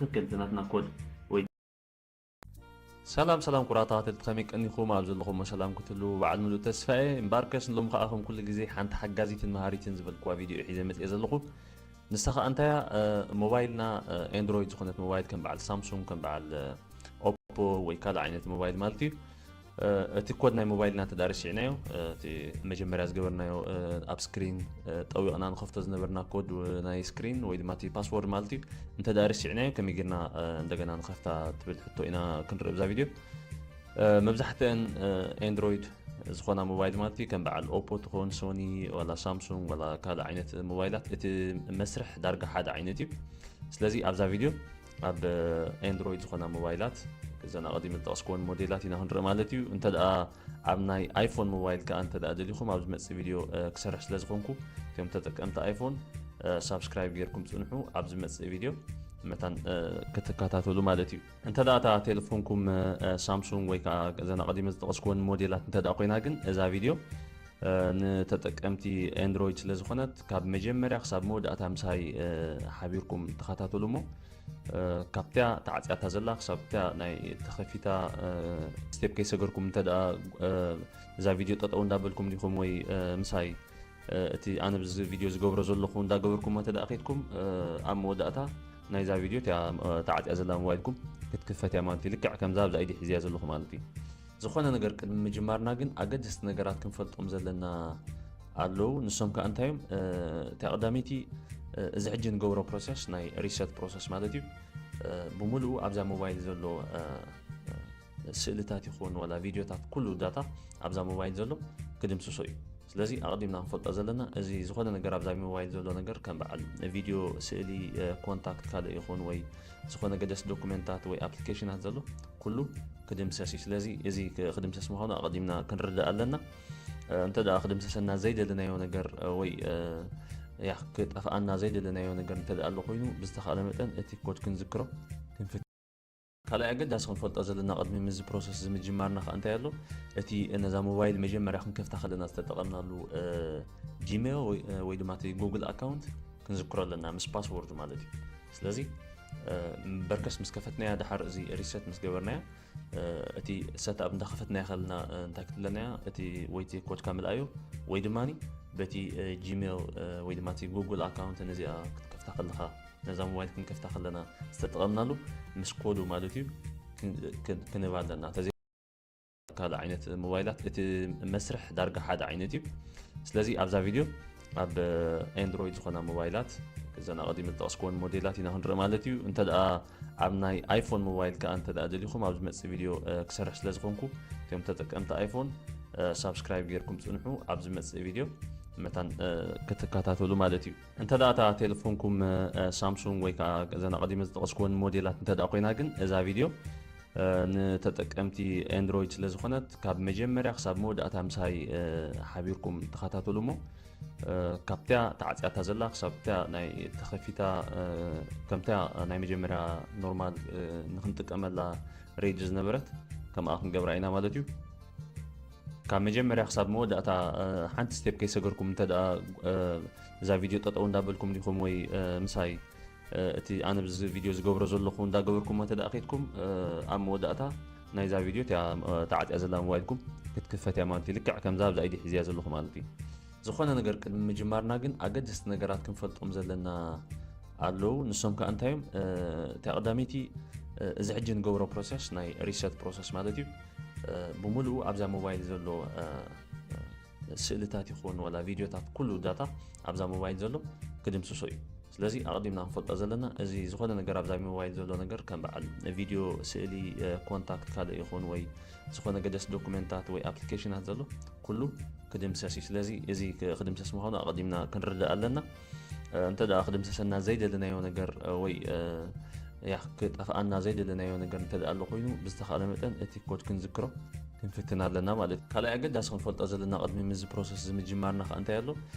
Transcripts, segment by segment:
ትክክል ናትና ኮድ ወይ ሰላም ሰላም ኩራ ተኸታተልቲ፣ ከመይ ቀኒኹም? ኣብ ዘለኹሞ ሰላም ክትህሉ በዓል ምሉእ ተስፋ እየ። እምበኣርከስ ንሎሚ ከኣ ከም ኩሉ ግዜ ሓንቲ ሓጋዚትን መሃሪትን ዝበልኩዋ ቪድዮ ሒዘ መጽየ ዘለኹ። ንሳ ከኣ እንታይ እያ? እ፣ ሞባይልና፣ እ፣ ኤንድሮይድ ዝኾነት ሞባይል ከም በዓል ሳምሱንግ፣ ከም በዓል፣ እ፣ ኦፖ ወይ ካልእ ዓይነት ሞባይል ማለት እዩ። እ፣ እቲ ኮድ ናይ ሞባይልና እንተ ደኣ ረሲዕናዮ፣ እ፣ እቲ መጀመርያ ዝገበርናዮ፣ እ፣ ኣብ ስክሪን፣ እ፣ ጠዊቕና ንኸፍቶ ዝነበርና ኮድ፣ እ፣ ናይ ስክሪን ወይ ድማ እቲ ፓስወርድ ማለት እዩ። እንተ ደኣ ረሲዕናዮ ከመይ ጌርና፣ እ፣ እንደገና ንኸፍታ ትብል ሕቶ ኢና ክንርኢ ብዛ ቪድዮ። እ፣ መብዛሕትአን፣ እ፣ ኤንድሮይድ ዝኾና ሞባይል ማለት እዩ፣ ከም በዓል ኦፖ ትኾን፣ ሶኒ፣ ዋላ ሳምሱንግ፣ ዋላ ካልእ ዓይነት ሞባይላት፣ እቲ መስርሕ ዳርጋ ሓደ ዓይነት እዩ። ስለዚ ኣብዛ ቪድዮ ኣብ ኤንድሮይድ ዝኾና ሞባይላት፣ እዘን ኣቐዲመ ዝጠቐስኩወን ሞዴላት ኢና ክንርኢ ማለት እዩ። እንተ ደኣ ኣብ ናይ ኣይፎን ሞባይል ከኣ እንተ ደኣ ደሊኹም፣ ኣብ ዝመጽእ ቪድዮ፣ እ፣ ክሰርሕ ስለ ዝኾንኩ፣ እቶም ተጠቀምቲ ኣይፎን፣ እ፣ ሳብስክራይብ ጌርኩም ጽንሑ። ኣብ ዝመጽእ ቪድዮ መታን፣ እ፣ ክትከታተሉ ማለት እዩ። እንተ ደኣ እታ ቴሌፎንኩም፣ እ፣ ሳምሱንግ ወይ ከኣ እዘን ኣቐዲመ ዝጠቐስኩወን ሞዴላት እንተ ደኣ ኮይና ግን፣ እዛ ቪድዮ፣ እ፣ ንተጠቀምቲ ኤንድሮይድ ስለ ዝኾነት፣ ካብ መጀመርያ ክሳብ መወዳእታ ምሳይ፣ እ፣ ሓቢርኩም ተኸታተሉ እሞ፣ እ፣ ካብቲያ ተዓጽያታ ዘላ ክሳብ እቲያ ናይ ተኸፊታ፣ እ፣ ስቴፕ ከይሰገርኩም እንተ ደኣ፣ እ፣ እዛ ቪድዮ ጠጠው እንዳበልኩም ዲኹም ወይ፣ እ፣ ምሳይ፣ እ፣ እቲ ኣነ ብዚ ቪድዮ ዝገብሮ ዘለኹ እንዳገበርኩሞ እንተ ደኣ ኸይድኩም፣ እ፣ ኣብ መወዳእታ ናይዛ ቪድዮ እቲያ፣ እ፣ ተዓጽያ ዘላ ሞባይልኩም ክትክፈት እያ ማለት እዩ። ልክዕ ከምዛ ኣብዛ ኢደይ ሒዘያ ዘለኹ ማለት እዩ። ዝኾነ ነገር ቅድሚ ምጅማርና ግን ኣገደስቲ ነገራት ክንፈልጦም ዘለና ኣለዉ። ንሶም ከኣ እንታይ እዮም? እ፣ እታ ቀዳመይቲ፣ እ፣ እዚ ሕጂ ንገብሮ ፕሮሰስ ናይ ሪሰት ፕሮሰስ ማለት እዩ። እ፣ ብምሉኡ ኣብዛ ሞባይል ዘሎ፣ እ፣ እ፣ ስእልታት ይኹን ዋላ ቪድዮታት፣ ኩሉ ዳታ ኣብዛ ሞባይል ዘሎ ክድምስሶ እዩ። ስለዚ ኣቐዲምና ክንፈልጦ ዘለና፣ እዚ ዝኾነ ነገር ኣብዛ ሞባይል ዘሎ ነገር ከም በዓል ቪድዮ፣ ስእሊ፣ እ፣ ኮንታክት ካልእ ይኹን ወይ ዝኾነ ገደስ ዶኩመንታት ወይ ኣፕሊኬሽናት ዘሎ ኩሉ ክድምሰስ እዩ። ስለዚ እዚ ክ-፣ ክድምሰስ ምዃኑ ኣቐዲምና ክንርዳእ ኣለና። እ፣ እንተ ደኣ ክድምሰሰና ዘይደለናዮ ነገር፣ እ፣ ወይ፣ እ፣ ያ፣ ክጠፍኣና ዘይደለናዮ ነገር እንተ ደኣ ኣሎ ኮይኑ፣ ብዝተኻእለ መጠን እቲ ኮድ ክንዝክሮ ክንፍትን። ካልኣይ ኣገዳሲ ክንፈልጦ ዘለና ቅድሚ ምስዚ ፕሮሰስ እዚ ምጅማርና ከኣ እንታይ ኣሎ? እቲ ነዛ ሞባይል መጀመርያ ክንከፍታ ከለና ዝተጠቐምናሉ፣ እ፣ ጂሜል ወይ፣ እ፣ ወይ ድማ እቲ ጉግል ኣካውንት ክንዝክሮ ኣለና፣ ምስ ፓስወርዱ ማለት እዩ። ስለዚ፣ እ፣ በርከስ ምስ ከፈትናያ፣ ደሓር እዚ ሪሰት ምስ ገበርናያ፣ እ፣ እቲ ሰትኣፕ እንዳኸፈትናያ ከለና፣ እ፣ እንታይ ክትብለና እያ? እቲ ወይ እቲ ኮድካ ምልኣዮ ወይ ድማ በቲ፣ እ፣ ጂሜል፣ እ፣ ወይ ድማ እቲ ጉግል ኣካውንት ነዚኣ ክትከፍታ ከለኻ፣ ነዛ ሞባይል ክንከፍታ ከለና ዝተጠቐምናሉ ምስ ኮዱ ማለት እዩ ክን-፣ ክን-፣ ክንህባ ኣለና። ተዘይ ካልእ ዓይነት ሞባይላት እቲ መስርሕ ዳርጋ ሓደ ዓይነት እዩ። ስለዚ ኣብዛ ቪድዮ ኣብ ኤንድሮይድ ዝኾና ሞባይላት፣ እዘን ኣቐዲመ ዝጠቐስኩወን ሞዴላት ኢና ክንርኢ ማለት እዩ። እንተ ደኣ ኣብ ናይ ኣይፎን ሞባይል ከኣ እንተ ደኣ ደሊኹም፣ ኣብ ዝመጽእ ቪድዮ፣ እ፣ ክሰርሕ ስለ ዝኾንኩ፣ እቶም ተጠቀምቲ ኣይፎን፣ እ፣ ሳብስክራይብ ጌርኩም ጽንሑ። ኣብ ዝመጽእ ቪድዮ መታን፣ እ፣ ክትከታተሉ ማለት እዩ። እንተ ደኣ እታ ቴሌፎንኩም፣ እ፣ ሳምሱንግ ወይ ከኣ እዘን ኣቐዲመ ዝጠቐስኩወን ሞዴላት እንተ ደኣ ኮይና ግን፣ እዛ ቪድዮ፣ እ፣ ንተጠቀምቲ ኤንድሮይድ ስለ ዝኾነት፣ ካብ መጀመርያ ክሳብ መወዳእታ ምሳይ፣ እ፣ ሓቢርኩም ተኸታተሉ እሞ፣ እ፣ ካብቲያ ተዓጽያታ ዘላ ክሳብ እቲያ ናይ ተኸፊታ፣ እ፣ ከምቲያ ናይ መጀመርያ ኖርማል፣ እ፣ ንኽንጥቀመላ ሬዲ ዝነበረት ከምኣ ክንገብራ ኢና ማለት እዩ። ካብ መጀመርያ ክሳብ መወዳእታ፣ እ፣ ሓንቲ ስቴፕ ከይሰገርኩም እንተ ደኣ፣ እ፣ እዛ ቪድዮ ጠጠው እንዳበልኩም ዲኹም ወይ፣ እ፣ ምሳይ፣ እ፣ እቲ ኣነ ብዚ ቪድዮ ዝገብሮ ዘለኹ እንዳገበርኩሞ እንተ ደኣ ኸይድኩም፣ እ፣ ኣብ መወዳእታ ናይዛ ቪድዮ እቲያ፣ እ፣ ተዓጽያ ዘላ ሞባይልኩም ክትክፈት እያ ማለት እዩ። ልክዕ ከምዛ ኣብዛ ኢደይ ሒዘያ ዘለኹ ማለት እዩ። ዝኾነ ነገር ቅድሚ ምጅማርና ግን ኣገደስቲ ነገራት ክንፈልጦም ዘለና ኣለዉ። ንሶም ከኣ እንታይ እዮም? እ፣ እታ ቀዳመይቲ፣ እ፣ እዚ ሕጂ ንገብሮ ፕሮሰስ ናይ ሪሰት ፕሮሰስ ማለት እዩ። እ፣ ብምሉኡ ኣብዛ ሞባይል ዘሎ፣ እ፣ እ፣ ስእልታት ይኹን ዋላ ቪድዮታት፣ ኩሉ ዳታ ኣብዛ ሞባይል ዘሎ ክድምስሶ እዩ። ስለዚ ኣቐዲምና ክንፈልጦ ዘለና፣ እዚ ዝኾነ ነገር ኣብዛ ሞባይል ዘሎ ነገር ከም በዓል ቪድዮ፣ ስእሊ፣ እ፣ ኮንታክት ካልእ ይኹን ወይ ዝኾነ ገደስ ዶኩመንታት ወይ ኣፕሊኬሽናት ዘሎ ኩሉ ክድምሰስ እዩ። ስለዚ እዚ ክ-፣ ክድምሰስ ምዃኑ ኣቐዲምና ክንርዳእ ኣለና። እ፣ እንተ ደኣ ክድምሰሰና ዘይደለናዮ ነገር፣ እ፣ ወይ፣ እ፣ ያ፣ ክጠፍኣና ዘይደለናዮ ነገር እንተ ደኣ ኣሎ ኮይኑ፣ ብዝተኻእለ መጠን እቲ ኮድ ክንዝክሮ ክንፍትን ኣለና ማለት እዩ። ካልኣይ ኣገዳሲ ክንፈልጦ ዘለና ቅድሚ ምስዚ ፕሮሰስ እዚ ምጅማርና ከኣ እንታይ ኣሎ?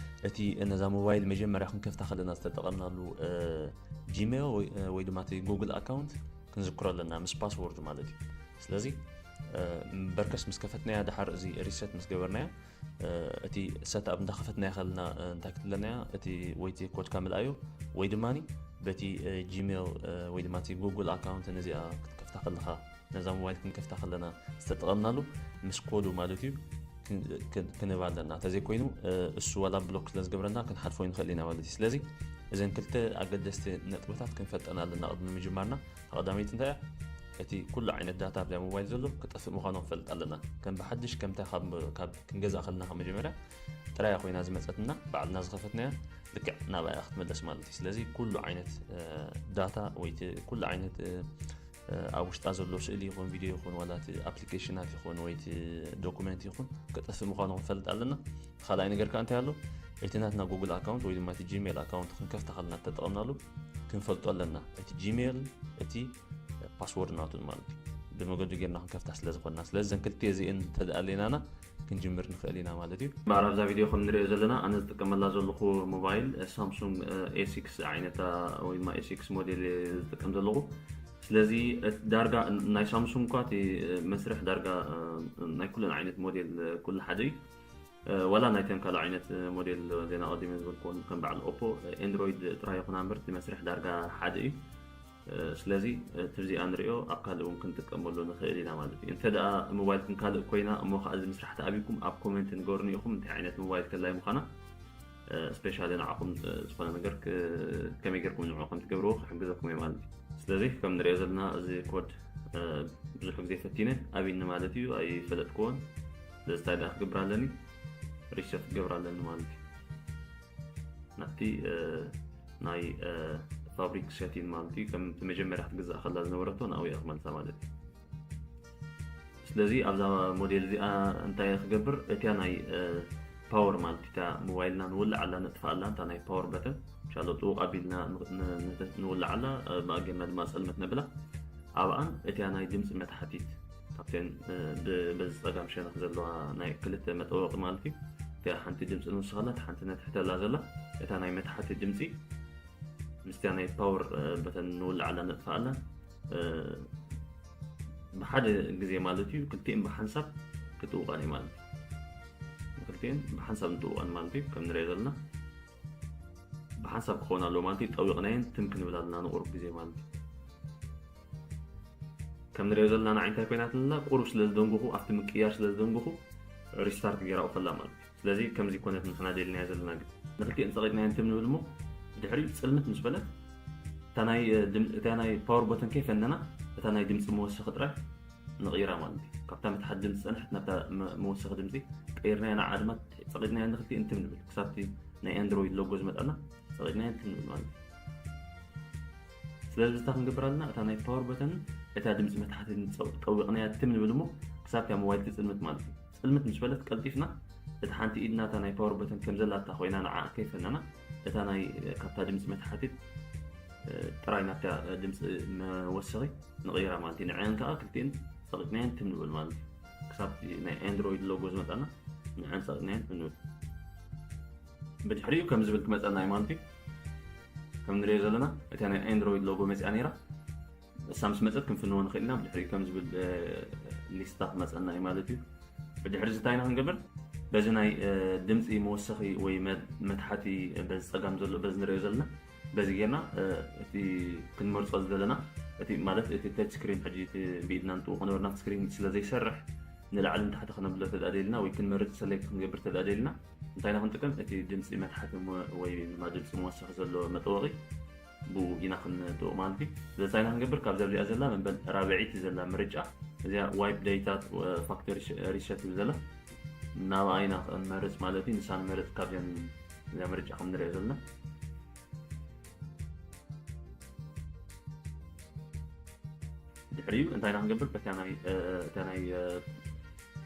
እቲ ነዛ ሞባይል መጀመርያ ክንከፍታ ከለና ዝተጠቐምናሉ፣ እ፣ ጂሜል ወይ፣ እ፣ ወይ ድማ እቲ ጉግል ኣካውንት ክንዝክሮ ኣለና፣ ምስ ፓስወርዱ ማለት እዩ። ስለዚ፣ እ፣ በርከስ ምስ ከፈትናያ፣ ደሓር እዚ ሪሰት ምስ ገበርናያ፣ እ፣ እቲ ሰትኣፕ እንዳኸፈትናያ ከለና፣ እ፣ እንታይ ክትብለና እያ? እቲ ወይ እቲ ኮድካ ምልኣዮ ወይ ድማ በቲ ጂሜል ወይ ድማ እቲ ጉግል ኣካውንት ነዚኣ ክትከፍታ ከለኻ ነዛ ሞባይል ክንከፍታ ከለና ዝተጠቐምናሉ ምስ ኮዱ ማለት እዩ ክንህብ ኣለና። እንተዘይኮይኑ እሱ ዋላ ብሎክ ስለዝገብረና ክንሓልፎ ይንኽእል ኢና ማለት እዩ። ስለዚ እዘን ክልተ ኣገደስቲ ነጥብታት ክንፈልጠን ኣለና ቅድሚ ምጅማርና። ተቐዳመይቲ እንታይ እያ? እቲ ኩሉ ዓይነት ዳታ ኣብዛ ሞባይል ዘሎ ክጠፍእ ምዃኑ ክንፈልጥ ኣለና። ከም ብሓድሽ ከምታ ካብ ክንገዛእ ከለና ካብ መጀመርያ ጥራያ ኮይና ዝመፀትና ባዕልና ዝኸፈትናያ ልክዕ ናብኣ ክትመለስ ማለት እዩ። ስለዚ ኩሉ ዓይነት ዳታ ወይ ኩሉ ዓይነት ኣብ ውሽጣ ዘሎ ስእሊ ይኹን ቪድዮ ይኹን ዋላ እቲ ኣፕሊኬሽናት ይኹን ወይ እቲ ዶኩመንት ይኹን ክጠፍእ ምዃኑ ክንፈልጥ ኣለና። ካልኣይ ነገር ከዓ እንታይ ኣሎ? እቲ ናትና ጉግል ኣካውንት ወይ ድማ እቲ ጂሜል ኣካውንት ክንከፍታ ከለና ተጠቐምናሉ ክንፈልጦ ኣለና። እቲ ጂሜል እቲ ፓስወርድ ናቱን ማለት እዩ። ብመገዱ ጌርና ክንከፍታ ስለ ዝኾንና ስለዚ ዘን ክልተ እዚእን ተደኣሌናና ክንጅምር ንኽእል ኢና ማለት እዩ። ማዕራብ እዛ ቪድዮ ከም ንሪኦ ዘለና ኣነ ዝጥቀመላ ዘለኹ ሞባይል ሳምሱንግ ኤ ሲክስ ዓይነታ ወይ ድማ ኤ ሲክስ ሞዴል ዝጥቀም ዘለኹ። ስለዚ ዳርጋ ናይ ሳምሱንግ እኳ እቲ መስርሕ ዳርጋ ናይ ኩለን ዓይነት ሞዴል ኩሉ ሓደ እዩ። ዋላ ናይተን ካልእ ዓይነት ሞዴል ዜና ቀዲመ ዝበልኩ ከም በዓል ኦፖ ኤንድሮይድ ጥራይ ይኹን ኣምበር እቲ መስርሕ ዳርጋ ሓደ እዩ። ስለዚ እቲ ዚኣ ንሪኦ ኣብ ካልእ እውን ክንጥቀመሉ ንኽእል ኢና ማለት እዩ። እንተ ደኣ ሞባይልኩም ካልእ ኮይና እሞ ከዓ እዚ ምስራሕ ተኣቢኩም ኣብ ኮሜንት ንገሩኒ ኢኹም እንታይ ዓይነት ሞባይል ከላይ ምዃና ስፔሻሊ ንዓኹም ዝኾነ ነገር ከመይ ጌርኩም ንዕኡ ከም ትገብርዎ ክሕግዘኩም እየ ማለት እዩ። ስለዚ ከም ንሪኦ ዘለና እዚ ኮድ ብዙሕ ግዜ ፈቲነ ኣብኒ ማለት እዩ ኣይፈለጥክዎን። ስለዚ እንታይ ደኣ ክገብር ኣለኒ ሪሰት ክገብር ኣለኒ ማለት እዩ። ናብቲ ናይ ፋብሪክ ሴቲን ማለት እዩ ከም መጀመርያ ክትግዛእ ከላ ዝነበረቶ ናብኡ እያ ክመልሳ ማለት እዩ። ስለዚ ኣብዛ ሞዴል እዚኣ እንታይ ክገብር እቲያ ናይ ፓወር ማለት እታ ሞባይልና ንውልዓላ ነጥፍኣላ እንታ ናይ ፓወር በተን ሻሎ ጥውቕ ኣቢልና ንውልዓላ ብኣጌርና ድማ ፀልመት ነብላ ኣብኣን እቲያ ናይ ድምፂ መትሓቲት ካብተን በዚ ፀጋም ሸነኽ ዘለዋ ናይ ክልተ መጠወቂ ማለት እዩ። እቲኣ ሓንቲ ድምፂ ንውስኸላ ሓንቲ ነትሕተላ ዘላ እታ ናይ መትሓቲ ድምፂ ምስቲያ ናይ ፓወር በተን ንውልዓላ ነጥፍኣላ ብሓደ ግዜ ማለት እዩ። ክልቲኤን ብሓንሳብ ክትውቀን እዩ ማለት እዩ። ክልቲኤን ብሓንሳብ እንትውቀን ማለት እዩ ከም ንሪኦ ዘለና ብሓንሳብ ክኸውን ኣለዎ ማለት እዩ። ጠዊቕናየን ትም ክንብል ኣለና ንቁሩብ ግዜ ማለት እዩ። ከም ንሪኦ ዘለና ንዓይ እንታይ ኮይናትልና ቁሩብ ስለ ዝደንጉኹ ኣብቲ ምቅያር ስለ ዝደንጉኹ ሪስታርት ገይራ ውፈላ ማለት እዩ። ስለዚ ከምዚ ኮነት ንሕና ደልናዮ ዘለና ግን ንክልቲኤን ፀቒጥናየን ትም ንብል እሞ ድሕሪኡ ፅልምት ምስ በለት እታ ናይ ፓወር ቦተን ከይፈነና እታ ናይ ድምፂ መወሰኺ ጥራይ ንቕይራ ማለት እዩ። ካብታ መትሓት ድምፂ ዝፀንሐት ናብታ መወሰኺ ድምፂ ቀይርናያ ንዓ ድማ ፀቒጥናያ ንክልቲኤን ትም ንብል ክሳብቲ ናይ ኣንድሮይድ ሎጎ ዝመጣና ፀቒጥናያ ትም ንብል ማለት እዩ። ስለዚ ብዝታ ክንገብር ኣለና እታ ናይ ፓወር በተን እታ ድምፂ መትሓቲ ጠዊቕናያ ትም ንብል እሞ ክሳብታ ሞባይል ትፅልምት ማለት እዩ። ፅልምት ምስ በለት ቀልጢፍና እቲ ሓንቲ ኢድና እታ ናይ ፓወር በተን ከም ዘላታ ኮይና ንዓ ከይፈነና እታ ናይ ካብታ ድምፂ መትሓቲት ጥራይ ናብታ ድምፂ መወሰኺ ንቕይራ ማለት እዩ። ንዕን ከዓ ክልቲኤን ፀቂጥናየን ትም ንብል ማለት እዩ። ክሳብ ናይ ኣንድሮይድ ሎጎ ዝመፃና ንዕን ፀቂጥናየን ትም ንብል። ብድሕሪኡ ከም ዝብል ክመፀና እዩ ማለት እዩ። ከም ንሪኦ ዘለና እታ ናይ ኣንድሮይድ ሎጎ መፅያ ነይራ። እሳ ምስ መፀት ክንፍንዎ ንኽእል ኢና። ብድሕሪኡ ከም ዝብል ሊስታ ክመፀና እዩ ማለት እዩ። ብድሕሪ እዚ እንታይ ኢና ክንገብር? በዚ ናይ ድምፂ መወሰኺ ወይ መትሓቲ በዚ ፀጋም ዘሎ በዚ ንሪኦ ዘለና በዚ ጌርና እቲ ክንመርፆ ዝደለና እቲ ማለት እቲ ተች ስክሪን ሕጂ እቲ ብኢድና ንጥውቆ ነበርና ስክሪን ስለ ዘይሰርሕ ንላዕሊ ንታሕቲ ክነብሎ ተዳ ደልና ወይ ክንመርፅ ሰሌክት ክንገብር ተዳ ደልና እንታይ ኢና ክንጥቀም? እቲ ድምፂ መትሓቲ ወይ ድማ ድምፂ መወሰኺ ዘሎ መጠወቒ ብኡ ኢና ክንጥውቕ ማለት እዩ። ስለዚ እንታይ ኢና ክንገብር? ካብዛ ኣብዚኣ ዘላ መበል ራብዐይቲ ዘላ ምርጫ እዚኣ ዋይፕ ዴታ ፋክተሪ ሪሰት ትብል ዘላ ናብኣ ኢና ክንመርፅ ማለት እዩ። ንሳ ንመርፅ ካብዚኣን እዚኣ ምርጫ ከም ንሪኦ ዘለና ድሕሪኡ እንታይ ኢና ክንገብር? በታ ናይ እታ ናይ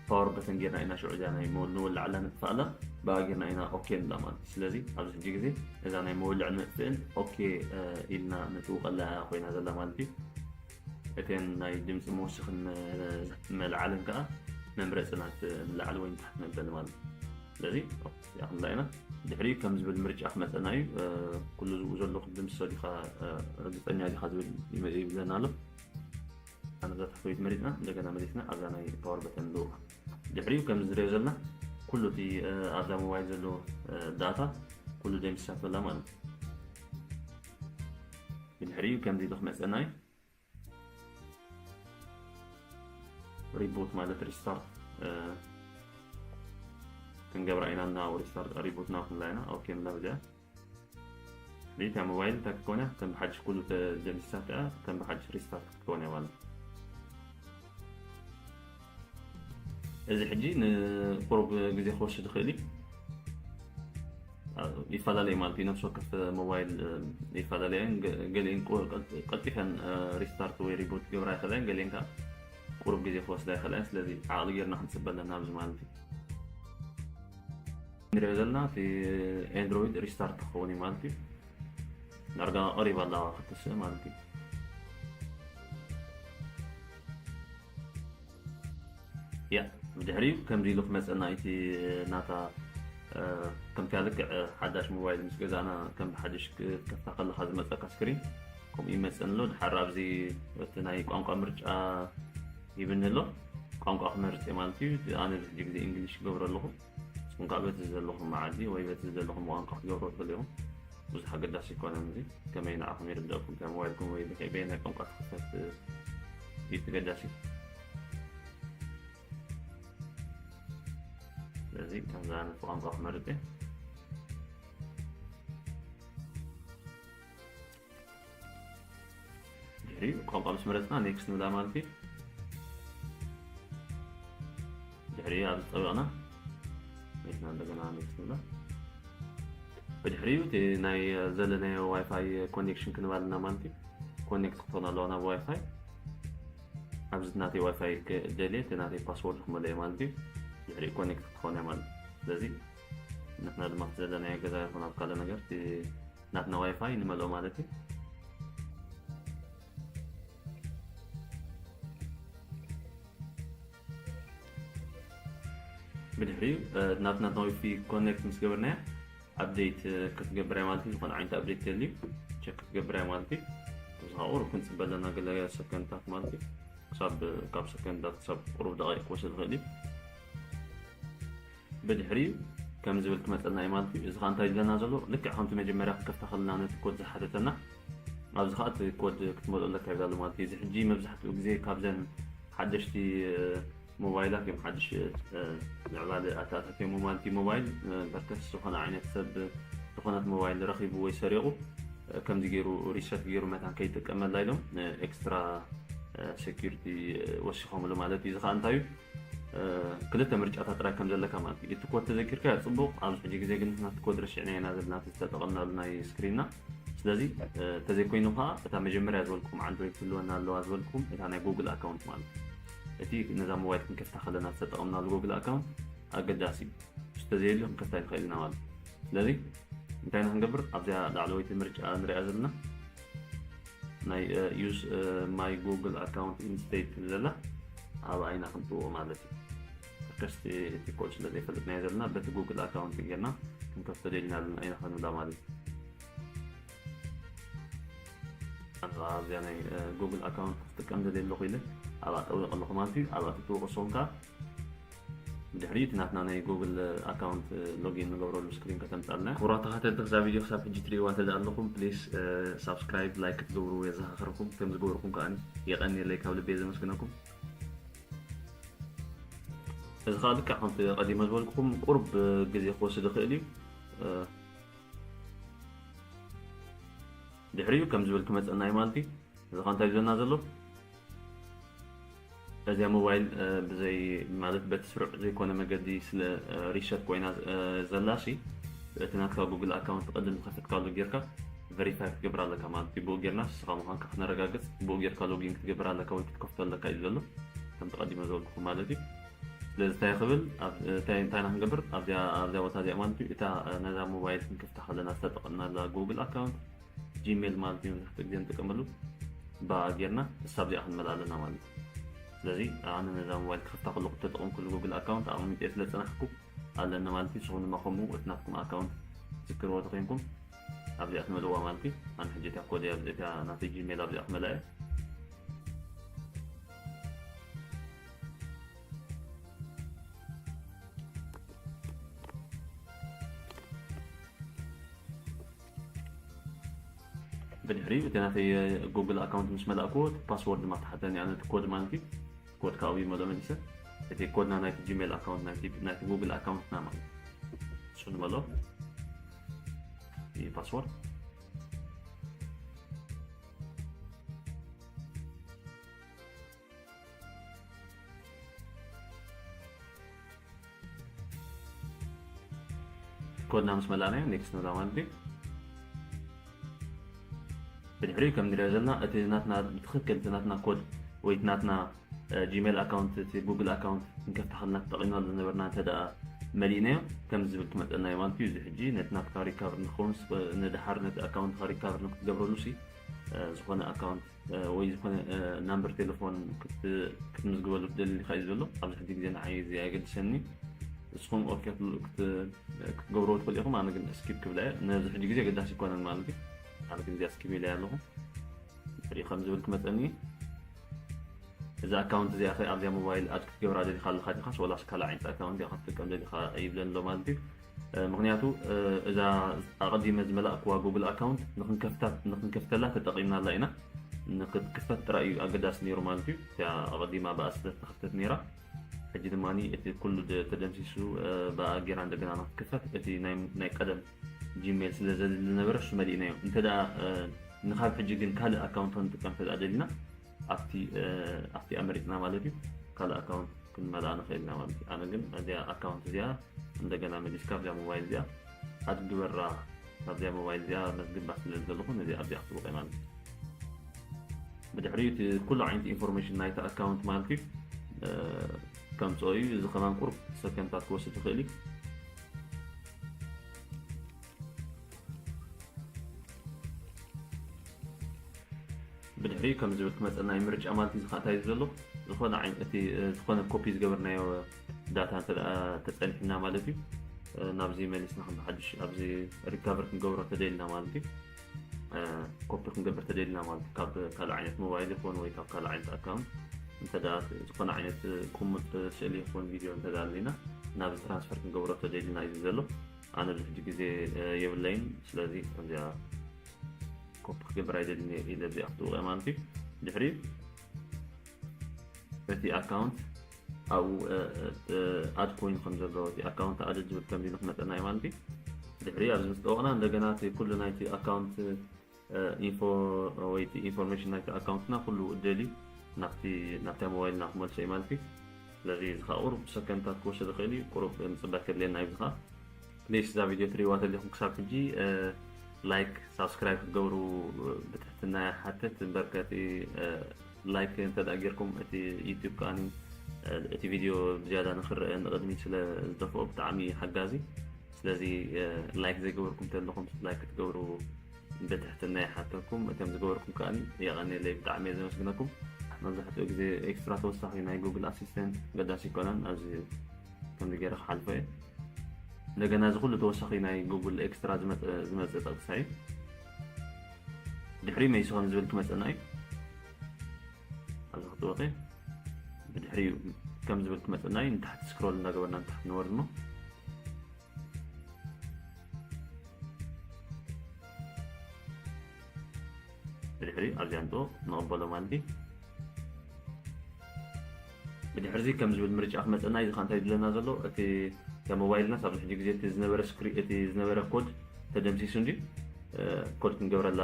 ፓወር በተን ጌርና ኢና ሽዑ እዚኣ ናይ ንወልዓላ ነጥፍኣላ ብኣ ጌርና ኢና ኦኬ ንብላ ማለት እዩ። ስለዚ ኣብዚ ሕጂ ግዜ እዛ ናይ መወልዕን መጥፍእን ኦኬ ኢልና ንጥውቀላ ኮይና ዘላ ማለት እዩ። እተን ናይ ድምፂ መወሰኽን መልዓልን ከዓ መምረፂ ናት ንላዕሊ ወይ ንታሕቲ መበሊ ማለት እዩ። ስለዚ እዚኣ ክንላ ኢና ድሕሪኡ ከም ዝብል ምርጫ ክመፀና እዩ። ኩሉ ዝብኡ ዘለኹ ድምፂ ሰዲኻ ርግፀኛ ዲኻ ዝብል ይብለና ኣሎ። ኣነ እዛ ታሕተወይቲ መሪፅና እንደገና መሊስና ኣብዛ ናይ ፓወር በተን ንድውቃ። ድሕሪኡ ከም ዝሪኦ ዘለና ኩሉ እቲ ኣብዛ ሞባይል ዘሎ ዳታ ኩሉ ደምሲሳትላ ማለት እዩ። ብድሕሪኡ ከምዚ ኢሉ ክመፀና እዩ። ሪቡት ማለት ሪስታርት ክንገብራ ኢና። እና ሪስታርት ሪቡት ናብ ክንላ ኢና። ኦኬ ንብላ ብዚኣ። ሪታ ሞባይል እንታይ ክትከውን እያ? ከም ብሓድሽ ኩሉ ተደምሲሳ ከኣ ከም ብሓድሽ ሪስታርት ክትከውን እያ ማለት እዩ። እዚ ሕጂ ንቁሩብ ግዜ ክወስድ ይኽእል እዩ። ይፈላለዩ ማለት እዩ። ነፍሲ ወከፍ ሞባይል ይፈላለያ እየን። ገ- ገሊአን ቁ- ቀልጢ- ቀልጢፈን ሪስታርት ወይ ሪቡት ክገብራ ይኽእላ እየን። ገሊአን ከዓ ቁሩብ ግዜ ክወስዳ ይኽእላ እየን። ስለዚ ዓቕሊ ጌርና ክንፅበ ኣለና ኣብዚ ማለት እዩ። ንሪኦ ዘለና እቲ ኤንድሮይድ ሪስታርት ክኸውን እዩ ማለት እዩ። ዳርጋ ቀሪባ ኣለዋ ክትስእ ማለት እዩ። ያ ብድሕሪኡ ከምዚ ኢሉ ክመፀና እቲ ናታ ከምቲ ልክዕ ሓዳሽ ሞባይል ምስ ገዛእና ከም ብሓድሽ ክትከፍታ ከለካ ዝመፀካ ስክሪን ከምኡ ይመፀን ኣሎ። ድሓር ኣብዚ እቲ ናይ ቋንቋ ምርጫ ይብኒ ኣሎ። ቋንቋ ክመርፅ እየ ማለት እዩ። ኣነ ብዙሕ ግዜ እንግሊሽ ክገብሮ ኣለኹ። ንስኹም ከዓ በቲ ዘለኹም መዓዲ ወይ በቲ ዘለኹም ቋንቋ ክትገብሮ ትኽእሉ ኢኹም። ብዙሕ ኣገዳሲ ኣይኮነን። እዚ ከመይ ንዓኹም ይርደእኩም፣ እንታይ ሞባይልኩም ወይ ብከ- በየናይ ቋንቋ ትኽፈት እዩ ተገዳሲ። ስለዚ ከምዚ ዓይነት ቋንቋ ክመርፅ እየ። ድሕሪ ቋንቋ ምስ መረፅና ኔክስት ንብላ ማለት እዩ። ድሕሪ ኣብዚ ፀቢቕና ኔክስት እንደገና ኔክስት ንብላ። ብድሕሪኡ እቲ ናይ ዘለናዮ ዋይፋይ ኮኔክሽን ክንባልና ማለት እዩ። ኮኔክት ክትኾን ኣለዋ ናብ ዋይፋይ። ኣብዚ ናተይ ዋይፋይ ክደልየ እቲ ናተይ ፓስወርድ ክመልኦ ማለት እዩ። ድሕሪ ኮኔክት ክትኾን እያ ማለት እዩ። ስለዚ ንሕና ድማ እቲ ዘለናዮ ገዛ ይኹን ኣብ ካልእ ነገር እቲ ናትና ዋይፋይ ንመልኦ ማለት እዩ። ብድሕሪኡ ናትና ዋይፋይ ኮኔክት ምስ ገበርናያ ኣፕዴት ክትገብር እያ ማለት እዩ። ዝኾነ ዓይነት ኣፕዴት ተልዩ ቸክ ክትገብር እያ ማለት እዩ። እዚ ከዓ ቁሩብ ክንፅበ ኣለና ገለ ሰከንድታት ማለት እዩ። ክሳብ ካብ ሰከንድታት ክሳብ ቁሩብ ደቂቕ ክወስድ ይኽእል እዩ። ብድሕሪኡ ከም ዝብል ክመፀልና እዩ ማለት እዩ። እዚ ከዓ እንታይ ይብለና ዘሎ? ልክዕ ከምቲ መጀመርያ ክከፍታ ከለና ነቲ ኮድ ዝሓተተና ኣብዚ ከዓ እቲ ኮድ ክትመልኦ ኣለካ ይብል ኣሎ ማለት እዩ። እዚ ሕጂ መብዛሕትኡ ግዜ ካብዘን ሓደሽቲ ሞባይላት እዮም ሓድሽ ምዕባለ ኣተኣታትዮም ማለት እዩ። ሞባይል በርከስ ዝኾነ ዓይነት ሰብ ዝኾነት ሞባይል ረኺቡ ወይ ሰሪቑ ከምዚ ገይሩ ሪሰት ገይሩ መታን ከይጥቀመላ ኢሎም ኤክስትራ ሴኪሪቲ ወሲኾምሉ ማለት እዩ። እዚ ከዓ እንታይ እዩ? ክልተ ምርጫታት ጥራይ ከም ዘለካ ማለት እዩ። እቲ ኮድ ተዘኪርካዮ ፅቡቕ፣ ኣብዚ ሕጂ ግዜ ግን ናቲ ኮድ ረሲዕናዮ ኢና ዘለና እቲ ዝተጠቐምናሉ ናይ ስክሪንና። ስለዚ ተዘይኮይኑ ከዓ እታ መጀመርያ ዝበልኩም ኣንድሮይድ ክህልወና ኣለዋ ዝበልኩም እታ ናይ ጉግል ኣካውንት ማለት እዩ። እቲ ነዛ ሞባይል ክንከፍታ ከለና ዝተጠቐምናሉ ጉግል ኣካውንት ኣገዳሲ እዩ። እሱ ተዘየልዩ ክንከፍታ ይንኽእል ኢና ማለት እዩ። ስለዚ እንታይ ኢና ክንገብር? ኣብዚኣ ላዕለወይቲ ምርጫ ንሪኣ ዘለና ናይ use my Google account instead ትብል ዘላ ኣብኣ ኢና ክንጥውቕ ማለት እዩ። ከስቲ እቲ ኮድ ስለ ዘይፈልጥናዮ ዘለና በቲ ጉግል ኣካውንት ጌርና ክንከፍቶ ደሊና ኣለና ኢና ክንብላ ማለት እዩ። ኣብዚኣ ናይ ጉግል ኣካውንት ክጥቀም ደልየ ኣለኹ ኢለ ኣብኣ ጠዊቕ ኣለኹ ማለት እዩ። ኣብኣ ትጥውቕ ንስኹም ከዓ ብድሕሪኡ እቲ ናትና ናይ ጉግል ኣካውንት ሎጊን ንገብረሉ ስክሪን ከተምፃልና። ክቡራት ተኸታተልቲ ክዛ ቪድዮ ክሳብ ሕጂ ትሪእዋ እንተ ኣለኹም ፕሊስ ሳብስክራይብ ላይክ ክትገብሩ የዘኻኽረኩም። ከም ዝገበርኩም ከዓ የቐንየለይ ካብ ልቤ ዘመስግነኩም። እዚ ከዓ ልክዕ ከምቲ ቀዲመ ዝበልኩኹም ቁሩብ ግዜ ክወስድ ይኽእል እዩ። ድሕሪኡ ከም ዝብል ክመፀና እዩ ማለት እዩ። እዚ ከዓ እንታይ ዝብለና ዘሎ? እዚኣ ሞባይል ብዘይ ማለት በቲ ስሩዕ ዘይኮነ መገዲ ስለ ሪሰት ኮይና ዘላ ሲ እቲ ናትካ ጉግል ኣካውንት ቅድም ዝከፈትካሉ ጌርካ ቨሪፋይ ክትገብር ኣለካ ማለት እዩ። ብኡ ጌርና ንስኻ ምዃንካ ክነረጋግፅ ብኡ ጌርካ ሎጊን ክትገብር ኣለካ ወይ ክትከፍቶ ኣለካ እዩ ዘሎ። ከም ተቐዲመ ዝበልኩኹም ማለት እዩ። ስለዚ እንታይ ክብል እንታይ ኢና ክንገብር ኣብዚኣ ኣብዚኣ ቦታ እዚኣ ማለት እዩ። እታ ነዛ ሞባይል ክንከፍታ ከለና ዝተጠቐምናላ ጉግል ኣካውንት ጂሜል ማለት እዩ መብዛሕትኡ ግዜ ንጥቀመሉ። ብኣ ጌርና ንሳ ኣብዚኣ ክንመልኣ ኣለና ማለት እዩ። ስለዚ ኣነ ነዛ ሞባይል ክኸፍታ ከለኹ እተጠቐምኩሉ ጉግል ኣካውንት ኣቐሚጠ ስለ ዝፀናሕኩ ኣለኒ ማለት እዩ። ንስኹም ድማ ከምኡ እቲ ናትኩም ኣካውንት ትዝክርዎ ተኮይንኩም ኣብዚኣ ትመልእዋ ማለት እዩ። ኣነ ሕጂ እታ ኮድ እያ ኣብዚኣ እታ ናተይ ጂሜል ኣብዚኣ ክመልኣ እየ። ድሕሪኡ እቲ ናተይ ጉግል ኣካውንት ምስ መላእክዎ እቲ ፓስወርድ ድማ ተሓተኒ ኣነ እቲ ኮድ ማለት እዩ። ኮድ ካብኡ ይመሎ መሊሰ። እቲ ኮድና ናይቲ ጂሜል ኣካውንት ናይቲ ናይቲ ጉግል ኣካውንትና ማለት እዩ። እሱ ንመሎ እቲ ፓስወርድ ኮድና ምስ መላእናዮ ኔክስት ንብላ ማለት እዩ። ብድሕሪኡ ከም ንሪኦ ዘለና እቲ ናትና ብትኽክል እቲ ናትና ኮድ ወይ እቲ ናትና ጂሜል ኣካውንት እቲ ጉግል ኣካውንት ክንከፍታ ከለና ተጠቒምናሉ ዝነበርና እንተ ደኣ መሊእናዮ ከምዚ ዝብል ክመፀና እዩ ማለት እዩ። እዚ ሕጂ ነቲ ናትካ ሪካቨር ንክኸውን ንድሓር ነቲ ኣካውንትካ ሪካቨር ንክትገብረሉ ሲ ዝኾነ ኣካውንት ወይ ዝኾነ ናምበር ቴሌፎን ክትምዝግበሉ ትደሊ ኢኻ እዩ ዘሎ። ኣብዚ ሕጂ ግዜ ንዓይ እዚ ኣየገድሰኒ። ንስኹም ኦኬ ክትገብርዎ ትኽእሉ ኢኹም። ኣነ ግን ስኪፕ ክብላ እየ። ነዚ ሕጂ ግዜ ኣገዳሲ ኣይኮነን ማለት እዩ። ኣነ ግን እዚኣ ስኪፕ ኢለያ ኣለኹ። ድሕሪኡ ከም ዝብል ክመፀኒ እዚ ኣካውንት እዚኣ ኸ ኣብዚኣ ሞባይል ኣድ ክትገብራ ደሊኻ ኣለኻ ዲኻስ ወላስ ካልእ ዓይነት ኣካውንት ኢኻ ክትጥቀም ደሊኻ ይብለኒ ኣሎ ማለት እዩ። ምክንያቱ እዛ ኣቐዲመ ዝመላእክዋ ጉግል ኣካውንት ንክንከፍተላ ተጠቒምናላ ኢና። ንክትክፈት ጥራይ እዩ ኣገዳሲ ነይሩ ማለት እዩ። እቲኣ ኣቐዲማ ብኣ ስለ ዝተኸፍተት ነይራ። ሕጂ ድማ እቲ ኩሉ ተደምሲሱ ብኣ ጌራ እንደገና ንክትክፈት እቲ ናይ ቀደም ጂሜል ስለ ዘድሊ ዝነበረ እሱ መሊእናዮ። እንተ ደኣ ንካብ ሕጂ ግን ካልእ ኣካውንት ክንጥቀም እንተ ደኣ ደሊና ኣብቲ ኣብቲ ኣመሪፅና ማለት እዩ ካልእ ኣካውንት ክንመልኣ ንኽእል ኢና ማለት እዩ። ኣነ ግን እዚኣ ኣካውንት እዚኣ እንደገና መሊስካ ኣብዚኣ ሞባይል እዚኣ ኣድ ግበራ ካብዚኣ ሞባይል እዚኣ መዝግባ ስለ ዘለኹ ነዚ ኣብዚኣ ክጥውቀ ማለት እዩ። ብድሕሪኡ እቲ ኩሉ ዓይነት ኢንፎርሜሽን ናይቲ ኣካውንት ማለት እዩ ከምፅኦ እዩ። እዚ ከማን ቁሩብ ሰከንታት ክወስድ ይኽእል እዩ። ብድሕሪኡ ከም ዝብል ክመፀና እዩ ምርጫ ማለት እዩ። ዝካእታይ ዘሎ ዝኾነ ዓይነት እቲ ዝኾነ ኮፒ ዝገበርናዮ ዳታ እንተ ተፀኒሕና ማለት እዩ ናብዚ መሊስና ከም ብሓድሽ ኣብዚ ሪካቨር ክንገብሮ ተደልና ማለት እዩ። ኮፒ ክንገብር ተደልና ማለት እዩ ካብ ካልእ ዓይነት ሞባይል ይኹን ወይ ካብ ካልእ ዓይነት ኣካውንት እንተ ዝኾነ ዓይነት ቁሙጥ ስእሊ ይኹን ቪድዮ እንተ ኣለና ናብዚ ትራንስፈር ክንገብሮ ተደልና እዩ ዘሎ። ኣነ ኣብዚ ሕጂ ግዜ የብለይን። ስለዚ እዚኣ ኮፒ ክገብር ኣይደልን እየ ኢለ እዚኣ ክትውቀ ማለት እዩ። ድሕሪ እቲ ኣካውንት ኣብኡ ኣድ ኮይኑ ከም ዘሎ እቲ ኣካውንት ኣድ ዝብል ከም ኢሉ ክመፀና እዩ ማለት እዩ። ድሕሪ ኣብዚ ምስ ጠወቕና እንደገና እቲ ኩሉ ናይቲ ኣካውንት ኢንፎ ወይ እቲ ኢንፎርሜሽን ናይቲ ኣካውንትና ኩሉ እደልዩ ናብቲ ናብታ ሞባይልና ክመልሶ እዩ ማለት እዩ። ስለዚ እዚ ከዓ ቁሩብ ሰከንድታት ክወስድ ይኽእል እዩ። ቁሩብ ምፅባይ ከድልየና እዩ። እዚ ከዓ ፕሊስ እዛ ቪድዮ ትሪእዋ ተሊኹም ክሳብ ሕጂ ላይክ ሳብስክራይብ ክትገብሩ ብትሕትና ይሓትት። እምበር ከቲ ላይክ እንተ ደኣ ጌርኩም እቲ ዩቲዩብ ከኣኒ እቲ ቪድዮ ብዝያዳ ንክረአ ንቕድሚት ስለ ዝደፍኦ ብጣዕሚ ሓጋዚ። ስለዚ ላይክ ዘይገበርኩም ተለኹም ላይክ ክትገብሩ ብትሕትና ይሓተኩም። እቶም ዝገበርኩም ከኣኒ የቐንየለይ፣ ብጣዕሚ እየ ዘመስግነኩም። መብዛሕትኡ ግዜ ኤክስትራ ተወሳኺ ናይ ጉግል ኣሲስተንት ገዳሲ ይኮነን። ኣብዚ ከምዚ ገይረ ክሓልፎ እየ። እንደገና እዚ ኩሉ ተወሳኺ ናይ ጉግል ኤክስትራ ዝመፀ ጠቅሳ እዩ። ድሕሪ መይሱ ከም ዝብል ክመፀና እዩ። ኣብዚ ክትወቂ ብድሕሪኡ ከም ዝብል ክመፀና እዩ። ንታሕቲ ስክሮል እንዳገበርና ንታሕቲ ንወርድ እሞ ብድሕሪ ኣብዚኣ ንጥወ ንቕበሎ ማለት እዩ። ብድሕርዚ ከም ዝብል ምርጫ ክመፀና እዩ። እዚ ከዓ እንታይ ይብለና ዘሎ? እቲ እታ ሞባይልና ሳብ ሕጂ ግዜ እቲ ዝነበረ ስክሪ እቲ ዝነበረ ኮድ ተደምሲሱ እንዲ ኮድ ክንገብረላ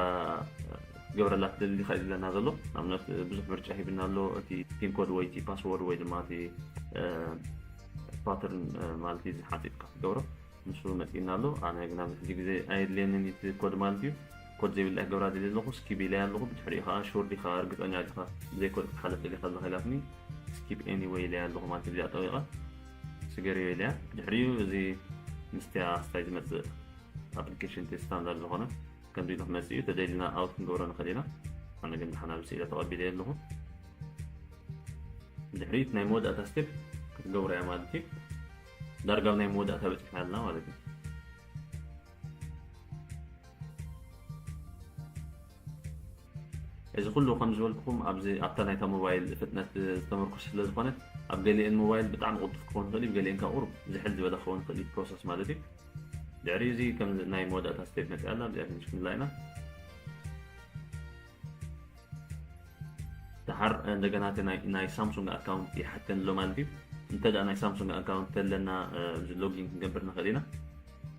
ክትገብረላ ትደሊ ዲኻ ይብለና ዘሎ። ንኣብነት ብዙሕ ምርጫ ሂብና ኣሎ። እቲ ፒን ኮድ ወይ እቲ ፓስወርድ ወይ ድማ እቲ ፓተርን ማለት እዩ ዝሓፂጥካ ክትገብሮ ንሱ መፂእና ኣሎ። ኣነ ግን ኣብዚ ሕጂ ግዜ ኣየድልየንን እቲ ኮድ ማለት እዩ። ኮድ ዘይብላ ክገብራ ደልየ ኣለኹ። ስኪፕ ኢለያ ኣለኹ። ብድሕሪኡ ከዓ ሹር ዲኻ ርግፀኛ ዲኻ ብዘይ ኮድ ክትሓልፍ ደሊኻ ኣለኻ ኢላትኒ ስኪፕ ኤኒወይ ኢለያ ኣለኹ ማለት እዩ። እዚኣ ጠዊቐ ስገርዮ ኢለያ። ብድሕሪኡ እዚ ምስቲያ ስታይ ዝመፅእ ኣፕሊኬሽን እቲ ስታንዳርድ ዝኾነ ከምዚ ኢሉ ክመፅእ እዩ። ተደሊና ኣውት ክንገብሮ ንኽእል ኢና። ኣነ ግን ደሓን ኣብዚ ስኢለ ተቐቢለ ኣለኹ። ድሕሪት ናይ መወዳእታ ስቴፕ ክትገብሮ እያ ማለት እዩ። ዳርጋ ኣብ ናይ መወዳእታ በፂሕና ኣለና ማለት እዩ። እዚ ኩሉ ከም ዝበልኩኹም ኣብዚ ኣብታ ናይታ ሞባይል ፍጥነት ዝተመርኮሰ ስለ ዝኾነ ኣብ ገሊአን ሞባይል ብጣዕሚ ቅልጡፍ ክኸውን ይኽእል እዩ፣ ገሊአን ካብ ቁሩብ ዝሕል ዝበለ ክኸውን ይኽእል እዩ ፕሮሰስ ማለት እዩ። ድሕሪ እዚ ከም ናይ መወዳእታ ስቴፕ መፅኣ ኣላ፣ እዚኣ ትንሽ ክንላ ኢና። ሓር እንደገና እቲ ናይ ናይ ሳምሱንግ ኣካውንት ይሓተኒ ኣሎ ማለት እዩ። እንተ ደኣ ናይ ሳምሱንግ ኣካውንት ተለና፣ እ፣ እዚ ሎጊን ክንገብር ንኽእል ኢና፣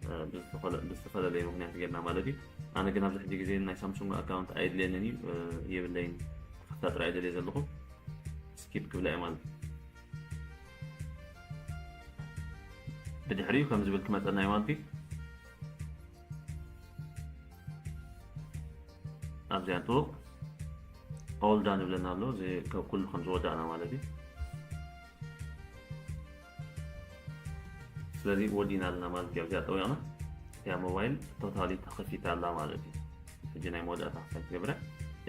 እ፣ ብዝተፈለ-፣ ብዝተፈላለየ ምኽንያት ጌርና ማለት እዩ። ኣነ ግን ኣብዚ ሕጂ ግዜ ናይ ሳምሱንግ ኣካውንት ኣየድልየንን እዩ፣ እ፣ የብለይን። ክፍታ ጥራይ ደልየ ዘለኹ፣ ስኪፕ ክብላ እየ ማለት እዩ። ብድሕሪኡ ከም ዝብል ክመፀና እዩ ማለት እዩ። ኣብዚኣ ንጥውቕ፣ ኦል ዳን ይብለና ኣሎ። እዚ ከ-፣ ኩሉ ከም ዝወዳእና ማለት እዩ። ስለዚ ወዲና ኣለና ማለት እዩ። ኣብዚኣ ጠዊቕና እቲኣ ሞባይል ቶታሊ ተኸፊታ ኣላ ማለት እዩ። ሕጂ ናይ መወዳእታ ክሳብ ትገብረ፣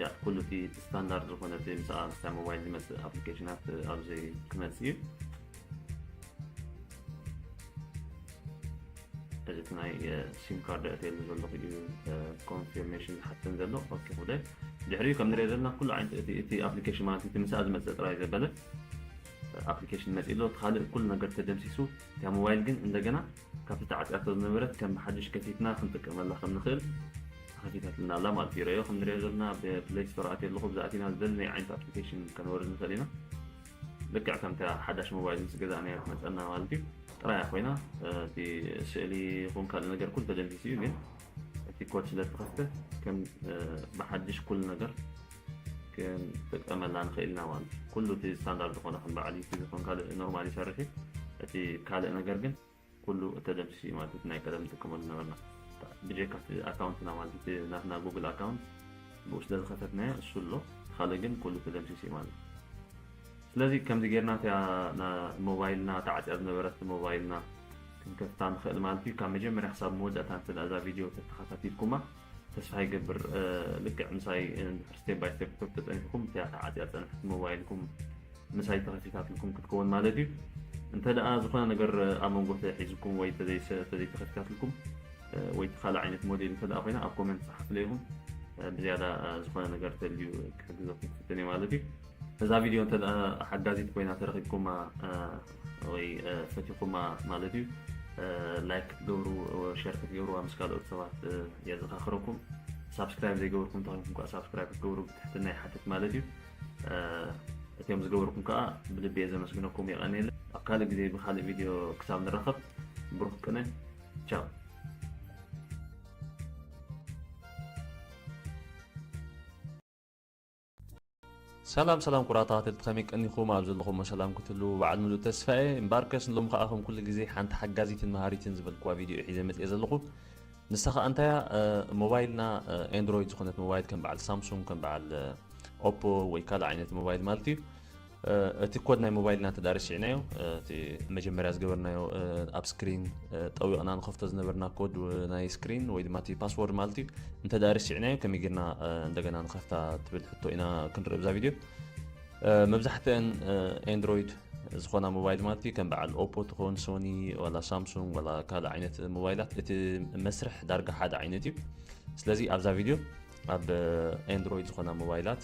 ያ፣ ኩሉ እቲ ስታንዳርድ ዝኾነ እቲ ምስኣ ምስታ ሞባይል ዝመጽእ ኣፕሊኬሽናት ኣብዚ ክመጽእ እዩ። እዚ እቲ ናይ፣ እ፣ ሲም ካርድ ኣእትየሉ ዘለኹ እዩ፣ እ፣ ኮንፊርሜሽን ዝሓተን ዘሎ። ኦኬ፣ ክብለ። ድሕሪኡ ከም ንሪኦ ዘለና ኩሉ ዓይነት እቲ፣ እቲ ኣፕሊኬሽን ማለት እቲ ምስኣ ዝመጽእ ጥራይ ዘበለ ኣፕሊኬሽን መጺኡ ኣሎ። እቲ ካልእ ኩሉ ነገር ተደምሲሱ፣ እታ ሞባይል ግን እንደገና ካብቲ ተዓጽያቶ ዝነበረት ከም ብሓድሽ ከፊትና ክንጥቀመላ ከም ንኽእል ተኸፊታትልና ኣላ ማለት እዩ። ረዮ ከም ንሪኦ ዘለና ብፕሌይ ስቶር ኣትየ ኣለኹ፣ ብዛእቲና ዝደለናዮ ዓይነት ኣፕሊኬሽን ከነወርድ ንኽእል ኢና። ልክዕ ከምታ ሓዳሽ ሞባይል ምስ ገዛእናዮ ትመጸና ማለት እዩ። ጥራያ ኮይና፣ እ፣ እቲ ስእሊ ይኹን ካልእ ነገር ኩሉ ተደምሲሱ እዩ፣ ግን እቲ ኮድ ስለ ዝተኸፍተ ከም፣ እ፣ ብሓድሽ ኩሉ ነገር ክንጥቀመላ ንኽእል ኢና ማለት እዩ። ኩሉ እቲ ስታንዳርድ ዝኾነ ከም በዓል ዩቲዩብ ይኹን ካልእ ኖርማል ይሰርሕ እዩ። እቲ ካልእ ነገር ግን ኩሉ ተደምሲሱ እዩ ማለት እዩ። እቲ ናይ ቀደም ንጥቀመሉ ዝነበርና ብጀካ እቲ ኣካውንትና ማለት እዩ፣ እቲ ናትና ጉግል ኣካውንት ብኡ ስለ ዝኸፈትናዮ እሱ ኣሎ። ካልእ ግን ኩሉ ተደምሲሱ እዩ ማለት እዩ። ስለዚ ከምዚ ጌርና እቲኣ ና-፣ ሞባይልና ተዓጽያ ዝነበረት ሞባይልና ክንከፍታ ንኽእል ማለት እዩ። ካብ መጀመርያ ክሳብ መወዳእታ እንተ ደኣ እዛ ቪድዮ ተተኸታቲልኩማ ተስፋ ይገብር። እ፣ ልክዕ ምሳይ፣ እ፣ እንድሕር ስቴፕ ባይ ስቴፕ ክትከፍቱ ጸኒሕኩም እቲኣ ተዓጽያ ዝጸንሐት ሞባይልኩም ምሳይ ተኸፊታትልኩም ክትከውን ማለት እዩ። እንተ ደኣ ዝኾነ ነገር፣ እ፣ ኣብ መንጎ ተሒዝኩም ወይ ተዘይሰ-፣ ተዘይተኸፊታትልኩም፣ እ፣ ወይ እቲ ካልእ ዓይነት ሞዴል እንተ ደኣ ኮይና ኣብ ኮመንት ጸሓፉለይ ኢኹም። እ፣ ብዝያዳ፣ እ፣ ዝኾነ ነገር ተልዩ ክሕግዘኩም ክፍትን እየ ማለት እዩ። እዛ ቪድዮ እንተ ደኣ ሓጋዚት ኮይና ተረኺብኩማ፣ እ፣ ወይ፣ እ፣ ፈቲኹማ ማለት እዩ፣ እ፣ ላይክ ክትገብሩ፣ ሸር ክትገብሩዋ ምስ ካልኦት ሰባት፣ እ፣ የዘኻኽረኩም። ሳብስክራይብ ዘይገበርኩም እንተኾይንኩም ከኣ ሳብስክራይብ ክትገብሩ ብትሕትና ይሓትት ማለት እዩ። እ፣ እቲኦም ዝገበርኩም ከኣ ብልቢ እየ ዘመስግነኩም። የቐንየለይ። ኣብ ካልእ ግዜ ብኻልእ ቪድዮ ክሳብ ንራኸብ ብሩኽ ቅነ። ቻው። ሰላም ሰላም ኩቡራት ተኸታተልቲ፣ ከመይ ቀኒኹም? ኣብ ዘለኹሞ ሰላም ክትህልዉ በዓል ምሉእ ተስፋ እየ። እምበኣርከስ ንሎሚ ከኣ ከም ኩሉ ግዜ ሓንቲ ሓጋዚትን መሃሪትን ዝበልኩዋ ቪድዮ እየ ሒዘ መጽየ ዘለኹ። ንሳ ከኣ እንታይ እያ? እ፣ ሞባይልና፣ እ፣ ኤንድሮይድ ዝኾነት ሞባይል ከም በዓል ሳምሱንግ፣ ከም በዓል፣ እ፣ ኦፖ ወይ ካልእ ዓይነት ሞባይል ማለት እዩ። እ፣ እቲ ኮድ ናይ ሞባይልና እንተ ደኣ ረሲዕናዮ፣ እ፣ እቲ መጀመርያ ዝገበርናዮ፣ እ፣ ኣብ ስክሪን፣ እ፣ ጠዊቕና ንኸፍቶ ዝነበርና ኮድ፣ እ፣ ናይ ስክሪን ወይ ድማ እቲ ፓስወርድ ማለት እዩ። እንተ ደኣ ረሲዕናዮ ከመይ ጌርና፣ እ፣ እንደገና ንኸፍታ ትብል ሕቶ ኢና ክንርኢ ብዛ ቪድዮ። እ፣ መብዛሕትአን፣ እ፣ ኤንድሮይድ ዝኾና ሞባይል ማለት እዩ፣ ከም በዓል ኦፖ ትኾን፣ ሶኒ፣ ዋላ ሳምሱንግ፣ ዋላ ካልእ ዓይነት ሞባይላት፣ እቲ መስርሕ ዳርጋ ሓደ ዓይነት እዩ። ስለዚ ኣብዛ ቪድዮ ኣብ ኤንድሮይድ ዝኾና ሞባይላት፣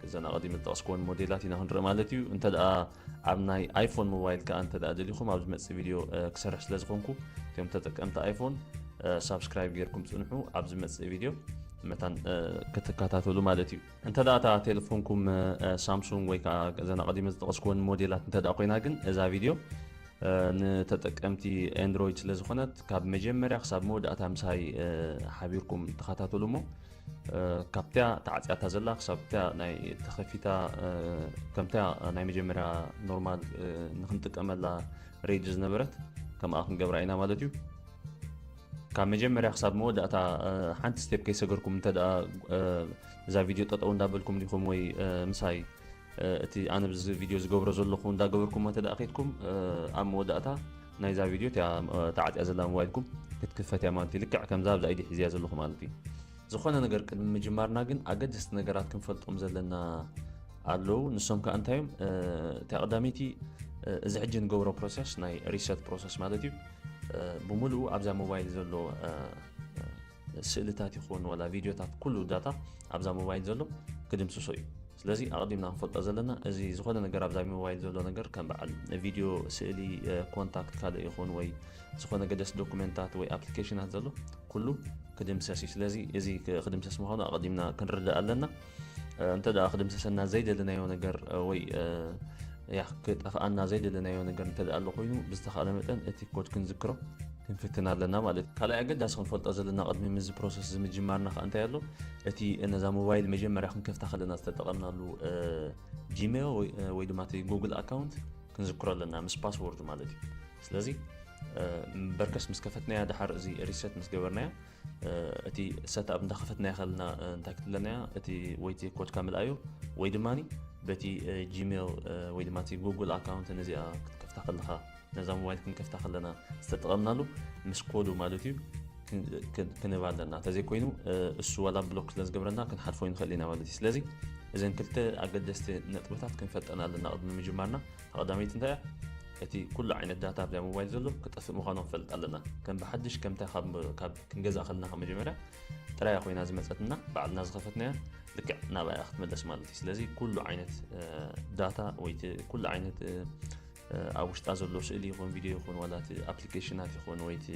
እዘን ኣቐዲመ ዝጠቐስኩወን ሞዴላት ኢና ክንርኢ ማለት እዩ። እንተ ደኣ ኣብ ናይ ኣይፎን ሞባይል ከኣ እንተ ደኣ ደሊኹም፣ ኣብ ዝመጽእ ቪድዮ፣ እ፣ ክሰርሕ ስለ ዝኾንኩ፣ እቶም ተጠቀምቲ ኣይፎን፣ እ፣ ሳብስክራይብ ጌርኩም ጽንሑ። ኣብ ዝመጽእ ቪድዮ መታን፣ እ፣ ክትከታተሉ ማለት እዩ። እንተ ደኣ እታ ቴሌፎንኩም፣ እ፣ ሳምሱንግ ወይ ከኣ እዘን ኣቐዲመ ዝጠቐስኩወን ሞዴላት እንተ ደኣ ኮይና ግን፣ እዛ ቪድዮ፣ እ፣ ንተጠቀምቲ ኤንድሮይድ ስለ ዝኾነት፣ ካብ መጀመርያ ክሳብ መወዳእታ ምሳይ፣ እ፣ ሓቢርኩም ተኸታተሉ እሞ፣ እ፣ ካብቲያ ተዓጽያታ ዘላ ክሳብ እቲያ ናይ ተኸፊታ፣ እ፣ ከምቲያ ናይ መጀመርያ ኖርማል፣ እ፣ ንኽንጥቀመላ ሬዲ ዝነበረት ከምኣ ክንገብራ ኢና ማለት እዩ። ካብ መጀመርያ ክሳብ መወዳእታ፣ እ፣ ሓንቲ ስቴፕ ከይሰገርኩም እንተ ደኣ፣ እ፣ እዛ ቪድዮ ጠጠው እንዳበልኩም ዲኹም ወይ፣ እ፣ ምሳይ፣ እ፣ እቲ ኣነ ብዚ ቪድዮ ዝገብሮ ዘለኹ እንዳገበርኩሞ እንተ ደኣ ከይድኩም፣ እ፣ ኣብ መወዳእታ ናይዛ ቪድዮ እቲኣ፣ እ፣ ተዓጽያ ዘላ ሞባይልኩም ክትክፈት እያ ማለት እዩ። ልክዕ ከምዛ ኣብዛ ኢደይ ሒዘያ ዘለኹ ማለት እዩ። ዝኾነ ነገር ቅድሚ ምጅማርና ግን ኣገደስቲ ነገራት ክንፈልጦም ዘለና ኣለዉ። ንሶም ከኣ እንታይ እዮም? እ፣ እታ ቀዳመይቲ፣ እ፣ እዚ ሕጂ ንገብሮ ፕሮሰስ ናይ ሪሰት ፕሮሰስ ማለት እዩ። እ፣ ብምሉኡ ኣብዛ ሞባይል ዘሎ፣ እ፣ እ፣ ስእልታት ይኹን ዋላ ቪድዮታት ኩሉ ዳታ ኣብዛ ሞባይል ዘሎ ክድምስሶ እዩ። ስለዚ ኣቐዲምና ክንፈልጦ ዘለና እዚ ዝኾነ ነገር ኣብዛ ሞባይል ዘሎ ነገር ከም በዓል ቪድዮ፣ ስእሊ፣ እ፣ ኮንታክት ካልእ ይኹን ወይ ዝኾነ ገደስ ዶኩመንታት ወይ ኣፕሊኬሽናት ዘሎ ኩሉ ክድምሰስ እዩ። ስለዚ እዚ ክ-፣ ክድምሰስ ምዃኑ ኣቐዲምና ክንርዳእ ኣለና። እንተ ደኣ ክድምሰሰና ዘይደለናዮ ነገር ወይ ያ ክጠፍኣና ዘይደለናዮ ነገር እንተ ደኣ ኣሎ ኮይኑ ብዝተኻእለ መጠን እቲ ኮድ ክንዝክሮ ክንፍትን ኣለና ማለት እዩ። ካልኣይ ኣገዳሲ ክንፈልጦ ዘለና ቅድሚ ምዚ ፕሮሰስ እዚ ምጅማርና ከዓ እንታይ ኣሎ፣ እቲ ነዛ ሞባይል መጀመርያ ክንከፍታ ከለና ዝተጠቐምናሉ ጂሜል ወይ ድማ እቲ ጉግል ኣካውንት ክንዝክሮ ኣለና ምስ ፓስወርድ ማለት እዩ። ስለዚ በርከስ ምስ ከፈትናያ ድሓር እዚ ሪሰት ምስ ገበርናያ እቲ ሰትኣፕ እንዳኸፈትናያ ከለና እንታይ ክትብለናያ እቲ ወይቲ ኮድካ ምልኣዮ ወይ ድማ በቲ ጂሜል ወይ ድማ እቲ ጉግል ኣካውንት ነዚኣ ክትከፍታ ከለኻ ነዛ ሞባይል ክንከፍታ ከለና ዝተጠቐምናሉ ምስ ኮዱ ማለት እዩ ክንህብ ኣለና። እንተዘይኮይኑ እሱ ዋላ ብሎክ ስለ ዝገብረና ክንሓልፎ ንኽእል ኢና ማለት እዩ። ስለዚ እዘን ክልተ ኣገደስቲ ነጥብታት ክንፈልጠን ኣለና ቅድሚ ምጅማርና። ቀዳመይቲ እንታይ እያ? እቲ ኩሉ ዓይነት ዳታ ኣብዛ ሞባይል ዘሎ ክጠፍእ ምዃኑ ክንፈልጥ ኣለና። ከም ብሓድሽ ከምታ ካብ ክንገዝኣ ከለና ካብ መጀመርያ ጥራያ ኮይና ዝመፀትና ባዕልና ዝኸፈትናያ ልክዕ ናብኣ ክትመለስ ማለት እዩ። ስለዚ ኩሉ ዓይነት ዳታ ወይ ኩሉ ዓይነት ኣብ ውሽጣ ዘሎ ስእሊ ይኹን ቪድዮ ይኹን ዋላ እቲ ኣፕሊኬሽናት ይኹን ወይ እቲ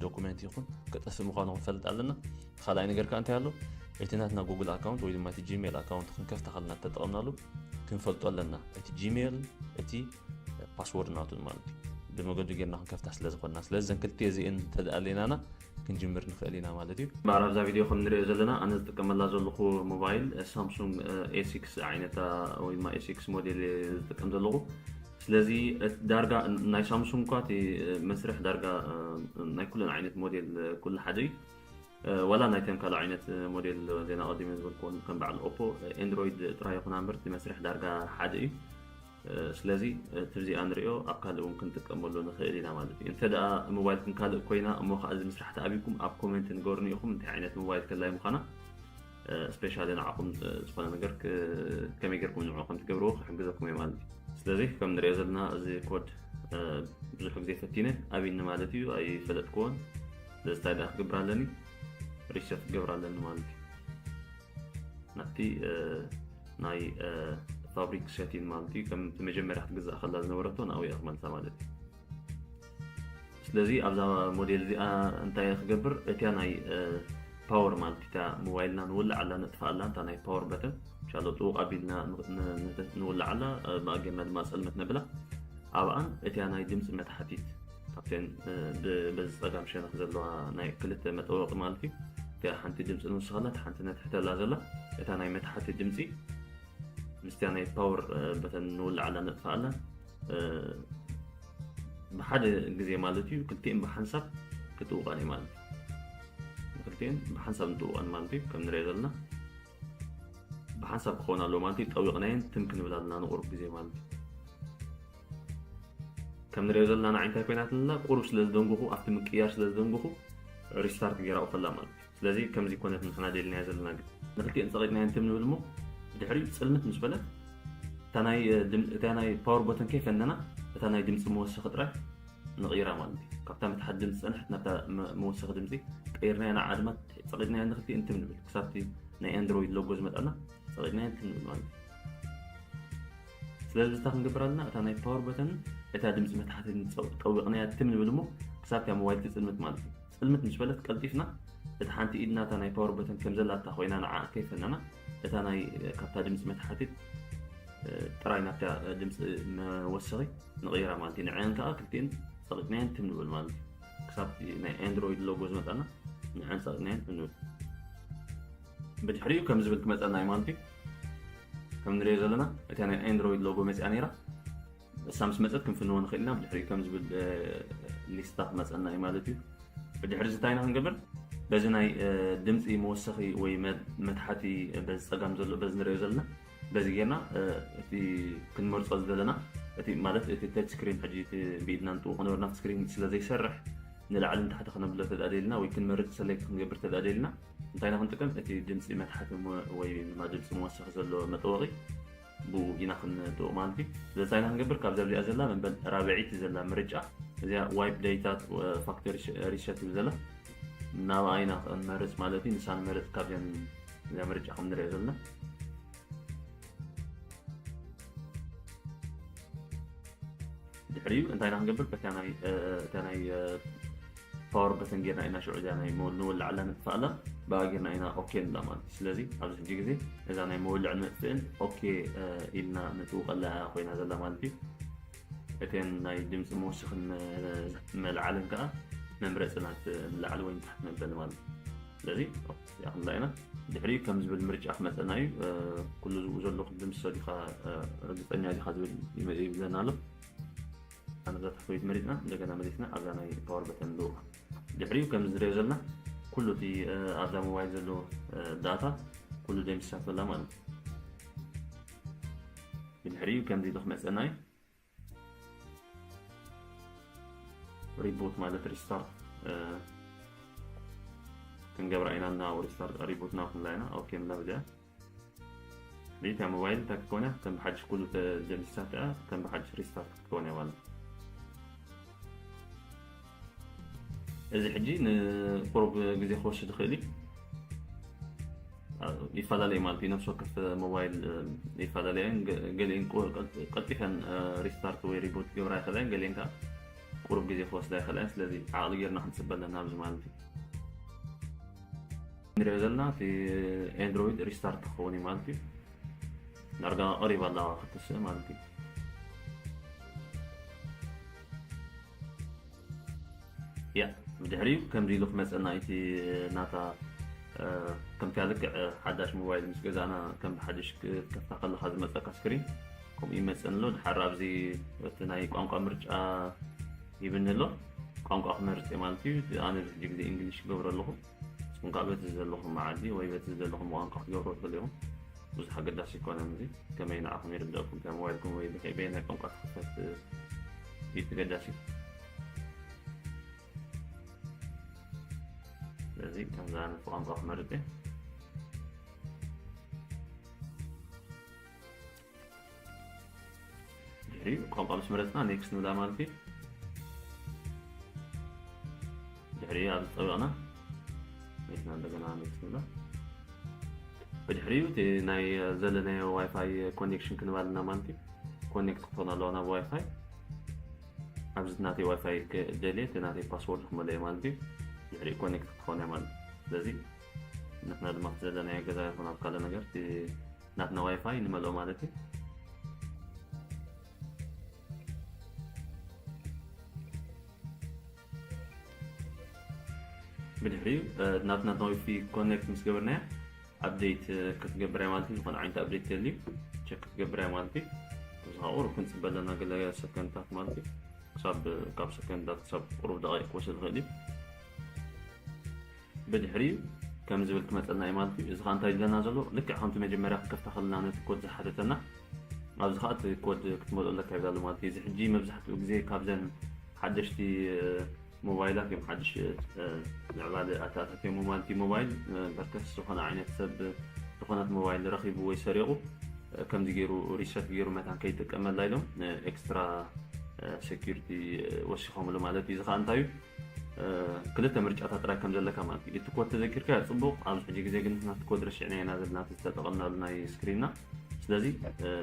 ዶኩመንት ይኹን ክጠፍእ ምዃኑ ክንፈልጥ ኣለና። ካልኣይ ነገር ከዓ እንታይ ኣሎ? እቲ ናትና ጉግል ኣካውንት ወይ ድማ እቲ ጂሜል ኣካውንት ክንከፍታ ከለና ተጠቐምናሉ ክንፈልጦ ኣለና። እቲ ጂሜል እቲ ፓስወርድ ናቱ ማለት እዩ። ብመገዱ ጌርና ክንከፍታ ስለ ዝኾንና። ስለዚ ዘን ክልተ እዚእን ተደኣሌናና ክንጅምር ንኽእል ኢና ማለት እዩ። እምበኣር ኣብዛ ቪድዮ ከም ንሪኦ ዘለና ኣነ ዝጥቀመላ ዘለኹ ሞባይል ሳምሱንግ ኤ ሲክስ ዓይነታ ወይ ድማ ኤ ሲክስ ሞዴል ዝጥቀም ዘለኹ። ስለዚ ዳርጋ ናይ ሳምሱንግ እኳ እቲ መስርሕ ዳርጋ ናይ ኩለን ዓይነት ሞዴል ኩሉ ሓደ እዩ። ዋላ ናይተን ካልእ ዓይነት ሞዴል ዜና ቀዲመ ዝበልክዎን ከም በዓል ኦፖ ኤንድሮይድ ጥራይ ይኹና እምበር እቲ መስርሕ ዳርጋ ሓደ እዩ። ስለዚ እቲ ብዚኣ ንሪኦ ኣብ ካልእ እውን ክንጥቀመሉ ንኽእል ኢና ማለት እዩ። እንተ ደኣ ሞባይልኩም ካልእ ኮይና እሞ ከዓ እዚ ምስራሕ ተኣብይኩም ኣብ ኮሜንት ንገሩኒ ኢኹም እንታይ ዓይነት ሞባይል ከላይ ምዃና ስፔሻሊ ንዓኹም ዝኾነ ነገር ከመይ ጌርኩም ንዕኡ ከም ትገብርዎ ክሕግዘኩም እየ ማለት እዩ። ስለዚ ከም ንሪኦ ዘለና እዚ ኮድ ብዙሕ ግዜ ፈቲነ ኣብይኒ ማለት እዩ ኣይፈለጥክዎን። ስለዚ እንታይ ደኣ ክገብር ኣለኒ? ሪሰት ክገብር ኣለኒ ማለት እዩ። ናብቲ ናይ ፋብሪክ ሴቲን ማለት እዩ ከም እቲ መጀመርያ ክትግዛእ ከላ ዝነበረቶ ናብኡ እየ ክመልሳ ማለት እዩ። ስለዚ ኣብዛ ሞዴል እዚኣ እንታይ እየ ክገብር? እቲያ ናይ ፓወር ማለት እታ ሞባይልና ንውልዓላ ነጥፍኣላ እታ ናይ ፓወር በተን ሻሎ ጥውቕ ኣቢልና ንውልዓላ ብኣጌርና ድማ ጸልመት ነብላ ኣብኣን እቲያ ናይ ድምፂ መታሓቲት ካብተን በዚ ፀጋም ሸነኽ ዘለዋ ናይ ክልተ መጠወቂ ማለት እዩ። እቲያ ሓንቲ ድምፂ ንውስኸላ እታ ሓንቲ ነትሕተላ ዘላ እታ ናይ መታሓቲ ድምፂ ምስቲያ ናይ ፓወር በተን ንውልዓላ ነጥፍኣላ ብሓደ ግዜ ማለት እዩ ክልቲኤን ብሓንሳብ ክትውቀን እዩ ማለት እዩ። ክልቲኤን ብሓንሳብ ንጥውቀን ማለት እዩ ከም ንሪኦ ዘለና ብሓንሳብ ክኸውን ኣለዎ ማለት እዩ። ጠዊቕናየን ትም ክንብል ኣለና ንቁሩብ ግዜ ማለት እዩ። ከም ንሪኦ ዘለና ንዓይ እንታይ ኮይናትልና ቁሩብ ስለ ዝደንጉኹ ኣብቲ ምቅያር ስለ ዝደንጉኹ ሪስታርት ገይራኡ ከላ ማለት እዩ። ስለዚ ከምዚ ኮነት ንሕና ደልናዮ ዘለና ግን ንክልቲኤን ጸቂጥናየን ትም ንብል እሞ ብድሕሪኡ ጽልምት ምስ በለት እታ ናይ ፓወር ቦተን ከይፈነና እታ ናይ ድምፂ መወሰኺ ጥራይ ንቕይራ ማለት እዩ። ካብታ መትሓት ድምፂ ፀንሐት ናብታ መወሰኺ ድምፂ ቀይርናያ ንዓ ድማ ጸቂጥናያ ንክልቲኤን ትም ንብል ክሳብቲ ናይ ኣንድሮይድ ሎጎ ዝመጣና ጸቂጥናያ ትም ንብል ማለት እዩ። ስለዚ ብዝታ ክንገብር ኣለና እታ ናይ ፓወር በተን እታ ድምፂ መትሓት ጠዊቕናያ ትም ንብል እሞ ክሳብታ ሞባይል ትፅልምት ማለት እዩ። ፅልምት ምስ በለት ቀልጢፍና እቲ ሓንቲ ኢድና እታ ናይ ፓወር በተን ከም ዘላታ ኮይና ንዓ ከይፈነና እታ ናይ ካብታ ድምፂ መትሓቲት ጥራይ ናብታ ድምፂ መወሰኺ ንቕይራ ማለት እዩ። ንዐን ከዓ ክልቲኤን ፀቂጥናየን ትም ንብል ማለት እዩ። ክሳብ ናይ ኣንድሮይድ ሎጎ ዝመፀና ንዐን ፀቂጥናየን ትም ንብል። ብድሕሪኡ ከም ዝብል ክመፀና እዩ ማለት እዩ። ከም ንሪኦ ዘለና እታ ናይ ኣንድሮይድ ሎጎ መፅኣ ነይራ እሳ ምስ መፀት ክንፍንዎ ንኽእል ኢና። ብድሕሪኡ ከም ዝብል ሊስታ ክመፀና እዩ ማለት እዩ። ብድሕሪ እዚ እንታይ ኢና ክንገብር? በዚ ናይ ድምፂ መወሰኺ ወይ መትሓቲ በዚ ፀጋም ዘሎ በዚ ንሪኦ ዘለና በዚ ጌርና እቲ ክንመርፆ ዝደለና እቲ ማለት እቲ ተች ስክሪን ሕጂ እቲ ብኢድና ንጥውቕ ነበርና ስክሪን ስለ ዘይሰርሕ ንላዕሊ ንታሕቲ ከነብሎ ተዳ ደልና ወይ ክንመርፅ ሰሌክት ክንገብር ተዳ ደልና እንታይ ኢና ክንጥቀም? እቲ ድምፂ መትሓቲ ወይ ድማ ድምፂ መወሰኺ ዘሎ መጠወቒ ብኡ ኢና ክንጥውቕ ማለት እዩ። ስለዚ እንታይ ኢና ክንገብር? ካብዛ ኣብዚኣ ዘላ መንበል ራብዒቲ ዘላ ምርጫ እዚኣ ዋይፕ ዴታ ፋክተሪ ሪሰት ትብል ዘላ ናብኣ ኢና ክንመርፅ ማለት እዩ። ንሳ ንመርፅ ካብዚኣን እዚኣ ምርጫ ከም ንሪኦ ዘለና ድሕሪኡ እንታይ ኢና ክንገብር? በታ ናይ እታ ናይ ፓወር በተን ጌርና ኢና ሽዑ እዚኣ ናይ ንወልዓላ ንጥፋኣላ ብኣ ጌርና ኢና ኦኬ ንብላ ማለት እዩ። ስለዚ ኣብዚ ሕጂ ግዜ እዛ ናይ መወልዕን መጥፍእን ኦኬ ኢልና ንጥውቐላ ኮይና ዘላ ማለት እዩ። እተን ናይ ድምፂ መወሰኽን መልዓልን ከዓ መምረፂ ናት ንላዕሊ ወይ ንታሕቲ መበሊ ማለት እዩ። ስለዚ ይኣኽላ ኢና። ድሕሪኡ ከም ዝብል ምርጫ ክመፀና እዩ። ኩሉ ዝብኡ ዘለኹ ድምፂ ሰዲኻ ርግፀኛ ዲኻ ዝብል ይብለና ኣሎ። ኣነ እዛ ታሕተወይቲ መሪፅና እንደገና መሊስና ኣብዛ ናይ ፓወር በተን ንድውቓ። ድሕሪኡ ከም ዝሪኦ ዘለና ኩሉ እቲ ኣብዛ ሞባይል ዘሎ ዳታ ኩሉ ደምሲሳቶ ኣላ ማለት እዩ። ብድሕሪኡ ከምዚ ኢሉ ክመፀና እዩ። ሪቡት ማለት ሪስታርት ክንገብራ ኢና እና ሪስታርት ሪቡት ናብላ ኢና ኦኬ ንብላ ብዚኣ። ሪታ ሞባይል እንታይ ክትኮን እያ ከም ብሓድሽ ኩሉ ተደምሲሳት እያ ከም ብሓድሽ ሪስታርት ክትኮን እያ ማለት እዩ። እዚ ሕጂ ንቁሩብ ግዜ ክወስድ ይኽእል እዩ። ይፈላለዩ ማለት እዩ። ነፍሲ ወከፍ ሞባይል ይፈላለያ እየን። ገ- ገሊአን ቁ- ቀልጢ- ቀልጢፈን ሪስታርት ወይ ሪቡት ክገብራ ይኽእላ እየን። ገሊአን ከዓ ቁሩብ ግዜ ክወስዳ ይኽእላ እየን። ስለዚ ዓቕሊ ጌርና ክንፅበ ኣለና ኣብዚ ማለት እዩ። ንሪኦ ዘለና እቲ ኤንድሮይድ ሪስታርት ክኸውን እዩ ማለት እዩ። ዳርጋ ቀሪባ ኣለዋ ክትስእ ማለት እዩ። ያ ብድሕሪኡ ከምዚ ኢሉ ክመፀና እቲ ናታ ከምቲ ልክዕ ሓዳሽ ሞባይል ምስ ገዛእና ከም ሓድሽ ክትከፍታ ከለካ ዝመፀካ ስክሪን ከምኡ ይመፀን ኣሎ። ድሓር ኣብዚ እቲ ናይ ቋንቋ ምርጫ ይብኒ ኣሎ። ቋንቋ ክመርፅ ማለት እዩ። ኣነ ብዙሕ ግዜ እንግሊሽ ይገብሮ ኣለኹ። ንስኹም ከዓ በቲ ዘለኹም መዓዲ ወይ በቲ ዘለኹም ቋንቋ ክትገብሮ ትኽእሉ ኢኹም። ብዙሕ ኣገዳሲ ኣይኮነን። እዚ ከመይ ንዓኹም ይርደእኩም፣ ከም ሞባይልኩም ወይ በየናይ ቋንቋ ትኽፈት እዩ ተገዳሲ። ስለዚ ከምዚ ዓይነት ቋንቋ ክመርፅ እየ። ድሕሪኡ ቋንቋ ምስ መረፅና ኔክስት ንብላ ማለት እዩ። ድሕሪኡ ኣብ ዝፀበቕና ኔክስት እንደገና ኔክስት ንብላ። ብድሕሪኡ እቲ ናይ ዘለናዮ ዋይፋይ ኮኔክሽን ክንባልና ማለት እዩ። ኮኔክት ክትኾን ኣለዋ ናብ ዋይፋይ። ኣብዚ ናተይ ዋይፋይ ክደልየ እቲ ናተይ ፓስወርድ ክመልኦ ማለት እዩ። ድሕሪኡ ኮኔክት ክትኾን እያ ማለት እዩ። ስለዚ ንሕና ድማ ዘለናዮ ገዛ ይኹን ኣብ ካልእ ነገር እቲ ናትና ዋይፋይ ንመልኦ ማለት እዩ። ብድሕሪኡ ናትና ናዊፊ ኮኔክት ምስ ገበርናያ ኣፕዴት ክትገብር እያ ማለት እዩ። ዝኾነ ዓይነት ኣፕዴት ተልዩ ቸክ ክትገብር እያ ማለት እዩ። እዚ ከዓ ቁሩብ ክንፅበ ኣለና ገለ ሰከንድታት ማለት እዩ። ክሳብ ካብ ሰከንድታት ክሳብ ቁሩብ ደቂቕ ክወስድ ይኽእል እዩ። ብድሕሪኡ ከም ዝብል ክመፀልና እዩ ማለት እዩ። እዚ ከዓ እንታይ ይብለና ዘሎ ልክዕ ከምቲ መጀመርያ ክከፍታ ከለና ነቲ ኮድ ዝሓተተና ኣብዚ ከዓ እቲ ኮድ ክትመልኦ ኣለካ ይብላ ኣሎ ማለት እዩ። እዚ ሕጂ መብዛሕትኡ ግዜ ካብዘን ሓደሽቲ ሞባይላት እዮም ሓድሽ ምዕባለ ኣተኣታትዮም ማለት እዩ። ሞባይል በርከስ ዝኾነ ዓይነት ሰብ ዝኾነት ሞባይል ረኺቡ ወይ ሰሪቑ ከምዚ ገይሩ ሪሰት ገይሩ መታን ከይጥቀመላ ኢሎም ኤክስትራ ሴኪሪቲ ወሲኾምሉ ማለት እዩ። እዚ ከዓ እንታይ እዩ? ክልተ ምርጫታት ጥራይ ከም ዘለካ ማለት እዩ። እቲ ኮድ ተዘኪርካ ፅቡቕ። ኣብዚ ሕጂ ግዜ ግን ናቲ ኮድ ረሲዕና ኢና ዘለና ዝተጠቐምናሉ ናይ ስክሪንና። ስለዚ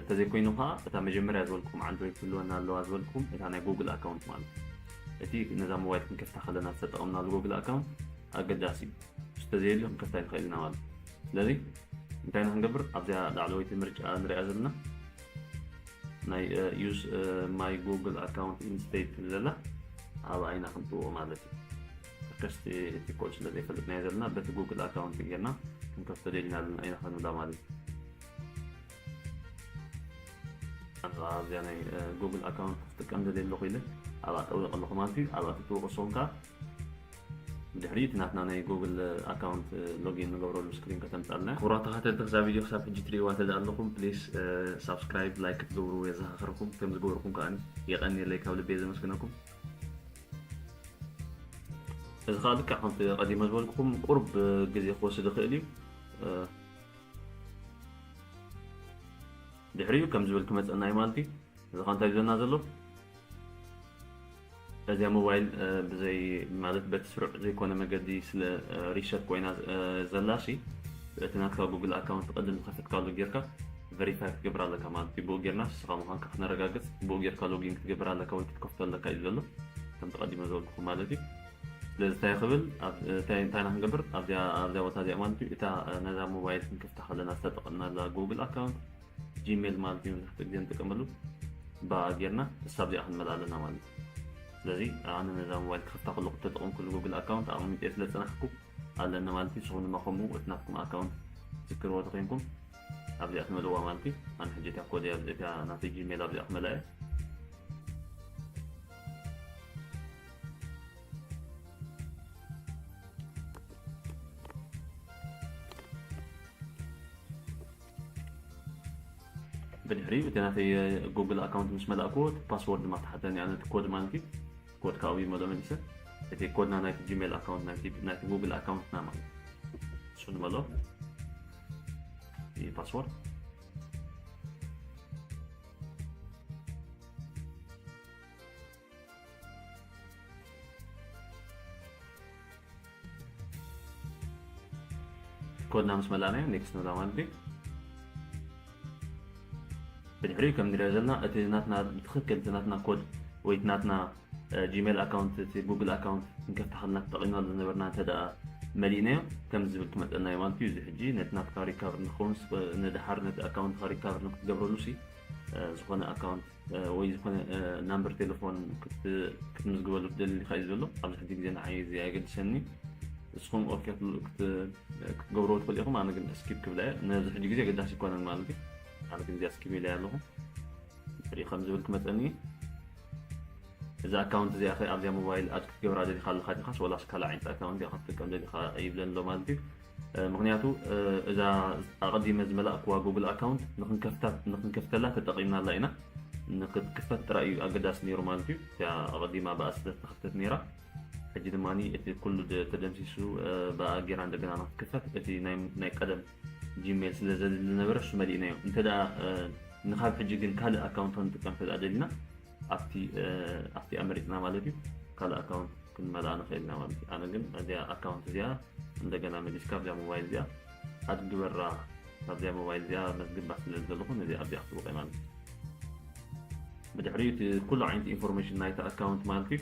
ተዘይኮይኑ ከዓ እታ መጀመርያ ዝበልኩም ኣንድሮይድ ክህልወና ኣለዋ ዝበልኩም እታ ናይ ጉግል ኣካውንት ማለት እዩ። እቲ ነዛ ሞባይል ክንከፍታ ከለና ዝተጠቐምናሉ ጉግል ኣካውንት ኣገዳሲ እዩ። ተዘየልዩ ክንከፍታ ይንኽእል ኢና ማለት እዩ። ስለዚ እንታይ ኢና ክንገብር ኣብዚኣ ላዕለወይቲ ምርጫ ንሪኣ ዘለና ናይ use my Google account instead ትብል ዘላ ኣብኣ ኢና ክንጥውቕ ማለት እዩ። ከስቲ እቲ ኮድ ስለ ዘይፈልጥናዮ ዘለና በቲ ጉግል ኣካውንት ጌርና ክንከፍቶ ደሊና ኣለና ኢና ክንብላ ማለት እዩ። ኣብዚኣ ናይ ጉግል ኣካውንት ክጥቀም ደልየ ኣለኹ ኢለ ኣብኣ ጠዊቕ ኣለኹ ማለት እዩ። ኣብኣ ትጥውቑ ንስኹም ከዓ ድሕሪ እቲ ናትና ናይ ጉግል ኣካውንት ሎጊን ንገብረሉ ስክሪን ከተምፃልና። ክቡራት ተኸታተልቲ ክዛ ቪድዮ ክሳብ ሕጂ ትሪእዋ ተደ ኣለኹም ፕሊስ ሳብስክራይብ ላይክ ክትገብሩ የዘኻኽረኩም። ከም ዝገበርኩም ከዓ የቐንየለይ ካብ ልቤ ዘመስግነኩም። እዚ ከዓ ልክዕ ከምቲ ቀዲመ ዝበልኩኹም ቁሩብ ግዜ ክወስድ ይኽእል እዩ። ድሕሪኡ ከም ዝብል ክመፀና እዩ ማለት እዩ። እዚ ከዓ እንታይ ዝብለና ዘሎ እዚኣ ሞባይል ብዘይ ማለት በቲ ስሩዕ ዘይኮነ መገዲ ስለ ሪሸት ኮይና ዘላ ሲ እቲ ናትካ ጉግል ኣካውንት ቅድም ዝኸፈትካሉ ጌርካ ቨሪፋይ ክትገብር ኣለካ ማለት እዩ። ብኡ ጌርና ንስኻ ምዃንካ ክነረጋግፅ ብኡ ጌርካ ሎጊን ክትገብር ኣለካ ወይ ክትከፍቶ ኣለካ እዩ ዘሎ ከም ተቐዲመ ዝበልኩኹም ማለት እዩ። ስለዚ እንታይ ክብል እንታይ እንታይ ኢና ክንገብር ኣብዚኣ ኣብዚኣ ቦታ እዚኣ ማለት እዩ። እታ ነዛ ሞባይል ክንከፍታ ከለና ዝተጠቐምናላ ጉግል ኣካውንት ጂሜል ማለት እዩ። መብዛሕትኡ ግዜ ንጥቀመሉ ብኣ ጌርና እሳ ኣብዚኣ ክንመልኣ ኣለና ማለት እዩ። ስለዚ ኣነ ነዛ ሞባይል ክኸፍታ ከለኹ ተጠቐምኩሉ ጉግል ኣካውንት ኣቐሚጠ ስለ ዝጸናሕኩ ኣለኒ ማለት እዩ። ንስኹም ድማ ከምኡ እቲ ናትኩም ኣካውንት ትዝክርዎ ተኮይንኩም ኣብዚኣ ትመልእዋ ማለት እዩ። ኣነ ሕጂ እታ ኮድ እያ ኣብዚኣ ናተይ ጂሜል ኣብዚኣ ክመልኣ እየ። ብድሕሪኡ እቲ ናተይ ጉግል ኣካውንት ምስ መላእክዎ እቲ ፓስወርድ ድማ ተሓተኒ ኣነ እቲ ኮድ ማለት እዩ። ኮድ ካብኡ ይመልኦ መሊሰ። እቲ ኮድና ናይቲ ጂሜል ኣካውንት ናይቲ ናይቲ ጉግል ኣካውንትና ማለት እዩ። እሱ ንመልኦ እዩ ፓስወርድ። ኮድና ምስ መላእናዮ ኔክስት ንብላ ማለት እዩ። ብድሕሪኡ ከም ንሪኦ ዘለና እቲ ናትና ብትኽክል እቲ ናትና ኮድ ወይ እቲ ናትና ጂሜል ኣካውንት እቲ ጉግል ኣካውንት ክንከፍታ ከለና ተጠቒምናሉ ዝነበርና እንተ ደኣ መሊእናዮ ከምዚ ዝብል ክመፀና እዩ ማለት እዩ። እዚ ሕጂ ነቲ ናትካ ሪካቨር ንክኸውን ንድሓር ነቲ ኣካውንትካ ሪካቨር ንክትገብረሉ ሲ ዝኾነ ኣካውንት ወይ ዝኾነ ናምበር ቴሌፎን ክትምዝግበሉ ትደሊ ኢኻ እዩ ዘሎ። ኣብዚ ሕጂ ግዜ ንዓይ እዚ ኣየገድሰኒ። ንስኹም ኦኬ ክትገብርዎ ትኽእሉ ኢኹም። ኣነ ግን ስኪፕ ክብላ እየ። ነዚ ሕጂ ግዜ ኣገዳሲ ኣይኮነን ማለት እዩ። ኣነ ግን እዚኣ ስኪፕ ኢለ ኣለኹ። ሪኢ ከም ዝብል ክመፀኒ እዚ ኣካውንት እዚኣ ኸ ኣብዚኣ ሞባይል ኣድ ክትገብራ ደሊኻ ኣለኻ ዲኻስ ወላስ ካልእ ዓይነት ኣካውንት እያ ክትጥቀም ደሊኻ ይብለኒ ኣሎ ማለት እዩ። ምክንያቱ እዛ ኣቐዲመ ዝመላእክዋ ጉግል ኣካውንት ንክንከፍተላ ተጠቒምናላ ኢና። ንክትክፈት ጥራይ እዩ ኣገዳሲ ነይሩ ማለት እዩ። እቲኣ ኣቐዲማ ብኣ ስለ ዝተኸፍተት ነይራ። ሕጂ ድማ እቲ ኩሉ ተደምሲሱ ብኣ ጌራ እንደገና ንክትክፈት እቲ ናይ ቀደም ጂሜል ስለ ዘድሊ ዝነበረ እሱ መሊእናዮ። እንተ ንካብ ሕጂ ግን ካልእ ኣካውንት ክንጥቀም እንተ ደሊና ኣብቲ ኣብቲ ኣመሪፅና ማለት እዩ ካልእ ኣካውንት ክንመልኣ ንኽእል ኢና ማለት እዩ። ኣነ ግን እዚኣ ኣካውንት እዚኣ እንደገና መሊስካ ኣብዚኣ ሞባይል እዚኣ ኣድ ግበራ ካብዚኣ ሞባይል እዚኣ መዝግባ ስለ ዘለኹ ነዚ ኣብዚኣ ክጥውቀ ማለት እዩ። ብድሕሪኡ እቲ ኩሉ ዓይነት ኢንፎርሜሽን ናይቲ ኣካውንት ማለት እዩ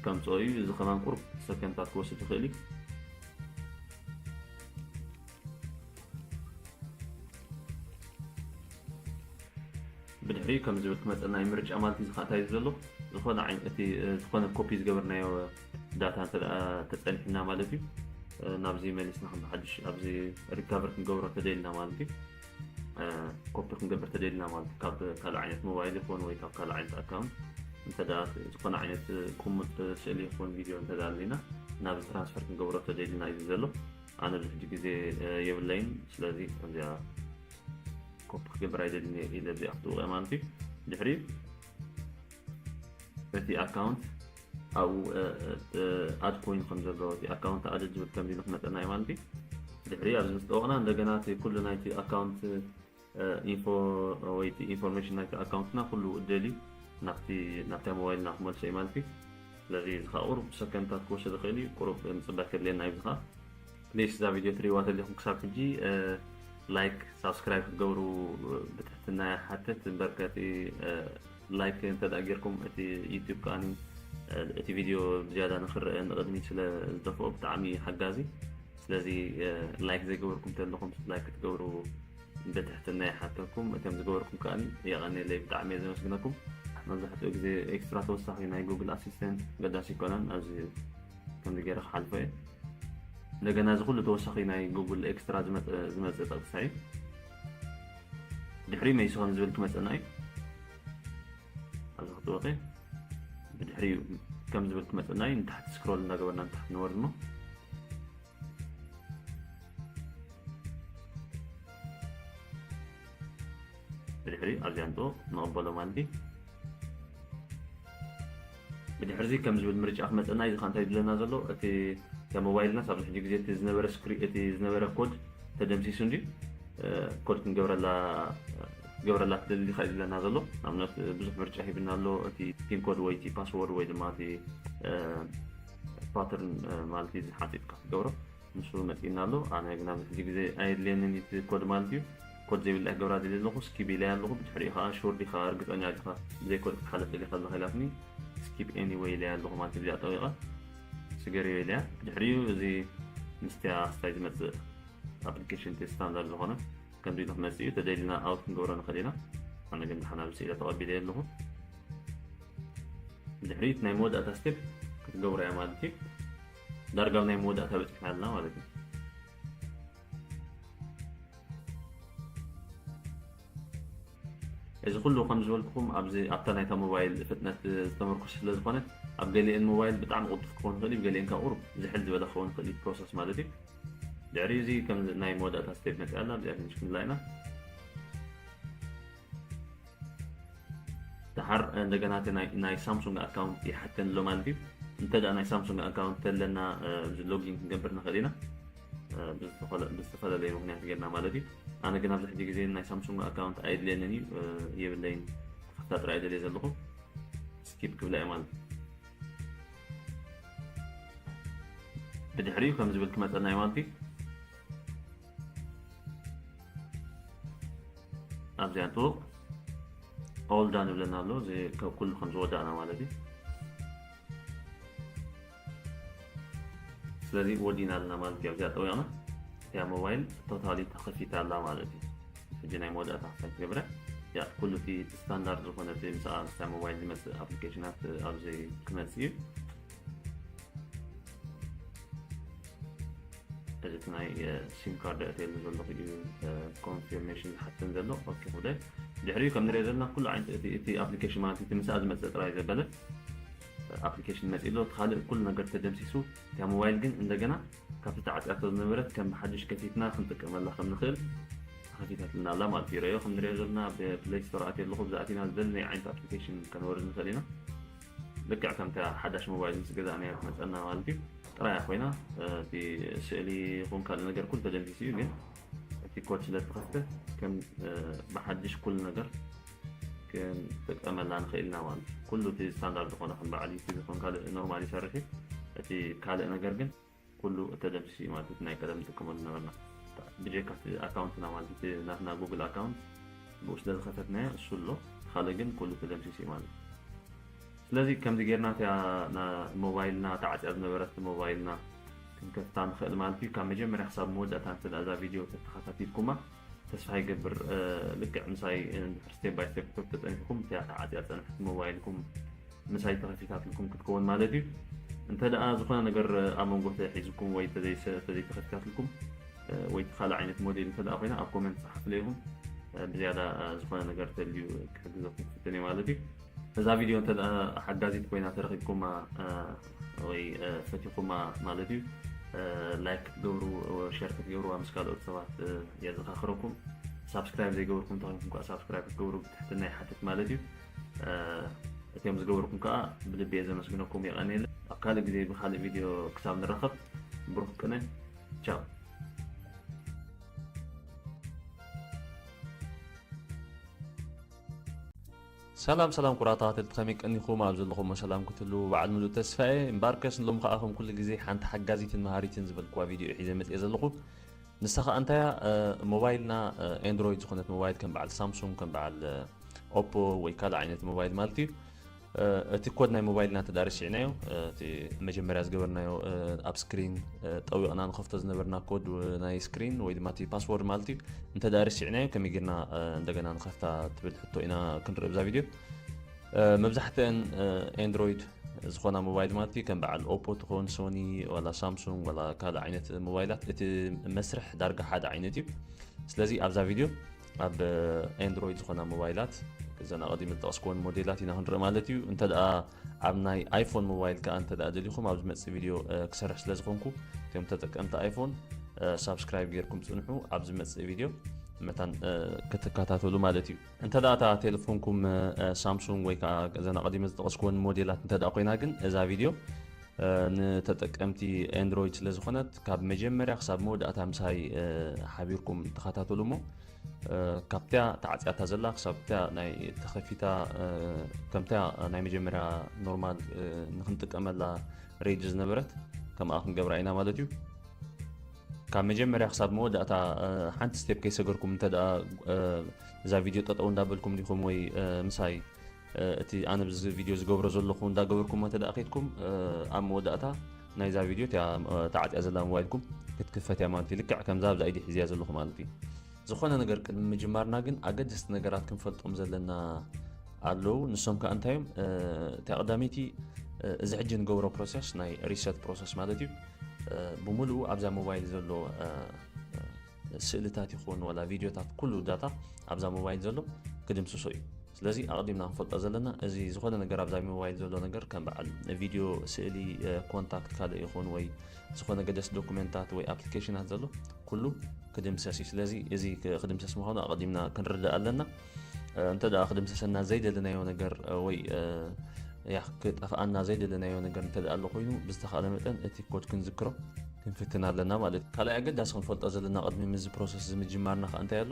ከምፅኦ እዩ። እዚ ከማን ቁሩብ ሰከንድታት ክወስድ ይኽእል እዩ። ብድሕሪኡ ከም ዝብል ክመፀና እዩ ምርጫ ማለት እዩ። ዝካእታይ ዘሎ ዝኾነ ዓይነት እቲ ዝኾነ ኮፒ ዝገበርናዮ ዳታ እንተ ተፀኒሕና ማለት እዩ ናብዚ መሊስና ከም ብሓድሽ ኣብዚ ሪካቨር ክንገብሮ ተደልና ማለት እዩ። ኮፒ ክንገብር ተደልና ማለት እዩ። ካብ ካልእ ዓይነት ሞባይል ይኹን ወይ ካብ ካልእ ዓይነት ኣካውንት እንተ ዝኾነ ዓይነት ቅሙጥ ስእሊ ይኹን ቪድዮ እንተ ኣለና ናብ ትራንስፈር ክንገብሮ ተደልና እዩ ዘሎ። ኣነ ብዙሕ ግዜ የብለይን። ስለዚ ከምዚኣ ኮፒ ክገብር ኣይደልን ኢለ እዚኣ ክትውቀ ማለት እዩ። ድሕሪ እቲ ኣካውንት ኣብኡ ኣድ ኮይኑ ከም ዘሎ እቲ ኣካውንት ኣድ ዝብል ከም ዝብል ክመፀና እዩ ማለት እዩ። ድሕሪ ኣብዚ ምስ ጠወቕና እንደገና እቲ ኩሉ ናይቲ ኣካውንት ኢንፎ ወይ ኢንፎርሜሽን ናይቲ ኣካውንትና ኩሉ ደልዩ ናብቲ ናብታ ሞባይልና ክመልሶ እዩ ማለት እዩ። ስለዚ እዚ ከዓ ቁሩብ ሰከንድታት ክወስድ ይኽእል እዩ። ቁሩብ ምፅባይ ከድልየና እዩ። እዚ ከዓ ፕሊስ እዛ ቪድዮ ትሪእዋ ተሊኹም ክሳብ ሕጂ ላይክ ሳብስክራይብ ክትገብሩ ብትሕትና ሓትት። እምበር ከቲ ላይክ እንተ ጌርኩም እቲ ዩቲዩብ ከዓ እቲ ቪድዮ ብዝያዳ ንክረአ ንቕድሚት ስለ ዝደፍኦ ብጣዕሚ ሓጋዚ። ስለዚ ላይክ ዘይገበርኩም ተለኹም ላይክ ክትገብሩ ብትሕትና ይሓተኩም። እቶም ዝገበርኩም ከዓ የቐንየለይ፣ ብጣዕሚ እየ ዘመስግነኩም። መብዛሕትኡ ግዜ ኤክስትራ ተወሳኺ ናይ ጉግል ኣሲስተንት ገዳሲ ይኮነን። ኣብዚ ከምዚ ገይረ ክሓልፎ እየ። እንደገና እዚ ኩሉ ተወሳኺ ናይ ጉግል ኤክስትራ ዝመፀ ጠቕሳ እዩ። ድሕሪ መይሱ ከም ዝብል ክመፀና እዩ። ኣብዚ ክትወቀ ብድሕሪኡ ከም ዝብል ክመፀና እዩ። ንታሕቲ ስክሮል እንዳገበርና ንታሕቲ ንወርድ እሞ ብድሕሪ ኣብዚኣ ንጥወ ንቕበሎ ማለት እዩ። ብድሕርዚ ከም ዝብል ምርጫ ክመፀና እዩ። ዝካ እንታይ ዝብለና ዘሎ እቲ ሞባይልና ሳብ ሕጂ ግዜ እቲ ዝነበረ ስክሪ እቲ ዝነበረ ኮድ ተደምሲሱ እንዲ ኮድ ክንገብረላ ክትገብረላ ትደሊ ዲኻ እዩ ዝብለና ዘሎ። ንኣብነት ብዙሕ ምርጫ ሂብና ኣሎ። እቲ ፒን ኮድ ወይ እቲ ፓስወርድ ወይ ድማ እቲ ፓተርን ማለት እዩ ዝሓፂጥካ ክትገብሮ ንሱ መፂእና ኣሎ። ኣነ ግን ኣብዚ ሕጂ ግዜ ኣየድልየንን እቲ ኮድ ማለት እዩ። ኮድ ዘይብላ ክገብራ ደልየ ኣለኹ። ስኪፕ ኢለያ ኣለኹ። ብድሕሪኡ ከዓ ሹር ዲኻ እርግፀኛ ዲኻ ብዘይ ኮድ ክትሓለፍ ደሊኻ ኣለኻ ኢላትኒ። ስኪፕ ኤኒወይ ኢለያ ኣለኹ ማለት እዩ። ብዚኣ ጠዊቐ ስገርዮ ኢለያ። ድሕሪኡ እዚ ምስቲያ ስታይ ዝመፅእ ኣፕሊኬሽን እቲ ስታንዳርድ ዝኾነ ከምዚ ኢሉ ክመፅእ እዩ። ተደሊና ኣውት ክንገብሮ ንኽእል ኢና። ኣነ ግን ድሓን ኣብ ስኢለ ተቐቢለ ኣለኹ። ድሕሪት ናይ መወዳእታ ስቴፕ ክትገብሮ እያ ማለት እዩ። ዳርጋ ኣብ ናይ መወዳእታ በፂሕና ኣለና ማለት እዩ። እዚ ኩሉ ከም ዝበልኩኹም ኣብዚ ኣብታ ናይታ ሞባይል ፍጥነት ዝተመርኮሰ ስለ ዝኾነ ኣብ ገሊአን ሞባይል ብጣዕሚ ቅልጡፍ ክኸውን ይኽእል እዩ፣ ገሊአን ካብ ቁሩብ ዝሕል ዝበለ ክኸውን ይኽእል እዩ ፕሮሰስ ማለት እዩ። ድሕሪ እዚ ከም ናይ መወዳእታ ስቴፕ መፅኣ ኣላ፣ ኣብዚኣ ክንሽክላ ኢና። ደሓር እንደገና እቲ ናይ ናይ ሳምሱንግ ኣካውንት ይሓተኒ ኣሎ ማለት እዩ። እንተ ደኣ ናይ ሳምሱንግ ኣካውንት ተለና ኣብዚ ሎጊን ክንገብር ንኽእል ኢና። ብዝተፈላለየ ምኽንያት ጌርና ማለት እዩ። ኣነ ግን ኣብዚ ሕጂ ግዜ ናይ ሳምሱንግ ኣካውንት ኣየድልየንን እዩ፣ የብለይን። ተኸፍታ ጥራይ ደልየ ዘለኹ ስኪፕ ክብላ እየ ማለት እዩ። ብድሕሪኡ ከም ዝብል ክመፀና እዩ ማለት እዩ። ኣብዚኣ ጥቡቕ ኦል ዳን ይብለና ኣሎ። እዚ ካብ ኩሉ ከም ዝወዳእና ማለት እዩ። ስለዚ ወዲና ኣለና ማለት እዩ። ኣብዚኣ ጠዊቕና እቲያ ሞባይል ቶታሊ ተኸፊታ ኣላ ማለት እዩ። ሕጂ ናይ መወዳእታ ክሳብ ትገብረ ያ ኩሉ እቲ ስታንዳርድ ዝኾነ እቲ ምስኣ ምስታ ሞባይል ዝመፅእ ኣፕሊኬሽናት ኣብዚ ክመፅእ እዩ። እዚ እቲ ናይ ሲም ካርድ ኣእትየሉ ዘለኹ እዩ ኮንፊርሜሽን ዝሓተን ዘሎ። ኦኬ ክብለ ድሕሪኡ ከም ንሪኦ ዘለና ኩሉ ዓይነት እቲ እቲ ኣፕሊኬሽን ማለት እቲ ምስኣ ዝመፅእ ጥራይ ዘበለ ኣፕሊኬሽን መፂእ ኣሎ። እቲ ካልእ ኩሉ ነገር ተደምሲሱ እታ ሞባይል ግን እንደገና ካብቲ ተዓፅያቶ ዝነበረት ከም ብሓድሽ ከፊትና ክንጥቀመላ ከም ንኽእል ተኸፊታትልና ኣላ ማለት እዩ። ረዮ ከም ንሪኦ ዘለና ኣብ ፕሌይ ስቶር ኣትየ ኣለኹ። ብዛእቲና ዝደለናዮ ዓይነት ኣፕሊኬሽን ከነወርድ ንኽእል ኢና። ልክዕ ከምታ ሓዳሽ ሞባይል ምስ ገዛእናዮ ትመፀና ማለት እዩ። ጥራያ ኮይና እቲ ስእሊ ይኹን ካልእ ነገር ኩሉ ተደምሲሱ እዩ፣ ግን እቲ ኮድ ስለ ዝተኸፍተ ከም ብሓድሽ ኩሉ ነገር ክንጥቀመላ ንኽእል ኢና ማለት እዩ። ኩሉ እቲ ስታንዳርድ ዝኾነ ከም በዓል ዩቲዩብ ይኹን ካልእ ኖርማል ይሰርሕ እዩ። እቲ ካልእ ነገር ግን ኩሉ ተደምሲሱ እዩ ማለት እዩ። ናይ ቀደም ንጥቀመሉ ነበርና። ብጀካ እቲ ኣካውንትና ማለት እቲ ናትና ጉግል ኣካውንት ብኡ ስለ ዝኸፈትናዮ እሱ ኣሎ። ካልእ ግን ኩሉ ተደምሲሱ እዩ ማለት እዩ። ስለዚ ከምዚ ጌርና እቲያ ና-፣ ሞባይልና ተዓፅያ ዝነበረት ሞባይልና ክንከፍታ ንኽእል ማለት እዩ። ካብ መጀመርያ ክሳብ መወዳእታ እንተ እዛ ቪድዮ ተተኸታቲልኩማ ተስፋ ይገብር። እ፣ ልክዕ ምሳይ እንድሕር ስቴፕ ባይ ስቴፕ ተፀኒሕኩም እቲያ ተዓፅያ ዝፀንሐት ሞባይልኩም ምሳይ ተኸፊታትልኩም ክትከውን ማለት እዩ። እንተ ደኣ ዝኾነ ነገር ኣብ መንጎ ተሒዝኩም ወይ ተዘይሰ-፣ ተዘይተኸፊታትልኩም፣ እ፣ ወይ እቲ ካልእ ዓይነት ሞዴል እንተ ደኣ ኮይና ኣብ ኮመንት ጸሓፉለይ ኢኹም። እ፣ ብዝያዳ፣ እ፣ ዝኾነ ነገር ተልዩ ክሕግዘኩም ክፍትን እየ ማለት እዩ። እዛ ቪድዮ እንተ ደኣ ሓጋዚት ኮይና ተረኺብኩማ፣ እ፣ ወይ፣ እ፣ ፈቲኹማ ማለት እዩ፣ እ፣ ላይክ ክትገብሩ፣ ሸር ክትገብሩዋ ምስ ካልኦት ሰባት፣ እ፣ የዘኻኽረኩም። ሳብስክራይብ ዘይገበርኩም ተኾይንኩም ከኣ ሳብስክራይብ ክትገብሩ ብትሕትና ይሓትት ማለት እዩ። እ፣ እቲኦም ዝገበርኩም ከኣ ብልቢ እየ ዘመስግነኩም፣ የቐንየለይ። ኣብ ካልእ ግዜ ብኻልእ ቪድዮ ክሳብ ንራኸብ ብሩኽ ቅነ። ቻው። ሰላም ሰላም ኩቡራት ተኸታተልቲ፣ ከመይ ቀኒኹም? ኣብ ዘለኹሞ ሰላም ክትህልዉ በዓል ምሉእ ተስፋ እየ። እምበኣርከስ ንሎሚ ከኣ ከም ኩሉ ግዜ ሓንቲ ሓጋዚትን መሃሪትን ዝበልክዋ ቪድዮ እየ ሒዘ መፅየ ዘለኹ። ንሳ ከኣ እንታይ እያ? እ፣ ሞባይልና፣ እ፣ ኤንድሮይድ ዝኾነት ሞባይል ከም በዓል ሳምሱንግ፣ ከም በዓል፣ እ፣ ኦፖ ወይ ካልእ ዓይነት ሞባይል ማለት እዩ። እ፣ እቲ ኮድ ናይ ሞባይልና እንተ ደኣ ረሲዕናዮ፣ እ፣ እቲ መጀመርያ ዝገበርናዮ፣ እ፣ ኣብ ስክሪን፣ እ፣ ጠዊቕና ንኸፍቶ ዝነበርና ኮድ፣ እ፣ ናይ ስክሪን ወይ ድማ እቲ ፓስወርድ ማለት እዩ። እንተ ደኣ ረሲዕናዮ ከመይ ጌርና፣ እ፣ እንደገና ንኸፍታ ትብል ሕቶ ኢና ክንርኢ ብዛ ቪድዮ። እ፣ መብዛሕትአን፣ እ፣ ኤንድሮይድ ዝኾና ሞባይል ማለት እዩ፣ ከም በዓል ኦፖ ትኾን፣ ሶኒ፣ ዋላ ሳምሱንግ፣ ዋላ ካልእ ዓይነት ሞባይላት፣ እቲ መስርሕ ዳርጋ ሓደ ዓይነት እዩ። ስለዚ ኣብዛ ቪድዮ ኣብ ኤንድሮይድ ዝኾና ሞባይላት፣ እዘን ኣቐዲመ ዝጠቐስኩወን ሞዴላት ኢና ክንርኢ ማለት እዩ። እንተ ደኣ ኣብ ናይ ኣይፎን ሞባይል ከኣ እንተ ደኣ ደሊኹም፣ ኣብ ዝመጽእ ቪድዮ፣ እ፣ ክሰርሕ ስለ ዝኾንኩ፣ እቶም ተጠቀምቲ ኣይፎን፣ እ፣ ሳብስክራይብ ጌርኩም ጽንሑ። ኣብ ዝመጽእ ቪድዮ መታን፣ እ፣ ክትከታተሉ ማለት እዩ። እንተ ደኣ እታ ቴሌፎንኩም፣ እ፣ ሳምሱንግ ወይ ከኣ እዘን ኣቐዲመ ዝጠቐስኩወን ሞዴላት እንተ ደኣ ኮይና ግን፣ እዛ ቪድዮ፣ እ፣ ንተጠቀምቲ ኤንድሮይድ ስለ ዝኾነት፣ ካብ መጀመርያ ክሳብ መወዳእታ ምሳይ፣ እ፣ ሓቢርኩም ተኸታተሉ እሞ፣ እ፣ ካብቲያ ተዓጽያታ ዘላ ክሳብ እቲያ ናይ ተኸፊታ፣ እ፣ ከምቲያ ናይ መጀመርያ ኖርማል፣ እ፣ ንኽንጥቀመላ ሬዲ ዝነበረት ከምኣ ክንገብራ ኢና ማለት እዩ። ካብ መጀመርያ ክሳብ መወዳእታ፣ እ፣ ሓንቲ ስቴፕ ከይሰገርኩም እንተ ደኣ፣ እ፣ እዛ ቪድዮ ጠጠው እንዳበልኩም ዲኹም ወይ፣ እ፣ ምሳይ፣ እ፣ እቲ ኣነ ብዚ ቪድዮ ዝገብሮ ዘለኹ እንዳገበርኩሞ እንተ ደኣ ከይድኩም፣ እ፣ ኣብ መወዳእታ ናይዛ ቪድዮ እቲኣ ተዓፅያ ዘላ ሞባይልኩም ክትክፈት እያ ማለት እዩ። ልክዕ ከምዛ ኣብዛ ኢዲ ሒዝያ ዘለኹ ማለት እዩ። ዝኾነ ነገር ቅድሚ ምጅማርና ግን ኣገደስቲ ነገራት ክንፈልጦም ዘለና ኣለዉ። ንሶም ከዓ እንታይ እዮም? እቲ ቀዳመይቲ እዚ ሕጂ ንገብሮ ፕሮሰስ ናይ ሪሰት ፕሮሰስ ማለት እዩ። ብምሉኡ ኣብዛ ሞባይል ዘሎ ስእልታት ይኹን ዋላ ቪድዮታት ኩሉ ዳታ ኣብዛ ሞባይል ዘሎ ክድምስሶ እዩ። ስለዚ ኣቐዲምና ክንፈልጦ ዘለና እዚ ዝኾነ ነገር ኣብዛ ሞባይል ዘሎ ነገር ከም በዓል ቪድዮ፣ ስእሊ፣ ኮንታክት ካልእ ይኹን ወይ ዝኾነ ገደስ ዶኩመንታት ወይ ኣፕሊኬሽናት ዘሎ ኩሉ ክድምሰስ እዩ። ስለዚ እዚ ክድምሰስ ምዃኑ ኣቐዲምና ክንርዳእ ኣለና። እንተ ደኣ ክድምሰሰና ዘይደለናዮ ነገር ወይ ያ ክጠፍኣና ዘይደለናዮ ነገር እንተ ደኣ ኣሎ ኮይኑ ብዝተኻእለ መጠን እቲ ኮድ ክንዝክሮ ክንፍትን ኣለና ማለት እዩ። ካልኣይ ኣገዳሲ ክንፈልጦ ዘለና ቅድሚ ምዚ ፕሮሰስ ዝምጅማርና ከዓ እንታይ ኣሎ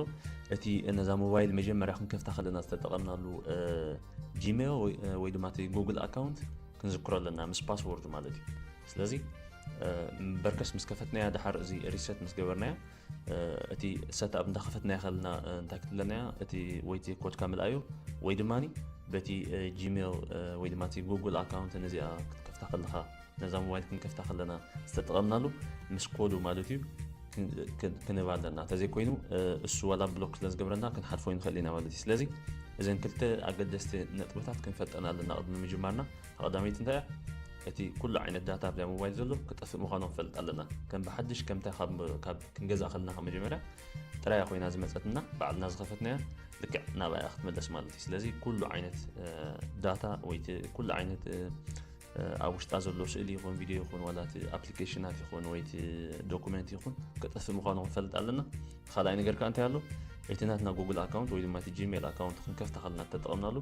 እቲ ነዛ ሞባይል መጀመርያ ክንከፍታ ከለና ዝተጠቐምናሉ ጂሜል ወይ ድማ እቲ ጉግል ኣካውንት ክንዝክሮ ኣለና ምስ ፓስወርድ ማለት እዩ። ስለዚ በርከስ ምስ ከፈትናያ ድሓር እዚ ሪሰት ምስ ገበርናያ እቲ ሰትኣፕ እንዳኸፈትናያ ከለና እንታይ ክትብለናያ እቲ ወይ እቲ ኮድካ ምልኣዮ ወይ ድማ በቲ ጂሜል ወይ ድማ እቲ ጉግል ኣካውንት ነዚኣ ክትከፍታ ከለኻ ነዛ ሞባይል ክንከፍታ ከለና ዝተጠቐምናሉ ምስ ኮዱ ማለት እዩ ክንህብ ኣለና። እንተዘይኮይኑ እሱ ዋላ ብሎክ ስለ ዝገብረና ክንሓልፎ ንኽእል ኢና ማለት እዩ። ስለዚ እዘን ክልተ ኣገደስቲ ነጥብታት ክንፈልጠን ኣለና ቅድሚ ምጅማርና። ተቐዳመይቲ እንታይ እያ? እቲ ኩሉ ዓይነት ዳታ ኣብዛ ሞባይል ዘሎ ክጠፍእ ምዃኑ ክንፈልጥ ኣለና። ከም ብሓድሽ ከምታ ካብ ክንገዝኣ ከለና ካብ መጀመርያ ጥራያ ኮይና ዝመፀትና ባዕልና ዝኸፈትናያ ልክዕ ናብኣ ክትመለስ ማለት እዩ። ስለዚ ኩሉ ዓይነት ዳታ ወይ ኩሉ ዓይነት ኣብ ውሽጣ ዘሎ ስእሊ ይኹን ቪድዮ ይኹን ዋላ እቲ ኣፕሊኬሽናት ይኹን ወይ እቲ ዶኩመንት ይኹን ክጠፍእ ምዃኑ ክንፈልጥ ኣለና። ካልኣይ ነገር ከዓ እንታይ ኣሎ? እቲ ናትና ጉግል ኣካውንት ወይ ድማ እቲ ጂሜል ኣካውንት ክንከፍታ ከለና ተጠቐምናሉ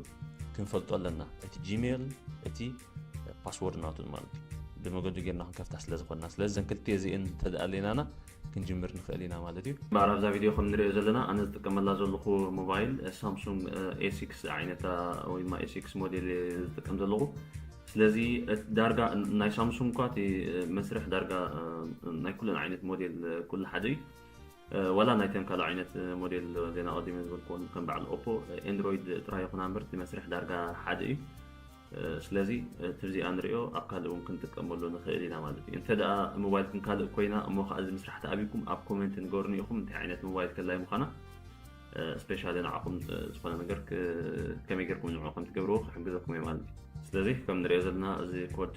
ክንፈልጦ ኣለና። እቲ ጂሜል እቲ ፓስወርድ ናቱ ማለት እዩ። ብመገዱ ጌርና ክንከፍታ ስለ ዝኾንና ስለዚ ዘን ክልተ እዚእን ተደኣሌናና ክንጅምር ንኽእል ኢና ማለት እዩ። እምበኣር ኣብዛ ቪድዮ ከም ንሪኦ ዘለና ኣነ ዝጥቀመላ ዘለኹ ሞባይል ሳምሱንግ ኤ ሲክስ ዓይነታ ወይ ድማ ኤ ሲክስ ሞዴል ዝጥቀም ዘለኹ። ስለዚ ዳርጋ ናይ ሳምሱንግ እኳ እቲ መስርሕ ዳርጋ ናይ ኩለን ዓይነት ሞዴል ኩሉ ሓደ እዩ። ዋላ ናይተን ካልእ ዓይነት ሞዴል ዜና ቀዲመ ዝበልክዎን ከም በዓል ኦፖ ኤንድሮይድ ጥራይ ይኹን ኣምበር እቲ መስርሕ ዳርጋ ሓደ እዩ። ስለዚ እቲ ብዚኣ ንሪኦ ኣብ ካልእ እውን ክንጥቀመሉ ንኽእል ኢና ማለት እዩ። እንተ ደኣ ሞባይልኩም ካልእ ኮይና እሞ ከዓ እዚ ምስራሕ ተኣብይኩም ኣብ ኮመንት ንገሩኒ ኢኹም እንታይ ዓይነት ሞባይል ከላይ ምዃና ስፔሻሊ ንዓኹም ዝኾነ ነገር ከመይ ጌርኩም ንዕኡ ከም ትገብርዎ ክሕግዘኩም እየ ማለት እዩ። ስለዚ ከም ንሪኦ ዘለና እዚ ኮድ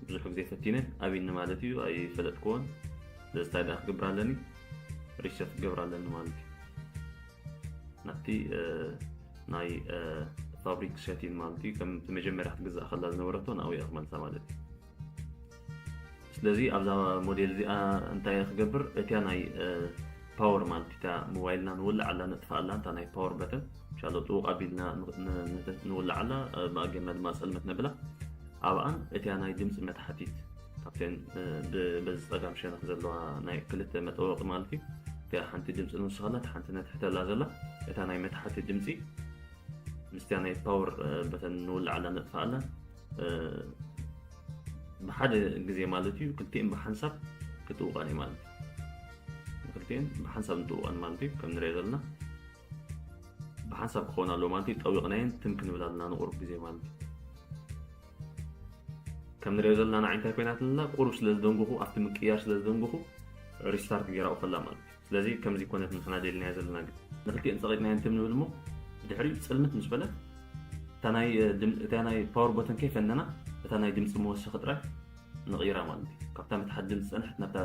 ብዙሕ ግዜ ፈቲነ ኣብይኒ ማለት እዩ ኣይፈለጥክዎን። ስለዚ እንታይ ደኣ ክገብር ኣለኒ ሪሰት ክገብር ኣለኒ ማለት እዩ። ናብቲ ናይ ፋብሪክ ሴቲን ማለት እዩ ከም መጀመርያ ክትግዛእ ከላ ዝነበረቶ ናብኡ እየ ክመልሳ ማለት እዩ። ስለዚ ኣብዛ ሞዴል እዚኣ እንታይ እየ ክገብር እቲያ ናይ ፓወር ማለት እታ ሞባይልና ንውልዓላ ነጥፍኣላ እንታ ናይ ፓወር በተን ሻሎ ጥውቕ ኣቢልና ንውልዓላ ብኣጌርና ድማ ጸልመት ነብላ ኣብኣን እቲያ ናይ ድምፂ መታሓቲት ካብተን በዚ ፀጋም ሸነኽ ዘለዋ ናይ ክልተ መጠወቂ ማለት እዩ እቲያ ሓንቲ ድምፂ ንውስኸላ ሓንቲ ነትሕተላ ዘላ እታ ናይ መታሓቲ ድምፂ ምስቲያ ናይ ፓወር በተን ንውልዓላ ነጥፍኣላ ብሓደ ግዜ ማለት እዩ ክልቲኤን ብሓንሳብ ክትውቀን እዩ ማለት እዩ። ክልቲኤን ብሓንሳብ ንጥውቀን ማለት እዩ ከም ንሪኦ ዘለና ብሓንሳብ ክኸውን ኣለዎ ማለት እዩ። ጠዊቕናየን ትም ክንብል ኣለና ንቁሩብ ግዜ ማለት እዩ። ከም ንሪኦ ዘለና ንዓይ እንታይ ኮይናትንላ ቁሩብ ስለ ዝደንጉኹ ኣብቲ ምቅያር ስለ ዝደንጉኹ ሪስታርት ገይራኡ ከላ ማለት እዩ። ስለዚ ከምዚ ኮነት ንሕና ደልናዮ ዘለና ግን ንክልቲኤን ጸቂጥናየን ትም ንብል እሞ ብድሕሪኡ ጽልምት ምስ በለት እታ ናይ ፓወር ቦተን ከይፈነና እታ ናይ ድምፂ መወሰኺ ጥራይ ንቕይራ ማለት እዩ። ካብታ መትሓት ድምፂ ፀንሐት ናብታ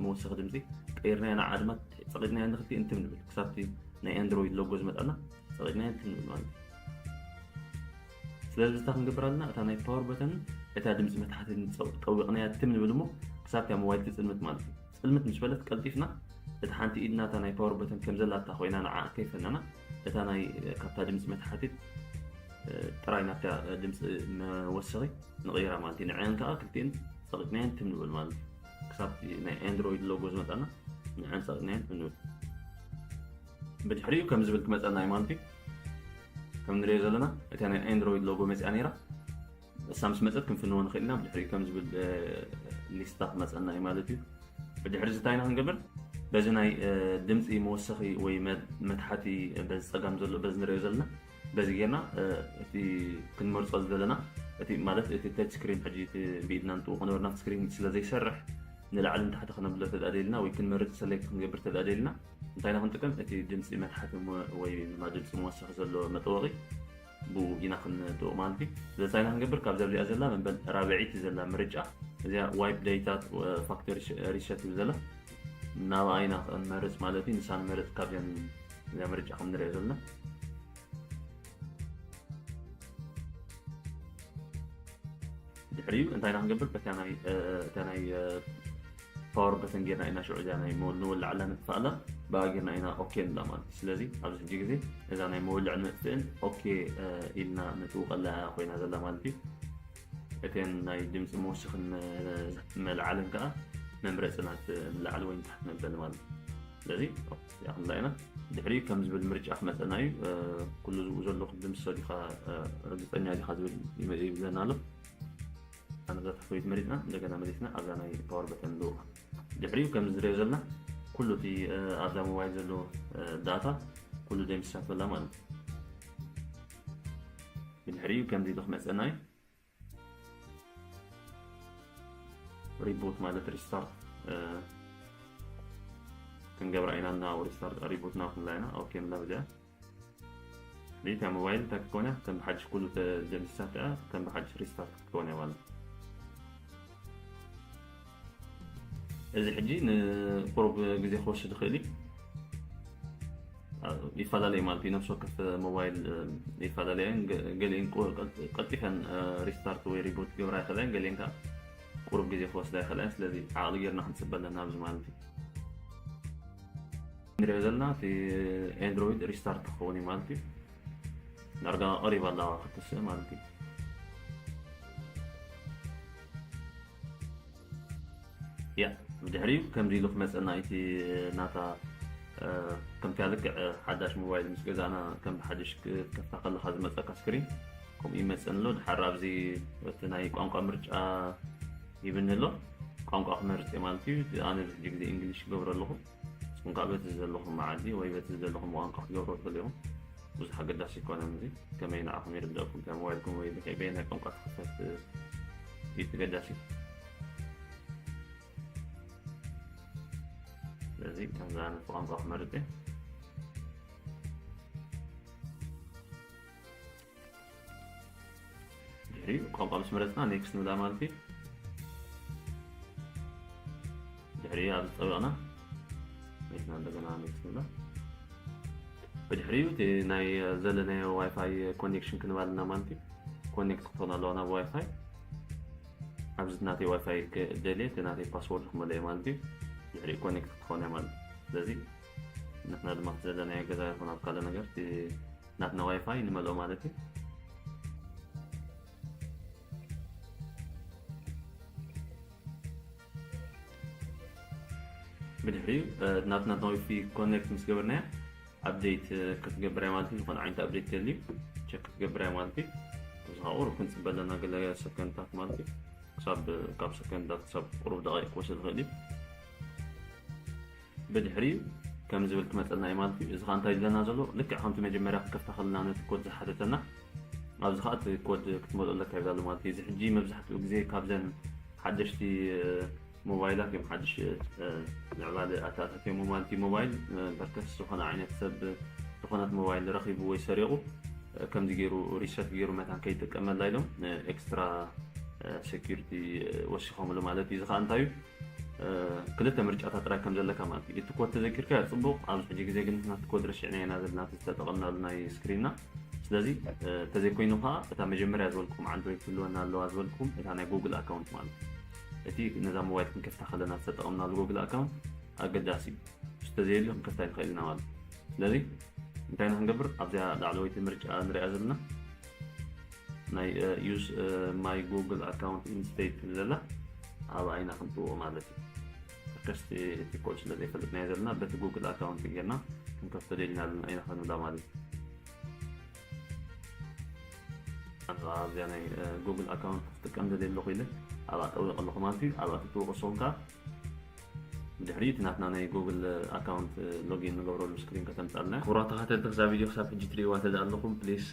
መወሰኺ ድምፂ ቀይርናያ ንዓ ድማ ጸቂጥናያ ንክልቲኤን ትም ንብል ክሳብቲ ናይ ኣንድሮይድ ሎጎ ዝመጣና ጸቂጥናያ ትም ንብል ማለት እዩ። ስለዚ ዝታ ክንገብር ኣለና እታ ናይ ፓወር በተን እታ ድምፂ መትሓቲ ጠዊቕናያ ትም ንብል እሞ ክሳብታ ሞባይል ትፅልምት ማለት እዩ። ፅልምት ምስ በለት ቀልጢፍና እቲ ሓንቲ ኢድና እታ ናይ ፓወር በተን ከም ዘላታ ኮይና ንዓ ከይፈነና እታ ናይ ካብታ ድምፂ መትሓቲት ጥራይ ናብታ ድምፂ መወሰኺ ንቕይራ ማለት እዩ። ንዐን ከዓ ክልቲኤን ፀቂጥናየን ትም ንብል ማለት እዩ። ክሳብ ናይ ኣንድሮይድ ሎጎ ዝመጣና ንዐን ፀቂጥናየን ትም ንብል። ብድሕሪኡ ከም ዝብል ክመፀና እዩ ማለት እዩ። ከም ንሪኦ ዘለና እታ ናይ ኣንድሮይድ ሎጎ መፅኣ ነይራ እሳ ምስ መፀት ክንፍንዎ ንኽእል ኢና። ብድሕሪኡ ከም ዝብል ሊስታ ክመፀና እዩ ማለት እዩ። ብድሕሪ እዚ እንታይ ኢና ክንገብር? በዚ ናይ ድምፂ መወሰኺ ወይ መትሓቲ በዚ ፀጋም ዘሎ በዚ ንሪኦ ዘለና በዚ ጌርና እቲ ክንመርፆ ዝደለና እቲ ማለት እቲ ተች ስክሪን ሕጂ እቲ ብኢድና ንጥውቕ ነበርና ስክሪን ስለ ዘይሰርሕ ንላዕሊ ንታሕቲ ክነብሎ ተዳደልና ወይ ክንመርፅ ሰሌክት ክንገብር ተዳደልና እንታይ ኢና ክንጥቀም? እቲ ድምፂ መትሓቲ ወይ ድማ ድምፂ መወሰኺ ዘሎ መጠወቒ ብኡ ኢና ክንጥውቕ ማለት እዩ። ስለዚ እንታይ ኢና ክንገብር? ካብዛ ኣብዚኣ ዘላ መንበል ራብዒቲ ዘላ ምርጫ እዚኣ ዋይፕ ዳታ ፋክተሪ ሪሰት ትብል ዘላ ናብኣ ኢና ክንመርፅ ማለት እዩ። ንሳ ንመርፅ ካብዚኣን እዚኣ ምርጫ ከም ንሪኦ ዘለና ድሕሪኡ እንታይ ኢና ክንገብር? በታ ናይ እታ ናይ ፓወር በተን ጌርና ኢና ሽዑ እዚኣ ናይ ንወልዓላ ንጥፋኣላ ብኣ ጌርና ኢና ኦኬ ንብላ ማለት እዩ። ስለዚ ኣብዚ ሕጂ ግዜ እዛ ናይ መወልዕን መጥፍእን ኦኬ ኢልና ንጥውቐላ ኮይና ዘላ ማለት እዩ። እተን ናይ ድምፂ መወሰኽን መልዓልን ከዓ መምረፂ ናት ንላዕሊ ወይ ንታሕቲ መበሊ ማለት እዩ። ስለዚ ያኽንዳ ኢና ድሕሪ ከም ዝብል ምርጫ ክመፀና እዩ። ኩሉ ዝብኡ ዘለኹ ድምፂ ሰዲኻ ርግፀኛ ዲኻ ዝብል ይብለና ኣሎ። ኣነ እዛ ታሕተወይቲ መሪፅና እንደገና መሊስና ኣብዛ ናይ ፓወር በተን ንልውኻ። ድሕሪኡ ከም ዝሪኦ ዘለና ኩሉ እቲ ኣብዛ ሞባይል ዘሎ ዳታ ኩሉ ደምሲሳቶ ኣላ ማለት እዩ። ብድሕሪኡ ከምዚ ኢሉ ክመፀና እዩ። ሪቡት ማለት ሪስታርት ክንገብራ ኢና እና ሪስታርት ሪቡት ና ክንብላ ኢና። ኦኬ ንብላ ብዚኣ እታ ሞባይል እንታይ ክትከውን እያ? ከም ብሓድሽ ኩሉ ተደምሲሳት እያ። ከም ብሓድሽ ሪስታርት ክትከውን እያ ማለት እዩ። እዚ ሕጂ ንቁሩብ ግዜ ክወስድ ይኽእል እዩ። ይፈላለ እዩ ማለት እዩ። ነፍሲ ወከፍ ሞባይል ይፈላለ እየን። ገ- ገሊአን ቁ- ቀልጢፈን ሪስታርት ወይ ሪቡት ክገብራ ይኽእላ እየን። ገሊአን ከዓ ቁሩብ ግዜ ክወስዳ ይኽእላ እየን። ስለዚ ዓቕሊ ጌርና ክንፅበ ኣለና ኣብዚ ማለት እዩ። ንሪኦ ዘለና እቲ ኤንድሮይድ ሪስታርት ክኸውን እዩ ማለት እዩ። ዳርጋ ቀሪባ ኣላ ክትስእ ማለት እዩ። ያ ብድሕሪኡ ከምዚ ኢሉ ክመፀና እቲ ናታ ከምቲ ልክዕ ሓዳሽ ሞባይል ምስ ገዛእና ከም ሓድሽ ክትከፍታ ከለካ ዝመፀካ ስክሪን ከምኡ ይመፀን ኣሎ። ድሓር ኣብዚ እቲ ናይ ቋንቋ ምርጫ ይብኒ ኣሎ። ቋንቋ ክመርፅ እየ ማለት እዩ። ኣነ ብዙሕ ግዜ እንግሊሽ ይገብሮ ኣለኹ። ንስኹም ከዓ በቲ ዘለኹም መዓዲ ወይ በቲ ዘለኹም ቋንቋ ክትገብሮ ትኽእሉ ኢኹም። ብዙሕ ኣገዳሲ ኣይኮነን እዚ። ከመይ ንዓኹም ይርደእኩም፣ ከም ሞባይልኩም ወይ በየናይ ቋንቋ ትኽፈት እዩ ተገዳሲ። ስለዚ ከምዚ ዓይነት ቋንቋ ክመርፅ እየ። ድሕሪኡ ቋንቋ ምስ መረፅና ኔክስት ንብላ ማለት እዩ። ድሕሪኡ ኣብ ዝፀበቕና ኔክስት እንደገና ኔክስት ንብላ። ብድሕሪኡ እቲ ናይ ዘለናዮ ዋይፋይ ኮኔክሽን ክንባልና ማለት እዩ። ኮኔክት ክትኾን ኣለዋ ናብ ዋይፋይ። ኣብዚ ናተይ ዋይፋይ ክደልየ እቲ ናተይ ፓስወርድ ክመልኦ ማለት እዩ። ድሕሪኡ ኮኔክት ክትኾን እያ ማለት እዩ። ስለዚ ንሕና ድማ ዘለናዮ ገዛ ይኹን ኣብ ካልእ ነገር እቲ ናትና ዋይፋይ ንመልኦ ማለት እዩ። ብድሕሪኡ ናትና ናዊፊ ኮኔክት ምስ ገበርናያ ኣፕዴት ክትገብር እያ ማለት እዩ። ዝኾነ ዓይነት ኣፕዴት ተልዩ ቸክ ክትገብር እያ ማለት እዩ። እዚ ከዓ ቁሩብ ክንፅበ ኣለና ገለ ሰከንድታት ማለት እዩ። ክሳብ ካብ ሰከንድታት ክሳብ ቁሩብ ደቂቅ ክወስድ ይኽእል እዩ። ብድሕሪኡ ከም ዝብል ክመፀልና እዩ ማለት እዩ። እዚ ከዓ እንታይ ዝብለና ዘሎ ልክዕ ከምቲ መጀመርያ ክከፍታ ከለና ነቲ ኮድ ዝሓተተና ኣብዚ ከዓ እቲ ኮድ ክትመልኦ ኣለካ ይብል ኣሎ ማለት እዩ። እዚ ሕጂ መብዛሕትኡ ግዜ ካብዘን ሓደሽቲ ሞባይላት እዮም ሓድሽ ምዕባለ ኣተኣታትዮም ማለት እዩ። ሞባይል በርከስ ዝኾነ ዓይነት ሰብ ዝኾነት ሞባይል ረኺቡ ወይ ሰሪቑ ከምዚ ገይሩ ሪሰት ገይሩ መታን ከይጥቀመላ ኢሎም ኤክስትራ ሴኪሪቲ ወሲኾምሉ ማለት እዩ። እዚ ከዓ እንታይ እዩ? ክልተ ምርጫታት ጥራይ ከም ዘለካ ማለት እዩ። እቲ ኮድ ተዘኪርካ ጽቡቕ፣ ኣብዚ ሕጂ ግዜ ግን ናቲ ኮድ ረሲዕና ኢና ዘለና ዝተጠቐምናሉ ናይ ስክሪንና። ስለዚ ተዘይኮይኑ ከዓ እታ መጀመርያ ዝበልኩም ኣንድሮይድ ክህልወና ኣለዋ ዝበልኩም እታ ናይ ጉግል ኣካውንት ማለት እዩ። እቲ ነዛ ሞባይል ክንከፍታ ከለና ዝተጠቐምናሉ ጉግል ኣካውንት ኣገዳሲ እዩ። ተዘየልዩ ክንከፍታ ይንኽእል ኢና ማለት እዩ። ስለዚ እንታይ ኢና ክንገብር ኣብዚኣ ላዕለወይቲ ምርጫ ንሪኣ ዘለና ናይ use my google account instead ትብል ዘላ ኣብኣ ኢና ክንጥውቕ ማለት እዩ። ከስቲ እቲ ኮድ ስለ ዘይፈልጥናዮ ዘለና በቲ ጉግል ኣካውንት ጌርና ክንከፍቶ ደሊና ኣለና ኢና ክንብላ ማለት እዩ። ኣብዚኣ ናይ ጉግል ኣካውንት ክጥቀም ደልየ ኣለኹ ኢለ ኣብኣ ጠዊቕ ኣለኹ ማለት እዩ። ኣብኣ ትጥውቕ ሰውን ከዓ ድሕሪ እቲ ናትና ናይ ጉግል ኣካውንት ሎጊን ንገብረሉ ስክሪን ከተምጻልና። ክቡራት ተኸታተልቲ፣ ክሳብ ቪድዮ ክሳብ ሕጂ ትርእይዋ ተደኣ ኣለኹም፣ ፕሊስ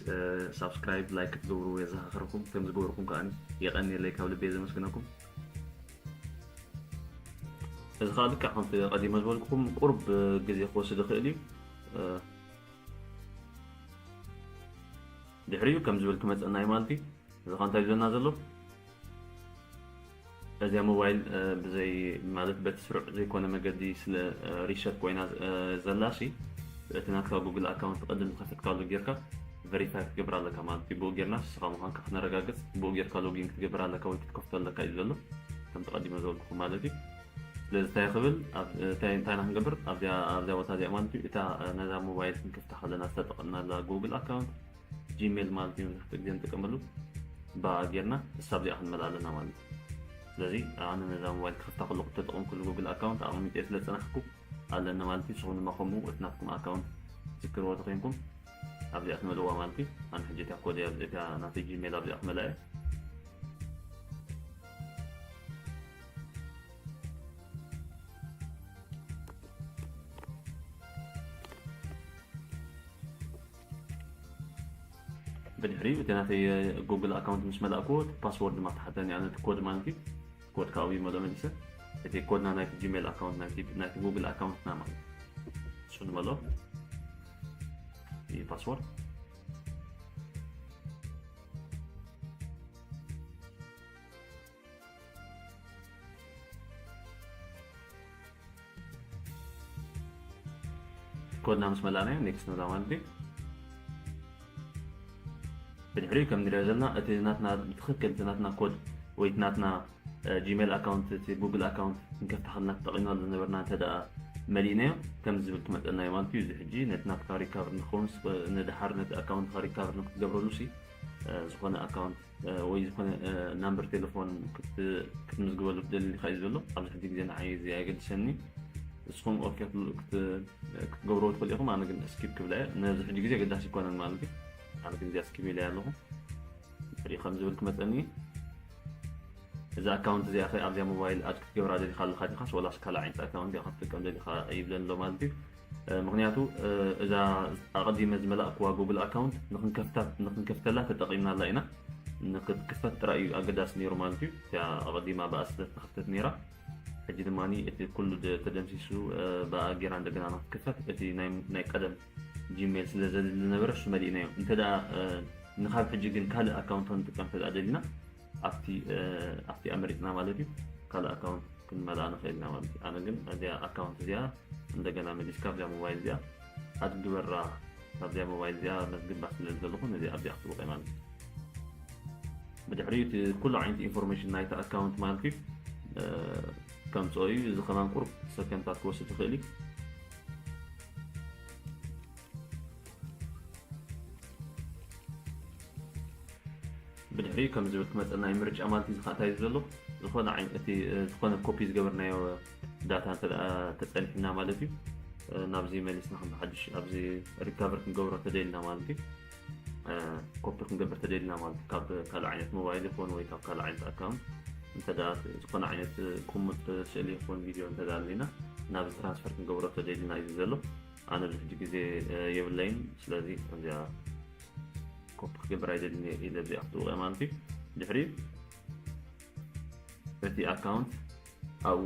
ሳብስክራይብ፣ ላይክ ክትገብሩ የዘኻኽረኩም። ከም ዝገበርኩም ከኣ የቐንየለይ፣ ካብ ልቤ ዘመስግነኩም። እዚ ከኣ ልክዕ ከምቲ ቀዲመ ዝበልኩኹም ቁሩብ ግዜ ክወስድ ይኽእል እዩ። ድሕሪኡ ከም ዝብል ክመጸና እዩ ማለት እዩ። እዚ ከ እንታይ ዝብለና ዘሎ? እዚኣ ሞባይል ብዘይ ማለት በቲ ስሩዕ ዘይኮነ መገዲ ስለ ሪሸት ኮይና ዘላ ሲ፣ እቲ ናትካ ጉግል ኣካውንት ቅድም ዝኸፈትካሉ ጌርካ ቨሪፋይ ክትገብር ኣለካ ማለት እዩ። ብኡ ጌርና ንስኻ ምዃንካ ክነረጋግጽ፣ ብኡ ጌርካ ሎጊን ክትገብር ኣለካ ወይ ክትከፍቶ ኣለካ እዩ ዘሎ፣ ከም ተቐዲመ ዝበልኩኹም ማለት እዩ። ስለዚ እንታይ ክብል እንታይ እንታይ ኢና ክንገብር ኣብዚኣ ኣብዚኣ ቦታ እዚኣ ማለት እዩ። እታ ነዛ ሞባይል ክንከፍታ ከለና ዝተጠቐምናላ ጉግል ኣካውንት ጂሜል ማለት እዩ መብዛሕትኡ ግዜ ንጥቀመሉ። ብኣ ጌርና እሳ ኣብዚኣ ክንመልኣ ኣለና ማለት እዩ። ስለዚ ኣነ ነዛ ሞባይል ክኸፍታ ከለኹ እተጠቐምኩሉ ጉግል ኣካውንት ኣቐሚጠ ስለ ዝጸናሕኩ ኣለኒ ማለት እዩ። ንስኹም ድማ ከምኡ እቲ ናትኩም ኣካውንት ትዝክርዎ ተኾይንኩም ኣብዚኣ ትመልእዋ ማለት እዩ። ኣነ ሕጂ እታ ኮድ እያ ኣብዚኣ ናተይ ጂሜል ኣብዚኣ ክመልኣ እየ። ብድሕሪኡ እቲ ናተይ ጉግል ኣካውንት ምስ መላእክዎ እቲ ፓስወርድ ድማ ተሓተኒ ኣነ እቲ ኮድ ማለት እዩ። ኮድ ካብኡ ይመሎ መሊሰ እቲ ኮድና ናይቲ ጂሜል ኣካውንት ናይቲ ናይቲ ጉግል ኣካውንትና ማለት እዩ። እሱ ንመሎ እዩ ፓስወርድ። ኮድና ምስ መላእናዮ ኔክስት ንብላ ማለት እዩ። ብድሕሪኡ ከም ንሪኦ ዘለና እቲ ናትና ብትኽክል እቲ ናትና ኮድ ወይ እቲ ናትና ጂሜል ኣካውንት እቲ ጉግል ኣካውንት ክንከፍታ ከለና ተጠቒምናሉ ዝነበርና እንተ ደኣ መሊእናዮ ከምዚ ዝብል ክመፀና እዩ ማለት እዩ። እዚ ሕጂ ነቲ ናትካ ሪካቨር ንክኸውን ንድሓር ነቲ ኣካውንትካ ሪካቨር ንክትገብረሉ ሲ ዝኾነ ኣካውንት ወይ ዝኾነ ናምበር ቴሌፎን ክትምዝግበሉ ትደሊ ኢኻ እዩ ዘሎ። ኣብዚ ሕጂ ግዜ ንዓይ እዚ ኣየገድሰኒ። ንስኹም ኦኬ ክትገብርዎ ትኽእሉ ኢኹም። ኣነ ግን ስኪፕ ክብላ እየ። ነዚ ሕጂ ግዜ ኣገዳሲ ኣይኮነን ማለት እዩ። ኣነ ግን እዚኣ ስኪፕ ኢለያ ኣለኹ። ድሕሪኡ ከም ዝብል ክመፀኒ እዩ። እዛ ኣካውንት እዚኣ ኸ ኣብዚኣ ሞባይል ኣድ ክትገብራ ደሊኻ ኣለኻ ዲኻስ ወላስ ካልእ ዓይነት ኣካውንት እያ ክትጥቀም ደሊኻ ይብለኒ ኣሎ ማለት እዩ። ምክንያቱ እዛ ኣቐዲመ ዝመላእክዋ ጉግል ኣካውንት ንክንከፍተላ ተጠቒምናላ ኢና። ንክትክፈት ጥራይ እዩ ኣገዳሲ ነይሩ ማለት እዩ። እቲኣ ኣቐዲማ ብኣ ስለ ዝተኸፍተት ነይራ። ሕጂ ድማ እቲ ኩሉ ተደምሲሱ ብኣ ጌራ እንደገና ንክትክፈት እቲ ናይ ቀደም ጂሜል ስለ ዘድሊ ዝነበረ እሱ መሊእናዮ። እንተ ንካብ ሕጂ ግን ካልእ ኣካውንት ክንጥቀም እንተ ደሊና ኣብቲ ኣብቲ ኣመሪፅና ማለት እዩ ካልእ ኣካውንት ክንመልኣ ንኽእል ኢና ማለት እዩ። ኣነ ግን እዚኣ ኣካውንት እዚኣ እንደገና መሊስካ ኣብዚኣ ሞባይል እዚኣ ኣድ ግበራ። ካብዚኣ ሞባይል እዚኣ መዝግባ ስለ ዘለኹ ነዚ ኣብዚኣ ክጥውቕ ማለት እዩ። ብድሕሪኡ እቲ ኩሉ ዓይነት ኢንፎርሜሽን ናይቲ ኣካውንት ማለት እዩ ከምፅኦ እዩ። እዚ ከማን ቁሩብ ሰከንድታት ክወስድ ይኽእል እዩ። ብድሕሪኡ ከም ዝብል ክመፀና እዩ ምርጫ ማለት እዩ። ዝካእታይ ዘሎ ዝኾነ ዓይነት እቲ ዝኾነ ኮፒ ዝገበርናዮ ዳታ እንተ ተፀኒሕና ማለት እዩ ናብዚ መሊስና ከም ብሓድሽ ኣብዚ ሪካቨር ክንገብሮ ተደልና ማለት እዩ። ኮፒ ክንገብር ተደልና ማለት እዩ ካብ ካልእ ዓይነት ሞባይል ይኾን ወይ ካብ ካልእ ዓይነት ኣካውንት እንተ ዝኾነ ዓይነት ቅሙጥ ስእሊ ይኾን ቪድዮ እንተ ኣለና ናብዚ ትራንስፈር ክንገብሮ ተደልና እዩ ዘሎ። ኣነ ኣብዚ ሕጂ ግዜ የብለይን። ስለዚ እዚኣ ኮፒ ክገብር ኣይደልን ኢለ እዚኣ ክትውቀ ማለት እዩ። ድሕሪ እቲ ኣካውንት ኣብኡ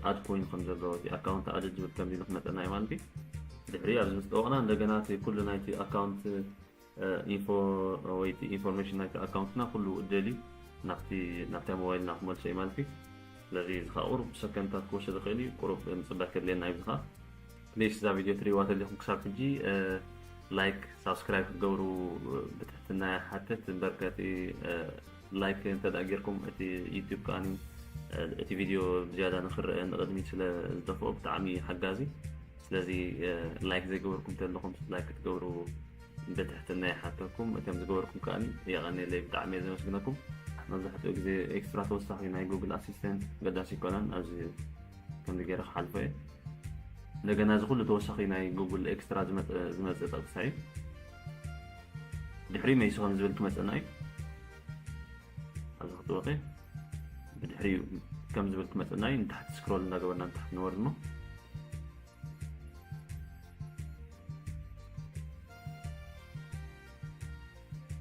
ኣድ ኮይኑ ከም ዘሎ እቲ ኣካውንት ኣድ ዝብል ከም ዝብል ክመፀና እዩ ማለት እዩ። ድሕሪ ኣብዚ ምስ ጠወቕና እንደገና እቲ ኩሉ ናይቲ ኣካውንት ኢንፎ ወይ ኢንፎርሜሽን ናይቲ ኣካውንትና ኩሉ ደልዩ ናብቲ ናብታ ሞባይልና ክመልሶ እዩ ማለት እዩ። ስለዚ እዚ ከዓ ቁሩብ ሰከንድታት ክወስድ ይኽእል እዩ። ቁሩብ ምፅባይ ከድልየና እዩ። እዚ ከዓ ፕሊስ እዛ ቪድዮ ትሪእዋ ተሊኹም ክሳብ ሕጂ ላይክ ሳብስክራይብ ክትገብሩ ብትሕትና ይሓትት። እምበር ከቲ ላይክ እንተ ደኣ ጌርኩም እቲ ዩቲዩብ ከኣ እቲ ቪድዮ ብዝያዳ ንክረአ ንቕድሚት ስለ ዝደፍኦ ብጣዕሚ ሓጋዚ። ስለዚ ላይክ ዘይገበርኩም ተለኹም ላይክ ክትገብሩ ብትሕትና ይሓተኩም። እቶም ዝገበርኩም ከኣ የቐንየለይ፣ ብጣዕሚ እየ ዘመስግነኩም። መብዛሕትኡ ግዜ ኤክስትራ ተወሳኺ ናይ ጉግል ኣሲስተንት ገዳሲ ይኮነን። ኣብዚ ከምዚ ገይረ ክሓልፎ እየ። እንደገና እዚ ኩሉ ተወሳኺ ናይ ጉግል ኤክስትራ ዝመፅእ ጠቕሳ እዩ። ድሕሪ መይሱ ከም ዝብል ክመፀና እዩ። ኣብዚ ክትወቀ ብድሕሪኡ ከም ዝብል ክመፅና እዩ። ንታሕቲ ስክሮል እንዳገበርና ንታሕቲ ንወርድ እሞ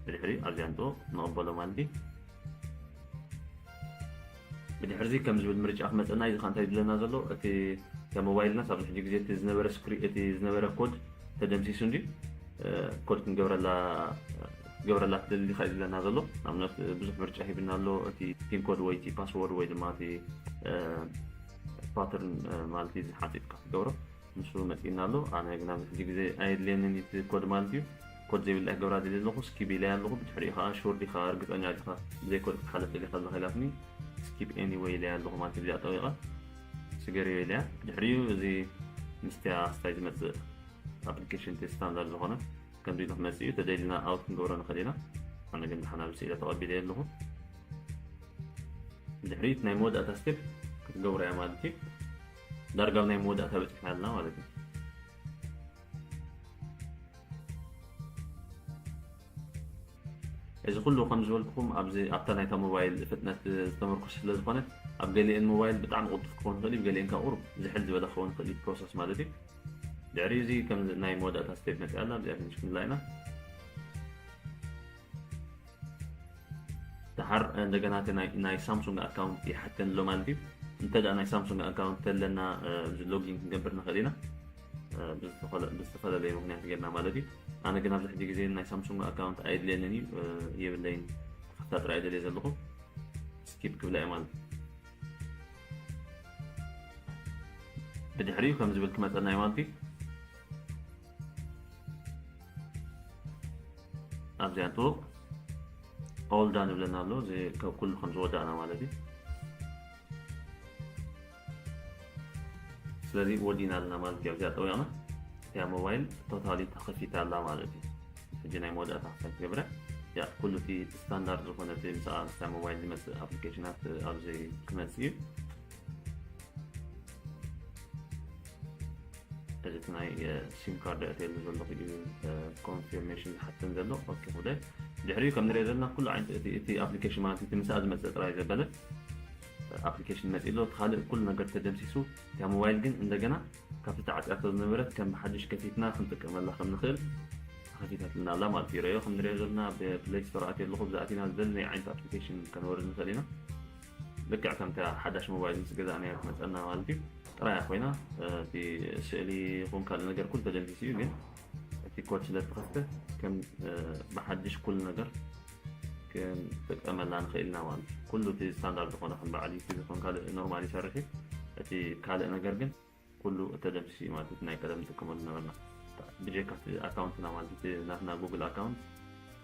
ብድሕሪ ኣብዚኣ ንጥዎ ንቕበሎ ማለት እዩ። ብድሕርዚ ከም ዝብል ምርጫ ክመፀና እዩ። እዚ እንታይ ዝብለና ዘሎ? እቲ እታ ሞባይልና ሳብ ሕጂ ግዜ እቲ ዝነበረ ስክሪ እቲ ዝነበረ ኮድ ተደምሲሱ እንዲ ኮድ ክንገብረላ ክትገብረላ ትደሊ ዲኻ እዩ ዝብለና ዘሎ። ንኣብነት ብዙሕ ምርጫ ሂብና ኣሎ። እቲ ፒን ኮድ ወይ እቲ ፓስወርድ ወይ ድማ እቲ ፓተርን ማለት እዩ ዝሓፂጥካ ክትገብሮ ንሱ መፂና ኣሎ። ኣነ ግን ኣብዚ ሕጂ ግዜ ኣየድልየንን እቲ ኮድ ማለት እዩ። ኮድ ዘይብላ ክገብራ ደልየ ኣለኹ። ስኪፕ ኢለያ ኣለኹ። ብድሕሪኡ ከዓ ሹር ዲኻ እርግፀኛ ዲኻ ብዘይ ኮድ ክትሓለፍ ደሊኻ ኣለኻ ኢላትኒ። ስኪፕ ኤኒወይ ኢለያ ኣለኹ ማለት እዩ። ብዚኣ ጠዊቐ ስገርዮ ኢለያ። ብድሕሪኡ እዚ ምስቲያ ስታይ ዝመፅእ ኣፕሊኬሽን እቲ ስታንዳርድ ዝኾነ ከምዚ ኢሉ ክመፅእ እዩ። ተደሊና ኣውት ክንገብሮ ንኽእል ኢና። ኣነ ግን ድሓን ኣብዚ ስኢለ ተቐቢለ ኣለኹ። ድሕሪት ናይ መወዳእታ ስቴፕ ክትገብሮ እያ ማለት እዩ። ዳርጋ ኣብ ናይ መወዳእታ በፂሕና ኣለና ማለት እዩ። እዚ ኩሉ ከም ዝበልኩኹም ኣብዚ ኣብታ ናይታ ሞባይል ፍጥነት ዝተመርኮሰ ስለ ዝኾነ ኣብ ገሊአን ሞባይል ብጣዕሚ ቅልጡፍ ክኸውን ይኽእል እዩ፣ ገሊአን ካብ ቁሩብ ዝሕል ዝበለ ክኸውን ይኽእል እዩ ፕሮሰስ ማለት እዩ። ድሕሪ እዚ ከም ናይ መወዳእታ ስቴፕ መፅኣ ኣላ፣ ኣብዚኣ ፊኒሽ ክንብላ ኢና። ደሓር እንደገና እቲ ናይ ናይ ሳምሱንግ ኣካውንት ይሓተኒ ኣሎ ማለት እዩ። እንተ ደኣ ናይ ሳምሱንግ ኣካውንት ተለና እዚ ሎጊን ክንገብር ንኽእል ኢና። ብዝተፈለ- ብዝተፈላለየ ምኽንያት ጌርና ማለት እዩ። ኣነ ግን ኣብዚ ሕጂ ግዜ ናይ ሳምሱንግ ኣካውንት ኣየድልየንን እዩ፣ የብለይን። ተኸፍታ ጥራይ ደልየ ዘለኹ ስኪፕ ክብላ እየ ማለት እዩ። ብድሕሪኡ ከም ዝብል ክመፀና እዩ ማለት እዩ። ኣብዚኣ ጥቡቕ ኦል ዳን ይብለና ኣሎ። እዚ ካብ ኩሉ ከም ዝወዳእና ማለት እዩ። ስለዚ ወዲና ኣለና ማለት እዩ። ኣብዚኣ ጠዊቕና እቲያ ሞባይል ቶታሊ ተኸፊታ ኣላ ማለት እዩ። ሕጂ ናይ መወዳእታ ክሳብ ትገብረ ያ ኩሉ እቲ ስታንዳርድ ዝኾነ እቲ ምስኣ ምስታ ሞባይል ዝመፅእ ኣፕሊኬሽናት ኣብዚ ክመፅእ እዩ። እዚ እቲ ናይ ሲም ካርድ ኣእትየሉ ዘለኹ እዩ ኮንፊርሜሽን ዝሓተን ዘሎ። ኦኬ፣ ወደ ድሕሪኡ ከም ንሪኦ ዘለና ኩሉ ዓይነት እቲ እቲ ኣፕሊኬሽን ማለት እቲ ምስኣ ዝመፅእ ጥራይ ዘበለ ኣፕሊኬሽን መፂእ ኣሎ። እቲ ካልእ ኩሉ ነገር ተደምሲሱ እታ ሞባይል ግን እንደገና ካብቲ ተዓፅያቶ ዝነበረት ከም ብሓድሽ ከፊትና ክንጥቀመላ ከም ንኽእል ተኸፊታትልና ኣላ ማለት እዩ። ረዮ ከም ንሪኦ ዘለና ኣብ ፕሌይ ስቶር ኣትየ ኣለኹ። ብዛእቲና ዝደለናዮ ዓይነት ኣፕሊኬሽን ከነወርድ ንኽእል ኢና። ልክዕ ከምታ ሓዳሽ ሞባይል ምስ ገዛእናያ ትመፀና ማለት እዩ። ጥራያ ኮይና እቲ ስእሊ ይኹን ካልእ ነገር ኩሉ ተደምሲሱ እዩ፣ ግን እቲ ኮድ ስለ ዝተኸፍተ ከም ብሓድሽ ኩሉ ነገር ክንጥቀመላ ንኽእል ኢና ማለት እዩ። ኩሉ እቲ ስታንዳርድ ዝኾነ ከም በዓል ዩቲዩብ ይኹን ካልእ ኖርማል ይሰርሕ እዩ። እቲ ካልእ ነገር ግን ኩሉ ተደምሲሱ እዩ ማለት እዩ። ናይ ቀደም ንጥቀመሉ ነበርና ብጀካ እቲ ኣካውንትና ማለት እቲ ናትና ጉግል ኣካውንት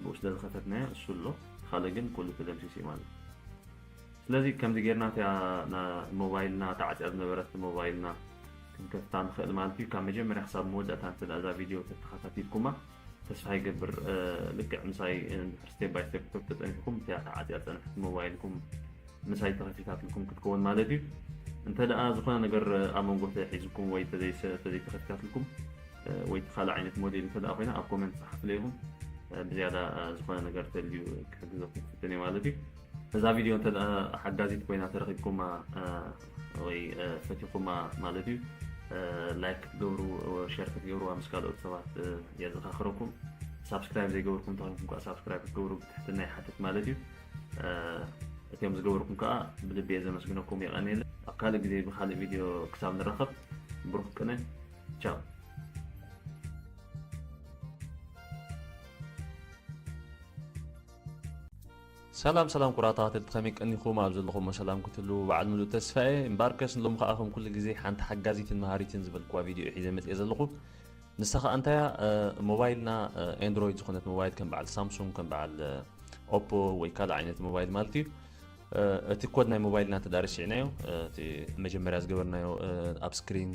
ብኡ ስለ ዝኸፈትናዮ እሱ ኣሎ፣ ካልእ ግን ኩሉ ተደምሲሱ እዩ ማለት እዩ። ስለዚ ከምዚ ጌርና እቲያ ና- ሞባይልና ተዓፅያ ዝነበረት ሞባይልና ክንከፍታ ንኽእል ማለት እዩ። ካብ መጀመርያ ክሳብ መወዳእታ እንተ እዛ ቪድዮ ተተኸታቲልኩማ ተስፋ ይገብር። ልክዕ ምሳይ እንድሕር ስቴፕ ባይ ስቴፕ ተፀኒሕኩም እቲያ ተዓፅያ ዝፀንሐት ሞባይልኩም ምሳይ ተኸፊታትልኩም ክትከውን ማለት እዩ። እንተ ደኣ ዝኾነ ነገር ኣብ መንጎ ተሒዝኩም ወይ ተዘይተኸፊታትልኩም ወይ እቲ ካልእ ዓይነት ሞዴል እንተ ደኣ ኮይና ኣብ ኮመንት ፀሓፍለ ይኹም። ብዝያዳ ዝኾነ ነገር ተልዩ ክሕግዘኩም ክፍትን እየ ማለት እዩ። እዛ ቪድዮ እንተ ደኣ ሓጋዚት ኮይና ተረኺብኩማ ወይ ፈቲኹማ ማለት እዩ ላይክ ክትገብሩ ሸር ክትገብሩዋ ምስ ካልኦት ሰባት የዘኻኽረኩም። ሳብስክራይብ ዘይገበርኩም ተኾይንኩም ከዓ ሳብስክራይብ ክትገብሩ ብትሕትና ይሓትት ማለት እዩ። እቲኦም ዝገበርኩም ከዓ ብልቢ እየ ዘመስግነኩም። የቐንየለ። ኣብ ካልእ ግዜ ብካልእ ቪድዮ ክሳብ ንራኸብ ብሩኽ ቅነ። ቻው። ሰላም ሰላም ኩራ ተኸታተልቲ ከመይ ቀኒኹም? ኣብ ዘለኹሞ ሰላም ክትህልዉ በዓል ምሉእ ተስፋ እየ። እምበኣርከስ ንሎሚ ከኣ ከም ኩሉ ግዜ ሓንቲ ሓጋዚትን መሃሪትን ዝበልክዋ ቪድዮ ሒዘ መፅየ ዘለኹ። ንሳ ከኣ እንታያ ሞባይልና ኤንድሮይድ ዝኾነት ሞባይል ከም በዓል ሳምሱንግ ከም በዓል ኦፖ ወይ ካልእ ዓይነት ሞባይል ማለት እዩ። እቲ ኮድ ናይ ሞባይልና እንተ ረሲዕናዮ እቲ መጀመርያ ዝገበርናዮ ኣብ ስክሪን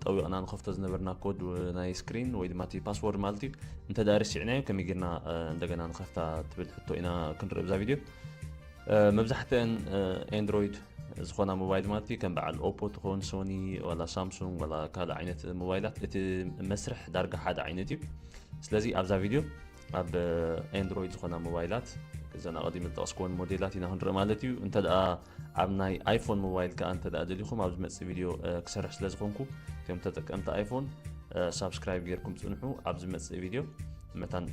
ጠዊቕና ንኸፍቶ ዝነበርና ኮድ ናይ ስክሪን ወይ ድማ እቲ ፓስወርድ ማለት እዩ እንተ ረሲዕናዮ ከመይ ጌርና እንደገና ንኸፍታ ትብል ሕቶ ኢና ክንርኢ ብዛ ቪድዮ። መብዛሕትአን ኤንድሮይድ ዝኾና ሞባይል ማለት እዩ ከም በዓል ኦፖ ትኾን ሶኒ ዋላ ሳምሱንግ ዋላ ካልእ ዓይነት ሞባይላት እቲ መስርሕ ዳርጋ ሓደ ዓይነት እዩ። ስለዚ ኣብዛ ቪድዮ ኣብ ኤንድሮይድ ዝኾና ሞባይላት እዘን ኣቐዲመ ዝጠቐስኩወን ሞዴላት ኢና ክንርኢ ማለት እዩ። እንተ ደኣ ኣብ ናይ ኣይፎን ሞባይል ከኣ እንተ ደኣ ደሊኹም፣ ኣብ ዝመጽእ ቪድዮ ክሰርሕ ስለ ዝኾንኩ፣ እቶም ተጠቀምቲ ኣይፎን ሳብስክራይብ ጌርኩም ጽንሑ። ኣብ ዝመጽእ ቪድዮ መታን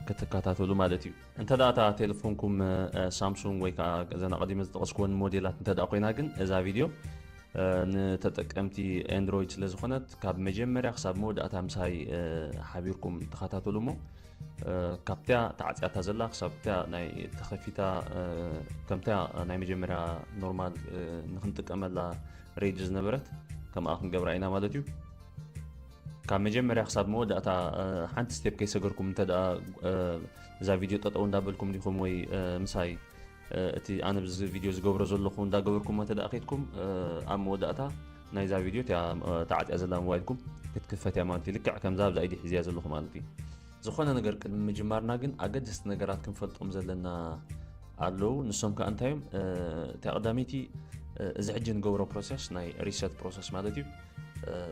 ክትከታተሉ ማለት እዩ። እንተ ደኣ እታ ቴሌፎንኩም ሳምሱንግ ወይ ከኣ እዘን ኣቐዲመ ዝጠቐስኩወን ሞዴላት እንተ ደኣ ኮይና ግን፣ እዛ ቪድዮ ንተጠቀምቲ ኣንድሮይድ ስለ ዝኾነት፣ ካብ መጀመርያ ክሳብ መወዳእታ ምሳይ ሓቢርኩም ተኸታተሉ እሞ፣ ካብቲያ ተዓጽያታ ዘላ ክሳብ እቲያ ናይ ተኸፊታ፣ ከምቲያ ናይ መጀመርያ ኖርማል ንክንጥቀመላ ሬድ ዝነበረት ከምኣ ክንገብራ ኢና ማለት እዩ። ካብ መጀመርያ ክሳብ መወዳእታ ሓንቲ ስቴፕ ከይሰገርኩም እንተ ደኣ እዛ ቪድዮ ጠጠው እንዳበልኩም ዲኹም ወይ ምሳይ እቲ ኣነ ብዚ ቪድዮ ዝገብሮ ዘለኹ እንዳገበርኩሞ እንተ ደኣ ከይድኩም፣ ኣብ መወዳእታ ናይዛ ቪድዮ እቲያ ተዓጽያ ዘላ ሞባይልኩም ክትክፈት እያ ማለት እዩ። ልክዕ ከምዛ ኣብዛ ኢዲ ሒዝያ ዘለኹ ማለት እዩ። ዝኾነ ነገር ቅድሚ ምጅማርና ግን ኣገደስቲ ነገራት ክንፈልጦም ዘለና ኣለዉ። ንሶም ከኣ እንታይ እዮም? እቲ ቀዳመይቲ፣ እዚ ሕጂ ንገብሮ ፕሮሰስ ናይ ሪሰት ፕሮሰስ ማለት እዩ።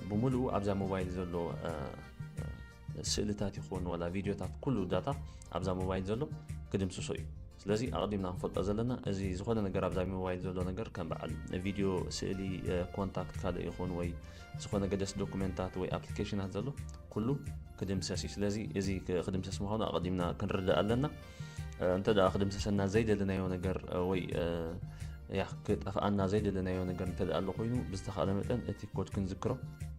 ብምሉኡ ኣብዛ ሞባይል ዘሎ ስእልታት ይኹን ዋላ ቪድዮታት፣ ኩሉ ዳታ ኣብዛ ሞባይል ዘሎ ክድምስሶ እዩ። ስለዚ ኣቐዲምና ክንፈልጦ ዘለና፣ እዚ ዝኾነ ነገር ኣብዛ ሞባይል ዘሎ ነገር፣ ከም በዓል ቪድዮ፣ ስእሊ፣ ኮንታክት ካልእ ይኹን ወይ ዝኾነ ገደስ ዶኩመንታት ወይ ኣፕሊኬሽናት ዘሎ ኩሉ ክድምሰስ እዩ። ስለዚ እዚ ክድምሰስ ምዃኑ ኣቐዲምና ክንርዳእ ኣለና። እንተ ደኣ ክድምሰሰና ዘይደለናዮ ነገር ወይ ያ ክጠፍኣና ዘይደለናዮ ነገር እንተ ደኣ ኣሎ ኮይኑ፣ ብዝተኻእለ መጠን እቲ ኮድ ክንዝክሮ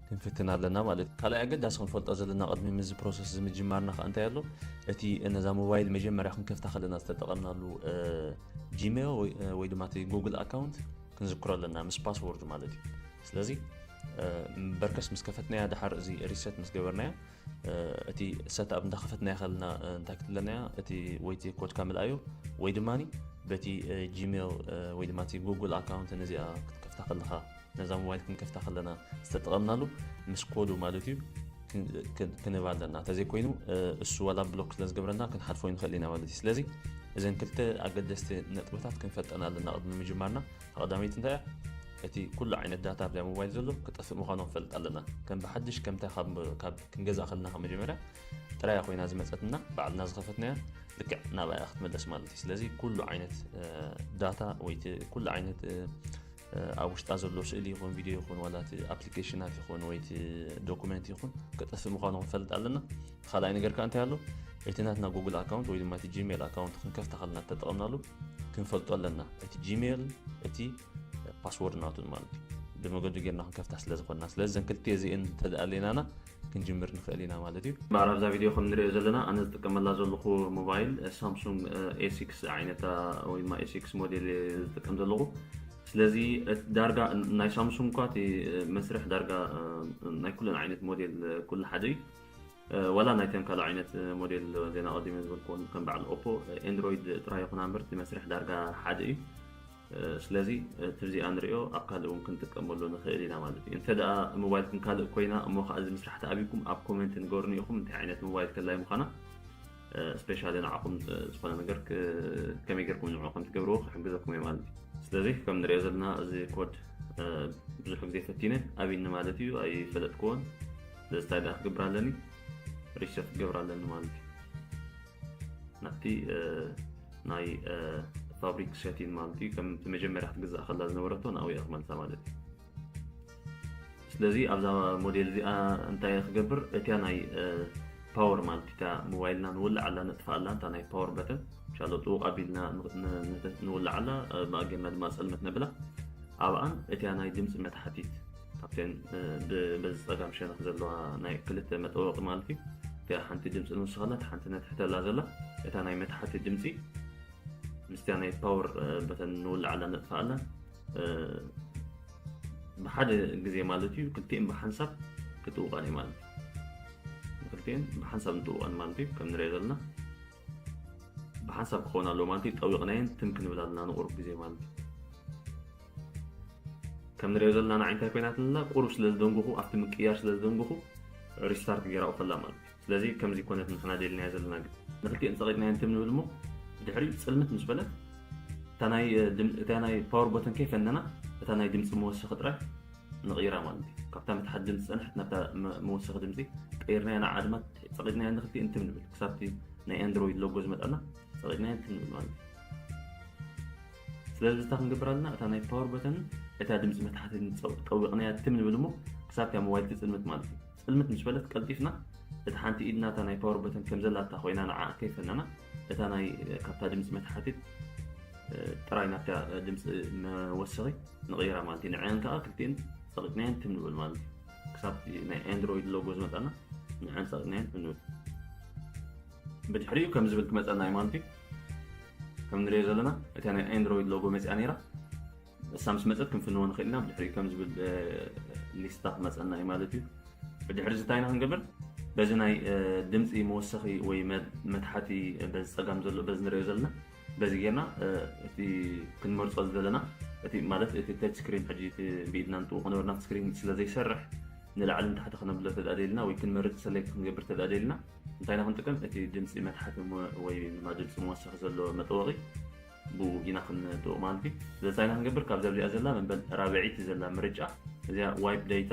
ክንፍትን ኣለና ማለት እዩ። ካልኣይ ኣገዳሲ ክንፈልጦ ዘለና ቅድሚ ምዚ ፕሮሰስ እዚ ምጅማርና ከኣ እንታይ ኣሎ፣ እቲ ነዛ ሞባይል መጀመርያ ክንከፍታ ከለና ዝተጠቐምናሉ ጂሜል ወይ ድማ እቲ ጉግል ኣካውንት ክንዝክሮ ኣለና ምስ ፓስወርድ ማለት እዩ። ስለዚ በርከስ ምስ ከፈትናያ፣ ደሓር እዚ ሪሰት ምስ ገበርናያ፣ እቲ ሰትኣፕ እንዳኸፈትናያ ከለና እንታይ ክትብለናያ፣ እቲ ወይ እቲ ኮድካ ምልኣዮ ወይ ድማ በቲ ጂሜል ወይ ድማ እቲ ጉግል ኣካውንት ነዚኣ ክትከፍታ ከለኻ፣ ነዛ ሞባይል ክንከፍታ ከለና ዝተጠቐምናሉ ምስ ኮዱ ማለት እዩ ክንህብ ኣለና። እንተዘይኮይኑ እሱ ዋላ ብሎክ ስለ ዝገብረና ክንሓልፎ ንኽእል ኢና ማለት እዩ። ስለዚ እዘን ክልተ ኣገደስቲ ነጥብታት ክንፈልጠን ኣለና ቅድሚ ምጅማርና። ቀዳመይቲ እንታይ እያ? እቲ ኩሉ ዓይነት ዳታ ኣብዛ ሞባይል ዘሎ ክጠፍእ ምዃኑ ክንፈልጥ ኣለና። ከም ብሓድሽ ከምታ ካብ ክንገዝኣ ከለና ካብ መጀመርያ ጥራያ ኮይና ዝመጸትና፣ ባዕልና ዝኸፈትናያ፣ ልክዕ ናብኣ ክትምለስ ማለት እዩ። ስለዚ ኩሉ ዓይነት ዳታ ወይ እቲ ኩሉ ዓይነት ኣብ ውሽጣ ዘሎ ስእሊ ይኹን ቪድዮ ይኹን ዋላ እቲ ኣፕሊኬሽናት ይኹን ወይ እቲ ዶኩመንት ይኹን ክጠፍእ ምዃኑ ክንፈልጥ ኣለና። ካልኣይ ነገር ከኣ እንታይ ኣሎ? እቲ ናትና ጉግል ኣካውንት ወይ ድማ እቲ ጂሜል ኣካውንት ክንከፍታ ከለና ተጠቐምናሉ ክንፈልጦ ኣለና። እቲ ጂሜል እቲ ፓስወርድ ናቱን ማለት እዩ። ብመገዱ ጌርና ክንከፍታ ስለ ዝኾንና። ስለዚ እዘን ክልተ እዚኤን እንተ ደኣ ኣለናና ክንጅምር ንኽእል ኢና ማለት እዩ። እምበኣር ኣብዛ ቪድዮ ከም ንሪኦ ዘለና ኣነ ዝጥቀመላ ዘለኹ ሞባይል ሳምሱንግ ኤ ሲክስ ዓይነታ ወይ ድማ ኤ ሲክስ ሞዴል እየ ዝጥቀም ዘለኹ። ስለዚ ዳርጋ ናይ ሳምሱንግ እኳ እቲ መስርሕ ዳርጋ ናይ ኩለን ዓይነት ሞዴል ኩሉ ሓደ እዩ። ዋላ ናይተን ካልእ ዓይነት ሞዴል ዜና ቀዲመ ዝበልክዎን ከም በዓል ኦፖ ኤንድሮይድ ጥራይ ይኹና እምበር እቲ መስርሕ ዳርጋ ሓደ እዩ። ስለዚ እቲ እዚኣ ንሪኦ ኣብ ካልእ እውን ክንጥቀመሉ ንኽእል ኢና ማለት እዩ። እንተ ደኣ ሞባይልኩም ካልእ ኮይና እሞ ከዓ እዚ ምስራሕ ተኣብይኩም ኣብ ኮሜንት ንገሩኒ ኢኹም እንታይ ዓይነት ሞባይል ከላይ ምዃና። ስፔሻሊ ንዓኹም ዝኾነ ነገር ከመይ ጌርኩም ንዕኡ ከም ትገብርዎ ክሕግዘኩም እየ ማለት እዩ። ስለዚ ከም ንሪኦ ዘለና እዚ ኮድ ብዙሕ ግዜ ፈቲነ ኣብይኒ ማለት እዩ ኣይፈለጥክዎን። ስለዚ እንታይ ደኣ ክገብር ኣለኒ? ሪሰት ክገብር ኣለኒ ማለት እዩ። ናብቲ ናይ ፋብሪክ ሴቲን ማለት እዩ ከም እቲ መጀመርያ ክትግዛእ ከላ ዝነበረቶ ናብኡ እየ ክመልሳ ማለት እዩ። ስለዚ ኣብዛ ሞዴል እዚኣ እንታይ እየ ክገብር? እቲያ ናይ ፓወር ማለት እታ ሞባይልና ንውልዓላ ነጥፍኣላ እንታ ናይ ፓወር በተን ሻሎ ጥውቕ ኣቢልና ንውልዓላ ብኣገና ድማ ጸልመት ነብላ ኣብኣን እቲያ ናይ ድምፂ መታሓቲት ካብተን በዚ ፀጋም ሸነኽ ዘለዋ ናይ ክልተ መጠወቂ ማለት እዩ። እቲያ ሓንቲ ድምፂ ንውስኸላ ሓንቲ ነትሕተላ ዘላ እታ ናይ መታሓቲ ድምፂ ምስቲያ ናይ ፓወር በተን ንውልዓላ ነጥፍኣላ ብሓደ ግዜ ማለት እዩ። ክልቲኤን ብሓንሳብ ክትውቀን እዩ ማለት እዩ። ክልቲኤን ብሓንሳብ እንትውቀን ማለት እዩ። ከም ንሪኦ ዘለና ብሓንሳብ ክኸውን ኣለዎ ማለት እዩ። ጠዊቕናየን ትም ክንብል ኣለና ንቁሩብ ግዜ ማለት እዩ። ከም ንሪኦ ዘለና ንዓይ እንታይ ኮይናትንላ ቁሩብ ስለ ዝደንጉኹ ኣብቲ ምቅያር ስለ ዝደንጉኹ ሪስታርት ገይራ ከላ ማለት እዩ። ስለዚ ከምዚ ኮነት ንሕና ደልናዮ ዘለና ግን ንክልቲኤን ጸቒጥናየን ትም ንብል እሞ ድሕሪኡ ጽልምት ምስ በለት እታ ናይ ድም- እታ ናይ ፓወር ቦተን ከይፈነና እታ ናይ ድምፂ መወሰኺ ጥራይ ንቕይራ ማለት እዩ። ካብታ መትሓት ድምፂ ዝፀንሐት ናብታ መ- መወሰኺ ድምፂ ቀይርናያ ንዓ ድማ ጸቒጥናያ ንክልቲኤን ትም ንብል ክሳብቲ ናይ ኣንድሮይድ ሎጎ ዝመጣና ጸቒጥናየን ትም ንብል ማለት እዩ። ስለዚ እንታይ ክንገብር ኣለና? እታ ናይ ፓወር በተን እታ ድምፂ መትሓቲ ጠዊቕናያ ትም ንብል እሞ ክሳብ እታ ሞባይል ትፅልምት ማለት እዩ። ፅልምት ምስ በለት ቀልጢፍና እቲ ሓንቲ ኢድና እታ ናይ ፓወር በተን ከም ዘላታ ኮይና ንዓ ከይፈለና እታ ናይ ካብታ ድምፂ መትሓቲት ጥራይ ናብታ ድምፂ መወሰኺ ንቕይራ ማለት እዩ። ንዐን ከዓ ክልቲኤን ፀቒጥናየን ትም ንብል ማለት እዩ። ክሳብ ናይ ኣንድሮይድ ሎጎ ዝመፀና ንዐን ፀቒጥናየን ትም ንብል። ብድሕሪኡ ከም ዝብል ክመፀና እዩ ማለት እዩ። ከም ንሪኦ ዘለና እታ ናይ ኣንድሮይድ ሎጎ መፂኣ ነይራ። እሳ ምስ መፀት ክንፍንዎ ንኽእል ኢና። ብድሕሪኡ ከም ዝብል ሊስታ ክመፀና እዩ ማለት እዩ። ብድሕሪ እዚ እንታይ ኢና ክንገብር? በዚ ናይ ድምፂ መወሰኺ ወይ መትሓቲ በዚ ፀጋም ዘሎ በዚ ንሪኦ ዘለና በዚ ጌርና እቲ ክንመርፆ ዝደለና እቲ ማለት እቲ ተች ስክሪን ሕጂ እቲ ብኢድና ንጥውቕ ነበርና ስክሪን ስለ ዘይሰርሕ ንላዕሊ ንታሕቲ ክነብሎ ተዳደልና ወይ ክንመርፅ ሰሌክት ክንገብር ተዳደልና እንታይ ኢና ክንጥቀም? እቲ ድምፂ መትሓቲ ወይ ድማ ድምፂ መወሰኺ ዘሎ መጠወቒ ብኡ ኢና ክንጥውቕ ማለት እዩ። ስለዚ እንታይ ኢና ክንገብር? ካብዛ እዚኣ ዘላ መበል ራብዐይቲ ዘላ ምርጫ እዚኣ ዋይፕ ዴታ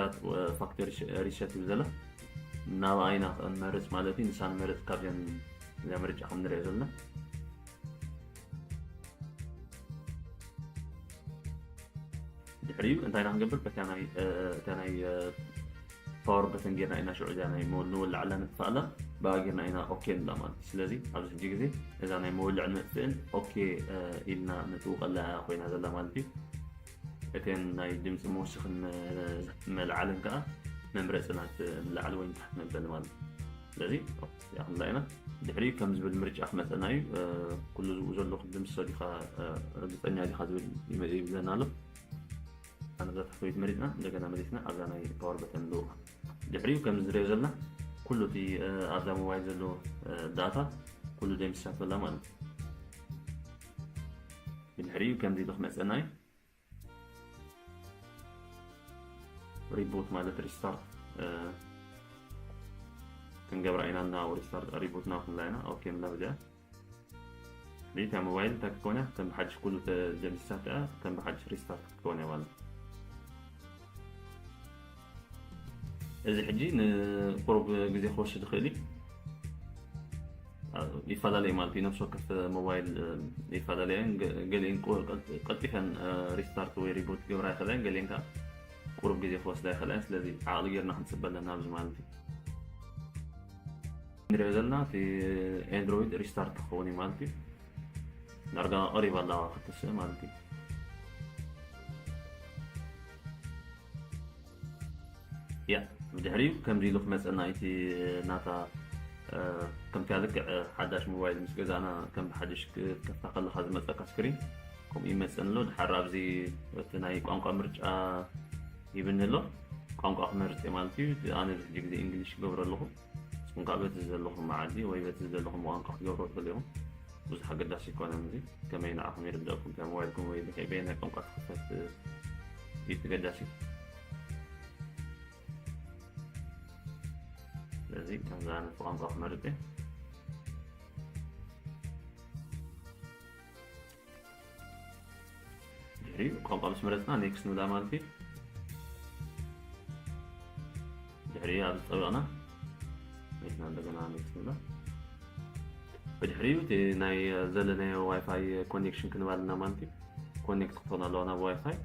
ፋክተሪ ሪሰት ትብል ዘላ ናብኣ ኢና ክንመርፅ ማለት እዩ። ንሳ ንመርፅ ካብዚኣን እዚኣ ምርጫ ከም ንሪኦ ዘለና ድሕሪኡ እንታይ ኢና ክንገብር? በታ ናይ እታ ናይ ፓወር በተን ጌርና ኢና ሽዑ እዛ ናይ ንወልዓላ ንጥፋኣላ ብኣ ጌርና ኢና ኦኬ ንብላ ማለት እዩ። ስለዚ ኣብዚ ሕጂ ግዜ እዛ ናይ መወልዕን መጥፍእን ኦኬ ኢልና ንጥውቀላ ኮይና ዘላ ማለት እዩ። እተን ናይ ድምፂ መወሰኽን መልዓልን ከዓ መምረፂ ናት ንላዕሊ ወይ ንታሕቲ መበሊ ማለት እዩ። ስለዚ እዚኣ ክንብላ ኢና። ድሕሪኡ ከም ዝብል ምርጫ ክመፀና እዩ። ኩሉ ዝብኡ ዘሎ ክዲ ምስ ሰዲኻ ርግፀኛ ዲኻ ዝብል ይብለና ኣሎ። ኣነ እዛ ታሕተወይቲ መሪፅና እንደገና መሊስና ኣብዛ ናይ ፓወር በተን ንልውቃ። ድሕሪኡ ከም ዝሪኦ ዘለና ኩሉ እቲ ኣብዛ ሞባይል ዘሎ ዳታ ኩሉ ደምሲሳቶ ኣላ ማለት እዩ። ብድሕሪኡ ከምዚ ኢሉ ክመፀና እዩ። ሪቡት ማለት ሪስታርት ክንገብራ ኢና እና ሪስታርት ሪቡት ና ክንብላ ኢና። ኦኬ ንብላ ብዚኣ ሪታ ሞባይል እንታይ ክትኮን እያ? ከም ብሓድሽ ኩሉ ተደምሲሳት እያ ከም ብሓድሽ ሪስታርት ክትኮን እያ ማለት እዩ። እዚ ሕጂ ንቁሩብ ግዜ ክወስድ ይኽእል እዩ። ይፈላለዩ ማለት እዩ። ነፍሲ ወከፍ ሞባይል ይፈላለያ እየን። ገ- ገሊአን ቁ- ቀልጢ- ቀልጢፈን ሪስታርት ወይ ሪቡት ክገብራ ይኽእላ እየን፣ ገሊአን ከዓ ቁሩብ ግዜ ክወስዳ ይኽእላ እየን። ስለዚ ዓቕሊ ጌርና ክንፅበ ኣለና ኣብዚ ማለት እዩ። ንሪኦ ዘለና እቲ ኤንድሮይድ ሪስታርት ክኸውን እዩ ማለት እዩ። ዳርጋ ቀሪባ ኣለዋ ክትስእ ማለት እዩ። ያ ብድሕሪኡ ከምዚ ኢሉ ክመፀና እቲ ናታ ከምቲ ልክዕ ሓዳሽ ሞባይል ምስ ገዛእና ከም ሓድሽ ክትከፍታ ከለካ ዝመፀካ ስክሪን ከምኡ ይመፀን ኣሎ። ድሓር ኣብዚ እቲ ናይ ቋንቋ ምርጫ ይብኒ ኣሎ። ቋንቋ ክመርፅ እየ ማለት እዩ። ኣነ ብዙሕ ግዜ እንግሊሽ ይገብሮ ኣለኹ። ንስኹም ከዓ በቲ ዘለኹም መዓዲ ወይ በቲ ዘለኹም ቋንቋ ክትገብሮ ትኽእሉ ኢኹም። ብዙሕ ኣገዳሲ ኣይኮነን። እዚ ከመይ ንዓኹም ይርደእኩም፣ ከም ሞባይልኩም ወይ በየናይ ቋንቋ ትኽፈት እዩ ተገዳሲ። ስለዚ ከምዚ ዓይነት ቋንቋ ክመርፅ እየ። ድሕሪኡ ቋንቋ ምስ መረፅና ኔክስት ንብላ ማለት እዩ። ድሕሪኡ ኣብ ዝፀበቕና ኔክስት እንደገና ኔክስት ንብላ። ብድሕሪኡ እቲ ናይ ዘለናዮ ዋይፋይ ኮኔክሽን ክንባልና ማለት እዩ። ኮኔክት ክትኾን ኣለዋ ናብ ዋይፋይ።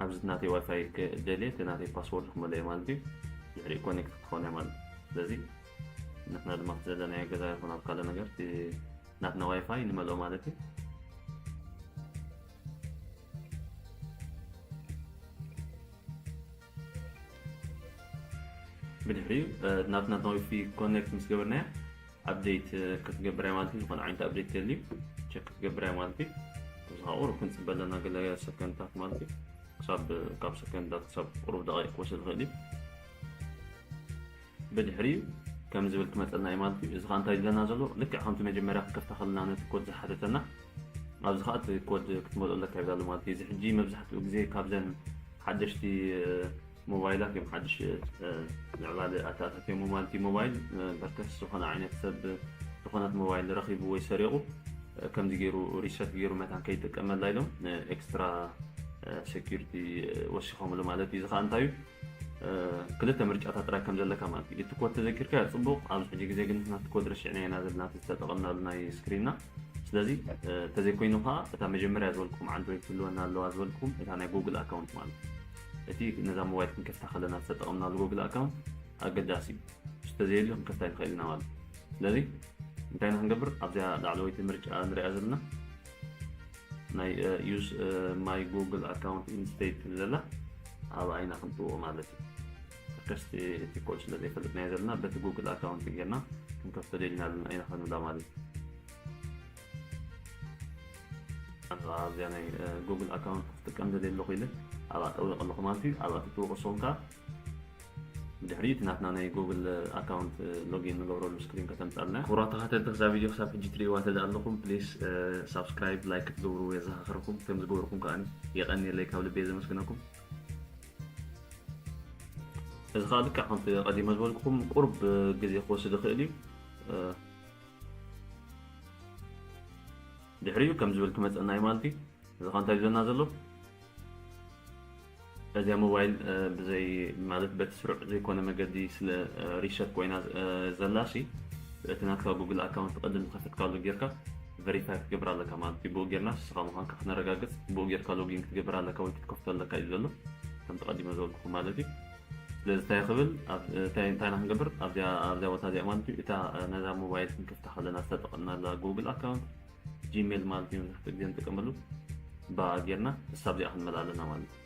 ኣብዚ ናተይ ዋይፋይ ክደልየ እቲ ናተይ ፓስወርድ ክመልኦ ማለት እዩ። ድሕሪኡ ኮኔክት ክትኾን እያ ማለት እዩ። ስለዚ ንሕና ድማ ዘለናዮ ገዛ ይኹን ኣብ ካልእ ነገር እቲ ናትና ዋይፋይ ንመልኦ ማለት እዩ። ብድሕሪኡ ናትና ናዊፊ ኮኔክት ምስ ገበርናያ ኣፕዴት ክትገብር እያ ማለት እዩ። ዝኾነ ዓይነት ኣፕዴት ተልዩ ቸክ ክትገብር እያ ማለት እዩ። እዚ ከዓ ቁሩብ ክንፅበ ኣለና ገለ ሰከንድታት ማለት እዩ። ክሳብ ካብ ሰከንድታት ክሳብ ቁሩብ ደቂቕ ክወስድ ይኽእል እዩ። ብድሕሪኡ ከም ዝብል ክመፀልና እዩ ማለት እዩ። እዚ ከዓ እንታይ ዝብለና ዘሎ ልክዕ ከምቲ መጀመርያ ክከፍታ ከለና ነቲ ኮድ ዝሓተተና ኣብዚ ከዓ እቲ ኮድ ክትመልኦ ኣለካ ይብል ኣሎ ማለት እዩ። እዚ ሕጂ መብዛሕትኡ ግዜ ካብዘን ሓደሽቲ ሞባይላት እዮም ሓድሽ ምዕባለ ኣተኣታትዮም ማለት እዩ። ሞባይል በርከስ ዝኾነ ዓይነት ሰብ ዝኾነት ሞባይል ረኺቡ ወይ ሰሪቑ ከምዚ ገይሩ ሪሰት ገይሩ መታን ከይጥቀመላ ኢሎም ኤክስትራ ሴኪሪቲ ወሲኾምሉ ማለት እዩ። እዚ ከዓ እንታይ እዩ? ክልተ ምርጫታት ጥራይ ከም ዘለካ ማለት እዩ። እቲ ኮድ ተዘኪርካ ጽቡቕ፣ ኣብዚ ሕጂ ግዜ ግን ናቲ ኮድ ረሲዕና ኢና ዘለና ዝተጠቐምናሉ ናይ ስክሪንና። እስቲ ስለዚ እንተዘይኮይኑ ከዓ እታ መጀመርያ ዝበልኩም ኣንድሮይድ ክህልወና ኣለዋ ዝበልኩም እታ ናይ ጉግል ኣካውንት ማለት እዩ። እቲ ነዛ ሞባይል ክንከፍታ ከለና ዝተጠቐምናሉ ጉግል ኣካውንት ኣገዳሲ እዩ። እሱ ተዘየልዩ ክንከፍታ ይንኽእል ኢና ማለት እዩ። ስለዚ እንታይ ኢና ክንገብር ኣብዚኣ ላዕለወይቲ ምርጫ ንሪኣ ዘለና ናይ use my google account instead ትብል ዘላ ኣብኣ ኢና ክንጥውቕ ማለት እዩ። ከስቲ እቲ ኮድ ስለ ዘይፈልጥናዮ ዘለና በቲ ጉግል ኣካውንት ጌርና ክንከፍቶ ደሊና ኣለና ኢና ክንብላ ማለት እዩ። ኣብዚኣ ናይ ጉግል ኣካውንት ክጥቀም ደልየ ኣለኹ ኢለ ኣብኣ ጠዊቕ ኣለኹ ማለት እዩ። ኣብኣ ትጥውቑ ንስኹም ከዓ ድሕሪ እቲ ናትና ናይ ጉግል ኣካውንት ሎጊን ንገብረሉ ስክሪን ከተምፃልና። ክቡራት ተኸታተልቲ ክሳብ ቪድዮ ክሳብ ሕጂ ትሪእዋ ተደኣ ኣለኹም ፕሊስ ሳብስክራይብ ላይክ ክትገብሩ የዘኻኽረኩም። ከም ዝገበርኩም ከዓ የቐንየለይ ካብ ልቤ ዘመስግነኩም። እዚ ከዓ ልክዕ ከምቲ ቀዲመ ዝበልኩኹም ቁሩብ ግዜ ክወስድ ይኽእል እዩ። ድሕሪኡ ከም ዝብል ክመፀና እዩ ማለት እዩ። እዚ ከዓ እንታይ ዝብለና ዘሎ እዚኣ ሞባይል ብዘይ ማለት በቲ ስሩዕ ዘይኮነ መገዲ ስለ ሪሸት ኮይና ዘላ ሲ እቲ ናትካ ጉግል ኣካውንት ቅድም ዝከፈትካሉ ጌርካ ቨሪፋይ ክትገብር ኣለካ ማለት እዩ። ብኡ ጌርና ንስኻ ምዃንካ ክነረጋግፅ ብኡ ጌርካ ሎጊን ክትገብር ኣለካ ወይ ክትከፍቶ ኣለካ እዩ ዘሎ ከም ተቐዲመ ዝበልኩኹም ማለት እዩ። ስለዚ እንታይ ክብል እንታይ ኢና ክንገብር ኣብዚኣ ኣብዚኣ ቦታ እዚኣ ማለት እዩ እታ ነዛ ሞባይል ክንከፍታ ከለና ዝተጠቐምናላ ጉግል ኣካውንት ጂሜል ማለት እዩ መብዛሕትኡ ግዜ ንጥቀመሉ ብኣ ጌርና ንሳ ኣብዚኣ ክንመልኣ ኣለና ማለት እዩ።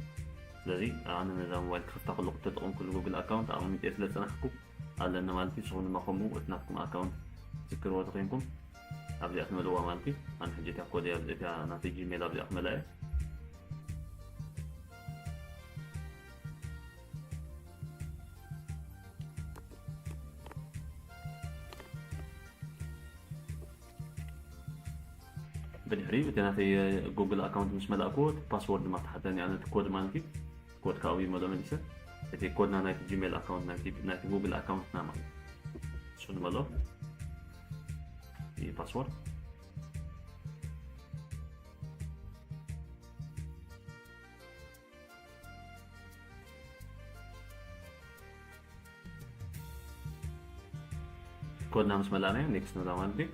ስለዚ ኣነ ነዛ ሞባይል ክኸፍታ ከለኹ ተጠቐምኩሉ ጉግል ኣካውንት ኣቐሚጠ ስለ ዝፀናሕኩ ኣለኒ ማለት እዩ። ንስኹም ድማ ከምኡ እቲ ናትኩም ኣካውንት ትዝክርዎ ተኮይንኩም ኣብዚኣ ትመልእዋ ማለት እዩ። ኣነ ሕጂ እታ ኮድ እያ እዚኣ ናተይ ጂሜል ኣብዚኣ ክመልኣ እየ። ብድሕሪኡ እቲ ናተይ ጉግል ኣካውንት ምስ መላእክዎ እቲ ፓስወርድ ድማ ተሓተኒ ኣነ እቲ ኮድ ማለት እዩ። ኮድ ካብኡ ይመሎ መሊሰ እቲ ኮድና ናይቲ ጂሜል ኣካውንት ናይቲ ጉግል ኣካውንትና ማለት እዩ። እሱ ንመሎ ፓስወርድ ኮድና ምስ መላእናዮ ኔክስት ንብላ ማለት እዩ።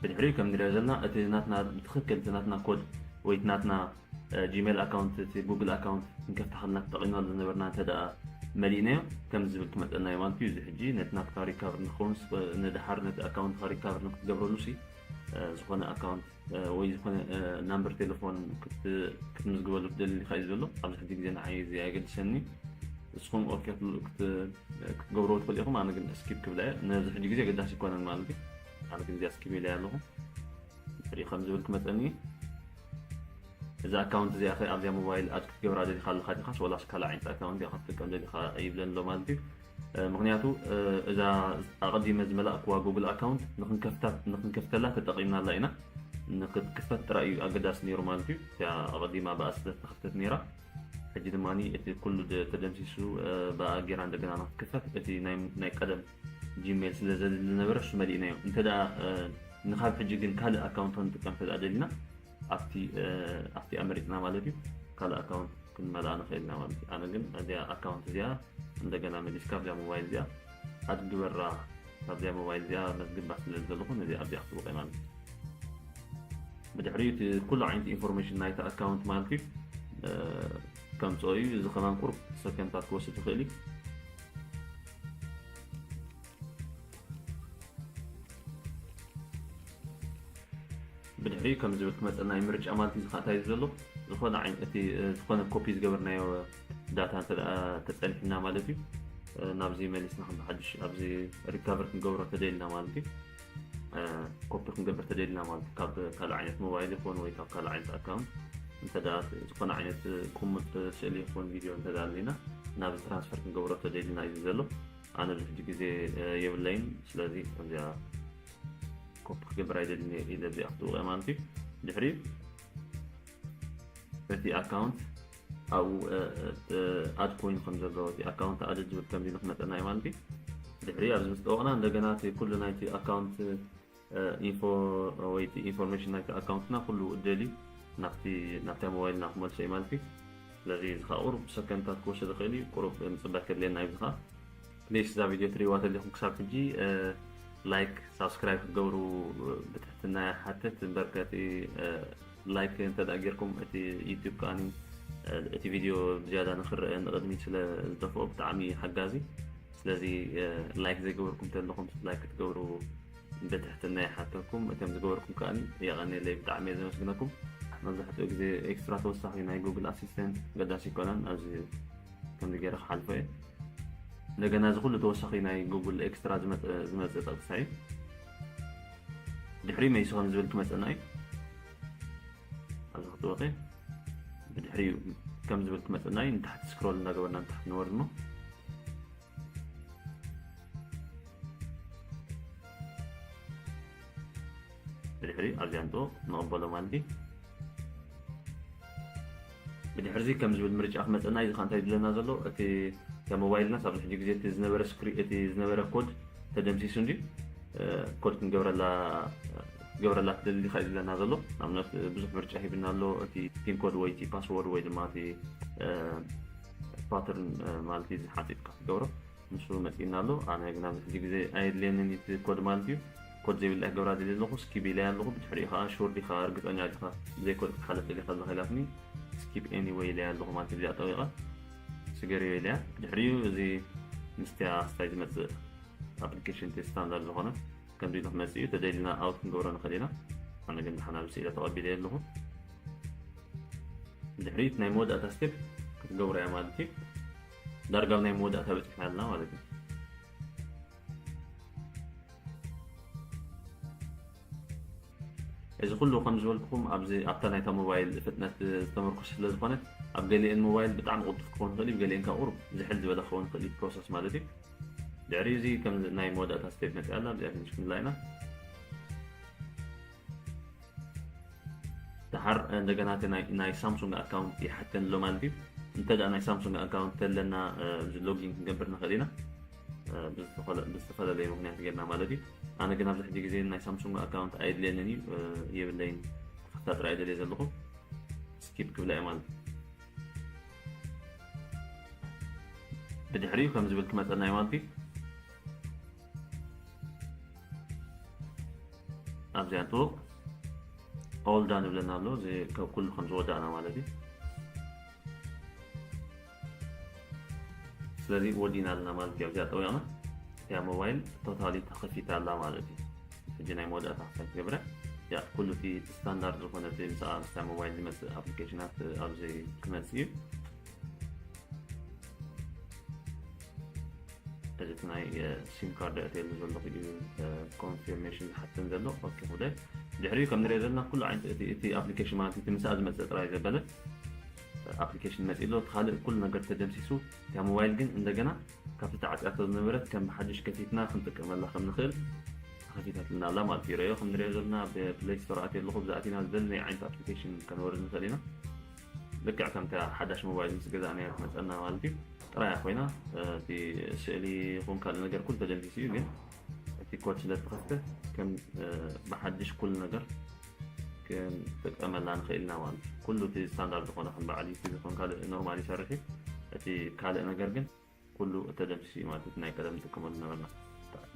ብድሕሪኡ ከም ንሪኦ ዘለና እቲ ናትና ብትኽክል እቲ ናትና ኮድ ወይ እቲ ናትና ጂሜል ኣካውንት እቲ ጉግል ኣካውንት ክንከፍታ ከለና ተጠቒምናሉ ዝነበርና እንተ ደኣ መሊእናዮ ከምዚ ዝብል ክመፀና እዩ ማለት እዩ። እዚ ሕጂ ነቲ ናትካ ሪካቨር ንክኸውን ንድሓር ነቲ ኣካውንትካ ሪካቨር ንክትገብረሉ ሲ ዝኾነ ኣካውንት ወይ ዝኾነ ናምበር ቴሌፎን ክትምዝግበሉ ትደሊ ኢኻ እዩ ዘሎ። ኣብዚ ሕጂ ግዜ ንዓይ እዚ ኣየገድሰኒ። ንስኹም ኦኬ ክትገብርዎ ትኽእሉ ኢኹም። ኣነ ግን ስኪፕ ክብላ እየ። ነዚ ሕጂ ግዜ ኣገዳሲ ኣይኮነን ማለት እዩ። ኣነ ግን እዚኣ ስኪፕ ኢለያ ኣለኹ። ሪኢ ከም ዝብል ክመፀኒ እዚ ኣካውንት እዚኣ ኸ ኣብዚኣ ሞባይል ኣድ ክትገብራ ደሊኻ ኣለኻ ዲኻስ ወላስ ካልእ ዓይነት ኣካውንት ኢኻ ክትጥቀም ደሊኻ ይብለኒ ኣሎ ማለት እዩ። ምክንያቱ እዛ ኣቐዲመ ዝመላእክዋ ጉግል ኣካውንት ንክንከፍተላ ተጠቒምናላ ኢና። ንክትክፈት ጥራይ እዩ ኣገዳሲ ነይሩ ማለት እዩ። እቲኣ ኣቐዲማ ብኣ ስለ ዝተኸፍተት ነይራ። ሕጂ ድማ እቲ ኩሉ ተደምሲሱ ብኣ ጌራ እንደገና ንክትክፈት እቲ ናይ ቀደም ጂሜል ስለ ዘድሊ ዝነበረ እሱ መሊእናዮ። እንተ ንካብ ሕጂ ግን ካልእ ኣካውንት ክንጥቀም እንተ ደሊና ኣብቲ ኣብቲ ኣመሪፅና ማለት እዩ ካልእ ኣካውንት ክንመልኣ ንኽእል ኢና ማለት እዩ። ኣነ ግን እዚኣ ኣካውንት እዚኣ እንደገና መሊስካ ኣብዚኣ ሞባይል እዚኣ ኣድ ግበራ ካብዚኣ ሞባይል እዚኣ መዝግባ ስለ ዘለኹ ነዚ ኣብዚኣ ክትብቕ ማለት እዩ። ብድሕሪኡ እቲ ኩሉ ዓይነት ኢንፎርሜሽን ናይቲ ኣካውንት ማለት እዩ ከምፅኦ እዩ። እዚ ከማን ቁሩብ ሰከንታት ክወስድ ይኽእል እዩ። ብድሕሪኡ ከም ዝብል ክመፀና እዩ ምርጫ ማለት እዩ። ዝካእታይ ዘሎ ዝኾነ ዓይነት እቲ ዝኾነ ኮፒ ዝገበርናዮ ዳታ እንተ ተፀኒሕና ማለት እዩ ናብዚ መሊስና ከም ብሓድሽ ኣብዚ ሪካቨር ክንገብሮ ተደልና ማለት እዩ። ኮፒ ክንገብር ተደልና ማለት እዩ ካብ ካልእ ዓይነት ሞባይል ይኾን ወይ ካብ ካልእ ዓይነት ኣካውንት እንተ ዝኾነ ዓይነት ቅሙጥ ስእሊ ይኹን ቪድዮ እንተ ኣለና ናብ ትራንስፈር ክንገብሮ ተደልና እዩ ዘሎ። ኣነ ብዙሕ ግዜ የብለይን። ስለዚ እዚኣ ኮፒ ክገብር ኣይደልን ኢለ እዚኣ ክትውቀ ማለት እዩ። ድሕሪ እቲ ኣካውንት ኣብኡ ኣድ ኮይኑ ከም ዘሎ እቲ ኣካውንት ኣድ ዝብል ከም ክመፀና እዩ ማለት እዩ። ድሕሪ ኣብዚ ምስ ጠወቕና እንደገና እቲ ኩሉ ናይቲ ኣካውንት ኢንፎ ወይ ኢንፎርሜሽን ናይቲ ኣካውንትና ኩሉ ደልዩ ናብቲ ናብታ ሞባይልና ክመልሶ እዩ ማለት እዩ። ስለዚ እዚ ከዓ ቁሩብ ሰከንድታት ክወስድ ይኽእል እዩ። ቁሩብ ምፅባይ ከድልየና እዩ። እዚ ከዓ ፕሊስ እዛ ቪድዮ ትሪእዋ ተሊኹም ክሳብ ሕጂ ላይክ ሳብስክራይብ ክትገብሩ ብትሕትና ይሓትት። እምበር ከቲ ላይክ እንተ ደኣ ጌርኩም እቲ ዩቲዩብ ከኣኒ እቲ ቪድዮ ብዝያዳ ንክረአ ንቕድሚት ስለ ዝደፍኦ ብጣዕሚ ሓጋዚ። ስለዚ ላይክ ዘይገበርኩም ተለኹም ላይክ ክትገብሩ ብትሕትና ይሓተኩም። እቶም ዝገበርኩም ከኣኒ የቐንየለይ፣ ብጣዕሚ እየ ዘመስግነኩም። መብዛሕትኡ ግዜ ኤክስትራ ተወሳኺ ናይ ጉግል ኣሲስተንት ገዳሲ ይኮነን። ኣብዚ ከምዚ ገይረ ክሓልፎ እየ። እንደገና እዚ ኩሉ ተወሳኺ ናይ ጉግል ኤክስትራ ዝመፀ ጠቕሳ እዩ። ድሕሪ መይሱ ከም ዝብል ክመፀና እዩ። ኣብዚ ክትወቂ ብድሕሪኡ ከም ዝብል ክመፀና እዩ። ንታሕቲ ስክሮል እንዳገበርና ንታሕቲ ንወርድ እሞ ብድሕሪ ኣብዚኣ ንጥወቕ ንቕበሎ ማለት እዩ። ብድሕርዚ ከም ዝብል ምርጫ ክመፀና እዩ። እዚ ከዓ እንታይ ይብለና ዘሎ? እቲ እታ ሞባይልና ኣብዚ ሕጂ ግዜ እቲ ዝነበረ ስክሪ እቲ ዝነበረ ኮድ ተደምሲሱ እንድዩ። ኮድ ክንገብረላ ክትገብረላ ትደሊ ዲኻ እዩ ዝብለና ዘሎ። ንኣብነት ብዙሕ ምርጫ ሂብና ኣሎ። እቲ ፒን ኮድ ወይ እቲ ፓስወርድ ወይ ድማ እቲ ፓተርን ማለት እዩ ዝሓፂጥካ ክትገብሮ ንሱ መፂእና ኣሎ። ኣነ ግን ኣብዚ ሕጂ ግዜ ኣየድልየንን እቲ ኮድ ማለት እዩ። ኮድ ዘይብላ ክገብራ ደልየ ኣለኹ። ስኪፕ ኢለያ ኣለኹ። ብድሕሪኡ ከዓ ሹር ዲኻ እርግፀኛ ዲኻ ብዘይ ኮድ ክትሓልፍ ደሊኻ ኣለኻ ኢላትኒ። ስኪፕ ኤኒወይ ኢለያ ኣለኹ ማለት እዩ። እዚኣ ጠዊቐ ስገርዮ ኢለያ። ብድሕሪኡ እዚ ምስቲያ ስታይ ዝመፅእ ኣፕሊኬሽን እቲ ስታንዳርድ ዝኾነ ከምዚ ኢሉ ክመፅእ እዩ። ተደሊና ኣውት ክንገብሮ ንኽእል ኢና። ኣነ ግን ድሓን ኣብዚ ስኢለ ተቐቢለ ኣለኹ። ድሕሪት ናይ መወዳእታ ስቴፕ ክትገብሮ እያ ማለት እዩ። ዳርጋ ኣብ ናይ መወዳእታ በፂሕና ኣለና ማለት እዩ። እዚ ኩሉ ከም ዝበልኩኹም ኣብዚ ኣብታ ናይታ ሞባይል ፍጥነት ዝተመርኮሰ ስለ ዝኾነ ኣብ ገሊአን ሞባይል ብጣዕሚ ቅልጡፍ ክኸውን ይኽእል እዩ፣ ገሊአን ካብ ቁሩብ ዝሕል ዝበለ ክኸውን ይኽእል እዩ ፕሮሰስ ማለት እዩ። ድሕሪ እዚ ከም ናይ መወዳእታ ስቴፕ መፅያ ኣላ፣ ኣብዚኣ ክንሽክንላ ኢና። ደሓር እንደገና እቲ ናይ ናይ ሳምሱንግ ኣካውንት ይሓተኒ ኣሎ ማለት እዩ። እንተ ደኣ ናይ ሳምሱንግ ኣካውንት ተለና ኣብዚ ሎጊን ክንገብር ንኽእል ኢና። ብዝተፈላለየ ምክንያት ጌርና ማለት እዩ። ኣነ ግን ኣብዚ ሕጂ ግዜ ናይ ሳምሱንግ ኣካውንት ኣየድልየንን እዩ፣ የብለይን። ተኸፍታ ጥራይ ደልየ ዘለኹ ስኪፕ ክብላ እየ ማለት እዩ። ብድሕሪኡ ከም ዝብል ክመፀና እዩ ማለት እዩ። ኣብዚኣ ጥቡቕ ኦል ዳን ይብለና ኣሎ። እዚ ካብ ኩሉ ከም ዝወዳእና ማለት እዩ። ስለዚ ወዲና ኣለና ማለት እዩ። ኣብዚኣ ጠዊቕና እቲያ ሞባይል ቶታሊ ተኸፊታ ኣላ ማለት እዩ። ሕጂ ናይ መወዳእታ ክሳብ ትገብረ ያ ኩሉ እቲ ስታንዳርድ ዝኾነ እቲ ምስኣ ምስታ ሞባይል ዝመፅእ ኣፕሊኬሽናት ኣብዚ ክመፅእ እዩ። እዚ እቲ ናይ ሲም ካርድ ኣእትየሉ ዘለኹ እዩ ኮንፊርሜሽን ዝሓተን ዘሎ። ኦኬ፣ ወደ ድሕሪኡ ከም ንሪኦ ዘለና ኩሉ ዓይነት እቲ ኣፕሊኬሽን ማለት እቲ ምስኣ ዝመፅእ ጥራይ ዘበለ ኣፕሊኬሽን መፂእ ኣሎ። እቲ ካልእ ኩሉ ነገር ተደምሲሱ እታ ሞባይል ግን እንደገና ካብቲ ተዓፅያቶ ዝነበረት ከም ብሓድሽ ከፊትና ክንጥቀመላ ከም ንኽእል ተኸፊታትልና ኣላ ማለት እዩ። ረዮ ከም ንሪኦ ዘለና ኣብ ፕሌይ ስቶር ኣትየ ኣለኹ። ብዛእቲና ዝደለናዮ ዓይነት ኣፕሊኬሽን ከነወርድ ንኽእል ኢና። ልክዕ ከምታ ሓዳሽ ሞባይል ምስ ገዛእናያ ትመፀና ማለት እዩ። ጥራያ ኮይና እቲ ስእሊ ይኹን ካልእ ነገር ኩሉ ተደምሲሱ እዩ። ግን እቲ ኮድ ስለ ዝተኸፍተ ከም ብሓድሽ ኩሉ ነገር ክንጥቀመላ ንኽእል ኢና ማለት እዩ። ኩሉ እቲ ስታንዳርድ ዝኾነ ከም በዓል ዩቲዩብ ይኹን ካልእ ኖርማል ይሰርሕ እዩ። እቲ ካልእ ነገር ግን ኩሉ ተደምሲሱ እዩ ማለት እዩ። ናይ ቀደም ንጥቀመሉ ነበርና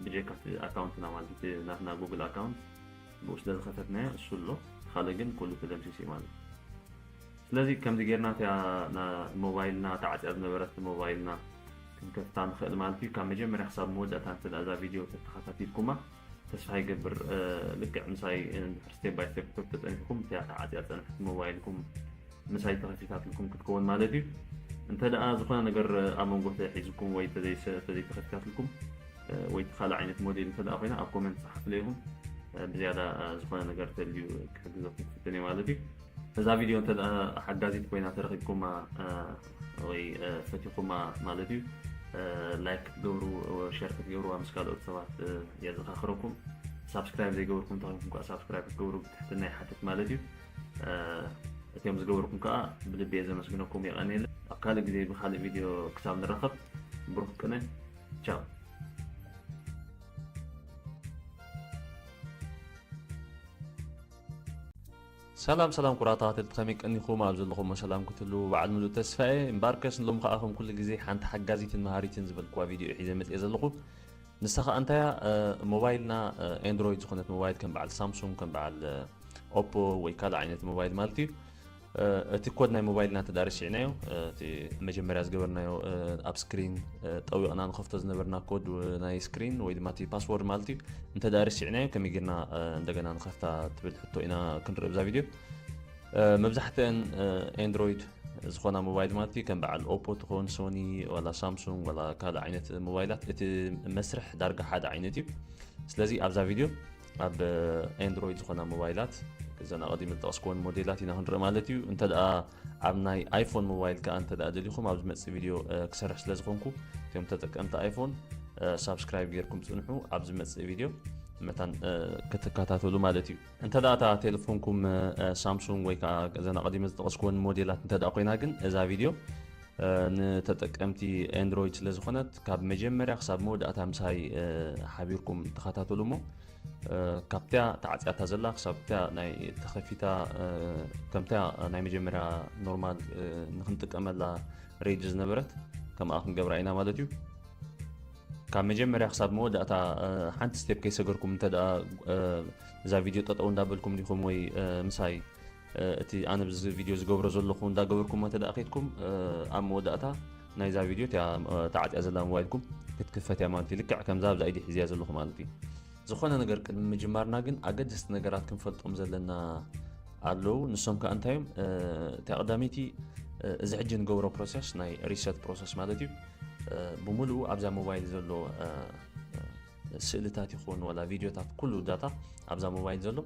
ብጀካ እቲ ኣካውንትና ማለት እቲ ናትና ጉግል ኣካውንት ብኡ ስለ ዝኸፈትናዮ እሱ ኣሎ። ካልእ ግን ኩሉ ተደምሲሱ እዩ ማለት እዩ። ስለዚ ከምዚ ጌርና እቲያ ሞባይልና ተዓፅያ ዝነበረት ሞባይልና ክንከፍታ ንኽእል ማለት እዩ። ካብ መጀመርያ ክሳብ መወዳእታ እንተ እዛ ቪድዮ ተተኸታቲልኩማ ተስፋ ይገብር። ልክዕ ምሳይ እንድሕር ስቴፕ ባይ ስቴፕ ተፀኒሕኩም እቲያ ተዓፅያ ዝፀንሐት ሞባይልኩም ምሳይ ተኸፊታትልኩም ክትከውን ማለት እዩ። እንተ ደኣ ዝኾነ ነገር ኣብ መንጎ ተሒዝኩም ወይ ተዘይተኸፊታትልኩም ወይ እቲ ካልእ ዓይነት ሞዴል እንተ ደኣ ኮይና ኣብ ኮመንት ፀሓፍለ ኢኹም። ብዝያዳ ዝኾነ ነገር ተልዩ ክሕግዘኩም ክፍትን እየ ማለት እዩ። እዛ ቪድዮ እንተ ደኣ ሓጋዚት ኮይና ተረኺብኩማ ወይ ፈቲኹማ ማለት እዩ ላይክ ክትገብሩ ሸር ክትገብሩዋ ምስ ካልኦት ሰባት የዘኻኽረኩም። ሳብስክራይብ ዘይገበርኩም ተኾይንኩም ከዓ ሳብስክራይብ ክትገብሩ ብትሕትና ይሓትት ማለት እዩ። እቲኦም ዝገበርኩም ከዓ ብልቢ እየ ዘመስግነኩም። የቐንየለ። ኣብ ካልእ ግዜ ብካልእ ቪድዮ ክሳብ ንራኸብ ብሩኽ ቅነ። ቻው። ሰላም ሰላም ኩራ ተኸታተልቲ ከመይ ቀኒኹም? ኣብ ዘለኹሞ ሰላም ክትህልዉ በዓል ምሉእ ተስፋ እየ። እምበኣርከስ ንሎሚ ከኣ ከም ኩሉ ግዜ ሓንቲ ሓጋዚትን መሃሪትን ዝበልክዋ ቪድዮ እየ ሒዘ መጽየ ዘለኹ። ንሳ ከዓ እንታያ? ሞባይልና ኤንድሮይድ ዝኾነት ሞባይል ከም በዓል ሳምሱንግ፣ ከም በዓል ኦፖ ወይ ካልእ ዓይነት ሞባይል ማለት እዩ። እቲ ኮድ ናይ ሞባይልና እንተ ደኣ ረሲዕናዮ፣ እቲ መጀመርያ ዝገበርናዮ ኣብ ስክሪን ጠዊቕና ንኸፍቶ ዝነበርና ኮድ ናይ ስክሪን ወይ ድማ እቲ ፓስወርድ ማለት እዩ፣ እንተ ደኣ ረሲዕናዮ ከመይ ጌርና እንደገና ንኸፍታ ትብል ሕቶ ኢና ክንርኢ ብዛ ቪድዮ። መብዛሕትአን ኤንድሮይድ ዝኾና ሞባይል ማለት እዩ ከም በዓል ኦፖ ትኾን፣ ሶኒ፣ ዋላ ሳምሱንግ፣ ዋላ ካልእ ዓይነት ሞባይላት፣ እቲ መስርሕ ዳርጋ ሓደ ዓይነት እዩ። ስለዚ ኣብዛ ቪድዮ ኣብ ኤንድሮይድ ዝኾና ሞባይላት፣ እዘን ኣቐዲመ ዝጠቐስኩወን ሞዴላት ኢና ክንርኢ ማለት እዩ። እንተ ደኣ ኣብ ናይ ኣይፎን ሞባይል ከኣ እንተ ደኣ ደሊኹም፣ ኣብ ዝመጽእ ቪድዮ ክሰርሕ ስለ ዝኾንኩ፣ እቶም ተጠቀምቲ ኣይፎን ሳብስክራይብ ጌርኩም ጽንሑ፣ ኣብ ዝመጽእ ቪድዮ መታን ክትከታተሉ ማለት እዩ። እንተ ደኣ እታ ቴሌፎንኩም ሳምሱንግ ወይ ከኣ እዘን ኣቐዲመ ዝጠቐስኩወን ሞዴላት እንተ ደኣ ኮይና ግን፣ እዛ ቪድዮ ንተጠቀምቲ ኤንድሮይድ ስለ ዝኾነት፣ ካብ መጀመርያ ክሳብ መወዳእታ ምሳይ ሓቢርኩም ተኸታተሉ እሞ፣ ካብቲያ ተዓጽያታ ዘላ ክሳብ እቲያ ናይ ተኸፊታ፣ ከምቲያ ናይ መጀመርያ ኖርማል ንኽንጥቀመላ ሬጅ ዝነበረት ከምኣ ክንገብራ ኢና ማለት እዩ። ካብ መጀመርያ ክሳብ መወዳእታ ሓንቲ ስቴፕ ከይሰገርኩም እንተ ደኣ እዛ ቪድዮ ጠጠው እንዳበልኩም ዲኹም ወይ ምሳይ እቲ ኣነ ብዚ ቪድዮ ዝገብሮ ዘለኹ እንዳገበርኩም እንተ ደኣ ከይድኩም፣ ኣብ መወዳእታ ናይዛ ቪድዮ እቲያ ተዓጽያ ዘላ ሞባይልኩም ክትክፈት እያ ማለት እዩ። ልክዕ ከምዛ ኣብዛ ኢዲ ሒዝያ ዘለኹ ማለት እዩ። ዝኾነ ነገር ቅድሚ ምጅማርና ግን ኣገደስቲ ነገራት ክንፈልጦም ዘለና ኣለዉ። ንሶም ከኣ እንታይ እዮም? እቲ ቀዳመይቲ፣ እዚ ሕጂ ንገብሮ ፕሮሰስ ናይ ሪሰት ፕሮሰስ ማለት እዩ። ብምሉኡ ኣብዛ ሞባይል ዘሎ ስእልታት ይኹን ዋላ ቪድዮታት፣ ኩሉ ዳታ ኣብዛ ሞባይል ዘሎ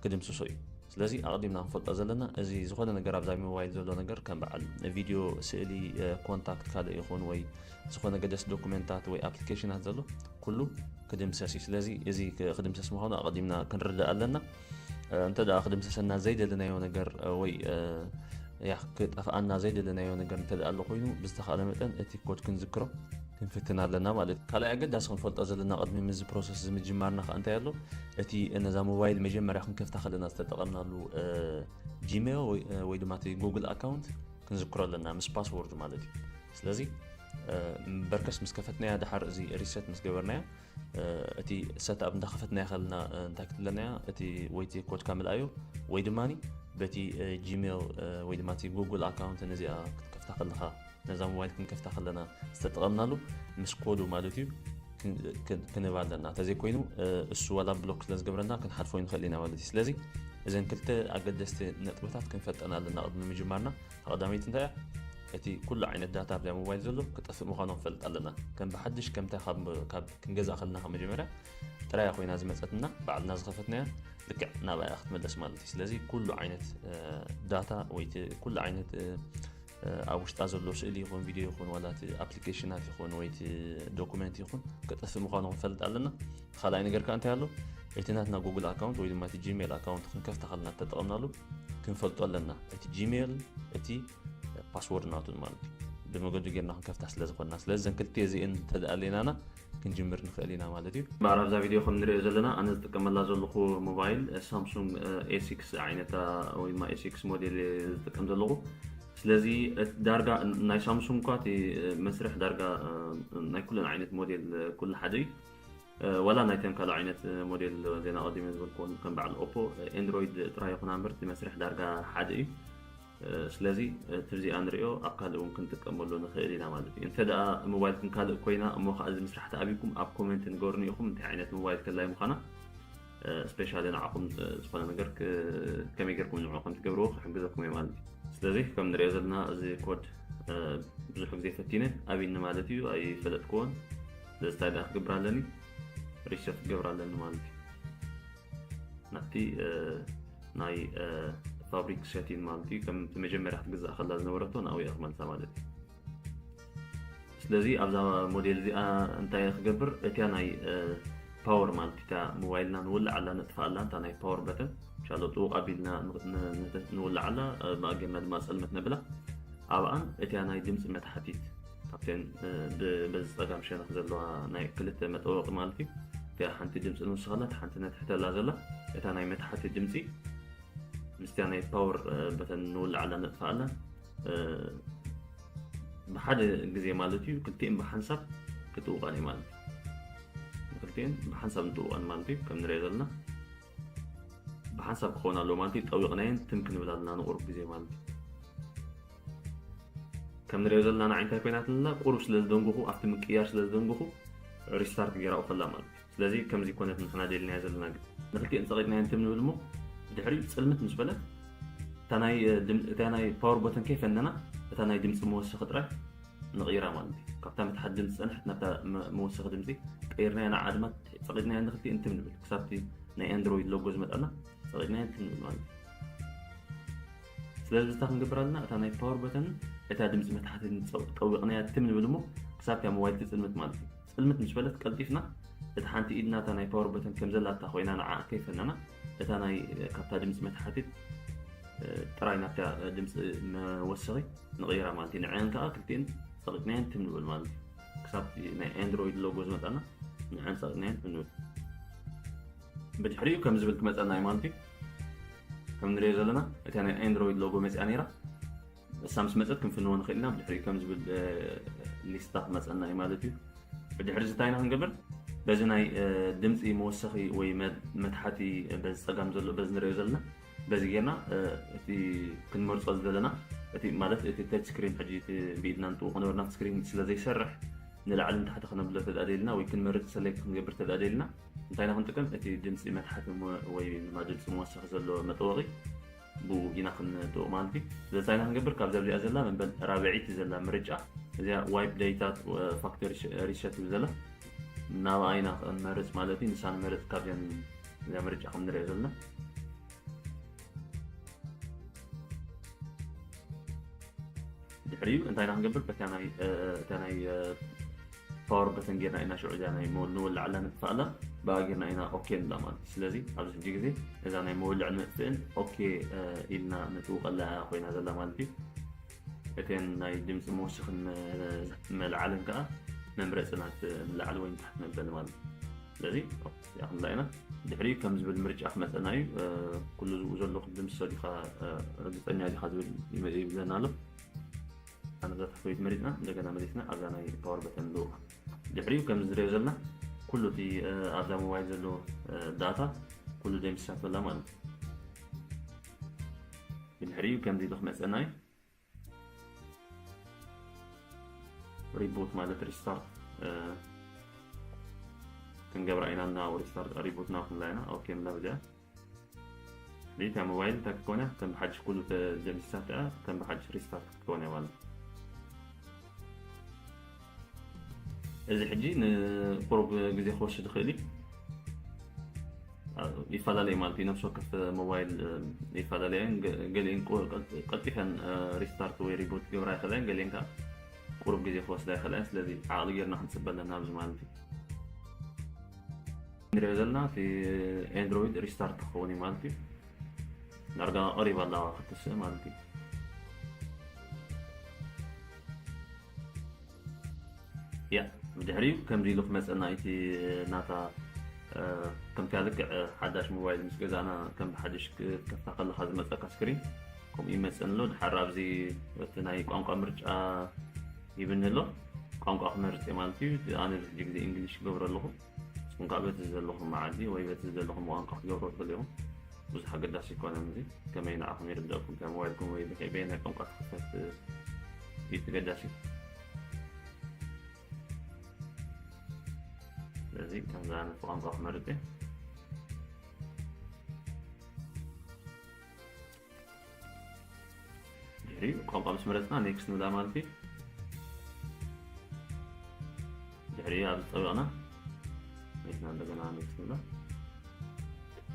ክድምስሶ እዩ። ስለዚ ኣቐዲምና ክንፈልጦ ዘለና፣ እዚ ዝኾነ ነገር ኣብዛ ሞባይል ዘሎ ነገር ከም በዓል ቪድዮ፣ ስእሊ፣ ኮንታክት ካልእ ይኹን ወይ ዝኾነ ገደስ ዶኩመንታት ወይ ኣፕሊኬሽናት ዘሎ ኩሉ ክድምሰስ እዩ። ስለዚ እዚ ክድምሰስ ምዃኑ ኣቐዲምና ክንርዳእ ኣለና። እንተ ደኣ ክድምሰሰና ዘይደለናዮ ነገር ወይ ያ ክጠፍኣና ዘይደለናዮ ነገር እንተ ደኣ ኣሎ ኮይኑ፣ ብዝተኻእለ መጠን እቲ ኮድ ክንዝክሮ ክንፍትን ኣለና ማለት እዩ። ካልኣይ ኣገዳሲ ክንፈልጦ ዘለና ቅድሚ ምዚ ፕሮሰስ እዚ ምጅማርና ከኣ እንታይ ኣሎ? እቲ ነዛ ሞባይል መጀመርያ ክንከፍታ ከለና ዝተጠቐምናሉ ጂሜል ወይ ድማ እቲ ጉግል ኣካውንት ክንዝክሮ ኣለና ምስ ፓስወርድ ማለት እዩ። ስለዚ በርከስ ምስ ከፈትናያ፣ ደሓር እዚ ሪሰት ምስ ገበርናያ፣ እቲ ሰትኣፕ እንዳኸፈትናያ ከለና እንታይ ክትብለናያ? እቲ ወይ እቲ ኮድካ ምልኣዮ ወይ ድማ በቲ ጂሜል ወይ ድማ እቲ ጉግል ኣካውንት ነዚኣ ክትከፍታ ከለኻ፣ ነዛ ሞባይል ክንከፍታ ከለና ዝተጠቐምናሉ ምስ ኮዱ ማለት እዩ ክንህብ ኣለና። እንተዘይኮይኑ እሱ ዋላ ብሎክ ስለ ዝገብረና ክንሓልፎ ንኽእል ኢና ማለት እዩ። ስለዚ እዘን ክልተ ኣገደስቲ ነጥብታት ክንፈልጠን ኣለና ቅድሚ ምጅማርና። ቀዳመይቲ እንታይ እያ? እቲ ኩሉ ዓይነት ዳታ ኣብዛ ሞባይል ዘሎ ክጠፍእ ምዃኑ ክንፈልጥ ኣለና። ከም ብሓድሽ ከምታ ካብ ክንገዝኣ ከለና ካብ መጀመርያ ጥራያ ኮይና ዝመጸትና፣ ባዕልና ዝኸፈትናያ ልክዕ ናብኣ ክትምለስ ማለት እዩ። ስለዚ ኩሉ ዓይነት ዳታ ወይ ኩሉ ዓይነት ኣብ ውሽጣ ዘሎ ስእሊ ይኹን ቪድዮ ይኹን ዋላ እቲ ኣፕሊኬሽናት ይኹን ወይ እቲ ዶኩመንት ይኹን ክጠፍእ ምዃኑ ክንፈልጥ ኣለና። ካልኣይ ነገር ከኣ እንታይ ኣሎ? እቲ ናትና ጉግል ኣካውንት ወይ ድማ እቲ ጂሜል ኣካውንት ክንከፍታ ከለና ተጠቐምናሉ ክንፈልጦ ኣለና። እቲ ጂሜል እቲ ፓስወርድ ናቱን ማለት እዩ። ብመገዱ ጌርና ክንከፍታ ስለ ዝኾንና። ስለዚ እዘን ክልተ እዚእን እንተደኣ ኣለናና ክንጅምር ንኽእል ኢና ማለት እዩ። እምበኣር ኣብዛ ቪድዮ ከም ንሪኦ ዘለና ኣነ ዝጥቀመላ ዘለኹ ሞባይል ሳምሱንግ ኤ ሲክስ ዓይነታ ወይ ድማ ኤ ሲክስ ሞዴል እየ ዝጥቀም ዘለኹ። ስለዚ ዳርጋ ናይ ሳምሱንግ እኳ እቲ መስርሕ ዳርጋ ናይ ኩለን ዓይነት ሞዴል ኩሉ ሓደ እዩ። ዋላ ናይተን ካልእ ዓይነት ሞዴል ዜና ቀዲመ ዝበልክዎን ከም በዓል ኦፖ ኤንድሮይድ ጥራይ ይኹና እምበር እቲ መስርሕ ዳርጋ ሓደ እዩ። ስለዚ እቲ ብዚኣ ንሪኦ ኣብ ካልእ እውን ክንጥቀመሉ ንኽእል ኢና ማለት እዩ። እንተ ደኣ ሞባይልኩም ካልእ ኮይና እሞ ከዓ እዚ ምስራሕ ተኣብይኩም ኣብ ኮሜንት ንገሩኒ ኢኹም እንታይ ዓይነት ሞባይል ከላይ ምዃና። ስፔሻሊ ንዓኹም ዝኾነ ነገር ከመይ ጌርኩም ንዕኡ ከም ትገብርዎ ክሕግዘኩም እየ ማለት እዩ። ስለዚ ከም ንሪኦ ዘለና እዚ ኮድ ብዙሕ ግዜ ፈቲነ ኣብይኒ ማለት እዩ፣ ኣይፈለጥክዎን። ስለዚ እንታይ ደኣ ክገብር ኣለኒ? ሪሰት ክገብር ኣለኒ ማለት እዩ። ናብቲ ናይ ፋብሪክ ሴቲን ማለት እዩ፣ ከም እቲ መጀመርያ ክትግዛእ ከላ ዝነበረቶ ናብኡ እየ ክመልሳ ማለት እዩ። ስለዚ ኣብዛ ሞዴል እዚኣ እንታይ እየ ክገብር? እቲያ ናይ ፓወር ማለት እታ ሞባይልና ንውልዓላ ነጥፍኣላ፣ እታ ናይ ፓወር በተን ሻሎ ጥውቕ ኣቢልና ንውልዓላ፣ ብኣጌርና ድማ ጸልመት ነብላ። ኣብኣን እቲያ ናይ ድምፂ መታሕቲት ካብተን በዚ ጸጋም ሸነኽ ዘለዋ ናይ ክልተ መጠወቒ ማለት እዩ። እቲያ ሓንቲ ድምፂ ንውስኸላ፣ እታ ሓንቲ ነትሕተላ ዘላ እታ ናይ መታሕቲ ድምፂ ምስቲያ ናይ ፓወር በተን ንውልዓላ ነጥፍኣላ። ብሓደ ግዜ ማለት እዩ ክልቲኤን ብሓንሳብ ክትውቃን እዩ ማለት እዩ። ክልቲኤን ብሓንሳብ ንጥውቐን ማለት እዩ። ከም ንሪኦ ዘለና ብሓንሳብ ክኸውን ኣለዎ ማለት እዩ። ጠዊቕናየን ትም ክንብል ኣለና ንቑሩብ ግዜ ማለት እዩ። ከም ንሪኦ ዘለና ንዓይ እንታይ ኮይናትልና፣ ቁሩብ ስለ ዝደንጉኹ፣ ኣብቲ ምቅያር ስለ ዝደንጉኹ ሪስታርት ገይራኡ ከላ ማለት እዩ። ስለዚ ከምዚ ኮነት ንሕና ደልናዮ ዘለና። ግን ንክልቲኤን ጸቒጥናየን ትም ንብል እሞ ብድሕሪኡ ጽልምት ምስ በለት እታ ናይ ድም- እታ ናይ ፓወር በተን ከይፈነና እታ ናይ ድምፂ መወሰኺ ጥራይ ንቕይራ ማለት እዩ። ካብታ መትሓት ድምፂ ጸንሐት ናብታ መ- መወሰኺ ድምፂ ቀይርናያ ንዓ ድማ ጸቒጥናያ ንክልቲኤን ትም ንብል ክሳብቲ ናይ ኣንድሮይድ ሎጎ ዝመጣና ጸቒጥናያ ትም ንብል ማለት እዩ። ስለዚ እንታይ ክንገብር ኣለና? እታ ናይ ፓወር በተን እታ ድምፂ መትሓቲ ጠው- ጠዊቕናያ ትም ንብል እሞ ክሳብታ ሞባይል ትጽልምት ማለት እዩ። ጽልምት ምስ በለት ቀልጢፍና እታ ሓንቲ ኢድና እታ ናይ ፓወር በተን ከም ዘላታ ኮይና ንዓ ከይፈነና እታ ናይ ካብታ ድምፂ መትሓቲት ጥራይ ናብታ ድምፂ መወሰኺ ንቕይራ ማለት እዩ። ንዐን ከዓ ክልቲኤን ጸቒጥናየን ትም ንብል ማለት እዩ። ክሳብ ናይ ኣንድሮይድ ሎጎ ዝመጣና ንዐን ጸቒጥናየን ትም ንብል። ብድሕሪኡ ከም ዝብል ክመፀና እዩ ማለት እዩ። ከም ንሪኦ ዘለና እታ ናይ ኣንድሮይድ ሎጎ መፅኣ ነይራ። እሳ ምስ መፀት ክንፍንዎ ንኽእል ኢና። ብድሕሪኡ ከም ዝብል ሊስታ ክመፀና እዩ ማለት እዩ። ብድሕሪ እዚ እንታይ ኢና ክንገብር? በዚ ናይ ድምፂ መወሰኺ ወይ መትሓቲ በዚ ፀጋም ዘሎ በዚ ንሪኦ ዘለና በዚ ጌርና እቲ ክንመርፆ ዝደለና እቲ ማለት እቲ ተች ስክሪን ሕጂ እቲ ብኢድና ንጥውቕ ነበርና ስክሪን ስለ ዘይሰርሕ ንላዕሊ ንታሕቲ ክነብሎ ተዳደልና ወይ ክንመርፅ ሰሌክት ክንገብር ተዳደልና እንታይ ኢና ክንጥቀም? እቲ ድምፂ መትሓቲ ወይ ድማ ድምፂ መወሰኺ ዘሎ መጠወቒ ብኡ ኢና ክንጥውቕ ማለት እዩ። ስለዚ እንታይ ኢና ክንገብር? ካብዛ እዚኣ ዘላ መበል ራብዐይቲ ዘላ ምርጫ እዚኣ ዋይፕ ዴታ ፋክተሪ ሪሰት ትብል ዘላ ናብኣ ኢና ክንመርፅ ማለት እዩ። ንሳ ንመርፅ ካብዚኣን እዚኣ ምርጫ ከም ንሪኦ ዘለና ድሕሪኡ እንታይ ኢና ክንገብር? በታ ናይ እታ ናይ ፓወር በተን ጌርና ኢና ሽዑ እዚኣ ናይ መወል ንወልዓላ ንጥፋኣላ ብኣ ጌርና ኢና ኦኬ ንብላ ማለት እዩ። ስለዚ ኣብዚ ሕጂ ግዜ እዛ ናይ መወልዕ ንመጥፍእን ኦኬ ኢልና ንጥውቐላ ኮይና ዘላ ማለት እዩ። እተን ናይ ድምፂ መወሰኽን መልዓልን ከዓ መምረፂ ናት ንላዕሊ ወይ ንታሕቲ መበሊ ማለት እዩ። ስለዚ ያኽንላ ኢና ድሕሪ ከም ዝብል ምርጫ ክመፀና እዩ። ኩሉ ዝብኡ ዘሎ ክዲ ምስ ሰዲኻ ርግፀኛ ዲኻ ዝብል ይብለና ኣሎ። ኣነ እዛ ታሕተወይቲ መሪፅና እንደገና መሊስና ኣብዛ ናይ ፓወር በተን ንልውኻ። ድሕሪኡ ከም ዝሪኦ ዘለና ኩሉ እቲ ኣብዛ ሞባይል ዘሎ ዳታ ኩሉ ደምሲሳቶ ኣላ ማለት እዩ። ብድሕሪኡ ከምዚ ኢሉ ክመፀና እዩ። ሪቡት ማለት ሪስታርት ክንገብራ ኢና እና ሪስታርት ሪቡት ናብ ክንላ ኢና ኦኬ ንብላ ብዚኣ ሪታ ሞባይል እንታይ ክትኮን እያ ከም ብሓድሽ ኩሉ ተደምሲሳት እያ ከም ብሓድሽ ሪስታርት ክትኮን እያ ማለት እዩ። እዚ ሕጂ ንቁሩብ ግዜ ክወስድ ይኽእል እዩ። ይፈላለዩ ማለት እዩ። ነብሲ ወከፍ ሞባይል ይፈላለያ እየን። ገ- ገሊአን ቁ- ቀልጢ- ቀልጢፈን ሪስታርት ወይ ሪቡት ክገብራ ይኽእላ እየን። ገሊአን ከዓ ቁሩብ ግዜ ክወስዳ ይኽእላ እየን። ስለዚ ዓቕሊ ጌርና ክንፅበ ኣለና ኣብዚ ማለት እዩ። ንሪኦ ዘለና እቲ ኤንድሮይድ ሪስታርት ክኸውን እዩ ማለት እዩ። ዳርጋ ቀሪባ ኣላ ክትስእ ማለት እዩ። ያ ብድሕሪኡ ከምዚ ኢሉ ክመፀና እቲ ናታ ከምቲ ልክዕ ሓዳሽ ሞባይል ምስ ገዛእና ከም ሓድሽ ክትከፍታ ከለካ ዝመፀካ ስክሪን ከምኡ ይመፀን ኣሎ። ድሓር ኣብዚ እቲ ናይ ቋንቋ ምርጫ ይብኒ ኣሎ። ቋንቋ ክመርፅ እየ ማለት እዩ። ኣነ ብዙሕ ግዜ እንግሊሽ ይገብሮ ኣለኹ። ንስኹም ከዓ በቲ ዘለኹም መዓዲ ወይ በቲ ዘለኹም ቋንቋ ክትገብሮ ትኽእሉ ኢኹም። ብዙሕ ኣገዳሲ ኣይኮነን እዚ። ከመይ ንዓኹም ይርደእኩም፣ ከመይ ሞባይልኩም ወይ በየናይ ቋንቋ ትኽፈት እዩ ተገዳሲ። ስለዚ ከምዚ ዓይነት ቋንቋ ክመርፅ እየ። ድሕሪኡ ቋንቋ ምስ መረፅና ኔክስት ንብላ ማለት እዩ። ድሕሪኡ ኣብዚ ፀዊቕና ኔክስት እንደገና ኔክስት ንብላ።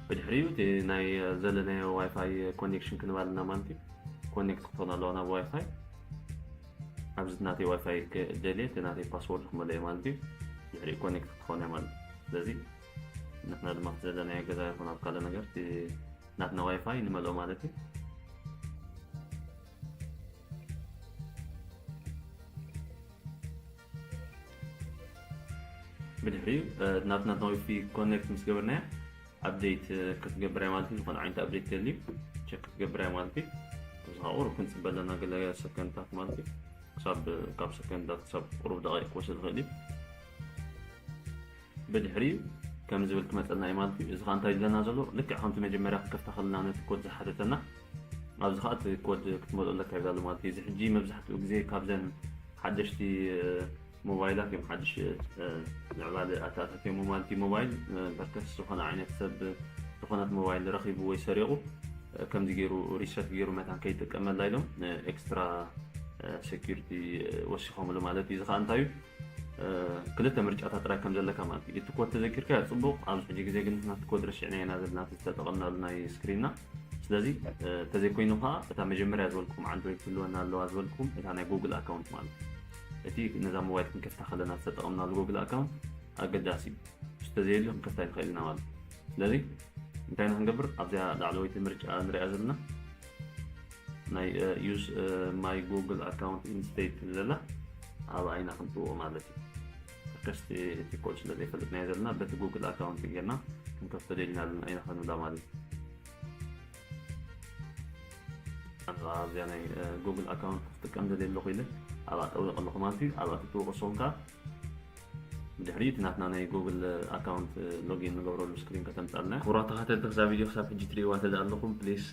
ብድሕሪኡ እቲ ናይ ዘለናዮ ዋይፋይ ኮኔክሽን ክንባልና ማለት እዩ። ኮኔክት ክትኾን ኣለዋ ናብ ዋይፋይ። ኣብዚ ናተይ ዋይፋይ ክደልየ እቲ ናተይ ፓስወርድ ክመልኦ ማለት እዩ። ድሕሪኡ ኮኔክት ክትኾን እያ ማለት እዩ። ስለዚ ንሕና ድማ ዘለናዮ ገዛ ይኹን ኣብ ካልእ ነገር እቲ ናትና ዋይፋይ ንመልኦ ማለት እዩ። ብድሕሪኡ ናትና ናዊፊ ኮኔክት ምስ ገበርናያ ኣፕዴት ክትገብር እያ ማለት እዩ። ዝኾነ ዓይነት ኣፕዴት ተልዩ ቸክ ክትገብር እያ ማለት እዩ። እዚ ከዓ ቁሩብ ክንፅበ ኣለና ገለ ሰከንድታት ማለት እዩ። ክሳብ ካብ ሰከንድታት ክሳብ ቁሩብ ደቂቕ ክወስድ ይኽእል እዩ። ብድሕሪኡ ከም ዝብል ክመፀልና እዩ ማለት እዩ። እዚ ከዓ እንታይ ይብለና ዘሎ? ልክዕ ከምቲ መጀመርያ ክንከፍታ ከለና ነቲ ኮድ ዝሓተተና፣ ኣብዚ ከዓ እቲ ኮድ ክትመልኦ ኣለካ ይብል ኣሎ ማለት እዩ። እዚ ሕጂ መብዛሕትኡ ግዜ ካብዘን ሓደሽቲ ሞባይላት እዮም ሓድሽ ምዕባለ ኣተኣታትዮም ማለት እዩ። ሞባይል በርከስ ዝኾነ ዓይነት ሰብ ዝኾነት ሞባይል ረኺቡ ወይ ሰሪቑ ከምዚ ገይሩ ሪሰት ገይሩ መታን ከይጥቀመላ ኢሎም ኤክስትራ ሴኩሪቲ ወሲኾምሉ ማለት እዩ። እዚ ከዓ እንታይ እዩ? ክልተ ምርጫታት ጥራይ ከም ዘለካ ማለት እዩ። እቲ ኮድ ተዘኪርካ ጽቡቕ። ኣብዚ ሕጂ ግዜ ግን ናቲ ኮድ ረሲዕና ኢና ዘለና ዝተጠቐምናሉ ናይ ስክሪንና። ስለዚ ተዘይኮይኑ ከዓ እታ መጀመርያ ዝበልኩም ኣንድሮይድ ክህልወና ኣለዋ ዝበልኩም እታ ናይ ጉግል ኣካውንት ማለት እዩ። እቲ ነዛ ሞባይል ክንከፍታ ከለና ዝተጠቐምናሉ ጉግል ኣካውንት ኣገዳሲ እዩ። ተዘየልዩ ክንከፍታ ይንኽእል ኢና ማለት እዩ። ስለዚ እንታይ ኢና ክንገብር? ኣብዚኣ ላዕለወይቲ ምርጫ ንሪኣ ዘለና ናይ use my Google account instead ትብል ዘላ ኣብኣ ኢና ክንጥውቕ ማለት እዩ። ከስቲ እቲ ኮድ ስለ ዘይፈልጥናዮ ዘለና በቲ ጉግል ኣካውንት ጌርና ክንከፍቶ ደሊና ኣለና ኢና ክንብላ ማለት እዩ። ኣብዚኣ ናይ ጉግል ኣካውንት ክጥቀም ደልየ ኣለኹ ኢለ ኣብኣ ጠዊቕ ኣለኹ ማለት እዩ። ኣብኣ ትጥውቕ ንስኹም ከዓ ድሕሪ እቲ ናትና ናይ ጉግል ኣካውንት ሎጊን ንገብረሉ ስክሪን ከተምፃልና። ክቡራት ተኸታተልቲ ክሳብ ቪድዮ ክሳብ ሕጂ ትሪእዋ ተደ ኣለኹም ፕሊስ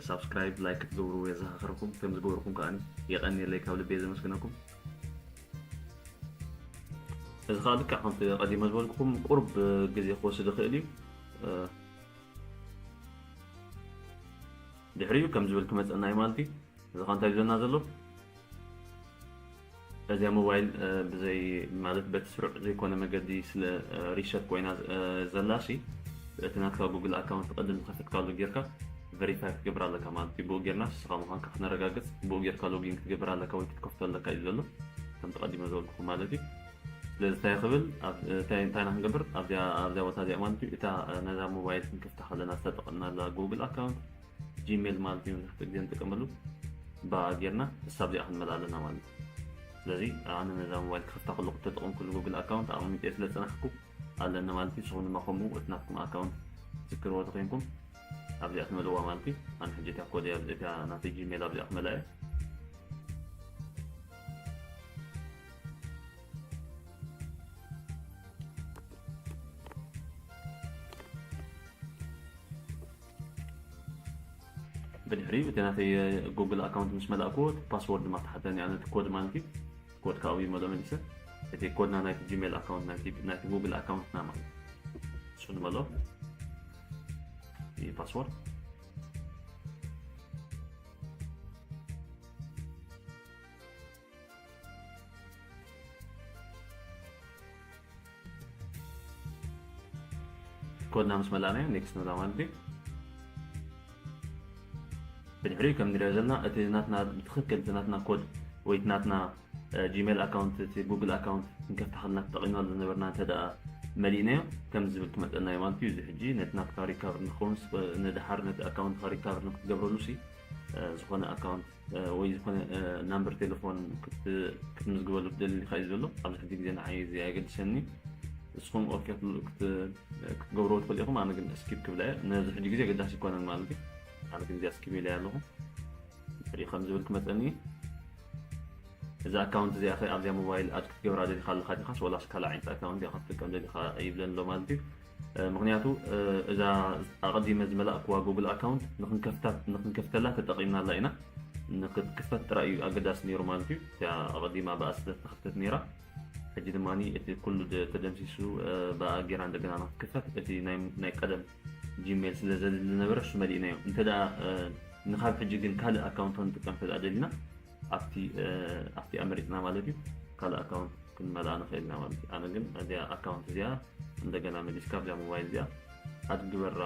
ሳብስክራይብ ላይክ ክትገብሩ የዘኻኽረኩም። ከም ዝገበርኩም ከዓ የቐንየለይ ካብ ልቤ ዘመስግነኩም። እዚ ከዓ ልክዕ ከምቲ ቀዲመ ዝበልኩኹም ቁርብ ግዜ ክወስድ ይኽእል እዩ። ድሕሪኡ ከም ዝብል ክመፀና እዩ ማለት እዩ። እዚ ከዓ እንታይ ዝብለና ዘሎ? እዚኣ ሞባይል ብዘይ ማለት በቲ ስሩዕ ዘይኮነ መገዲ ስለ ሪሰት ኮይና ዘላ ሲ እቲ ናትካ ጉግል ኣካውንት ቅድም ዝከፈትካሉ ጌርካ ቨሪፋይ ክትገብር ኣለካ ማለት እዩ። ብኡ ጌርና ንስኻ ምዃንካ ክነረጋግፅ ብኡ ጌርካ ሎጊን ክትገብር ኣለካ ወይ ክትከፍቶ ኣለካ እዩ ዘሎ ከም ተቐዲመ ዝበልኩኹም ማለት እዩ። ስለዚ እንታይ ክብል እንታይ ኢና ክንገብር ኣብዚኣ ቦታ እዚኣ ማለት እዩ። እታ ነዛ ሞባይል ክንከፍታ ከለና ዝተጠቐምናላ ጉግል ኣካውንት ጂሜል ማለት እዩ መብዛሕትኡ ግዜ ንጥቀመሉ። ብኣ ጌርና ንሳ ኣብዚኣ ክንመልኣ ኣለና ማለት እዩ። ስለዚ ኣነ ነዛ ሞባይል ክኸፍታ ከለኹ እተጠቐምኩሉ ጉግል ኣካውንት ኣቐሚጠ ስለ ዝጸናሕኩ ኣለኒ ማለት እዩ። ንስኹም ድማ ከምኡ እቲ ናትኩም ኣካውንት ትዝክርዎ ተኾይንኩም ኣብዚኣ ትመልእዋ ማለት እዩ። ኣነ ሕጂ እታ ኮድ እያ እዚኣ ናተይ ጂሜል ኣብዚኣ ክመልኣ እየ። ብድሕሪኡ እቲ ናተይ ጉግል ኣካውንት ምስ መላእክዎ እቲ ፓስወርድ ድማ ተሓተኒ ኣነ እቲ ኮድ ማለት እዩ። ኮድ ካብኡ ይመሎ መሊሰ እቲ ኮድና ናይቲ ጂሜል ኣካውንት ናይቲ ጉግል ኣካውንትና ማለት እዩ። እሱ ንመሎ ፓስወርድ ኮድና ምስ መላእናዮ ኔክስት ንብላ ማለት እዩ። ብድሕሪኡ ከም ንሪኦ ዘለና እቲ ናትና ብትኽክል እቲ ናትና ኮድ ወይ እቲ ናትና ጂሜል ኣካውንት እቲ ጉግል ኣካውንት ክንከፍታ ከለና ተጠቒምናሉ ዝነበርና እንተ ደኣ መሊእናዮ ከምዚ ዝብል ክመፀና እዩ ማለት እዩ። እዚ ሕጂ ነቲ ናትካ ሪካቨር ንክኸውን ንድሓር ነቲ ኣካውንትካ ሪካቨር ንክትገብረሉ ሲ ዝኾነ ኣካውንት ወይ ዝኾነ ናምበር ቴሌፎን ክትምዝግበሉ ትደሊ ኢኻ እዩ ዘሎ። ኣብዚ ሕጂ ግዜ ንዓይ እዚ ኣየገድሰኒ። ንስኹም ኦኬ ክትገብርዎ ትኽእሉ ኢኹም። ኣነ ግን ስኪፕ ክብላ እየ። ነዚ ሕጂ ግዜ ኣገዳሲ ኣይኮነን ማለት እዩ። ኣነ ግን እዚኣ ስኪፕ ኢለያ ኣለኹ። ድሕሪኡ ከም ዝብል ክመፀኒ እዛ ኣካውንት እዚኣ ኸ ኣብዚኣ ሞባይል ኣድ ክትገብራ ደሊኻ ኣለኻ ዲኻስ ወላስ ካልእ ዓይነት ኣካውንት ኢኻ ክትጥቀም ደሊኻ ይብለኒ ኣሎ ማለት እዩ። ምክንያቱ እዛ ኣቐዲመ ዝመላእክዋ ጉግል ኣካውንት ንክንከፍተላ ተጠቒምናላ ኢና። ንክትክፈት ጥራይ እዩ ኣገዳሲ ነይሩ ማለት እዩ። እቲኣ ኣቐዲማ ብኣ ስለ ዝተኸፍተት ነይራ። ሕጂ ድማ እቲ ኩሉ ተደምሲሱ ብኣ ጌራ እንደገና ንክትክፈት እቲ ናይ ቀደም ጂሜል ስለ ዘድሊ ዝነበረ እሱ መሊእናዮ። እንተ ንካብ ሕጂ ግን ካልእ ኣካውንት ክንጥቀም እንተ ደሊና ኣብቲ ኣብቲ ኣመሪፅና ማለት እዩ ካልእ ኣካውንት ክንመልኣ ንኽእል ኢና ማለት እዩ። ኣነ ግን እዚኣ ኣካውንት እዚኣ እንደገና መሊስካ ኣብዚኣ ሞባይል እዚኣ ኣድ ግበራ።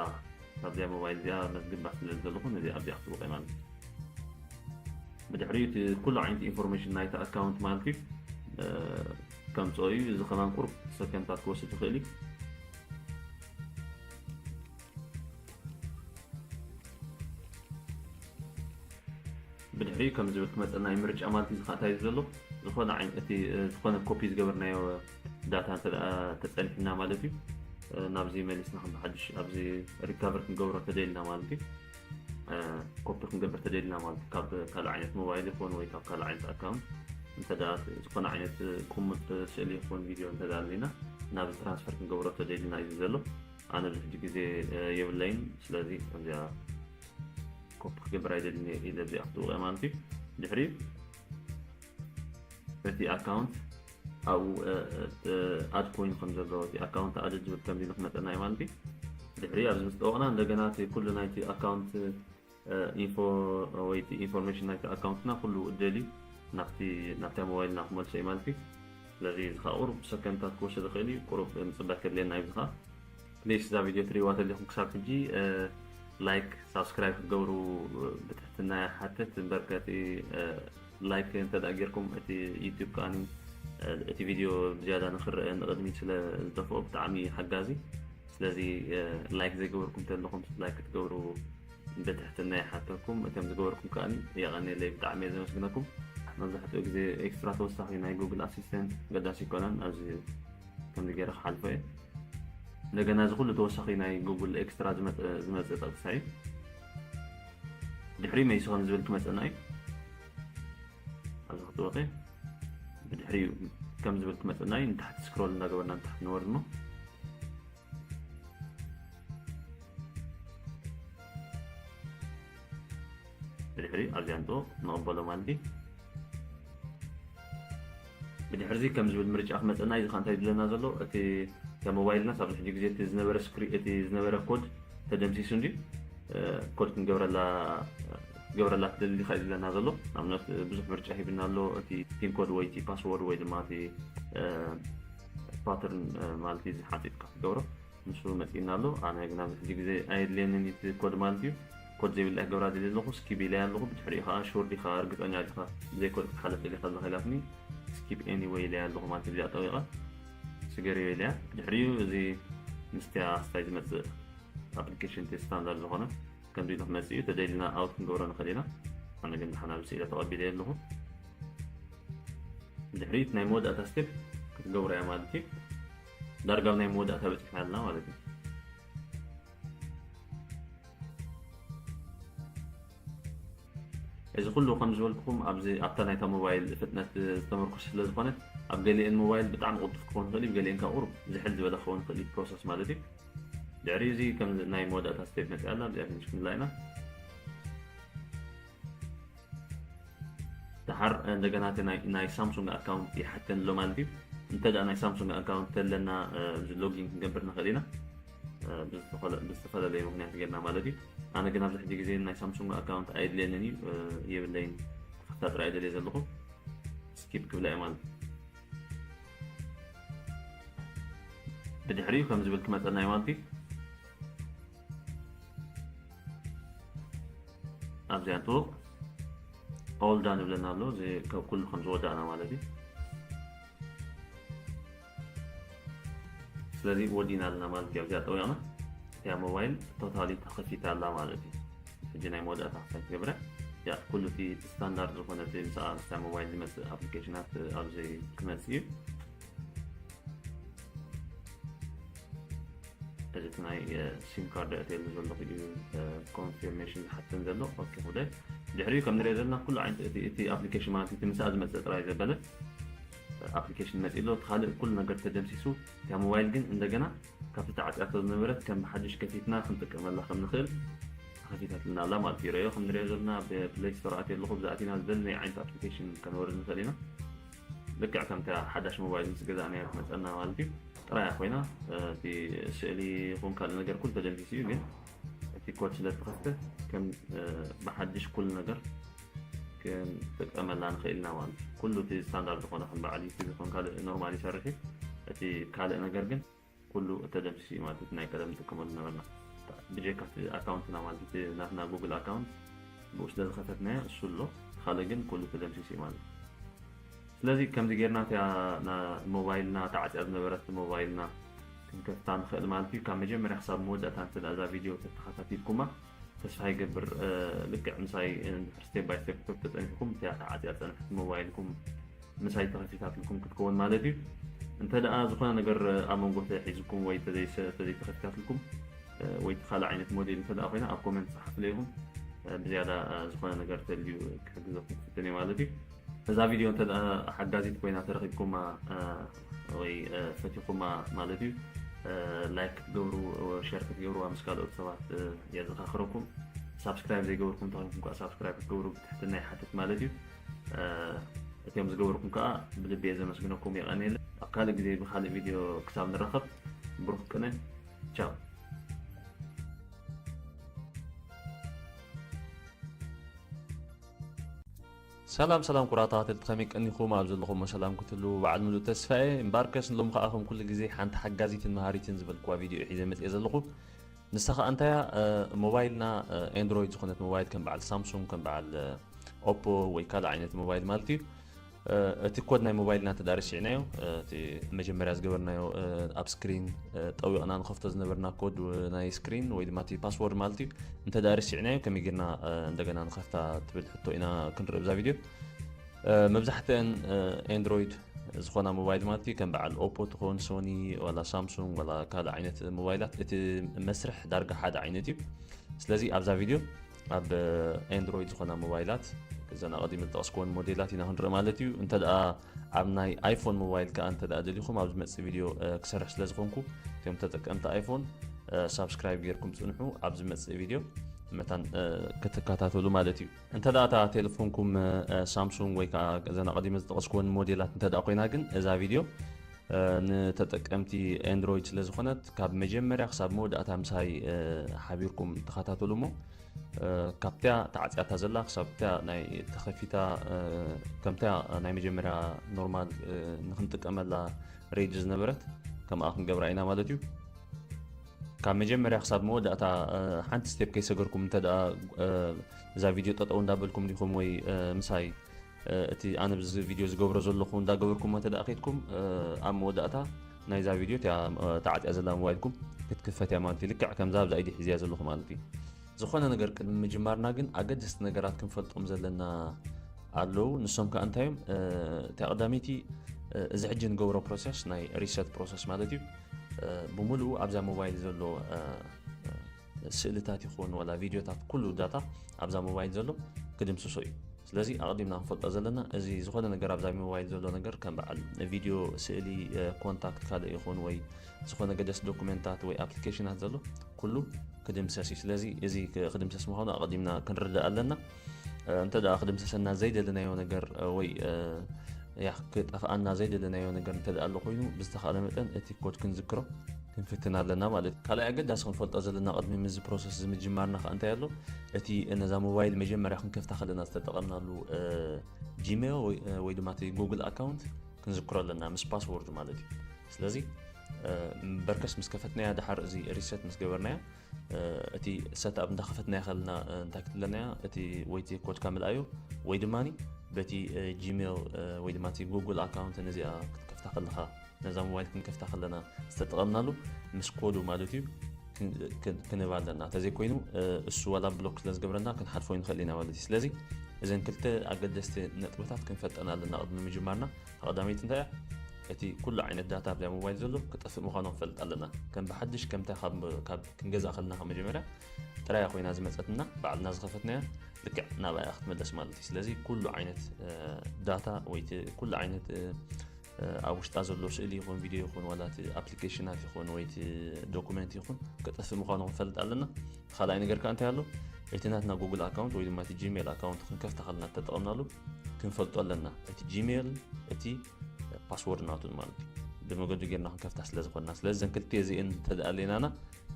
ካብዚኣ ሞባይል እዚኣ መዝግባ ስለ ዘለኹ ነዚ ኣብዚኣ ክትብቀ ማለት እዩ። ብድሕሪኡ እቲ ኩሉ ዓይነት ኢንፎርሜሽን ናይቲ ኣካውንት ማለት እዩ ከምፅኦ እዩ። እዚ ከማን ቁሩብ ሰከንድታት ክወስድ ይኽእል እዩ። ብድሕሪኡ ከም ዝብል ክመፀና እዩ ምርጫ ማለት እዩ። ዝካእታ እዩ ዘሎ ዝኾነ ዓይነት እቲ ዝኾነ ኮፒ ዝገበርናዮ ዳታ እንተ ተፀኒሕና ማለት እዩ ናብዚ መሊስና ከም ሓድሽ ኣብዚ ሪካቨር ክንገብሮ ተደልና ማለት እዩ። ኮፒ ክንገብር ተደልና ማለት እዩ። ካብ ካልእ ዓይነት ሞባይል ይኾን ወይ ካብ ካልእ ዓይነት ኣካውንት እንተ ዝኾነ ዓይነት ቅሙጥ ስእሊ ይኾን ቪድዮ እንተ ኣለና ናብ ትራንስፈር ክንገብሮ ተደሊና እዩ ዘሎ። ኣነ ኣብዚ ሕጂ ግዜ የብለይን። ስለዚ እዚኣ ኮፒ ክገብር ኣይደልን እየ ኢለ እዚኣ ክትውቀ ማለት እዩ። ድሕሪ እቲ ኣካውንት ኣብኡ ኣድ ኮይኑ ከም ዘሎ፣ እቲ ኣካውንት ኣድ ዝብል ከም ዝብል ክመፀና እዩ ማለት እዩ። ድሕሪ ኣብዚ ምስ ጠወቕና እንደገና እቲ ኩሉ ናይቲ ኣካውንት ኢንፎ ወይ ኢንፎርሜሽን ናይቲ ኣካውንትና ኩሉ ደልዩ ናብቲ ናብታ ሞባይልና ክመልሶ እዩ ማለት እዩ። ስለዚ እዚ ከዓ ቁሩብ ሰከንድታት ክወስድ ዝኽእል እዩ። ቁሩብ ምፅባይ ከድልየና እዩ። እዚ ከዓ ፕሊስ እዛ ቪድዮ ትሪእዋ ተሊኹም ክሳብ ሕጂ ላይክ ሳብስክራይብ ክትገብሩ ብትሕትና ይሓትት። እምበር ከቲ ላይክ እንተ ደኣ ጌርኩም እቲ ዩቲዩብ ከኣ እቲ ቪድዮ ብዝያዳ ንክረአ ንቕድሚት ስለ ዝደፍኦ ብጣዕሚ ሓጋዚ። ስለዚ ላይክ ዘይገበርኩም ተለኹም ላይክ ክትገብሩ ብትሕትና ይሓተኩም። እቶም ዝገበርኩም ከኣ የቐንየለይ፣ ብጣዕሚ እየ ዘመስግነኩም። መብዛሕትኡ ግዜ ኤክስትራ ተወሳኺ ናይ ጉግል ኣሲስተንት ገዳሲ ይኮነን። ኣብዚ ከምዚ ገይረ ክሓልፎ እየ። እንደገና እዚ ኩሉ ተወሳኺ ናይ ጉግል ኤክስትራ ዝመፀ ጠቅሳ እዩ። ድሕሪ መይሱ ከም ዝብል ክመፀና እዩ። ኣብዚ ክትወቀ ብድሕሪኡ ከም ዝብል ክመፀና እዩ። ንታሕቲ ስክሮል እንዳገበርና ንታሕቲ ንወርድ እሞ ብድሕሪ ኣብዚኣ ንጥወ ንቕበሎ ማለት እዩ። ብድሕርዚ ከም ዝብል ምርጫ ክመፀና እዩ። እዚ ከዓ እንታይ ይብለና ዘሎ? እቲ እታ ሞባይልናስ ኣብዚ ሕጂ ግዜ እቲ ዝነበረ ስክሪ እቲ ዝነበረ ኮድ ተደምሲሱ እንድዩ ኮድ ክንገብረላ ክትገብረላ ትደሊ ዲኻ እዩ ዝብለና ዘሎ። ንኣብነት ብዙሕ ምርጫ ሂብና ኣሎ። እቲ ፒን ኮድ ወይ እቲ ፓስወርድ ወይ ድማ እቲ ፓተርን ማለት እዩ፣ እዚ ሓፂጥካ ክትገብሮ ንሱ መፂእና ኣሎ። ኣነ ግን ኣብዚ ሕጂ ግዜ ኣየድልየንን እቲ ኮድ ማለት እዩ። ኮድ ዘይብላ ክገብራ ደልየ ኣለኹ። ስኪፕ ኢለያ ኣለኹ። ብድሕሪኡ ከዓ ሹር ዲኻ እርግፀኛ ዲኻ ብዘይ ኮድ ክትሓለፍ ደሊኻ ኣለኻ ኢላትኒ። ስኪፕ ኤኒወይ ኢለያ ኣለኹ ማለት እዩ። እዚኣ ጠዊቐ ስገርዮ ኢለያ። ብድሕሪኡ እዚ ምስቲያ ስታይ ዝመፅእ ኣፕሊኬሽን እቲ ስታንዳርድ ዝኾነ ከምዚ ኢሉ ክመፅእ እዩ። ተደሊና ኣውት ክንገብሮ ንኽእል ኢና። ኣነ ግን ድሓን ኣብዚ ስኢለ ተቐቢለ ኣለኹ። ድሕሪት ናይ መወዳእታ ስቴፕ ክትገብሮ እያ ማለት እዩ። ዳርጋ ኣብ ናይ መወዳእታ በፂሕና ኣለና ማለት እዩ። እዚ ኩሉ ከም ዝበልኩኹም ኣብዚ ኣብታ ናይታ ሞባይል ፍጥነት ዝተመርኮሰ ስለ ዝኾነ ኣብ ገሊአን ሞባይል ብጣዕሚ ቅልጡፍ ክኸውን ይኽእል እዩ፣ ገሊአን ካብ ቁሩብ ዝሕል ዝበለ ክኸውን ይኽእል እዩ ፕሮሰስ ማለት እዩ። ድሕሪ እዚ ከም ናይ መወዳእታ ስቴፕ መፅኣ ኣላ፣ እዚኣ ፊኒሽ ክንብላ ኢና። ድሓር እንደገና እቲ ናይ ናይ ሳምሱንግ ኣካውንት ይሓተኒ ኣሎ ማለት እዩ። እንተ ደኣ ናይ ሳምሱንግ ኣካውንት ተለና እዚ ሎጊን ክንገብር ንኽእል ኢና። ብዝተፈላለየ ምኽንያት ጌርና ማለት እዩ። ኣነ ግን ኣብዚ ሕጂ ግዜ ናይ ሳምሱንግ ኣካውንት ኣየድልየንን እዩ፣ የብለይን። ተኸፍታ ጥራይ ደልየ ዘለኹ ስኪፕ ክብላ እየ ማለት እዩ። ብድሕሪኡ ከም ዝብል ክመፀና እዩ ማለት እዩ። ኣብዚኣ ጥሩቕ ኦል ዳን ይብለና ኣሎ፣ እዚ ካብ ኩሉ ከም ዝወዳእና ማለት እዩ። ስለዚ ወዲና ኣለና ማለት እዩ። ኣብዚኣ ጠዊቕና እቲያ ሞባይል ቶታሊ ተኸፊታ ኣላ ማለት እዩ። ሕጂ ናይ መወዳእታ ክሳብ ትገብረ ያ ኩሉ እቲ ስታንዳርድ ዝኾነ እቲ ምስኣ ምስታ ሞባይል ዝመፅእ ኣፕሊኬሽናት ኣብዚ ክመፅእ እዩ። እዚ እቲ ናይ ሲም ካርድ ኣእትየሉ ዘለኹ እዩ ኮንፊርሜሽን ዝሓተን ዘሎ። ኦኬ፣ ኩደ ድሕሪኡ ከም ንሪኦ ዘለና ኩሉ ዓይነት እቲ ኣፕሊኬሽን ማለት እቲ ምስኣ ዝመፅእ ጥራይ ዘበለ ኣፕሊኬሽን መፂእ ኣሎ። እቲ ካልእ ኩሉ ነገር ተደምሲሱ እታ ሞባይል ግን እንደገና ካብቲ ተዓፅያቶ ዝነበረት ከም ብሓድሽ ከፊትና ክንጥቀመላ ከም ንኽእል ተኸፊታትልና ኣላ ማለት እዩ። ረዮ ከም ንሪኦ ዘለና ኣብ ፕሌይ ስቶር ኣትየ ኣለኹ። ብዛእቲና ዝደለናዮ ዓይነት ኣፕሊኬሽን ከነወርድ ንኽእል ኢና። ልክዕ ከምታ ሓዳሽ ሞባይል ምስ ገዛእናያ ትመፀና ማለት እዩ። ጥራያ ኮይና እቲ ስእሊ ይኹን ካልእ ነገር ኩሉ ተደምሲሱ እዩ፣ ግን እቲ ኮድ ስለ ዝተኸፍተ ከም ብሓድሽ ኩሉ ነገር ክንጥቀመላ ንኽእል ኢና ማለት እዩ። ኩሉ እቲ ስታንዳርድ ዝኾነ ከም በዓል ዩቲዩብ ይኹን ካልእ ኖርማል ይሰርሕ እዩ። እቲ ካልእ ነገር ግን ኩሉ ተደምሲሱ እዩ ማለት እዩ። ናይ ቀደም ንጥቀመሉ ነበርና ብጀካ እቲ ኣካውንትና ማለት እቲ ናትና ጉግል ኣካውንት ብኡ ስለ ዝኸፈትናዮ እሱ ኣሎ። ካልእ ግን ኩሉ ተደምሲሱ እዩ ማለት እዩ። ስለዚ ከምዚ ጌርና እቲያ ሞባይልና ተዓፅያ ዝነበረት ሞባይልና ክንከፍታ ንኽእል ማለት እዩ። ካብ መጀመርያ ክሳብ መወዳእታ እንተ እዛ ቪድዮ ተተኸታቲልኩማ ተስፋ ይገብር። ልክዕ ምሳይ እንድሕር ስቴፕ ባይ ስቴፕ ተፀኒሕኩም እቲያ ተዓፅያ ዝፀንሐት ሞባይልኩም ምሳይ ተኸፊታትልኩም ክትከውን ማለት እዩ። እንተ ደኣ ዝኾነ ነገር ኣብ መንጎ ተሒዝኩም ወይ ተዘይተኸፊታትልኩም ወይ እቲ ካልእ ዓይነት ሞዴል እንተ ደኣ ኮይና ኣብ ኮመንት ጸሓፉለይ ኢኹም። ብዝያዳ ዝኾነ ነገር ተልዩ ክሕግዘኩም ክፍትን እየ ማለት እዩ። እዛ ቪድዮ እንተ ደኣ ሓጋዚት ኮይና ተረኺብኩማ ወይ ፈቲኹማ ማለት እዩ። ላይክ ክትገብሩ፣ ሸር ክትገብሩ ምስ ካልኦት ሰባት የዘኻኽረኩም። ሳብስክራይብ ዘይገበርኩም እንተኾይንኩም ከዓ ሳብስክራይብ ክትገብሩ ብትሕትና ይሓትት ማለት እዩ። እቲኦም ዝገበርኩም ከዓ ብልቢ እየ ዘመስግነኩም። የቐንየለ። ኣብ ካልእ ግዜ ብካልእ ቪድዮ ክሳብ ንራኸብ ብሩክ ቅነ። ቻው። ሰላም ሰላም ኩራ ተኸታተልቲ፣ ከመይ ቀኒኹም? ኣብ ዘለኹሞ ሰላም ክትህልዉ በዓል ምሉእ ተስፋየ። እምበኣርከስ ንሎም ከኣ ከም ኩሉ ግዜ ሓንቲ ሓጋዚትን መሃሪትን ዝበልክዋ ቪድዮ ሒዘ መጽየ ዘለኹ። ንሳ ከኣ እንታያ? ሞባይልና ኤንድሮይድ ዝኾነት ሞባይል ከም በዓል ሳምሱንግ፣ ከም በዓል ኦፖ ወይ ካልእ ዓይነት ሞባይል ማለት እዩ። እቲ ኮድ ናይ ሞባይልና እንተ ደኣ ረሲዕናዮ፣ እቲ መጀመርያ ዝገበርናዮ ኣብ ስክሪን ጠዊቕና ንኸፍቶ ዝነበርና ኮድ ናይ ስክሪን ወይ ድማ እቲ ፓስወርድ ማለት እዩ። እንተ ደኣ ረሲዕናዮ ከመይ ጌርና እንደገና ንኸፍታ ትብል ሕቶ ኢና ክንርኢ ብዛ ቪድዮ። መብዛሕትአን ኤንድሮይድ ዝኾና ሞባይል ማለት እዩ፣ ከም በዓል ኦፖ ትኾን፣ ሶኒ፣ ዋላ ሳምሱንግ፣ ዋላ ካልእ ዓይነት ሞባይላት፣ እቲ መስርሕ ዳርጋ ሓደ ዓይነት እዩ። ስለዚ ኣብዛ ቪድዮ ኣብ ኤንድሮይድ ዝኾና ሞባይላት፣ እዘን ኣቐዲመ ዝጠቐስኩወን ሞዴላት ኢና ክንርኢ ማለት እዩ። እንተ ደኣ ኣብ ናይ ኣይፎን ሞባይል ከኣ እንተ ደኣ ደሊኹም፣ ኣብ ዝመጽእ ቪድዮ ክሰርሕ ስለ ዝኾንኩ፣ እቶም ተጠቀምቲ ኣይፎን ሳብስክራይብ ጌርኩም ጽንሑ፣ ኣብ ዝመጽእ ቪድዮ መታን ክትከታተሉ ማለት እዩ። እንተ ደኣ እታ ቴሌፎንኩም ሳምሱንግ ወይ ከኣ እዘን ኣቐዲመ ዝጠቐስኩወን ሞዴላት እንተ ደኣ ኮይና ግን፣ እዛ ቪድዮ ንተጠቀምቲ ኤንድሮይድ ስለ ዝኾነት፣ ካብ መጀመርያ ክሳብ መወዳእታ ምሳይ ሓቢርኩም ተኸታተሉ እሞ፣ ካብቲያ ተዓጽያታ ዘላ ክሳብ እቲያ ናይ ተኸፊታ፣ ከምቲያ ናይ መጀመርያ ኖርማል ንኽንጥቀመላ ሬጅ ዝነበረት ከምኣ ክንገብራ ኢና ማለት እዩ። ካብ መጀመርያ ክሳብ መወዳእታ ሓንቲ ስቴፕ ከይሰገርኩም እንተ ደኣ እዛ ቪድዮ ጠጠው እንዳበልኩም ዲኹም ወይ ምሳይ እቲ ኣነ ብዚ ቪድዮ ዝገብሮ ዘለኹ እንዳገበርኩሞ እንተ ደኣ ከይድኩም፣ ኣብ መወዳእታ ናይዛ ቪድዮ እቲያ ተዓጽያ ዘላ ሞባይልኩም ክትክፈት እያ ማለት እዩ። ልክዕ ከምዛ ኣብዛ ኢዲ ሒዝያ ዘለኹ ማለት እዩ። ዝኾነ ነገር ቅድሚ ምጅማርና ግን ኣገደስቲ ነገራት ክንፈልጦም ዘለና ኣለዉ። ንሶም ከኣ እንታይ እዮም? እቲ ቀዳመይቲ፣ እዚ ሕጂ ንገብሮ ፕሮሰስ ናይ ሪሰት ፕሮሰስ ማለት እዩ። ብምሉኡ ኣብዛ ሞባይል ዘሎ ስእልታት ይኹን ዋላ ቪድዮታት፣ ኩሉ ዳታ ኣብዛ ሞባይል ዘሎ ክድምስሶ እዩ። ስለዚ ኣቐዲምና ክንፈልጦ ዘለና፣ እዚ ዝኾነ ነገር ኣብዛ ሞባይል ዘሎ ነገር፣ ከም በዓል ቪድዮ፣ ስእሊ፣ ኮንታክት ካልእ ይኹን ወይ ዝኾነ ገደስ ዶኩመንታት ወይ ኣፕሊኬሽናት ዘሎ ኩሉ ክድምሰስ እዩ። ስለዚ እዚ ክድምሰስ ምዃኑ ኣቐዲምና ክንርዳእ ኣለና። እንተ ደኣ ክድምሰሰና ዘይደለናዮ ነገር ወይ ያ ክጠፍኣና ዘይደለናዮ ነገር እንተ ደኣ ኣሎ ኮይኑ፣ ብዝተኻእለ መጠን እቲ ኮድ ክንዝክሮ ክንፍትን ኣለና ማለት እዩ። ካልኣይ ኣገዳሲ ክንፈልጦ ዘለና ቅድሚ ምዚ ፕሮሰስ እዚ ምጅማርና ከኣ እንታይ ኣሎ፣ እቲ ነዛ ሞባይል መጀመርያ ክንከፍታ ከለና ዝተጠቐምናሉ ጂሜል ወይ ድማ እቲ ጉግል ኣካውንት ክንዝክሮ ኣለና ምስ ፓስወርድ ማለት እዩ። ስለዚ በርከስ ምስ ከፈትናያ፣ ደሓር እዚ ሪሰት ምስ ገበርናያ፣ እቲ ሰትኣፕ እንዳኸፈትናያ ከለና እንታይ ክትብለናያ፣ እቲ ወይ እቲ ኮድካ ምልኣዩ ወይ ድማ በቲ ጂሜል ወይ ድማ እቲ ጉግል ኣካውንት ነዚኣ ክትከፍታ ከለኻ፣ ነዛ ሞባይል ክንከፍታ ከለና ዝተጠቐምናሉ ምስ ኮዱ ማለት እዩ ክንህብ ኣለና። እንተዘይኮይኑ እሱ ዋላ ብሎክ ስለ ዝገብረና ክንሓልፎ ንኽእል ኢና ማለት እዩ። ስለዚ እዘን ክልተ ኣገደስቲ ነጥብታት ክንፈልጠን ኣለና ቅድሚ ምጅማርና። ቀዳመይቲ እንታይ እያ? እቲ ኩሉ ዓይነት ዳታ ኣብዛ ሞባይል ዘሎ ክጠፍእ ምዃኑ ክንፈልጥ ኣለና። ከም ብሓድሽ ከምታ ካብ ክንገዝኣ ከለና ካብ መጀመርያ ጥራያ ኮይና ዝመጸትና፣ ባዕልና ዝኸፈትናያ፣ ልክዕ ናብኣ ክትምለስ ማለት እዩ። ስለዚ ኩሉ ዓይነት ዳታ ወይ እቲ ኩሉ ዓይነት ኣብ ውሽጣ ዘሎ ስእሊ ይኹን ቪድዮ ይኹን ዋላ እቲ ኣፕሊኬሽናት ይኹን ወይ እቲ ዶኩመንት ይኹን ክጠፍእ ምዃኑ ክንፈልጥ ኣለና። ካልኣይ ነገር ከኣ እንታይ ኣሎ? እቲ ናትና ጉግል ኣካውንት ወይ ድማ እቲ ጂሜል ኣካውንት ክንከፍታ ከለና ተጠቐምናሉ ክንፈልጦ ኣለና። እቲ ጂሜል እቲ ፓስወርድ ናቱን ማለት እዩ። ብመገዱ ጌርና ክንከፍታ ስለ ዝኾንና። ስለዚ እዘን ክልተ እዚኤን እንተ ደኣ ኣለናና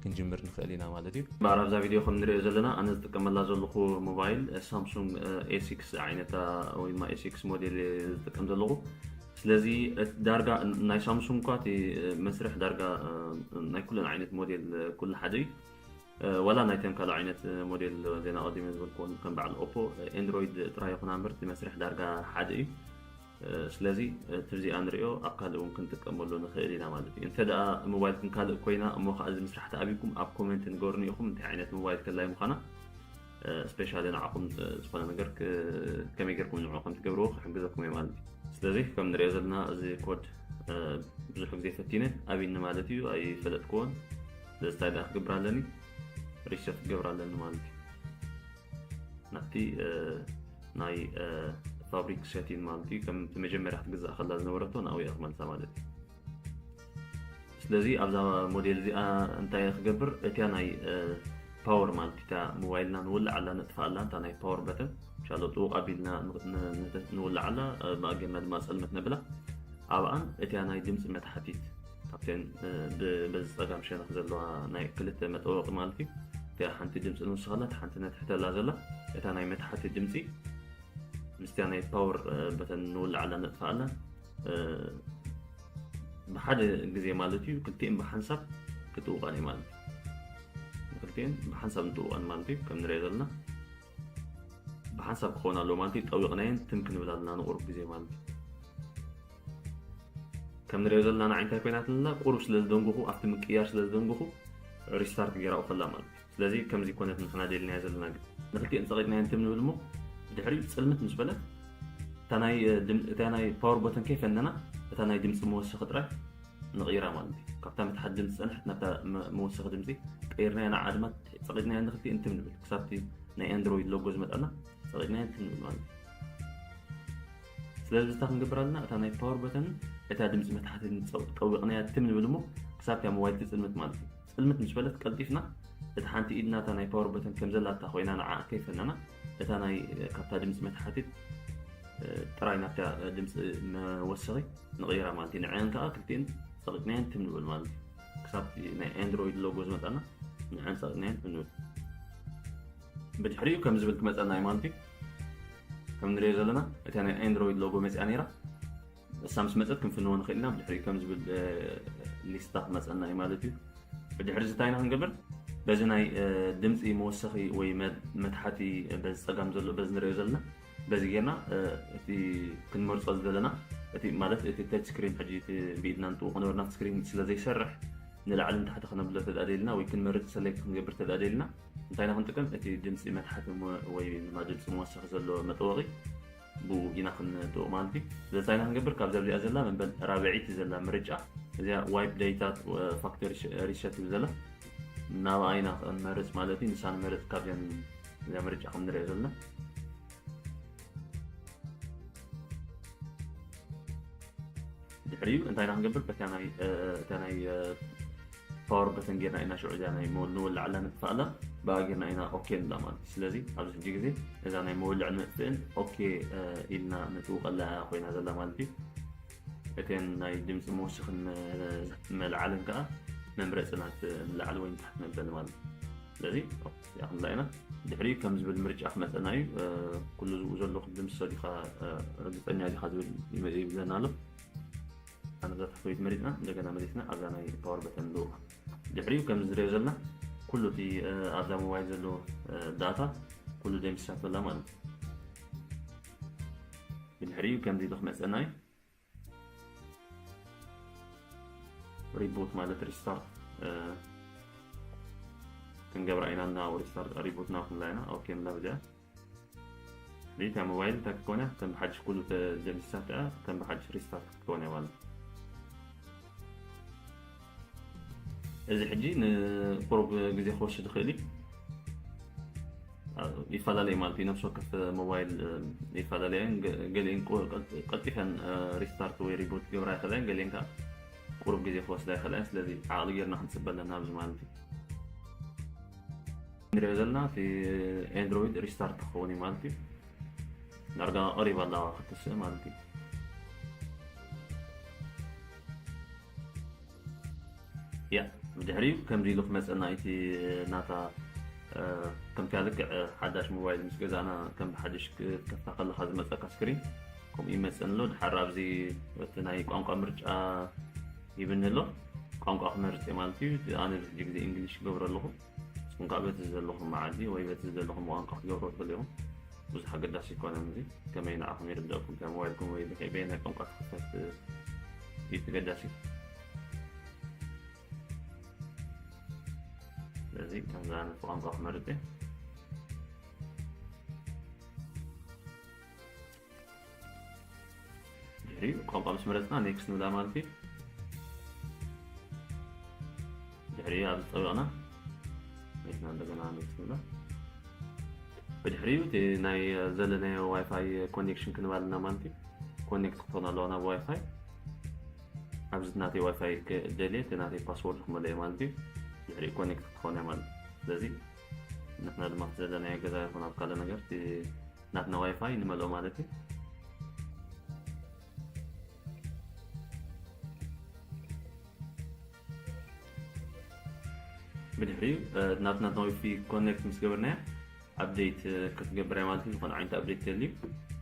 ክንጅምር ንኽእል ኢና ማለት እዩ። እምበኣር ኣብዛ ቪድዮ ከም ንሪኦ ዘለና ኣነ ዝጥቀመላ ዘለኹ ሞባይል ሳምሱንግ ኤ ሲክስ ዓይነታ ወይ ድማ ኤ ሲክስ ሞዴል እየ ዝጥቀም ዘለኹ። ስለዚ ዳርጋ ናይ ሳምሱንግ እኳ እቲ መስርሕ ዳርጋ ናይ ኩለን ዓይነት ሞዴል ኩሉ ሓደ እዩ። ዋላ ናይተን ካልእ ዓይነት ሞዴል ዜና ቀዲመ ዝበልክዎን ከም በዓል ኦፖ ኤንድሮይድ ጥራይ ይኹና እምበር እቲ መስርሕ ዳርጋ ሓደ እዩ። ስለዚ እቲ ብዚኣ ንሪኦ ኣብ ካልእ እውን ክንጥቀመሉ ንኽእል ኢና ማለት እዩ። እንተ ደኣ ሞባይልኩም ካልእ ኮይና እሞ ከዓ እዚ ምስራሕ ተኣብይኩም ኣብ ኮሜንት ንገሩኒ ኢኹም እንታይ ዓይነት ሞባይል ከላይ ምዃና። ስፔሻሊ ንዓኹም ዝኾነ ነገር ከመይ ጌርኩም ንዕኡ ከም ትገብርዎ ክሕግዘኩም እየ ማለት እዩ። ስለዚ ከም ንሪኦ ዘለና እዚ ኮድ ብዙሕ ግዜ ፈቲነ ኣብይኒ ማለት እዩ፣ ኣይፈለጥክዎን። ስለዚ እንታይ ደኣ ክገብር ኣለኒ? ሪሰት ክገብር ኣለኒ ማለት እዩ። ናብቲ ናይ ፋብሪክ ሴቲን ማለት እዩ፣ ከም እቲ መጀመርያ ክትግዛእ ከላ ዝነበረቶ ናብኡ እየ ክመልሳ ማለት እዩ። ስለዚ ኣብዛ ሞዴል እዚኣ እንታይ ክገብር፣ እቲያ ናይ ፓወር ማለት እታ ሞባይልና ንውልዓላ ነጥፍኣላ፣ እታ ናይ ፓወር በተን ሻሎ ጥውቕ ኣቢልና ንውልዓላ፣ ብኣገና ድማ ጸልመት ነብላ። ኣብኣን እቲያ ናይ ድምፂ መትሓቲት ካብተን በዚ ፀጋም ሸነኽ ዘለዋ ናይ ክልተ መጠወቂ ማለት እዩ። እቲያ ሓንቲ ድምፂ ንውስኸላ፣ ሓንቲ ነትሕተላ ዘላ እታ ናይ መትሓቲ ድምፂ ምስቲያ ናይ ፓወር በተን ንውልዓላ ነጥፍኣላ። ብሓደ ግዜ ማለት እዩ ክልቲኤን ብሓንሳብ ክትውቀን እዩ ማለት እዩ። ክልቲኤን ብሓንሳብ እንትውቀን ማለት እዩ ከም ንሪኦ ዘለና ብሓንሳብ ክኸውን ኣለዎ ማለት እዩ። ጠዊቕናየን ትም ክንብል ኣለና ንቁሩብ ግዜ ማለት እዩ። ከም ንሪኦ ዘለና ንዓይ እንታይ ኮይናትልና ቁሩብ ስለ ዝደንጉኹ ኣብቲ ምቅያር ስለ ዝደንጉኹ ሪስታርት ገይራኡ ከላ ማለት እዩ። ስለዚ ከምዚ ኮነት ንሕና ደልናዮ ዘለና ግን ንክልቲኤን ጸቂጥናየን ትም ንብል እሞ ድሕሪኡ ጽልምት ምስ በለት እታ ናይ ፓወር ቦተን ከይፈነና እታ ናይ ድምፂ መወሰኺ ጥራይ ንቕይራ ማለት እዩ። ካብታ መትሓት ድምፂ ዝፀንሐት ናብታ መወሰኺ ድምፂ ቀይርናያ ንዓ ድማ ፀቒጥናያ ንክልቲኤን ትም ንብል ክሳብቲ ናይ ኣንድሮይድ ሎጎ ዝመጣና ፀቒጥናያ ትም ንብል ማለት እዩ። ስለዚ ዝታ ክንገብር ኣለና እታ ናይ ፓወር በተን እታ ድምፂ መትሓቲ ጠዊቕናያ ትም ንብል እሞ ክሳብቲ ያ ሞባይል ትፅልምት ማለት እዩ። ፅልምት ምስ በለት ቀልጢፍና እቲ ሓንቲ ኢድና እታ ናይ ፓወር በተን ከም ዘላታ ኮይና ንዓ ከይፈነና እታ ናይ ካብታ ድምፂ መትሓቲት ጥራይ ናብታ ድምፂ መወሰኺ ንቕይራ ማለት እዩ። ንዕን ከዓ ክልቲኤን ፀቒጥናየን ትም ንብል ማለት እዩ። ክሳብ ናይ ኣንድሮይድ ሎጎ ዝመጣና ንዕን ፀቒጥናየን ትም ንብል። ብድሕሪኡ ከም ዝብል ክመፀና እዩ ማለት እዩ። ከም ንሪኦ ዘለና እታ ናይ ኣንድሮይድ ሎጎ መፅኣ ነይራ። እሳ ምስ መፀት ክንፍንዎ ንኽእል ኢና። ብድሕሪኡ ከም ዝብል ሊስታ ክመፀና እዩ ማለት እዩ። ብድሕሪ እዚ እንታይ ኢና ክንገብር? በዚ ናይ ድምፂ መወሰኺ ወይ መትሓቲ በዚ ፀጋም ዘሎ በዚ ንሪኦ ዘለና በዚ ጌርና እቲ ክንመርፆ ዝደለና እቲ ማለት እቲ ተች ስክሪን ሕጂ እቲ ብኢድና ንጥውቕ ነበርና ስክሪን ስለ ዘይሰርሕ ንላዕሊ ንታሕቲ ክነብሎ ተዳደልና ወይ ክንመርፅ ሰሌክት ክንገብር ተዳደልና እንታይ ኢና ክንጥቀም? እቲ ድምፂ መትሓቲ ወይ ድማ ድምፂ መወሰኺ ዘሎ መጠወቒ ብኡ ኢና ክንጥውቕ ማለት እዩ። ስለዚ እንታይ ኢና ክንገብር? ካብዛ እዚኣ ዘላ መበል ራብዐይቲ ዘላ ምርጫ እዚኣ ዋይፕ ዴታ ፋክተሪ ሪሰት ትብል ዘላ ናብኣ ኢና ክንመርፅ ማለት እዩ። ንሳ ንመርፅ ካብዚኣን እዚኣ ምርጫ ከም ንሪኦ ዘለና ድሕሪኡ እንታይ ኢና ክንገብር? በታ ናይ እታ ናይ ፓወር በተን ጌርና ኢና ሽዑ እዚኣ ናይ ንወልዓላ ንጥፋኣላ ብኣ ጌርና ኢና ኦኬ ንብላ ማለት እዩ። ስለዚ ኣብዚ ሕጂ ግዜ እዛ ናይ መወልዕ ንጥፍእን ኦኬ ኢልና ንጥውቀላ ኮይና ዘላ ማለት እዩ። እተን ናይ ድምፂ መወሰኽን መልዓልን ከዓ መምረፂ ናት ንላዕሊ ወይ ንታሕቲ መበሊ ማለት እዩ። ስለዚ እዚኣ ክንላ ኢና ድሕሪኡ ከም ዝብል ምርጫ ክመፀና እዩ። ኩሉ ዝብኡ ዘሎ ክዲ ምስ ሰዲኻ ርግፀኛ ዲኻ ዝብል ይብለና ኣሎ። ኣነ እዛ ታሕተወይቲ መሪፅና እንደገና መሊስና ኣብዛ ናይ ፓወር በተን ንልውቃ። ድሕሪኡ ከም ዝሪኦ ዘለና ኩሉ እቲ ኣብዛ ሞባይል ዘሎ ዳታ ኩሉ ደምሲሳቶ ኣላ ማለት እዩ። ብድሕሪኡ ከምዚ ኢሉ ክመፀና እዩ። ሪቡት ማለት ሪስታርት ክንገብራ ኢና እና ሪስታርት ሪቡት ናብ ክንላ ኢና ኦኬ ንብላ ብዚኣ ሪታ ሞባይል እንታይ ክትኮን እያ ከም ብሓድሽ ኩሉ ተደምሲሳት እያ ከም ብሓድሽ ሪስታርት ክትኮን እያ ማለት እዚ ሕጂ ንቁሩብ ግዜ ክወስድ ይኽእል እዩ ይፈላለዩ ማለት እዩ ነብሲ ወከፍ ሞባይል ይፈላለያ እየን ገሊአን ቀልጢፈን ሪስታርት ወይ ሪቡት ክገብራ ይኽእላ እየን ገሊአን ከዓ ቁሩብ ግዜ ክወስዳ ይኽእላ እየን ስለዚ ዓቕሊ ጌርና ክንፅበ ኣለና ኣብዚ ማለት እዩ ንሪኦ ዘለና እቲ ኤንድሮይድ ሪስታርት ክኸውን እዩ ማለት እዩ ዳርጋ ቀሪባ ኣለዋ ክትስእ ማለት እዩ ያ ብድሕሪኡ ከምዚ ኢሉ ክመፀና እቲ ናታ ከምቲ ልክዕ ሓዳሽ ሞባይል ምስ ገዛእና ከም ሓድሽ ክትከፍታ ከለካ ዝመፀካ ስክሪን ከምኡ ይመፀን ኣሎ ድሓር ኣብዚ እቲ ናይ ቋንቋ ምርጫ ይብኒ ኣሎ ቋንቋ ክመርፅ ማለት እዩ ኣነ ብዙሕ ግዜ እንግሊሽ ይገብሮ ኣለኹ ንስኹም ከዓ በቲ ዘለኹም መዓዲ ወይ በቲ ዘለኹም ቋንቋ ክትገብሮ ትኽእሉ ኢኹም ብዙሕ ኣገዳሲ ይኮነን እዚ ከመይ ንዓኹም ይርደእኩም ከ ሞባይልኩም ወይ በየናይ ቋንቋ ትኽፈት እዩ ተገዳሲ ስለዚ ከምዚ ዓይነት ቋንቋ ክመርፅ እየ ድሕሪኡ ቋንቋ ምስ መረፅና ኔክስት ንብላ ማለት እዩ ድሕሪኡ ኣብ ዝፀበቕና ኔክስት እንደገና ኔክስት ንብላ ብድሕሪኡ እቲ ናይ ዘለናዮ ዋይፋይ ኮኔክሽን ክንባልና ማለት እዩ ኮኔክት ክትኾን ኣለዋ ናብ ዋይፋይ ኣብዚ ናተይ ዋይፋይ ክደልየ እቲ ናተይ ፓስወርድ ክመልኦ ማለት እዩ። ድሕሪኡ ኮኔክት ክትኾን እያ ማለት እዩ። ስለዚ ንሕና ድማ እቲ ዘለናዮ ገዛ ይኹን ኣብ ካልእ ነገር እቲ ናትና ዋይፋይ ንመልኦ ማለት እዩ። ብድሕሪኡ ናትና ናዊፊ ኮኔክት ምስ ገበርናዮ ኣፕዴት ክትገብር እያ ማለት እዩ። ዝኾነ ዓይነት ኣፕዴት ተልዩ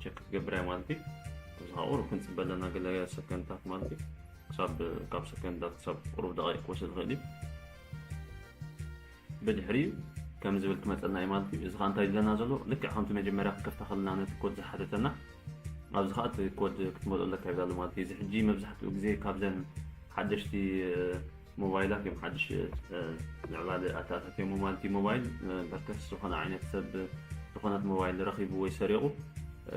ቸክ ክትገብር እያ ማለት እዩ። እዚ ከዓ ቁሩብ ክንፅበ ኣለና ገለ ሰከንድታት ማለት እዩ። ክሳብ ካብ ሰከንድታት ክሳብ ቁሩብ ደቂቕ ክወስድ ይኽእል እዩ። ብድሕሪኡ ከም ዝብል ክመፀልና እዩ ማለት እዩ። እዚ ከዓ እንታይ ዝብለና ዘሎ ልክዕ ከምቲ መጀመርያ ክንከፍታ ከለና ነቲ ኮድ ዝሓተተና ኣብዚ ከዓ እቲ ኮድ ክትመልኦ ኣለካ ይብላ ኣሎ ማለት እዩ። እዚ ሕጂ መብዛሕትኡ ግዜ ካብዘን ሓደሽቲ ሞባይላት እዮም ሓድሽ ምዕባለ ኣተኣታትዮም ማለት እዩ። ሞባይል በርከስ ዝኾነ ዓይነት ሰብ ዝኾነት ሞባይል ረኺቡ ወይ ሰሪቑ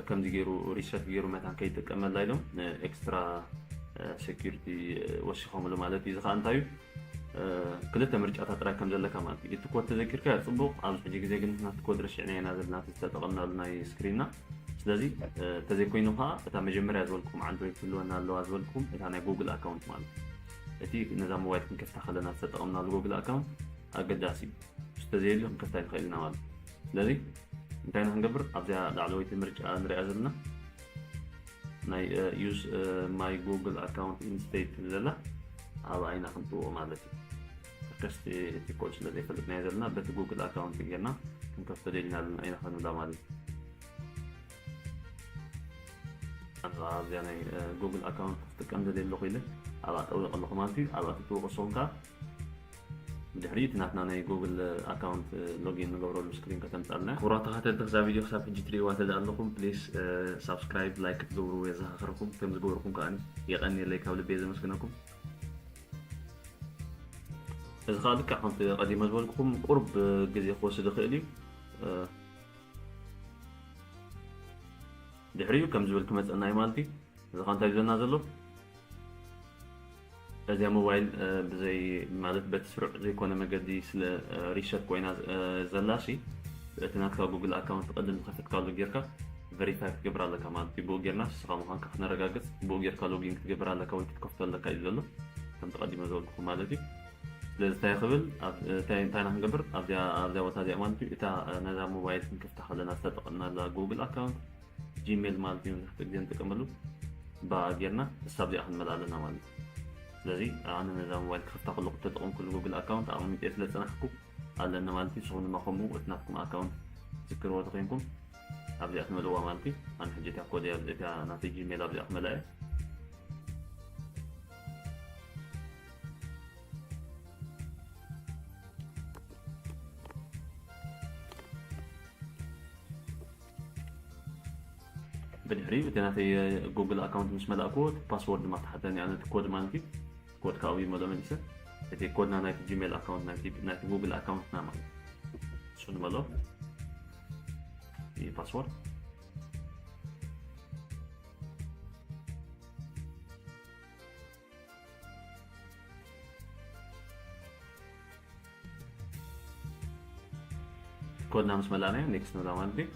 ከምዚ ገይሩ ሪሰት ገይሩ መታን ከይጥቀመላ ኢሎም ኤክስትራ ሴኪሪቲ ወሲኾምሉ ማለት እዩ። እዚ ከዓ እንታይ እዩ? ክልተ ምርጫታት ጥራይ ከም ዘለካ ማለት እዩ። እቲ ኮድ ተዘኪርካ ጽቡቕ፣ ኣብዚ ሕጂ ግዜ ግን ናቲ ኮድ ረሲዕና ኢና ዘለና ዝተጠቐምናሉ ናይ ስክሪንና። ስለዚ ተዘይኮይኑ ከዓ እታ መጀመርያ ዝበልኩም ኣንድሮይድ ክህልወና ኣለዋ ዝበልኩም እታ ናይ ጉግል ኣካውንት ማለት እዩ። እቲ ነዛ ሞባይል ክንከፍታ ከለና ዝተጠቐምናሉ ጉግል ኣካውንት ኣገዳሲ እዩ። ተዘየልዩ ክንከፍታ ይንኽእል ኢና ማለት እዩ። ስለዚ እንታይ ኢና ክንገብር? ኣብዚኣ ላዕለወይቲ ምርጫ ንሪኣ ዘለና ናይ use my Google account instead ትብል ዘላ ኣብኣ ኢና ክንጥውቕ ማለት እዩ። ከስቲ እቲ ኮድ ስለ ዘይፈልጥናዮ ዘለና በቲ ጉግል ኣካውንት ጌርና ክንከፍቶ ደሊና ኣለና ኢና ክንብላ ማለት እዩ። ኣብዚኣ ናይ ጉግል ኣካውንት ክትጥቀም ደልየ ኣለኹ ኢለ ኣብኣ ጠዊቕ ኣለኹ ማለት እዩ። ኣብኣ ትጥውቕ ንስኹም ከኣ ድሕሪ እቲ ናትና ናይ ጉግል ኣካውንት ሎጊን ንገብረሉ ስክሪን ከተምጻልና። ክቡራት ተኸታተልቲ ክዛ ቪድዮ ክሳብ ሕጂ ትርእይዋ ተደኣ ኣለኹም ፕሊስ ሳብስክራይብ ላይክ ክትገብሩ የዘኻኽረኩም። ከም ዝገበርኩም ከኣ የቐንየለይ ካብ ልቤ ዘመስግነኩም። እዚ ከዓ ልክዕ ከምቲ ቀዲመ ዝበልኩኹም ቁሩብ ግዜ ክወስድ ይኽእል እዩ። ድሕሪኡ ከም ዝብል ክመፀና እዩ ማለት እዩ። እዚ ከዓ እንታይ ዝብለና ዘሎ እዚኣ ሞባይል ብዘይ ማለት በቲ ስሩዕ ዘይኮነ መገዲ ስለ ሪሰት ኮይና ዘላ ሲ እቲ ናትካ ጉግል ኣካውንት ቅድም ዝከፈትካሉ ጌርካ ቨሪፋይ ክትገብር ኣለካ ማለት እዩ። ብኡ ጌርና ንስኻ ምዃንካ ክነረጋግፅ ብኡ ጌርካ ሎጊን ክትገብር ኣለካ ወይ ክትከፍቶ ኣለካ እዩ ዘሎ ከም ተቐዲመ ዝበልኩኹም ማለት እዩ። ስለዚ እንታይ ክብል እንታይ ኢና ክንገብር ኣብዚኣ ኣብዚኣ ቦታ እዚኣ ማለት እዩ። እታ ነዛ ሞባይል ክንከፍታ ከለና ዝተጠቐምናላ ጉግል ኣካውንት ጂሜል ማለት እዩ መብዛሕትኡ ግዜ ንጥቀመሉ ብኣ ጌርና እሳ ኣብዚኣ ክንመልኣ ኣለና ማለት እዩ። ስለዚ ኣነ ነዛ ሞባይል ክከፍታ ከለኩ ተጠቐምኩሉ ጉግል ኣካውንት ኣቐሚጠ ስለ ዝፀናሕኩ ኣለኒ ማለት እዩ። ንስኹም ድማ ከምኡ እቲ ናትኩም ኣካውንት ትዝክርዎ ተኮይንኩም ኣብዚኣ ትመልእዋ ማለት እዩ። ኣነ ሕጂ እታ ኮድ እያ እዚኣ ናተይ ጂሜል ኣብዚኣ ክመልኣ እየ። ብድሕሪኡ እቲ ናተይ ጉግል ኣካውንት ምስ መላእክዎ እቲ ፓስወርድ ድማ ተሓተኒ ኣነ እቲ ኮድ ማለት እዩ። ኮድ ካብኡ ይመሎ መሊሰ እቲ ኮድና ናይቲ ጂሜል ኣካውንት ናይቲ ጉግል ኣካውንትና ማለት እዩ። እሱ ንመሎ ፓስወርድ ኮድና ምስ መላእናዮ ኔክስት ንብላ ማለት እዩ።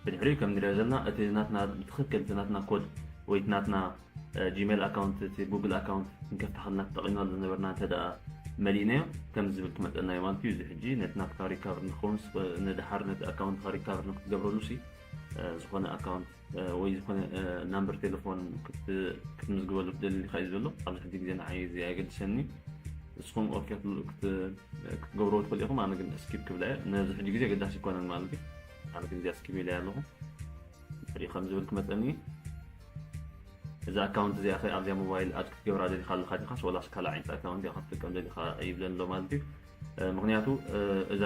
ብድሕሪኡ ከም ንሪኦ ዘለና እቲ ናትና ብትኽክል እቲ ናትና ኮድ ወይ እቲ ናትና ጂሜል ኣካውንት እቲ ጉግል ኣካውንት ክንከፍታ ከለና ተጠቒምናሉ ዝነበርና እንተ ደኣ መሊእናዮ ከምዚ ዝብል ክመፀና እዩ ማለት እዩ። እዚ ሕጂ ነቲ ናትካ ሪካቨር ንክኸውን ንድሓር ነቲ ኣካውንትካ ሪካቨር ንክትገብረሉ ሲ ዝኾነ ኣካውንት ወይ ዝኾነ ናምበር ቴሌፎን ክትምዝግበሉ ትደሊ ኢኻ እዩ ዘሎ። ኣብዚ ሕጂ ግዜ ንዓይ እዚ ኣየገድሰኒ። ንስኹም ኦኬ ክትገብርዎ ትኽእሉ ኢኹም። ኣነ ግን ስኪፕ ክብላ እየ። ነዚ ሕጂ ግዜ ኣገዳሲ ኣይኮነን ማለት እዩ። ኣነ ግን እዚኣ ስኪፕ ኢለያ ኣለኹ። ድሕሪኡ ከም ዝብል ክመፀኒ እዛ ኣካውንት እዚኣ ኸ ኣብዚኣ ሞባይል ኣድ ክትገብራ ደሊኻ ኣለኻ ዲኻስ ወላስ ካልእ ዓይነት ኣካውንት እያ ክትጥቀም ደሊኻ ይብለኒ ኣሎ ማለት እዩ። ምክንያቱ እዛ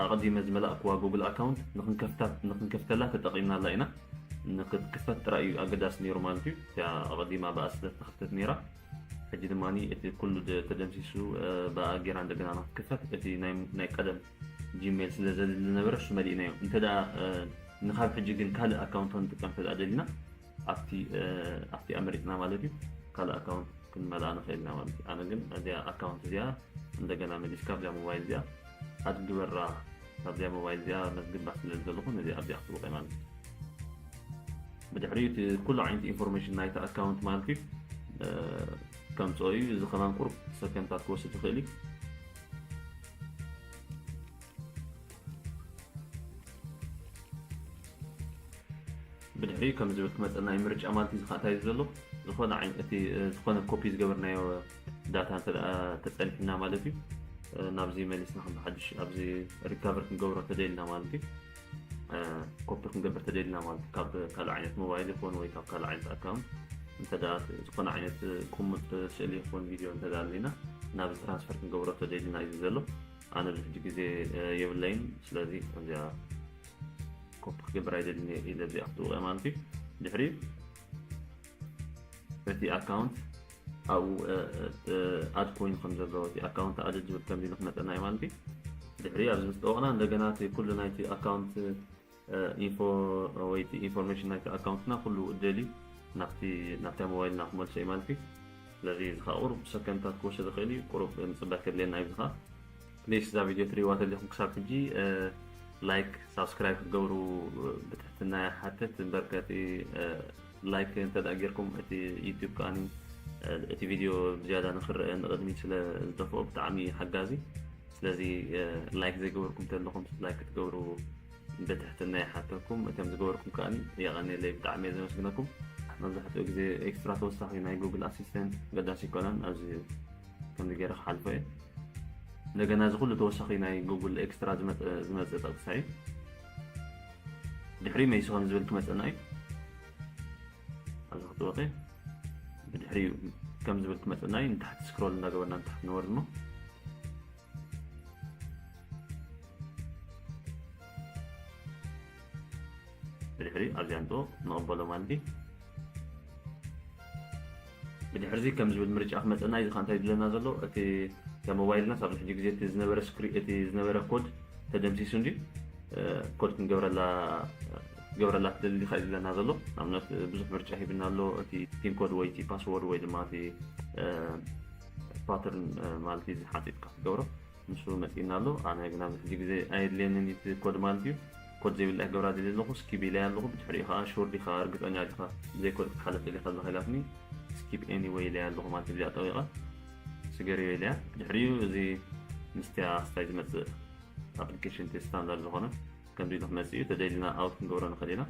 ኣቐዲመ ዝመላእክዋ ጉግል ኣካውንት ንክንከፍተላ ተጠቒምናላ ኢና። ንክትክፈት ጥራይ እዩ ኣገዳሲ ነይሩ ማለት እዩ። እቲኣ ኣቐዲማ ብኣ ስለ ዝተኸፍተት ነይራ። ሕጂ ድማ እቲ ኩሉ ተደምሲሱ ብኣ ጌራ እንደገና ንክትክፈት እቲ ናይ ቀደም ጂሜል ስለ ዘድሊ ዝነበረ እሱ መሊእናዮ። እንተ ንካብ ሕጂ ግን ካልእ ኣካውንት ክንጥቀም እንተ ደሊና ኣብቲ ኣብቲ ኣመሪፅና ማለት እዩ ካልእ ኣካውንት ክንመልኣ ንኽእል ኢና ማለት እዩ። ኣነ ግን እዚኣ ኣካውንት እዚኣ እንደገና መሊስካ ኣብዚኣ ሞባይል እዚኣ ኣድ ግበራ ካብዚኣ ሞባይል እዚኣ መዝግባ ስለ ዘለኹ ነዚ ኣብዚኣ ክትብቀ ማለት እዩ። ብድሕሪኡ እቲ ኩሉ ዓይነት ኢንፎርሜሽን ናይቲ ኣካውንት ማለት እዩ ከምፅኦ እዩ። እዚ ከማን ቁሩብ ሰከንድታት ክወስድ ይኽእል እዩ። ብድሕሪኡ ከም ዝብል ክመፀና እዩ ምርጫ ማለት እዩ። ዝኸእንታይ እዩ ዘሎ ዝኾነ ዓይነት እቲ ዝኾነ ኮፒ ዝገበርናዮ ዳታ እንተ ተፀኒሕና ማለት እዩ ናብዚ መሊስና ከም ብሓድሽ ኣብዚ ሪካቨር ክንገብሮ ተደልና ማለት እዩ። ኮፒ ክንገብር ተደልና ማለት እዩ ካብ ካልእ ዓይነት ሞባይል ይኾን ወይ ካብ ካልእ ዓይነት ኣካውንት እንተ ዝኾነ ዓይነት ቅሙጥ ስእሊ ይኾን ቪድዮ እንተ ኣለና ናብ ትራንስፈር ክንገብሮ ተደልና እዩ ዘሎ። ኣነ ብዙሕ ግዜ የብለይን። ስለዚ እዚኣ ኮፒ ክገብር ኣይደልን ኢለ እዚኣ ክትውቀ ማለት እዩ። ድሕሪ እቲ ኣካውንት ኣብኡ ኣድ ኮይኑ ከም ዘለዎ እቲ ኣካውንት ኣድ ዝብል ከም ዝብል ክመፀና እዩ ማለት እዩ። ድሕሪ ኣብዚ ምስ ጠወቕና እንደገና እቲ ኩሉ ናይቲ ኣካውንት ኢንፎ ወይ ኢንፎርሜሽን ናይቲ ኣካውንትና ኩሉ ደልዩ ናብቲ ናብታ ሞባይልና ክመልሶ እዩ ማለት እዩ። ስለዚ እዚ ከዓ ቁሩብ ሰከንድታት ክወስድ ይኽእል እዩ። ቁሩብ ምፅባይ ከድልየና እዩ። እዚ ከዓ ፕሊስ እዛ ቪድዮ ትሪእዋ ተለኹም ክሳብ ሕጂ ላይክ ሳብስክራይብ ክትገብሩ ብትሕትና ይሓትት። እምበር ከቲ ላይክ እንተ ጌርኩም እቲ ዩቲዩብ ከዓ እቲ ቪድዮ ብዝያዳ ንክረአ ንቕድሚት ስለ ዝደፍኦ ብጣዕሚ ሓጋዚ። ስለዚ ላይክ ዘይገበርኩም ተለኹም ላይክ ክትገብሩ ብትሕትና ይሓተኩም። እቶም ዝገበርኩም ከዓ የቐንየለይ ብጣዕሚ እየ ዘመስግነኩም። መብዛሕትኡ ግዜ ኤክስትራ ተወሳኺ ናይ ጉግል ኣሲስተንት ገዳሲ ይኮነን። ኣብዚ ከምዚ ገይረ ክሓልፎ እየ። እንደገና እዚ ኩሉ ተወሳኺ ናይ ጉግል ኤክስትራ ዝመፀ ጠቅሳ እዩ። ድሕሪ መይሱ ከም ዝብል ክመፀና እዩ። ኣብዚ ክትወቂ ብድሕሪኡ ከም ዝብል ክመፀና እዩ። ንታሕቲ ስክሮል እንዳገበርና ንታሕቲ ንወርድ እሞ ብድሕሪ ኣብዚኣ ንጥወ ንቕበሎ ማለት እዩ። ብድሕርዚ ከም ዝብል ምርጫ ክመፀና እዩ። እዚ ከዓ እንታይ ዝብለና ዘሎ እቲ ሞባይልና ሳብ ሕጂ ግዜ እቲ ዝነበረ ስክሪ እቲ ዝነበረ ኮድ ተደምሲሱ እንዲ ኮድ ክንገብረላ ክትገብረላ ትደሊ ዲኻ እዩ ዝብለና ዘሎ። ንኣብነት ብዙሕ ምርጫ ሂብና ኣሎ። እቲ ፒን ኮድ ወይ እቲ ፓስወርድ ወይ ድማ እቲ ፓተርን ማለት እዩ። እዚ ሓፂጥካ ክትገብሮ ንሱ መፂእና ኣሎ። ኣነ ግን ኣብዚ ሕጂ ግዜ ኣየድልየንን እቲ ኮድ ማለት እዩ። ኮድ ዘይብላ ክገብራ ደልየ ኣለኹ። ስኪፕ ኢለያ ኣለኹ። ብድሕሪኡ ከዓ ሹር ዲኻ እርግፀኛ ዲኻ ብዘይ ኮድ ክትሓለፍ ደሊኻ ኣለኻ ኢላትኒ። ስኪፕ ኤኒወይ ኢለያ ኣለኹ ማለት እዩ። እዚኣ ጠዊቐ ስገርዮ ኢለያ። ብድሕሪኡ እዚ ምስቲያ ስታይ ዝመፅእ ኣፕሊኬሽን እቲ ስታንዳርድ ዝኾነ ከምዚ ኢሉ ክመፅእ እዩ። ተደሊና ኣውት ክንገብሮ ንኽእል ኢና።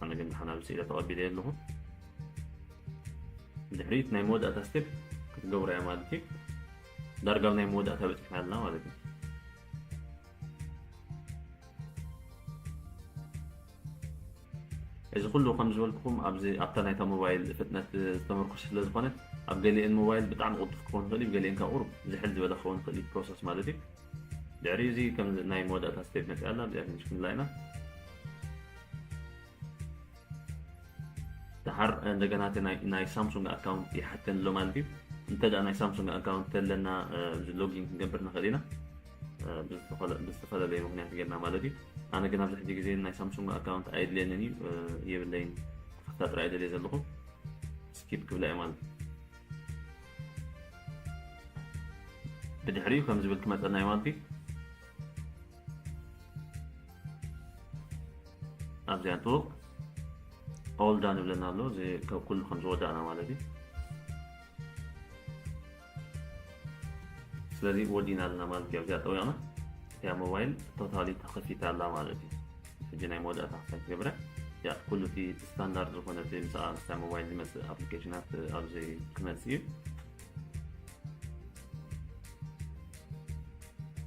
ኣነ ግን ድሓን ኣብዚ ስኢለ ተቐቢለ ኣለኹ። ድሕሪት ናይ መወዳእታ ስቴፕ ክትገብሩ እያ ማለት እዩ። ዳርጋ ኣብ ናይ መወዳእታ በፂሕና ኣለና ማለት እዩ። እዚ ኩሉ ከም ዝበልኩኹም ኣብዚ ኣብታ ናይታ ሞባይል ፍጥነት ዝተመርኮሰ ስለ ዝኾነ ኣብ ገሊአን ሞባይል ብጣዕሚ ቅልጡፍ ክኸውን ይኽእል እዩ፣ ገሊአን ካብ ቁሩብ ዝሕል ዝበለ ክኸውን ይኽእል እዩ ፕሮሰስ ማለት እዩ። ድሕሪ እዚ ከም ናይ መወዳእታ ስቴፕ መፅኣ ኣላ፣ እዚኣ ፊኒሽ ክንብላ ኢና። ደሓር እንደገና እቲ ናይ ናይ ሳምሱንግ ኣካውንት ይሓተኒ ኣሎ ማለት እዩ። እንተ ደኣ ናይ ሳምሱንግ ኣካውንት ተለና እዚ ሎጊን ክንገብር ንኽእል ኢና። ብዝተፈለ- ብዝተፈላለየ ምኽንያት ጌርና ማለት እዩ። ኣነ ግን ኣብዚ ሕጂ ግዜ ናይ ሳምሱንግ ኣካውንት ኣየድልየንን እዩ፣ የብለይን። ክፍታ ጥራይ ደልየ ዘለኹ ስኪፕ ክብላ እየ ማለት እዩ። ብድሕሪኡ ከም ዝብል ክመፀና እዩ ማለት እዩ። ኣብዚኣ ጥቡቕ ኦል ዳን ይብለና ኣሎ። እዚ ካብ ኩሉ ከም ዝወዳእና ማለት እዩ። ስለዚ ወዲና ኣለና ማለት እዩ። ኣብዚኣ ጠዊቕና እቲያ ሞባይል ቶታሊ ተኸፊታ ኣላ ማለት እዩ። ሕጂ ናይ መወዳእታ ክሳብ ትገብረ ያ ኩሉ እቲ ስታንዳርድ ዝኾነ እቲ ምስኣ ምስታ ሞባይል ዝመፅእ ኣፕሊኬሽናት ኣብዚ ክመፅእ እዩ።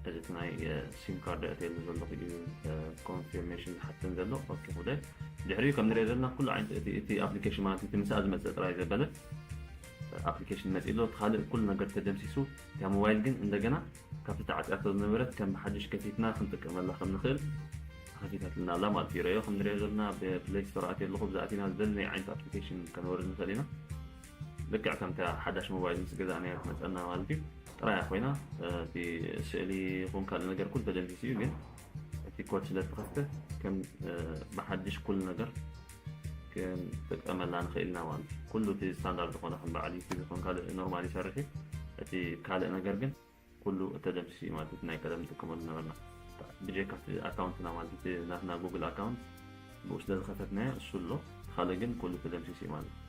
እዚ እቲ ናይ ሲም ካርድ ኣእትየሉ ዘለኹ እዩ ኮንፊርሜሽን ዝሓተን ዘሎ። ኦኬ፣ ኩደ ድሕሪኡ ከም ንሪኦ ዘለና ኩሉ ዓይነት እቲ እቲ ኣፕሊኬሽን ማለት እቲ ምስኣ ዝመፅእ ጥራይ ዘበለ ኣፕሊኬሽን መፂእ ኣሎ። እቲ ካልእ ኩሉ ነገር ተደምሲሱ እታ ሞባይል ግን እንደገና ካብቲ ተዓፅያቶ ዝነበረት ከም ብሓድሽ ከፊትና ክንጥቀመላ ከም ንኽእል ተኸፊታትልና ኣላ ማለት እዩ። ረዮ ከም ንሪኦ ዘለና ኣብ ፕሌይ ስቶር ኣትየ ኣለኹ። ብዛ ኣቲና ዝደለናዮ ዓይነት ኣፕሊኬሽን ከነወርድ ንኽእል ኢና። ልክዕ ከምታ ሓዳሽ ሞባይል ምስ ገዛእናያ ትመፀና ማለት እዩ። ጥራያ ኮይና እቲ ስእሊ ይኹን ካልእ ነገር ኩሉ ተደምሲሱ እዩ። ግን እቲ ኮድ ስለ ዝተኸፍተ ከም ብሓድሽ ኩሉ ነገር ክንጥቀመላ ንኽእል ኢና ማለት እዩ። ኩሉ እቲ ስታንዳርድ ዝኾነ ከም በዓል ዩቲዩብ ይኹን ካልእ ኖርማል ይሰርሕ እዩ። እቲ ካልእ ነገር ግን ኩሉ ተደምሲሱ እዩ ማለት እዩ። ናይ ቀደም ንጥቀመሉ ነበርና ብጀካ እቲ ኣካውንትና ማለት እቲ ናትና ጉግል ኣካውንት ብኡ ስለ ዝኸፈትናዮ እሱ ኣሎ። እቲ ካልእ ግን ኩሉ ተደምሲሱ እዩ ማለት እዩ።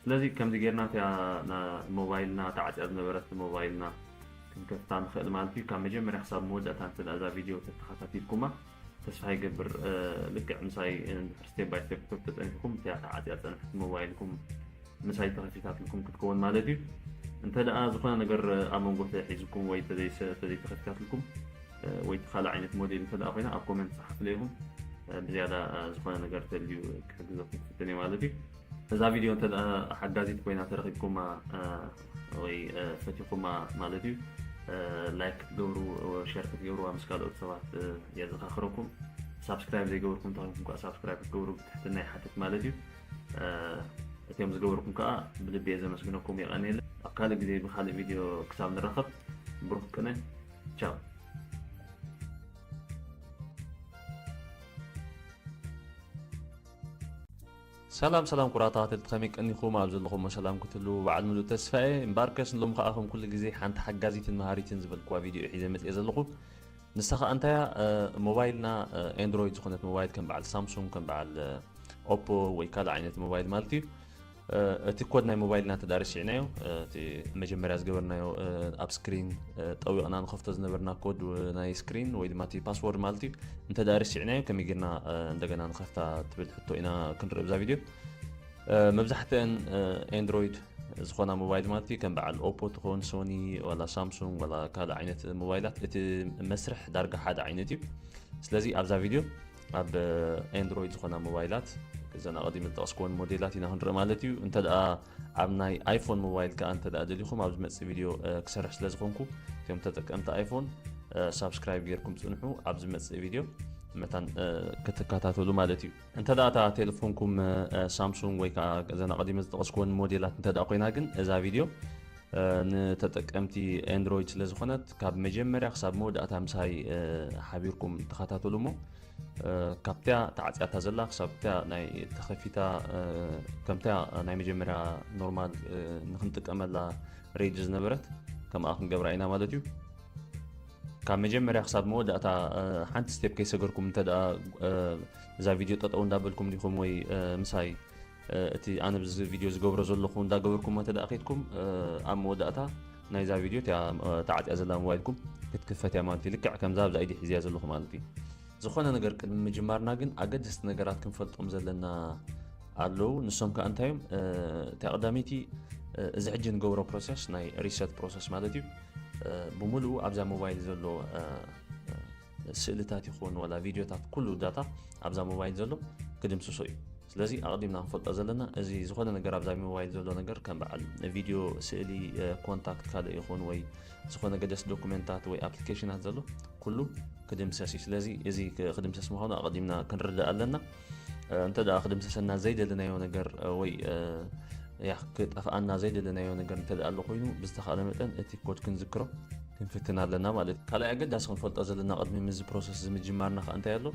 ስለዚ ከምዚ ጌርና እቲኣ ና-፣ ሞባይልና ተዓፅያ ዝነበረት ሞባይልና ክንከፍታ ንኽእል ማለት እዩ። ካብ መጀመርያ ክሳብ መወዳእታ እንተ ደኣ እዛ ቪድዮ ተተኸታቲልኩማ ተስፋ ይገብር፣ እ፣ ልክዕ ምሳይ እንድሕር ስቴፕ ባይ ስቴፕ ተፀኒሕኩም እቲኣ ተዓፅያ ዝፀንሐት ሞባይልኩም ምሳይ ተኸፊታትልኩም ክትከውን ማለት እዩ። እንተ ደኣ ዝኾነ ነገር ኣብ መንጎ ተሒዝኩም ወይ ተዘይሰ-፣ ተዘይተኸፊታትልኩም፣ እ፣ ወይ እቲ ካልእ ዓይነት ሞዴል እንተ ደኣ ኮይና ኣብ ኮመንት ጸሓፉለይ ኢኹም። እ፣ ብዝያዳ፣ እ፣ ዝኾነ ነገር ተልዩ ክሕግዘኩም ክፍትን እየ ማለት እዩ። እዛ ቪድዮ እንተ ደኣ ሓጋዚት ኮይና ተረኺብኩማ፣ እ፣ ወይ፣ እ፣ ፈቲኹማ ማለት እዩ፣ እ፣ ላይክ ክትገብሩ፣ ሸር ክትገብሩዋ ምስ ካልኦት ሰባት፣ እ፣ የዘኻኽረኩም። ሳብስክራይብ ዘይገበርኩም እንተኾይንኩም ከኣ ሳብስክራይብ ክትገብሩ ብትሕትና ይሓትት ማለት እዩ። እ፣ እቲኦም ዝገበርኩም ከኣ ብልቢ እየ ዘመስግነኩም፣ የቐንየለይ። ኣብ ካልእ ግዜ ብኻልእ ቪድዮ ክሳብ ንራኸብ ብሩኽ ቅነ። ቻው። ሰላም ሰላም ኩቡራት ተኸታተልቲ፣ ከመይ ቀኒኹም? ኣብ ዘለኹሞ ሰላም ክትህልዉ በዓል ምሉእ ተስፋ እየ። እምበኣርከስ ንሎሚ ከኣ ከም ኩሉ ግዜ ሓንቲ ሓጋዚትን መሃሪትን ዝበልክዋ ቪድዮ እየ ሒዘ መጽየ ዘለኹ። ንሳ ከኣ እንታይ እያ? እ፣ ሞባይልና፣ እ፣ ኤንድሮይድ ዝኾነት ሞባይል ከም በዓል ሳምሱንግ፣ ከም በዓል፣ እ፣ ኦፖ ወይ ካልእ ዓይነት ሞባይል ማለት እዩ። እ፣ እቲ ኮድ ናይ ሞባይልና እንተ ደኣ ረሲዕናዮ፣ እ፣ እቲ መጀመርያ ዝገበርናዮ፣ እ፣ ኣብ ስክሪን፣ እ፣ ጠዊቕና ንኸፍቶ ዝነበርና ኮድ፣ እ፣ ናይ ስክሪን ወይ ድማ እቲ ፓስወርድ ማለት እዩ። እንተ ደኣ ረሲዕናዮ ከመይ ጌርና፣ እ፣ እንደገና ንኸፍታ ትብል ሕቶ ኢና ክንርኢ ኣብዛ ቪድዮ። እ፣ መብዛሕትአን፣ እ፣ ኤንድሮይድ ዝኾና ሞባይል ማለት እዩ፣ ከም በዓል ኦፖ ትኾን፣ ሶኒ፣ ዋላ ሳምሱንግ፣ ዋላ ካልእ ዓይነት ሞባይላት፣ እቲ መስርሕ ዳርጋ ሓደ ዓይነት እዩ። ስለዚ ኣብዛ ቪድዮ ኣብ ኤንድሮይድ ዝኾና ሞባይላት፣ እዘን ኣቐዲመ ዝጠቐስኩወን ሞዴላት ኢና ክንርኢ ማለት እዩ። እንተ ደኣ ኣብ ናይ ኣይፎን ሞባይል ከኣ እንተ ደኣ ደሊኹም፣ ኣብ ዝመጽእ ቪድዮ፣ እ፣ ክሰርሕ ስለ ዝኾንኩ፣ እቶም ተጠቀምቲ ኣይፎን፣ እ፣ ሳብስክራይብ ጌርኩም ጽንሑ፣ ኣብ ዝመጽእ ቪድዮ መታን፣ እ፣ ክትከታተሉ ማለት እዩ። እንተ ደኣ እታ ቴሌፎንኩም፣ እ፣ ሳምሱንግ ወይ ከኣ እዘን ኣቐዲመ ዝጠቐስኩወን ሞዴላት እንተ ደኣ ኮይና ግን፣ እዛ ቪድዮ፣ እ፣ ንተጠቀምቲ ኤንድሮይድ ስለ ዝኾነት፣ ካብ መጀመርያ ክሳብ መወዳእታ ምሳይ፣ እ፣ ሓቢርኩም ተኸታተሉ እሞ፣ እ፣ ካብቲያ ተዓጽያታ ዘላ ክሳብ እቲያ ናይ ተኸፊታ፣ እ፣ ከምቲያ ናይ መጀመርያ ኖርማል፣ እ፣ ንኽንጥቀመላ ሬዲ ዝነበረት ከምኣ ክንገብራ ኢና ማለት እዩ። ካብ መጀመርያ ክሳብ መወዳእታ፣ እ፣ ሓንቲ ስቴፕ ከይሰገርኩም እንተ ደኣ፣ እ፣ እዛ ቪድዮ ጠጠው እንዳበልኩም ዲኹም ወይ፣ እ፣ ምሳይ፣ እ፣ እቲ ኣነ ብዚ ቪድዮ ዝገብሮ ዘለኹ እንዳገበርኩሞ እንተ ደኣ ከይድኩም፣ እ፣ ኣብ መወዳእታ ናይዛ ቪድዮ እቲኣ፣ እ፣ ተዓጽያ ዘላ ሞባይልኩም ክትክፈት እያ ማለት እዩ። ልክዕ ከምዛ ኣብዛ ኢዲ ሒዝያ ዘለኹ ማለት እዩ። ዝኾነ ነገር ቅድሚ ምጅማርና ግን ኣገደስቲ ነገራት ክንፈልጦም ዘለና ኣለዉ። ንሶም ከኣ እንታይ እዮም? እ፣ እታ ቀዳመይቲ፣ እ፣ እዚ ሕጂ ንገብሮ ፕሮሰስ ናይ ሪሰት ፕሮሰስ ማለት እዩ። እ፣ ብምሉኡ ኣብዛ ሞባይል ዘሎ፣ እ፣ እ፣ ስእልታት ይኹን ዋላ ቪድዮታት ኩሉ ዳታ ኣብዛ ሞባይል ዘሎ ክድምስሶ እዩ። ስለዚ ኣቐዲምና ክንፈልጦ ዘለና እዚ ዝኾነ ነገር ኣብዛ ሞባይል ዘሎ ነገር ከም በዓል ቪድዮ፣ ስእሊ፣ እ፣ ኮንታክት ካልእ ይኹን ወይ ዝኾነ ገደስ ዶኩመንታት ወይ ኣፕሊኬሽናት ዘሎ ኩሉ ክድምሰስ እዩ። ስለዚ እዚ ክ-፣ ክድምሰስ ምዃኑ ኣቐዲምና ክንርዳእ ኣለና። እ፣ እንተ ደኣ ክድምሰሰና ዘይደለናዮ ነገር፣ እ፣ ወይ፣ እ፣ ያ ክጠፍኣና ዘይደለናዮ ነገር እንተ ደኣ ኣሎ ኮይኑ ብዝተኻእለ መጠን እቲ ኮድ ክንዝክሮ ክንፍትን ኣለና ማለት እዩ። ካልኣይ ኣገዳሲ ክንፈልጦ ዘለና ቅድሚ ምዚ ፕሮሰስ እዚ ምጅማርና ከኣ እንታይ ኣሎ?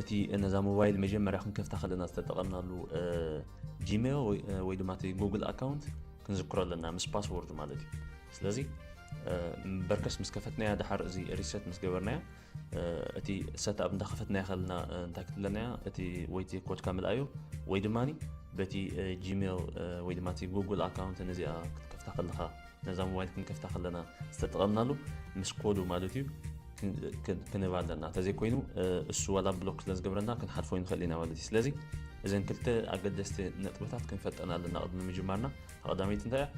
እቲ ነዛ ሞባይል መጀመርያ ክንከፍታ ከለና ዝተጠቐምናሉ፣ እ፣ ጂሜል ወይ፣ እ፣ ወይ ድማ እቲ ጉግል ኣካውንት ክንዝክሮ ኣለና ምስ ፓስወርድ ማለት እዩ። ስለዚ፣ እ፣ በርከስ ምስ ከፈትናያ ደሓር እዚ ሪሰት ምስ ገበርናያ፣ እ፣ እቲ ሰትኣፕ እንዳኸፈትናያ ከለና፣ እ፣ እንታይ ክትብለናያ? እቲ ወይ እቲ ኮድካ ምልኣዮ ወይ ድማኒ በቲ፣ እ፣ ጂሜል፣ እ፣ ወይ ድማ እቲ ጉግል ኣካውንት ነዚኣ ክትከፍታ ከለኻ ነዛ ሞባይል ክንከፍታ ከለና ዝተጠቐምናሉ ምስ ኮዱ ማለት እዩ ክን-፣ ክን-፣ ክንህብ ኣለና። እንተዘይኮይኑ፣ እ፣ እሱ ዋላ ብሎክ ስለ ዝገብረና ክንሓልፎ ንኽእል ኢና ማለት እዩ። ስለዚ እዘን ክልተ ኣገደስቲ ነጥብታት ክንፈልጠን ኣለና ቅድሚ ምጅማርና። ቀዳመይቲ እንታይ እያ?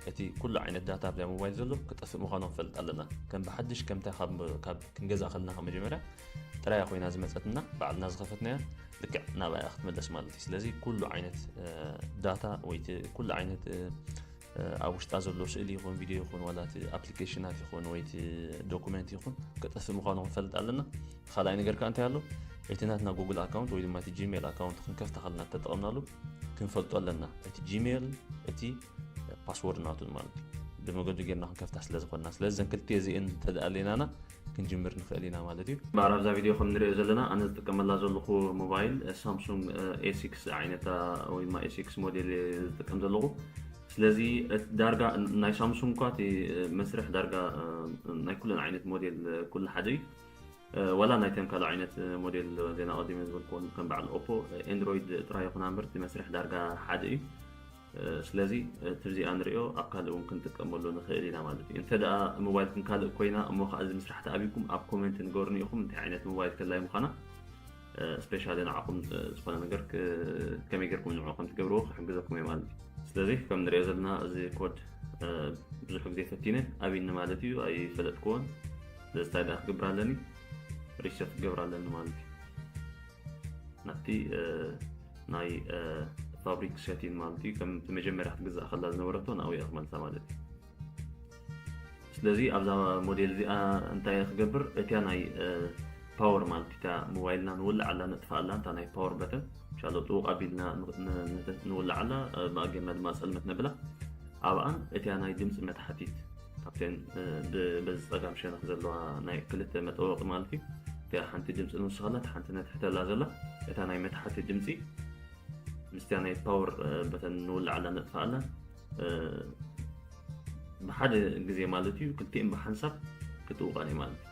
እቲ ኩሉ ዓይነት ዳታ ኣብዛ ሞባይል ዘሎ ክጠፍእ ምዃኑ ክንፈልጥ ኣለና። ከም ብሓድሽ ከምታ ካብ፣ ካብ ክንገዝኣ ከለና ካብ መጀመርያ ጥራያ ኮይና ዝመጸትና ባዕልና ዝኸፈትናያ ልክዕ ናብኣ እያ ክትምለስ ማለት እዩ። ስለዚ ኩሉ ዓይነት፣ እ፣ ዳታ ወይ እቲ ኩሉ ዓይነት፣ እ፣ እ፣ ኣብ ውሽጣ ዘሎ ስእሊ ይኹን ቪድዮ ይኹን ዋላ እቲ ኣፕሊኬሽናት ይኹን ወይ እቲ ዶኩመንት ይኹን ክጠፍእ ምዃኑ ክንፈልጥ ኣለና። ካልኣይ ነገር ከኣ እንታይ ኣሎ? እቲ ናትና ጉግል ኣካውንት ወይ ድማ እቲ ጂሜል ኣካውንት ክንከፍታ ከለና እተጠቐምናሉ ክንፈልጦ ኣለና። እቲ ጂሜል እቲ ፓስወርድ ናቱን ማለት እዩ። ብመገዱ ጌርና ክንከፍታ ስለ ዝኾንና። ስለዚ እዘን ክልተ እዚኤን እንተ ደኣ ኣሌናና ክንጅምር ንኽእል ኢና ማለት እዩ። እምበኣር ኣብዛ ቪድዮ ከም ንሪኦ ዘለና ኣነ ዝጥቀመላ ዘለኹ ሞባይል፣ እ፣ ሳምሱንግ፣ እ፣ ኤ ሲክስ ዓይነታ ወይ ድማ ኤ ሲክስ ሞዴል እየ ዝጥቀም ዘለኹ። ስለዚ እቲ ዳርጋ ናይ ሳምሱንግ እኳ እቲ፣ እ፣ መስርሕ ዳርጋ፣ እ፣ ናይ ኩለን ዓይነት ሞዴል፣ እ፣ ኩሉ ሓደ እዩ። ዋላ ናይተን ካልእ ዓይነት ሞዴል ዜና ቀዲመ ዝበልክዎን ከም በዓል ኦፖ ኤንድሮይድ ጥራይ ይኹና እምበር እቲ መስርሕ ዳርጋ ሓደ እዩ። ስለዚ እቲ እዚኣ ንሪኦ ኣብ ካልእ እውን ክንጥቀመሉ ንኽእል ኢና ማለት እዩ። እንተ ደኣ ሞባይልኩም ካልእ ኮይና እሞ ከዓ እዚ ምስራሕ ተኣብይኩም ኣብ ኮሜንት ንገሩኒ ኢኹም እንታይ ዓይነት ሞባይል ከላይ ምዃና። ስፔሻሊ ንዓኹም ዝኾነ ነገር ከመይ ጌርኩም ንዕኡ ከም ትገብርዎ ክሕግዘኩም እየ ማለት እዩ። ስለዚ ከም ንሪኦ ዘለና እዚ ኮድ ብዙሕ ግዜ ፈቲነ ኣብይኒ ማለት እዩ ኣይፈለጥክዎን። ስለዚ እንታይ ደኣ ክገብር ኣለኒ? ሪሰት ክገብር ኣለኒ ማለት እዩ። ናብቲ ናይ ፋብሪክ ሴቲን ማለት እዩ ከም መጀመርያ ክትግዛእ ከላ ዝነበረቶ ናብኡ እየ ክመልሳ ማለት እዩ። ስለዚ ኣብዛ ሞዴል እዚኣ እንታይ ክገብር እቲያ ናይ ፓወር ማለት እታ ሞባይልና ንውልዓላ ነጥፍኣላ እታ ናይ ፓወር በተን ሻሎ ጥውቕ ኣቢልና ንውልዓላ ብኣጌርና ድማ ጸልመት ነብላ ኣብኣን እቲያ ናይ ድምፂ መትሓቲት ካብተን በዚ ፀጋም ሸነኽ ዘለዋ ናይ ክልተ መጠወቂ ማለት እዩ። እቲያ ሓንቲ ድምፂ ንውስኸላ ሓንቲ ነትሕተላ ዘላ እታ ናይ መትሓቲ ድምፂ ምስቲያ ናይ ፓወር በተን ንውልዓላ ነጥፍኣላ ብሓደ ግዜ ማለት እዩ ክልቲኤን ብሓንሳብ ክትውቀን እዩ ማለት እዩ።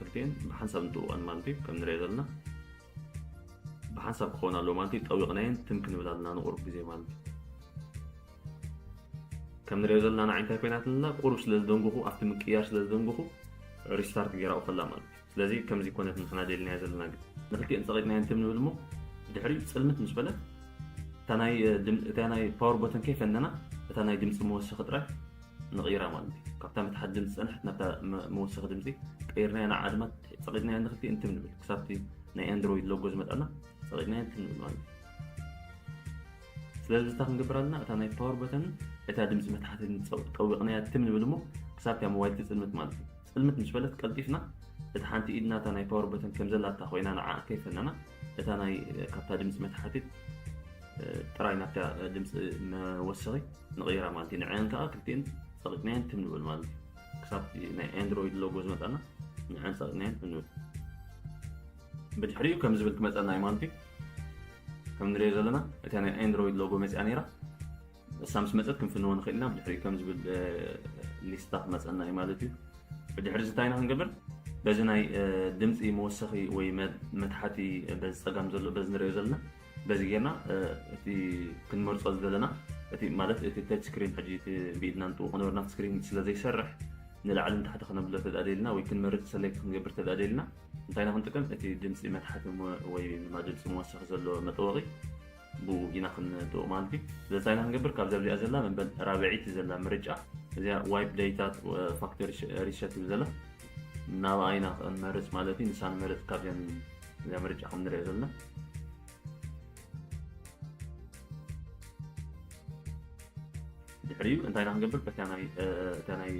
ክልቲኤን ብሓንሳብ እንትውቀን ማለት እዩ ከም ንሪኦ ዘለና ብሓንሳብ ክኸውን ኣለዎ ማለት እዩ። ጠዊቕናየን ትም ክንብል ኣለና ንቁሩብ ግዜ ማለት እዩ። ከም ንሪኦ ዘለና ንዓይ እንታይ ኮይናትልና ቁሩብ ስለ ዝደንጉኹ ኣብቲ ምቅያር ስለ ዝደንጉኹ ሪስታርት ገይራኡ ከላ ማለት እዩ። ስለዚ ከምዚ ኮነት ንሕና ደልናዮ ዘለና ግን ንክልቲኤን ጸቂጥናየን ትም ንብል እሞ ድሕሪኡ ጽልምት ምስ በለት እታ ናይ ፓወር ቦተን ከይፈነና እታ ናይ ድምፂ መወሰኺ ጥራይ ንቕይራ ማለት እዩ። ካብታ መትሓት ድምፂ ፀንሐት ናብታ መወሰኺ ድምፂ ቀይርናያ ንዓ ድማ ፀቒጥናያ ንክልቲኤን ትም ንብል ክሳብቲ ናይ ኣንድሮይድ ሎጎ ዝመጣና ፀቒጥናያ ትም ንብል ማለት እዩ። ስለዚ ብዝታ ክንገብር ኣለና እታ ናይ ፓወር በተን እታ ድምፂ መትሓትን ጠዊቕናያ ትም ንብል እሞ ክሳብታ ሞባይል ትፅልምት ማለት እዩ። ፅልምት ምስ በለት ቀልጢፍና እታ ሓንቲ ኢድና እታ ናይ ፓወር በተን ከም ዘላታ ኮይና ንዓ ከይፈነና እታ ናይ ካብታ ድምፂ መትሓቲት ጥራይ ናብታ ድምፂ መወሰኺ ንቕይራ ማለት እዩ። ንዐን ከዓ ክልቲኤን ፀቒጥናየን ትም ንብል ማለት እዩ። ክሳብ ናይ ኣንድሮይድ ሎጎ ዝመጣና ንዐን ፀቒጥናየን ትም ንብል። ብድሕሪኡ ከም ዝብል ክመፀና እዩ ማለት እዩ። ከም ንሪኦ ዘለና እታ ናይ ኣንድሮይድ ሎጎ መፅኣ ነይራ። እሳ ምስ መፀት ክንፍንዎ ንኽእል ኢና። ብድሕሪኡ ከም ዝብል ሊስታ ክመፀና እዩ ማለት እዩ። ብድሕሪ እዚ እንታይ ኢና ክንገብር? በዚ ናይ ድምፂ መወሰኺ ወይ መትሓቲ በዚ ፀጋም ዘሎ በዚ ንሪኦ ዘለና በዚ ጌርና እቲ ክንመርፆ ዝደለና እቲ ማለት እቲ ተች ስክሪን ሕጂ እቲ ብኢድና ንጥውቕ ነበርና ስክሪን ስለ ዘይሰርሕ ንላዕሊ ንታሕቲ ክነብሎ ተዳደልና ወይ ክንመርፅ ሰሌክት ክንገብር ተዳደልና እንታይ ኢና ክንጥቀም? እቲ ድምፂ መትሓቲ ወይ ድማ ድምፂ መወሰኺ ዘሎ መጠወቒ ብኡ ኢና ክንጥውቕ ማለት እዩ። ስለዚ እንታይ ኢና ክንገብር? ካብዛ ኣብዚኣ ዘላ መበል ራብዐይቲ ዘላ ምርጫ እዚኣ ዋይፕ ዴታ ፋክተሪ ሪሰት ትብል ዘላ ናብኣ ኢና ክንመርፅ ማለት እዩ። ንሳ ንመርፅ ካብዚኣን እዚኣ ምርጫ ከም ንሪኦ ዘለና ድሕሪኡ እንታይ ኢና ክንገብር? በታ ናይ እታ ናይ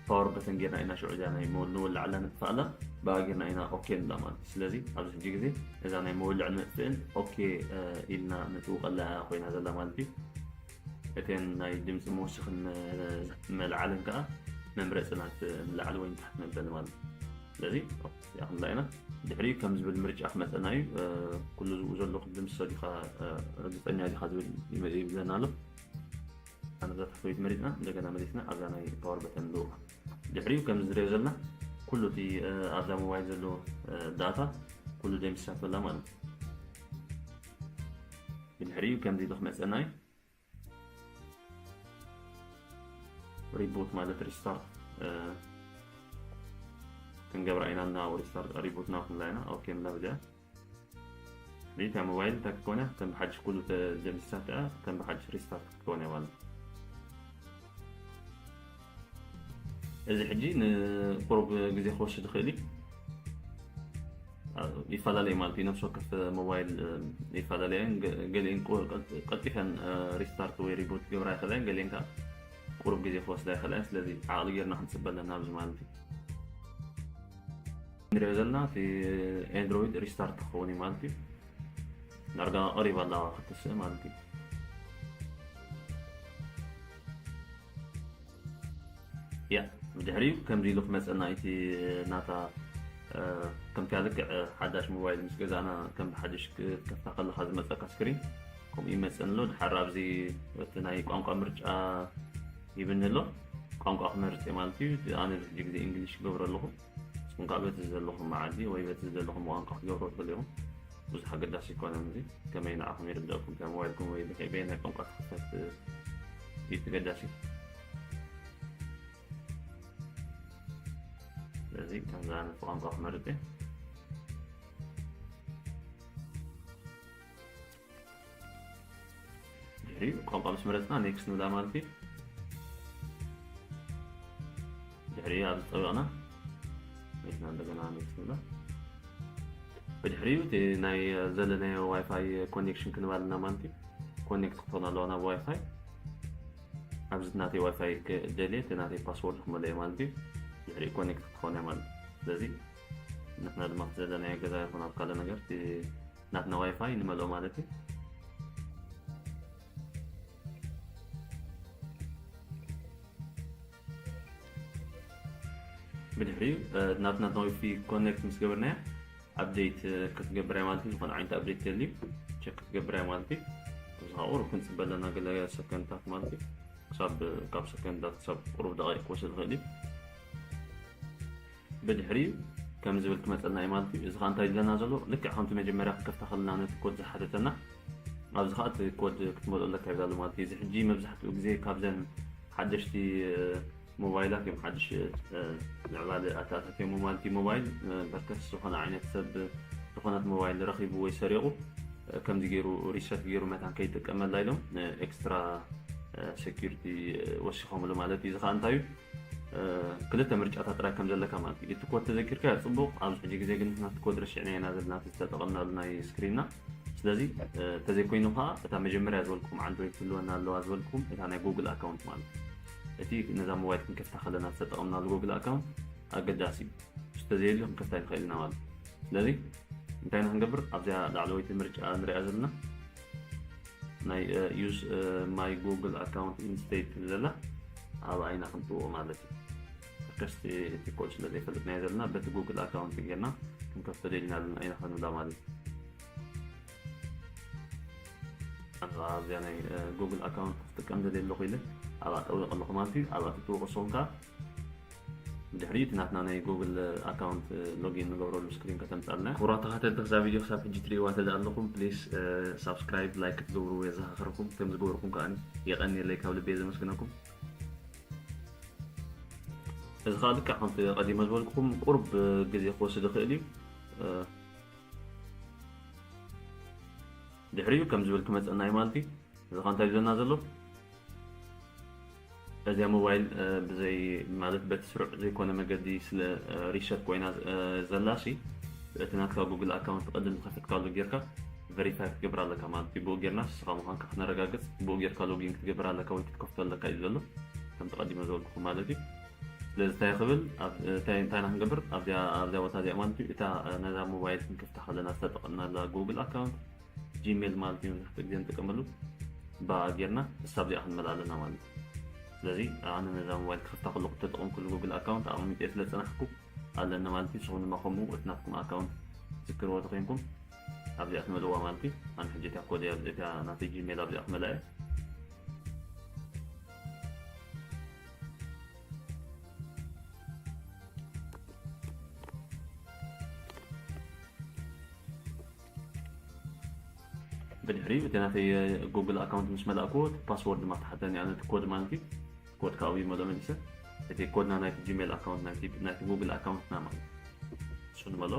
ፓወር በተን ጌርና ኢና ሽዑ እዚኣ ናይ ንወልዓላ ንጥፋኣላ ብኣ ጌርና ኢና ኦኬ ንብላ ማለት እዩ። ስለዚ ኣብዚ ሕጂ ግዜ እዛ ናይ መወልዕ ንጥፍእን ኦኬ ኢልና ንጥውቀላ ኮይና ዘላ ማለት እዩ። እተን ናይ ድምፂ መወሰኽን መልዓልን ከዓ መምረፂ ናት ንላዕሊ ወይ ንታሕቲ መበሊ ማለት እዩ። ስለዚ እዚኣ ክንብላ ኢና። ድሕሪኡ ከም ዝብል ምርጫ ክመፀና እዩ። ኩሉ ዝብኡ ዘሎ ክዲ ምስ ሰዲኻ ርግፀኛ ዲኻ ዝብል ይብለና ኣሎ። ኣነ እዛ ታሕተወይቲ መሪፅና እንደገና መሊስና ኣብዛ ናይ ፓወር በተን ንልውቃ። ድሕሪኡ ከም ዝሪኦ ዘለና ኩሉ እቲ ኣብዛ ሞባይል ዘሎ ዳታ ኩሉ ደምሲሳቶ ኣላ ማለት እዩ። ብድሕሪኡ ከምዚ ኢሉ ክመፀና እዩ። ሪቡት ማለት ሪስታርት ክንገብራ ኢና እና ሪስታርት ሪቡት ናብ ክንብላ ኢና። ኦኬ ንብላ ብዚኣ እታ ሞባይል እንታይ ክትከውን እያ? ከም ብሓድሽ ኩሉ ተደምሲሳ እያ ከም ብሓድሽ ሪስታርት ክትከውን እያ ማለት እዩ። እዚ ሕጂ ንቁሩብ ግዜ ክወስድ ይኽእል እዩ። ይፈላለዩ ማለት እዩ። ነፍሲ ወከፍ ሞባይል ይፈላለያ እየን። ገሊአን ቀልጢፈን ሪስታርት ወይ ሪቡት ክገብራ ይኽእላ እየን። ገሊአን ከዓ ቁሩብ ግዜ ክወስዳ ይኽእላ እየን። ስለዚ ዓቕሊ ጌርና ክንፅበ ኣለና ኣብዚ ማለት እዩ። ንሪኦ ዘለና እቲ ኤንድሮይድ ሪስታርት ክኸውን እዩ ማለት እዩ። ዳርጋ ቀሪባ ኣላ ክትስእ ማለት እዩ። ያ ብድሕሪኡ ከምዚ ኢሉ ክመፀና እቲ ናታ ከምቲ ልክዕ ሓዳሽ ሞባይል ምስ ገዛእና ከም ሓድሽ ክትከፍታ ከለካ ዝመፀካ ስክሪን ከምኡ ይመፀን ኣሎ። ድሓር ኣብዚ እቲ ናይ ቋንቋ ምርጫ ይብኒ ኣሎ። ቋንቋ ክመርፅ እየ ማለት እዩ። ኣነ ብዙሕ ግዜ እንግሊሽ ክገብሮ ኣለኹ። So እንኳዕ በቲ ዘለኹም መዓዲ ወይ በቲ ዘለኹም ቋንቋ ክትገብሩ ትኽእሉ ኢኹም። ብዙሕ ኣገዳሲ ኣይኮነን። እዚ ከመይ ንዓኹም ይርደእኩም፣ ከም ሞባይልኩም ወይ በየናይ ቋንቋ ትኽፈት እዩ ተገዳሲ። ስለዚ ከምዚ ዓይነት ቋንቋ ክመርጽ እየ። ድሕሪኡ ቋንቋ ምስ መረጽና ኔክስት ንብላ ማለት እዩ። ድሕሪኡ ኣብ ዝጠበቕና ኔክስት እንደገና ኔክስት ንብላ። ብድሕሪኡ እቲ ናይ ዘለናዮ ዋይፋይ ኮኔክሽን ክንባልና ማለት እዩ። ኮኔክት ክትኾን ኣለዋ ናብ ዋይፋይ። ኣብዚ ናተይ ዋይፋይ ክደልየ እቲ ናተይ ፓስወርድ ክመልኦ ማለት እዩ። ድሕሪኡ ኮኔክት ክትኾን እያ ማለት እዩ። ስለዚ ንሕና ድማ ዘለናዮ ገዛ ይኹን ኣብ ካልእ ነገር ናትና ዋይፋይ ንመልኦ ማለት እዩ። ብድሕሪኡ ናትና ዋይፋይ ኮኔክት ምስ ገበርናዮ ኣፕዴት ክትገብር ማለት እዩ። ዝኾነ ዓይነት ኣፕዴት ተልዩ ቸክ ክትገብር ማለት እዩ። እዚ ከዓ ቁሩብ ክንፅበ ኣለና ገለ ሰከንድታት ማለት እዩ። ክሳብ ካብ ሰከንድታት ክሳብ ቁሩብ ደቂቕ ክወስድ ይኽእል እዩ። ብድሕሪኡ ከም ዝብል ክመፀልና እዩ ማለት እዩ። እዚ ከዓ እንታይ ዝብለና ዘሎ ልክዕ ከምቲ መጀመርያ ክንከፍታ ከለና ነቲ ኮድ ዝሓተተና ኣብዚ ከዓ እቲ ኮድ ክትመልኦ ኣለካ ይብላ ኣሎ ማለት እዩ። እዚ ሕጂ መብዛሕትኡ ግዜ ካብዘን ሓደሽቲ ሞባይላት እዮም ሓድሽ ምዕባለ ኣተኣታትዮም ማለት እዩ። ሞባይል በርከስ ዝኾነ ዓይነት ሰብ ዝኾነት ሞባይል ረኺቡ ወይ ሰሪቑ ከምዚ ገይሩ ሪሰት ገይሩ መታን ከይጥቀመላ ኢሎም ኤክስትራ ሴኪሪቲ ወሲኾምሉ ማለት እዩ። እዚ ከዓ እንታይ እዩ? ክልተ ምርጫታት ጥራይ ከም ዘለካ ማለት እዩ። እቲ ኮድ ተዘኪርካ ጽቡቕ፣ ኣብዚ ሕጂ ግዜ ግን ናቲ ኮድ ረሲዕና ኢና ዘለና ዝተጠቐምናሉ ናይ ስክሪንና። ስለዚ ተዘይኮይኑ ከዓ እታ መጀመርያ ዝበልኩም ኣንድሮይድ ክህልወና ኣለዋ ዝበልኩም እታ ናይ ጉግል ኣካውንት ማለት እዩ። እቲ ነዛ ሞባይል ክንከፍታ ከለና ዝተጠቐምናሉ ጉግል ኣካውንት ኣገዳሲ እዩ። እሱ ተዘየልዩ ክንከፍታ ይንኽእል ኢና ማለት እዩ። ስለዚ እንታይ ኢና ክንገብር? ኣብዚኣ ላዕለወይቲ ምርጫ ንሪኣ ዘለና ናይ use my Google account instead ትብል ዘላ ኣብኣ ኢና ክንጥውቕ ማለት እዩ። ከስቲ እቲ ኮድ ስለ ዘይፈልጥናዮ ዘለና በቲ ጉግል ኣካውንት ጌርና ክንከፍቶ ደሊና ኣለና ኢና ክንብላ ማለት እዩ። ኣብዚኣ ናይ ጉግል ኣካውንት ክጥቀም ደልየ ኣለኹ ኢለ ኣብኣ ጠዊቕ ኣለኹ ማለት እዩ። ኣብኣ ትጥውቕ ንስኹም ከዓ ድሕሪ እቲ ናትና ናይ ጉግል ኣካውንት ሎጊን ንገብረሉ ስክሪን ከተምፃልና። ክቡራት ተኸታተልቲ ክዛ ቪድዮ ክሳብ ሕጂ ትሪእዋ ተደኣ ኣለኹም ፕሊስ ሳብስክራይብ ላይክ ክትገብሩ የዘኻኽረኩም። ከም ዝገበርኩም ከዓ የቐንየለይ ካብ ልቤ ዘመስግነኩም። እዚ ከዓ ልክዕ ከምቲ ቀዲመ ዝበልኩኹም ቁሩብ ግዜ ክወስድ ይኽእል እዩ። ድሕሪኡ ከም ዝብል ክመፀና እዩ ማለት እዩ። እዚ ከዓ እንታይ ዝብለና ዘሎ እዚኣ ሞባይል ብዘይ ማለት በቲ ስሩዕ ዘይኮነ መገዲ ስለ ሪሰት ኮይና ዘላ ሲ እቲ ናትካ ጉግል ኣካውንት ቅድም ዝከፈትካሉ ጌርካ ቨሪፋይ ክትገብር ኣለካ ማለት እዩ። ብኡ ጌርና ንስኻ ምዃንካ ክነረጋግፅ ብኡ ጌርካ ሎጊን ክትገብር ኣለካ ወይ ክትከፍቶ ኣለካ እዩ ዘሎ ከም ተቐዲመ ዝበልኩኹም ማለት እዩ። ስለዚ እንታይ ክብል እንታይ ኢና ክንገብር ኣብዚኣ ቦታ እዚኣ ማለት እዩ። እታ ነዛ ሞባይል ክንከፍታ ከለና ዝተጠቐምናላ ጉግል ኣካውንት ጂሜል ማለት እዩ መብዛሕትኡ ግዜ ንጥቀመሉ። ብኣ ጌርና ንሳ ኣብዚኣ ክንመልኣ ኣለና ማለት እዩ። ስለዚ ኣነ ነዛ ሞባይል ክኸፍታ ከለኹ እተጠቐምኩሉ ጉግል ኣካውንት ኣቐሚጠ ስለ ዝጸናሕኩ ኣለኒ ማለት እዩ። ንስኹም ድማ ከምኡ እቲ ናትኩም ኣካውንት ትዝክርዎ ተኾይንኩም ኣብዚኣ ትመልእዋ ማለት እዩ። ኣነ ሕጂ እታ ኮድ እያ እዚኣ ናተይ ጂሜል ኣብዚኣ ክመልኣ እየ። ብድሕሪኡ እቲ ናተይ ጉግል ኣካውንት ምስ መላእክዎ እቲ ፓስወርድ ድማ ተሓተኒ ኣነ እቲ ኮድ ማለት እዩ። ኮድ ካብኡ ይመሎ መሊሰ እቲ ኮድና ናይቲ ጂሜል ኣካውንት ናይቲ ጉግል ኣካውንትና ማለት እዩ። እሱ ንመሎ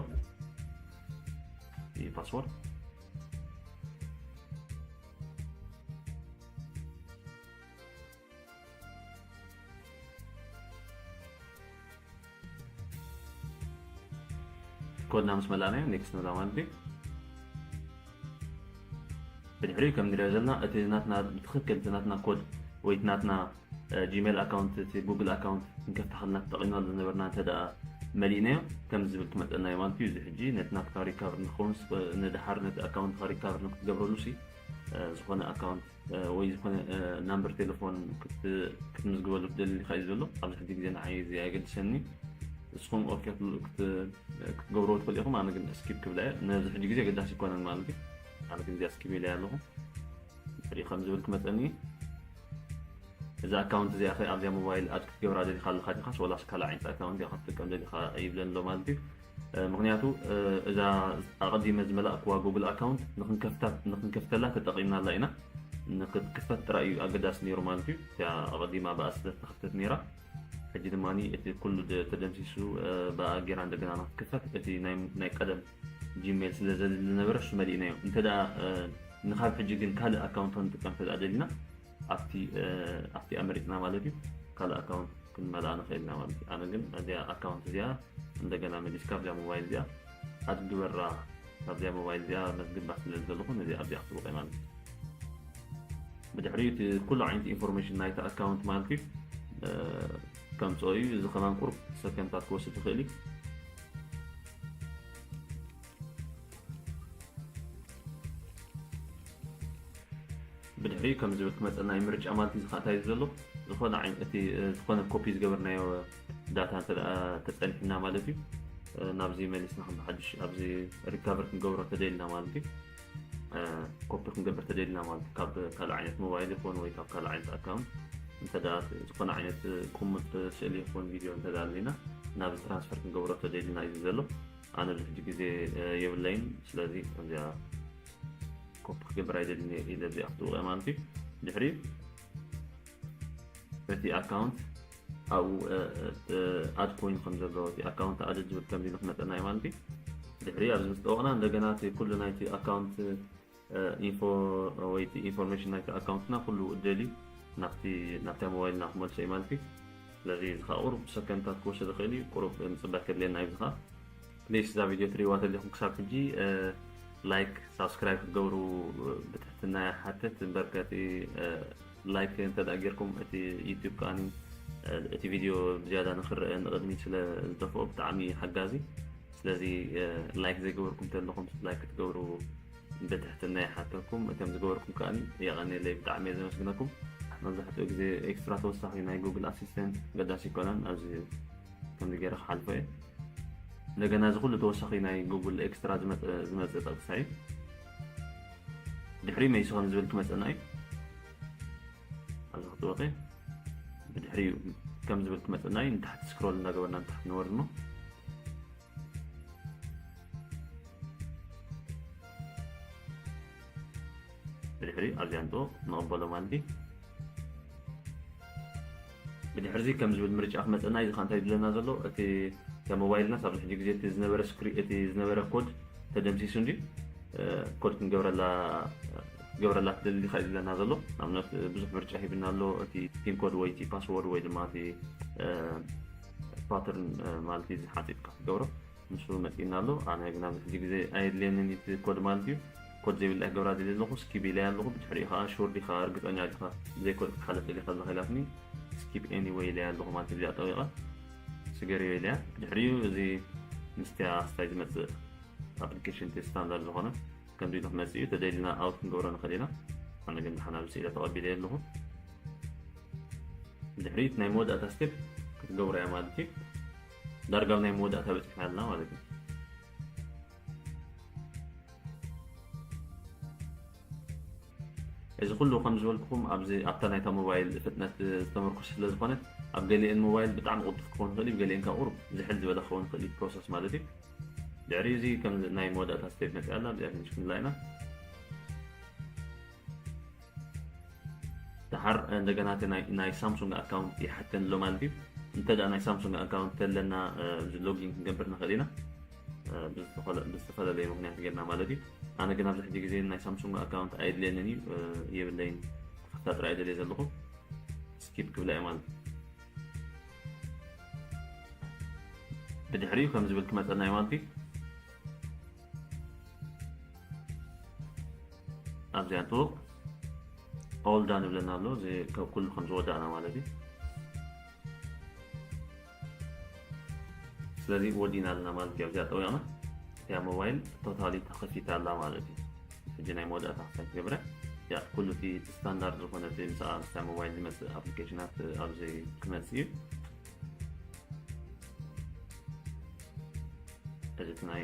ፓስወርድ ኮድና ምስ መላእናዮ ኔክስት ንብላ ማለት እዩ። ብድሕሪኡ ከም ንሪኦ ዘለና እቲ ናትና ብትኽክል እቲ ናትና ኮድ ወይ እቲ ናትና ጂሜል ኣካውንት እቲ ጉግል ኣካውንት ክንከፍታ ከለና ተጠቒምናሉ ዝነበርና እንተ ደኣ መሊእናዮ ከምዚ ዝብል ክመፀና እዩ ማለት እዩ። እዚ ሕጂ ነቲ ናትካ ሪካቨር ንክኸውን ንድሓር ነቲ ኣካውንትካ ሪካቨር ንክትገብረሉ ሲ ዝኾነ ኣካውንት ወይ ዝኾነ ናምበር ቴሌፎን ክትምዝግበሉ ትደሊ ኢኻ እዩ ዘሎ። ኣብዚ ሕጂ ግዜ ንዓይ እዚ ኣየገድሰኒ። ንስኹም ኦኬ ክትገብርዎ ትኽእሉ ኢኹም። ኣነ ግን ስኪፕ ክብላ እየ። ነዚ ሕጂ ግዜ ኣገዳሲ ኣይኮነን ማለት እዩ። ኣነ ግን እዚኣ ስኪፕ ኢለ ኣለኹ። ድሕሪኡ ከም ዝብል ክመፀኒ እዩ። እዛ ኣካውንት እዚኣ ከ ኣብዚኣ ሞባይል ኣድ ክትገብራ ደሊኻ ኣለኻ ዲኻስ ወላስ ካልእ ዓይነት ኣካውንት ኢኻ ክትጥቀም ደሊኻ ይብለኒ ኣሎ ማለት እዩ። ምክንያቱ እዛ ኣቐዲመ ዝመላእክዋ ጉግል ኣካውንት ንክንከፍተላ ተጠቒምናላ ኢና። ንክትክፈት ጥራይ እዩ ኣገዳሲ ነይሩ ማለት እዩ። እቲኣ ኣቐዲማ ብኣ ስለ ዝተኸፍተት ነይራ። ሕጂ ድማ እቲ ኩሉ ተደምሲሱ ብኣ ጌራ እንደገና ንክትክፈት እቲ ናይ ቀደም ጂሜል ስለ ዘድሊ ዝነበረ እሱ መሊእናዮ። እንተ ንካብ ሕጂ ግን ካልእ ኣካውንት ክንጥቀም እንተ ደሊና ኣብቲ ኣብቲኣ መሪፅና ማለት እዩ። ካልእ ኣካውንት ክንመልኣ ንኽእል ኢና ማለት እዩ። ኣነ ግን እዚኣ ኣካውንት እዚኣ እንደገና መሊስካ ኣብዚኣ ሞባይል እዚኣ ኣድግበራ ካብዚኣ ሞባይል እዚኣ መዝግባ ስለ ዘለኹ ነዚ ኣብዚኣ ክትብቀ ማለት እዩ። ብድሕሪኡ እቲ ኩሉ ዓይነት ኢንፎርሜሽን ናይቲ ኣካውንት ማለት እዩ ከምፅኦ እዩ። እዚ ከማን ቁሩብ ሰከንድታት ክወስድ ይኽእል እዩ። ብድሕሪኡ ከም ዝብል ክመፀና እዩ ምርጫ ማለት እዩ። ዝካ እንታይ እዩ ዘሎ ዝኾነ ዓይነት እቲ ዝኾነ ኮፒ ዝገበርናዮ ዳታ እንተ ተፀኒሕና ማለት እዩ ናብዚ መሊስና ከም ሓድሽ ኣብዚ ሪካቨር ክንገብሮ ተደልና ማለት እዩ። ኮፒ ክንገብር ተደልና ማለት ካብ ካልእ ዓይነት ሞባይል ይኾን ወይ ካብ ካልእ ዓይነት ኣካውንት እንተ ዝኾነ ዓይነት ቁሙጥ ስእሊ ይኾን ቪድዮ እንተ ኣለና ናብ ትራንስፈር ክንገብሮ ተደልና እዩ ዘሎ። ኣነ ብዙሕ ግዜ የብለይን። ስለዚ እዚኣ ኮፒ ክገብር ኣይደልን ኢለ እዚኣ ክትውቀ ማለት እዩ። ድሕሪ እቲ ኣካውንት ኣብኡ ኣድ ኮይኑ ከም ዘሎ እቲ ኣካውንት ኣድ ዝብል ከም ዝብል ክመፀና እዩ ማለት እዩ። ድሕሪ ኣብዚ ምስ ጠወቕና እንደገና እቲ ኩሉ ናይቲ ኣካውንት ኢንፎ ወይ ኢንፎርሜሽን ናይቲ ኣካውንትና ኩሉ ደልዩ ናብቲ ናብታ ሞባይልና ክመልሶ እዩ ማለት እዩ። ስለዚ እዚ ከዓ ቁሩብ ሰከንድታት ክወስድ ይኽእል እዩ። ቁሩብ ምፅባይ ከድልየና እዩ። እዚ ከዓ ፕሊስ እዛ ቪድዮ ትሪእዋ ተሊኹም ክሳብ ሕጂ ላይክ ሳብስክራይብ ክትገብሩ ብትሕትና ይሓትት። እምበር ከቲ ላይክ እንተ ጌርኩም እቲ ዩቲዩብ ከዓኒ እቲ ቪድዮ ብዝያዳ ንክረአ ንቕድሚት ስለ ዝደፍኦ ብጣዕሚ ሓጋዚ። ስለዚ ላይክ ዘይገበርኩም ተለኹም ላይክ ክትገብሩ ብትሕትና ይሓተኩም። እቶም ዝገበርኩም ከዓኒ የቐንየለይ፣ ብጣዕሚ እየ ዘመስግነኩም። መብዛሕትኡ ግዜ ኤክስትራ ተወሳኺ ናይ ጉግል ኣሲስተንት ገዳሲ ይኮነን። ኣብዚ ከምዚ ገይረ ክሓልፎ እየ። እንደገና እዚ ኩሉ ተወሳኺ ናይ ጉግል ኤክስትራ ዝመፀ ጠቅሳ እዩ። ድሕሪ መይሱ ከም ዝብል ክመፀና እዩ። ኣብዚ ክትወቂ ብድሕሪኡ ከም ዝብል ክመፀና እዩ። ንታሕቲ ስክሮል እንዳገበርና ንታሕቲ ንወርድ እሞ ብድሕሪ ኣብዚኣ ንጥወ ንቕበሎ ማለት እዩ። ብድሕርዚ ከም ዝብል ምርጫ ክመፀና እዩ። እዚ እንታይ ዝብለና ዘሎ እቲ ሞባይልና ሳብ ሕጂ ግዜ እቲ ዝነበረ ስክሪ እቲ ዝነበረ ኮድ ተደምሲሱ እንዲ ኮድ ክንገብረላ ክትገብረላ ትደሊ ዲኻ እዩ ዝብለና ዘሎ። ንኣብነት ብዙሕ ምርጫ ሂብና ኣሎ። እቲ ፒን ኮድ ወይ እቲ ፓስወርድ ወይ ድማ እቲ ፓተርን ማለት እዩ ዝሓፂጥካ ክትገብሮ ንሱ መፂእና ኣሎ። ኣነ ግን ኣብዚ ሕጂ ግዜ ኣየድልየንን እቲ ኮድ ማለት እዩ። ኮድ ዘይብላ ክገብራ ደልየ ኣለኹ። ስኪፕ ኢለያ ኣለኹ። ብድሕሪኡ ከዓ ሹር ዲኻ እርግፀኛ ዲኻ ብዘይ ኮድ ክትሓለፍ ደሊኻ ኣለኻ ኢላትኒ። ስኪፕ ኤኒወይ ኢለያ ኣለኹ ማለት እዩ። እዚኣ ጠዊቐ ስገርዮ ኢለያ። ብድሕሪኡ እዚ ምስቲያ ስታይ ዝመፅእ ኣፕሊኬሽን እቲ ስታንዳርድ ዝኾነ ከምዚ ኢሉ ክመፅእ እዩ። ተደሊና ኣውት ክንገብሮ ንኽእል ኢና። ኣነ ግን ድሓን ኣብዚ ስኢለ ተቐቢለ ኣለኹ። ብድሕሪት ናይ መወዳእታ ስቴፕ ክትገብሮ እያ ማለት እዩ። ዳርጋ ኣብ ናይ መወዳእታ በፂሕና ኣለና ማለት እዩ። እዚ ኩሉ ከም ዝበልኩኹም ኣብዚ ኣብታ ናይታ ሞባይል ፍጥነት ዝተመርኮሰ ስለ ዝኾነ ኣብ ገሊአን ሞባይል ብጣዕሚ ቅልጡፍ ክኸውን ይኽእል እዩ፣ ገሊአን ካብ ቁሩብ ዝሕል ዝበለ ክኸውን ይኽእል እዩ ፕሮሰስ ማለት እዩ። ድሕሪ እዚ ከም ናይ መወዳእታ ስቴፕ መፅኣ ኣላ፣ እዚኣ ፊኒሽ ክንብላ ኢና። ደሓር እንደገና እቲ ናይ ናይ ሳምሱንግ ኣካውንት ይሓተኒ ኣሎ ማለት እዩ። እንተ ደኣ ናይ ሳምሱንግ ኣካውንት ተለና እዚ ሎጊን ክንገብር ንኽእል ኢና ብዝተፈላለየ ምኽንያት ጌርና ማለት እዩ። ኣነ ግን ኣብዚ ሕጂ ግዜ ናይ ሳምሱንግ ኣካውንት ኣየድልየንን እዩ፣ የብለይን። ተኸፍታ ጥራይ ደልየ ዘለኹ ስኪፕ ክብላ እየ ማለት እዩ። ብድሕሪኡ ከም ዝብል ክመፀና እዩ ማለት እዩ። ኣብዚኣ ጥቡቕ ኦል ዳን ይብለና ኣሎ። እዚ ካብ ኩሉ ከም ዝወዳእና ማለት እዩ። ስለዚ ወዲና ኣለና ማለት እዩ። ኣብዚኣ ጠዊቕና እቲያ ሞባይል ቶታሊ ተኸፊታ ኣላ ማለት እዩ። ሕጂ ናይ መወዳእታ ክሳብ ትገብረ ያ ኩሉ እቲ ስታንዳርድ ዝኾነ እቲ ምስኣ ምስታ ሞባይል ዝመፅእ ኣፕሊኬሽናት ኣብዚ ክመፅእ እዩ። እዚ እቲ ናይ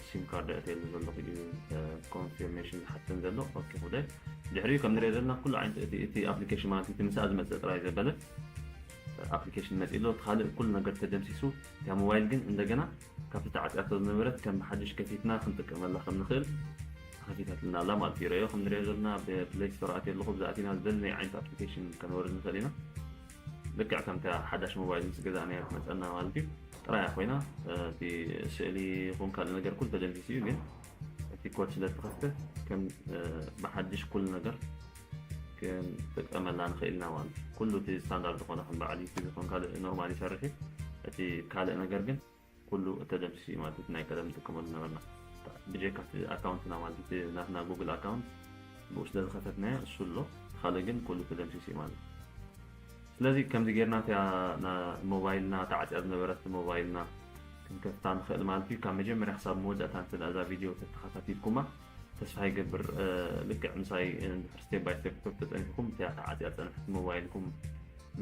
ሲም ካርድ ኣእትየሉ ዘለኹ እዩ ኮንፊርሜሽን ዝሓተን ዘሎ። ኦኬ ክብለ ድሕሪኡ ከም ንሪኦ ዘለና ኩሉ ዓይነት እቲ application ማለት እቲ ምሳኣ ዝመፅእ ጥራይ ዘበለ application መፂእ ኣሎ። እቲ ካልእ ኩሉ ነገር ተደምሲሱ፣ እታ ሞባይል ግን እንደገና ካብቲ ተዓፅያቶ ዝነበረት ከም ብሓድሽ ከፊትና ክንጥቀመላ ከም ንኽእል ተኸፊታትልና ኣላ ማለት እዩ። ረዮ ከም ንሪኦ ዘለና ብ Play Store ኣትዮ ኣለኹ፣ ብዛእቲና ዝደለናዮ ዓይነት application ከነወርድ ንኽእል ኢና። ልክዕ ከምታ ሓዳሽ ሞባይል ምስ ገዛእናያ ትመፀና ማለት እዩ። ጥራያ ኮይና እቲ ስእሊ ይኹን ካልእ ነገር ኩሉ ተደምሲሱ እዩ፣ ግን እቲ ኮድ ስለ ዝተኸፍተ ከም ብሓድሽ ኩሉ ነገር ክንጥቀመላ ንኽእል ኢና ማለት እዩ። ኩሉ እቲ ስታንዳርድ ዝኾነ ከም በዓል ዩቲዩብ ይኹን ካልእ ኖርማል ይሰርሕ እዩ። እቲ ካልእ ነገር ግን ኩሉ ተደምሲሱ እዩ ማለት እዩ። ናይ ቀደም ንጥቀመሉ ነበርና ብጀካ እቲ ኣካውንትና ማለት እቲ ናትና ጉግል ኣካውንት ብኡ ስለ ዝኸፈትናዮ እሱ ኣሎ፣ ካልእ ግን ኩሉ ተደምሲሱ እዩ ማለት እዩ። ስለዚ ከምዚ ጌርና እቲኣ ሞባይልና ተዓፅያ ዝነበረት ሞባይልና ክንከፍታ ንኽእል ማለት እዩ። ካብ መጀመርያ ክሳብ መወዳእታ እንተ እዛ ቪድዮ ተተኸታቲልኩማ ተስፋ ይገብር። ልክዕ ምሳይ እንድሕር step by step ተፀኒሕኩም እቲኣ ተዓፅያ ዝፀንሐት ሞባይልኩም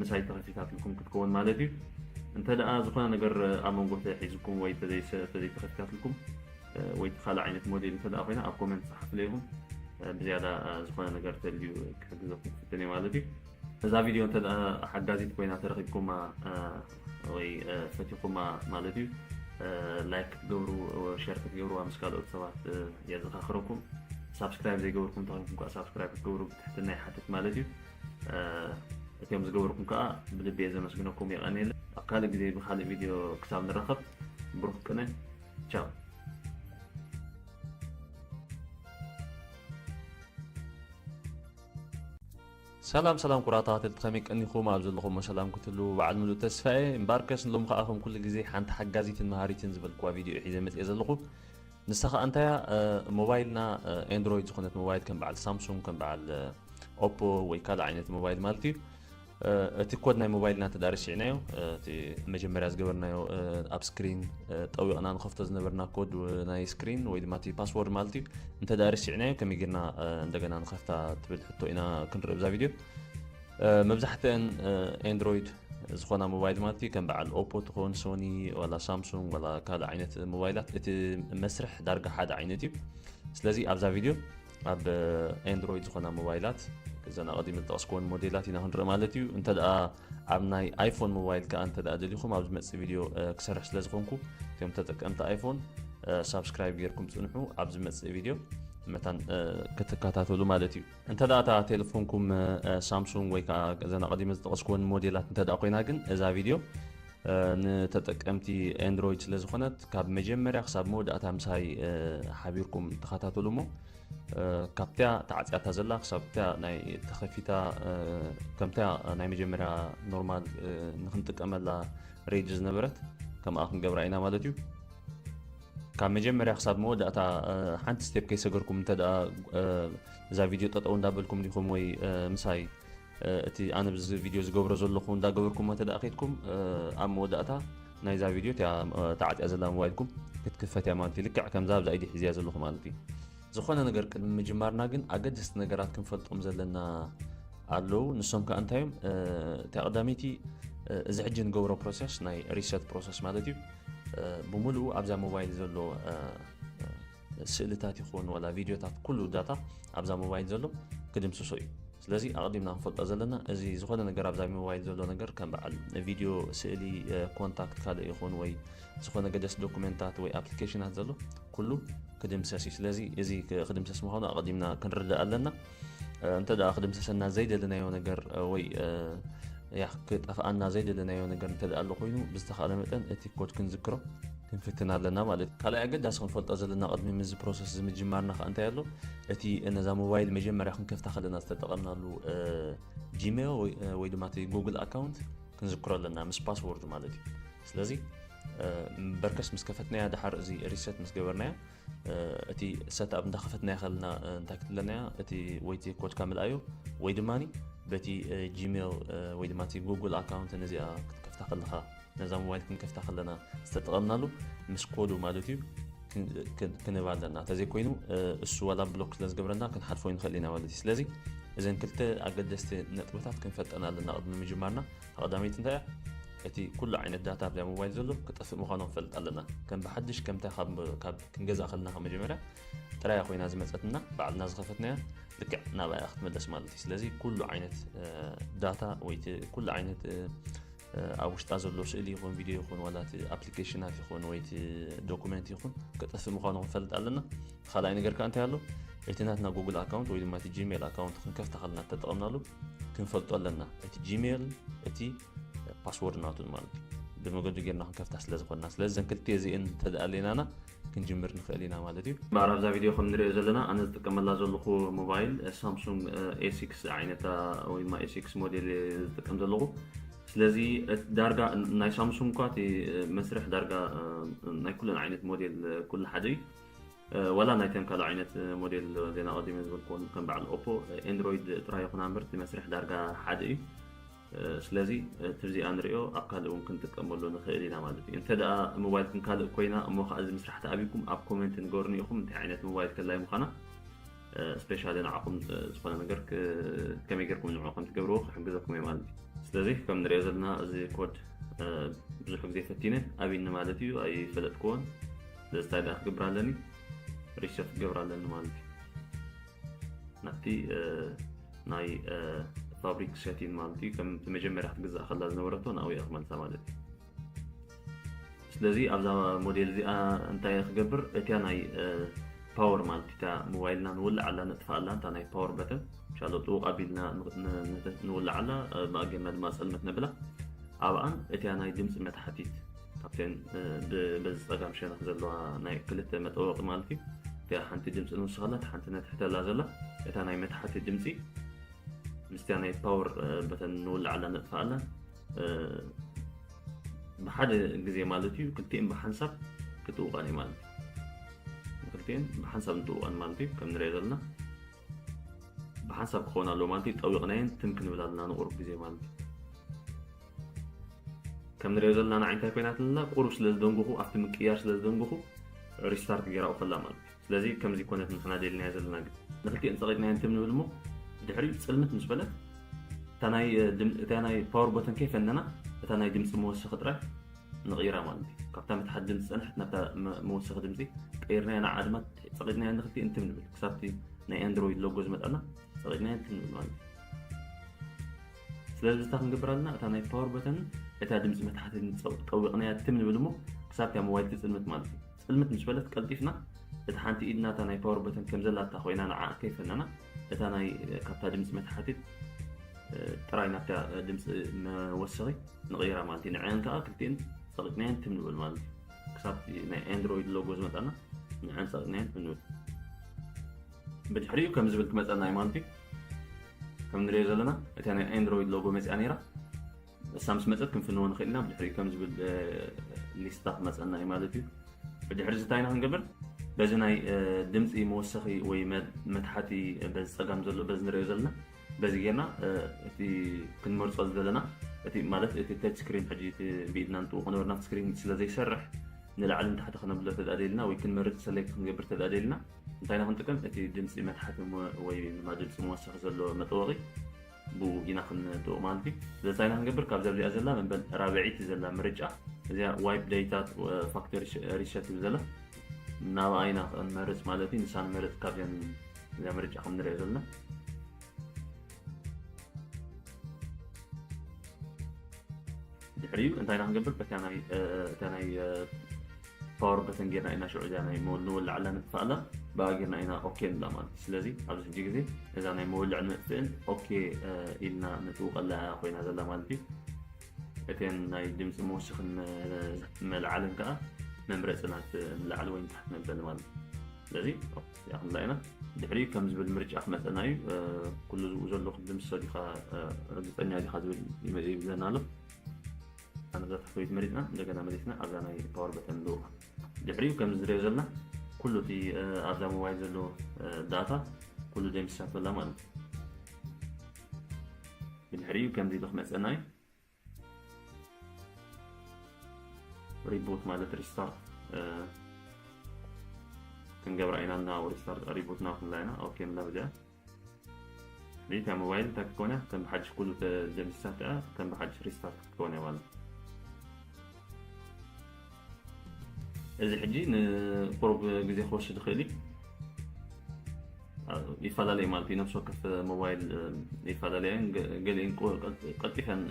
ምሳይ ተኸፊታትልኩም ክትከውን ማለት እዩ። እንተ ደኣ ዝኾነ ነገር ኣብ መንጎ ተሒዝኩም ወይ ተዘይተኸፊታትልኩም ወይ ካልእ ዓይነት ሞዴል እንተ ደኣ ኮይና ኣብ ኮመንት ጸሓፉለይ ኢኹም። ብዝያዳ ዝኾነ ነገር ተልዩ ክሕግዘኩም ክፍትን እየ ማለት እዩ። እዛ ቪድዮ እንተ ደኣ ሓጋዚት ኮይና ተረኺብኩማ ወይ ፈቲኹማ ማለት እዩ፣ ላይክ ክትገብሩ፣ ሸር ክትገብሩዋ ምስ ካልኦት ሰባት የዘኻኽረኩም። ሳብስክራይብ ዘይገበርኩም ተኾይንኩም ከዓ ሳብስክራይብ ክትገብሩ ብትሕትና ይሓትት ማለት እዩ። እቲኦም ዝገበርኩም ከዓ ብልቢ እየ ዘመስግነኩም፣ የቐንየለይ። ኣብ ካልእ ግዜ ብኻልእ ቪድዮ ክሳብ ንራኸብ ብሩኽ ቅነ። ቻው። ሰላም ሰላም ኩቡራት ተኸታተልቲ፣ ከመይ ቀኒኹም? ኣብ ዘለኹሞ ሰላም ክትህልዉ በዓል ምሉእ ተስፋ እየ። እምበኣርከስ ንሎሚ ከኣ ከም ኩሉ ግዜ ሓንቲ ሓጋዚትን መሃሪትን ዝበልክዋ ቪድዮ እየ ሒዘ መጽየ ዘለኹ። ንሳ ከኣ እንታይ እያ? እ፣ ሞባይልና፣ እ፣ ኤንድሮይድ ዝኾነት ሞባይል ከም በዓል ሳምሱንግ፣ ከም በዓል፣ እ፣ ኦፖ ወይ ካልእ ዓይነት ሞባይል ማለት እዩ። እ፣ እቲ ኮድ ናይ ሞባይልና እንተ ደኣ ረሲዕናዮ፣ እ፣ እቲ መጀመርያ ዝገበርናዮ፣ እ፣ ኣብ ስክሪን፣ እ፣ ጠዊቕና ንኸፍቶ ዝነበርና ኮድ፣ እ፣ ናይ ስክሪን ወይ ድማ እቲ ፓስወርድ ማለት እዩ። እንተ ደኣ ረሲዕናዮ ከመይ ጌርና፣ እ፣ እንደገና ንኸፍታ ትብል ሕቶ ኢና ክንርኢ ብዛ ቪድዮ። እ፣ መብዛሕትአን፣ እ፣ ኤንድሮይድ ዝኾና ሞባይል ማለት እዩ፣ ከም በዓል ኦፖ ትኾን፣ ሶኒ፣ ዋላ ሳምሱንግ፣ ዋላ ካልእ ዓይነት ሞባይላት፣ እቲ መስርሕ ዳርጋ ሓደ ዓይነት እዩ። ስለዚ ኣብዛ ቪድዮ ኣብ ኤንድሮይድ ዝኾና ሞባይላት፣ እዘን ኣቐዲመ ዝጠቐስኩወን ሞዴላት ኢና ክንርኢ ማለት እዩ። እንተ ደኣ ኣብ ናይ ኣይፎን ሞባይል ከኣ እንተ ደኣ ደሊኹም፣ ኣብ ዝመጽእ ቪድዮ፣ እ፣ ክሰርሕ ስለ ዝኾንኩ፣ እቶም ተጠቀምቲ ኣይፎን፣ እ፣ ሳብስክራይብ ጌርኩም ጽንሑ። ኣብ ዝመጽእ ቪድዮ መታን፣ እ፣ ክትከታተሉ ማለት እዩ። እንተ ደኣ እታ ቴሌፎንኩም፣ እ፣ ሳምሱንግ ወይ ከኣ እዘን ኣቐዲመ ዝጠቐስኩወን ሞዴላት እንተ ደኣ ኮይና ግን፣ እዛ ቪድዮ፣ እ፣ ንተጠቀምቲ ኤንድሮይድ ስለ ዝኾነት፣ ካብ መጀመርያ ክሳብ መወዳእታ ምሳይ፣ እ፣ ሓቢርኩም ተኸታተሉ እሞ፣ እ፣ ካብቲያ ተዓጽያታ ዘላ ክሳብ እቲያ ናይ ተኸፊታ፣ እ፣ ከምቲያ ናይ መጀመርያ ኖርማል፣ እ፣ ንኽንጥቀመላ ሬዲ ዝነበረት ከምኣ ክንገብራ ኢና ማለት እዩ። ካብ መጀመርያ ክሳብ መወዳእታ፣ እ፣ ሓንቲ ስቴፕ ከይሰገርኩም እንተ ደኣ፣ እ፣ እዛ ቪድዮ ጠጠው እንዳበልኩም ዲኹም ወይ፣ እ፣ ምሳይ፣ እ፣ እቲ ኣነ ብዚ ቪድዮ ዝገብሮ ዘለኹ እንዳገበርኩሞ እንተ ደኣ ከይድኩም፣ እ፣ ኣብ መወዳእታ ናይዛ ቪድዮ እቲኣ፣ እ፣ ተዓጽያ ዘላ ሞባይልኩም ክትክፈት እያ ማለት እዩ። ልክዕ ከምዛ ኣብዛ ኢደይ ሒዘያ ዘለኹ ማለት እዩ። ዝኾነ ነገር ቅድሚ ምጅማርና ግን ኣገደስቲ ነገራት ክንፈልጦም ዘለና ኣለዉ። ንሶም ከኣ እንታይ እዮም? እ፣ እታ ቀዳመይቲ፣ እ፣ እዚ ሕጂ ንገብሮ ፕሮሰስ ናይ ሪሰት ፕሮሰስ ማለት እዩ። እ፣ ብምሉኡ ኣብዛ ሞባይል ዘሎ፣ እ፣ እ፣ ስእልታት ይኹን ዋላ ቪድዮታት፣ ኩሉ ዳታ ኣብዛ ሞባይል ዘሎ ክድምስሶ እዩ። ስለዚ ኣቐዲምና ክንፈልጦ ዘለና፣ እዚ ዝኾነ ነገር ኣብዛ ሞባይል ዘሎ ነገር ከም በዓል ቪድዮ፣ ስእሊ፣ እ፣ ኮንታክት ካልእ ይኹን ወይ ዝኾነ ገደስ ዶኩመንታት ወይ ኣፕሊኬሽናት ዘሎ ኩሉ ክድምሰስ እዩ። ስለዚ እዚ ክ-፣ ክድምሰስ ምዃኑ ኣቐዲምና ክንርዳእ ኣለና። እ፣ እንተ ደኣ ክድምሰሰና ዘይደለናዮ ነገር፣ እ፣ ወይ፣ እ፣ ያ፣ ክጠፍኣና ዘይደለናዮ ነገር እንተ ደኣ ኣሎ ኮይኑ፣ ብዝተኻእለ መጠን እቲ ኮድ ክንዝክሮ ክንፍትን ኣለና ማለት እዩ። ካልኣይ ኣገዳሲ ክንፈልጦ ዘለና ቅድሚ ምዚ ፕሮሰስ እዚ ምጅማርና ከኣ እንታይ ኣሎ? እቲ ነዛ ሞባይል መጀመርያ ክንከፍታ ከለና ዝተጠቐምናሉ፣ እ፣ ጂሜል ወይ፣ እ፣ ወይ ድማ እቲ ጉግል ኣካውንት ክንዝክሮ ኣለና ምስ ፓስወርዱ ማለት እዩ። ስለዚ፣ እ፣ በርከስ ምስ ከፈትናያ ደሓር እዚ ሪሰት ምስ ገበርናያ፣ እ፣ እቲ ሰትኣፕ እንዳኸፈትናያ ከለና፣ እ፣ እንታይ ክትብለና እያ? እቲ ወይ እቲ ኮድካ ምልኣዮ ወይ ድማ በቲ፣ እ፣ ጂሜል፣ እ፣ ወይ ድማ እቲ ጉግል ኣካውንት ነዚኣ ክትከፍታ ከለኻ፣ ነዛ ሞባይል ክንከፍታ ከለና ዝተጠቐምናሉ ምስ ኮዱ ማለት እዩ ክን-፣ ክን-፣ ክንህብ ኣለና። እንተዘይኮይኑ፣ እ፣ እሱ ዋላ ብሎክ ስለ ዝገብረና ክንሓልፎ ይንኽእል ኢና ማለት እዩ። ስለዚ እዘን ክልተ ኣገደስቲ ነጥብታት ክንፈልጠን ኣለና ቅድሚ ምጅማርና። ቀዳመይቲ እንታይ እያ? እቲ ኩሉ ዓይነት ዳታ ኣብዛ ሞባይል ዘሎ ክጠፍእ ምዃኑ ክንፈልጥ ኣለና። ከም ብሓድሽ ከምታ ካብ ካብ ክንገዝኣ ከለና ካብ መጀመርያ ጥራያ ኮይና ዝመጸትና ባዕልና ዝኸፈትናያ ልክዕ ናብኣ ክትምለስ ማለት እዩ። ስለዚ ኩሉ ዓይነት ዳታ ወይ እቲ ኩሉ ዓይነት ኣብ ውሽጣ ዘሎ ስእሊ ይኹን ቪድዮ ይኹን ዋላ እቲ ኣፕሊኬሽናት ይኹን ወይ እቲ ዶኩመንት ይኹን ክጠፍእ ምዃኑ ክንፈልጥ ኣለና። ካልኣይ ነገር ከዓ እንታይ ኣሎ? እቲ ናትና ጉግል ኣካውንት ወይ ድማ እቲ ጂሜል ኣካውንት ክንከፍታ ከለና ተጠቐምናሉ ክንፈልጦ ኣለና። እቲ ጂሜል እቲ ፓስወርድ ናቱ ማለት እዩ። ብመገዱ ጌርና ክንከፍታ ስለ ዝኾንና። ስለዚ ዘን ክልተ እዚኤን ተደኣሌናና ክንጅምር ንኽእል ኢና ማለት እዩ። እምበኣር ኣብዛ ቪድዮ ከም ንሪኦ ዘለና ኣነ ዝጥቀመላ ዘለኹ ሞባይል ሳምሱንግ ኤ ሲክስ ዓይነት ወይ ድማ ኤ ሲክስ ሞዴል ዝጥቀም ዘለኹ። ስለዚ ዳርጋ ናይ ሳምሱንግ እኳ እቲ መስርሕ ዳርጋ ናይ ኩለን ዓይነት ሞዴል ኩሉ ሓደ እዩ። ዋላ ናይተን ካልእ ዓይነት ሞዴል ዜና ቀዲመ ዝበልክዎን ከም በዓል ኦፖ ኤንድሮይድ ጥራይ ይኹና እምበር እቲ መስርሕ ዳርጋ ሓደ እዩ። ስለዚ እቲ እዚኣ ንሪኦ ኣብ ካልእ እውን ክንጥቀመሉ ንኽእል ኢና ማለት እዩ። እንተ ደኣ ሞባይልኩም ካልእ ኮይና እሞ ከዓ እዚ ምስራሕ ተኣብይኩም ኣብ ኮሜንት ንገሩኒ ኢኹም እንታይ ዓይነት ሞባይል ከላይ ምዃና ስፔሻሊ ንዓኹም ዝኾነ ነገር ከመይ ጌርኩም ንዕኡ ከም ትገብርዎ ክሕግዘኩም እየ ማለት እዩ። ስለዚ ከም ንሪኦ ዘለና እዚ ኮድ ብዙሕ ግዜ ፈቲነ ኣብይኒ ማለት እዩ ኣይፈለጥክዎን። ስለዚ እንታይ ደኣ ክገብር ኣለኒ? ሪሰት ክገብር ኣለኒ ማለት እዩ። ናብቲ ናይ ፋብሪክ ሴቲን ማለት እዩ ከም መጀመርያ ክትግዛእ ከላ ዝነበረቶ ናብኡ እየ ክመልሳ ማለት እዩ። ስለዚ ኣብዛ ሞዴል እዚኣ እንታይ እየ ክገብር? እቲያ ናይ ፓወር ማለት እታ ሞባይልና ንውልዓላ ነጥፍኣላ እታ ናይ ፓወር በተን ሻሎ ጥውቕ ኣቢልና ንውልዓላ ብኣጌርና ድማ ጸልመት ነብላ ኣብኣን እቲያ ናይ ድምፂ መትሓቲት ካብተን በዚ ጸጋም ሸነኽ ዘለዋ ናይ ክልተ መጠወቂ ማለት እዩ። እቲያ ሓንቲ ድምፂ ንውስኸላ እታ ሓንቲ ነትሕተላ ዘላ እታ ናይ መትሓቲ ድምፂ ምስቲያ ናይ ፓወር በተን ንውልዓላ ነጥፍኣላ ብሓደ ግዜ ማለት እዩ። ክልቲኤን ብሓንሳብ ክትውቀን እዩ ማለት እዩ። ክልቲኤን ብሓንሳብ እንትውቀን ማለት እዩ። ከም ንሪኦ ዘለና ብሓንሳብ ክኸውን ኣለዎ ማለት እዩ። ጠዊቕናየን ትም ክንብል ኣለና ንቁሩብ ግዜ ማለት እዩ። ከም ንሪኦ ዘለና ንዓይ እንታይ ኮይናትልና ቁሩብ ስለ ዝደንጉኹ ኣብቲ ምቅያር ስለ ዝደንጉኹ ሪስታርት ገይራኡ ከላ ማለት እዩ። ስለዚ ከምዚ ኮነት ንሕና ደልናዮ ዘለና ግን ንክልቲኤን ጸቂጥናየን ትም ንብል እሞ ድሕሪኡ ጽልምት ምስ በለት እታ ናይ ድም- እታ ናይ ፓወር በተን ከይፈነና እታ ናይ ድምፂ መወሰኺ ጥራይ ንቕይራ ማለት እዩ። ካብታ መትሓት ድምፂ ዝፀንሐት ናብታ መ- መወሰኺ ድምፂ ቀይርናያ ንዓ ድማ ጸቂጥናየን ንክልቲኤን ትም ንብል ክሳብቲ ናይ ኣንድሮይድ ሎጎ ዝመጣና ጸቂጥናየን ትም ንብል ማለት እዩ። ስለዚ ብዝታ ክንገብር ኣለና እታ ናይ ፓወር በተን እታ ድምፂ መትሓቲ ጠዊቕናያ ትም ንብል እሞ ክሳብታ ሞባይል ትፅልምት ማለት እዩ። ፅልምት ምስ በለት ቀልጢፍና እቲ ሓንቲ ኢድና እታ ናይ ፓወር በተን ከም ዘላታ ኮይና ንዓ ከይፈነና እታ ናይ ካብታ ድምፂ መትሓቲት ጥራይ ናብታ ድምፂ መወሰኺ ንቕይራ ማለት እዩ። ንዐን ከዓ ክልቲኤን ፀቂጥናየን ትም ንብል ማለት እዩ። ክሳብ ናይ ኣንድሮይድ ሎጎ ዝመጣና ንዐን ፀቂጥናየን ትም ንብል። ብድሕሪኡ ከም ዝብል ክመፀና እዩ ማለት እዩ። ከም ንሪኦ ዘለና እታ ናይ ኣንድሮይድ ሎጎ መፅኣ ነይራ። እሳ ምስ መፀት ክንፍንዎ ንኽእል ኢና። ብድሕሪኡ ከም ዝብል ሊስታ ክመፀና እዩ ማለት እዩ። ብድሕሪ እዚ እንታይ ኢና ክንገብር? በዚ ናይ ድምፂ መወሰኺ ወይ መትሓቲ በዚ ፀጋም ዘሎ በዚ ንሪኦ ዘለና በዚ ጌርና እቲ ክንመርፆ ዝደለና እቲ ማለት እቲ ተች ስክሪን ሕጂ እቲ ብኢድና ንጥውቕ ነበርና ስክሪን ስለ ዘይሰርሕ ንላዕሊ ንታሕቲ ከነብሎ ተዳደልና ወይ ክንመርፅ ሰሌክት ክንገብር ተዳደልና እንታይ ኢና ክንጥቀም? እቲ ድምፂ መትሓቲ ወይ ድማ ድምፂ መወሰኺ ዘሎ መጠወቒ ብኡ ኢና ክንጥውቕ ማለት እዩ። ስለዚ እንታይ ኢና ክንገብር? ካብዛ እዚኣ ዘላ መንበል ራብዒቲ ዘላ ምርጫ እዚኣ ዋይፕ ዴታ ፋክተሪ ሪሰት ትብል ዘላ ናብኣ ኢና ክንመርፅ ማለት እዩ። ንሳ ንመርፅ ካብዚኣን እዚኣ ምርጫ ከም ንሪኦ ዘለና ድሕሪኡ እንታይ ኢና ክንገብር? በታ ናይ እታ ናይ ፓወር በተን ጌርና ኢና ሽዑ እዚኣ ናይ ንወልዓላ ንጥፋኣላ ብኣ ጌርና ኢና ኦኬ ንብላ ማለት እዩ። ስለዚ ኣብዚ ሕጂ ግዜ እዛ ናይ መወልዕ ንጥፍእን ኦኬ ኢልና ንጥውቀላ ኮይና ዘላ ማለት እዩ። እተን ናይ ድምፂ መወሰኽን መልዓልን ከዓ መምረፂ ናት ንላዕሊ ወይ ንታሕቲ ነበል ማለት እዩ። ስለዚ እዚኣ ክንብላ ኢና። ድሕሪኡ ከም ዝብል ምርጫ ክመፀና እዩ። ኩሉ ዝብኡ ዘሎ ክዲ ምስ ሰዲኻ ርግፀኛ ዲኻ ዝብል ይብለና ኣሎ። ኣነ እዛ ታሕተወይቲ መሪፅና እንደገና መሊስና ኣብዛ ናይ ፓወር በተን ንልውቃ። ድሕሪኡ ከም ዝሪኦ ዘለና ኩሉ እቲ ኣብዛ ሞባይል ዘሎ ዳታ ኩሉ ደምሲሳቶ ኣላ ማለት እዩ። ብድሕሪኡ ከምዚ ኢሉ ክመፀና እዩ። ሪቡት ማለት ሪስታርት ክንገብራ ኢና እና ሪስታርት ሪቡት ና ክንብላ ኢና። ኦኬ ንብላ በዚኣ። እታ ሞባይል እንታይ ክትከውን እያ? ከም ብሓድሽ ኩሉ ተደምሲሳ እያ፣ ከም ብሓድሽ ሪስታርት ክትከውን እያ ማለት እዩ። እዚ ሕጂ ንቁሩብ ግዜ ክወስድ ይኽእል እዩ። ይፈላለዩ ማለት እዩ። ነፍሲ ወከፍ ሞባይል ይፈላለያ እየን። ገ- ገሊአን ቁ- ቀልጢ- ቀልጢፈን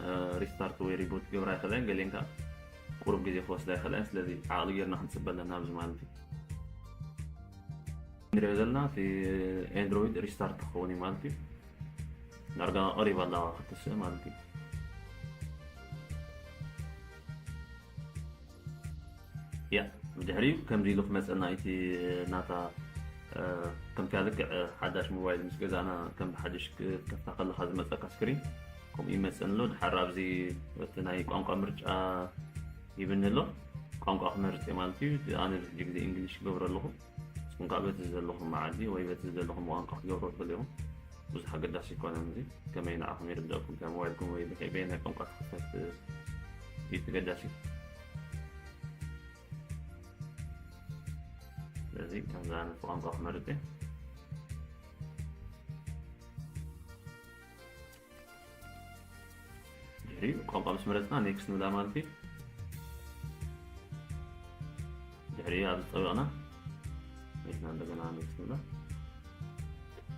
ሪስታርት ወይ ሪቡት ክገብራ ይኽእላ እየን። ገሊአን ከዓ ቁሩብ ግዜ ክወስዳ ይኽእላ እየን። ስለዚ ዓቕሊ ጌርና ክንፅበ ኣለና ኣብዚ ማለት እዩ። ንሪኦ ዘለና እቲ ኤንድሮይድ ሪስታርት ክኸውን እዩ ማለት እዩ። ዳርጋ ቀሪባ ኣለዋ ክትስእ ማለት እዩ። ያ ብድሕሪኡ ከምዚ ኢሉ ክመፀና እቲ ናታ ከምቲ ልክዕ ሓዳሽ ሞባይል ምስ ገዛእና ከም ሓድሽ ክትከፍታ ከለካ ዝመፀካ ስክሪን ከምኡ ይመፀን ኣሎ። ድሓር ኣብዚ እቲ ናይ ቋንቋ ምርጫ ይብኒ ኣሎ። ቋንቋ ክመርፅ እየ ማለት እዩ። ኣነ ብዙሕ ግዜ እንግሊሽ ይገብሮ ኣለኹ። ንስኹም ከዓ በቲ ዘለኹም መዓዲ ወይ በቲ ዘለኹም ቋንቋ ክትገብሮ ትኽእሉ ኢኹም። ብዙሕ ኣገዳሲ ኣይኮነን። እዚ ከመይ ንዓኹም ይርድኣኩም፣ ከም ሞባይልኩም ወይ በየናይ ቋንቋ ትኽፈት እዩ ተገዳሲ። ስለዚ ከምዚ ዓይነት ቋንቋ ክመርፅ እየ። ድሕሪኡ ቋንቋ ምስ መረፅና ኔክስት ንብላ ማለት እዩ። ድሕሪኡ ኣብ ዝጠበቕና ኔክስት እንደገና ኔክስት ንብላ።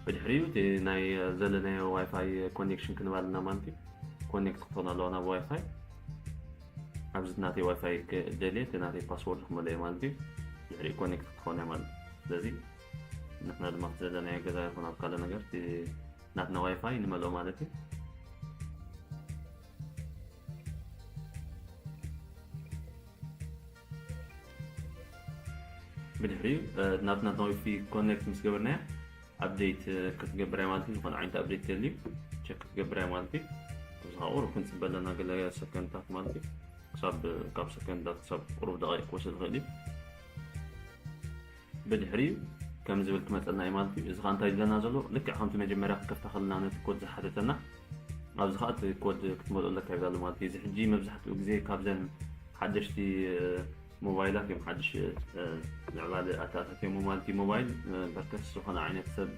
ብድሕሪኡ እቲ ናይ ዘለናዮ ዋይፋይ ኮኔክሽን ክንባልና ማለት እዩ። ኮኔክት ክትኾን ኣለዋ ናብ ዋይፋይ። ኣብዚ ናተይ ዋይፋይ ክደልየ እቲ ናተይ ፓስወርድ ክመልኦ ማለት እዩ። ድሕሪኡ ኮኔክት ክትኾን እያ ማለት እዩ። ስለዚ ንሕና ድማ ዘለናዮ ገዛ ይኹን ኣብ ካልእ ነገር እቲ ናትና ዋይፋይ ንመልኦ ማለት እዩ። ብድሕሪኡ ናትና ናዊፊ ኮኔክት ምስ ገበርናያ ኣፕዴት ክትገብር እያ ማለት እዩ። ዝኾነ ዓይነት ኣፕዴት ተልዩ ቸክ ክትገብር እያ ማለት እዩ። እዚ ከዓ ቁሩብ ክንፅበ ኣለና ገለ ሰከንድታት ማለት እዩ። ክሳብ ካብ ሰከንድታት ክሳብ ቁሩብ ደቂቅ ክወስድ ይኽእል እዩ። ብድሕሪኡ ከም ዝብል ክመፀልና እዩ ማለት እዩ። እዚ ከዓ እንታይ ይብለና ዘሎ ልክዕ ከምቲ መጀመርያ ክንከፍታ ከለና ነቲ ኮድ ዝሓተተና ኣብዚ ከዓ እቲ ኮድ ክትመልኦ ኣለካ ይብላ ኣሎ ማለት እዩ። እዚ ሕጂ መብዛሕትኡ ግዜ ካብዘን ሓደሽቲ ሞባይላት እዮም ሓድሽ ምዕባለ ኣተኣታትዮም ማለት እዩ። ሞባይል በርከስ ዝኾነ ዓይነት ሰብ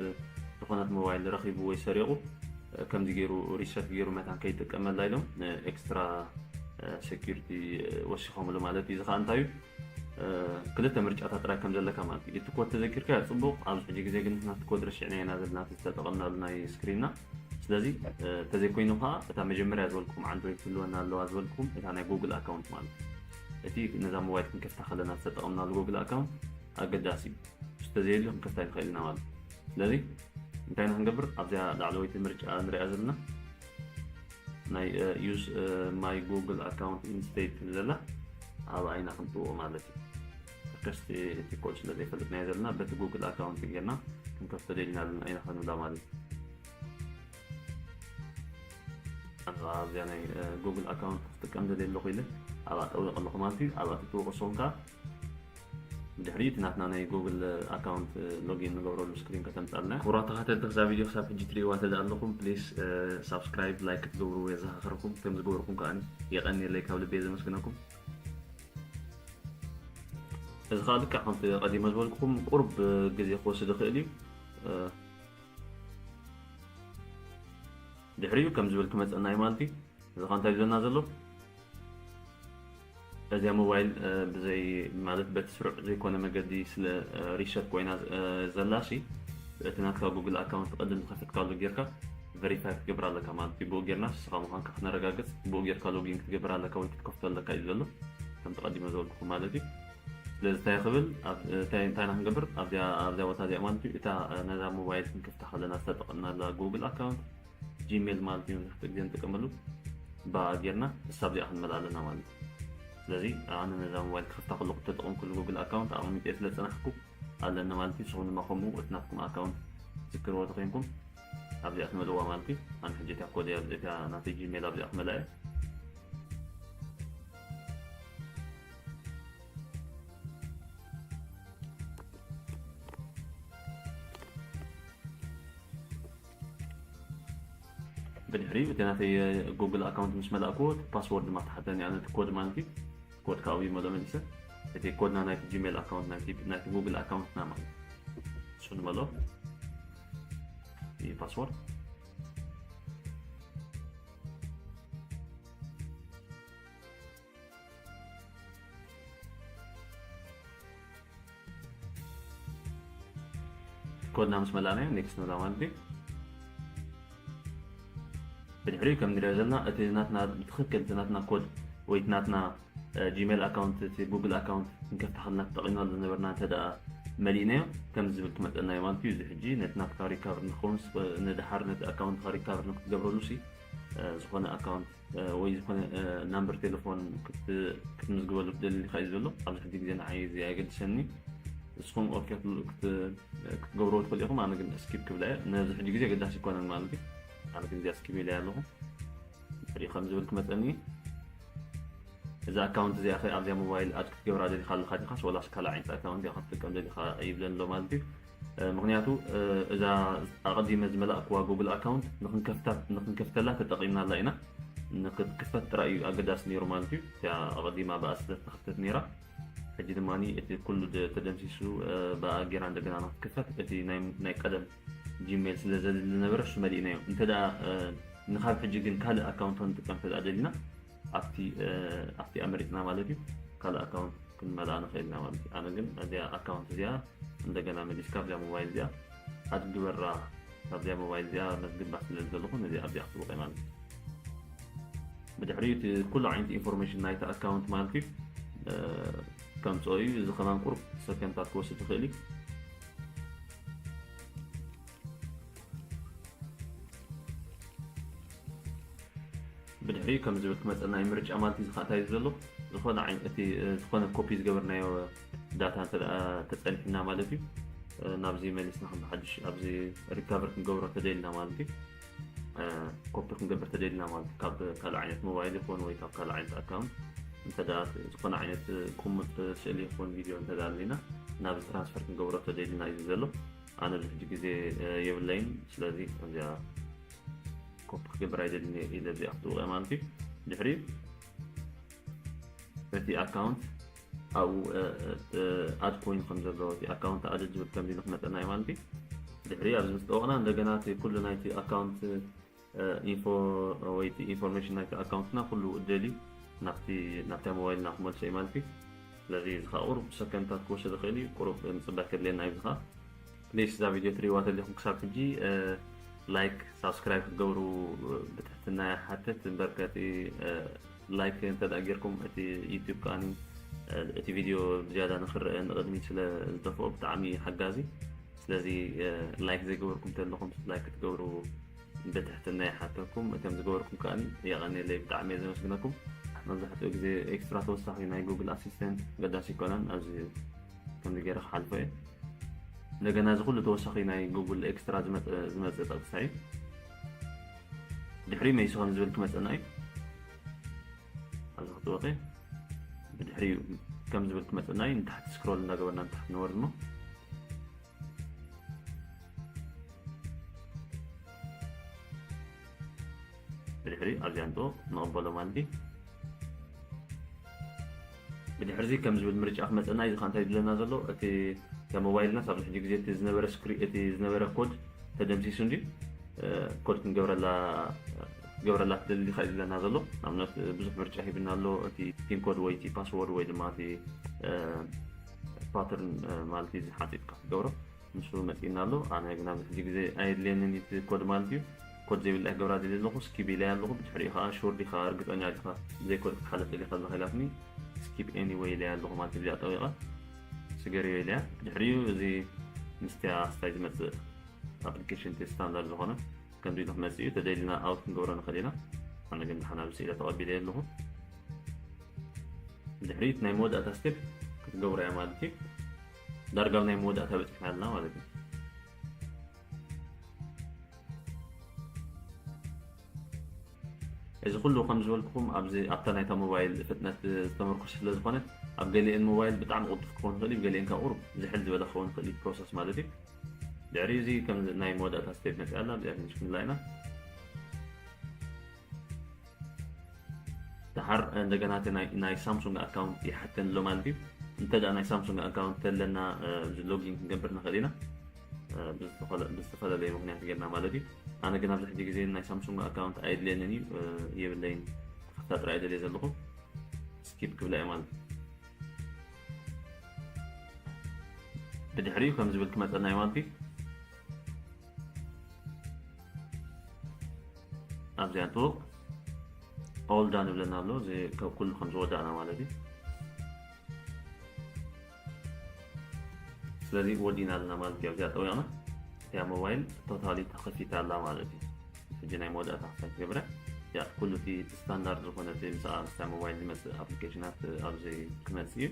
ዝኾነት ሞባይል ረኺቡ ወይ ሰሪቑ ከምዚ ገይሩ ሪሰት ገይሩ መታን ከይጥቀመላ ኢሎም ኤክስትራ ሴኪሪቲ ወሲኾምሉ ማለት እዩ። እዚ ከዓ እንታይ እዩ ክልተ ምርጫታት ጥራይ ከም ዘለካ ማለት እዩ። እቲ ኮድ ተዘኪርካ ጽቡቕ። ኣብዚ ሕጂ ግዜ ግን ናቲ ኮድ ረሲዕና ኢና ዘለና ዝተጠቐምናሉ ናይ ስክሪንና። ስለዚ ተዘይኮይኑ ከዓ እታ መጀመርያ ዝበልኩም ኣንድሮይድ ክህልወና ኣለዋ ዝበልኩም እታ ናይ ጉግል ኣካውንት ማለት እዩ። እቲ ነዛ ሞባይል ክንከፍታ ከለና ዝተጠቐምናሉ ጉግል ኣካውንት ኣገዳሲ እዩ። ተዘየልዩ ክንከፍታ ይኽእል ኢና ማለት እዩ። ስለዚ እንታይ ኢና ክንገብር ኣብዚኣ ላዕለወይቲ ምርጫ ንሪኣ ዘለና ናይ use my google account instead ትብል ዘላ ኣብኣ ኢና ክንጥውቕ ማለት እዩ። ከስቲ እቲ ኮድ ስለ ዘይፈልጥናዮ ዘለና በቲ ጉግል ኣካውንት ጌርና ክንከፍቶ ደሊና ኣለና ኢና ክንብላ ማለት እዩ። ኣብዚኣ ናይ ጉግል ኣካውንት ክጥቀም ደልየ ኣለኹ ኢለ ኣብኣ ጠዊቕ ኣለኹ ማለት እዩ። ኣብኣ ትጥውቕ ንስኹም ከዓ ድሕሪ እቲ ናትና ናይ ጉግል ኣካውንት ሎጊን ንገብረሉ ስክሪን ከተምፃልና። ክቡራት ተኸተልቲ ክዛ ቪድዮ ክሳብ ሕጂ ትሪእዋ ተደኣ ኣለኹም ፕሊስ ሳብስክራይብ ላይክ ክትገብሩ የዘኻኽረኩም። ከም ዝገበርኩም ከዓ የቐንየለይ ካብ ልቤ ዘመስግነኩም። እዚ ከዓ ልክዕ ከምቲ ቀዲመ ዝበልኩኹም ቁሩብ ግዜ ክወስድ ይኽእል እዩ። ድሕሪኡ ከም ዝብል ክመፀና እዩ ማለት እዩ። እዚ ከዓ እንታይ ዝብለና ዘሎ እዚኣ ሞባይል ብዘይ ማለት በቲ ስሩዕ ዘይኮነ መገዲ ስለ ሪሰት ኮይና ዘላ ሲ እቲ ናትካ ጉግል ኣካውንት ቅድም ዝኸፈትካሉ ጌርካ ቨሪፋይ ክትገብር ኣለካ ማለት እዩ። ብኡ ጌርና ንስኻ ምዃንካ ክነረጋግፅ ብኡ ጌርካ ሎጊን ክትገብር ኣለካ ወይ ክትከፍቶ ኣለካ እዩ ዘሎ ከም ተቐዲመ ዝበልኩኹም ማለት እዩ። ስለዚ እንታይ ክብል እንታይ ኢና ክንገብር ኣብዚኣ ቦታ እዚኣ ማለት እዩ። እታ ነዛ ሞባይል ክንከፍታ ከለና ዝተጠቐምናላ ጉግል ኣካውንት ጂሜል ማለት እዩ መብዛሕትኡ ግዜ ንጥቀመሉ ብኣ ጌርና እሳ ኣብዚኣ ክንመልኣ ኣለና ማለት እዩ። ስለዚ ኣነ ነዛ ሞባይል ክኸፍታ ከለኩ ተጠቐምኩሉ ጉግል ኣካውንት ኣቐሚጠ ስለ ዝፀናሕኩ ኣለኒ ማለት እዩ። ንስኹም ድማ ከምኡ እቲ ናትኩም ኣካውንት ትዝክርዎ ተኮይንኩም ኣብዚኣ ትመልእዋ ማለት እዩ። ኣነ ሕጂ እቲያ ኮድ እያ እዚኣ ናተይ ጂሜል ኣብዚኣ ክመልኣ እየ። ብድሕሪኡ እቲ ናተይ ጉግል ኣካውንት ምስ መላእክዎ ፓስወርድ ድማ ተሓተኒ ኣነ እቲ ኮድ ማለት እዩ። ኮድ ካብኡ ይመሎ መሊሰ እቲ ኮድና ናይቲ ጂሜል ኣካውንት ናይቲ ጉግል ኣካውንትና ማለት እሱ ንመሎ ፓስወርድ። ኮድና ምስ መላእናዮ ኔክስት ንብላ ማለት እዩ። ብድሕሪኡ ከም ንሪኦ ዘለና እቲ ናትና ብትኽክል እቲ ናትና ኮድ ወይ እቲ ናትና ጂሜል ኣካውንት እቲ ጉግል ኣካውንት ክንከፍታ ከለና ተጠቒምናሉ ዝነበርና እንተ ደኣ መሊእናዮ ከምዚ ዝብል ክመፀና እዩ ማለት እዩ። እዚ ሕጂ ነቲ ናትካ ሪካቨር ንክኸውን ንድሓር ነቲ ኣካውንትካ ሪካቨር ንክትገብረሉ ሲ ዝኾነ ኣካውንት ወይ ዝኾነ ናምበር ቴሌፎን ክትምዝግበሉ ትደሊ ዲኻ እዩ ዘሎ። ኣብዚ ሕጂ ግዜ ንዓይ እዚ ኣየገድሰኒ። ንስኹም ኦኬ ክትገብርዎ ትኽእሉ ኢኹም። ኣነ ግን ስኪፕ ክብላ እየ። ነዚ ሕጂ ግዜ ኣገዳሲ ኣይኮነን ማለት እዩ። ኣነ ግን እዚኣ ስኪፕ ኢለያ ኣለኹ። ድሕሪኡ ከም ዝብል ክመፀኒ እዛ ኣካውንት እዚኣ ኸ ኣብዚኣ ሞባይል ኣድ ክትገብራ ደሊኻ ኣለኻ ዲኻስ ወላስ ካልእ ዓይነት ኣካውንት እያ ክትጥቀም ደሊኻ ይብለኒ ኣሎ ማለት እዩ። ምክንያቱ እዛ ኣቐዲመ ዝመላእክዋ ጉግል ኣካውንት ንክንከፍተላ ተጠቒምናላ ኢና። ንክትክፈት ጥራይ እዩ ኣገዳሲ ነይሩ ማለት እዩ። እቲኣ ኣቐዲማ ብኣ ስለ ዝተኸፍተት ነይራ። ሕጂ ድማ እቲ ኩሉ ተደምሲሱ ብኣ ጌራ እንደገና ንክትክፈት እቲ ናይ ቀደም ጂሜል ስለ ዘድሊ ዝነበረ እሱ መሊእናዮ። እንተ ንካብ ሕጂ ግን ካልእ ኣካውንት ክንጥቀም እንተ ደሊና ኣብቲ ኣብቲ ኣመሪፅና ማለት እዩ ካልእ ኣካውንት ክንመልኣ ንኽእል ኢና ማለት እዩ። ኣነ ግን እዚኣ ኣካውንት እዚኣ እንደገና መሊስካ ኣብዚኣ ሞባይል እዚኣ ኣድ ግበራ። ካብዚኣ ሞባይል እዚኣ መዝግባ ስለ ዘለኹ ነዚ ኣብዚኣ ክጥውቀ ማለት እዩ። ብድሕሪኡ እቲ ኩሉ ዓይነት ኢንፎርሜሽን ናይቲ ኣካውንት ማለት እዩ ከምፅኦ እዩ። እዚ ከማን ቁሩብ ሰከንድታት ክወስድ ይኽእል እዩ። ብድሕሪኡ ከም ዝብል ክመፀና እዩ ምርጫ ማለት እዩ። ዝካእታይ ዘሎ ዝኾነ ዓይነት እቲ ዝኾነ ኮፒ ዝገበርናዮ ዳታ እንተ ተፀኒሕና ማለት እዩ ናብዚ መሊስና ከም ብሓድሽ ኣብዚ ሪካቨር ክንገብሮ ተደልና ማለት እዩ። ኮፒ ክንገብር ተደልና ማለት ካብ ካልእ ዓይነት ሞባይል ይኹን ወይ ካብ ካልእ ዓይነት ኣካውንት እንተ ዝኾነ ዓይነት ቁሙጥ ስእሊ ይኹን ቪድዮ እንተ ኣለና ናብ ትራንስፈር ክንገብሮ ተደልና እዩ ዘሎ። ኣነ ኣብዚ ሕጂ ግዜ የብለይን። ስለዚ እዚኣ ኮፒ ክገብር ኣይደልን ኢለ እዚኣ ክትውቀ ማለት እዩ። ድሕሪ እቲ ኣካውንት ኣብኡ ኣድ ኮይኑ ከም ዘሎ እቲ ኣካውንት ኣድ ዝብል ከም ዝብል ክመፀና እዩ ማለት እዩ። ድሕሪ ኣብዚ ምስ ጠወቕና እንደገና እቲ ኩሉ ናይቲ ኣካውንት ኢንፎ ወይ ኢንፎርሜሽን ናይቲ ኣካውንትና ኩሉ ደልዩ ናብቲ ናብታ ሞባይልና ክመልሶ እዩ ማለት እዩ። ስለዚ እዚ ከዓ ቁሩብ ሰከንድታት ክወስድ ይኽእል እዩ። ቁሩብ ምፅባይ ከድልየና እዩ። እዚ ከዓ ፕሊስ እዛ ቪድዮ ትሪእዋ ተለኹም ክሳብ ሕጂ ላይክ ሳብስክራይብ ክትገብሩ ብትሕትና ይሓትት። እምበር ከቲ ላይክ እንተ ደኣ ጌርኩም እቲ ዩቲዩብ ከኣኒ እቲ ቪድዮ ብዝያዳ ንክረአ ንቕድሚት ስለ ዝደፍኦ ብጣዕሚ ሓጋዚ። ስለዚ ላይክ ዘይገበርኩም ተለኹም ላይክ ክትገብሩ ብትሕትና ይሓተኩም። እቶም ዝገበርኩም ከኣኒ የቐንየለይ፣ ብጣዕሚ እየ ዘመስግነኩም። መብዛሕትኡ ግዜ ኤክስትራ ተወሳኺ ናይ ጉግል ኣሲስተንት ገዳሲ ይኮነን። ኣብዚ ከምዚ ገይረ ክሓልፎ እየ። እንደገና እዚ ኩሉ ተወሳኺ ናይ ጉግል ኤክስትራ ዝመፀ ጠቅሳ እዩ። ድሕሪ መይሱ ከም ዝብል ክመፀና እዩ። ኣብዚ ክትወቂ ብድሕሪ ከም ዝብል ክመፀና እዩ። ንታሕቲ ስክሮል እንዳገበርና ንታሕቲ ንወርድ እሞ ብድሕሪ ኣብዚኣ ንጥወ ንቕበሎ ማለት እዩ። ብድሕርዚ ከም ዝብል ምርጫ ክመፀና እዩ። እዚ ከዓ እንታይ ዝብለና ዘሎ እቲ ሞባይልናስ ኣብዚ ሕጂ ግዜ እቲ ዝነበረ ስክሪ እቲ ዝነበረ ኮድ ተደምሲሱ እንዲ ኮድ ክንገብረላ ክትገብረላ ትደሊ ዲኻ እዩ ዝብለና ዘሎ። ንኣብነት ብዙሕ ምርጫ ሂብና ኣሎ። እቲ ፒን ኮድ ወይ እቲ ፓስወርድ ወይ ድማ እቲ ፓተርን ማለት እዩ ዝሓፂጥካ ክትገብሮ ንሱ መፂእና ኣሎ። ኣነ ግን ኣብዚ ሕጂ ግዜ ኣየድልየንን እቲ ኮድ ማለት እዩ። ኮድ ዘይብላ ክገብራ ደልየ ኣለኹ። ስኪፕ ኢለያ ኣለኹ። ብድሕሪኡ ከዓ ሹር ዲኻ እርግፀኛ ዲኻ ብዘይ ኮድ ክትሓልፍ ደሊኻ ኣለኻ ኢላትኒ። ስኪፕ ኤኒወይ ኢለያ ኣለኹ ማለት እዩ። እዚኣ ጠዊቐ ስገርዮ ኢለያ። ብድሕሪኡ እዚ ምስቲያ ስታይ ዝመፅእ ኣፕሊኬሽን እቲ ስታንዳርድ ዝኾነ ከምዚ ኢሉ ክመፅእ እዩ። ተደሊና ኣውት ክንገብሮ ንኽእል ኢና። ኣነ ግን ድሓን ኣብዚ ስኢለ ተቐቢለ ኣለኹ። ድሕሪት ናይ መወዳእታ ስቴፕ ክትገብሮ እያ ማለት እዩ። ዳርጋ ኣብ ናይ መወዳእታ በፂሕና ኣለና ማለት እዩ። እዚ ኩሉ ከም ዝበልኩኹም ኣብዚ ኣብታ ናይታ ሞባይል ፍጥነት ዝተመርኮሰ ስለ ዝኾነ ኣብ ገሊአን ሞባይል ብጣዕሚ ቅልጡፍ ክኸውን ይኽእል እዩ፣ ገሊአን ካብ ቁሩብ ዝሕል ዝበለ ክኸውን ይኽእል እዩ ፕሮሰስ ማለት እዩ። ድሕሪ እዚ ከም ናይ መወዳእታ ስቴፕ መፅኣ ኣላ፣ እዚኣ ፊኒሽ ክንብላ ኢና። ደሓር እንደገና እቲ ናይ ሳምሱንግ ኣካውንት ይሓተኒ ኣሎ ማለት እዩ። እንተ ደኣ ናይ ሳምሱንግ ኣካውንት ተለና እዚ ሎጊን ክንገብር ንኽእል ኢና ብዝተፈላለየ ምኽንያት ጌርና ማለት እዩ። ኣነ ግን ኣብዚ ሕጂ ግዜ ናይ ሳምሱንግ ኣካውንት ኣየድልየንን እዩ፣ የብለይን። ተኸፍታ ጥራይ ደልየ ዘለኹ ስኪፕ ክብላ እየ ማለት እዩ። ብድሕሪኡ ከም ዝብል ክመፀና እዩ ማለት እዩ። ኣብዚኣ ንጥውቕ። All done ይብለና ኣሎ። እዚ ካብ ኩሉ ከም ዝወዳእና ማለት እዩ። ስለዚ ወዲና ኣለና ማለት እዩ። ኣብዚኣ ጠዊቕና እቲያ ሞባይል ቶታሊ ተኸፊታ ኣላ ማለት እዩ። ሕጂ ናይ መወዳእታ ክሳብ ትገብረ፣ ያ፣ ኩሉ እቲ ስታንዳርድ ዝኾነ እቲ ምስኣ ምስታ ሞባይል ዝመፅእ ኣፕሊኬሽናት ኣብዚ ክመፅእ እዩ።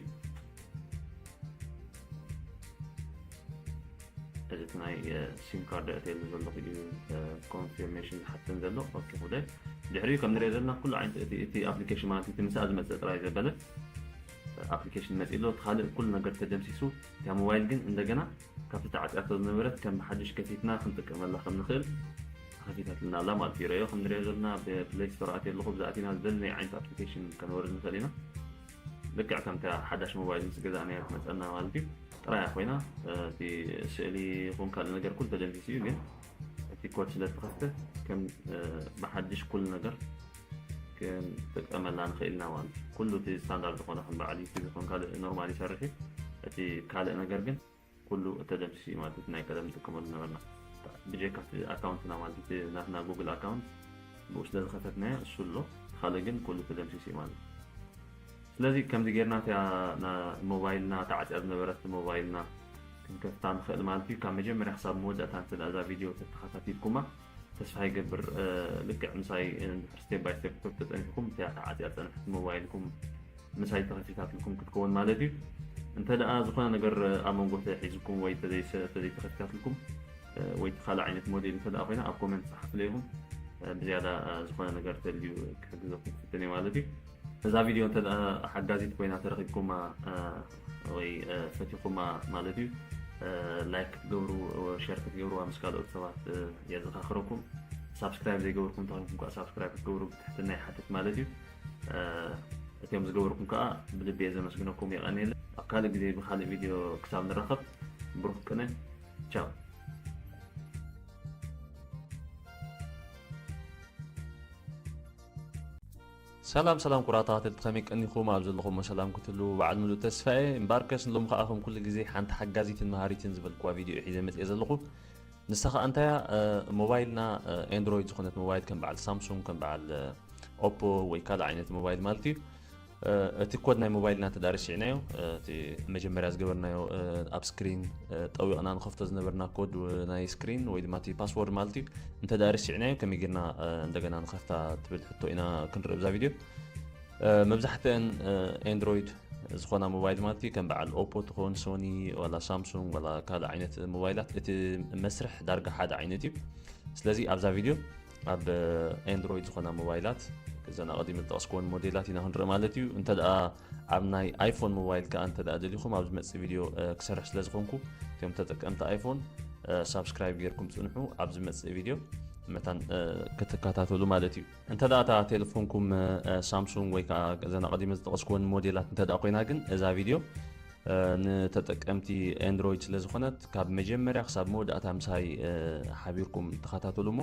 እዚ እቲ ናይ ሲም ካርድ ኣእትየሉ ዘለኹ እዩ፣ ኮንፊርሜሽን ዝሓተን ዘሎ። ኦኬ፣ ኩደ ድሕሪኡ ከም ንሪኦ ዘለና ኩሉ ዓይነት እቲ፣ እቲ ኣፕሊኬሽን ማለት እቲ ምስኣ ዝመፅእ ጥራይ ዘበለ ኣፕሊኬሽን መፂእ ኣሎ። እቲ ካልእ ኩሉ ነገር ተደምሲሱ፣ እታ ሞባይል ግን እንደገና ካብቲ ተዓፅያቶ ዝነበረት ከም ብሓድሽ ከፊትና ክንጥቀመላ ከም ንኽእል ተኸፊታትልና ኣላ ማለት እዩ። ረዮ ከም ንሪኦ ዘለና ብፕሌይ ስቶር ኣትየ ኣለኹ፣ ብዛእቲና ዝደለናዮ ዓይነት ኣፕሊኬሽን ከነወርድ ንኽእል ኢና። ልክዕ ከምታ ሓዳሽ ሞባይል ምስ ገዛእናያ ትመፀና ማለት እዩ። ጥራያ ኮይና፣ እ፣ እቲ ስእሊ ይኹን ካልእ ነገር ኩሉ ተደምሲሱ እዩ፣ ግን እቲ ኮድ ስለ ዝተኸፍተ ከም፣ እ፣ ብሓድሽ ኩሉ ነገር ክንጥቀመላ ንኽእል ኢና ማለት እዩ። ኩሉ እቲ ስታንዳርድ ዝኾነ ከም በዓል ዩቱብ ይኹን ካልእ ኖርማል ይሰርሕ እዩ። እቲ ካልእ ነገር ግን ኩሉ ተደምሲሱ እዩ ማለት እዩ። ናይ ቀደም ንጥቀመሉ ነበርና። ብጀካ እቲ ኣካውንትና ማለት እቲ ናትና ጉግል ኣካውንት ብኡ ስለ ዝኸፈትናዮ እሱ ኣሎ። ካልእ ግን ኩሉ ተደምሲሱ እዩ ማለት እዩ። ስለዚ ከምዚ ጌርና እቲኣ ና-፣ ሞባይልና ተዓፅያ ዝነበረት ሞባይልና ክንከፍታ ንኽእል ማለት እዩ። ካብ መጀመርያ ክሳብ መወዳእታ እንተ እዛ ቪድዮ ተተኸታቲልኩማ ተስፋ ይገብር፣ እ፣ ልክዕ ምሳይ እንድሕር ስቴፕ ባይ ስቴፕ ተፀኒሕኩም እቲኣ ተዓፅያ ዝፀንሐት ሞባይልኩም ምሳይ ተኸፊታትልኩም ክትከውን ማለት እዩ። እንተ ደኣ ዝኾነ ነገር ኣብ መንጎ ተሒዝኩም ወይ ተዘይሰ-፣ ተዘይተኸፊታትልኩም፣ እ፣ ወይ እቲ ካልእ ዓይነት ሞዴል እንተ ደኣ ኮይና ኣብ ኮመንት ጸሓፉለይ ኢኹም። እ፣ ብዝያዳ፣ እ፣ ዝኾነ ነገር ተልዩ ክሕግዘኩም ክፍትን እየ ማለት እዩ። እዛ ቪድዮ እንተ ደኣ ሓጋዚት ኮይና ተረኺብኩማ፣ እ፣ ወይ፣ እ፣ ፈቲኹማ ማለት እዩ፣ እ፣ ላይክ ክትገብሩ፣ እ፣ ሸር ክትገብሩዋ ምስ ካልኦት ሰባት፣ እ፣ የዘኻኽረኩም። ሳብስክራይብ ዘይገበርኩም ተኾይንኩም ከኣ ሳብስክራይብ ክትገብሩ ብትሕትና ይሓትት ማለት እዩ። እ፣ እቲኦም ዝገበርኩም ከኣ ብልቢ እየ ዘመስግነኩም፣ የቐንየለይ። ኣብ ካልእ ግዜ ብኻልእ ቪድዮ ክሳብ ንራኸብ ብሩኽ ቅነ። ቻው። ሰላም ሰላም ኩቡራት ተኸታተልቲ፣ ከመይ ቀኒኹም? ኣብ ዘለኹሞ ሰላም ክትህልዉ በዓል ምሉእ ተስፋ እየ። እምበኣርከስ ንሎሚ ከኣ ከም ኩሉ ግዜ ሓንቲ ሓጋዚትን መሃሪትን ዝበልኩዋ ቪድዮ እየ ሒዘ መጽየ ዘለኹ። ንሳ ከኣ እንታይ እያ? እ፣ ሞባይልና፣ እ፣ ኤንድሮይድ ዝኾነት ሞባይል ከም በዓል ሳምሱንግ፣ ከም በዓል፣ እ፣ ኦፖ ወይ ካልእ ዓይነት ሞባይል ማለት እዩ። እ፣ እቲ ኮድ ናይ ሞባይልና እንተ ደኣ ረሲዕናዮ፣ እ፣ እቲ መጀመርያ ዝገበርናዮ፣ እ፣ ኣብ ስክሪን፣ እ፣ ጠዊቕና ንኸፍቶ ዝነበርና ኮድ፣ እ፣ ናይ ስክሪን ወይ ድማ እቲ ፓስወርድ ማለት እዩ። እንተ ደኣ ረሲዕናዮ ከመይ ጌርና፣ እ፣ እንደገና ንኸፍታ ትብል ሕቶ ኢና ክንርኢ ብዛ ቪድዮ። እ፣ መብዛሕትአን፣ እ፣ ኤንድሮይድ ዝኾና ሞባይል ማለት እዩ፣ ከም በዓል ኦፖ ትኾን፣ ሶኒ፣ ዋላ ሳምሱንግ፣ ዋላ ካልእ ዓይነት ሞባይላት፣ እቲ መስርሕ ዳርጋ ሓደ ዓይነት እዩ። ስለዚ ኣብዛ ቪድዮ ኣብ ኤንድሮይድ ዝኾና ሞባይላት፣ እዘን ኣቐዲመ ዝጠቐስኩወን ሞዴላት ኢና ክንርኢ ማለት እዩ። እንተ ደኣ ኣብ ናይ ኣይፎን ሞባይል ከኣ እንተ ደኣ ደሊኹም፣ ኣብ ዝመጽእ ቪድዮ፣ እ፣ ክሰርሕ ስለ ዝኾንኩ፣ እቶም ተጠቀምቲ ኣይፎን፣ እ፣ ሳብስክራይብ ጌርኩም ጽንሑ። ኣብ ዝመጽእ ቪድዮ መታን፣ እ፣ ክትከታተሉ ማለት እዩ። እንተ ደኣ እታ ቴሌፎንኩም፣ እ፣ ሳምሱንግ ወይ ከኣ እዘን ኣቐዲመ ዝጠቐስኩወን ሞዴላት እንተ ደኣ ኮይና ግን፣ እዛ ቪድዮ፣ እ፣ ንተጠቀምቲ ኤንድሮይድ ስለ ዝኾነት፣ ካብ መጀመርያ ክሳብ መወዳእታ ምሳይ፣ እ፣ ሓቢርኩም ተኸታተሉ እሞ፣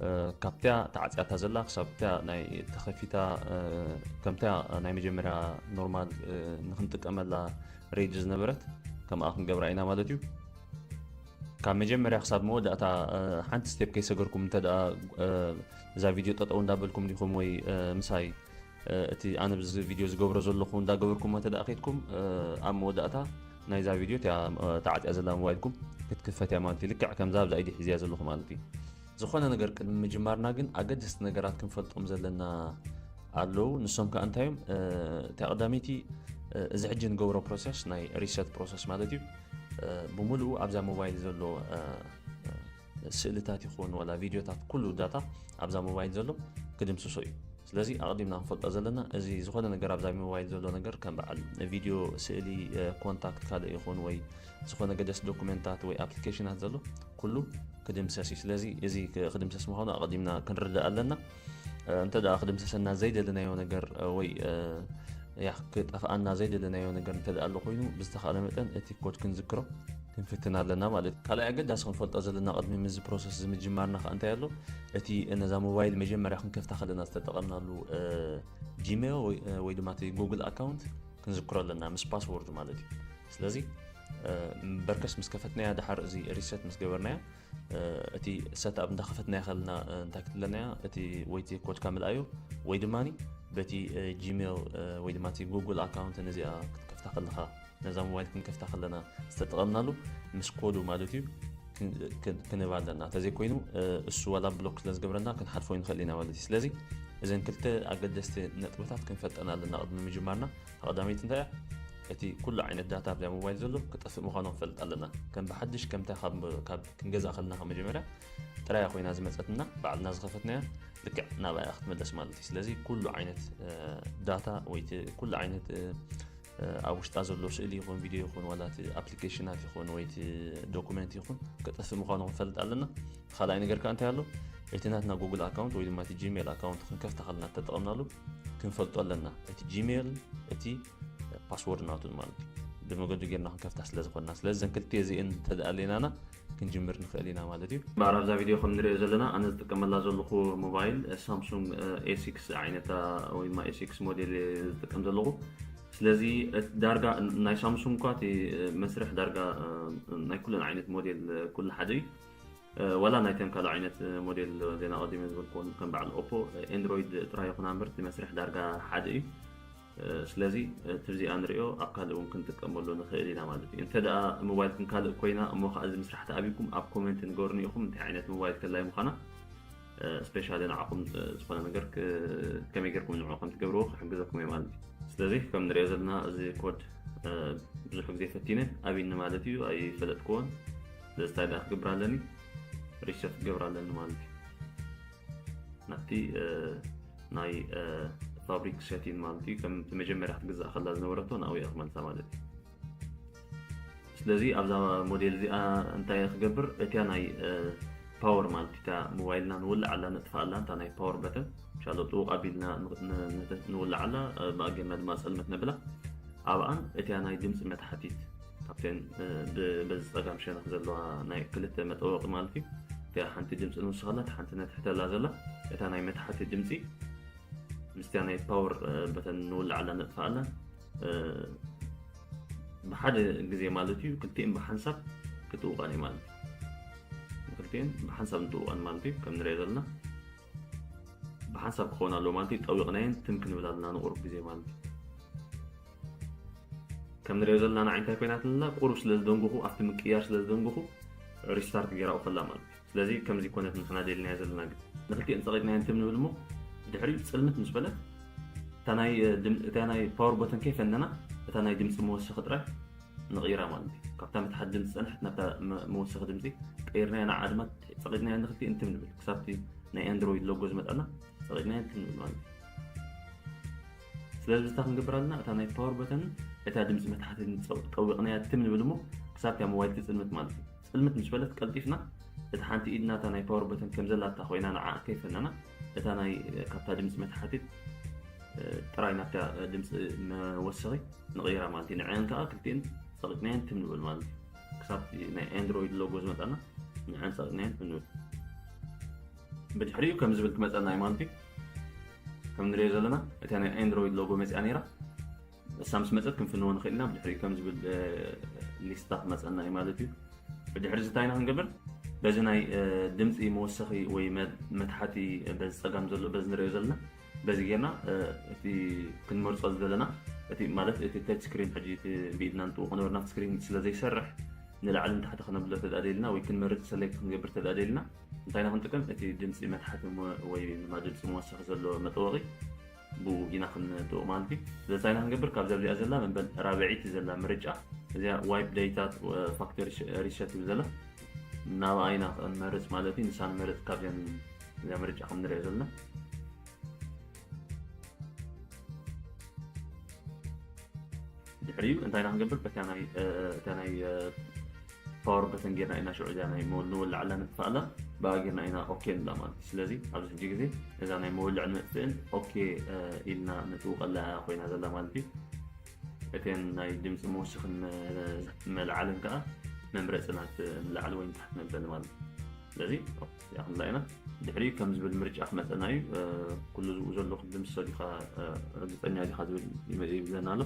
እ፣ ካብቲያ ተዓጽያታ ዘላ ክሳብ እቲያ ናይ ተኸፊታ፣ እ፣ ከምቲያ ናይ መጀመርያ ኖርማል፣ እ፣ ንኽንጥቀመላ ሬዲ ዝነበረት ከምኣ ክንገብራ ኢና ማለት እዩ። ካብ መጀመርያ ክሳብ መወዳእታ፣ እ፣ ሓንቲ ስቴፕ ከይሰገርኩም እንተ ደኣ፣ እ፣ እዛ ቪድዮ ጠጠው እንዳበልኩም ዲኹም ወይ፣ እ፣ ምሳይ፣ እ፣ እቲ ኣነ ብዚ ቪድዮ ዝገብሮ ዘለኹ እንዳገበርኩሞ እንተ ደኣ ከይድኩም፣ እ፣ ኣብ መወዳእታ ናይዛ ቪድዮ እቲኣ፣ እ፣ ተዓጽያ ዘላ ሞባይልኩም ክትክፈት እያ ማለት እዩ። ልክዕ ከምዛ ኣብዛ ኢደይ ሒዘያ ዘለኹ ማለት እዩ። ዝኾነ ነገር ቅድሚ ምጅማርና ግን ኣገደስቲ ነገራት ክንፈልጦም ዘለና ኣለዉ። ንሶም ከኣ እንታይ እዮም? እ፣ እታ ቀዳመይቲ፣ እ፣ እዚ ሕጂ ንገብሮ ፕሮሰስ ናይ ሪሰት ፕሮሰስ ማለት እዩ። እ፣ ብምሉኡ ኣብዛ ሞባይል ዘሎ፣ እ፣ እ፣ ስእልታት ይኹን ዋላ ቪድዮታት ኩሉ ዳታ ኣብዛ ሞባይል ዘሎ ክድምስሶ እዩ። ስለዚ ኣቐዲምና ክንፈልጦ ዘለና እዚ ዝኾነ ነገር ኣብዛ ሞባይል ዘሎ ነገር ከም በዓል ቪድዮ፣ ስእሊ፣ እ፣ ኮንታክት ካልእ ይኹን ወይ ዝኾነ ገደስ ዶኩመንታት ወይ ኣፕሊኬሽናት ዘሎ ኩሉ ክድምሰስ እዩ። ስለዚ እዚ ክ-፣ ክድምሰስ ምዃኑ ኣቐዲምና ክንርዳእ ኣለና። እ፣ እንተ ደኣ ክድምሰሰና ዘይደለናዮ ነገር፣ እ፣ ወይ፣ እ፣ ያ፣ ክጠፍኣና ዘይደለናዮ ነገር እንተ ደኣ ኣሎ ኮይኑ፣ ብዝተኻእለ መጠን እቲ ኮድ ክንዝክሮ ክንፍትን ኣለና ማለት እዩ። ካልኣይ ኣገዳሲ ክንፈልጦ ዘለና ቅድሚ ምዚ ፕሮሰስ እዚ ምጅማርና ከኣ እንታይ ኣሎ? እቲ ነዛ ሞባይል መጀመርያ ክንከፍታ ከለና ዝተጠቐምናሉ፣ እ፣ ጂሜል ወይ፣ እ፣ ወይ ድማ እቲ ጉግል ኣካውንት ክንዝክሮ ኣለና ምስ ፓስወርዱ ማለት እዩ። ስለዚ በርከስ ምስ ከፈትናያ፣ ድሓር እዚ ሪሰት ምስ ገበርናያ፣ እቲ ሰትኣፕ እንዳኸፈትናያ ከለና እንታይ ክትብለናያ? እቲ ወይ እቲ ኮድካ ምልኣዮ ወይ ድማ በቲ ጂሜል ወይ ድማ እቲ ጉግል ኣካውንት ነዚኣ ክትከፍታ ከለኻ፣ ነዛ ሞባይል ክንከፍታ ከለና ዝተጠቐምናሉ ምስ ኮዱ ማለት እዩ ክንህብ ኣለና። እንተዘይኮይኑ እሱ ዋላ ብሎክ ስለ ዝገብረና ክንሓልፎ ንኽእል ኢና ማለት እዩ። ስለዚ እዘን ክልተ ኣገደስቲ ነጥብታት ክንፈልጠን ኣለና ቅድሚ ምጅማርና። ቀዳመይቲ እንታይ እያ? እቲ ኩሉ ዓይነት ዳታ ኣብዛ ሞባይል ዘሎ ክጠፍእ ምዃኑ ክንፈልጥ ኣለና። ከም ብሓድሽ ከምታ ካብ ክንገዝኣ ከለና ካብ መጀመርያ ጥራያ ኮይና ዝመፀትና ባዕልና ዝኸፈትናያ ልክዕ ናብኣ ክትምለስ ማለት እዩ። ስለዚ ኩሉ ዓይነት ዳታ ወይ ኩሉ ዓይነት ኣብ ውሽጣ ዘሎ ስእሊ ይኹን ቪድዮ ይኹን ዋላ እቲ ኣፕሊኬሽናት ይኹን ወይ እቲ ዶኩመንት ይኹን ክጠፍእ ምዃኑ ክንፈልጥ ኣለና። ካልኣይ ነገር ከዓ እንታይ ኣሎ? እቲ ናትና ጉግል ኣካውንት ወይ ድማ እቲ ጂሜል ኣካውንት ክንከፍታ ከለና ተጠቐምናሉ ክንፈልጦ ኣለና። እቲ ጂሜል እቲ ፓስወርድ ናቱን ማለት እዩ። ብመገዱ ጌርና ክንከፍታ ስለ ዝኾንና። ስለዚ ዘን ክልተ እዚእን ተደኣሌናና ክንጅምር ንኽእል ኢና ማለት እዩ። እምበኣር ኣብዛ ቪድዮ ከም ንሪኦ ዘለና ኣነ ዝጥቀመላ ዘለኹ ሞባይል ሳምሱንግ ኤ ሲክስ ዓይነታ ወይ ድማ ኤ ሲክስ ሞዴል ዝጥቀም ዘለኹ። ስለዚ ዳርጋ ናይ ሳምሱንግ እኳ እቲ መስርሕ ዳርጋ ናይ ኩለን ዓይነት ሞዴል ኩሉ ሓደ እዩ። ዋላ ናይተን ካልእ ዓይነት ሞዴል ዜና ቀዲመ ዝበልክዎን ከም በዓል ኦፖ ኤንድሮይድ ጥራይ ይኹን እምበር እቲ መስርሕ ዳርጋ ሓደ እዩ። ስለዚ እቲ ብዚኣ ንሪኦ ኣብ ካልእ እውን ክንጥቀመሉ ንኽእል ኢና ማለት እዩ። እንተ ደኣ ሞባይልኩም ካልእ ኮይና እሞ ከዓ እዚ ምስራሕ ተኣብይኩም ኣብ ኮሜንት ንገሩኒ ኢኹም እንታይ ዓይነት ሞባይል ከላይ ምዃና ስፔሻሊ ንዓኹም ዝኾነ ነገር ከመይ ጌርኩም ንዕኡ ከም ትገብርዎ ክሕግዘኩም እየ ማለት እዩ። ስለዚ ከም ንሪኦ ዘለና እዚ ኮድ ብዙሕ ግዜ ፈቲነ ኣብይኒ ማለት እዩ ኣይፈለጥክዎን። ስለዚ እንታይ ደኣ ክገብር ኣለኒ? ሪሰት ክገብር ኣለኒ ማለት እዩ። ናብቲ ናይ ፋብሪክ ሴቲን ማለት እዩ ከም መጀመርያ ክትግዛእ ከላ ዝነበረቶ ናብኡ እየ ክመልሳ ማለት እዩ። ስለዚ ኣብዛ ሞዴል እዚኣ እንታይ እየ ክገብር? እቲያ ናይ ፓወር ማለት እታ ሞባይልና ንውልዓላ ነጥፍኣላ እታ ናይ ፓወር በተን ሻሎ ጥውቕ ኣቢልና ንውልዓላ ብኣጌርና ድማ ጸልመት ነብላ ኣብኣን እቲያ ናይ ድምፂ መትሓቲት ካብተን በዚ ፀጋም ሸነኽ ዘለዋ ናይ ክልተ መጠወቂ ማለት እዩ። እቲኣ ሓንቲ ድምፂ ንውስኸላ ሓንቲ ነትሕተላ ዘላ እታ ናይ መትሓቲ ድምፂ ምስቲያ ናይ ፓወር በተን ንውልዓላ ነጥፍኣላ ብሓደ ግዜ ማለት እዩ። ክልቲኤን ብሓንሳብ ክትውቀን እዩ ማለት እዩ። ክልቲኤን ብሓንሳብ ንጥውቀን ማለት እዩ። ከም ንሪኦ ዘለና ብሓንሳብ ክኸውን ኣለዎ ማለት እዩ። ጠዊቕናየን ትም ክንብል ኣለና ንቁሩብ ግዜ ማለት እዩ። ከም ንሪኦ ዘለና ንዓይ እንታይ ኮይናትንላ ቁሩብ ስለ ዝደንጉኹ ኣብቲ ምቅያር ስለ ዝደንጉኹ ሪስታርት ገይራ ውኸላ ማለት እዩ። ስለዚ ከምዚ ኮነት ንሕና ደልናዮ ዘለና ግን ንክልቲኤን ጸቒጥናየን ትም ንብል እሞ ድሕሪኡ ጽልምት ምስ በለት እታ ናይ ፓወር ቦተን ከይፈነና እታ ናይ ድምፂ መወሰኺ ጥራይ ንቕይራ ማለት እዩ። ካብታ መትሓት ድምፂ ዝፀንሐት ናብታ መወሰኺ ድምፂ ቀይርናያ ንዓ ድማ ጸቒጥናያ ንክልቲኤን ትም ንብል ክሳብቲ ናይ ኣንድሮይድ ሎጎ ዝመጣና ጸቒጥናያ ትም ንብል ማለት እዩ። ስለዚ ብዝታ ክንገብር ኣለና እታ ናይ ፓወር በተን እታ ድምፂ መትሓቲ ጠዊቕናያ ትም ንብል እሞ ክሳብታ ሞባይል ትፅልምት ማለት እዩ። ፅልምት ምስ በለት ቀልጢፍና እቲ ሓንቲ ኢድና እታ ናይ ፓወር በተን ከም ዘላታ ኮይና ንዓ ከይፈነና እታ ናይ ካብታ ድምፂ መትሓቲት ጥራይ ናብታ ድምፂ መወሰኺ ንቕይራ ማለት እዩ። ንዐን ከዓ ክልቲኤን ጸቒጥናየን ትም ንብል ማለት እዩ። ክሳብ ናይ ኣንድሮይድ ሎጎ ዝመጣና ንዐን ጸቒጥናየን ትም ንብል። ብድሕሪኡ ከም ዝብል ክመፀና እዩ ማለት እዩ። ከም ንሪኦ ዘለና እታ ናይ ኣንድሮይድ ሎጎ መፅኣ ነይራ። እሳ ምስ መፀት ክንፍንዎ ንኽእል ኢና። ብድሕሪኡ ከም ዝብል ሊስታ ክመፀና እዩ ማለት እዩ። ብድሕሪ እዚ እንታይ ኢና ክንገብር? በዚ ናይ ድምፂ መወሰኺ ወይ መትሓቲ በዚ ፀጋም ዘሎ በዚ ንሪኦ ዘለና በዚ ጌርና እቲ ክንመርፆ ዝደለና እቲ ማለት እቲ ተች ስክሪን ሕጂ እቲ ብኢድና ንጥውቕ ነበርና ስክሪን ስለ ዘይሰርሕ ንላዕሊ ንታሕቲ ክነብሎ ተዳደልና ወይ ክንመርፅ ሰሌክት ክንገብር ተዳደልና እንታይ ኢና ክንጥቀም? እቲ ድምፂ መትሓቲ ወይ ድማ ድምፂ መወሰኺ ዘሎ መጠወቒ ብኡ ኢና ክንጥውቕ ማለት እዩ። ስለዚ እንታይ ኢና ክንገብር? ካብዛ እዚኣ ዘላ መበል ራብዐይቲ ዘላ ምርጫ እዚኣ ዋይፕ ዴታ ፋክተሪ ሪሰት ትብል ዘላ ናብኣ ኢና ክንመርፅ ማለት እዩ። ንሳ ንመርፅ ካብዚኣን እዚኣ ምርጫ ከም ንሪኦ ዘለና ድሕሪኡ እንታይ ኢና ክንገብር? በታ ናይ እታ ናይ ፓወር በተን ጌርና ኢና ሽዑ እዚኣ ናይ ንወልዓላ ንጥፋኣላ ብኣ ጌርና ኢና ኦኬ ንብላ ማለት እዩ። ስለዚ ኣብዚ ሕጂ ግዜ እዛ ናይ መወልዕ ንመጥፍእን ኦኬ ኢልና ንጥውቀላ ኮይና ዘላ ማለት እዩ። እተን ናይ ድምፂ መወሰኽን መልዓልን ከዓ መምረፂ ናት ንላዕሊ ወይ ንታሕቲ ነብለን ማለት እዩ። ስለዚ እዚኣ ክንላ ኢና ድሕሪ ከም ዝብል ምርጫ ክመፀና እዩ። ኩሉ ዝብኡ ዘሎ ክልምሰል ኢኻ ርግፀኛ ዲኻ ዝብል ይብለና ኣሎ።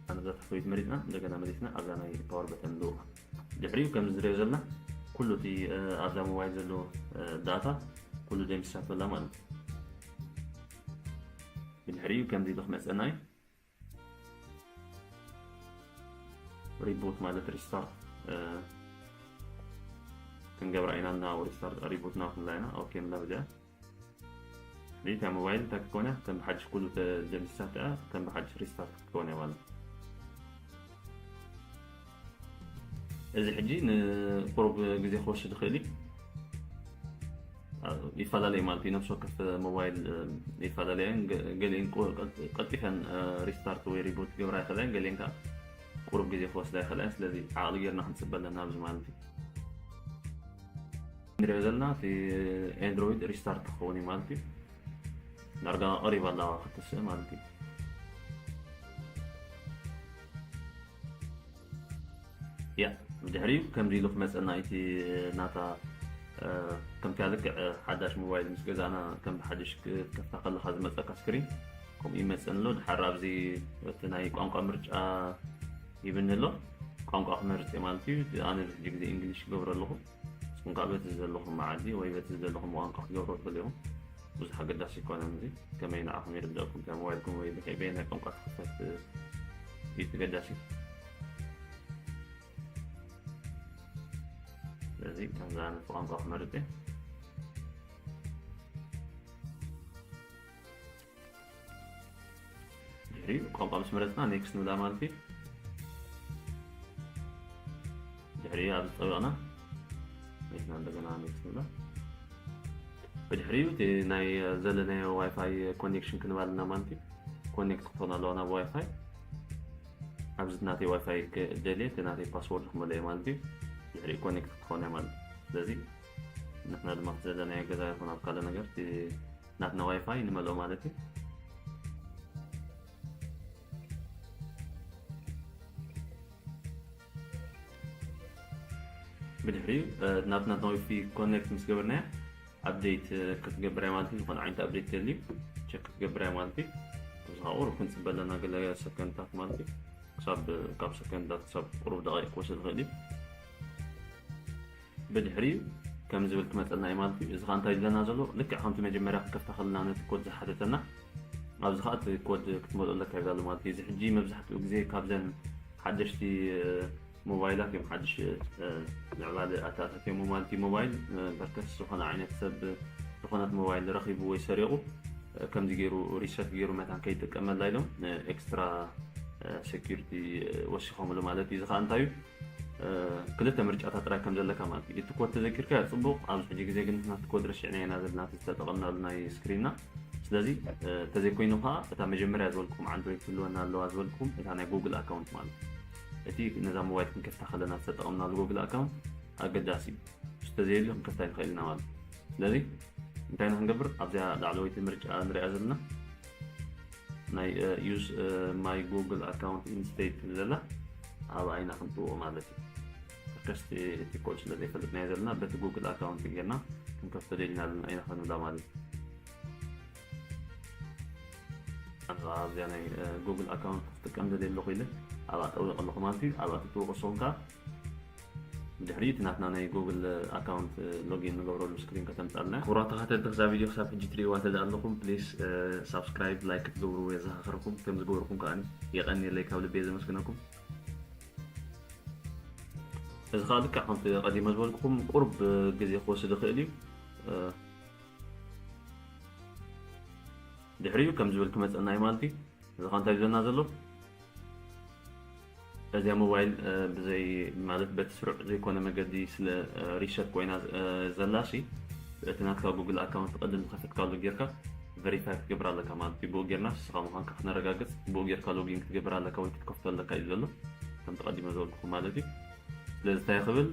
ኣነ እዛ ታሕተወይቲ መሪጽና እንደገና መሊስና ኣብዛ ናይ ፓወር በተን ንልውኻ። ድሕሪኡ ከምዚ ዝሪኦ ዘለና ኩሉ እቲ ኣብዛ ሞባይል ዘሎ ዳታ ኩሉ ደምሲሳቶ ኣላ ማለት እዩ። ብድሕሪኡ ከምዚ ኢሉ ክመፀና እዩ። ሪቡት ማለት ሪስታርት ክንገብራ ኢና እና ሪስታርት ሪቡት ናትና ኢና። ኦኬ ንብላ በዚኣ። እታ ሞባይል እንታይ ክትኮን እያ? ከም ብሓድሽ ኩሉ ተደምሲሳት እያ፣ ከም ብሓድሽ ሪስታርት ክትኮን እያ ማለት እዩ። እዚ ሕጂ ንቁሩብ ግዜ ክወስድ ይኽእል እዩ። ይፈላለዩ ማለት እዩ። ነፍሲ ወከፍ ሞባይል ይፈላለያ እየን። ገ- ገሊአን ቁ- ቀልጢ- ቀልጢፈን ሪስታርት ወይ ሪቡት ክገብራ ይኽእላ እየን፣ ገሊአን ከዓ ቁሩብ ግዜ ክወስዳ ይኽእላ እየን። ስለዚ ዓቕሊ ጌርና ክንፅበ ኣለና ኣብዚ ማለት እዩ። ንሪኦ ዘለና እቲ ኤንድሮይድ ሪስታርት ክኸውን እዩ ማለት እዩ። ዳርጋ ቀሪባ ኣላ ክትስእ ማለት እዩ። ያ ብድሕሪኡ ከምዚ ኢሉ ክመፀና እቲ ናታ ከምቲ ልክዕ ሓዳሽ ሞባይል ምስ ገዛእና ከም ብሓድሽ ክትከፍታ ከለካ ዝመፀካ ስክሪን ከምኡ ይመፀን ኣሎ። ድሓር ኣብዚ እቲ ናይ ቋንቋ ምርጫ ይብኒ ኣሎ። ቋንቋ ክመርፅ እየ ማለት እዩ። ኣነ ብዙሕ ግዜ እንግሊሽ ክገብሮ ኣለኹ። ንስኹም ከዓ በቲ ዘለኹም መዓዲ ወይ በቲ ዘለኹም ቋንቋ ክትገብሮ ትኽእሉ ኢኹም። ብዙሕ ኣገዳሲ ኣይኮነን። እዚ ከመይ ንዓኹም ይርድአኩም፣ እታ ሞባይልኩም ወይ በየናይ ቋንቋ ትኽፈት እዩ ተገዳሲ። ስለዚ ከምዚ ዓይነት ቋንቋ ክመርፅ እየ። ድሕሪኡ ቋንቋ ምስ መረፅና ኔክስት ንብላ ማለት እዩ። ድሕሪኡ ኣብ ዝጠበቕና ኔክስት እንደገና ኔክስት ንብላ። ብድሕሪኡ እቲ ናይ ዘለናዮ ዋይፋይ ኮኔክሽን ክንባልና ማለት እዩ። ኮኔክት ክትኾን ኣለዋ ናብ ዋይፋይ። ኣብዚ ናተይ ዋይፋይ ክደልየ እቲ ናተይ ፓስወርድ ክመልኦ ማለት እዩ። ድሕሪኡ ኮኔክት ክትኾን እያ ማለት እዩ። ስለዚ ንሕና ድማ ዘለናዮ ገዛ ይኹን ኣብ ካልእ ነገር እቲ ናትና ዋይፋይ ንመልኦ ማለት እዩ። ብድሕሪኡ ናትና ናዊፊ ኮኔክት ምስ ገበርናያ ኣፕዴት ክትገብር እያ ማለት እዩ። ዝኾነ ዓይነት ኣፕዴት ተልዩ ቸክ ክትገብር እያ ማለት እዩ። እዚ ከዓ ቁሩብ ክንፅበ ኣለና ገለ ሰከንድታት ማለት እዩ። ክሳብ ካብ ሰከንድታት ክሳብ ቁሩብ ደቂቕ ክወስድ ይኽእል እዩ። ብድሕሪኡ ከም ዝብል ክመፀልና እዩ ማለት እዩ። እዚ ከዓ እንታይ ዝብለና ዘሎ ልክዕ ከምቲ መጀመርያ ክንከፍታ ከለና ነቲ ኮድ ዝሓተተና ኣብዚ ከዓ እቲ ኮድ ክትመልኦ ኣለካ ይብላ ኣሎ ማለት እዩ። እዚ ሕጂ መብዛሕትኡ ግዜ ካብዘን ሓደሽቲ ሞባይላት እዮም ሓድሽ ምዕባለ ኣተኣታትዮም ማለት እዩ። ሞባይል በርከስ ዝኾነ ዓይነት ሰብ ዝኾነት ሞባይል ረኺቡ ወይ ሰሪቑ ከምዚ ገይሩ ሪሰት ገይሩ መታን ከይጥቀመላ ኢሎም ኤክስትራ ሴኪሪቲ ወሲኾምሉ ማለት እዩ። እዚ ከዓ እንታይ እዩ? ክልተ ምርጫታት ጥራይ ከም ዘለካ ማለት እዩ። እቲ ኮድ ተዘኪርካ ጽቡቕ፣ ኣብዚ ሕጂ ግዜ ግን ናቲ ኮድ ረሲዕና ኢና ዘለና ዝተጠቐምናሉ ናይ ስክሪንና። ስለዚ ተዘይኮይኑ ከዓ እታ መጀመርያ ዝበልኩም ኣንድሮይድ ክህልወና ኣለዋ ዝበልኩም እታ ናይ ጉግል ኣካውንት ማለት እዩ። እቲ ነዛ ሞባይል ክንከፍታ ከለና ዝተጠቐምናሉ ጉግል ኣካውንት ኣገዳሲ እዩ። እሱ ተዘየልዩ ክንከፍታ ይንኽእል ኢና ማለት እዩ። ስለዚ እንታይ ኢና ክንገብር? ኣብዚኣ ላዕለወይቲ ምርጫ ንሪኣ ዘለና ናይ use my Google account instead ትብል ዘላ ኣብኣ ኢና ክንጥውቕ ማለት እዩ። ከስቲ እቲ ኮድ ስለ ዘይፈልጥናዮ ዘለና በቲ ጉግል ኣካውንት ጌርና ክንከፍቶ ደሊና ዘለና ኢና ክንብላ ማለት እዩ። ኣብዛ ኣብዚኣ ናይ ጉግል ኣካውንት ክጥቀም ደልየ ኣለኹ ኢለ ኣብኣ ጠዊቕ ኣለኹ ማለት እዩ። ኣብኣ ትጥውቑ ንስኹም ከኣ ድሕሪ እቲ ናትና ናይ ጉግል ኣካውንት ሎጊን ንገብረሉ ስክሪን ከተምጻልና። ክቡራት ተኸታተልቲ ክዛ ቪድዮ ክሳብ ሕጂ ትርእይዋ ተደኣ ኣለኹም ፕሊስ ሳብስክራይብ ላይክ ክትገብሩ የዘኻኽረኩም። ከም ዝገበርኩም ከኣ የቐንየለይ ካብ ልቤ ዘመስግነኩም። እዚ ከዓ ልክዕ ከምቲ ቀዲመ ዝበልኩኹም ቁሩብ ግዜ ክወስድ ይኽእል እዩ። ድሕሪኡ ከም ዝብል ክመፀና እዩ ማለት እዩ። እዚ ከዓ እንታይ ዝብለና ዘሎ እዚኣ ሞባይል ብዘይ ማለት በቲ ስሩዕ ዘይኮነ መገዲ ስለ ሪሸት ኮይና ዘላ ሲ እቲ ናትካ ጉግል ኣካውንት ቅድም ዝኸፈትካሉ ጌርካ ቨሪፋይ ክትገብር ኣለካ ማለት እዩ። ብኡ ጌርና ንስኻ ምዃንካ ክነረጋግፅ ብኡ ጌርካ ሎጊን ክትገብር ኣለካ ወይ ክትከፍቶ ኣለካ እዩ ዘሎ ከም ተቐዲመ ዝበልኩኹም ማለት እዩ። ስለዚ እንታይ ክብል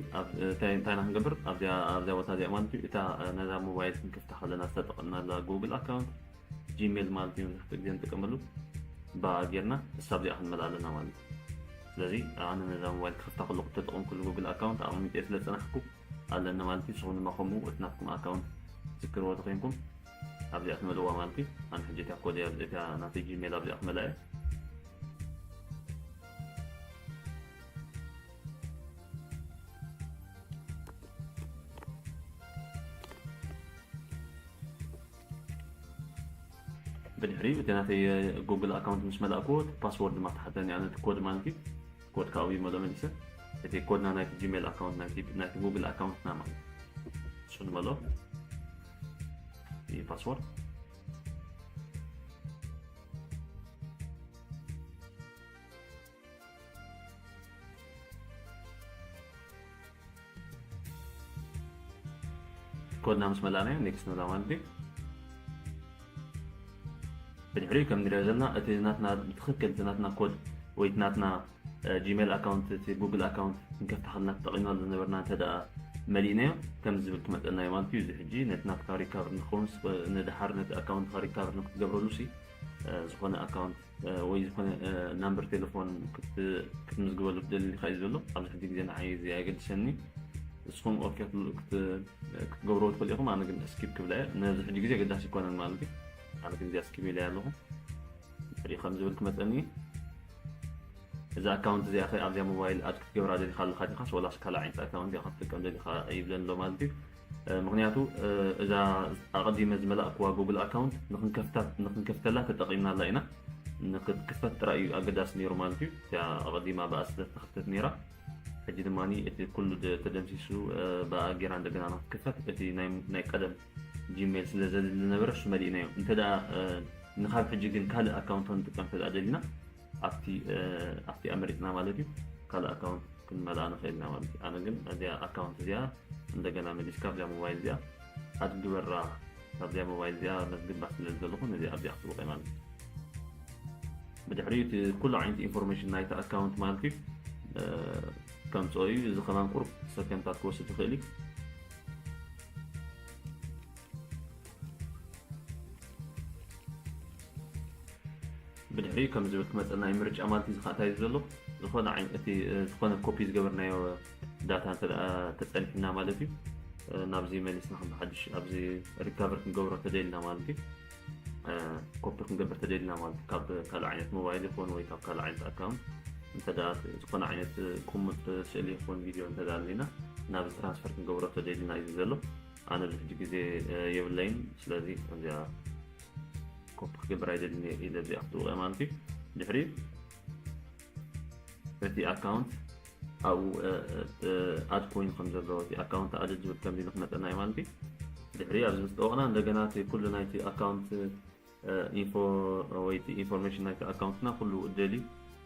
እንታይ ኢና ክንገብር ኣብዚኣ ኣብዚኣ ቦታ እዚኣ ማለት እዩ እታ ነዛ ሞባይል ክንከፍታ ከለና ዝተጠቐምናላ ጉግል ኣካውንት ጂሜል ማለት እዩ መብዛሕትኡ ግዜ ንጥቀመሉ ብኣ ጌርና እሳ ኣብዚኣ ክንመልኣ ኣለና ማለት እዩ። ስለዚ ኣነ ነዛ ሞባይል ክኸፍታ ከለኹ ተጠቐምኩሉ ጉግል ኣካውንት ኣቐሚጠ ስለ ዝፀናሕኩ ኣለኒ ማለት እዩ። ንስኹም ድማ ከምኡ እቲ ናትኩም ኣካውንት ትዝክርዎ ተኮይንኩም ኣብዚኣ ትመልእዋ ማለት እዩ። ኣነ ሕጂ እታ ኮድ እያ እዚኣ ናተይ ጂሜል ኣብዚኣ ክመልኣ እየ። ብድሕሪኡ እቲ ናተይ ጉግል ኣካውንት ምስ መላእክዎ እቲ ፓስወርድ ድማ ተሓተኒ ኣነ እቲ ኮድ ማለት እዩ። ኮድ ካብኡ ይመሎ መሊሰ። እቲ ኮድና ናይቲ ጂሜል ኣካውንት ናይቲ ናይቲ ጉግል ኣካውንትና ማለት እዩ። እሱ ንመሎ እቲ ፓስወርድ ኮድና ምስ መላእናዮ ኔክስት ንብላ ማለት እዩ። ብድሕሪኡ ከም ንሪኦ ዘለና እቲ ናትና ብትኽክል እቲ ናትና ኮድ ወይ እቲ ናትና ጂሜል ኣካውንት እቲ ጉግል ኣካውንት ክንከፍታ ከለና ተጠቒምናሉ ዝነበርና እንተ ደኣ መሊእናዮ ከምዚ ዝብል ክመፀና እዩ ማለት እዩ። እዚ ሕጂ ነቲ ናትካ ሪካቨር ንክኸውን ንድሓር ነቲ ኣካውንትካ ሪካቨር ንክትገብረሉ ሲ ዝኾነ ኣካውንት ወይ ዝኾነ ናምበር ቴሌፎን ክትምዝግበሉ ትደሊ ዲኻ እዩ ዘሎ። ኣብዚ ሕጂ ግዜ ንዓይ እዚ ኣየገድሰኒ። ንስኹም ኦኬ ክትገብርዎ ትኽእሉ ኢኹም። ኣነ ግን ስኪፕ ክብላ እየ። ነዚ ሕጂ ግዜ ኣገዳሲ ኣይኮነን ማለት እዩ። ኣነ ግን እዚኣ ስኪፕ ኢለያ ኣለኹ። ድሕሪኡ ከም ዝብል ክመፀኒ እዛ ኣካውንት እዚኣ ኸ ኣብዚኣ ሞባይል ኣድ ክትገብራ ደሊኻ ኣለኻ ዲኻስ ወላስ ካልእ ዓይነት ኣካውንት እያ ክትጥቀም ደሊኻ ይብለኒ ኣሎ ማለት እዩ። ምክንያቱ እዛ ኣቐዲመ ዝመላእክዋ ጉግል ኣካውንት ንክንከፍተላ ተጠቒምናላ ኢና። ንክትክፈት ጥራይ እዩ ኣገዳሲ ነይሩ ማለት እዩ። እቲኣ ኣቐዲማ ብኣ ስለ ዝተኸፍተት ነይራ። ሕጂ ድማ እቲ ኩሉ ተደምሲሱ ብኣ ጌራ እንደገና ንክትክፈት እቲ ናይ ቀደም ጂሜል ስለ ዘድሊ ዝነበረ እሱ መሊእናዮ። እንተ ደኣ ንካብ ሕጂ ግን ካልእ ኣካውንት ክንጥቀም እንተ ደኣ ደሊና ኣብቲ ኣብቲ ኣመሪፅና ማለት እዩ ካልእ ኣካውንት ክንመልኣ ንኽእል ኢና ማለት እዩ። ኣነ ግን እዚኣ ኣካውንት እዚኣ እንደገና መሊስካ ኣብዚኣ ሞባይል እዚኣ ኣድ ግበራ። ካብዚኣ ሞባይል እዚኣ መዝግባ ስለ ዘለኹ ነዚ ኣብዚኣ ክጥውቐ ማለት እዩ። ብድሕሪኡ እቲ ኩሉ ዓይነት ኢንፎርሜሽን ናይቲ ኣካውንት ማለት እዩ ከምፅኦ እዩ። እዚ ከማን ቁሩብ ሰከንታት ክወስድ ይኽእል እዩ። ብድሕሪኡ ከም ዝብል ክመፀና እዩ ምርጫ ማለት እዩ። ዝካእታ እዩ ዘሎ ዝኾነ ዓይነት እቲ ዝኾነ ኮፒ ዝገበርናዮ ዳታ እንተ ተፀኒሕና ማለት እዩ ናብዚ መሊስና ከም ብሓድሽ ኣብዚ ሪካቨር ክንገብሮ ተደልና ማለት እዩ። ኮፒ ክንገብር ተደልና ማለት እዩ ካብ ካልእ ዓይነት ሞባይል ይኾን ወይ ካብ ካልእ ዓይነት ኣካውንት እንተ ዝኾነ ዓይነት ቁሙጥ ስእሊ ይኾን ቪድዮ እንተ ኣለና ናብ ትራንስፈር ክንገብሮ ተደልና እዩ ዘሎ። ኣነ ኣብዚ ሕጂ ግዜ የብለይን። ስለዚ እዚኣ ኮፒ ክገብር ኣይደልን ኢለ እዚኣ ክትውቀ ማለት እዩ። ድሕሪ እቲ ኣካውንት ኣብኡ ኣድ ኮይኑ ከም ዘሎ እቲ ኣካውንት ኣድ ዝብል ከም ኢሉ ክመፀና እዩ ማለት እዩ። ድሕሪ ኣብዚ ምስ ጠወቕና እንደገና እቲ ኩሉ ናይቲ ኣካውንት ኢንፎ ወይ ኢንፎርሜሽን ናይቲ ኣካውንትና ኩሉ ደልዩ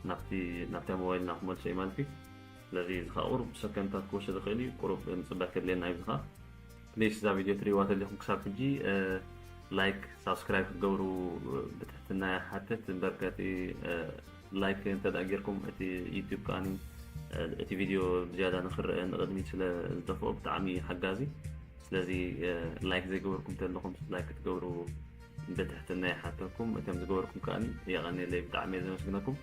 ናብቲ ናብታ ሞባይልና ክመልሶ እዩ ማለት እዩ። ስለዚ እዚ ከዓ ቁሩብ ሰከንድታት ክወስድ ይኽእል እዩ። ቁሩብ ምፅባይ ከድልየና እዩ። እዚ ከዓ ፕሊስ እዛ ቪድዮ ትሪእዋ ተለኹም ክሳብ ሕጂ ላይክ ሳብስክራይብ ክትገብሩ ብትሕትና ይሓትት። እምበር ከቲ ላይክ እንተ ደኣ ጌርኩም እቲ ዩቲዩብ ከዓኒ እቲ ቪድዮ ብዝያዳ ንክረአ ንቕድሚት ስለ ዝደፍኦ ብጣዕሚ ሓጋዚ። ስለዚ ላይክ ዘይገበርኩም ተለኹም ላይክ ክትገብሩ ብትሕትና ይሓተኩም። እቶም ዝገበርኩም ከዓኒ የቐንየለይ፣ ብጣዕሚ እየ ዘመስግነኩም።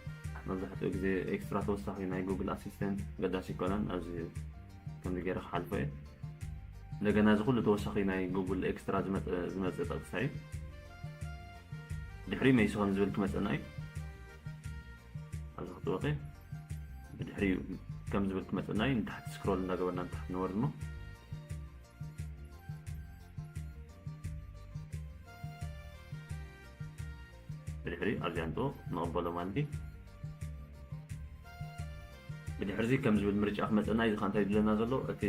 መብዛሕትኡ ግዜ ኤክስትራ ተወሳኺ ናይ ጉግል ኣሲስተንት ገዳሲ ይኮነን። ኣብዚ ከምዚ ገይረ ክሓልፎ እየ። እንደገና እዚ ኩሉ ተወሳኺ ናይ ጉግል ኤክስትራ ዝመፀ ጠቅሳ እዩ። ድሕሪ መይሱ ከም ዝብል ክመፀና እዩ። ኣብዚ ክትወቂ ብድሕሪኡ ከም ዝብል ክመፀና እዩ። ንታሕቲ ስክሮል እንዳገበርና ንታሕቲ ንወርድ እሞ ብድሕሪ ኣብዚኣ ንጥወቕ ንቕበሎ ማለት እዩ። ብድሕርዚ ከም ዝብል ምርጫ ክመፀና እዩ። ዝካ እንታይ ዝብለና ዘሎ እቲ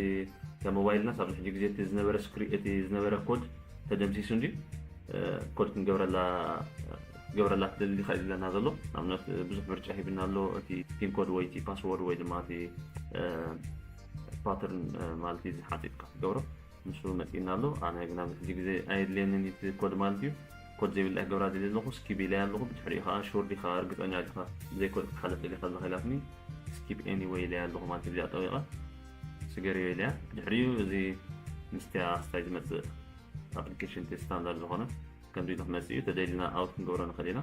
ሞባይልናስ ኣብዚ ሕጂ ግዜ እቲ ዝነበረ ስክሪ እቲ ዝነበረ ኮድ ተደምሲሱ እንዲ ኮድ ክንገብረላ ክገብረላ ትደሊ ዲኻ እዩ ዝብለና ዘሎ። ንኣብነት ብዙሕ ምርጫ ሂብና ኣሎ። እቲ ፒን ኮድ ወይ እቲ ፓስወርድ ወይ ድማ እቲ ፓተርን ማለት እዩ ዝሓፂጥካ ክትገብሮ ንሱ መፂእና ኣሎ። ኣነ ግን ኣብዚ ሕጂ ግዜ ኣየድልየንን እቲ ኮድ ማለት እዩ። ኮድ ዘይብላ ክገብራ ደልየ ኣለኹ። ስኪፕ ኢለያ ኣለኹ። ብድሕሪኡ ከዓ ሹር ዲኻ እርግፀኛ ዲኻ ብዘይ ኮድ ክትሓልፍ ደሊኻ ኣለኻ ኢላትኒ። ስኪፕ ኤኒወይ ኢለያ ኣለኹ ማለት እዩ። እዚኣ ጠዊቐ ስገርዮ ኢለያ። ብድሕሪኡ እዚ ምስቲያ ስታይ ዝመፅእ ኣፕሊኬሽን እቲ ስታንዳርድ ዝኾነ ከምዚ ኢሉ ክመፅእ እዩ። ተደሊና ኣውት ክንገብሮ ንኽእል ኢና።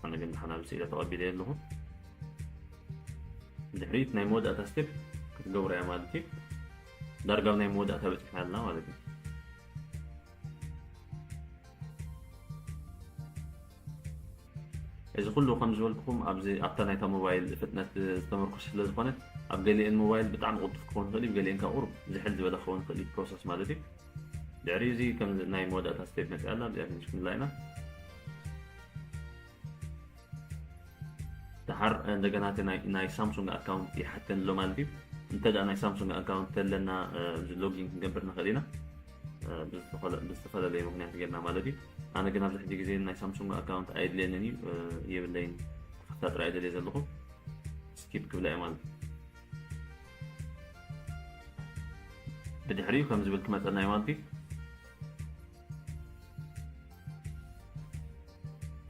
ኣነ ግን ድሓን ኣብዚ ስኢለ ተቐቢለ ኣለኹ። ድሕሪት ናይ መወዳእታ ስቴፕ ክትገብሮ እያ ማለት እዩ። ዳርጋ ኣብ ናይ መወዳእታ በፂሕና ኣለና ማለት እዩ። እዚ ኩሉ ከም ዝበልኩኹም ኣብዚ ኣብታ ናይታ ሞባይል ፍጥነት ዝተመርኮሰ ስለ ዝኾነ ኣብ ገሊአን ሞባይል ብጣዕሚ ቅልጡፍ ክኸውን ይኽእል እዩ፣ ገሊአን ካብ ቁሩብ ዝሕል ዝበለ ክኸውን ይኽእል እዩ ፕሮሰስ ማለት እዩ። ድሕሪ እዚ ከም ናይ መወዳእታ ስቴፕ መፅኣ ኣላ፣ እዚኣ ፊኒሽ ክንብላ ኢና። ድሓር እንደገና እቲ ናይ ሳምሱንግ ኣካውንት ይሓተኒ ኣሎ ማለት እዩ። እንተ ናይ ሳምሱንግ ኣካውንት ተለና እዚ ሎጊን ክንገብር ንኽእል ኢና ብዝተፈላለየ ምክንያት ጌርና ማለት እዩ። ኣነ ግን ኣብዚ ሕጂ ግዜ ናይ ሳምሱንግ ኣካውንት ኣየድልየንን እዩ፣ የብለይን። ተኸፍታ ጥራይ ደልየ ዘለኹ ስኪፕ ክብላ እየ ማለት እዩ። ብድሕሪኡ ከም ዝብል ክመፀና እዩ ማለት እዩ።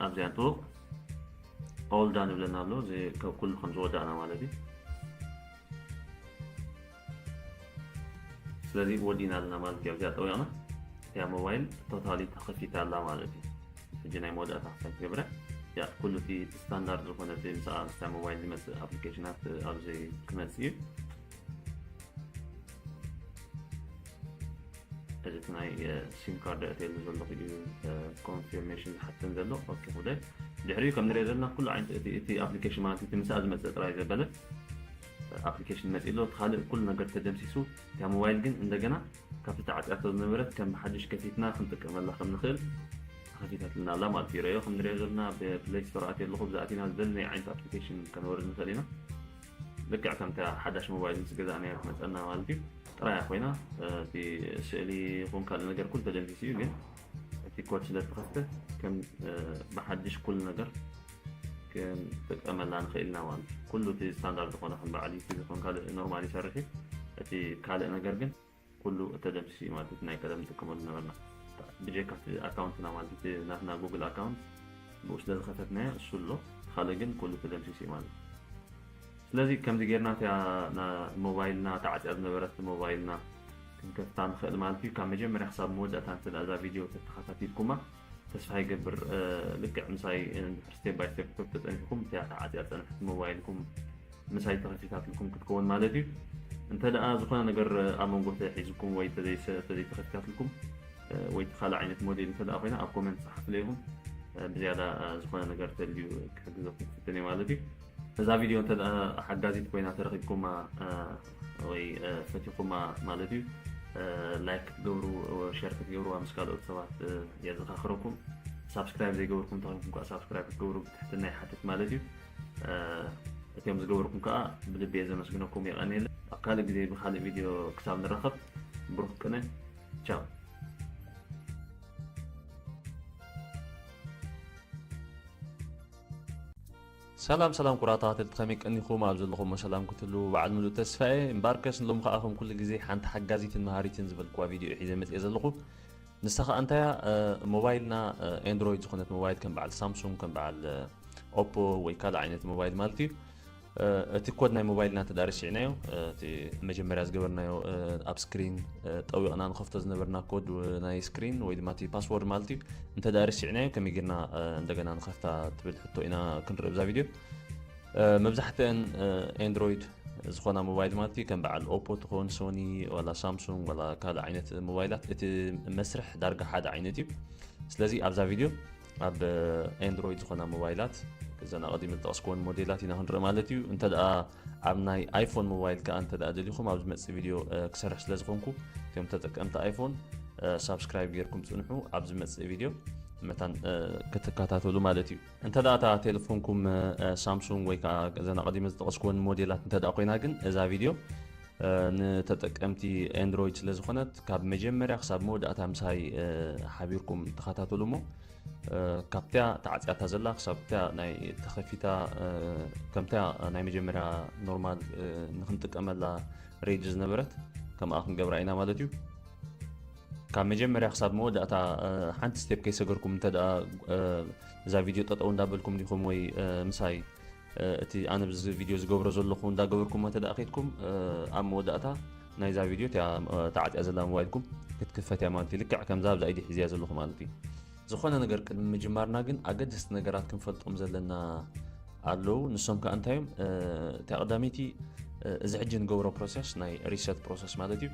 ኣብዚኣ ጥቡቕ ኦል ዳን ይብለና ኣሎ። እዚ ካብ ኩሉ ከም ዝወዳእና ማለት እዩ። ስለዚ ወዲና ኣለና ማለት እዩ። ኣብዚኣ ጠዊቕና እቲያ ሞባይል ቶታሊ ተኸፊታ ኣላ ማለት እዩ። ሕጂ ናይ መወዳእታ ክሳብ ትገብረ ያ ኩሉ እቲ ስታንዳርድ ዝኾነ እቲ ምስኣ ምስታ ሞባይል ዝመፅእ ኣፕሊኬሽናት ኣብዚ ክመፅእ እዩ። እዚ እቲ ናይ ሲም ካርድ ኣእትየሉ ዘለኹ እዩ ኮንፊርሜሽን ዝሓተን ዘሎ። ኦኬ፣ ኩደ ድሕሪኡ ከም ንሪኦ ዘለና ኩሉ ዓይነት እቲ ኣፕሊኬሽን ማለት እቲ ምስኣ ዝመፅእ ጥራይ ዘበለ ኣፕሊኬሽን መፂእ ኣሎ። እቲ ካልእ ኩሉ ነገር ተደምሲሱ እታ ሞባይል ግን እንደገና ካብቲ ተዓፅያቶ ዝነበረት ከም ብሓድሽ ከፊትና ክንጥቀመላ ከም ንኽእል ተኸፊታትልና ኣላ ማለት እዩ። ረዮ ከም ንሪኦ ዘለና ብፕሌይ ስቶር ኣትየ ኣለኹ። ብዛእቲና ዝደለናዮ ዓይነት ኣፕሊኬሽን ከነወርድ ንኽእል ኢና። ልክዕ ከምታ ሓዳሽ ሞባይል ምስ ገዛእናያ ትመፀና ማለት እዩ። ጥራያ ኮይና እቲ ስእሊ ይኹን ካልእ ነገር ኩሉ ተደምሲሱ እዩ። ግን እቲ ኮድ ስለ ዝተኸፍተ ከም ብሓድሽ ኩሉ ነገር ክንጥቀመላ ንኽእል ኢና ማለት እዩ። ኩሉ እቲ ስታንዳርድ ዝኾነ ከም በዓል ዩቲብ ይኹን ካልእ ኖርማል ይሰርሕ እዩ። እቲ ካልእ ነገር ግን ኩሉ ተደምሲሱ እዩ ማለት እዩ። ናይ ቀደም ንጥቀመሉ ነበርና ብጀካ ኣካውንትና ማለት ናትና ጉግል ኣካውንት ብኡ ስለ ዝኸፈትናዮ እሱ ኣሎ። ካልእ ግን ኩሉ ተደምሲሱ እዩ ማለት እዩ። ስለዚ ከምዚ ጌርና እቲያ ሞባይልና ተዓፅያ ዝነበረት ሞባይልና ክንከፍታ ንኽእል ማለት እዩ። ካብ መጀመርያ ክሳብ መወዳእታ እንተ እዛ ቪድዮ ተተኸታቲልኩማ ተስፋ ይገብር። ልክዕ ምሳይ ስቴፕ ባይ ስቴፕ ተፀኒሕኩም እቲያ ተዓፅያ ፀንሐት ሞባይልኩም ምሳይ ተኸፊታትልኩም ክትከውን ማለት እዩ። እንተ ደኣ ዝኾነ ነገር ኣብ መንጎ ተሒዝኩም ወይ ተዘይተኸፊታትልኩም ወይ ካልእ ዓይነት ሞዴል እንተ ደኣ ኮይና ኣብ ኮመንት ጸሓፍለ ይኹን ብዝያዳ ዝኾነ ነገር ተልዩ ክሕግዘኩም ክፍትን እየ ማለት እዩ። እዛ ቪድዮ እንተ ደኣ ሓጋዚት ኮይና ተረኺብኩማ ወይ ፈቲኹማ ማለት እዩ ላይክ ክትገብሩ ሸር ክትገብሩዋ ምስ ካልኦት ሰባት የዘኻኽረኩም። ሳብስክራይብ ዘይገበርኩም ተኾይንኩም ከዓ ሳብስክራይብ ክትገብሩ ብትሕትና ይሓትት ማለት እዩ። እቲኦም ዝገበርኩም ከዓ ብልቢ እየ ዘመስግነኩም። የቐንየለ። ኣብ ካልእ ግዜ ብካልእ ቪድዮ ክሳብ ንራኸብ ብሩክ ቅነ። ቻው። ሰላም ሰላም ኩራ ተኸታተልቲ ከመይ ቀኒኹም? ኣብ ዘለኹሞ ሰላም ክትህልዉ በዓል ምሉእ ተስፋ እየ። እምበኣርከስ ንሎሚ ከኣ ከም ኩሉ ግዜ ሓንቲ ሓጋዚትን መሃሪትን ዝበልክዋ ቪድዮ ሒዘ መጽየ ዘለኹ። ንሳ ከኣ እንታያ ሞባይልና ኤንድሮይድ ዝኾነት ሞባይል ከም በዓል ሳምሱንግ ከም በዓል ኦፖ ወይ ካልእ ዓይነት ሞባይል ማለት እዩ። እቲ ኮድ ናይ ሞባይልና እንተ ደኣ ረሲዕናዮ እቲ መጀመርያ ዝገበርናዮ ኣብ ስክሪን ጠዊቕና ንኸፍቶ ዝነበርና ኮድ ናይ ስክሪን ወይ ድማ እቲ ፓስወርድ ማለት እዩ እንተ ደኣ ረሲዕናዮ ከመይ ጌርና እንደገና ንኸፍታ ትብል ሕቶ ኢና ክንርኢ ብዛ ቪድዮ። መብዛሕትአን ኤንድሮይድ ዝኾና ሞባይል ማለት እዩ ከም በዓል ኦፖ ትኾን ሶኒ ዋላ ሳምሱንግ ዋላ ካልእ ዓይነት ሞባይላት እቲ መስርሕ ዳርጋ ሓደ ዓይነት እዩ። ስለዚ ኣብዛ ቪድዮ ኣብ ኤንድሮይድ ዝኾና ሞባይላት እዘን ኣቐዲመ ዝጠቐስኩወን ሞዴላት ኢና ክንርኢ ማለት እዩ። እንተ ደኣ ኣብ ናይ ኣይፎን ሞባይል ከኣ እንተ ደኣ ደሊኹም ኣብ ዝመጽእ ቪድዮ ክሰርሕ ስለ ዝኾንኩ እቶም ተጠቀምቲ ኣይፎን ሳብስክራይብ ጌርኩም ጽንሑ። ኣብ ዝመጽእ ቪድዮ መታን ክትከታተሉ ማለት እዩ። እንተ ደኣ እታ ቴሌፎንኩም ሳምሱንግ ወይ ከኣ እዘን ኣቐዲመ ዝጠቐስኩወን ሞዴላት እንተ ደኣ ኮይና ግን እዛ ቪድዮ ንተጠቀምቲ ኤንድሮይድ ስለ ዝኾነት ካብ መጀመርያ ክሳብ መወዳእታ ምሳይ ሓቢርኩም ተኸታተሉ እሞ ካብቲያ ተዓፅያታ ዘላ ክሳብ እቲያ ናይ ተኸፊታ ከምቲያ ናይ መጀመርያ ኖርማል ንክንጥቀመላ ሬጅ ዝነበረት ከምኣ ክንገብራ ኢና ማለት እዩ። ካብ መጀመርያ ክሳብ መወዳእታ ሓንቲ ስቴፕ ከይሰገርኩም እንተ ደኣ እዛ ቪድዮ ጠጠው እንዳበልኩም ዲኹም ወይ ምሳይ እቲ ኣነ ብዚ ቪድዮ ዝገብሮ ዘለኹ እንዳገበርኩሞ እንተ ደኣ ከይድኩም ኣብ መወዳእታ ናይዛ ቪድዮ እቲኣ ተዓፅያ ዘላ ሞባይልኩም ክትክፈት እያ ማለት እዩ። ልክዕ ከምዛ ኣብዛ ኢዲ ሒዝያ ዘለኹ ማለት እዩ። ዝኾነ ነገር ቅድሚ ምጅማርና ግን ኣገደስቲ ነገራት ክንፈልጦም ዘለና ኣለዉ። ንሶም ከኣ እንታይ እዮም? እቲ ቀዳመይቲ እዚ ሕጂ ንገብሮ ፕሮሰስ ናይ ሪሰት ፕሮሰስ ማለት እዩ።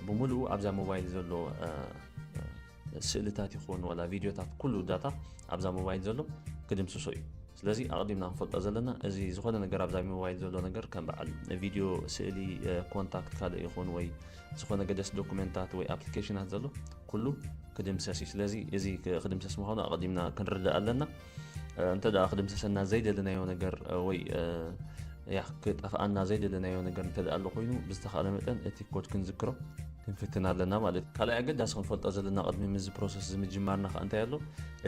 ብምሉኡ ኣብዛ ሞባይል ዘሎ ስእልታት ይኹን ዋላ ቪድዮታት ኩሉ ዳታ ኣብዛ ሞባይል ዘሎ ክድምስሶ እዩ። ስለዚ ኣቐዲምና ክንፈልጦ ዘለና እዚ ዝኾነ ነገር ኣብዛ ሞባይል ዘሎ ነገር ከም በዓል ቪድዮ፣ ስእሊ፣ ኮንታክት ካልእ ይኹን ወይ ዝኾነ ገደስ ዶኩመንታት ወይ ኣፕሊኬሽናት ዘሎ ኩሉ ክድምሰስ እዩ። ስለዚ እዚ ክድምሰስ ምዃኑ ኣቐዲምና ክንርዳእ ኣለና። እንተ ደኣ ክድምሰሰና ዘይደለናዮ ነገር ወይ ያ ክጠፍኣና ዘይደለናዮ ነገር እንተ ደኣ ኣሎ ኮይኑ ብዝተኻእለ መጠን እቲ ኮድ ክንዝክሮ ክንፍትን ኣለና ማለት እዩ። ካልኣይ ኣገዳሲ ክንፈልጦ ዘለና ቅድሚ ምዚ ፕሮሰስ እዚ ምጅማርና ከዓ እንታይ ኣሎ፣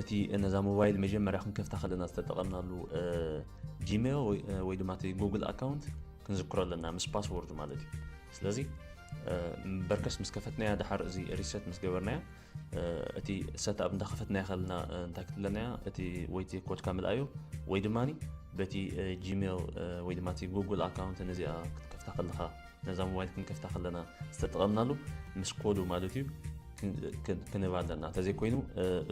እቲ ነዛ ሞባይል መጀመርያ ክንከፍታ ከለና ዝተጠቐምናሉ ጂሜል ወይ ድማ እቲ ጉግል ኣካውንት ክንዝክሮ ኣለና ምስ ፓስወርዱ ማለት እዩ። ስለዚ በርከስ ምስ ከፈትናያ ደሓር እዚ ሪሰት ምስ ገበርናያ እቲ ሰትኣፕ እንዳኸፈትናያ ከለና እንታይ ክትብለናያ እቲ ወይቲ ኮድካ ምልኣዮ ወይ ድማ በቲ ጂሜል ወይ ድማ እቲ ጉግል ኣካውንት ነዚኣ ክትከፍታ ከለኻ ነዛ ሞባይል ክንከፍታ ከለና ዝተጠቐምናሉ ምስ ኮዱ ማለት እዩ ክንህብ ኣለና። እንተዘይኮይኑ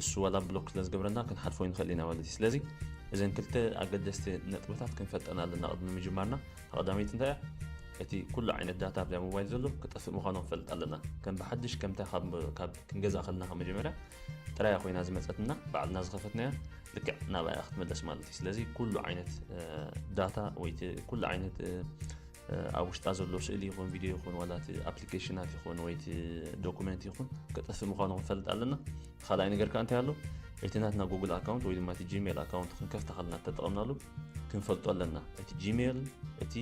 እሱ ዋላ ብሎክ ስለ ዝገብረና ክንሓልፎ ንኽእል ኢና ማለት እዩ። ስለዚ እዘን ክልተ ኣገደስቲ ነጥብታት ክንፈልጠን ኣለና ቅድሚ ምጅማርና። ቀዳመይቲ እንታይ እያ? እቲ ኩሉ ዓይነት ዳታ ኣብዛ ሞባይል ዘሎ ክጠፍእ ምዃኑ ክንፈልጥ ኣለና። ከም ብሓድሽ ከምታ ካብ ክንገዝኣ ከለና ካብ መጀመርያ ጥራያ ኮይና ዝመፀትና ባዕልና ዝኸፈትናያ ልክዕ ናብኣ ክትመለስ ማለት እዩ። ስለዚ ኩሉ ዓይነት ዳታ ወይ ኩሉ ዓይነት ኣብ ውሽጣ ዘሎ ስእሊ ይኹን ቪድዮ ይኹን ዋላ እቲ ኣፕሊኬሽናት ይኹን ወይ እቲ ዶኩመንት ይኹን ክጠፍእ ምዃኑ ክንፈልጥ ኣለና። ካልኣይ ነገር ከዓ እንታይ ኣሎ? እቲ ናትና ጉግል ኣካውንት ወይ ድማ እቲ ጂሜል ኣካውንት ክንከፍታ ከለና ተጠቐምናሉ ክንፈልጦ ኣለና። እቲ ጂሜል እቲ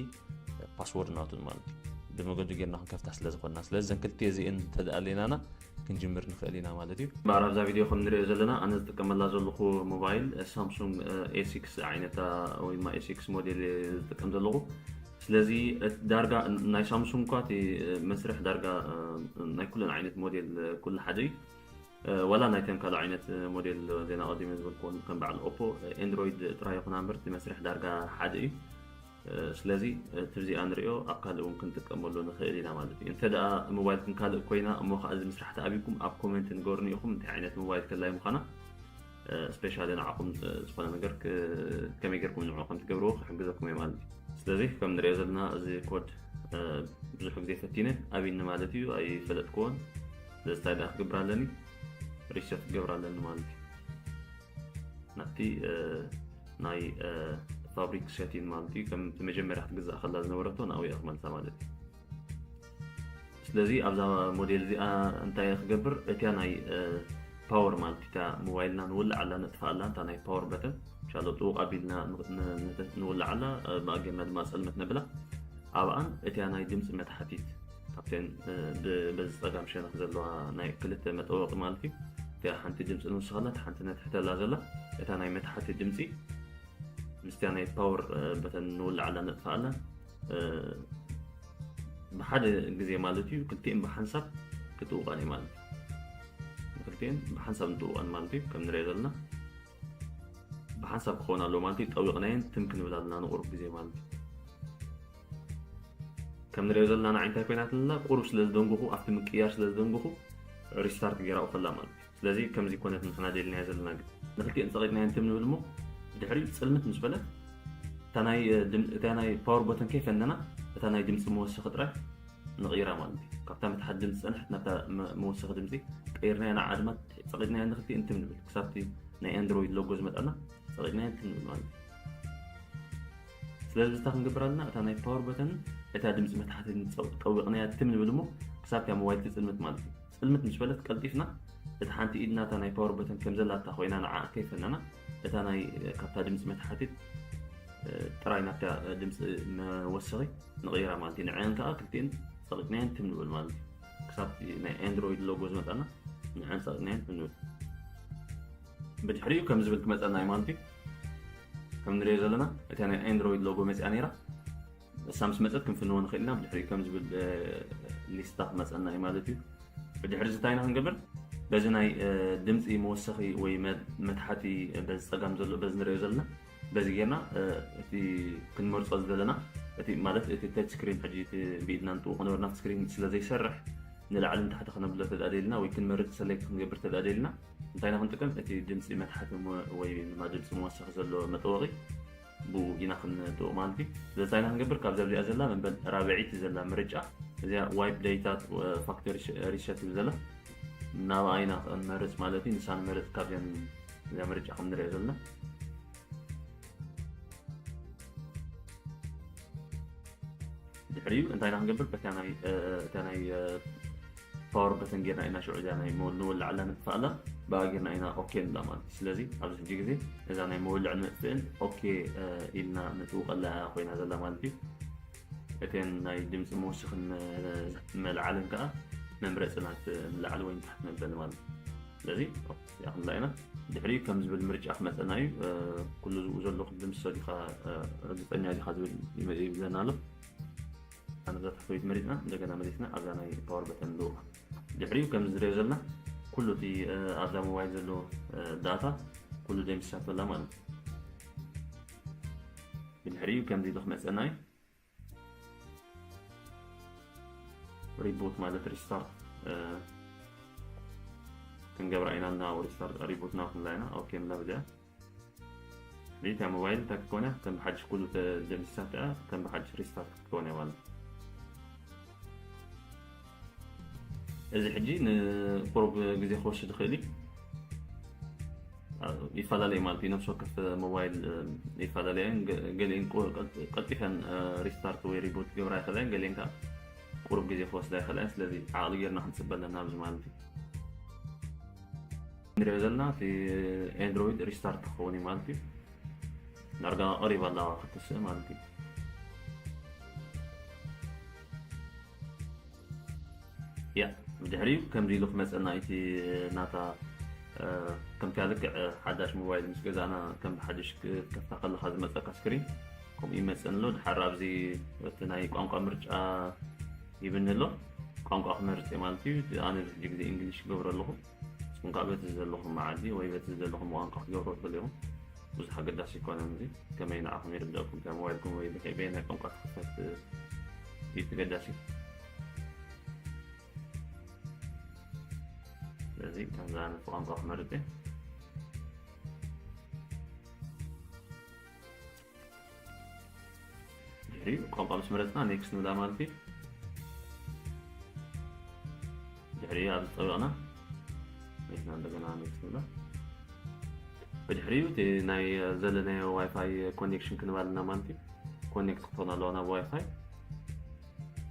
ፓስወርድ ናቱን ማለት እዩ። ብመገዱ ጌርና ክንከፍታ ስለ ዝኾንና። ስለዚ ዘን ክልተ እዚእን ተደኣሌናና ክንጅምር ንኽእል ኢና ማለት እዩ። እምበኣር ኣብዛ ቪድዮ ከም ንሪኦ ዘለና ኣነ ዝጥቀመላ ዘለኹ ሞባይል ሳምሱንግ ኤ ሲክስ ዓይነታ ወይ ድማ ኤ ሲክስ ሞዴል ዝጥቀም ዘለኹ። ስለዚ ዳርጋ ናይ ሳምሱንግ እኳ እቲ መስርሕ ዳርጋ ናይ ኩለን ዓይነት ሞዴል ኩሉ ሓደ እዩ። ዋላ ናይተን ካልእ ዓይነት ሞዴል ዜና ቀዲመ ዝበልክዎን ከም በዓል ኦፖ ኤንድሮይድ ጥራይ ይኹና እምበር እቲ መስርሕ ዳርጋ ሓደ እዩ። ስለዚ እቲ ብዚኣ ንሪኦ ኣብ ካልእ እውን ክንጥቀመሉ ንኽእል ኢና ማለት እዩ። እንተ ደኣ ሞባይልኩም ካልእ ኮይና እሞ ከዓ እዚ ምስራሕ ተኣብይኩም ኣብ ኮሜንት ንገሩኒ ኢኹም እንታይ ዓይነት ሞባይል ከላይ ምዃና ስፔሻሊ ንዓኹም ዝኾነ ነገር ከመይ ጌርኩም ንዕኡ ከም ትገብርዎ ክሕግዘኩም እየ ማለት እዩ። ስለዚ ከም ንሪኦ ዘለና እዚ ኮድ ብዙሕ ግዜ ፈቲነ ኣብይኒ ማለት እዩ ኣይፈለጥክዎን። ስለዚ እንታይ ደኣ ክገብር ኣለኒ? ሪሰት ክገብር ኣለኒ ማለት እዩ። ናብቲ ናይ ፋብሪክ ሴቲን ማለት እዩ ከም መጀመርያ ክትግዛእ ከላ ዝነበረቶ ናብኡ እየ ክመልሳ ማለት እዩ። ስለዚ ኣብዛ ሞዴል እዚኣ እንታይ እየ ክገብር? እቲያ ናይ ፓወር ማለት እታ ሞባይልና ንውልዓላ ነጥፍኣላ እታ ናይ ፓወር በተን ሻሎ ጥውቕ ኣቢልና ንውልዓላ ብኣጌርና ድማ ጸልመት ነብላ ኣብኣን እቲያ ናይ ድምፂ መትሓቲት ካብተን በዚ ጸጋም ሸነኽ ዘለዋ ናይ ክልተ መጠወቂ ማለት እዩ። እቲያ ሓንቲ ድምፂ ንውስኸላ እታ ሓንቲ ነትሕተላ ዘላ እታ ናይ መትሓቲ ድምፂ ምስቲያ ናይ ፓወር በተን ንውልዓላ ነጥፍኣላ ብሓደ ግዜ ማለት እዩ ክልቲኤን ብሓንሳብ ክትውቀን እዩ ማለት እዩ። ክልቲኤን ብሓንሳብ እንትውቀን ማለት እዩ ከም ንሪኦ ዘለና ብሓንሳብ ክኸውን ኣለዎ ማለት እዩ። ጠዊቕናየን ትም ክንብል ኣለና ንቁሩብ ግዜ ማለት እዩ። ከም ንሪኦ ዘለና ንዓይ እንታይ ኮይናትልና ቁሩብ ስለ ዝደንጉኹ ኣብቲ ምቅያር ስለ ዝደንጉኹ ሪስታርት ገይራኡ ከላ ማለት እዩ። ስለዚ ከምዚ ኮነት ንሕና ደልናዮ ዘለና ግን ንክልቲኤን ጸቂጥናየን ትም ንብል እሞ ድሕሪኡ ጽልምት ምስ በለት እታ ናይ ድም- እታ ናይ ፓወር በተን ከይፈነና እታ ናይ ድምፂ መወሰኺ ጥራይ ንቕይራ ማለት እዩ። ካብታ መትሓት ድምፂ ዝፀንሐት ናብታ መ- መወሰኺ ድምፂ ቀይርናያ ንዓ ድማ ጸቂጥናያ ንክልቲኤን ትም ንብል ክሳብቲ ናይ ኣንድሮይድ ሎጎ ዝመጣና ጸቂጥናያ ትም ንብል ማለት እዩ። ስለዚ ብዝታ ክንገብር ኣለና እታ ናይ ፓወር በተን እታ ድምፂ መትሓቲ ጠዊቕናያ ትም ንብል እሞ ክሳብታ ሞባይል ትፅልምት ማለት እዩ። ፅልምት ምስ በለት ቀልጢፍና እታ ሓንቲ ኢድና እታ ናይ ፓወር በተን ከም ዘላታ ኮይና ንዓ ከይፈነና እታ ናይ ካብታ ድምፂ መትሓቲት ጥራይ ናብታ ድምፂ መወሰኺ ንቕይራ ማለት እዩ። ንዐን ከዓ ክልቲኤን ፀቂጥናየን ትም ንብል ማለት እዩ። ክሳብ ናይ ኣንድሮይድ ሎጎ ዝመፀና ንዐን ፀቂጥናየን ትም ንብል። ብድሕሪኡ ከም ዝብል ክመፀና እዩ ማለት እዩ። ከም ንሪኦ ዘለና እታ ናይ ኣንድሮይድ ሎጎ መፂኣ ነይራ። እሳ ምስ መፀት ክንፍንዎ ንኽእል ኢና። ብድሕሪኡ ከም ዝብል ሊስታ ክመፀና እዩ ማለት እዩ። ብድሕሪ እዚ እንታይ ኢና ክንገብር? በዚ ናይ ድምፂ መወሰኺ ወይ መትሓቲ በዚ ፀጋም ዘሎ በዚ ንሪኦ ዘለና በዚ ጌርና እቲ ክንመርፆ ዝደለና እቲ ማለት እቲ ተች ስክሪን ሕጂ እቲ ብኢድና ንጥውቕ ነበርና ስክሪን ስለ ዘይሰርሕ ንላዕሊ ንታሕቲ ከነብሎ ተዳደልና ወይ ክንመርፅ ሰሌክት ክንገብር ተዳደልና እንታይ ኢና ክንጥቀም? እቲ ድምፂ መትሓቲ ወይ ድማ ድምፂ መወሰኺ ዘሎ መጠወቒ ብኡ ኢና ክንጥውቕ ማለት እዩ። ስለዚ እንታይ ኢና ክንገብር? ካብዛ እዚኣ ዘላ መበል ራብዐይቲ ዘላ ምርጫ እዚኣ ዋይፕ ዴታ ፋክተሪ ሪሰት ትብል ዘላ ናብኣ ኢና ክንመርፅ ማለት እዩ። ንሳ ንመርፅ ካብዚኣን እዚኣ ምርጫ ከም ንሪኦ ዘለና ድሕሪኡ እንታይ ኢና ክንገብር? በታ ናይ እታ ናይ ፓወር በተን ጌርና ኢና ሽዑ እዛ ናይ መወል ንወልዓላ ንጥፋኣላ። ብኣ ጌርና ኢና ኦኬ ንብላ ማለት እዩ። ስለዚ ኣብዚ ሕጂ ግዜ እዛ ናይ መወልዕ ንመጥፍእን ኦኬ ኢልና ንጥውቀላ ኮይና ዘላ ማለት እዩ። እተን ናይ ድምፂ መወሰኽን መ- መልዓልን ከዓ መምረፂ ናት ንላዕሊ ወይ ንታሕቲ መበሊ ማለት እዩ። ስለዚ ያኽንላ ኢና ድሕሪኡ ከም ዝብል ምርጫ ክመፀና እዩ። ኩሉ ዝብኡ ዘሎ ክድምስሶ ዲኻ ርግፀኛ ዲኻ ዝብል ይብለና ኣሎ። ኣነዛ ታሕተወይቲ መሪፅና እንደገና መሊስና ኣብዛ ናይ ፓወር በተን ንልውኻ። ድሕሪኡ ከም ዝሪኦ ዘለና ኩሉ እቲ ኣብዛ ሞባይል ዘሎ ዳታ ኩሉ ደምሲሳቶ ኣላ ማለት እዩ። ብድሕሪኡ ከምዚ ኢሉ ክመፀና እዩ። ሪቡት ማለት ሪስታርት ክንገብራ ኢና እና ሪስታርት ሪቡት ናብላ ኢና ኦኬ ንብላ ብዚኣ። ሪታ ሞባይል እንታይ ክትኮን እያ? ከም ብሓድሽ ኩሉ ተደምሲሳት እያ፣ ከም ብሓድሽ ሪስታርት ክትኮን እያ ማለት እዩ። እዚ ሕጂ ንቁሩብ ግዜ ክወስድ ይኽእል እዩ። ይፈላለዩ ማለት እዩ። ነብሲ ወከፍ ሞባይል ይፈላለያ እየን። ገ- ገሊአን ቁ- ቀጥ- ቀልጢፈን ሪስታርት ወይ ሪቡት ክገብራ ይኽእላ እየን፣ ገሊአን ከዓ ቁሩብ ግዜ ክወስዳ ይኽእላ እየን። ስለዚ ዓቕሊ ጌርና ክንፅበ ኣለና ኣብዚ ማለት እዩ። ንሪኦ ዘለና እቲ ኤንድሮይድ ሪስታርት ክኸውን እዩ ማለት እዩ። ዳርጋ ቀሪባ ኣላ ክትስእ ማለት እዩ። ያ ብድሕሪኡ ከምዚ ኢሉ ክመፀና እቲ ናታ ከምቲ ልክዕ ሓዳሽ ሞባይል ምስ ገዛእና ከም ሓድሽ ክትከፍታ ከለካ ዝመፀካ ስክሪን ከምኡ ይመፀን ኣሎ። ድሓር ኣብዚ እቲ ናይ ቋንቋ ምርጫ ይብኒ ኣሎ። ቋንቋ ክመርፅ እየ ማለት እዩ። ኣነ ብዙሕ ግዜ እንግሊሽ ክገብሮ ኣለኹ። ንስኹም ከዓ በቲ ዘለኹም መዓዲ ወይ በቲ ዘለኹም ቋንቋ ክትገብሮ ትኽእሉ ኢኹም። ብዙሕ ኣገዳሲ ኣይኮነን። እዚ ከመይ ንዓኹም ይርድአኩም፣ እታ ሞባይልኩም ወይ በየናይ ቋንቋ ትኽፈት እዩ ተገዳሲ። ስለዚ ከምዚ ዓይነት ቋንቋ ክመርፅ እየ። ድሕሪኡ ቋንቋ ምስ መረፅና ኔክስት ንብላ ማለት እዩ። ድሕሪኡ ኣብ ዝጠበቕና ኔክስት እንደገና ኔክስት ንብላ። ብድሕሪኡ እቲ ናይ ዘለናዮ ዋይፋይ ኮኔክሽን ክንባልና ማለት እዩ። ኮኔክት ክትኾን ኣለዋ ናብ ዋይፋይ።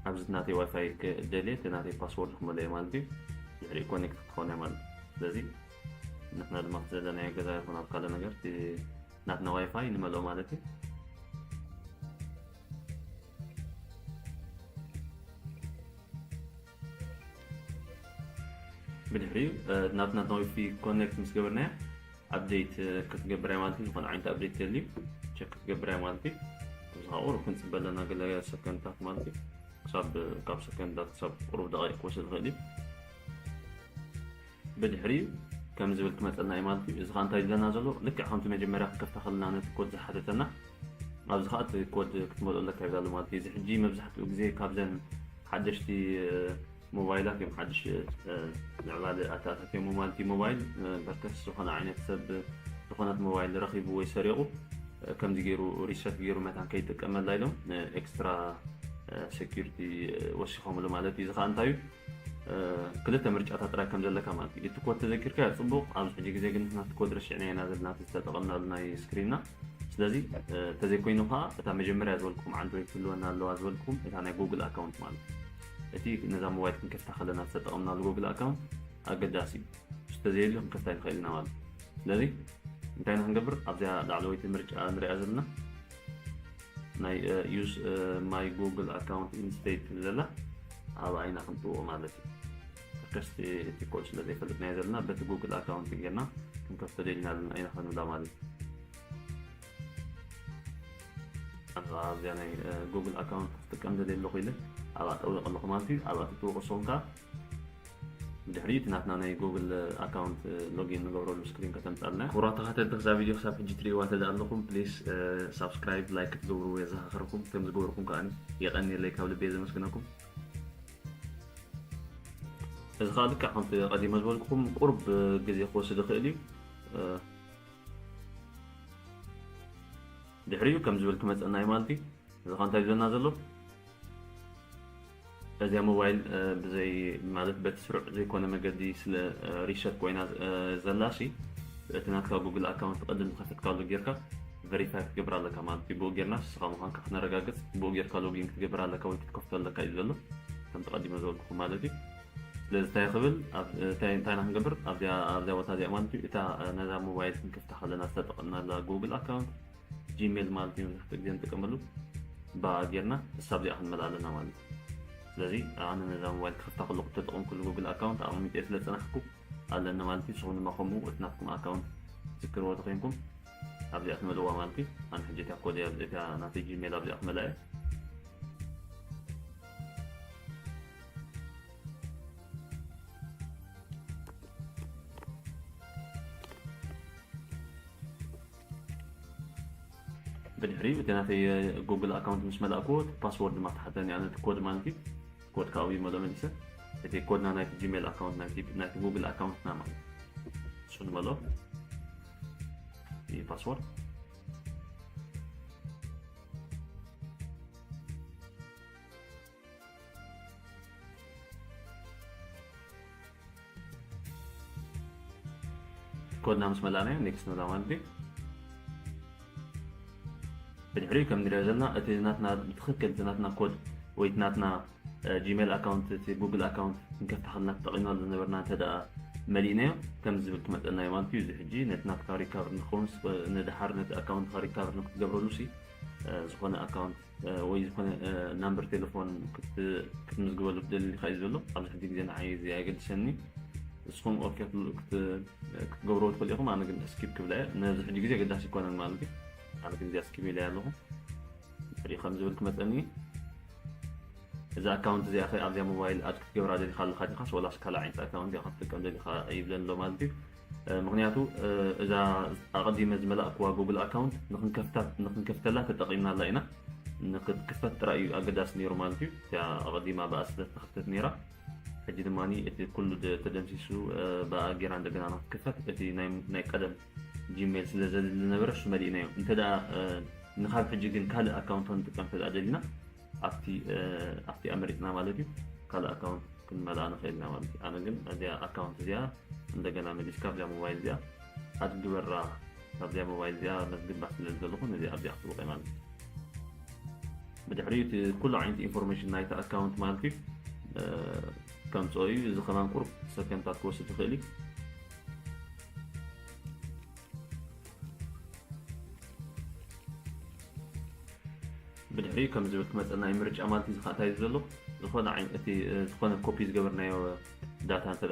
ኣብዚ ናተይ ዋይፋይ ክደልየ እቲ ናተይ ፓስወርድ ክመልኦ ማለት እዩ። ድሕሪኡ ኮኔክት ክትኾን እያ ማለት እዩ። ስለዚ ንሕና ድማ ዘለናዮ ገዛ ይኹን ኣብ ካልእ ነገር እቲ ናትና ዋይፋይ ንመልኦ ማለት እዩ። ብድሕሪኡ ናትና ናዊፊ ኮኔክት ምስ ገበርናዮ ኣፕዴት ክትገብር እያ ማለት እዩ። ዝኾነ ዓይነት ኣፕዴት ተልዩ ቸክ ክትገብር እያ ማለት እዩ። እዚ ከዓ ቁሩብ ክንፅበ ኣለና ገለ ሰከንድታት ማለት እዩ። ክሳብ ካብ ሰከንድታት ክሳብ ቁሩብ ደቂቕ ክወስድ ይኽእል እዩ። ብድሕሪኡ ከም ዝብል ክመፀልና እዩ ማለት እዩ። እዚ ከዓ እንታይ ይብለና ዘሎ ልክዕ ከምቲ መጀመርያ ክንከፍታ ከለና ነቲ ኮድ ዝሓተተና ኣብዚ ከዓ እቲ ኮድ ክትመልኦ ኣለካ ይብላ ኣሎ ማለት እዩ። እዚ ሕጂ መብዛሕትኡ ግዜ ካብዘን ሓደሽቲ ሞባይላት እዮም ሓድሽ ምዕባለ ኣተኣታትዮም ማለት እዩ። ሞባይል በርከስ ዝኾነ ዓይነት ሰብ ዝኾነት ሞባይል ረኺቡ ወይ ሰሪቑ ከምዚ ገይሩ ሪሰት ገይሩ መታን ከይጥቀመላ ኢሎም ኤክስትራ ሴኪሪቲ ወሲኾምሉ ማለት እዩ። እዚ ከዓ እንታይ እዩ? ክልተ ምርጫታት ጥራይ ከም ዘለካ ማለት እዩ። እቲ ኮድ ተዘኪርካ ጽቡቕ፣ ኣብዚ ሕጂ ግዜ ግን ናቲ ኮድ ረሲዕና ኢና ዘለና ዝተጠቐምናሉ ናይ ስክሪንና። ስለዚ ተዘይኮይኑ ከዓ እታ መጀመርያ ዝበልኩም ኣንድሮይድ ክህልወና ኣለዋ ዝበልኩም እታ ናይ ጉግል ኣካውንት ማለት እዩ። እቲ ነዛ ሞባይል ክንከፍታ ከለና ዝተጠቐምናሉ ጉግል ኣካውንት ኣገዳሲ እዩ። እሱ ተዘየልዩ ክንከፍታ ይንኽእል ኢና ማለት እዩ። ስለዚ እንታይ ኢና ክንገብር? ኣብዚኣ ላዕለወይቲ ምርጫ ንሪኣ ዘለና ናይ use my Google account instead ትብል ዘላ ኣብኣ ኢና ክንጥውቕ ማለት እዩ። ከስቲ እቲ ኮድ ስለ ዘይፈልጥናዮ ዘለና በቲ ጉግል ኣካውንት ጌርና ክንከፍቶ ደሊና ዘለና ኢና ክንብላ ማለት እዩ። ኣብዚኣ ናይ ጉግል ኣካውንት ክጥቀም ደልየ ኣለኹ ኢለ ኣብኣ ጠዊቕ ኣለኹ ማለት እዩ። ኣብኣ ትጥውቕ ንስኹም ከዓ ድሕሪ እቲ ናትና ናይ ጉግል ኣካውንት ሎጊን ንገብረሉ ስክሪን ከተምፃልና። ክቡራት ተኸታተልቲ ክዛ ቪድዮ ክሳብ ሕጂ ትሪእዋ ተደኣ ኣለኹም ፕሊስ ሳብስክራይብ ላይክ ክትገብሩ የዘኻኽረኩም። ከም ዝገበርኩም ከዓ የቐንየለይ ካብ ልቤ ዘመስግነኩም። እዚ ከዓ ልክዕ ከምቲ ቀዲመ ዝበልኩኹም ቁሩብ ግዜ ክወስድ ይኽእል እዩ። ድሕሪኡ ከም ዝብል ክመፀና እዩ ማለት እዩ። እዚ ኸ እንታይ ዝብለና ዘሎ? እዚኣ ሞባይል ብዘይ ማለት በቲ ስሩዕ ዘይኮነ መገዲ ስለ ሪሸት ኮይና ዘላ ሲ እቲ ናትካ ጉግል ኣካውንት ቅድም ዝኸፈትካሉ ጌርካ ቨሪፋይ ክትገብር ኣለካ ማለት እዩ። ብኡ ጌርና ንስኻ ምዃንካ ክነረጋግፅ ብኡ ጌርካ ሎጊን ክትገብር ኣለካ ወይ ክትከፍቶ ኣለካ እዩ ዘሎ ከም ተቐዲመ ዝበልኩኹም ማለት እዩ። ስለዚ እንታይ ክብል እንታይ ኢና ክንገብር ኣብዚኣ ኣብዚኣ ቦታ እዚኣ ማለት እዩ። እታ ነዛ ሞባይል ክንከፍታ ከለና ዝተጠቐምናላ ጉግል ኣካውንት ጂሜል ማለት እዩ። መብዛሕትኡ ግዜ ንጥቀመሉ ብኣ ጌርና እሳ ኣብዚኣ ክንመልኣ ኣለና ማለት እዩ። ስለዚ ኣነ ነዛ ሞባይል ክኸፍታ ከለኹ ተጠቐምኩሉ ጉግል ኣካውንት ኣቐሚጠ ስለ ዝጸናሕኩ ኣለኒ ማለት እዩ። ንስኹም ድማ ከምኡ እቲ ናትኩም ኣካውንት ትዝክርዎ ተኮይንኩም ኣብዚኣ ትመልእዋ ማለት እዩ። ኣነ ሕጂ እታ ኮድ እያ እዚኣ ናተይ ጂሜል ኣብዚኣ ክመልኣ እየ። ብድሕሪኡ እቲ ናተይ ጉግል ኣካውንት ምስ መላእክዎ ፓስወርድ ድማ ተሓተኒ ኣነ እቲ ኮድ ማለት እዩ። ኮድ ካብኡ ይመሎ መሊሰ እቲ ኮድና ናይቲ ጂሜል ኣካውንት ናይቲ ጉግል ኣካውንትና ማለት እሱ ንመሎ ፓስወርድ ኮድና ምስ መላእናዮ ኔክስት ንብላ ማለት እዩ። ብድሕሪኡ ከም ንሪኦ ዘለና እቲ ናትና ብትኽክል እቲ ናትና ኮድ ወይ እቲ ናትና ጂሜል ኣካውንት እቲ ጉግል ኣካውንት ክንከፍታ ከለና ተጠቒምናሉ ዝነበርና እንተ ደኣ መሊእናዮ ከምዚ ዝብል ክመፀና እዩ ማለት እዩ። እዚ ሕጂ ነቲ ናትካ ሪካቨር ንክኸውን ንድሓር ነቲ ኣካውንትካ ሪካቨር ንክትገብረሉ ሲ ዝኾነ ኣካውንት ወይ ዝኾነ ናምበር ቴሌፎን ክትምዝግበሉ ትደሊ ኢኻ እዩ ዘሎ። ኣብዚ ሕጂ ግዜ ንዓይ እዚ ኣየገድሰኒ። ንስኹም ኦኬ ክትገብርዎ ትኽእሉ ኢኹም። ኣነ ግን ስኪፕ ክብላ እየ። ነዚ ሕጂ ግዜ ኣገዳሲ ኣይኮነን ማለት እዩ። ኣነ ግን እዚኣ ስኪፕ ኢለ ኣለኹ። ሪኢኸም ዝብል ክመፀኒ እዛ ኣካውንት እዚኣ ኸ ኣብዚኣ ሞባይል ኣድ ክትገብራ ደሊኻ ኣለኻ ዲኻስ ወላስ ካልእ ዓይነት ኣካውንት እያ ክትጥቀም ደሊኻ ይብለኒ ኣሎ ማለት እዩ። ምክንያቱ እዛ ኣቐዲመ ዝመላእክዋ ጉግል ኣካውንት ንክንከፍተላ ተጠቒምናላ ኢና። ንክትክፈት ጥራይ እዩ ኣገዳሲ ነይሩ ማለት እዩ። እቲኣ ኣቐዲማ ብኣ ስለ ዝተኸፍተት ነይራ። ሕጂ ድማ እቲ ኩሉ ተደምሲሱ ብኣ ጌራ እንደገና ንክትክፈት እቲ ናይ ቀደም ጂሜል ስለ ዘድሊ ዝነበረ እሱ መሊእናዮ። እንተ ንካብ ሕጂ ግን ካልእ ኣካውንት ክንጥቀም እንተ ደሊና ኣብቲ ኣብቲ ኣመሪፅና ማለት እዩ ካልእ ኣካውንት ክንመልኣ ንኽእል ኢና ማለት እዩ። ኣነ ግን እዚኣ ኣካውንት እዚኣ እንደገና መሊስካ ኣብዚኣ ሞባይል እዚኣ ኣድ ግበራ ካብዚኣ ሞባይል እዚኣ መዝግባ ስለ ዘለኹ ነዚ ኣብዚኣ ክትብቕ ማለት እዩ። ብድሕሪኡ እቲ ኩሉ ዓይነት ኢንፎርሜሽን ናይቲ ኣካውንት ማለት እዩ ከምፅኦ እዩ። እዚ ከማን ቁሩብ ሰከንድታት ክወስድ ይኽእል እዩ። ብድሕሪኡ ከም ዝብል ክመፀና እዩ ምርጫ ማለት እዩ። ዝካእታይ ዘሎ ዝኾነ ዓይነት እቲ ዝኾነ ኮፒ ዝገበርናዮ ዳታ እንተ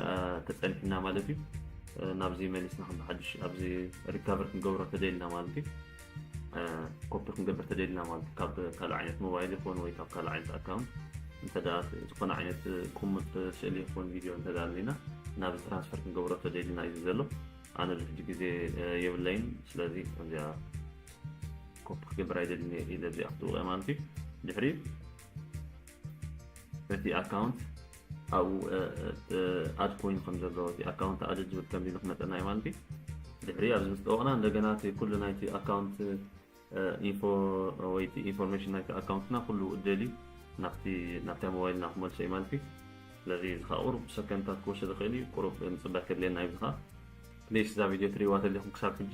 ተፀኒሕና ማለት እዩ ናብዚ መሊስና ከም ብሓድሽ ኣብዚ ሪካቨር ክንገብሮ ተደልና ማለት እዩ። ኮፒ ክንገብር ተደልና ማለት ካብ ካልእ ዓይነት ሞባይል ይኹን ወይ ካብ ካልእ ዓይነት ኣካውንት እንተ ዝኾነ ዓይነት ቁሙጥ ስእሊ ይኹን ቪድዮ እንተ ኣለና ናብ ትራንስፈር ክንገብሮ ተደልና እዩ ዘሎ። ኣነ ኣብዚ ሕጂ ግዜ የብለይን። ስለዚ እዚኣ ኮፒ ክገብር ኣይደልን ኢለ እዚኣ ክትውቀ ማለት እዩ። ድሕሪ እቲ ኣካውንት ኣብኡ ኣድ ኮይኑ ከም ዘሎ እቲ ኣካውንት ኣድ ዝብል ከም ዝብል ክመፀና እዩ ማለት እዩ። ድሕሪ ኣብዚ ምስ ጠወቕና እንደገና እቲ ኩሉ ናይቲ ኣካውንት ኢንፎ ወይ ኢንፎርሜሽን ናይቲ ኣካውንትና ኩሉ ደልዩ ናብቲ ናብታ ሞባይልና ክመልሶ እዩ ማለት እዩ። ስለዚ እዚ ከዓ ቁሩብ ሰከንድታት ክወስድ ይኽእል እዩ። ቁሩብ ምፅባይ ከድልየና እዩ። እዚ ከዓ ፕሊስ እዛ ቪድዮ ትሪእዋ ተለኹም ክሳብ ሕጂ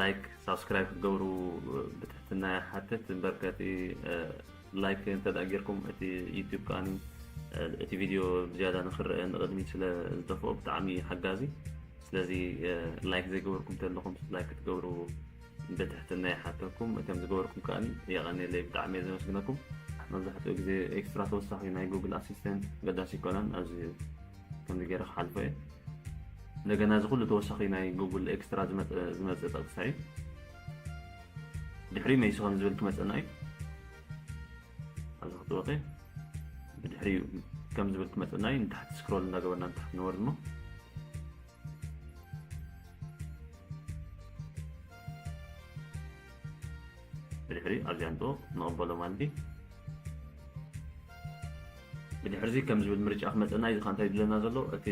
ላይክ ሳብስክራይብ ክትገብሩ ብትሕትና ይሓትት። እምበር ከቲ ላይክ እንተ ጌርኩም እቲ ዩቱብ ከዓ እቲ ቪድዮ ብዝያዳ ንክረአ ንቕድሚት ስለ ዝደፍኦ ብጣዕሚ ሓጋዚ። ስለዚ ላይክ ዘይገበርኩም ተለኹም ላይክ ክትገብሩ ብትሕትና ይሓተኩም። እቶም ዝገበርኩም ከዓ የቐንየለይ፣ ብጣዕሚ እየ ዘመስግነኩም። መብዛሕትኡ ግዜ ኤክስትራ ተወሳኺ ናይ ጉግል ኣሲስተንት ገዳሲ ይኮነን። ኣብዚ ከምዚ ገይረ ክሓልፎ እየ። እንደገና እዚ ኩሉ ተወሳኺ ናይ ጉግል ኤክስትራ ዝመፀ ጠቕሳ እዩ። ድሕሪ መይሱ ከም ዝብል ክመፀና እዩ። ኣብዚ ክትወቂ ብድሕሪኡ ከም ዝብል ክመፀና እዩ። ንታሕቲ ስክሮል እንዳገበርና ንታሕቲ ንወርድ እሞ ብድሕሪ ኣብዚኣ ንጥወ ንቕበሎ ማለት እዩ። ብድሕርዚ ከም ዝብል ምርጫ ክመፀና እዩ። ዝካ እንታይ ዝብለና ዘሎ እቲ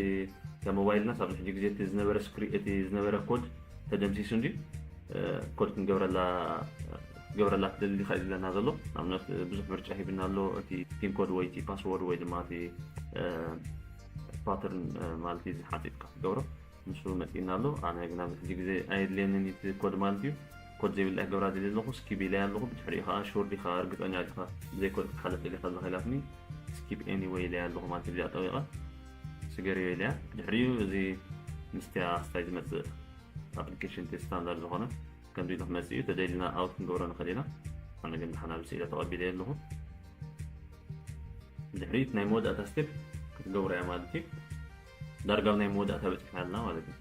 ሞባይልና ሳብ ሕጂ ግዜ እቲ ዝነበረ ስክሪ እቲ ዝነበረ ኮድ ተደምሲሱ እንዲ ኮድ ክንገብረላ ክትገብረላ ትደሊ ዲኻ እዩ ዝብለና ዘሎ። ንኣብነት ብዙሕ ምርጫ ሂብና ኣሎ። እቲ ፒን ኮድ ወይ እቲ ፓስወርድ ወይ ድማ እቲ ፓተርን ማለት እዩ ዝሓፂጥካ ክትገብሮ ንሱ መፂእና ኣሎ። ኣነ ግን ኣብዚ ሕጂ ግዜ ኣየድልየንን እቲ ኮድ ማለት እዩ። ኮድ ዘይብላ ክገብራ ደልየ ኣለኹ። ስኪፕ ኢለያ ኣለኹ። ብድሕሪኡ ከዓ ሹር ዲኻ እርግፀኛ ዲኻ ብዘይ ኮድ ክትሓልፍ ደሊኻ ኣለኻ ኢላትኒ። ስኪፕ ኤኒወይ ኢለያ ኣለኹ ማለት እዩ። እዚኣ ጠዊቐ ስገርዮ ኢልያ። ድሕሪኡ እዚ ምስቲያ ስታይ ዝመፅእ ኣፕሊኬሽን እቲ ስታንዳርድ ዝኾነ ከምዚ ኢሉ ክመፅእ እዩ። ተደሊና ኣውት ክንገብሮ ንኽእል ኢና። ኣነ ግን ድሓን ኣብ ስኢለ ተቐቢለ ኣለኹ። ድሕሪት ናይ መወዳእታ ስቴፕ ክትገብሮ እያ ማለት እዩ። ዳርጋ ኣብ ናይ መወዳእታ በፂሕና ኣለና ማለት እዩ።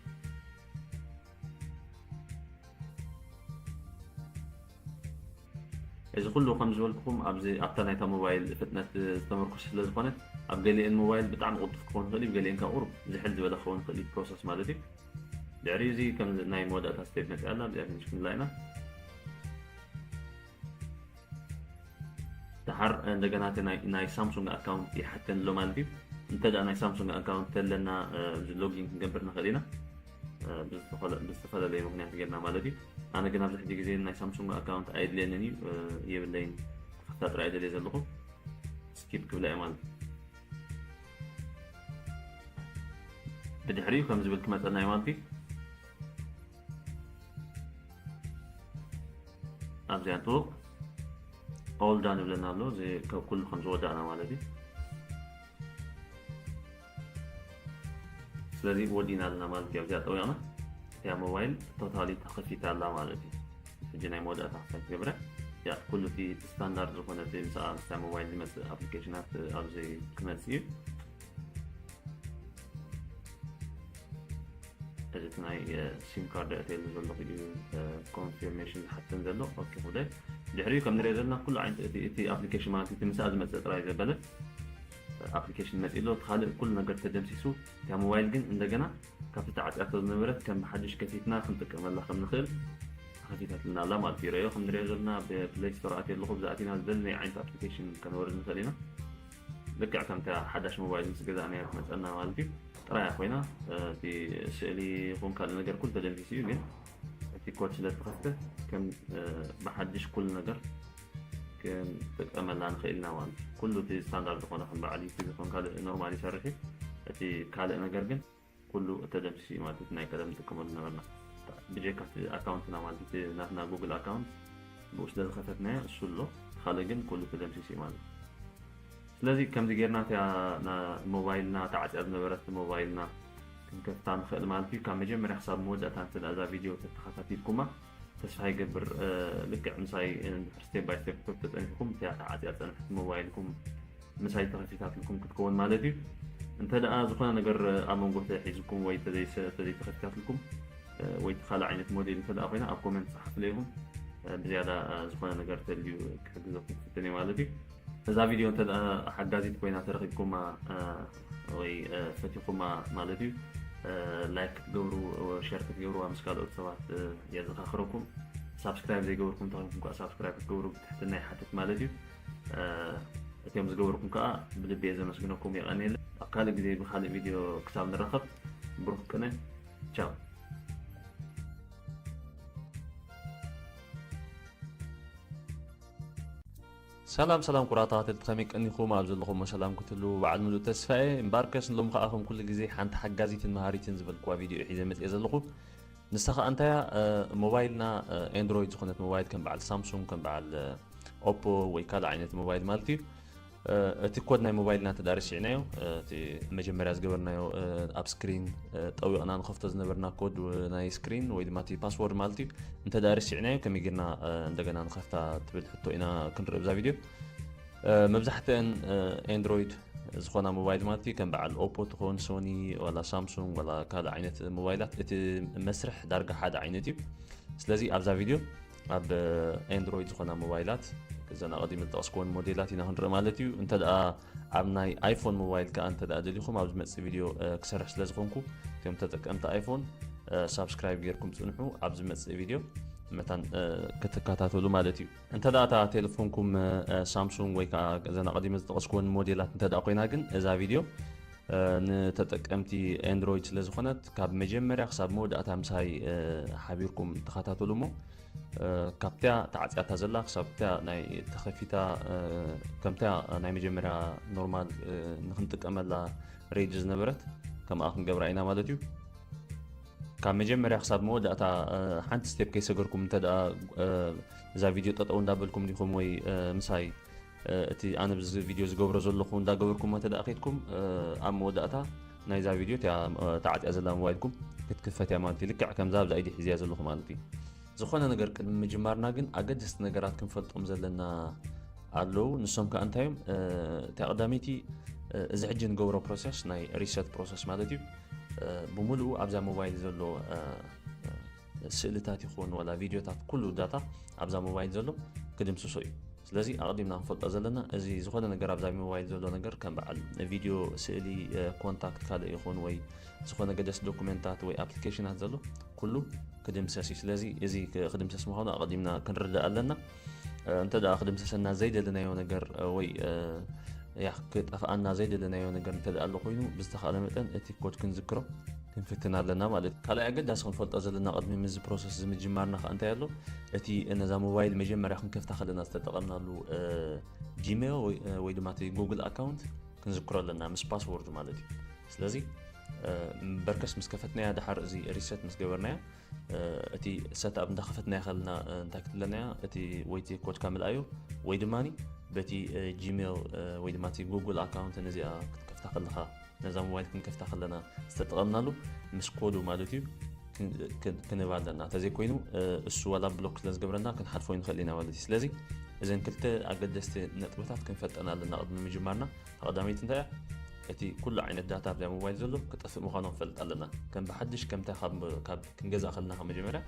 እዚ ኩሉ ከም ዝበልኩኹም ኣብዚ ኣብታ ናይታ ሞባይል ፍጥነት ዝተመርኮሰ ስለ ዝኾነ ኣብ ገሊአን ሞባይል ብጣዕሚ ቅልጡፍ ክኸውን ይኽእል እዩ፣ ገሊአን ካብ ቁሩብ ዝሕል ዝበለ ክኸውን ይኽእል እዩ ፕሮሰስ ማለት እዩ። ድሕሪ እዚ ከም ናይ መወዳእታ ስቴፕ መፅኣ ኣላ፣ እዚኣ ክንሽክንላ ኢና። ደሓር እንደገና እቲ ናይ ናይ ሳምሱንግ ኣካውንት ይሓተኒ ኣሎ ማለት እዩ። እንተ ደኣ ናይ ሳምሱንግ ኣካውንት ተለና፣ እ፣ እዚ ሎጊን ክንገብር ንኽእል ኢና፣ እ፣ ብዝተፈለ-፣ ብዝተፈላለየ ምኽንያት ጌርና ማለት እዩ። ኣነ ግን ኣብዚ ሕጂ ግዜ ናይ ሳምሱንግ ኣካውንት ኣየድልየንን እዩ፣ እ፣ የብለይን። ተኸፍታ ጥራይ ደልየ ዘለኹ ስኪፕ ክብላ እየ ማለት እዩ። ብድሕሪኡ ከም ዝብል ክመፀና እዩ ማለት እዩ። ኣብዚኣ ጥቡቕ ኦል ዳን ይብለና ኣሎ። እዚ ካብ ኩሉ ከም ዝወዳእና ማለት እዩ። ስለዚ ወዲና ኣለና ማለት እዩ። ኣብዚኣ ጠዊቕና እቲያ ሞባይል ቶታሊ ተኸፊታ ኣላ ማለት እዩ። ሕጂ ናይ መወዳእታ ክሳብ ትገብረ፣ ያ፣ ኩሉ እቲ ስታንዳርድ ዝኾነ እቲ ምስኣ ምስታ ሞባይል ዝመጽእ ኣፕሊኬሽናት ኣብዚ ክመጽእ እዩ። እዚ እቲ ናይ፣ እ፣ ሲም ካርድ ኣእትየሉ ዘለኹ እዩ፣ እ፣ ኮንፊርሜሽን ዝሓተን ዘሎ። ኦኬ፣ ክብለ። ድሕሪኡ ከም ንሪኦ ዘለና ኩሉ ዓይነት እቲ፣ እቲ ኣፕሊኬሽን ማለት እቲ ምስኣ ዝመጽእ ጥራይ ዘበለ ኣፕሊኬሽን መጺኡ ኣሎ። እቲ ካልእ ኩሉ ነገር ተደምሲሱ፣ እታ ሞባይል ግን እንደገና ካብቲ ተዓጽያቶ ዝነበረት ከም ብሓድሽ ከፊትና ክንጥቀመላ ከም ንኽእል ተኸፊታትልና ኣላ ማለት እዩ። ረዮ ከም ንሪኦ ዘለና ብፕለይ ስቶር ኣትየ ኣለኹ። ብዛ ኣቲና ዝደለናዮ ዓይነት ኣፕሊኬሽን ከነወርድ ንኽእል ኢና። ልክዕ ከምታ ሓዳሽ ሞባይል ምስ ገዛእናያ ትመጸና ማለት እዩ። ጥራያ ኮይና፣ እ፣ እቲ ስእሊ ይኹን ካልእ ነገር ኩሉ ተደምሲሱ እዩ፣ ግን እቲ ኮድ ስለ ዝተኸፍተ ከም፣ እ፣ ብሓድሽ ኩሉ ነገር ክንጥቀመላ ንኽእል ኢና ማለት እዩ። ኩሉ እቲ ስታንዳርድ ዝኾነ ከም በዓል ዩቲዩብ ይኹን ካልእ ኖርማል ይሰርሕ እዩ። እቲ ካልእ ነገር ግን ኩሉ ተደምሲሱ እዩ ማለት እዩ። ናይ ቀደም ንጥቀመሉ ነበርና። ብጀካ እቲ ኣካውንትና ማለት እቲ ናትና ጉግል ኣካውንት ብኡ ስለ ዝኸፈትናዮ እሱ ኣሎ። እቲ ካልእ ግን ኩሉ ተደምሲሱ እዩ ማለት እዩ። ስለዚ ከምዚ ጌርና እቲኣ ና-፣ ሞባይልና ተዓጽያ ዝነበረት ሞባይልና ክንከፍታ ንኽእል ማለት እዩ። ካብ መጀመርያ ክሳብ መወዳእታ እንተ እዛ ቪድዮ ተተኸታቲልኩማ ተስፋ ይገብር፣ እ፣ ልክዕ ምሳይ እንድሕር ስቴፕ ባይ ስቴፕ ተጸኒሕኩም እቲኣ ተዓጽያ ዝጸንሐት ሞባይልኩም ምሳይ ተኸፊታትልኩም ክትከውን ማለት እዩ። እንተ ደኣ ዝኾነ ነገር ኣብ መንጎ ተሒዝኩም ወይ ተዘይሰ-፣ ተዘይተኸፊታትልኩም፣ እ፣ ወይ እቲ ካልእ ዓይነት ሞዴል እንተ ደኣ ኮይና ኣብ ኮመንት ጸሓፉለይ ኢኹም። እ፣ ብዝያዳ፣ እ፣ ዝኾነ ነገር ተልዩ ክሕግዘኩም ክፍትን እየ ማለት እዩ። እዛ ቪድዮ እንተ ደኣ ሓጋዚት ኮይና ተረኺብኩማ፣ እ፣ ወይ፣ እ፣ ፈቲኹማ ማለት እዩ፣ እ፣ ላይክ ክትገብሩ፣ ሸር ክትገብሩዋ ምስ ካልኦት ሰባት፣ እ፣ የዘኻኽረኩም። ሳብስክራይብ ዘይገበርኩም ተኾይንኩም ከኣ ሳብስክራይብ ክትገብሩ ብትሕትና ይሓትት ማለት እዩ። እ፣ እቲኦም ዝገበርኩም ከኣ ብልቢ እየ ዘመስግነኩም፣ የቐንየለይ። ኣብ ካልእ ግዜ ብኻልእ ቪድዮ ክሳብ ንራኸብ ብሩኽ ቅነ። ቻው። ሰላም ሰላም ኩቡራት ተኸታተልቲ፣ ከመይ ቀኒኹም? ኣብ ዘለኹሞ ሰላም ክትህልዉ በዓል ምሉእ ተስፋ እየ። እምበኣርከስ ንሎሚ ከኣ ከም ኩሉ ግዜ ሓንቲ ሓጋዚትን መሃሪትን ዝበልኩዋ ቪድዮ እየ ሒዘ መጽየ ዘለኹ። ንሳ ከኣ እንታይ እያ? እ፣ ሞባይልና፣ እ፣ ኤንድሮይድ ዝኾነት ሞባይል ከም በዓል ሳምሱንግ፣ ከም በዓል፣ እ፣ ኦፖ ወይ ካልእ ዓይነት ሞባይል ማለት እዩ። እ፣ እቲ ኮድ ናይ ሞባይልና እንተ ደኣ ረሲዕናዮ፣ እ፣ እቲ መጀመርያ ዝገበርናዮ፣ እ፣ ኣብ ስክሪን፣ እ፣ ጠዊቕና ንኸፍቶ ዝነበርና ኮድ፣ እ፣ ናይ ስክሪን ወይ ድማ እቲ ፓስወርድ ማለት እዩ። እንተ ደኣ ረሲዕናዮ ከመይ ጌርና፣ እ፣ እንደገና ንኸፍታ ትብል ሕቶ ኢና ክንርኢ ብዛ ቪድዮ። እ፣ መብዛሕትአን፣ እ፣ ኤንድሮይድ ዝኾና ሞባይል ማለት እዩ፣ ከም በዓል ኦፖ ትኾን፣ ሶኒ፣ ዋላ ሳምሱንግ፣ ዋላ ካልእ ዓይነት ሞባይላት፣ እቲ መስርሕ ዳርጋ ሓደ ዓይነት እዩ። ስለዚ ኣብዛ ቪድዮ ኣብ ኤንድሮይድ ዝኾና ሞባይላት፣ እዘን ኣቐዲመ ዝጠቐስኩወን ሞዴላት ኢና ክንርኢ ማለት እዩ። እንተ ደኣ ኣብ ናይ ኣይፎን ሞባይል ከኣ እንተ ደኣ ደሊኹም፣ ኣብ ዝመጽእ ቪድዮ፣ እ፣ ክሰርሕ ስለ ዝኾንኩ፣ እቶም ተጠቀምቲ ኣይፎን፣ እ፣ ሳብስክራይብ ጌርኩም ጽንሑ። ኣብ ዝመጽእ ቪድዮ መታን፣ እ፣ ክትከታተሉ ማለት እዩ። እንተ ደኣ እታ ቴሌፎንኩም፣ እ፣ ሳምሱንግ ወይ ከኣ እዘን ኣቐዲመ ዝጠቐስኩወን ሞዴላት እንተ ደኣ ኮይና ግን፣ እዛ ቪድዮ፣ እ፣ ንተጠቀምቲ ኤንድሮይድ ስለ ዝኾነት፣ ካብ መጀመርያ ክሳብ መወዳእታ ምሳይ፣ እ፣ ሓቢርኩም ተኸታተሉ እሞ፣ እ፣ ካብቲያ ተዓጽያታ ዘላ ክሳብ እቲያ ናይ ተኸፊታ፣ እ፣ ከምቲያ ናይ መጀመርያ ኖርማል፣ እ፣ ንኽንጥቀመላ ሬዲ ዝነበረት ከምኣ ክንገብራ ኢና ማለት እዩ። ካብ መጀመርያ ክሳብ መወዳእታ፣ እ፣ ሓንቲ ስቴፕ ከይሰገርኩም እንተ ደኣ፣ እ፣ እዛ ቪድዮ ጠጠው እንዳበልኩም ዲኹም ወይ፣ እ፣ ምሳይ፣ እ፣ እቲ ኣነ ብዚ ቪድዮ ዝገብሮ ዘለኹ እንዳገበርኩሞ እንተ ደኣ ከይድኩም፣ እ፣ ኣብ መወዳእታ ናይዛ ቪድዮ እቲኣ ተዓፅያ ዘላ ሞባይልኩም ክትክፈት እያ ማለት እዩ። ልክዕ ከምዛ ኣብዛ ኢዲ ሒዝያ ዘለኹ ማለት እዩ። ዝኾነ ነገር ቅድሚ ምጅማርና ግን ኣገደስቲ ነገራት ክንፈልጦም ዘለና ኣለዉ። ንሶም ከዓ እንታይ እዮም? እቲ ቀዳመይቲ እዚ ሕጂ ንገብሮ ፕሮሰስ ናይ ሪሰት ፕሮሰስ ማለት እዩ። ብምሉኡ ኣብዛ ሞባይል ዘሎ ስእልታት ይኹን ዋላ ቪድዮታት ኩሉ ዳታ ኣብዛ ሞባይል ዘሎ ክድምስሶ እዩ። ስለዚ ኣቐዲምና ክንፈልጦ ዘለና እዚ ዝኾነ ነገር ኣብዛ ሞባይል ዘሎ ነገር ከም በዓል ቪድዮ፣ ስእሊ፣ ኮንታክት ካልእ ይኹን ወይ ዝኾነ ገደስ ዶኩመንታት ወይ ኣፕሊኬሽናት ዘሎ ኩሉ ክድምሰስ እዩ። ስለዚ እዚ ክድምሰስ ምዃኑ ኣቐዲምና ክንርዳእ ኣለና። እንተ ደኣ ክድምሰሰና ዘይደለናዮ ነገር ወይ ያ ክጠፍኣና ዘይደለናዮ ነገር እንተ ደኣ ኣሎ ኮይኑ ብዝተኻእለ መጠን እቲ ኮድ ክንዝክሮ ክንፍትን ኣለና ማለት እዩ። ካልኣይ ኣገዳሲ ክንፈልጦ ዘለና ቅድሚ ምዚ ፕሮሰስ ዝምጅማርና ከዓ እንታይ ኣሎ እቲ ነዛ ሞባይል መጀመርያ ክንከፍታ ከለና ዝተጠቐምናሉ ጂሜል ወይ ድማ እቲ ጉግል ኣካውንት ክንዝክሮ ኣለና ምስ ፓስወርዱ ማለት እዩ። ስለዚ በርከስ ምስ ከፈትናያ ድሓር እዚ ሪሰት ምስ ገበርናያ እቲ ሰትኣፕ እንዳኸፈትናያ ከለና እንታይ ክትብለናያ እቲ ወይ እቲ ኮድካ ምልኣዩ ወይ ድማ በቲ ጂሜል ወይ ድማ እቲ ጉግል ኣካውንት ነዚኣ ክትከፍታ ከለኻ ነዛ ሞባይል ክንከፍታ ከለና ዝተጠቐምናሉ ምስ ኮዱ ማለት እዩ ክንባ ኣለና። እንተዘይኮይኑ እሱ ዋላ ብሎክ ስለ ዝገብረና ክንሓልፎ ንኽእል ኢና ማለት እዩ። ስለዚ እዘን ክልተ ኣገደስቲ ነጥብታት ክንፈልጠን ኣለና ቅድሚ ምጅማርና። ተቐዳመይቲ እንታይ እያ? እቲ ኩሉ ዓይነት ዳታ ኣብዛ ሞባይል ዘሎ ክጠፍእ ምዃኑ ክንፈልጥ ኣለና። ከም ብሓድሽ ከምታ ካብ ክንገዝኣ ከለና ካብ መጀመርያ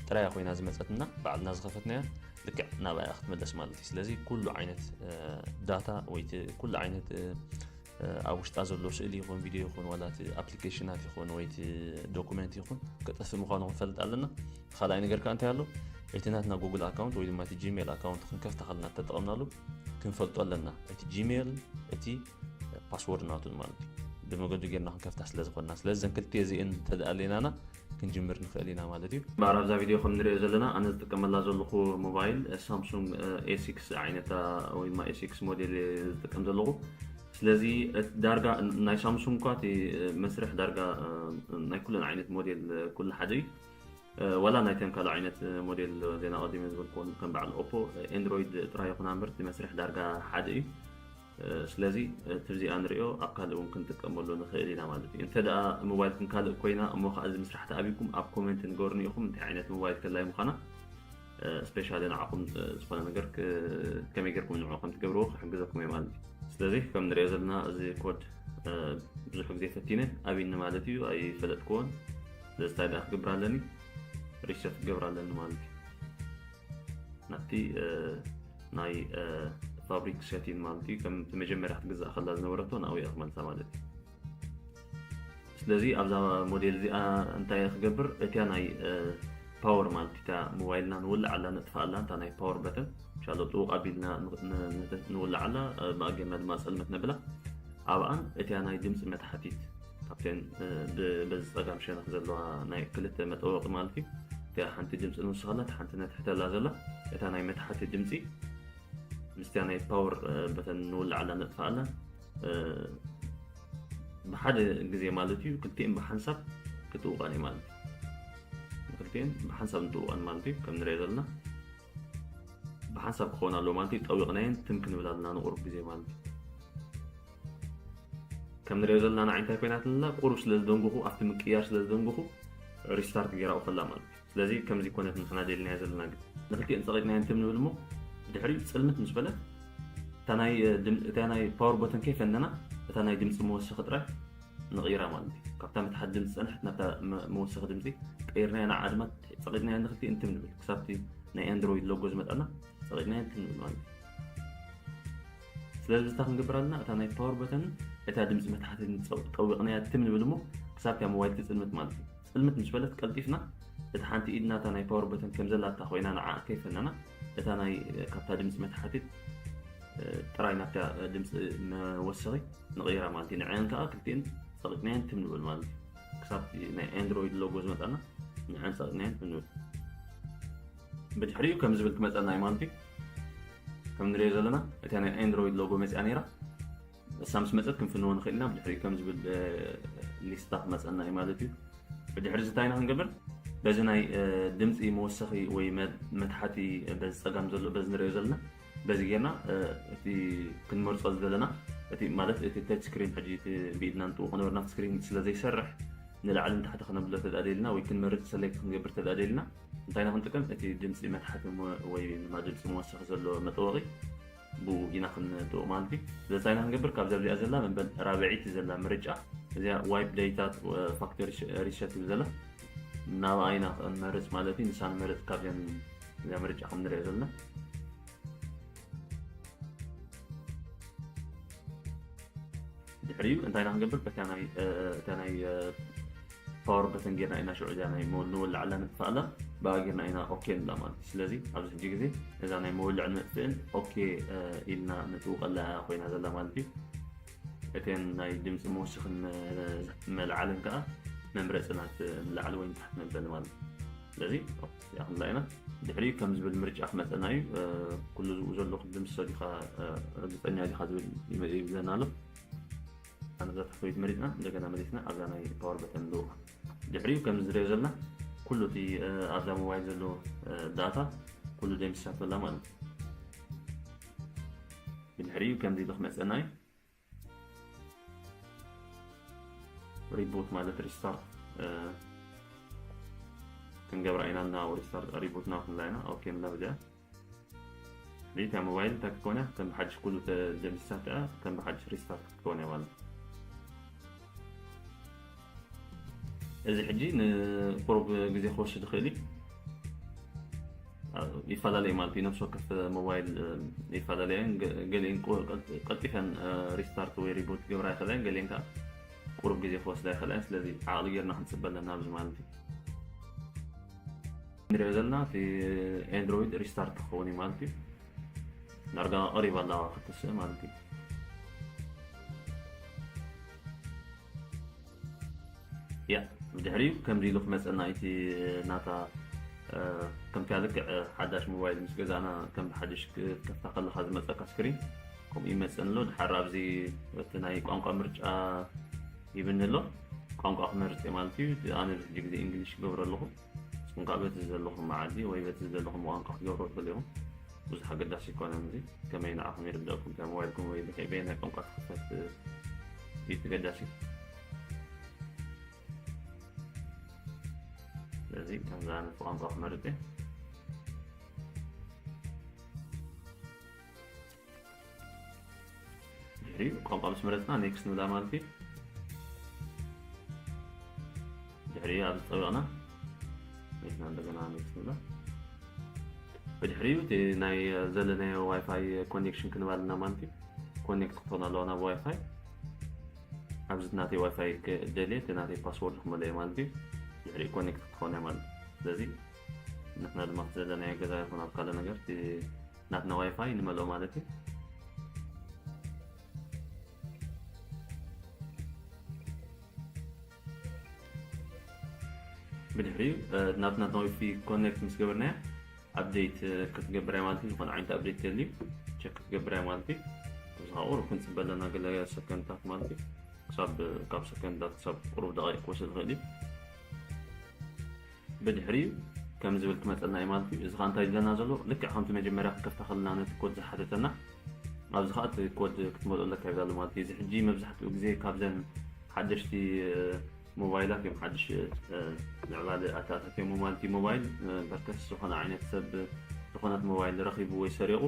ጥራያ ኮይና ዝመፀትና ባዕልና ዝኸፈትናያ ልክዕ ናብኣ ክትመለስ ማለት እዩ። ስለዚ ኩሉ ዓይነት ዳታ ወይ ኩሉ ዓይነት ኣብ ውሽጣ ዘሎ ስእሊ ይኹን ቪድዮ ይኹን ዋላ እቲ ኣፕሊኬሽናት ይኹን ወይ እቲ ዶኩመንት ይኹን ክጠፍእ ምዃኑ ክንፈልጥ ኣለና። ካልኣይ ነገር ከዓ እንታይ ኣሎ? እቲ ናትና ጉግል ኣካውንት ወይ ድማ እቲ ጂሜል ኣካውንት ክንከፍታ ከለና ተጠቐምናሉ ክንፈልጦ ኣለና። እቲ ጂሜል እቲ ፓስወርድ ናቱን ማለት እዩ። ብመገዱ ጌርና ክንከፍታ ስለ ዝኾንና። ስለዚ ዘን ክልተ እዚእን ተደኣሌናና ክንጅምር ንኽእል ኢና ማለት እዩ። እምበኣር ኣብዛ ቪድዮ ከም ንሪኦ ዘለና ኣነ ዝጥቀመላ ዘለኹ ሞባይል ሳምሱንግ ኤ ሲክስ ዓይነታ ወይ ድማ ኤ ሲክስ ሞዴል ዝጥቀም ዘለኹ። ስለዚ ዳርጋ ናይ ሳምሱንግ እኳ እቲ መስርሕ ዳርጋ ናይ ኩለን ዓይነት ሞዴል ኩሉ ሓደ እዩ። ዋላ ናይተን ካልእ ዓይነት ሞዴል ዜና ቀዲመ ዝበልክዎን ከም በዓል ኦፖ ኤንድሮይድ ጥራይ ይኹን ኣምበርቲ መስርሕ ዳርጋ ሓደ እዩ። ስለዚ እቲ ብዚኣ ንሪኦ ኣብ ካልእ እውን ክንጥቀመሉ ንኽእል ኢና ማለት እዩ። እንተ ደኣ ሞባይልኩም ካልእ ኮይና እሞ ከዓ እዚ ምስራሕ ተኣቢኩም ኣብ ኮሜንት ንገሩኒ ኢኹም እንታይ ዓይነት ሞባይል ከላይ ምዃና ስፔሻሊ ንዓኹም ዝኾነ ነገር ከመይ ጌርኩም ንዕኡ ከም ትገብርዎ ክሕግዘኩም እየ ማለት እዩ። ስለዚ ከም ንሪኦ ዘለና እዚ ኮድ ብዙሕ ግዜ ፈቲነ ኣቢኒ ማለት እዩ ኣይፈለጥክዎን። ስለዚ እንታይ ደኣ ክገብር ኣለኒ ሪሰት ክገብር ኣለኒ ማለት እዩ። ናብቲ ናይ ፋብሪክ ሴቲን ማለት እዩ ከም እቲ መጀመርያ ክትግዛእ ከላ ዝነበረቶ ናብኡ እያ ክመልሳ ማለት እዩ። ስለዚ ኣብዛ ሞዴል እዚኣ እንታይ እየ ክገብር እቲያ ናይ ፓወር ማለት እታ ሞባይልና ንውልዓላ ነጥፍኣላ እታ ናይ ፓወር በተን ሻሎ ጥውቕ ኣቢልና ንውልዓላ ብኣጌርና ድማ ጸልመት ነብላ ኣብኣን እቲያ ናይ ድምፂ መታሓቲት ካብተን በዚ ፀጋም ሸነኽ ዘለዋ ናይ ክልተ መጠወቂ ማለት እዩ። እቲኣ ሓንቲ ድምፂ ንውስኸላ እታ ሓንቲ ነትሕተላ ዘላ እታ ናይ መታሓቲ ድምፂ ምስቲያ ናይ ፓወር በተን ንውልዓላ ነጥፍኣላ ብሓደ ግዜ ማለት እዩ። ክልቲኤን ብሓንሳብ ክትውቀን እዩ ማለት እዩ። ክልቲኤን ብሓንሳብ ንጥውቀን ማለት እዩ። ከም ንሪኦ ዘለና ብሓንሳብ ክኸውን ኣለዎ ማለት እዩ። ጠዊቕናየን ትም ክንብል ኣለና ንቁሩብ ግዜ ማለት እዩ። ከም ንሪኦ ዘለና ንዓይ እንታይ ኮይናትልና ቁሩብ ስለ ዝደንጉኹ ኣብቲ ምቅያር ስለ ዝደንጉኹ ሪስታርት ገይራ ውኸላ ማለት እዩ። ስለዚ ከምዚ ኮነት ንሕና ደልናዮ ዘለና ግን ንክልቲኤን ጸቂጥናየን ትም ንብል እሞ ድሕሪኡ ጽልምት ምስ በለት እታ ናይ ድም- እታ ናይ ፓወር ቦተን ከይፈነና እታ ናይ ድምፂ መወሰኺ ጥራይ ንቕይራ ማለት እዩ። ካብታ መትሓት ድምፂ ዝፀንሐት ናብታ መ- መወሰኺ ድምፂ ቀይርናያ ንዓ ድማ ጸቂጥናያ ንክልቲኤን ትም ንብል ክሳብቲ ናይ ኣንድሮይድ ሎጎ ዝመጣና ጸቂጥናያ ትም ንብል ማለት እዩ። ስለዚ ብዝታ ክንገብር ኣለና እታ ናይ ፓወር በተን እታ ድምፂ መትሓቲ ጠዊቕናያ ትም ንብል እሞ ክሳብታ ሞባይል ትፅልምት ማለት እዩ። ፅልምት ምስ በለት ቀልጢፍና እቲ ሓንቲ ኢድና እታ ናይ ፓወር በተን ከም ዘላታ ኮይና ንዓ ከይፈነና እታ ናይ ካብታ ድምፂ መትሓቲት ጥራይ ናብታ ድምፂ መወሰኺ ንቕይራ ማለት እዩ። ንዐን ከዓ ክልቲኤን ፀቂጥናየን ትም ንብል ማለት እዩ። ክሳብ ናይ ኣንድሮይድ ሎጎ ዝመፀና ንዐን ፀቂጥናየን ትም ንብል። ብድሕሪኡ ከም ዝብል ክመፀና እዩ ማለት እዩ። ከም ንሪኦ ዘለና እታ ናይ ኣንድሮይድ ሎጎ መፅኣ ነይራ። እሳ ምስ መፀት ክንፍንዎ ንኽእል ኢና። ብድሕሪኡ ከም ዝብል ሊስታ ክመፀና እዩ ማለት እዩ። ብድሕሪ እዚ እንታይ ኢና ክንገብር? በዚ ናይ ድምፂ መወሰኺ ወይ መትሓቲ በዚ ፀጋም ዘሎ በዚ ንሪኦ ዘለና በዚ ጌርና እቲ ክንመርፆ ዝደለና እቲ ማለት እቲ ተች ስክሪን ሕጂ እቲ ብኢድና ንጥውቕ ነበርና፣ እቲ ስክሪን ስለ ዘይሰርሕ ንላዕሊ ንታሕቲ ክነብሎ ተዳደልና ወይ ክንመርጽ ሰሌክት ክንገብር ተዳደልና እንታይ ኢና ክንጥቀም? እቲ ድምፂ መትሓቲ ወይ ድማ ድምፂ መወሰኺ ዘሎ መጠወቒ ብኡ ኢና ክንጥውቕ ማለት እዩ። ስለዚ እንታይ ኢና ክንገብር? ካብዛ እዚኣ ዘላ መንበል ራብዒቲ ዘላ ምርጫ እዚኣ ዋይፕ ዴታ ፋክተሪ ሪሰት ትብል ዘላ ናብኣ ኢና ክንመርፅ ማለት እዩ። ንሳ ንመርፅ ካብዚኣን እዚኣ ምርጫ ከም ንሪኦ ዘለና ድሕሪኡ እንታይ ኢና ክንገብር? በታ ናይ እታ ናይ ፓወር በተን ጌርና ኢና ሽዑ እዚኣ ናይ ንወልዓላ ንጥፋኣላ ብኣ ጌርና ኢና ኦኬ ንብላ ማለት እዩ። ስለዚ ኣብዚ ሕጂ ግዜ እዛ ናይ መወልዕን መጥፍእን ኦኬ ኢልና ንጥውቀላ ኮይና ዘላ ማለት እዩ። እተን ናይ ድምፂ መወሰኽን መልዓልን ከዓ መምረፂ ናት ንላዕሊ ወይ ንታሕቲ መበሊ ማለት እዩ። ስለዚ እዚኣ ክንላ ኢና ድሕሪ ከም ዝብል ምርጫ ክመፀና እዩ። ኩሉ ዝብኡ ዘሎ ክድምሰ ዲኻ ርግፀኛ ዲኻ ዝብል ይብለና ኣሎ። ኣነዛ ታሕተወይቲ መሪፅና እንደገና መሊስና ኣብዛ ናይ ፓወር በተን ንልውካ ድሕሪኡ ከም ዝሪኦ ዘለና ኩሉ እቲ ኣብዛ ሞባይል ዘሎ ዳታ ኩሉ ደምሲሳቶ ኣላ ማለት እዩ። ብድሕሪኡ ከምዚ ኢሉ ክመፀና እዩ። ሪቡት ማለት ሪስታርት ክንገብራ ኢና እና ሪስታርት ሪቡት ናብላ ኢና ኦኬ ንብላ በዚኣ ሪታ ሞባይል እንታይ ክትኮን እያ ከም ብሓድሽ ኩሉ ተደምሲሳት እያ ከም ብሓድሽ ሪስታርት ክትኮን እያ ማለት እዩ። እዚ ሕጂ ንቁሩብ ግዜ ክወስድ ይኽእል እዩ። ይፈላለ እዩ ማለት እዩ። ነብሲ ወከፍ ሞባይል ይፈላለ እየን። ገሊአን ቀልጢፈን ሪስታርት ወይ ሪቡት ክገብራ ይኽእላ እየን፣ ገሊአን ከዓ ቁሩብ ግዜ ክወስዳ ይኽእላ እየን። ስለዚ ዓቕሊ ጌርና ክንፅበ ኣለና ኣብዚ ማለት እዩ። ንሪኦ ዘለና እቲ ኤንድሮይድ ሪስታርት ክኸውን እዩ ማለት እዩ። ዳርጋ ቀሪባ ኣላ ክትስእ ማለት እዩ። ያ ብድሕሪኡ ከምዚ ኢሉ ክመፀና እቲ ናታ ከምቲ ልክዕ ሓዳሽ ሞባይል ምስ ገዛእና ከም ሓድሽ ክትከፍታ ከለካ ዝመፀካ ስክሪን ከምኡ ይመፀን ኣሎ። ድሓር ኣብዚ እቲ ናይ ቋንቋ ምርጫ ይብኒ ኣሎ። ቋንቋ ክመርፅ እየ ማለት እዩ። ኣነ ብዙሕ ግዜ እንግሊሽ ይገብሮ ኣለኹ። ንስኹም ከዓ በቲ ዘለኹም መዓዲ ወይ በቲ ዘለኹም ቋንቋ ክትገብሮ ትኽእሉ ኢኹም። ብዙሕ ኣገዳሲ ኣይኮነን እዚ። ከመይ ንዓኹም ይርደእኩም? እታ ሞባይልኩም ወይ በየናይ ቋንቋ ትኽፈት እዩ ተገዳሲ። ስለዚ ከምዚ ዓይነት ቋንቋ ክመርፅ እየ። ድሕሪኡ ቋንቋ ምስ መረፅና ኔክስት ንብላ ማለት እዩ። ድሕሪኡ ኣብ ዝፀበቕና ኔክስት እንደገና ኔክስት ንብላ። ብድሕሪኡ እቲ ናይ ዘለናዮ ዋይፋይ ኮኔክሽን ክንባልና ማለት እዩ። ኮኔክት ክትኾን ኣለዋ ናብ ዋይፋይ። ኣብዚ ናተይ ዋይፋይ ክደልየ እቲ ናተይ ፓስወርድ ክመልኦ ማለት እዩ። ድሕሪኡ ኮኔክት ክትኾን እያ ማለት እዩ። ስለዚ ንሕና ድማ ዘለናዮ ገዛ ይኹን ኣብ ካልእ ነገር እቲ ናትና ዋይፋይ ንመልኦ ማለት እዩ። ብድሕሪኡ ናትና ናዊፊ ኮኔክት ምስ ገበርናዮ ኣፕዴት ክትገብር እያ ማለት እዩ። ዝኾነ ዓይነት ኣፕዴት ተልዩ ቸክ ክትገብር እያ ማለት እዩ። እዚ ከዓ ቁሩብ ክንፅበ ኣለና ገለ ሰከንድታት ማለት እዩ። ክሳብ ካብ ሰከንድታት ክሳብ ቁሩብ ደቂቕ ክወስድ ይኽእል እዩ። ብድሕሪኡ ከም ዝብል ክመፀልና እዩ ማለት እዩ። እዚ ከዓ እንታይ ዝብለና ዘሎ ልክዕ ከምቲ መጀመርያ ክንከፍታ ከለና ነቲ ኮድ ዝሓተተና ኣብዚ ከዓ እቲ ኮድ ክትመልኦ ኣለካ ይብል ኣሎ ማለት እዩ። እዚ ሕጂ መብዛሕትኡ ግዜ ካብዘን ሓደሽቲ ሞባይላት እዮም ሓድሽ ምዕባለ ኣተኣታትዮም ማለት እዩ። ሞባይል በርከስ ዝኾነ ዓይነት ሰብ ዝኾነት ሞባይል ረኺቡ ወይ ሰሪቑ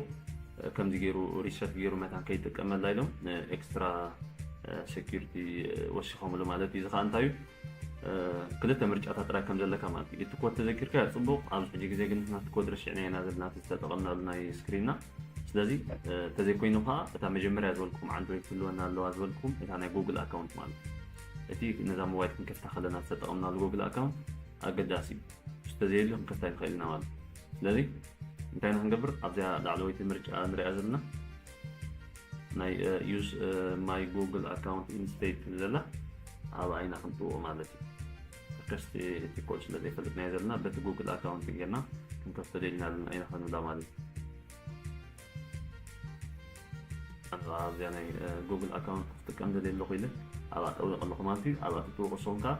ከምዚ ገይሩ ሪሰት ገይሩ መታን ከይጥቀመላ ኢሎም ኤክስትራ ሴኪሪቲ ወሲኾምሉ ማለት እዩ። እዚ ከዓ እንታይ እዩ? ክልተ ምርጫታት ጥራይ ከም ዘለካ ማለት እዩ። እቲ ኮድ ተዘኪርካ ጽቡቕ፣ ኣብዚ ሕጂ ግዜ ግን ናቲ ኮድ ረሲዕና ኢና ዘለና ዝተጠቐምናሉ ናይ ስክሪንና። ስለዚ ተዘይኮይኑ ከዓ እታ መጀመርያ ዝበልኩም ኣንድሮይድ ክህልወና ኣለዋ ዝበልኩም እታ ናይ ጉግል ኣካውንት ማለት እዩ። እቲ ነዛ ሞባይል ክንከፍታ ከለና ዝተጠቐምናሉ ጉግል ኣካውንት ኣገዳሲ እዩ። ተዘየልዩ ክንከፍታ ይንኽእል ኢና ማለት እዩ። ስለዚ እንታይ ኢና ክንገብር ኣብዚኣ ላዕለወይቲ ምርጫ ንሪኣ ዘለና ናይ use my google account instead ትብል ዘላ ኣብኣ ኢና ክንጥውቕ ማለት እዩ። ከስቲ እቲ ኮድ ስለ ዘይፈልጥናዮ ዘለና በቲ ጉግል ኣካውንት ጌርና ክንከፍቶ ደሊና ኣለና ኢና ክንብላ ማለት እዩ። ኣብዚኣ ናይ ጉግል ኣካውንት ክጥቀም ደልየ ኣለኹ ኢለ ኣብኣ ጠዊቕ ኣለኹ ማለት እዩ። ኣብኣ ትጥውቕ ንስኹም ከኣ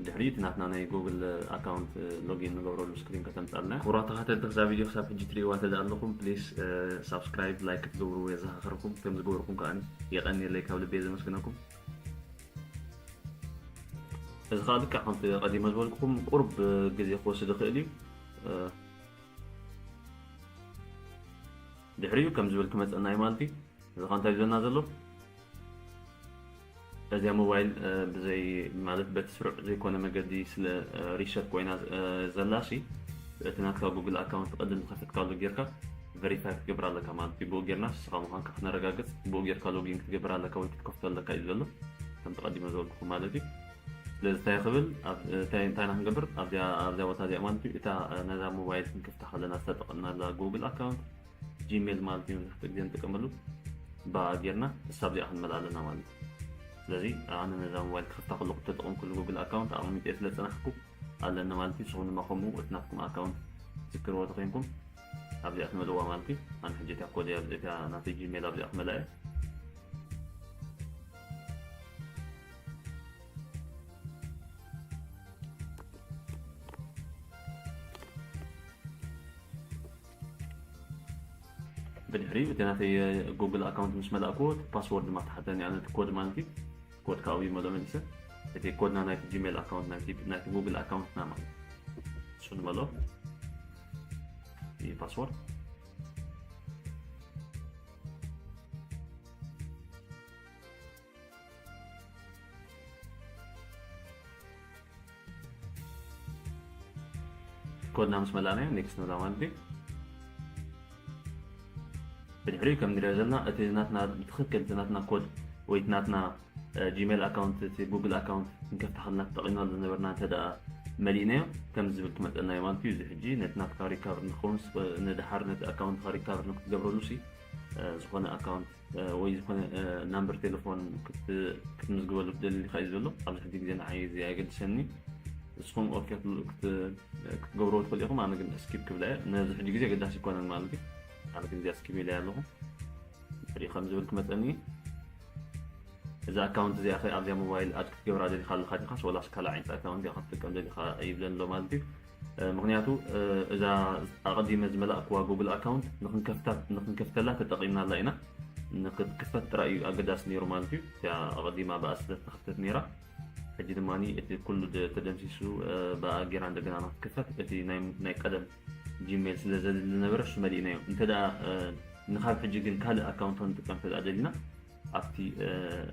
ድሕሪ እቲ ናትና ናይ ጉግል ኣካውንት ሎጊን ንገብረሉ ስክሪን ከተምጻልና። ክቡራት ተኸታተልቲ፣ ክሳብ ቪድዮ ክሳብ ሕጂ ትርእይዋ እንተ ኣለኹም፣ ፕሊስ ሳብስክራይብ፣ ላይክ ክትገብሩ የዘኻኽረኩም። ከም ዝገበርኩም ከኣ የቐንየለይ፣ ካብ ልቤ ዘመስግነኩም። እዚ ከኣ ልክዕ ከምቲ ቀዲመ ዝበልኩኹም ቁሩብ ግዜ ክወስድ ይኽእል እዩ። ድሕሪኡ ከም ዝብል ክመጸና እዩ ማለት እዩ። እዚ ከ እንታይ ዝብለና ዘሎ? እዚኣ ሞባይል ብዘይ ማለት በቲ ስሩዕ ዘይኮነ መገዲ ስለ ሪሸት ኮይና ዘላ ሲ፣ እቲ ናትካ ጉግል ኣካውንት ቅድም ዝኸፈትካሉ ጌርካ ቨሪፋይ ክትገብር ኣለካ ማለት እዩ። ብኡ ጌርና ንስኻ ምዃንካ ክነረጋግጽ፣ ብኡ ጌርካ ሎጊን ክትገብር ኣለካ ወይ ክትከፍቶ ኣለካ እዩ ዘሎ፣ ከም ተቐዲመ ዝበልኩኹም ማለት እዩ። ስለዚ እንታይ ክብል እንታይ እንታይ ኢና ክንገብር ኣብዚኣ ኣብዚኣ ቦታ እዚኣ ማለት እዩ። እታ ነዛ ሞባይል ክንከፍታ ከለና ዝተጠቐምናላ ጉግል ኣካውንት ጂሜል ማለት እዩ መብዛሕትኡ ግዜ ንጥቀመሉ። ብኣ ጌርና እሳ ኣብዚኣ ክንመልኣ ኣለና ማለት እዩ። ስለዚ ኣነ ነዛ ሞባይል ክኸፍታ ከለኹ እተጠቐምኩሉ ጉግል ኣካውንት ኣቐሚጠ ስለ ዝጸናሕኩ ኣለኒ ማለት እዩ። ንስኹም ድማ ከምኡ እቲ ናትኩም ኣካውንት ትዝክርዎ ተኾይንኩም ኣብዚኣ ትመልእዋ ማለት እዩ። ኣነ ሕጂ እታ ኮድ እያ ኣብዚኣ ናተይ ጂሜል ኣብዚኣ ክመልኣ እየ። ብድሕሪኡ እቲ ናተይ ጉግል ኣካውንት ምስ መላእክዎ እቲ ፓስወርድ ድማ ተሓተኒ ኣነ እቲ ኮድ ማለት እዩ። ኮድ ካብኡ ይመሎ መሊሰ እቲ ኮድና ናይቲ ጂሜል ኣካውንት ናይቲ ናይቲ ጉግል ኣካውንትና ማለት እዩ። እሱ ንመሎ እዩ ፓስወርድ። ኮድና ምስ መላእናዮ ኔክስት ንብላ ማለት እዩ። ብድሕሪኡ ከም ንሪኦ ዘለና እቲ ናትና ብትኽክል እቲ ናትና ኮድ ወይ እቲ ናትና ጂሜል ኣካውንት እቲ ጉግል ኣካውንት ክንከፍታ ከለና ተጠቒምናሉ ዝነበርና እንተ ደኣ መሊእናዮ ከምዚ ዝብል ክመፀና እዩ ማለት እዩ። እዚ ሕጂ ነቲ ናትካ ሪካቨር ንክኸውን ንድሓር ነቲ ኣካውንትካ ሪካቨር ንክትገብረሉ ሲ ዝኾነ ኣካውንት ወይ ዝኾነ ናምበር ቴሌፎን ክትምዝግበሉ ትደሊ ኢኻ እዩ ዘሎ። ኣብዚ ሕጂ ግዜ ንዓይ እዚ ኣየገድሰኒ። ንስኹም ኦኬ ክትገብርዎ ትኽእሉ ኢኹም። ኣነ ግን ስኪፕ ክብላ እየ። ነዚ ሕጂ ግዜ ኣገዳሲ ኣይኮነን ማለት እዩ። ኣነ ግን እዚኣ ስኪፕ ኢለያ ኣለኹ። ድሕሪኡ ከም ዝብል ክመፀኒ። እዛ ኣካውንት እዚኣ ኸ ኣብዚኣ ሞባይል ኣድ ክትገብራ ደሊኻ ኣለኻ ዲኻስ ወላስ ካልእ ዓይነት ኣካውንት እያ ክትጥቀም ደሊኻ ይብለኒ ኣሎ ማለት እዩ። ምክንያቱ እዛ ኣቐዲመ ዝመላእክዋ ጉግል ኣካውንት ንክንከፍተላ ተጠቒምናላ ኢና። ንክትክፈት ጥራይ እዩ ኣገዳሲ ነይሩ ማለት እዩ። እቲኣ ኣቐዲማ ብኣ ስለ ዝተኸፍተት ነይራ። ሕጂ ድማ እቲ ኩሉ ተደምሲሱ ብኣ ጌራ እንደገና ንክትክፈት እቲ ናይ ቀደም ጂሜል ስለ ዘድሊ ዝነበረ እሱ መሊእናዮ። እንተ ንካብ ሕጂ ግን ካልእ ኣካውንት ክንጥቀም እንተ ደሊና ኣብቲ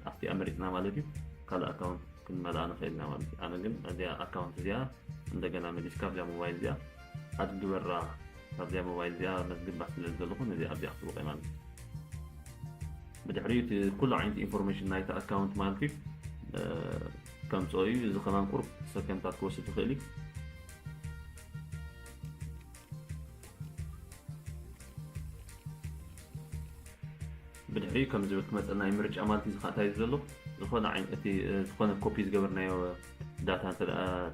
ኣብቲ ኣመሪፅና ማለት እዩ ካልእ ኣካውንት ክንመልኣ ንኽእል ኢና ማለት እዩ። ኣነ ግን እዚኣ ኣካውንት እዚኣ እንደገና መሊስካ ኣብዚኣ ሞባይል እዚኣ ኣድ ግበራ። ካብዚኣ ሞባይል እዚኣ መዝግባ ስለ ዘለኹ ነዚ ኣብዚኣ ክጥውቕ ማለት እዩ። ብድሕሪኡ እቲ ኩሉ ዓይነት ኢንፎርሜሽን ናይቲ ኣካውንት ማለት እዩ ከምፅኦ እዩ። እዚ ከማን ቁሩብ ሰከንድታት ክወስድ ይኽእል እዩ። ብድሕሪኡ ከም ዝብል ክመፀና እዩ ምርጫ ማለት እዩ። ዝካእታይ ዘሎ ዝኾነ ዓይነት እቲ ዝኾነ ኮፒ ዝገበርናዮ ዳታ እንተ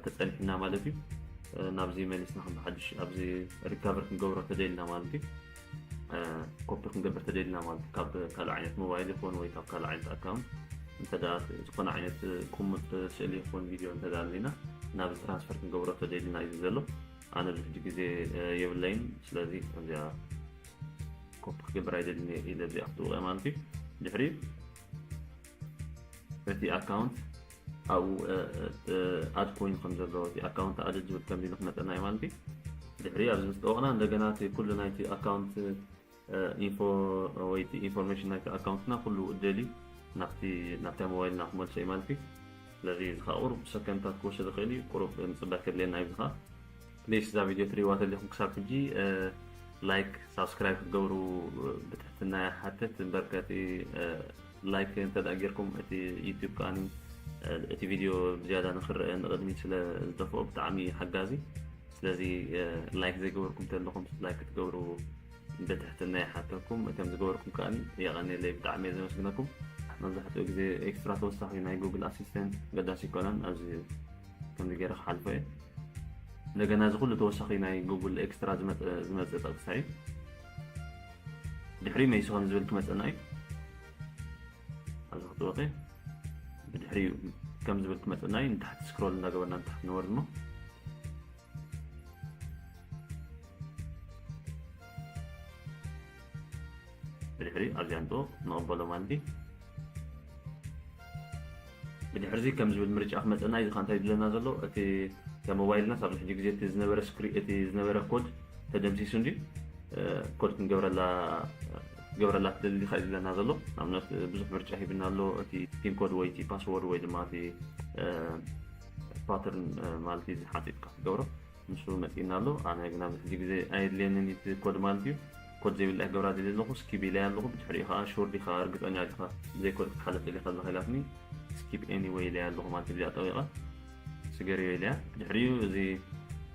ተፀኒሕና ማለት እዩ ናብዚ መሊስና ከም ብሓድሽ ኣብዚ ሪካቨር ክንገብሮ ተደልና ማለት እዩ። ኮፒ ክንገብር ተደልና ማለት ካብ ካልእ ዓይነት ሞባይል ይኹን ወይ ካብ ካልእ ዓይነት ኣካውንት እንተ ዝኾነ ዓይነት ቁሙጥ ስእሊ ይኹን ቪድዮ እንተ ኣለና ናብ ትራንስፈር ክንገብሮ ተደልና እዩ ዘሎ። ኣነ ኣብዚ ሕጂ ግዜ የብለይን። ስለዚ እዚኣ ኮፒ ክገብር ኣይደልን ኢለ እዚኣ ክትውቀ ማለት እዩ። ድሕሪ እቲ ኣካውንት ኣብኡ ኣድ ኮይኑ ከም ዘሎ እቲ ኣካውንት ኣድ ዝብል ከም ኢሉ ክመፀና እዩ ማለት እዩ። ድሕሪ ኣብዚ ምስ ጠወቕና እንደገና እቲ ኩሉ ናይቲ ኣካውንት ኢንፎ ወይ ኢንፎርሜሽን ናይቲ ኣካውንትና ኩሉ እደልዩ ናብቲ ናብታ ሞባይልና ክመልሶ እዩ ማለት እዩ። ስለዚ እዚ ከዓ ቁሩብ ሰከንድታት ክወስድ ይኽእል እዩ። ቁሩብ ምፅባይ ከድልየና እዩ። እዚ ከዓ ፕሊስ እዛ ቪድዮ ትሪእዋ ተሊኹም ክሳብ ሕጂ ላይክ ሳብስክራይብ ክትገብሩ ብትሕትና ይሓትት። እምበር ከቲ ላይክ እንተ ደኣ ጌርኩም እቲ ዩቲዩብ ከኣ እቲ ቪድዮ ብዝያዳ ንክረአ ንቕድሚት ስለ ዝደፍኦ ብጣዕሚ ሓጋዚ። ስለዚ ላይክ ዘይገበርኩም ተለኹም ላይክ ክትገብሩ ብትሕትና ይሓተኩም። እቶም ዝገበርኩም ከኣ የቐንየለይ፣ ብጣዕሚ እየ ዘመስግነኩም። መብዛሕትኡ ግዜ ኤክስትራ ተወሳኺ ናይ ጉግል ኣሲስተንት ገዳሲ ይኮነን። ኣብዚ ከምዚ ገይረ ክሓልፎ እየ። እንደገና እዚ ኩሉ ተወሳኺ ናይ ጉግል ኤክስትራ ዝመፅእ ጠቕሳ እዩ። ድሕሪ መይሱ ከም ዝብል ክመፀና እዩ። ኣብዚ ክትወቂ ብድሕሪኡ ከም ዝብል ክመፅና እዩ። ንታሕቲ ስክሮል እንዳገበርና ንታሕቲ ንወርድ እሞ ብድሕሪ ኣብዚኣ ንጥወ ንቕበሎ ማለት እዩ። ብድሕርዚ ከም ዝብል ምርጫ ክመፀና እዩ። እዚ እንታይ ዝብለና ዘሎ? እቲ እታ ሞባይልና ሳብ ሕጂ ግዜ እቲ ዝነበረ ስክሪ እቲ ዝነበረ ኮድ ተደምሲሱ እንዲ ኮድ ክንገብረላ ገብረላ ትደሊ ዲኻ እዩ ዝብለና ዘሎ። ንኣብነት ብዙሕ ምርጫ ሂብና ኣሎ። እቲ ፒን ኮድ ወይ እቲ ፓስወርድ ወይ ድማ እቲ ፓተርን ማለት እዩ ዝሓፂጥካ ክትገብሮ ንሱ መፂና ኣሎ። ኣነ ግን ኣብዚ ሕጂ ግዜ ኣየድልየንን እቲ ኮድ ማለት እዩ። ኮድ ዘይብላ ክገብራ ደልየ ኣለኹ። ስኪፕ ኢለያ ኣለኹ። ብድሕሪኡ ከዓ ሹር ዲኻ እርግፀኛ ዲኻ ብዘይ ኮድ ክትሓለፍ ደሊኻ ኣለኻ ኢላትኒ። ስኪፕ ኤኒወይ ኢለያ ኣለኹ ማለት እዩ። እዚኣ ጠዊቐ ስገርዮ ኢለያ። ብድሕሪኡ እዚ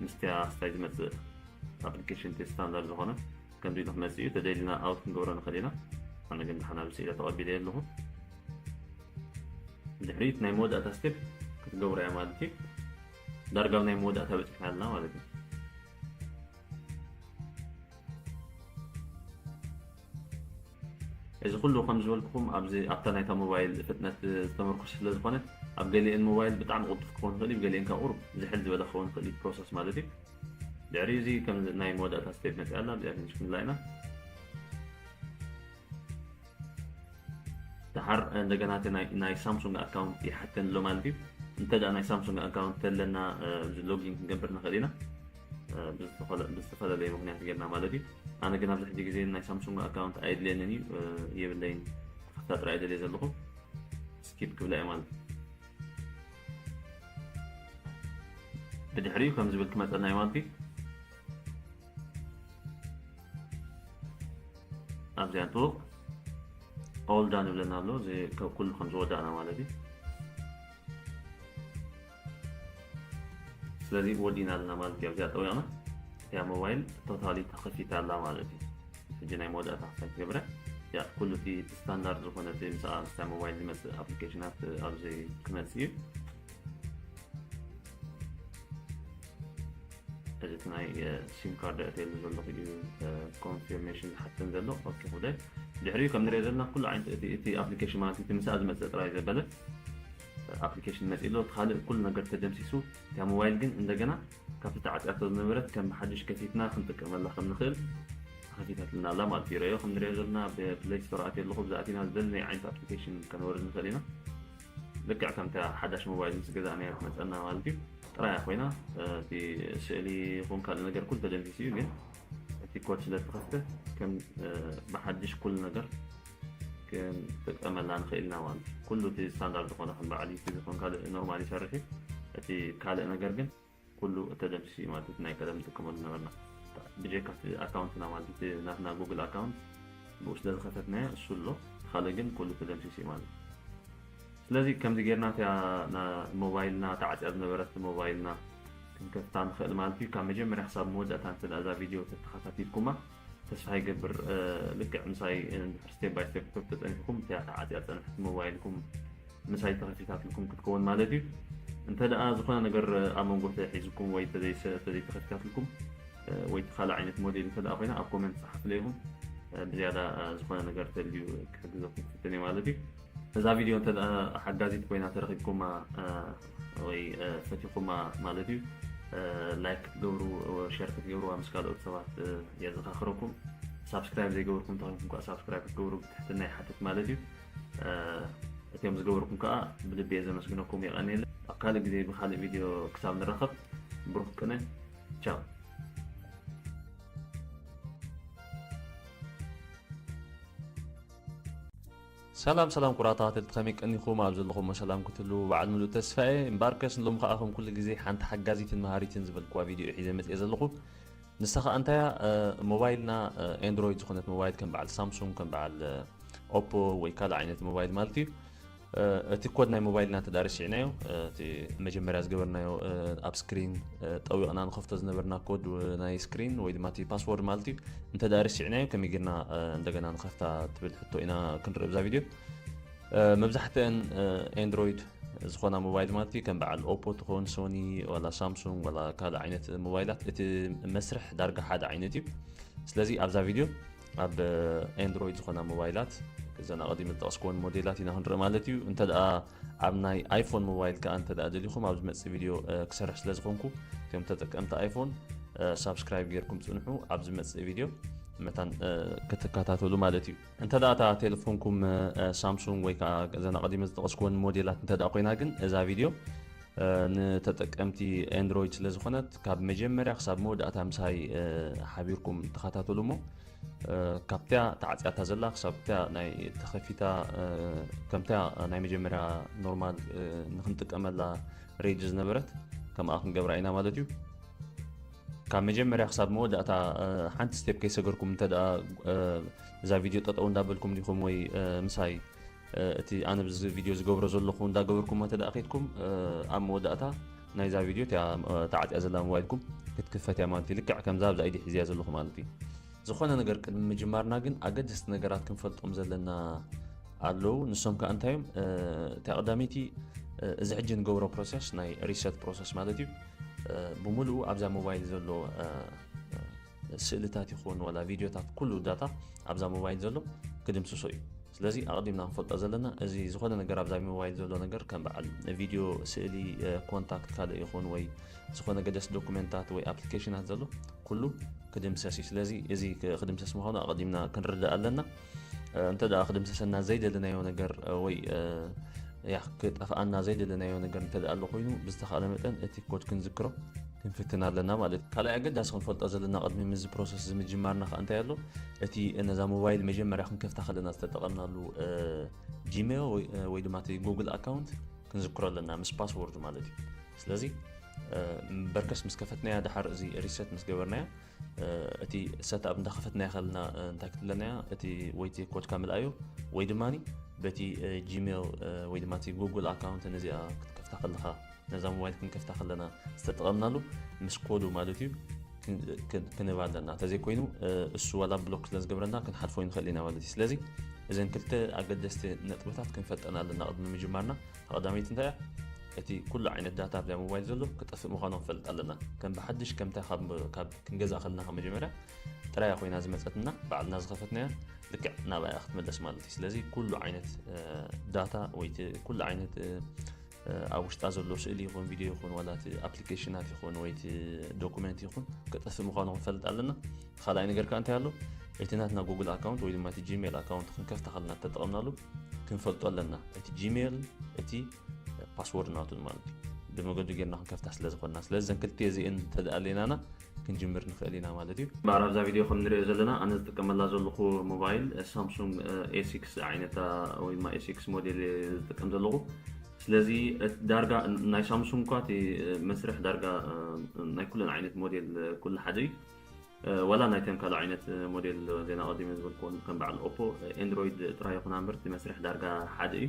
ምስቲያ ስታይ ዝመፅእ ኣፕሊኬሽን እቲ ስታንዳርድ ዝኾነ ከምዚ ኢሉ ክመፅእ እዩ። ተደሊና ኣውት ክንገብሮ ንኽእል ኢና። ኣነ ግን ድሓን ኣብዚ ስኢለ ተቐቢለ ኣለኹ። ብድሕሪት ናይ መወዳእታ ስቴፕ ክትገብሮ እያ ማለት እዩ። ዳርጋ ኣብ ናይ መወዳእታ በፂሕና ኣለና ማለት እዩ። እዚ ኩሉ ከም ዝበልኩኹም ኣብዚ ኣብታ ናይታ ሞባይል ፍጥነት ዝተመርኮሰ ስለ ዝኾነ ኣብ ገሊአን ሞባይል ብጣዕሚ ቅልጡፍ ክኸውን ይኽእል እዩ፣ ገሊአን ካብ ቁሩብ ዝሕል ዝበለ ክኸውን ይኽእል እዩ ፕሮሰስ ማለት እዩ። ድሕሪ እዚ ከም ናይ መወዳእታ ስቴፕ መፅኣ ኣላ፣ እዚኣ ፊኒሽ ክንብላ ኢና። ደሓር እንደገና እቲ ናይ ናይ ሳምሱንግ ኣካውንት ይሓተኒ ኣሎ ማለት እዩ። እንተ ደኣ ናይ ሳምሱንግ ኣካውንት ተለና እዚ ሎጊን ክንገብር ንኽእል ኢና። ብዝተፈላለየ ምኽንያት ጌርና ማለት እዩ። ኣነ ግን ኣብዚ ሕጂ ግዜ ናይ ሳምሱንግ ኣካውንት ኣየድልየንን እዩ፣ የብለይን። ተኸፍታ ጥራይ ደልየ ዘለኹ ስኪፕ ክብላ እየ ማለት እዩ። ብድሕሪኡ ከም ዝብል ክመፀና እዩ ማለት እዩ። ኣብዚኣ ጥቡቕ ኦል ዳን ይብለና ኣሎ። እዚ ካብ ኩሉ ከም ዝወዳእና ማለት እዩ። ስለዚ ወዲና ኣለና ማለት እዩ። ኣብዚኣ ጠዊቕና እቲያ ሞባይል ቶታሊ ተኸፊታ ኣላ ማለት እዩ። ሕጂ ናይ መወዳእታ ክሳብ ትገብረ ያ ኩሉ እቲ ስታንዳርድ ዝኾነ እቲ ምስኣ ምስታ ሞባይል ዝመፅእ ኣፕሊኬሽናት ኣብዚ ክመፅእ እዩ። እዚ እቲ ናይ ሲም ካርድ ኣእትየሉ ዘለኹ እዩ ኮንፊርሜሽን ዝሓተን ዘሎ። ኦኬ፣ ክብለ ድሕሪኡ ከም ንሪኦ ዘለና ኩሉ ዓይነት እቲ ኣፕሊኬሽን ማለት እቲ ምስኣ ዝመፅእ ጥራይ ዘበለ ኣፕሊኬሽን መፂእ ኣሎ። እቲ ካልእ ኩሉ ነገር ተደምሲሱ እታ ሞባይል ግን እንደገና ካብቲ ተዓፅያቶ ዝነበረት ከም ብሓድሽ ከፊትና ክንጥቀመላ ከም ንኽእል ተኸፊታትልና ኣላ ማለት እዩ። ረዮ ከም ንሪኦ ዘለና ብፕለይ ስቶር ኣትየ ኣለኹ። ብዛእቲና ዝደለናዮ ዓይነት ኣፕሊኬሽን ከነወርድ ንኽእል ኢና። ልክዕ ከምታ ሓዳሽ ሞባይል ምስ ገዛእናያ ትመፀና ማለት እዩ። ጥራያ ኮይና እቲ ስእሊ ይኹን ካልእ ነገር ኩሉ ተደምሲሱ እዩ፣ ግን እቲ ኮድ ስለ ዝተኸፍተ ከም ብሓድሽ ኩሉ ነገር ክንጥቀመላ ንኽእል ኢና ማለት እዩ። ኩሉ እቲ ስታንዳርድ ዝኾነ ከም በዓል ዩቲዩብ ይኹን ካልእ ኖርማል ይሰርሕ እዩ። እቲ ካልእ ነገር ግን ኩሉ ተደምሲሱ እዩ ማለት እዩ። ናይ ቀደም ንጥቀመሉ ነበርና ብጀካ እቲ ኣካውንትና ማለት እቲ ናትና ጉግል ኣካውንት ብኡ ስለ ዝኸፈትናዮ እሱ ኣሎ፣ ካልእ ግን ኩሉ ተደምሲሱ እዩ ማለት እዩ። ስለዚ ከምዚ ጌርና እቲያ ሞባይልና ተዓፅያ ዝነበረት ሞባይልና ክንከፍታ ንኽእል ማለት እዩ። ካብ መጀመርያ ክሳብ መወዳእታ እንተ እዛ ቪድዮ ተተኸታቲልኩማ ተስፋ ይገብር። ልክዕ ምሳይ ስቴፕ ባይ ስቴፕ ተፀኒሕኩም እቲያ ተዓፅያ ዝፀንሐት ሞባይልኩም ምሳይ ተኸፊታትልኩም ክትከውን ማለት እዩ። እንተ ደኣ ዝኾነ ነገር ኣብ መንጎ ተሒዝኩም ወይ ተዘይተኸፊታትልኩም ወይ እቲ ካልእ ዓይነት ሞዴል እንተ ደኣ ኮይና ኣብ ኮመንት ጸሓፍለ ይኹን ብዝያዳ ዝኾነ ነገር ተልዩ ክሕግዘኩም ክፍትን እየ ማለት እዩ። እዛ ቪድዮ እንተ ደኣ ሓጋዚት ኮይና ተረኺብኩማ ወይ ፈቲኹማ ማለት እዩ ላይክ ክትገብሩ ሸር ክትገብሩዋ ምስ ካልኦት ሰባት የዘኻኽረኩም። ሳብስክራይብ ዘይገበርኩም ተኾይንኩም ከዓ ሳብስክራይብ ክትገብሩ ብትሕትና ይሓትት ማለት እዩ። እቲኦም ዝገበርኩም ከዓ ብልቢ እየ ዘመስግነኩም። የቐንየለ። ኣብ ካልእ ግዜ ብኻልእ ቪድዮ ክሳብ ንራኸብ ብሩኽ ቅነ። ቻው። ሰላም ሰላም ኩራ ተኸታተልቲ ከመይ ቀኒኹም? ኣብ ዘለኹሞ ሰላም ክትህልዉ በዓል ምሉእ ተስፋ እየ። እምበኣርከስ ንሎሚ ከኣ ከም ኩሉ ግዜ ሓንቲ ሓጋዚትን መሃሪትን ዝበልክዋ ቪድዮ ሒዘ መፅየ ዘለኹ። ንሳ ከኣ እንታያ ሞባይልና ኤንድሮይድ ዝኾነት ሞባይል ከም በዓል ሳምሱንግ ከም በዓል ኦፖ ወይ ካልእ ዓይነት ሞባይል ማለት እዩ። እቲ ኮድ ናይ ሞባይልና እንተ ረሲዕናዮ እቲ መጀመርያ ዝገበርናዮ ኣብ ስክሪን ጠዊቕና ንኸፍቶ ዝነበርና ኮድ ናይ ስክሪን ወይ ድማ እቲ ፓስወርድ ማለት እዩ እንተ ረሲዕናዮ ከመይ ጌርና እንደገና ንኸፍታ ትብል ሕቶ ኢና ክንርኢ ብዛ ቪድዮ። መብዛሕትአን ኤንድሮይድ ዝኾና ሞባይል ማለት እዩ ከም በዓል ኦፖ ትኾን ሶኒ ዋላ ሳምሱንግ ዋላ ካልእ ዓይነት ሞባይላት እቲ መስርሕ ዳርጋ ሓደ ዓይነት እዩ። ስለዚ ኣብዛ ቪድዮ ኣብ ኤንድሮይድ ዝኾና ሞባይላት እዘን ኣቐዲመ ዝጠቐስኩወን ሞዴላት ኢና ክንርኢ ማለት እዩ። እንተ ደኣ ኣብ ናይ ኣይፎን ሞባይል ከኣ እንተ ደኣ ደሊኹም፣ ኣብ ዝመጽእ ቪድዮ ክሰርሕ ስለ ዝኾንኩ፣ እቶም ተጠቀምቲ ኣይፎን ሳብስክራይብ ጌርኩም ጽንሑ። ኣብ ዝመጽእ ቪድዮ መታን ክትከታተሉ ማለት እዩ። እንተ ደኣ እታ ቴሌፎንኩም ሳምሱንግ ወይ ከኣ እዘን ኣቐዲመ ዝጠቐስኩወን ሞዴላት እንተ ደኣ ኮይና ግን፣ እዛ ቪድዮ ንተጠቀምቲ ኣንድሮይድ ስለ ዝኾነት፣ ካብ መጀመርያ ክሳብ መወዳእታ ምሳይ ሓቢርኩም ተኸታተሉ እሞ፣ ካብቲያ ተዓጽያታ ዘላ ክሳብ እቲያ ናይ ተኸፊታ፣ ከምቲያ ናይ መጀመርያ ኖርማል ንክንጥቀመላ ሬጅ ዝነበረት ከምኣ ክንገብራ ኢና ማለት እዩ። ካብ መጀመርያ ክሳብ መወዳእታ ሓንቲ ስቴፕ ከይሰገርኩም እንተ ደኣ እዛ ቪድዮ ጠጠው እንዳበልኩም ዲኹም ወይ ምሳይ እቲ ኣነ ብዚ ቪድዮ ዝገብሮ ዘለኹ እንዳገበርኩም እንተ ደኣ ከይድኩም፣ ኣብ መወዳእታ ናይዛ ቪድዮ እቲያ ተዓጽያ ዘላ ሞባይልኩም ክትክፈት እያ ማለት እዩ። ልክዕ ከምዛ ኣብዛ ኢዲ ሒዝያ ዘለኹ ማለት እዩ። ዝኾነ ነገር ቅድሚ ምጅማርና ግን ኣገደስቲ ነገራት ክንፈልጦም ዘለና ኣለዉ። ንሶም ከኣ እንታይ እዮም? እታ ቀዳመይቲ፣ እዚ ሕጂ ንገብሮ ፕሮሰስ ናይ ሪሰት ፕሮሰስ ማለት እዩ። ብምሉኡ ኣብዛ ሞባይል ዘሎ ስእልታት ይኹን ዋላ ቪድዮታት፣ ኩሉ ዳታ ኣብዛ ሞባይል ዘሎ ክድምስሶ እዩ። ስለዚ ኣቐዲምና ክንፈልጦ ዘለና፣ እዚ ዝኾነ ነገር ኣብዛ ሞባይል ዘሎ ነገር ከም በዓል ቪድዮ፣ ስእሊ፣ ኮንታክት ካልእ ይኹን ወይ ዝኾነ ገደስ ዶኩመንታት ወይ ኣፕሊኬሽናት ዘሎ ኩሉ ክድምሰስ እዩ። ስለዚ እዚ ክድምሰስ ምዃኑ ኣቐዲምና ክንርዳእ ኣለና። እንተ ደኣ ክድምሰሰና ዘይደለናዮ ነገር ወይ ያ ክጠፍኣና ዘይደለናዮ ነገር እንተ ደኣ ኣሎ ኮይኑ፣ ብዝተኻእለ መጠን እቲ ኮድ ክንዝክሮ ክንፍትን ኣለና ማለት እዩ። ካልኣይ ኣገዳሲ ክንፈልጦ ዘለና ቅድሚ ምዚ ፕሮሰስ እዚ ምጅማርና ከኣ እንታይ ኣሎ፣ እቲ ነዛ ሞባይል መጀመርያ ክንከፍታ ከለና ዝተጠቐምናሉ ጂሜል ወይ ድማ እቲ ጉግል ኣካውንት ክንዝክሮ ኣለና ምስ ፓስወርዱ ማለት እዩ። ስለዚ በርከስ ምስ ከፈትናያ፣ ደሓር እዚ ሪሰት ምስ ገበርናያ፣ እቲ ሰትኣፕ እንዳኸፈትናያ ከለና እንታይ ክትብለናያ፣ እቲ ወይ እቲ ኮድካ ምልኣዩ ወይ ድማ በቲ ጂሜል ወይ ድማ እቲ ጉግል ኣካውንት ነዚኣ ክትከፍታ ከለኻ፣ ነዛ ሞባይል ክንከፍታ ከለና ዝተጠቐምናሉ ምስ ኮዱ ማለት እዩ ክንህባ ኣለና። እንተዘይኮይኑ እሱ ዋላ ብሎክ ስለ ዝገብረና ክንሓልፎ ንኽእል ኢና ማለት እዩ። ስለዚ እዘን ክልተ ኣገደስቲ ነጥብታት ክንፈልጠን ኣለና ቅድሚ ምጅማርና። ቀዳመይቲ እንታይ እያ? እቲ ኩሉ ዓይነት ዳታ ኣብዛ ሞባይል ዘሎ ክጠፍእ ምዃኑ ክንፈልጥ ኣለና። ከም ብሓድሽ ከምታ ካብ ክንገዝኣ ከለና ካብ መጀመርያ ጥራያ ኮይና ዝመጸትና፣ ባዕልና ዝኸፈትናያ፣ ልክዕ ናብኣ ክትምለስ ማለት እዩ። ስለዚ ኩሉ ዓይነት ዳታ ወይ እቲ ኩሉ ዓይነት ኣብ ውሽጣ ዘሎ ስእሊ ይኹን ቪድዮ ይኹን ዋላ እቲ ኣፕሊኬሽናት ይኹን ወይ እቲ ዶኩመንት ይኹን ክጠፍእ ምዃኑ ክንፈልጥ ኣለና። ካልኣይ ነገር ከኣ እንታይ ኣሎ? እቲ ናትና ጉግል ኣካውንት ወይ ድማ እቲ ጂሜል ኣካውንት ክንከፍታ ከለና ተጠቐምናሉ ክንፈልጦ ኣለና። እቲ ጂሜል እቲ ፓስወርድ ናቱን ማለት እዩ። ብመገዱ ጌርና ክንከፍታ ስለ ዝኾንና። ስለዚ እዘን ክልተ እዚኤን እንተ ደኣ ኣለናና ክንጅምር ንኽእል ኢና ማለት እዩ። እምበኣር ኣብዛ ቪድዮ ከም ንሪኦ ዘለና ኣነ ዝጥቀመላ ዘለኹ ሞባይል ሳምሱንግ ኤ ሲክስ ዓይነታ ወይ ድማ ኤ ሲክስ ሞዴል እየ ዝጥቀም ዘለኹ። ስለዚ ዳርጋ ናይ ሳምሱንግ እኳ እቲ መስርሕ ዳርጋ ናይ ኩለን ዓይነት ሞዴል ኩሉ ሓደ እዩ። ዋላ ናይተን ካልእ ዓይነት ሞዴል ዜና ቀዲመ ዝበልክዎን ከም በዓል ኦፖ ኤንድሮይድ ጥራይ ይኹና እምበር እቲ መስርሕ ዳርጋ ሓደ እዩ።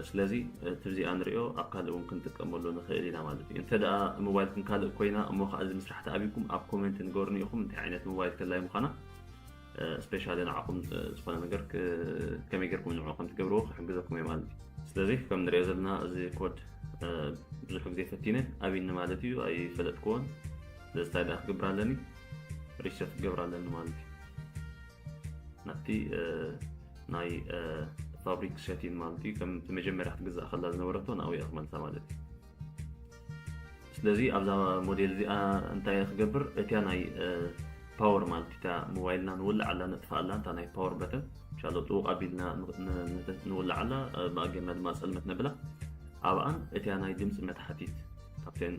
ስለዚ እቲ ብዚኣ ንሪኦ ኣብ ካልእ እውን ክንጥቀመሉ ንኽእል ኢና ማለት እዩ። እንተ ደኣ ሞባይልኩም ካልእ ኮይና እሞ ከዓ እዚ ምስራሕ ተኣብይኩም ኣብ ኮሜንት ንገሩኒ ኢኹም እንታይ ዓይነት ሞባይል ከላይ ምዃና። ስፔሻሊ ንዓኹም ዝኾነ ነገር ከመይ ጌርኩም ንዕኡ ከም ትገብርዎ ክሕግዘኩም እየ ማለት እዩ። ስለዚ ከም ንሪኦ ዘለና እዚ ኮድ ብዙሕ ግዜ ፈቲነ ኣብይኒ ማለት እዩ፣ ኣይፈለጥክዎን። ስለዚ እንታይ ደኣ ክገብር ኣለኒ? ሪሰት ክገብር ኣለኒ ማለት እዩ። ናብቲ ናይ ፋብሪክ ሴቲን ማለት እዩ፣ ከም እቲ መጀመርያ ክትግዛእ ከላ ዝነበረቶ ናብኡ እየ ክመልሳ ማለት እዩ። ስለዚ ኣብዛ ሞዴል እዚኣ እንታይ እየ ክገብር? እቲያ ናይ ፓወር ማለት እታ ሞባይልና ንውልዓላ ነጥፍኣላ፣ እታ ናይ ፓወር በተን ሻሎ ጥውቕ ኣቢልና ንውልዓላ፣ ብኣጌርና ድማ ጸልመት ነብላ። ኣብኣን እቲያ ናይ ድምፂ መታሕቲት ካብተን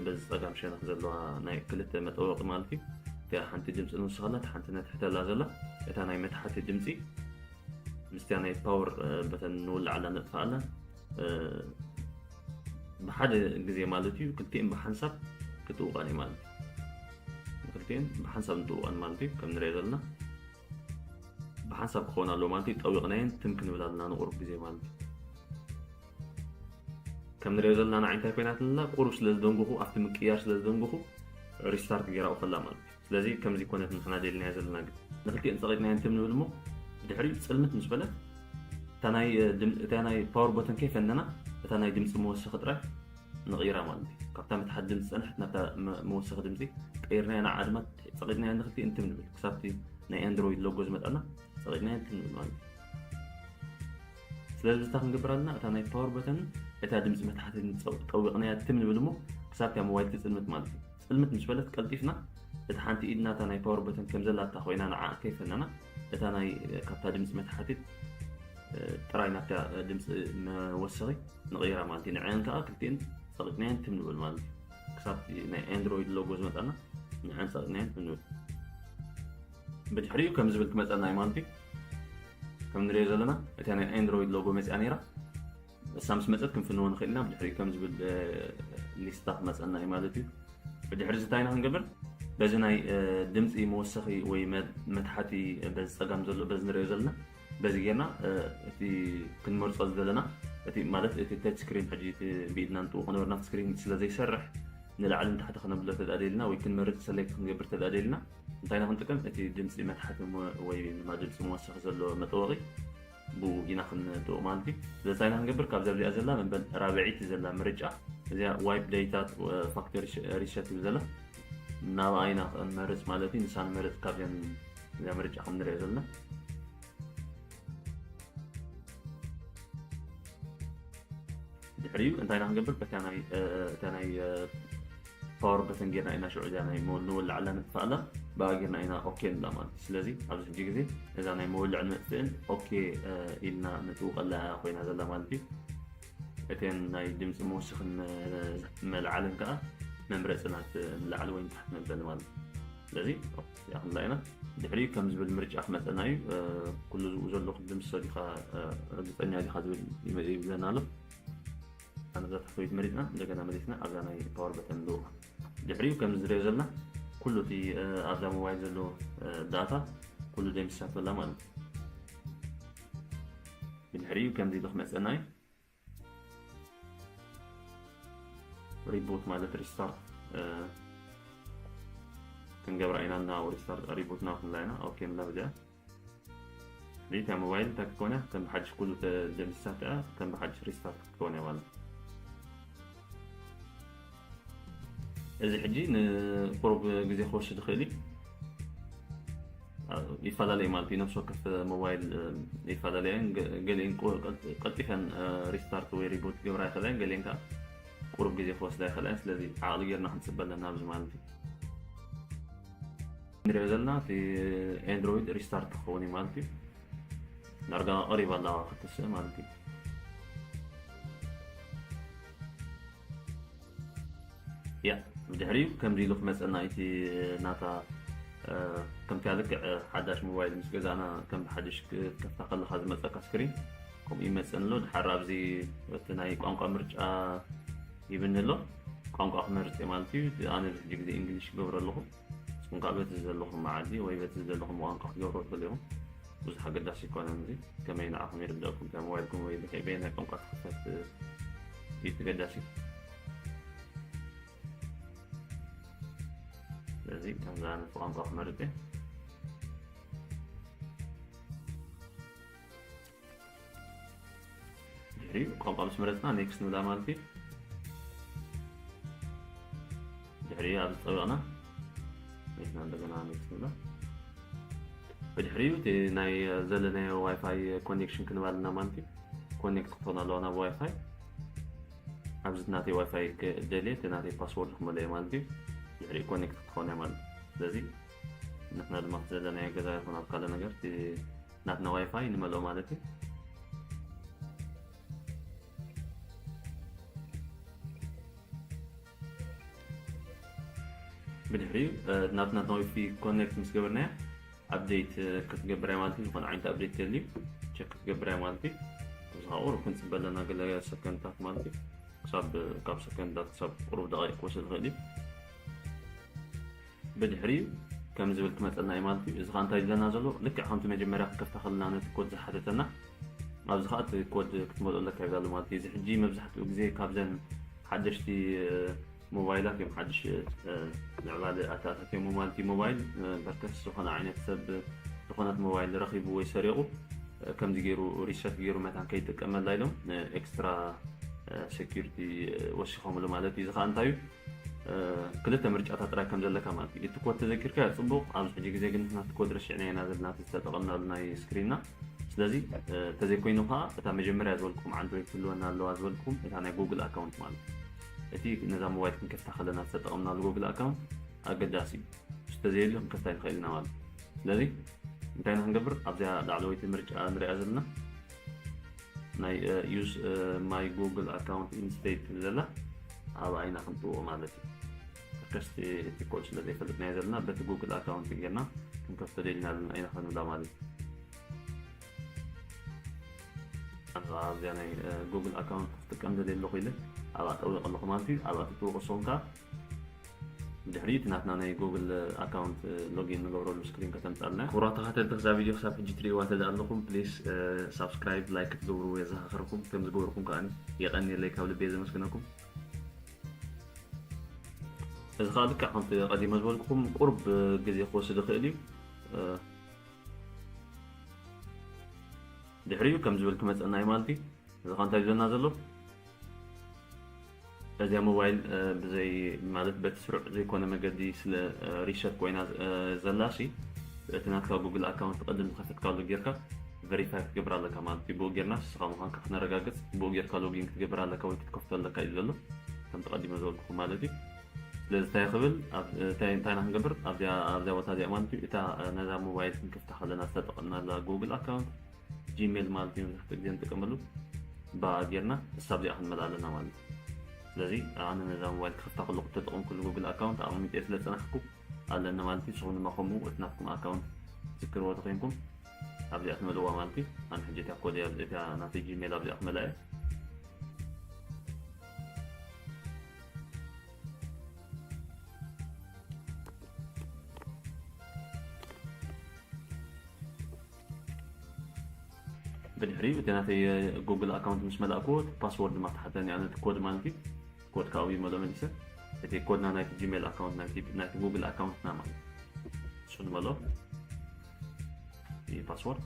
በዚ ጸጋም ሸነኽ ዘለዋ ናይ ክልተ መጠወቂ ማለት እዩ። እቲያ ሓንቲ ድምፂ ንውስኸላ፣ እታ ሓንቲ ነትሕተላ ዘላ እታ ናይ መታሕቲ ድምፂ ምስቲያ ናይ ፓወር በተን ንውልዓላ ነጥፍኣላ። ብሓደ ግዜ ማለት እዩ ክልቲኤን ብሓንሳብ ክጥውቐን እዩ ማለት እዩ። ክልቲኤን ብሓንሳብ ንጥውቐን ማለት እዩ። ከም ንሪኦ ዘለና ብሓንሳብ ክኸውን ኣለዎ ማለት እዩ። ጠዊቕናየን ትም ክንብል ኣለና ንቑሩብ ግዜ ማለት እዩ። ከም ንሪኦ ዘለና ንዓይ እንታይ ኮይናትልና ቁሩብ ስለ ዝደንጉኹ፣ ኣብቲ ምቅያር ስለ ዝደንጉኹ ሪስታርት ጌራኡ ከላ ማለት እዩ። ስለዚ ከምዚ ኮነት ንሕና ደልናዮ ዘለና ግን ንክልቲኤን ጸቒጥናየን ትም ንብል እሞ ድሕሪኡ ጽልምት ምስ በለት እታ ናይ ድም-፣ እታ ናይ ፓወር ቦተን ከይፈነና እታ ናይ ድምፂ መወሰኺ ጥራይ ንቕይራ ማለት እዩ። ካብታ መትሓት ድምፂ ጸንሐት ናብታ መ-፣ መወሰኺ ድምፂ ቀይርናያ ንዓ ድማ ጸቒጥናያ ንክልቲኤን ትም ንብል ክሳብቲ ናይ ኣንድሮይድ ሎጎ ዝመጣና ጸቒጥናየን ትም ንብል ማለት እዩ። ስለዚ እንታይ ክንገብር ኣለና? እታ ናይ ፓወር በተን እታ ድምፂ መትሓቲ ጠዊቕናያ ትም ንብል እሞ ክሳብ እታ ሞባይል ትፅልምት ማለት እዩ። ፅልምት ምስ በለት ቀልጢፍና እቲ ሓንቲ ኢድና እታ ናይ ፓወር በተን ከም ዘላታ ኮይና ንዓ ከይፈለና እታ ናይ ካብታ ድምፂ መትሓቲት ጥራይ ናብታ ድምፂ መወሰኺ ንቕይራ ማለት እዩ። ንዐን ከዓ ክልቲኤን ፀቒጥናየን ትም ንብል ማለት እዩ። ክሳብ ናይ ኣንድሮይድ ሎጎ ዝመፀና ንዐን ፀቒጥናየን ትም ንብል። ብድሕሪኡ ከም ዝብል ክመፀና እዩ ማለት እዩ። ከም ንሪኦ ዘለና እታ ናይ ኣንድሮይድ ሎጎ መፅኣ ነይራ። እሳ ምስ መፀት ክንፍንዎ ንኽእል ኢና። ብድሕሪኡ ከም ዝብል ሊስታ ክመፀና እዩ ማለት እዩ። ብድሕሪ እዚ እንታይ ኢና ክንገብር? በዚ ናይ ድምፂ መወሰኺ ወይ መትሓቲ በዚ ፀጋም ዘሎ በዚ ንሪኦ ዘለና በዚ ጌርና እቲ ክንመርፆ ዝደለና እቲ ማለት እቲ ተች ስክሪን ሕጂ እቲ ብኢድና ንጥውቕ ነበርና ስክሪን ስለ ዘይሰርሕ ንላዕሊ ንታሕቲ ክነብሎ ተዳደልና ወይ ክንመርፅ ሰሌክት ክንገብር ተዳደልና እንታይ ኢና ክንጥቀም? እቲ ድምፂ መትሓቲ ወይ ድማ ድምፂ መወሰኺ ዘሎ መጠወቒ ብኡ ኢና ክንጥውቕ ማለት እዩ። ስለዚ እንታይ ኢና ክንገብር? ካብ ዘብሊኣ ዘላ መበል ራብዒቲ ዘላ ምርጫ እዚኣ ዋይፕ ዴታ ፋክተሪ ሪሰት ትብል ዘላ ናብኣ ኢና ክንመርፅ ማለት እዩ። ንሳ ንመርፅ ካብዚኣን እዚኣ ምርጫ ከም ንሪኦ ዘለና ድሕሪኡ እንታይ ኢና ክንገብር? በታ ናይ እታ ናይ ፓወር በተን ጌርና ኢና ሽዑ እዚኣ ናይ ንወልዓላ ንጥፋኣላ ብኣ ጌርና ኢና ኦኬ ንብላ ማለት እዩ። ስለዚ ኣብዚ ሕጂ ግዜ እዛ ናይ መወልዕን መጥፍእን ኦኬ ኢልና ንጥውቀላ ኮይና ዘላ ማለት እዩ። እተን ናይ ድምፂ መወሰኽን መልዓልን ከዓ መምረፂ ናት ንላዕሊ ወይ ንታሕቲ መበሊ ማለት እዩ። ስለዚ እዚኣ ክንብላ ኢና። ድሕሪኡ ከም ዝብል ምርጫ ክመፀና እዩ። ኩሉ ዝብኡ ዘለኹ ድምፂ ሰዲኻ ርግፀኛ ዲኻ ዝብል ይብለና ኣሎ። ኣነ እዛ ታሕተወይቲ መሪፅና እንደገና መሊስና ኣብዛ ናይ ፓወር በተን ንልውኻ። ድሕሪኡ ከም ዝሪኦ ዘለና ኩሉ እቲ ኣብዛ ሞባይል ዘሎ ዳታ ኩሉ ደምሲሳቶ ኣላ ማለት እዩ። ብድሕሪኡ ከምዚ ኢሉ ክመፀና እዩ። ሪቡት ማለት ሪስታርት ክንገብራ ኢና እና ሪስታርት ሪቡት ናው ክንላ ኢና ኦኬ ንብላ በዚኣ። እታ ሞባይል እንታይ ክትኮን እያ? ከም ብሓድሽ ኩሉ ተደምሲሳት እያ፣ ከም ብሓድሽ ሪስታርት ክትኮን እያ ማለት እዩ። እዚ ሕጂ ንቁሩብ ግዜ ክወስድ ይኽእል እዩ። ይፈላለዩ ማለት እዩ። ነፍሲ ወከፍ ሞባይል ይፈላለያ እየን። ገ- ገሊአን ቁ- ቀልጢ- ቀልጢፈን ሪስታርት ወይ ሪቡት ክገብራ ይኽእላ እየን፣ ገሊአን ከዓ ቁሩብ ግዜ ክወስዳ ይኽእላ እየን። ስለዚ ዓቕሊ ጌርና ክንፅበ ኣለና ኣብዚ ማለት እዩ። ንሪኦ ዘለና እቲ ኣንድሮይድ ሪስታርት ክኸውን እዩ ማለት እዩ። ዳርጋ ቀሪባ ኣላ ክትስእ ማለት እዩ። ያ ብድሕሪኡ ከምዚ ኢሉ ክመፀና እቲ ናታ ከምቲ ልክዕ ሓዳሽ ሞባይል ምስ ገዛእና ከም ሓድሽ ክትከፍታ ከለካ ዝመፀካ ስክሪን ከምኡ ይመፀን ኣሎ። ድሓር ኣብዚ እቲ ናይ ቋንቋ ምርጫ ይብኒ ኣሎ። ቋንቋ ክመርፅ እየ ማለት እዩ። ኣነ ብዙሕ ግዜ እንግሊሽ ይገብሮ ኣለኹ። ንስኹም ከዓ በቲ ዘለኹም መዓዲ ወይ በቲ ዘለኹም ቋንቋ ክትገብሮ ትኽእሉ ኢኹም። ብዙሕ ኣገዳሲ ኣይኮነን። እዚ ከመይ ንዓኹም ይርደእኩም እታ ሞባይልኩም ወይ በየናይ ቋንቋ ትኽፈት እዩ ተገዳሲ። ስለዚ ከምዚ ዓይነት ቋንቋ ክመርፅ እየ። ድሕሪኡ ቋንቋ ምስ መረፅና ኔክስት ንብላ ማለት እዩ። ድሕሪኡ ኣብ ዝፀበቕና ኔክስት እንደገና ኔክስት ንብላ። ብድሕሪኡ እቲ ናይ ዘለናዮ ዋይፋይ ኮኔክሽን ክንባልና ማለት እዩ። ኮኔክት ክትኾን ኣለዋ ናብ ዋይፋይ። ኣብዚ ናተይ ዋይፋይ ክደልየ እቲ ናተይ ፓስወርድ ክመልኦ ማለት እዩ። ድሕሪኡ ኮኔክት ክትኾን እያ ማለት እዩ። ስለዚ ንሕና ድማ ዘለናዮ ገዛ ይኹን ኣብ ካልእ ነገር እቲ ናትና ዋይፋይ ንመልኦ ማለት እዩ። ብድሕሪኡ ናትና ናዊፊ ኮኔክት ምስ ገበርናያ ኣፕዴት ክትገብር እያ ማለት እዩ። ዝኾነ ዓይነት ኣፕዴት ተልዩ ቸክ ክትገብር እያ ማለት እዩ። እዚ ከዓ ቁሩብ ክንፅበ ኣለና ገለ ሰከንድታት ማለት እዩ። ክሳብ ካብ ሰከንድታት ክሳብ ቁሩብ ደቂቕ ክወስድ ይኽእል እዩ። ብድሕሪኡ ከም ዝብል ክመፀና እዩ ማለት እዩ። እዚ ከዓ እንታይ ይብለና ዘሎ ልክዕ ከምቲ መጀመርያ ክንከፍታ ከለና ነቲ ኮድ ዝሓተተና ኣብዚ ከዓ እቲ ኮድ ክትመልኦ ኣለካ ይብላ ኣሎ ማለት እዩ። እዚ ሕጂ መብዛሕትኡ ግዜ ካብዘን ሓደሽቲ ሞባይላት እዮም ሓድሽ ምዕባለ ኣተኣታትዮም ማለት እዩ። ሞባይል በርከስ ዝኾነ ዓይነት ሰብ ዝኾነት ሞባይል ረኺቡ ወይ ሰሪቑ ከምዚ ገይሩ ሪሰት ገይሩ መታን ከይጥቀመላ ኢሎም ኤክስትራ ሴኪሪቲ ወሲኾምሉ ማለት እዩ። እዚ ከዓ እንታይ እዩ? ክልተ ምርጫታት ጥራይ ከም ዘለካ ማለት እዩ። እቲ ኮድ ተዘኪርካ ጽቡቕ፣ ኣብዚ ሕጂ ግዜ ግን ንሕና እቲ ኮድ ረሲዕና ኢና ዘለና እቲ ዝተጠቐምናሉ ናይ ስክሪንና። እስቲ ስለዚ እንተዘይኮይኑ ከዓ እታ መጀመርያ ዝበልኩም ኣንድሮይድ ክህልወና ኣለዋ ዝበልኩም እታ ናይ ጉግል ኣካውንት ማለት እዩ። እቲ ነዛ ሞባይል ክንከፍታ ከለና ዝተጠቐምናሉ ጉግል ኣካውንት ኣገዳሲ እዩ። እሱ ተዘየልዩ ክንከፍታ ይኽእል ኢና ማለት እዩ። ስለዚ እንታይ ኢና ክንገብር ኣብዚኣ ላዕለወይቲ ምርጫ ንሪኣ ዘለና ናይ use my google account instead ትብል ዘላ ኣብኣ ኢና ክንጥውቕ ማለት እዩ። ከስቲ እቲ ኮድ ስለ ዘይፈልጥናዮ ዘለና በቲ ጉግል ኣካውንት ጌርና ክንከፍቶ ደሊና ዘለና ኢና ክንብላ ማለት እዩ። ኣብዚኣ ናይ ጉግል ኣካውንት ክጥቀም ደልየ ኣለኹ ኢለ ኣብኣ ጠዊቕ ኣለኹ ማለት እዩ። ኣብኣ ትጥውቕ ንስኹም ከኣ ድሕሪ እቲ ናትና ናይ ጉግል ኣካውንት ሎጊን ንገብረሉ ስክሪን ከተምጻልና። ክቡራት ተኸታተልቲ ክዛ ቪድዮ ክሳብ ሕጂ ትርእይዋ ተደኣ ኣለኹም ፕሊስ ሳብስክራይብ ላይክ ክትገብሩ የዘኻኽረኩም። ከም ዝገበርኩም ከኣ የቐንየለይ ካብ ልቢ እየ ዘመስግነኩም። እዚ ከዓ ልክዕ ከምቲ ቀዲመ ዝበልኩኹም ቁሩብ ግዜ ክወስድ ይኽእል እዩ። ድሕሪኡ ከም ዝብል ክመፀና እዩ ማለት እዩ። እዚ ከዓ እንታይ ዝብለና ዘሎ እዚኣ ሞባይል ብዘይ ማለት በቲ ስሩዕ ዘይኮነ መገዲ ስለ ሪሸት ኮይና ዘላ ሲ እቲ ናትካ ጉግል ኣካውንት ቅድም ዝከፈትካሉ ጌርካ ቨሪፋይ ክትገብር ኣለካ ማለት እዩ። ብኡ ጌርና ንስኻ ምዃንካ ክነረጋግፅ ብኡ ጌርካ ሎጊን ክትገብር ኣለካ ወይ ክትከፍቶ ኣለካ እዩ ዘሎ ከም ተቐዲመ ዝበልኩኹም ማለት እዩ። ስለዚ እንታይ ክብል እንታይ ኢና ክንገብር ኣብዚኣ ኣብዚኣ ቦታ እዚኣ ማለት እዩ። እታ ነዛ ሞባይል ክንከፍታ ከለና ዝተጠቐምናላ ጉግል ኣካውንት ጂሜል ማለት እዩ መብዛሕትኡ ግዜ ንጥቀመሉ ብኣ ጌርና እሳ ኣብዚኣ ክንመልኣ ኣለና ማለት እዩ። ስለዚ ኣነ ነዛ ሞባይል ክኸፍታ ከለኹ ተጠቐምኩሉ ጉግል ኣካውንት ኣቐሚጠ ስለ ዝጸናሕኩ ኣለኒ ማለት እዩ። ንስኹም ድማ ከምኡ እቲ ናትኩም ኣካውንት ትዝክርዎ ተኾይንኩም ኣብዚኣ ትመልእዋ ማለት እዩ። ኣነ ሕጂ እታ ኮድ እያ እዚኣ ናተይ ጂሜል ኣብዚኣ ክመልኣ እየ። ብድሕሪኡ እቲ ናተይ ጉግል ኣካውንት ምስ መላእክዎ ፓስወርድ ድማ ተሓተኒ ኣነ እቲ ኮድ ማለት እዩ። ኮድ ካብኡ ይመሎ መሊሰ እቲ ኮድና ናይቲ ጂሜል ኣካውንት ናይቲ ጉግል ኣካውንትና ማለት እሱ ንመሎ ፓስወርድ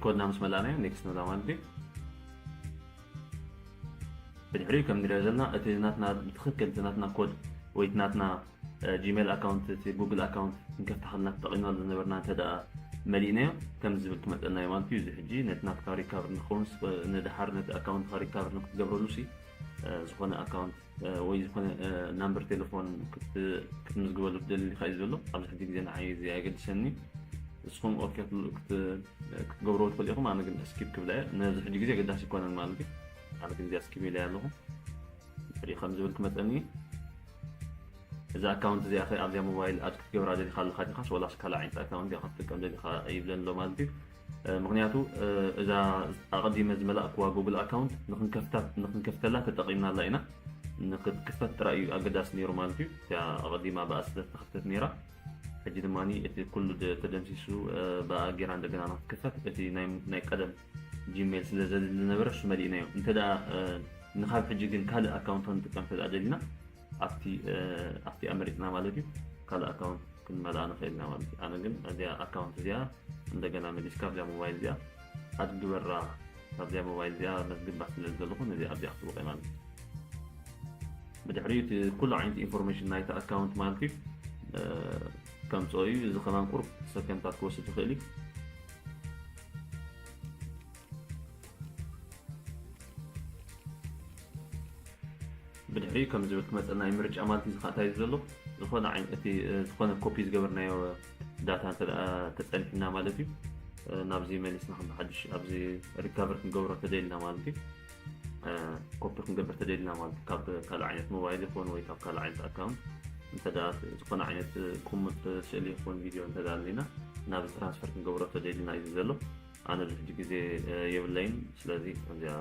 ኮድና ምስ መላእናዮ ኔክስት ንብላ ማለት እዩ። ብድሕሪኡ ከም ንሪኦ ዘለና እቲ ናትና ብትኽክል እቲ ናትና ኮድ ወይ እቲ ናትና ጂሜል ኣካውንት እቲ ጉግል ኣካውንት ክንከፍታ ከለና ተጠቒምናሉ ዝነበርና እንተ ደኣ መሊእናዮ ከምዚ ዝብል ክመፀና እዩ ማለት እዩ። እዚ ሕጂ ነቲ ናትካ ሪካቨር ንክኸውን ንድሓር ነቲ ኣካውንትካ ሪካቨር ንክትገብረሉ ሲ ዝኾነ ኣካውንት ወይ ዝኾነ ናምበር ቴሌፎን ክትምዝግበሉ ትደሊ ኢኻ እዩ ዘሎ። ኣብዚ ሕጂ ግዜ ንዓይ እዚ ኣየገድሰኒ። ንስኹም ኦኬ ክትገብርዎ ትኽእሉ ኢኹም። ኣነ ግን ስኪፕ ክብላ እየ። ነዚ ሕጂ ግዜ ኣገዳሲ ኣይኮነን ማለት እዩ። ኣነ ግን እዚኣ ስኪፕ ኢለያ ኣለኹ። ድሕሪኡ ከም ዝብል ክመፀኒ እዛ ኣካውንት እዚኣ ኸ ኣብዚኣ ሞባይል ኣድ ክትገብራ ደሊኻ ኣለኻ ዲኻስ ወላስ ካልእ ዓይነት ኣካውንት እያ ክትጥቀም ደሊኻ ይብለኒ ኣሎ ማለት እዩ። ምክንያቱ እዛ ኣቐዲመ ዝመላእክዋ ጉግል ኣካውንት ንክንከፍተላ ተጠቒምናላ ኢና። ንክትክፈት ጥራይ እዩ ኣገዳሲ ነይሩ ማለት እዩ። እቲኣ ኣቐዲማ ብኣ ስለ ዝተኸፍተት ነይራ። ሕጂ ድማ እቲ ኩሉ ተደምሲሱ ብኣ ጌራ እንደገና ንክትክፈት እቲ ናይ ቀደም ጂሜል ስለ ዘድሊ ዝነበረ እሱ መሊእናዮ። እንተ ንካብ ሕጂ ግን ካልእ ኣካውንት ክንጥቀም እንተ ደሊና ኣብቲ ኣብቲ ኣመሪፅና ማለት እዩ ካልእ ኣካውንት ክንመልኣ ንኽእል ኢና ማለት እዩ። ኣነ ግን እዚኣ ኣካውንት እዚኣ እንደገና መሊስካ ኣብዚኣ ሞባይል እዚኣ ኣድ ግበራ ካብዚኣ ሞባይል እዚኣ መዝግባ ስለ ዝደለኹ ነዚ ኣብዚኣ ክጥውቕ ማለት እዩ። ብድሕሪኡ እቲ ኩሉ ዓይነት ኢንፎርሜሽን ናይቲ ኣካውንት ማለት እዩ ከምፅኦ እዩ። እዚ ከማን ቁሩብ ሰከንድታት ክወስድ ይኽእል እዩ። ብድሕሪኡ ከም ዝብል ክመፀና እዩ ምርጫ ማለት እዩ። ዝካእታይ ዘሎ ዝኾነ ዓይነት እቲ ዝኾነ ኮፒ ዝገበርናዮ ዳታ እንተ ተፀኒሕና ማለት እዩ ናብዚ መሊስና ከም ብሓድሽ ኣብዚ ሪካቨር ክንገብሮ ተደልና ማለት እዩ። ኮፒ ክንገብር ተደልና ማለት ካብ ካልእ ዓይነት ሞባይል ይኹን ወይ ካብ ካልእ ዓይነት ኣካውንት እንተ ዝኾነ ዓይነት ቅሙጥ ስእሊ ይኹን ቪድዮ እንተ ኣለና ናብ ትራንስፈር ክንገብሮ ተደልና እዩ ዘሎ። ኣነ ኣብዚ ሕጂ ግዜ የብለይን። ስለዚ እዚኣ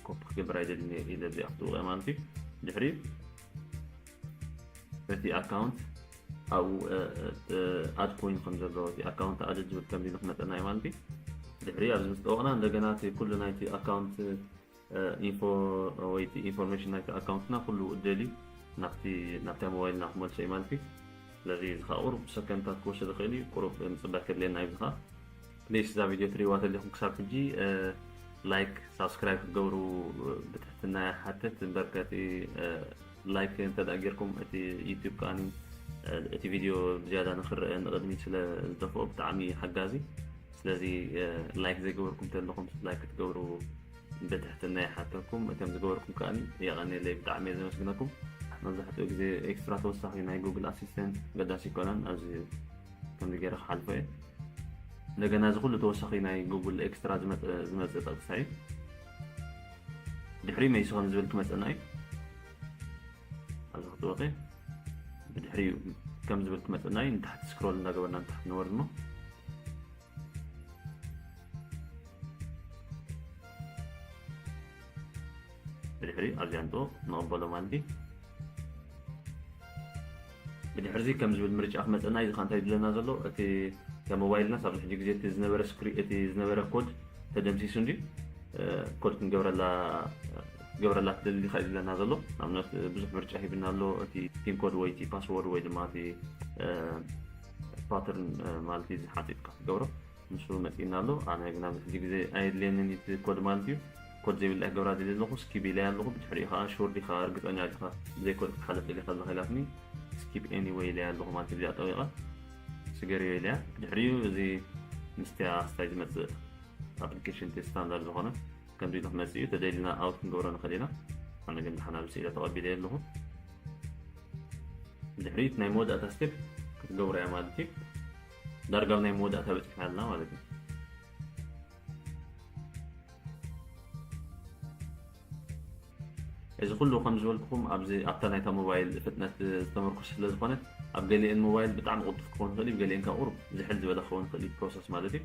ኮፒ ክገብር ኣይደልን ኢለ እዚኣ ክትውቀ ማለት እዩ። ድሕሪ እቲ ኣካውንት ኣብኡ ኣድ ኮይኑ ከም ዘሎ እቲ ኣካውንት ኣድ ዝብል ከም ኢሉ ክመፀና እዩ ማለት እዩ። ድሕሪ ኣብዚ ምስ ጠወቕና እንደገና እቲ ኩሉ ናይቲ ኣካውንት ኢንፎ ወይ ኢንፎርሜሽን ናይቲ ኣካውንትና ኩሉ ደልዩ ናብቲ ናብታ ሞባይልና ክመልሶ እዩ ማለት እዩ። ስለዚ እዚ ከዓ ቁሩብ ሰከንድታት ክወስድ ይኽእል እዩ። ቁሩብ ምፅባይ ከድልየና እዩ። እዚ ከዓ ፕሊስ እዛ ቪድዮ ትሪእዋ ተሊኹም ክሳብ ሕጂ ላይክ ሳብስክራይብ ክትገብሩ ብትሕትና ይሓትት። እምበር ከቲ ላይክ እንተ ደኣ ጌርኩም እቲ ዩቲዩብ ከኣኒ እቲ ቪድዮ ብዝያዳ ንክረአ ንቕድሚት ስለ ዝደፍኦ ብጣዕሚ ሓጋዚ። ስለዚ ላይክ ዘይገበርኩም ተለኹም ላይክ ክትገብሩ ብትሕትና ይሓተኩም። እቶም ዝገበርኩም ከኣኒ የቐንየለይ፣ ብጣዕሚ እየ ዘመስግነኩም። መብዛሕትኡ ግዜ ኤክስትራ ተወሳኺ ናይ ጉግል ኣሲስተንት ገዳሲ ይኮነን። ኣብዚ ከምዚ ገይረ ክሓልፎ እየ። እንደገና እዚ ኩሉ ተወሳኺ ናይ ጉግል ኤክስትራ ዝመፀ ዝመፀ ጠቕሳ እዩ። ድሕሪ መይሱ ከም ዝብል ክመፀና እዩ። ኣብዚ ክትወቂ ብድሕሪኡ ከም ዝብል ክመፀና እዩ። ንታሕቲ ስክሮል እንዳገበርና ንታሕቲ ንወርድ እሞ ብድሕሪ ኣብዚኣ ንጥወቕ ንቕበሎ ማለት እዩ። ብድሕርዚ ከም ዝብል ምርጫ ክመፀና እዩ። ዝካ እንታይ ዝብለና ዘሎ እቲ ሞባይልናስ ኣብዚ ሕጂ ግዜ እቲ ዝነበረ ስክሪ እቲ ዝነበረ ኮድ ተደምሲሱ እንድዩ ኮድ ክንገብረላ ክትገብረላ ትደሊ ዲኻ እዩ ዝብለና ዘሎ። ንኣብነት ብዙሕ ምርጫ ሂብና ኣሎ። እቲ ፒን ኮድ ወይ እቲ ፓስወርድ ወይ ድማ እቲ ፓተርን ማለት እዩ ዝሓፂጥካ ክትገብሮ ንሱ መፂእና ኣሎ። ኣነ ግን ኣብዚ ሕጂ ግዜ ኣየድልየንን እቲ ኮድ ማለት እዩ። ኮድ ዘይብላ ክገብራ ደልየ ኣለኹ። ስኪፕ ኢለያ ኣለኹ። ብድሕሪኡ ከዓ ሹር ዲኻ እርግፀኛ ዲኻ ብዘይ ኮድ ክትሓልፍ ደሊኻ ኣለኻ ኢላትኒ። ስኪፕ ኤኒወይ ኢለያ ኣለኹ ማለት እዩ። እዚኣ ጠዊቐ ስገርዮ ኢለያ። ብድሕሪኡ እዚ ምስቲያ ስታይ ዝመፅእ ኣፕሊኬሽን እቲ ስታንዳርድ ዝኾነ ከምዚ ኢሉ ክመፅእ እዩ። ተደሊና ኣውት ክንገብሮ ንኽእል ኢና። ኣነ ግን ድሓን ኣብዚ ስኢለ ተቐቢለ ኣለኹ። ድሕሪት ናይ መወዳእታ ስቴፕ ክትገብሮ እያ ማለት እዩ። ዳርጋ ኣብ ናይ መወዳእታ በፂሕና ኣለና ማለት እዩ። እዚ ኩሉ ከም ዝበልኩኹም ኣብዚ ኣብታ ናይታ ሞባይል ፍጥነት ዝተመርኮሰ ስለ ዝኾነ ኣብ ገሊአን ሞባይል ብጣዕሚ ቅልጡፍ ክኸውን ይኽእል እዩ፣ ገሊአን ካብ ቁሩብ ዝሕል ዝበለ ክኸውን ይኽእል እዩ ፕሮሰስ ማለት እዩ።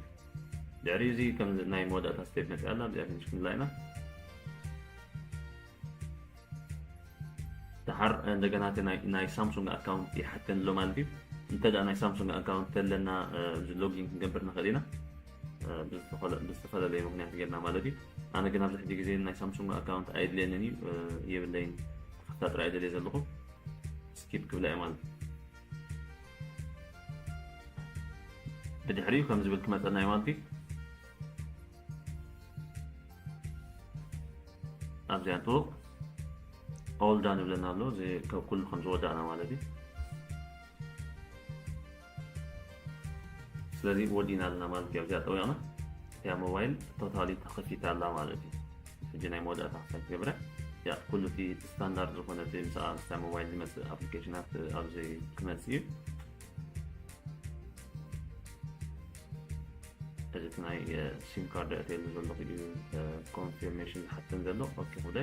ድሕሪ እዚ ከም ናይ መወዳእታ ስቴፕ መፅያ ኣላ፣ እዚኣ ፊኒሽ ክንብላ ኢና። ደሓር እንደገና እቲ ናይ ናይ ሳምሱንግ ኣካውንት ይሓተኒ ኣሎ ማለት እዩ። እንተ ደኣ ናይ ሳምሱንግ ኣካውንት ተለና እዚ ሎጊን ክንገብር ንኽእል ኢና። ብዝተፈለ- ብዝተፈላለየ ምኽንያት ጌርና ማለት እዩ። ኣነ ግን ኣብዚ ሕጂ ግዜ ናይ ሳምሱንግ ኣካውንት ኣየድልየንን እዩ፣ የብለይን። ተኸፍታ ጥራይ ደልየ ዘለኹ ስኪፕ ክብላ እየ ማለት እዩ። ብድሕሪኡ ከም ዝብል ክመፀና እዩ ማለት እዩ። ኣብዚኣ ጥውቕ ኦል ዳን ይብለና ኣሎ። እዚ ካብ ኩሉ ከም ዝወዳእና ማለት እዩ። ስለዚ ወዲና ኣለና ማለት እዩ። ኣብዚኣ ጠዊቕና እቲያ ሞባይል ቶታሊ ተኸፊታ ኣላ ማለት እዩ። ሕጂ ናይ መወዳእታ ክሳብ ትገብረ ያ ኩሉ እቲ ስታንዳርድ ዝኾነ እቲ ምስኣ ምስታ ሞባይል ዝመፅእ ኣፕሊኬሽናት ኣብዚ ክመፅእ እዩ። እዚ እቲ ናይ ሲም ካርድ ኣእትየሉ ዘለኹ እዩ ኮንፊርሜሽን ዝሓተን ዘሎ። ኦኬ፣ ኩደ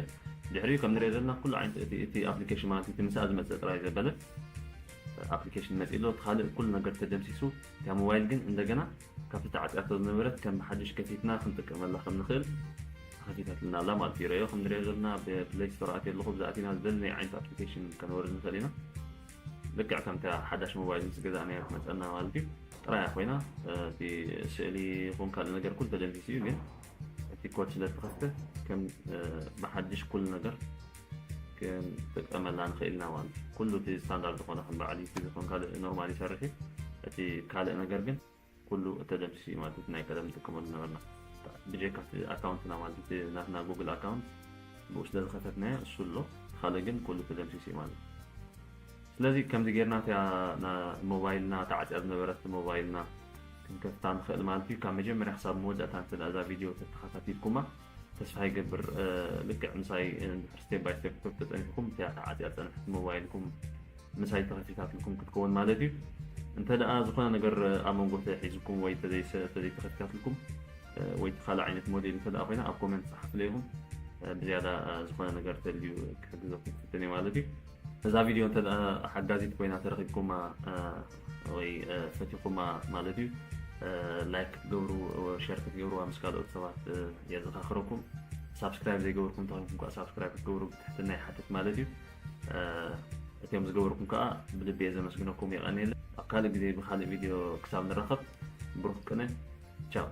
ድሕሪኡ ከም ንሪኦ ዘለና ኩሉ ዓይነት እቲ እቲ ኣፕሊኬሽን ማለት እቲ ምስኣ ዝመፅእ ጥራይ ዘበለ ኣፕሊኬሽን መፂእ ኣሎ። እቲ ካልእ ኩሉ ነገር ተደምሲሱ እታ ሞባይል ግን እንደገና ካብቲ ተዓፅያቶ ዝነበረት ከም ሓድሽ ከፊትና ክንጥቀመላ ከም ንኽእል ተኸፊታትልና ኣላ ማለት እዩ። ረዮ ከም ንሪኦ ዘለና ብፕሌይ ስቶር ኣትየ ኣለኹ። ብዛእቲና ዝደለናዮ ዓይነት ኣፕሊኬሽን ከነወርድ ንኽእል ኢና። ልክዕ ከምታ ሓዳሽ ሞባይል ምስ ገዛእናዮ ትመፀና ማለት እዩ። ጥራያ ኮይና እቲ ስእሊ ይኹን ካልእ ነገር ኩሉ ተደምሲሱ እዩ። ግን እቲ ኮድ ስለ ዝተኸፍተ ከም ብሓድሽ ኩሉ ነገር ክንጥቀመላ ንኽእል ኢና ማለት እዩ። ኩሉ እቲ ስታንዳርድ ዝኾነ ከም በዓል ዩቲዩብ ይኹን ካልእ ኖርማል ይሰርሕ እዩ። እቲ ካልእ ነገር ግን ኩሉ ተደምሲሱ እዩ ማለት እዩ። ናይ ቀደም ንጥቀመሉ ነበርና ብጀካ እቲ ኣካውንትና ማለት እቲ ናትና ጉግል ኣካውንት ብኡ ስለ ዝኸፈትናዮ እሱ ኣሎ። ካልእ ግን ኩሉ ተደምሲሱ እዩ ማለት እዩ። ስለዚ ከምዚ ጌርና እቲያ ና- ሞባይልና ተዓፅያ ዝነበረት ሞባይልና ክንከፍታ ንኽእል ማለት እዩ። ካብ መጀመርያ ክሳብ መወዳእታ እንተ እዛ ቪድዮ ተተኸታቲልኩማ ተስፋ ይገብር። ልክዕ ምሳይ ስቴፕ ባይ ስቴፕ ተፀኒሕኩም እቲያ ተዓፅያ ዝፀንሐት ሞባይልኩም ምሳይ ተኸፊታትልኩም ክትከውን ማለት እዩ። እንተ ደኣ ዝኾነ ነገር ኣብ መንጎ ተሒዝኩም ወይ ተዘይተኸፊታትልኩም ወይ ካልእ ዓይነት ሞዴል እንተ ኮይና ኣብ ኮመንት ፀሓፍለ ይኹም። ብዝያዳ ዝኾነ ነገር ተልዩ ክሕግዘኩም ክፍትን እየ ማለት እዩ። እዛ ቪድዮ እንተ ሓጋዚት ኮይና ተረኺብኩማ ወይ ፈቲኹማ ማለት እዩ ላይክ ክትገብሩ ሸር ክትገብሩዋ ምስ ካልኦት ሰባት የዘኻኽረኩም። ሳብስክራይብ ዘይገበርኩም ተኾይንኩም ከዓ ሳብስክራይብ ክትገብሩ ብትሕትና ይሓትት ማለት እዩ። እቲኦም ዝገበርኩም ከዓ ብልቢ እየ ዘመስግነኩም። የቐንየለ። ኣብ ካልእ ግዜ ብካልእ ቪድዮ ክሳብ ንራኸብ ብሩክ ቅነ። ቻው።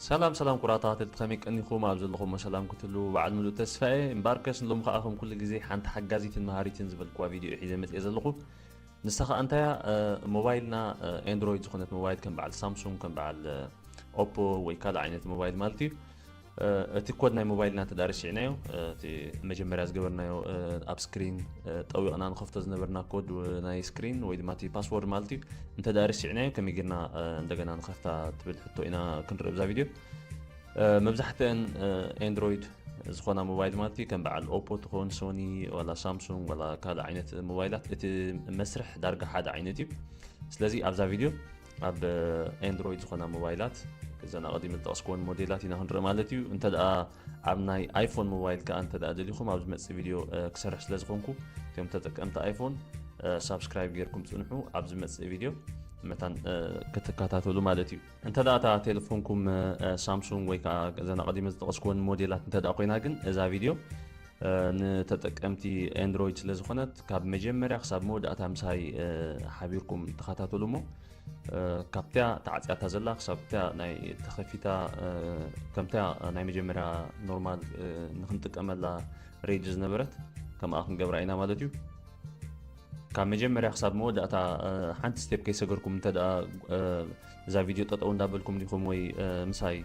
ሰላም ሰላም ኩራ ተኸታተልቲ ከመይ ቀኒኹም? ኣብ ዘለኹሞ ሰላም ክትህልዉ በዓል ምሉእ ተስፋ እየ። እምበኣርከስ ንሎሚ ከኣ ከም ኩሉ ግዜ ሓንቲ ሓጋዚትን መሃሪትን ዝበልክዋ ቪድዮ ሒዘ መጽየ ዘለኹ። ንሳ ከዓ እንታያ? ሞባይልና ኤንድሮይድ ዝኾነት ሞባይል ከም በዓል ሳምሱንግ፣ ከም በዓል ኦፖ ወይ ካልእ ዓይነት ሞባይል ማለት እዩ። እቲ ኮድ ናይ ሞባይልና እንተ ደኣ ረሲዕናዮ፣ እቲ መጀመርያ ዝገበርናዮ ኣብ ስክሪን ጠዊቕና ንኸፍቶ ዝነበርና ኮድ ናይ ስክሪን ወይ ድማ እቲ ፓስወርድ ማለት እዩ፣ እንተ ደኣ ረሲዕናዮ ከመይ ጌርና እንደገና ንኸፍታ ትብል ሕቶ ኢና ክንርኢ ብዛ ቪድዮ። መብዛሕትአን ኤንድሮይድ ዝኾና ሞባይል ማለት እዩ ከም በዓል ኦፖ ትኾን፣ ሶኒ፣ ዋላ ሳምሱንግ፣ ዋላ ካልእ ዓይነት ሞባይላት፣ እቲ መስርሕ ዳርጋ ሓደ ዓይነት እዩ። ስለዚ ኣብዛ ቪድዮ ኣብ ኤንድሮይድ ዝኾና ሞባይላት፣ እዘን ኣቐዲመ ዝጠቐስኩወን ሞዴላት ኢና ክንርኢ ማለት እዩ። እንተ ደኣ ኣብ ናይ ኣይፎን ሞባይል ከኣ እንተ ደኣ ደሊኹም፣ ኣብ ዝመጽእ ቪድዮ ክሰርሕ ስለ ዝኾንኩ፣ እቶም ተጠቀምቲ ኣይፎን ሳብስክራይብ ጌርኩም ጽንሑ። ኣብ ዝመጽእ ቪድዮ መታን ክትከታተሉ ማለት እዩ። እንተ ደኣ እታ ቴሌፎንኩም ሳምሱንግ ወይ ከኣ እዘን ኣቐዲመ ዝጠቐስኩወን ሞዴላት እንተ ደኣ ኮይና ግን፣ እዛ ቪድዮ ንተጠቀምቲ ኤንድሮይድ ስለ ዝኾነት፣ ካብ መጀመርያ ክሳብ መወዳእታ ምሳይ ሓቢርኩም ተኸታተሉ እሞ፣ ካብቲያ ተዓጽያታ ዘላ ክሳብ እቲያ ናይ ተኸፊታ፣ ከምቲያ ናይ መጀመርያ ኖርማል ንኽንጥቀመላ ሬጅ ዝነበረት ከምኣ ክንገብራ ኢና ማለት እዩ። ካብ መጀመርያ ክሳብ መወዳእታ ሓንቲ ስቴፕ ከይሰገርኩም እንተ ደኣ እዛ ቪድዮ ጠጠው እንዳበልኩም ዲኹም ወይ ምሳይ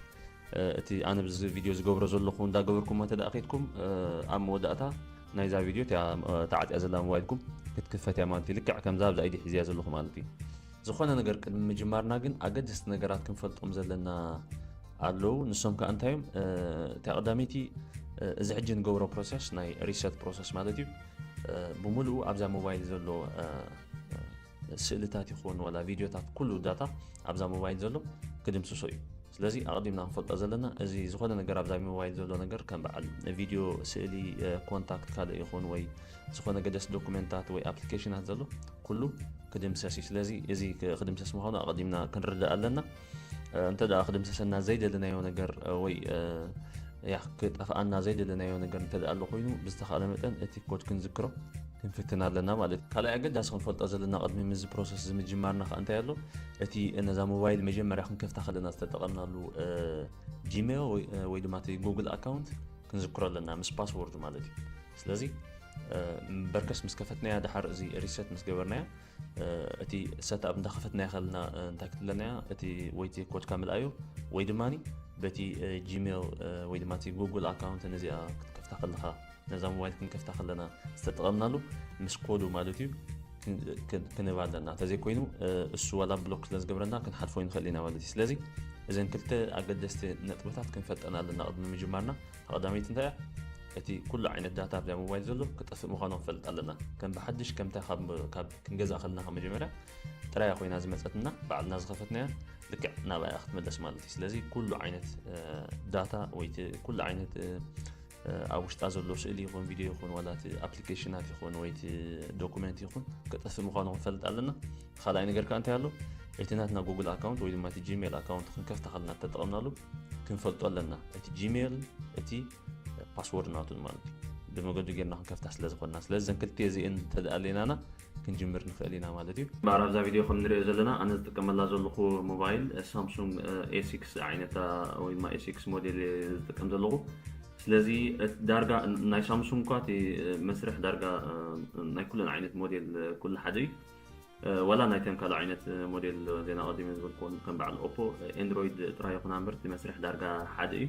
እቲ ኣነ ብዚ ቪድዮ ዝገብሮ ዘለኹ እንዳገበርኩም እንተ ደኣ ከይድኩም፣ ኣብ መወዳእታ ናይዛ ቪድዮ እቲያ ተዓጽያ ዘላ ሞባይልኩም ክትክፈት እያ ማለት እዩ። ልክዕ ከምዛ ኣብዛ ኢዲ ሒዝያ ዘለኹ ማለት እዩ። ዝኾነ ነገር ቅድሚ ምጅማርና ግን ኣገደስቲ ነገራት ክንፈልጦም ዘለና ኣለዉ። ንሶም ከኣ እንታይ እዮም? እቲያ ቀዳመይቲ፣ እዚ ሕጂ ንገብሮ ፕሮሰስ ናይ ሪሰት ፕሮሰስ ማለት እዩ። ብምሉኡ ኣብዛ ሞባይል ዘሎ ስእልታት ይኹን ዋላ ቪድዮታት፣ ኩሉ ዳታ ኣብዛ ሞባይል ዘሎ ክድምስሶ እዩ። ስለዚ ኣቐዲምና ክንፈልጦ ዘለና፣ እዚ ዝኾነ ነገር ኣብዛ ሞባይል ዘሎ ነገር ከም በዓል ቪድዮ፣ ስእሊ፣ ኮንታክት ካልእ ይኹን ወይ ዝኾነ ገደስ ዶኩመንታት ወይ ኣፕሊኬሽናት ዘሎ ኩሉ ክድምሰስ እዩ። ስለዚ እዚ ክድምሰስ ምዃኑ ኣቐዲምና ክንርዳእ ኣለና። እንተ ደኣ ክድምሰሰና ዘይደለናዮ ነገር ወይ ያ ክጠፍኣና ዘይደለናዮ ነገር እንተ ደኣ ኣሎ ኮይኑ፣ ብዝተኻእለ መጠን እቲ ኮድ ክንዝክሮ ክንፍትን ኣለና ማለት እዩ። ካልኣይ ኣገዳሲ ክንፈልጦ ዘለና ቅድሚ ምዚ ፕሮሰስ እዚ ምጅማርና ከኣ እንታይ ኣሎ? እቲ ነዛ ሞባይል መጀመርያ ክንከፍታ ከለና ዝተጠቐምናሉ ጂሜል ወይ ድማ እቲ ጉግል ኣካውንት ክንዝክሮ ኣለና ምስ ፓስወርዱ ማለት እዩ። ስለዚ በርከስ ምስ ከፈትናያ፣ ደሓር እዚ ሪሰት ምስ ገበርናያ፣ እቲ ሰትኣፕ እንዳኸፈትናያ ከለና እንታይ ክትብለናያ? እቲ ወይ እቲ ኮድካ ምልኣዮ ወይ ድማ በቲ ጂሜል ወይ ድማ እቲ ጉግል ኣካውንት ነዚኣ ክትከፍታ ከለኻ፣ ነዛ ሞባይል ክንከፍታ ከለና ዝተጠቐምናሉ ምስ ኮዱ ማለት እዩ ክንህብ ኣለና። እንተዘይኮይኑ እሱ ዋላ ብሎክ ስለ ዝገብረና ክንሓልፎ ንኽእል ኢና ማለት እዩ። ስለዚ እዘን ክልተ ኣገደስቲ ነጥብታት ክንፈልጠን ኣለና ቅድሚ ምጅማርና። ቀዳመይቲ እንታይ እያ? እቲ ኩሉ ዓይነት ዳታ ኣብዛ ሞባይል ዘሎ ክጠፍእ ምዃኑ ክንፈልጥ ኣለና። ከም ብሓድሽ ከምታ ካብ ክንገዝኣ ከለና ካብ መጀመርያ ጥራያ ኮይና ዝመጸትና፣ ባዕልና ዝኸፈትናያ ልክዕ ናብኣ ክትምለስ ማለት እዩ። ስለዚ ኩሉ ዓይነት ዳታ ወይ እቲ ኩሉ ዓይነት ኣብ ውሽጣ ዘሎ ስእሊ ይኹን ቪድዮ ይኹን ዋላ እቲ ኣፕሊኬሽናት ይኹን ወይ እቲ ዶኩመንት ይኹን ክጠፍእ ምዃኑ ክንፈልጥ ኣለና። ካልኣይ ነገር ከኣ እንታይ ኣሎ? እቲ ናትና ጉግል ኣካውንት ወይ ድማ እቲ ጂሜል ኣካውንት ክንከፍታ ከለና ተጠቐምናሉ ክንፈልጦ ኣለና። እቲ ጂሜል እቲ ፓስወርድ ናቱን ማለት እዩ። ብመገዱ ጌርና ክንከፍታ ስለ ዝኾንና። ስለዚ እዘን ክልተ እዚኤን እንተደኣ ኣለናና ክንጅምር ንኽእል ኢና ማለት እዩ። እምበኣር ኣብዛ ቪድዮ ከም ንሪኦ ዘለና ኣነ ዝጥቀመላ ዘለኹ ሞባይል ሳምሱንግ ኤ ሲክስ ዓይነታ ወይ ድማ ኤ ሲክስ ሞዴል እየ ዝጥቀም ዘለኹ። ስለዚ ዳርጋ ናይ ሳምሱንግ እኳ እቲ መስርሕ ዳርጋ ናይ ኩለን ዓይነት ሞዴል ኩሉ ሓደ እዩ። ዋላ ናይተን ካልእ ዓይነት ሞዴል ዜና ቀዲመ ዝበልክዎን ከም በዓል ኦፖ ኤንድሮይድ ጥራይ ይኹና እምበር እቲ መስርሕ ዳርጋ ሓደ እዩ።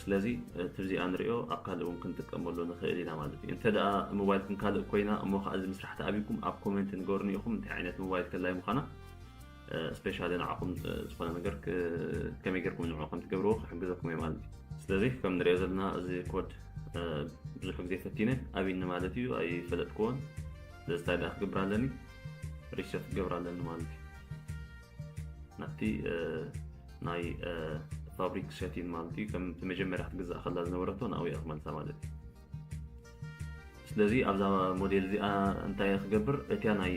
ስለዚ እቲ ብዚኣ ንሪኦ ኣብ ካልእ እውን ክንጥቀመሉ ንኽእል ኢና ማለት እዩ። እንተ ደኣ ሞባይልኩም ካልእ ኮይና እሞ ከዓ እዚ ምስራሕ ተኣብይኩም ኣብ ኮሜንት ንገሩኒ ኢኹም እንታይ ዓይነት ሞባይል ከላይ ምዃና። ስፔሻሊ ንዓኹም ዝኾነ ነገር ከመይ ጌርኩም ንዕኡ ከም ትገብርዎ ክሕግዘኩም እየ ማለት እዩ። ስለዚ ከም ንሪኦ ዘለና እዚ ኮድ ብዙሕ ግዜ ፈቲነ ኣብይኒ ማለት እዩ፣ ኣይፈለጥክዎን። ስለዚ እንታይ ደኣ ክገብር ኣለኒ? ሪሰት ክገብር ኣለኒ ማለት እዩ። ናብቲ ናይ ፋብሪክ ሴቲን ማለት እዩ፣ ከም እቲ መጀመርያ ክትግዛእ ከላ ዝነበረቶ ናብኡ እየ ክመልሳ ማለት እዩ። ስለዚ ኣብዛ ሞዴል እዚኣ እንታይ እየ ክገብር? እቲያ ናይ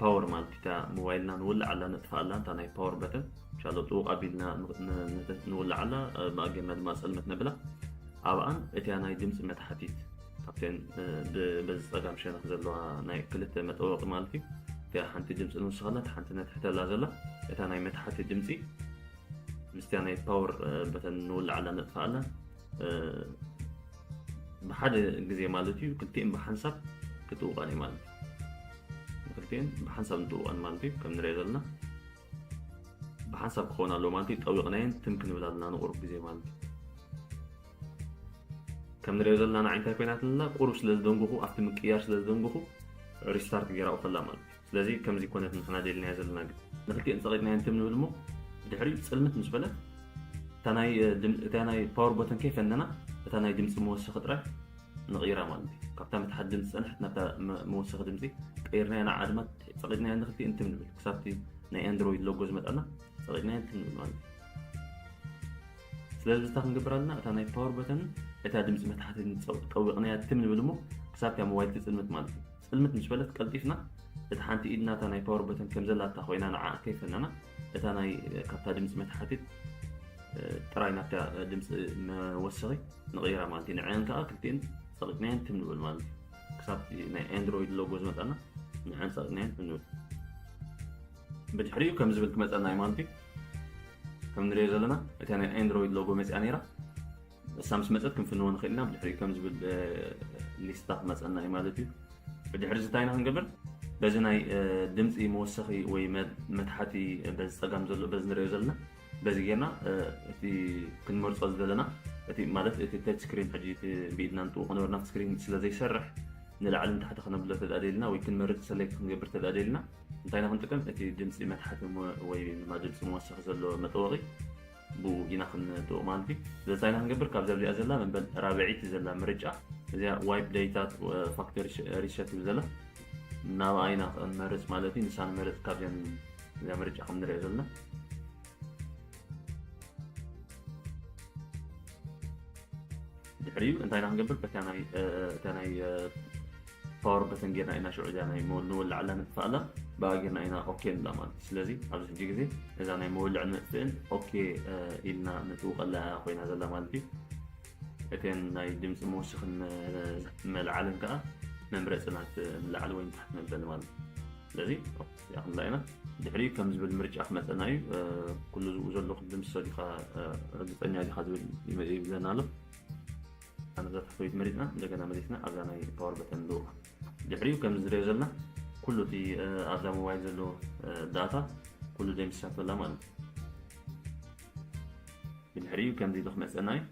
ፓወር ማለት እታ ሞባይልና ንውልዓላ ነጥፍኣላ፣ እታ ናይ ፓወር በተን ሻሎ ጥውቕ ኣቢልና ንውልዓላ፣ ብኣጌርና ድማ ጸልመት ነብላ። ኣብኣን እቲያ ናይ ድምፂ መታሕቲት ካብተን በዚ ጸጋም ሸነኽ ዘለዋ ናይ ክልተ መጠወቒ ማለት እዩ። እቲያ ሓንቲ ድምፂ ንውስኸላ፣ እታ ሓንቲ ነትሕተላ ዘላ እታ ናይ መታሕቲ ድምፂ ምስቲያ ናይ ፓወር በተን ንውልዓላ ነጥፍኣላ። ብሓደ ግዜ ማለት እዩ ክልቲኤን ብሓንሳብ ክትውቃን እዩ ማለት እዩ። ክልቲኤን ብሓንሳብ ንጥውቐን ማለት እዩ። ከም ንሪኦ ዘለና ብሓንሳብ ክኸውን ኣለዎ ማለት እዩ። ጠዊቕናየን ትም ክንብል ኣለና ንቁሩብ ግዜ ማለት እዩ። ከም ንሪኦ ዘለና ንዓይ እንታይ ኮይናትልና፣ ቁሩብ ስለ ዝደንጉኹ፣ ኣብቲ ምቅያር ስለ ዝደንጉኹ ሪስታርት ገይራኡ ከላ ማለት እዩ። ስለዚ ከምዚ ኮነት ንሕና ደልናዮ ዘለና ግን ንክልቲኤን ጸቒጥናየን ትም ንብል እሞ ድሕሪኡ ጽልምት ምስ በለት እታ ናይ ድም- እታ ናይ ፓወር በተን ከይፈነና እታ ናይ ድምፂ መወሰኺ ጥራይ ንቕይራ ማለት እዩ። ካብታ መትሓት ድምፂ ዝፀንሐት ናብታ መ- መወሰኺ ድምፂ ቀይርናያ ንዓ ድማ ጸቒጥናያ ንክልቲኤን ትም ንብል ክሳብቲ ናይ ኣንድሮይድ ሎጎ ዝመጣና ጸቒጥናያ ትም ንብል ማለት እዩ። ስለዚ እንታይ ክንገብር ኣለና? እታ ናይ ፓወር በተን እታ ድምፂ መትሓት ጠዊቕናያ ትም ንብል እሞ ክሳብታ ሞባይል ትፅልምት ማለት እዩ። ፅልምት ምስ በለት ቀልጢፍና እታ ሓንቲ ኢድና እታ ናይ ፓወር በተን ከም ዘላታ ኮይና ንዓ ከይፈነና እታ ናይ ካብታ ድምፂ መትሓቲት ጥራይ ናብታ ድምፂ መወሰኺ ንቕይራ ማለት እዩ። ንዐን ከዓ ክልቲኤን ጸቒጥናየን ትም ንብል ማለት እዩ። ክሳብ ናይ ኣንድሮይድ ሎጎ ዝመጣና ንዐን ጸቒጥናየን ትም ንብል። ብድሕሪኡ ከም ዝብል ክመፀና እዩ ማለት እዩ። ከም ንሪኦ ዘለና እታ ናይ ኣንድሮይድ ሎጎ መፅኣ ነይራ። እሳ ምስ መፀት ክንፍንዎ ንኽእል ኢና። ብድሕሪኡ ከም ዝብል ሊስታ ክመፀና እዩ ማለት እዩ። ብድሕሪ እዚ እንታይ ኢና ክንገብር? በዚ ናይ ድምፂ መወሰኺ ወይ መትሓቲ በዚ ፀጋም ዘሎ በዚ ንሪኦ ዘለና በዚ ጌርና እቲ ክንመርፆ ዝደለና እቲ ማለት እቲ ተች ስክሪን ሕጂ እቲ ብኢድና ንጥውቕ ነበርና ስክሪን ስለ ዘይሰርሕ ንላዕሊ ንታሕቲ ከነብሎ ተዳ ደልና ወይ ክንመርፅ ሰሌክት ክንገብር ተዳ ደልና እንታይ ኢና ክንጥቀም? እቲ ድምፂ መትሓቲ ወይ ድማ ድምፂ መወሰኺ ዘሎ መጠወቒ ብኡ ኢና ክንጥውቕ ማለት እዩ። ስለዚ እንታይ ኢና ክንገብር? ካብዛ እዚኣ ዘላ መበል ራብዐይቲ ዘላ ምርጫ እዚኣ ዋይፕ ዴታ ፋክተሪ ሪሰት ትብል ዘላ ናብኣ ኢና ክንመርፅ ማለት እዩ። ንሳ ንመርፅ ካብዚኣን እዚኣ ምርጫ ከም ንሪኦ ዘለና ድሕሪኡ እንታይ ኢና ክንገብር? በታ ናይ እታ ናይ ፓወር በተን ጌርና ኢና ሽዑ እዚኣ ናይ ንወልዓላ ንጥፋኣላ ብኣ ጌርና ኢና ኦኬ ንብላ ማለት እዩ። ስለዚ ኣብዚ ሕጂ ግዜ እዛ ናይ መወልዕን መጥፍእን ኦኬ ኢልና ንጥውቐላ ኮይና ዘላ ማለት እዩ። እተን ናይ ድምፂ መወሰኽን መልዓልን ከዓ መምረፂ ናት ንላዕሊ ወይ ንታሕቲ መበሊ ማለት እዩ። ስለዚ እዚኣ ክንላ ኢና ድሕሪ ከም ዝብል ምርጫ ክመፀና እዩ። ኩሉ ዝብኡ ዘለኹ ድምፂ ሰዲኻ ርግፀኛ ዲኻ ዝብል ይብለና ኣሎ። ኣነዛ ታሕተወይቲ መሪፅና እንደገና መሊስና ኣብዛ ናይ ፓወር በተን ንልውኻ ድሕሪኡ ከም ዝሪኦ ዘለና ኩሉ እቲ ኣብዛ ሞባይል ዘሎ ዳታ ኩሉ ደምሲሳቶ ኣላ ማለት እዩ። ብድሕሪኡ ከምዚ ኢሉ ክመፀና እዩ።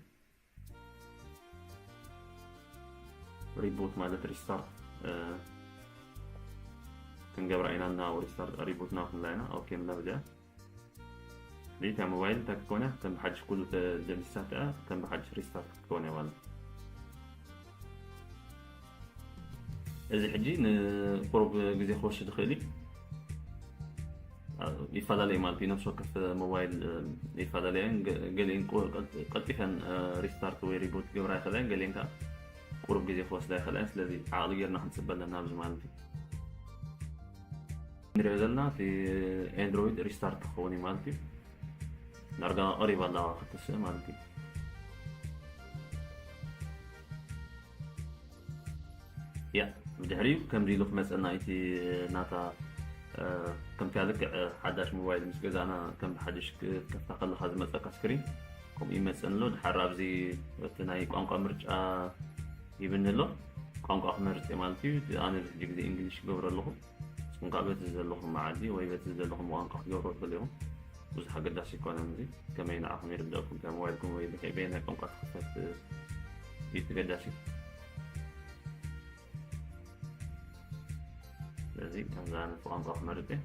ሪቡት ማለት ሪስታርት ክንገብራ ኢና እና ሪስታርት ሪቡት ናብ ክንላ ኢና ኦኬ ንብላ በዚኣ ሪታ ሞባይል እንታይ ክትኮን እያ ከም ብሓድሽ ኩሉ ተደምሲሳት እያ ከም ብሓድሽ ሪስታርት ክትኮን እያ ማለት እዩ። እዚ ሕጂ ንቁሩብ ግዜ ክወስድ ይኽእል እዩ። ይፈላለዩ ማለት እዩ። ነፍሲ ወከፍ ሞባይል ይፈላለያ እየን። ገ- ገሊአን ቁ- ቀልጢ- ቀልጢፈን ሪስታርት ወይ ሪቡት ክገብራ ይኽእላ እየን። ገሊአን ከዓ ቁሩብ ግዜ ክወስዳ ይኽእላ እየን። ስለዚ ዓቕሊ ጌርና ክንፅበ ኣለና ኣብዚ ማለት እዩ። ንሪኦ ዘለና እቲ ኤንድሮይድ ሪስታርት ክኸውን እዩ ማለት እዩ። ዳርጋ ቀሪባ ኣላ ክትስእ ማለት እዩ። ያ ብድሕሪኡ ከምዚ ኢሉ ክመፀና እቲ ናታ ከምቲ ልክዕ ሓዳሽ ሞባይል ምስ ገዛእና ከም ሓድሽ ክትከፍታ ከለካ ዝመፀካ ስክሪን ከምኡ ይመፅን ኣሎ። ድሓር ኣብዚ እቲ ናይ ቋንቋ ምርጫ ይብኒ ኣሎ። ቋንቋ ክመርፅ እየ ማለት እዩ። ኣነ ብዙሕ ግዜ እንግሊሽ ይገብሮ ኣለኹ። ንስኹም ከዓ በቲ ዘለኹም መዓዲ ወይ በቲ ዘለኹም ቋንቋ ክትገብሮ ትኽእሉ ኢኹም። ብዙሕ ኣገዳሲ ኣይኮነን። እዚ ከመይ ንዓኹም ይርደእኩም፣ እታ ሞባይልኩም ወይ በየናይ ቋንቋ ትኽፈት እዩ ተገዳሲ። ስለዚ ከምዛ ነቲ ቋንቋ ክመርፅ እየ።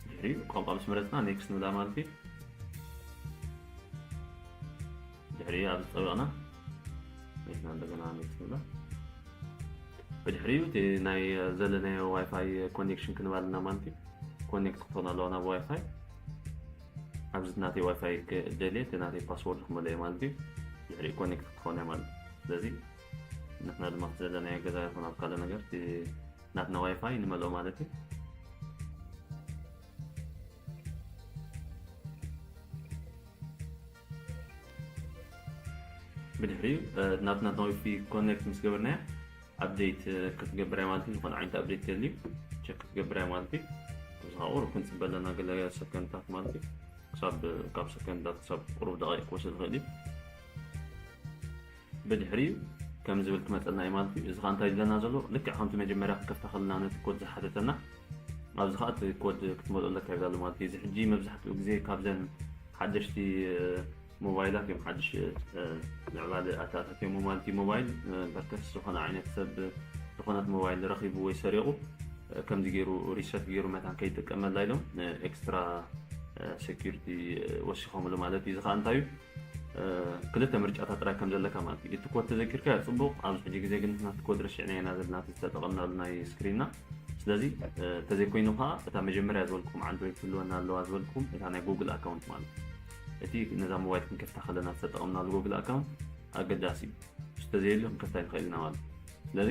ድሕሪኡ ቋንቋ ምስ መረፅና ኔክስት ንብላ ማለት እዩ። ድሕሪኡ ኣብዚ ፀቢቕና ኔክስት እንደገና ኔክስት ንብላ። ብድሕሪኡ እቲ ናይ ዘለናዮ ዋይፋይ ኮኔክሽን ክንባልና ማለት እዩ። ኮኔክት ክትኾን ኣለዋ ናብ ዋይፋይ። ኣብዚ ናተይ ዋይፋይ ክደልየ እቲ ናተይ ፓስወርድ ክመልኦ ማለት እዩ። ድሕሪኡ ኮኔክት ክትኾን እያ ማለት እዩ። ስለዚ ንሕና ድማ ዘለናዮ ገዛ ይኹን ኣብ ካልእ ነገር እቲ ናትና ዋይፋይ ንመልኦ ማለት እዩ። ብድሕሪኡ ናትና ናዊፊ ኮኔክት ምስ ገበርናዮ ኣፕዴት ክትገብር እያ ማለት እዩ። ዝኾነ ዓይነት ኣፕዴት ተልዩ ቸክ ክትገብር እያ ማለት እዩ። ብዝኻ ቁሩብ ክንፅበ ኣለና ገለ ሰከንድታት ማለት እዩ። ክሳብ ካብ ሰከንድታት ክሳብ ቁሩብ ደቂቕ ክወስድ ይኽእል እዩ። ብድሕሪኡ ከም ዝብል ክመፀልና እዩ ማለት እዩ። እዚ ከዓ እንታይ ይብለና ዘሎ? ልክዕ ከምቲ መጀመርያ ክንከፍታ ከለና ነቲ ኮድ ዝሓተተና፣ ኣብዚ ከዓ እቲ ኮድ ክትመልኦ ኣለካ ይብላ ኣሎ ማለት እዩ። እዚ ሕጂ መብዛሕትኡ ግዜ ካብዘን ሓደሽቲ ሞባይላት እዮም ሓድሽ ምዕባለ ኣተኣታትዮም ማለት እዩ። ሞባይል በርከስ ዝኾነ ዓይነት ሰብ ዝኾነት ሞባይል ረኺቡ ወይ ሰሪቑ ከምዚ ገይሩ ሪሰት ገይሩ መታን ከይጥቀመላ ኢሎም ኤክስትራ ሴኩሪቲ ወሲኾምሉ ማለት እዩ። እዚ ከዓ እንታይ እዩ? ክልተ ምርጫታት ጥራይ ከም ዘለካ ማለት እዩ። እቲ ኮድ ተዘኪርካ ጽቡቕ፣ ኣብዚ ሕጂ ግዜ ግን ናቲ ኮድ ረሲዕና ኢና ዘለና እቲ ዝተጠቐምናሉ ናይ ስክሪንና። ስለዚ ተዘይኮይኑ ከዓ እታ መጀመርያ ዝበልኩም ኣንድሮይድ ክህልወና ኣለዋ ዝበልኩም እታ ናይ ጉግል ኣካውንት ማለት እዩ። እቲ ነዛ ሞባይል ክንከፍታ ከለና ዝተጠቐምናሉ ጉግል ኣካውንት ኣገዳሲ እዩ። እሱ ተዘየሉ ክንከፍታ ይንኽእል ኢና ማለት እዩ። ስለዚ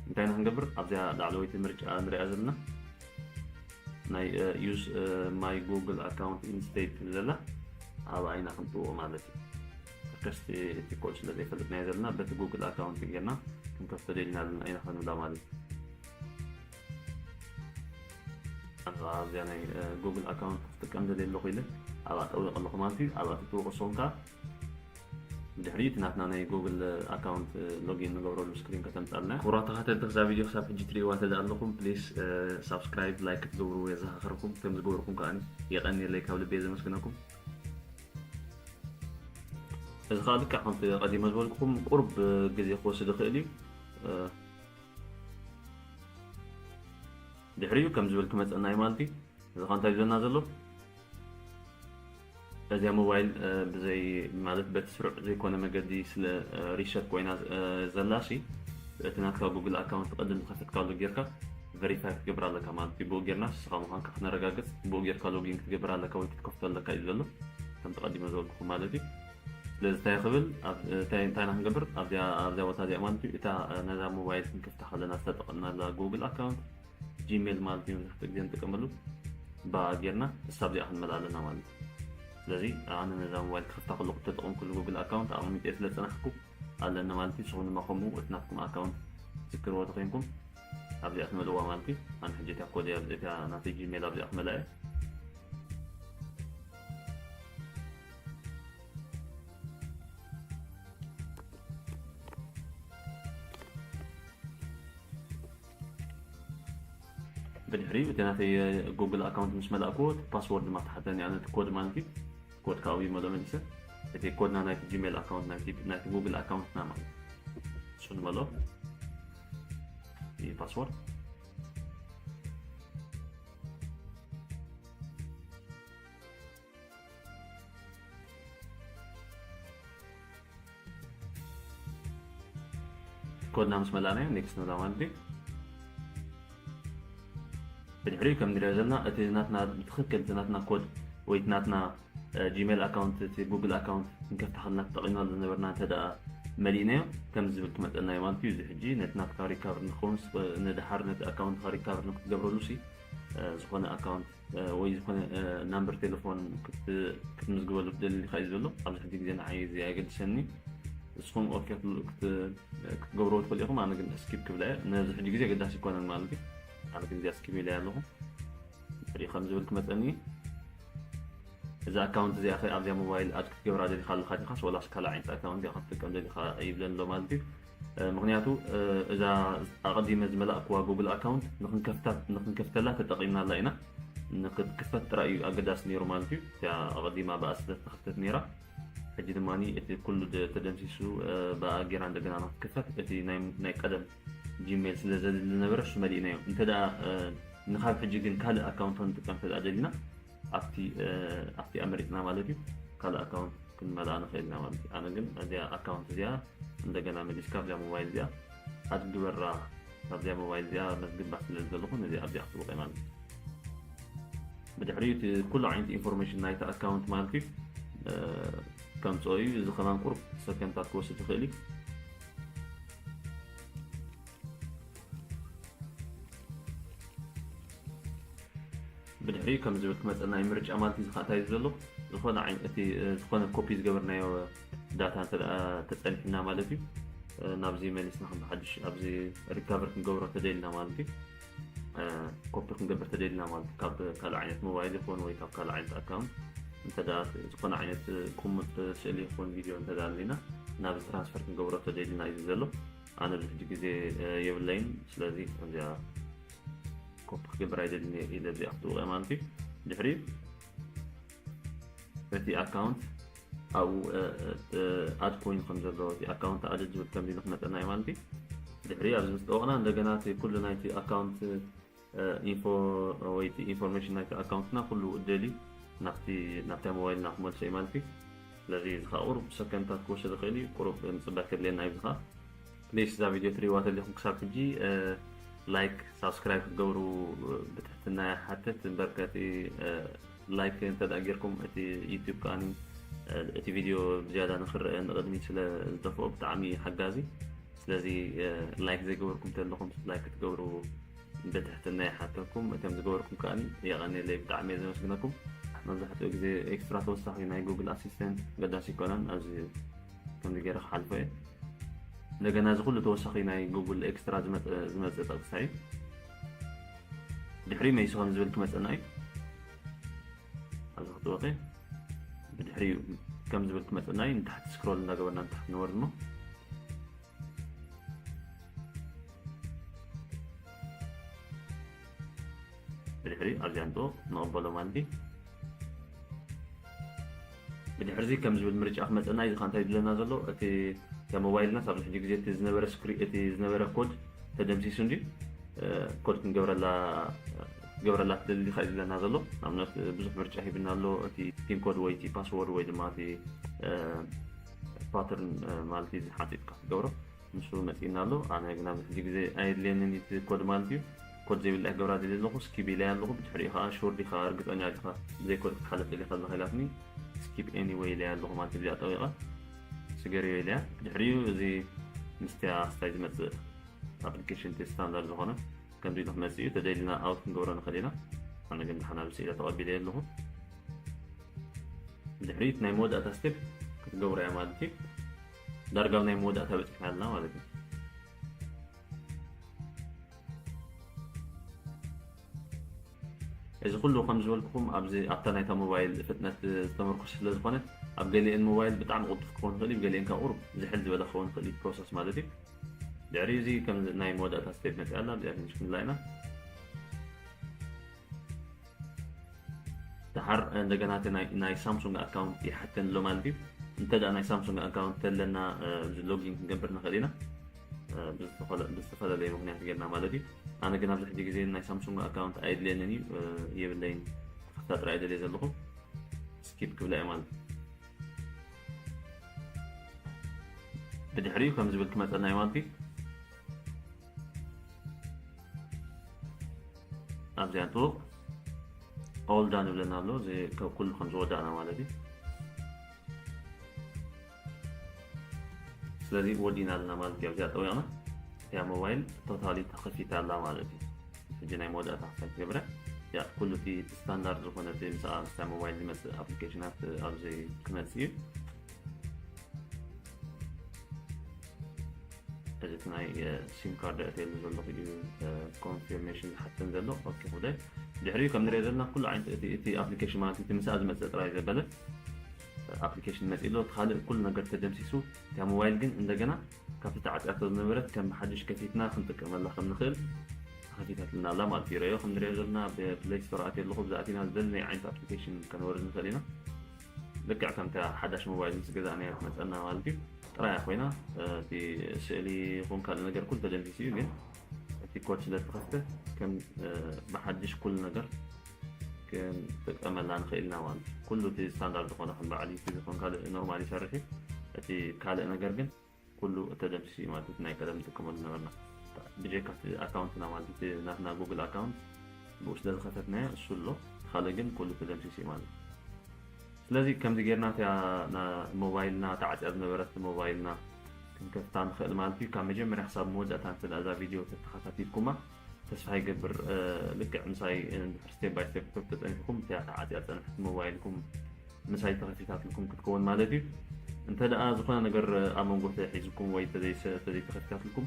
እንታይ ኢና ክንገብር? ኣብዚኣ ላዕለወይቲ ምርጫ ንሪኣ ዘለና ናይ use my Google account instead ትብል ዘላ ኣብኣ ኢና ክንጥውቕ ማለት እዩ። ከስቲ እቲ ኮድ ስለ ዘይፈልጥናዮ ዘለና በቲ ጉግል ኣካውንት ጌርና ክንከፍቶ ደሊና ኣለና ኢና ክንብላ ማለት እዩ። ኣብዚኣ ናይ ጉግል ኣካውንት ክጥቀም ደልየ ኣለኹ ኢለ ኣብኣ ጠዊቕ ኣለኹ ማለት እዩ። ኣብኣ ትጥውቕ ንስኹም ከዓ ድሕሪ እቲ ናትና ናይ ጉግል ኣካውንት ሎጊን ንገብረሉ ስክሪን ከተምፃልና። ክቡራት ተኸታተልቲ ክዛ ቪድዮ ክሳብ ሕጂ ትሪእዋ እንተ ኣለኹም ፕሊስ ሳብስክራይብ ላይክ ክትገብሩ የዘኻኽረኩም። ከም ዝገበርኩም ከዓ የቐንየለይ ካብ ልቤ ዘመስግነኩም። እዚ ከዓ ልክዕ ከምቲ ቀዲመ ዝበልኩኹም ቁሩብ ግዜ ክወስድ ይኽእል እዩ። ድሕሪኡ ከም ዝብል ክመፀና እዩ ማለት እዩ። እዚ ከዓ እንታይ ዝብለና ዘሎ? እዚኣ ሞባይል ብዘይ ማለት በቲ ስሩዕ ዘይኮነ መገዲ ስለ ሪሰት ኮይና ዘላ ሲ እቲ ናትካ ጉግል ኣካውንት ቅድም ዝኸፈትካሉ ጌርካ ቨሪፋይ ክትገብር ኣለካ ማለት እዩ። ብኡ ጌርና ንስኻ ምዃንካ ክነረጋግፅ ብኡ ጌርካ ሎጊን ክትገብር ኣለካ ወይ ክትከፍቶ ኣለካ እዩ ዘሎ ከምቲ ቀዲመ ዝበልኩኹም ማለት እዩ። ስለዚ እንታይ ክብል እንታይ ኢና ክንገብር ኣብዚኣ ቦታ እዚኣ ማለት እዩ። እታ ነዛ ሞባይል ክንከፍታ ከለና ዝተጠቐምናላ ጉግል ኣካውንት ጂሜል ማለት እዩ መብዛሕትኡ ግዜ ንጥቀመሉ። ብኣ ጌርና እሳ ኣብዚኣ ክንመልኣ ኣለና ማለት እዩ። ስለዚ ኣነ ነዛ ሞባይል ክኸፍታ ከለኹ እተጠቐምኩሉ ጉግል ኣካውንት ኣቐሚጠ ስለ ዝጸናሕኩ ኣለኒ ማለት እዩ። ንስኹም ድማ ከምኡ እቲ ናትኩም ኣካውንት ትዝክርዎ ተኾይንኩም ኣብዚኣ ትመልእዋ ማለት እዩ። ኣነ ሕጂ እታ ኮድ እያ እዚኣ ናተይ ጂሜል ኣብዚኣ ክመልኣ እየ። ብድሕሪኡ እቲ ናተይ ጉግል ኣካውንት ምስ መላእክዎ እቲ ፓስወርድ ድማ ተሓተኒ ኣነ እቲ ኮድ ማለት እዩ። ኮድ ካብኡ ይመሎ መሊሰ እቲ ኮድና ናይቲ ጂሜል ኣካውንት ናይቲ ጉግል ኣካውንትና ማለት እሱ ንመሎ ፓስወርድ ኮድና ምስ መላእናዮ ኔክስት ንብላ ማለት እዩ። ብድሕሪኡ ከም ንሪኦ ዘለና እቲ ናትና ብትኽክል እቲ ናትና ኮድ ወይ እቲ ናትና ጂሜል ኣካውንት እቲ ጉግል ኣካውንት ክንከፍታ ከለና ተጠቒምናሉ ዝነበርና እንተ ደኣ መሊእናዮ ከምዚ ዝብል ክመፀና እዩ ማለት እዩ። እዚ ሕጂ ነቲ ናትካ ሪካቨር ንክኸውን ንድሓር ነቲ ኣካውንትካ ሪካቨር ንክትገብረሉ ሲ ዝኾነ ኣካውንት ወይ ዝኾነ ናምበር ቴሌፎን ክትምዝግበሉ ትደሊ ኢኻ እዩ ዘሎ። ኣብዚ ሕጂ ግዜ ንዓይ እዚ ኣየገድሰኒ። ንስኹም ኦኬ ክትገብርዎ ትኽእሉ ኢኹም። ኣነ ግን ስኪፕ ክብላ እየ። ነዚ ሕጂ ግዜ ኣገዳሲ ኣይኮነን ማለት እዩ። ኣነ ግን እዚኣ ስኪፕ ኢለ ኣለኹ። ሪኢ ከም ዝብል ክመፀኒ እዛ ኣካውንት እዚኣ ኸ ኣብዚኣ ሞባይል ኣድ ክትገብራ ደሊኻ ኣለኻ ዲኻስ ወላስ ካልእ ዓይነት ኣካውንት እያ ክትጥቀም ደሊኻ ይብለኒ ኣሎ ማለት እዩ። ምክንያቱ እዛ ኣቐዲመ ዝመላእክዋ ጉግል ኣካውንት ንክንከፍተላ ተጠቒምናላ ኢና። ንክትክፈት ጥራይ እዩ ኣገዳሲ ነይሩ ማለት እዩ። እቲኣ ኣቐዲማ ብኣ ስለ ዝተኸፍተት ነይራ ሕጂ ድማ እቲ ኩሉ ተደምሲሱ ብኣ ጌራ እንደገና ንክትክፈት እቲ ናይ ቀደም ጂሜል ስለ ዘድሊ ዝነበረ እሱ መሊእናዮ። እንተ ንካብ ሕጂ ግን ካልእ ኣካውንት ክንጥቀም እንተ ደሊና ኣብቲ ኣብቲ ኣመሪፅና ማለት እዩ ካልእ ኣካውንት ክንመልኣ ንኽእል ኢና ማለት እዩ። ኣነ ግን እዚኣ ኣካውንት እዚኣ እንደገና መሊስካ ኣብዚኣ ሞባይል እዚኣ ኣድ ግበራ። ኣብዚኣ ሞባይል እዚኣ መዝግባ ስለ ዘለኹ ነዚ ኣብዚኣ ክጥውቕ ማለት እዩ። ብድሕሪኡ እቲ ኩሉ ዓይነት ኢንፎርሜሽን ናይቲ ኣካውንት ማለት እዩ ከምፅኦ እዩ። እዚ ከማን ቁሩብ ሰከንድታት ክወስድ ይኽእል እዩ። ብድሕሪኡ ከም ዝብል ክመፀና እዩ ምርጫ ማለት እዩ። ዝካእታ እዩ ዘሎ ዝኾነ ዓይነት እቲ ዝኾነ ኮፒ ዝገበርናዮ ዳታ እንተ ተፀኒሕና ማለት እዩ ናብዚ መሊስና ከም ብሓድሽ ኣብዚ ሪካቨር ክንገብሮ ተደልና ማለት እዩ። ኮፒ ክንገብር ተደልና ማለት ካብ ካልእ ዓይነት ሞባይል ይኹን ወይ ካብ ካልእ ዓይነት ኣካውንት እንተ ዝኾነ ዓይነት ቁሙጥ ስእሊ ይኹን ቪድዮ እንተ ኣለና ናብ ትራንስፈር ክንገብሮ ተደሊና እዩ ዘሎ። ኣነ ኣብዚ ሕጂ ግዜ የብለይን። ስለዚ እዚኣ ኮፒ ክገብር ኣይደልን እየ ኢለ እዚኣ ክትውቕ ማለት እዩ። ድሕሪ እቲ ኣካውንት ኣብኡ ኣድ ኮይኑ ከም ዘሎ፣ እቲ ኣካውንት ኣድድ ዝብል ከም ኢሉ ክመፀና እዩ ማለት እዩ። ድሕሪ ኣብዚ ምስ ጠወቕና እንደገና እቲ ኩሉ ናይቲ ኣካውንት ኢንፎ ወይ ኢንፎርሜሽን ናይቲ ኣካውንትና ኩሉ ደልዩ ናብቲ ናብታ ሞባይልና ክመልሶ እዩ ማለት እዩ። ስለዚ እዚ ከዓ ቁሩብ ሰከንድታት ክወስድ ይኽእል እዩ። ቁሩብ ምፅባይ ከድልየና እዩ። እዚ ከዓ ፕሊስ እዛ ቪድዮ ትሪእዋ ተሊኹም ክሳብ ሕጂ ላይክ ሳብስክራይብ ክትገብሩ ብትሕትና ይሓትት። እምበር ከቲ ላይክ እንተ ደኣ ጌርኩም እቲ ዩቲዩብ ከዓኒ እቲ ቪድዮ ብዝያዳ ንክረአ ንቕድሚት ስለ ዝደፍኦ ብጣዕሚ ሓጋዚ። ስለዚ ላይክ ዘይገበርኩም ተለኹም ላይክ ክትገብሩ ብትሕትና ይሓተኩም። እቶም ዝገበርኩም ከዓኒ የቐንየለይ፣ ብጣዕሚ እየ ዘመስግነኩም። መብዛሕትኡ ግዜ ኤክስትራ ተወሳኺ ናይ ጉግል ኣሲስተንት ገዳሲ ይኮነን። ኣብዚ ከምዚ ገይረ ክሓልፎ እየ። እንደገና እዚ ኩሉ ተወሳኺ ናይ ጉግል ኤክስትራ ዝመፀ ጠቕሳ እዩ። ድሕሪ መይሱ ከም ዝብል ክመፀና እዩ። ኣብዚ ክትወቂ ብድሕሪኡ ከም ዝብል ክመፀና እዩ። ንታሕቲ ስክሮል እንዳገበርና ንታሕቲ ንወርድ እሞ ብድሕሪ ኣብዚኣ ንጥወቕ ንቕበሎ ማለት እዩ። ብድሕርዚ ከም ዝብል ምርጫ ክመፀና እዩ። እዚ እንታይ ይብለና ዘሎ? እቲ ሞባይልናስ ኣብዚ ሕጂ ግዜ እቲ ዝነበረ ስክሪ እቲ ዝነበረ ኮድ ተደምሲሱ እንዲ ኮድ ክንገብረላ ገብረላ ትደሊ ዲኻ ይብለና ዘሎ። ንኣብነት ብዙሕ ምርጫ ሂብና ኣሎ። እቲ ፒን ኮድ ወይ እቲ ፓስወርድ ወይ ድማ እቲ ፓተርን ማለት እዩ ዝሓፂጥካ ክትገብሮ ንሱ መፂእና ኣሎ። ኣነ ግን ኣብዚ ሕጂ ግዜ ኣየድልየንን እቲ ኮድ ማለት እዩ። ኮድ ዘይብላ ክገብራ ደልየ ኣለኹ። ስኪፕ ኢለያ ኣለኹ። ብድሕሪኡ ከዓ ሹር ዲኻ እርግፀኛ ዲኻ ብዘይ ኮድ ክትሓልፍ ደሊኻ ኣለኻ ኢላትኒ። ስኪፕ ኤኒወይ ኢለያ ኣለኹ ማለት እዩ። እዚኣ ጠዊቐ ስገርዮ ኢለያ። ብድሕሪኡ እዚ ምስቲያ ስታይ ዝመፅእ ኣፕሊኬሽን እቲ ስታንዳርድ ዝኾነ ከምዚ ኢሉ ክመፅእ እዩ። ተደሊና ኣውት ክንገብሮ ንኽእል ኢና። ኣነ ግን ድሓን ኣብ ስኢለ ተቐቢለ ኣለኹ። ድሕሪት ናይ መወዳእታ ስቴፕ ክትገብሮ እያ ማለት እዩ። ዳርጋ ኣብ ናይ መወዳእታ በፂሕና ኣለና ማለት እዩ። እዚ ኩሉ ከም ዝበልኩኹም ኣብዚ ኣብታ ናይታ ሞባይል ፍጥነት ዝተመርኮሰ ስለ ዝኾነ ኣብ ገሊአን ሞባይል ብጣዕሚ ቅልጡፍ ክኸውን ይኽእል እዩ፣ ገሊአን ካብ ቁሩብ ዝሕል ዝበለ ክኸውን ይኽእል እዩ ፕሮሰስ ማለት እዩ። ድሕሪ እዚ ከም ናይ መወዳእታ ስቴፕ መፅኣ ኣላ፣ እዚኣ ፊኒሽ ክንብላ ኢና። ድሓር እንደገና እቲ ናይ ናይ ሳምሱንግ ኣካውንት ይሓተኒ ኣሎ ማለት እዩ። እንተ ደኣ ናይ ሳምሱንግ ኣካውንት ተለና እዚ ሎጊን ክንገብር ንኽእል ኢና። ብዝተፈላለየ ምኽንያት ጌርና ማለት እዩ። ኣነ ግን ኣብዚ ሕጂ ግዜ ናይ ሳምሱንግ ኣካውንት ኣየድልየንን እዩ፣ የብለይን። ተኸፍታ ጥራይ ደልየ ዘለኹ ስኪፕ ክብላ እየ ማለት እዩ። ብድሕሪኡ ከም ዝብል ክመፀና እዩ ማለት እዩ። ኣብዚኣ ጥቡቕ ኦል ዳን ይብለና ኣሎ። እዚ ካብ ኩሉ ከም ዝወዳእና ማለት እዩ። ስለዚ ወዲና ኣለና ማለት እዩ። ኣብዚኣ ጠዊቕና እቲያ ሞባይል ቶታሊ ተኸፊታ ኣላ ማለት እዩ። ሕጂ ናይ መወዳእታ ክሳብ ትገብረ ያ ኩሉ እቲ ስታንዳርድ ዝኾነ እቲ ምስኣ ምስታ ሞባይል ዝመፅእ ኣፕሊኬሽናት ኣብዚ ክመፅእ እዩ። እዚ እቲ ናይ ሲም ካርድ ኣእትየሉ ዘለኹ እዩ ኮንፊርሜሽን ዝሓተን ዘሎ። ኦኬ፣ ክብለ ድሕሪኡ ከም ንሪኦ ዘለና ኩሉ ዓይነት እቲ ኣፕሊኬሽን ማለት እቲ ምስኣ ዝመፅእ ጥራይ ዘበለ ኣፕሊኬሽን መፂእ ኣሎ። እቲ ካልእ ኩሉ ነገር ተደምሲሱ እታ ሞባይል ግን እንደገና ካብቲ ተዓፅያቶ ዝነበረት ከም ብሓድሽ ከፊትና ክንጥቀመላ ከም ንኽእል ተኸፊታትልና ኣላ ማለት እዩ። ረዮ ከም ንሪኦ ዘለና ብፕሌይ ስቶር ኣትየ ኣለኹ። ብዛእቲና ዝደለናዮ ዓይነት ኣፕሊኬሽን ከነወርድ ንኽእል ኢና። ልክዕ ከምታ ሓዳሽ ሞባይል ምስ ገዛእናያ ትመፀና ማለት እዩ። ጥራያ ኮይና እቲ ስእሊ ይኹን ካልእ ነገር ኩሉ ተደምሲሱ እዩ። ግን እቲ ኮድ ስለ ዝተኸፍተ ከም ብሓድሽ ኩሉ ነገር ክንጥቀመላ ንኽእል ኢና ማለት እዩ። ኩሉ እቲ ስታንዳርድ ዝኾነ ከም በዓል ዩቲዩብ ይኹን ካልእ ኖርማል ይሰርሕ እዩ። እቲ ካልእ ነገር ግን ኩሉ ተደምሲሱ እዩ ማለት እዩ። ናይ ቀደም ንጥቀመሉ ነበርና ብጀካ እቲ ኣካውንትና ማለት እቲ ናትና ጉግል ኣካውንት ብኡ ስለ ዝኸፈትናዮ እሱ ኣሎ። ካልእ ግን ኩሉ ተደምሲሱ እዩ ማለት እዩ። ስለዚ ከምዚ ጌርና እቲያ ሞባይልና ተዓፅያ ዝነበረት ሞባይልና ክንከፍታ ንኽእል ማለት እዩ። ካብ መጀመርያ ክሳብ መወዳእታ እንተ እዛ ቪድዮ ተተኸታቲልኩማ ተስፋ ይገብር። ልክዕ ምሳይ ስቴፕ ባይ ስቴፕ ተፀኒሕኩም እቲያ ተዓፅያ ዝፀንሐት ሞባይልኩም ምሳይ ተኸፊታትልኩም ክትከውን ማለት እዩ። እንተ ደኣ ዝኾነ ነገር ኣብ መንጎ ተሒዝኩም ወይ ተዘይተኸፊታትልኩም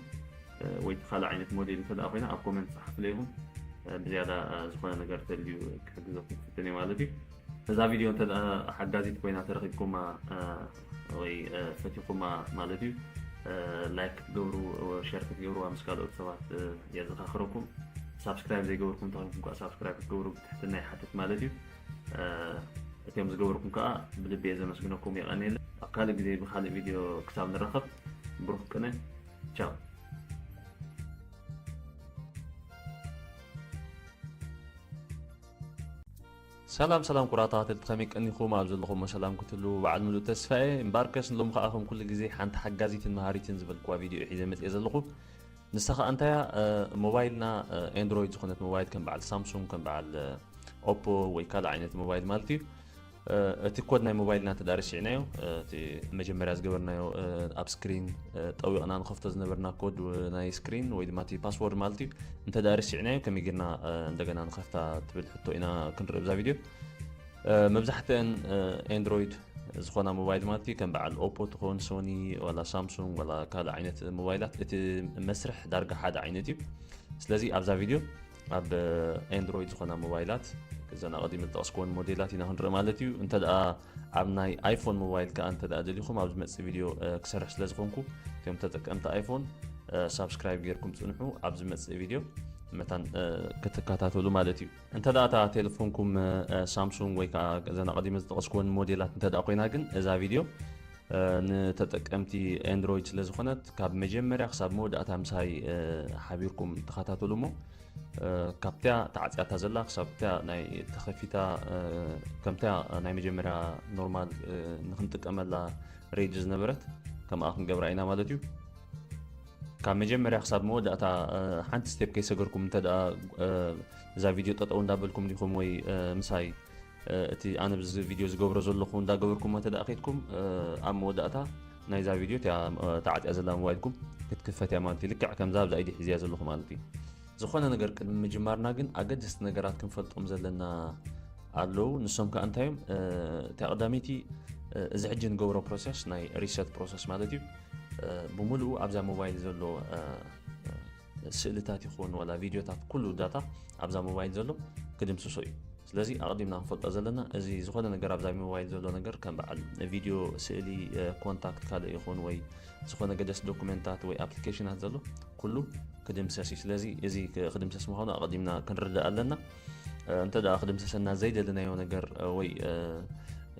ወይ ካልእ ዓይነት ሞዴል እንተ ደኣ ኮይና ኣብ ኮመንት ፀሓፍለ ይኹም። ብዝያዳ ዝኾነ ነገር ተልዩ ክሕግዘኩም ክፍትን እየ ማለት እዩ። እዛ ቪድዮ እንተ ሓጋዚት ኮይና ተረኺብኩማ ወይ ፈቲኹማ ማለት እዩ፣ ላይክ ክትገብሩ፣ ሸር ክትገብሩ ምስ ካልኦት ሰባት የዘኻኽረኩም። ሳብስክራይብ ዘይገበርኩም ተኾይንኩም ከዓ ሳብስክራይብ ክትገብሩ ብትሕትና ይሓትት ማለት እዩ። እቲኦም ዝገበርኩም ከዓ ብልቢ እየ ዘመስግነኩም፣ የቐንየለ። ኣብ ካልእ ግዜ ብካልእ ቪድዮ ክሳብ ንራኸብ ብሩክ ቅነ። ቻው። ሰላም ሰላም ኩቡራት ተኸታተልቲ፣ ከመይ ቀኒኹም? ኣብ ዘለኹሞ ሰላም ክትህልዉ በዓል ምሉእ ተስፋ እየ። እምበኣርከስ ንሎሚ ከኣ ከም ኩሉ ግዜ ሓንቲ ሓጋዚትን መሃሪትን ዝበልክዋ ቪድዮ ሒዘ መጽየ ዘለኹ። ንሳ ከኣ እንታያ፣ ሞባይልና ኤንድሮይድ ዝኾነት ሞባይል ከም በዓል ሳምሱንግ፣ ከም በዓል ኦፖ ወይ ካልእ ዓይነት ሞባይል ማለት እዩ። እቲ ኮድ ናይ ሞባይልና እንተ ደኣ ረሲዕናዮ፣ እቲ መጀመርያ ዝገበርናዮ ኣብ ስክሪን ጠዊቕና ንኸፍቶ ዝነበርና ኮድ ናይ ስክሪን ወይ ድማ እቲ ፓስወርድ ማለት እዩ፣ እንተ ደኣ ረሲዕናዮ ከመይ ጌርና እንደገና ንኸፍታ ትብል ሕቶ ኢና ክንርኢ ብዛ ቪድዮ። መብዛሕትአን ኤንድሮይድ ዝኾና ሞባይል ማለት እዩ፣ ከም በዓል ኦፖ ትኾን፣ ሶኒ፣ ዋላ ሳምሱንግ፣ ዋላ ካልእ ዓይነት ሞባይላት፣ እቲ መስርሕ ዳርጋ ሓደ ዓይነት እዩ። ስለዚ ኣብዛ ቪድዮ ኣብ ኤንድሮይድ ዝኾና ሞባይላት፣ እዘን ኣቐዲመ ዝጠቐስኩወን ሞዴላት ኢና ክንርኢ ማለት እዩ። እንተ ደኣ ኣብ ናይ ኣይፎን ሞባይል ከኣ እንተ ደኣ ደሊኹም፣ ኣብ ዝመጽእ ቪድዮ ክሰርሕ ስለ ዝኾንኩ፣ እቶም ተጠቀምቲ ኣይፎን ሳብስክራይብ ጌርኩም ጽንሑ፣ ኣብ ዝመጽእ ቪድዮ መታን ክትከታተሉ ማለት እዩ። እንተ ደኣ እታ ቴሌፎንኩም ሳምሱንግ ወይ ከኣ እዘን ኣቐዲመ ዝጠቐስኩወን ሞዴላት እንተ ደኣ ኮይና ግን፣ እዛ ቪድዮ ንተጠቀምቲ ኤንድሮይድ ስለ ዝኾነት፣ ካብ መጀመርያ ክሳብ መወዳእታ ምሳይ ሓቢርኩም ተኸታተሉ እሞ፣ ካብቲያ ተዓጽያታ ዘላ ክሳብ እቲያ ናይ ተኸፊታ፣ ከምቲያ ናይ መጀመርያ ኖርማል ንኽንጥቀመላ ሬጅ ዝነበረት ከምኣ ክንገብራ ኢና ማለት እዩ። ካብ መጀመርያ ክሳብ መወዳእታ ሓንቲ ስቴፕ ከይሰገርኩም እንተ ደኣ እዛ ቪድዮ ጠጠው እንዳበልኩም ዲኹም ወይ ምሳይ እቲ ኣነ ብዚ ቪድዮ ዝገብሮ ዘለኹ እንዳገበርኩሞ እንተ ደኣ ከይድኩም፣ ኣብ መወዳእታ ናይዛ ቪድዮ እቲያ ተዓጽያ ዘላ ሞባይልኩም ክትክፈት እያ ማለት እዩ። ልክዕ ከምዛ ኣብዛ ኢዲ ሒዝያ ዘለኹ ማለት እዩ። ዝኾነ ነገር ቅድሚ ምጅማርና ግን ኣገደስቲ ነገራት ክንፈልጦም ዘለና ኣለዉ። ንሶም ከኣ እንታይ እዮም? እቲያ ቀዳመይቲ፣ እዚ ሕጂ ንገብሮ ፕሮሰስ ናይ ሪሰት ፕሮሰስ ማለት እዩ። ብምሉኡ ኣብዛ ሞባይል ዘሎ ስእልታት ይኹን ዋላ ቪድዮታት፣ ኩሉ ዳታ ኣብዛ ሞባይል ዘሎ ክድምስሶ እዩ። ስለዚ ኣቐዲምና ክንፈልጦ ዘለና፣ እዚ ዝኾነ ነገር ኣብዛ ሞባይል ዘሎ ነገር ከም በዓል ቪድዮ፣ ስእሊ፣ ኮንታክት ካልእ ይኹን ወይ ዝኾነ ገደስ ዶኩመንታት ወይ ኣፕሊኬሽናት ዘሎ ኩሉ ክድምሰስ እዩ። ስለዚ እዚ ክድምሰስ ምዃኑ ኣቐዲምና ክንርዳእ ኣለና። እንተ ደኣ ክድምሰሰና ዘይደለናዮ ነገር ወይ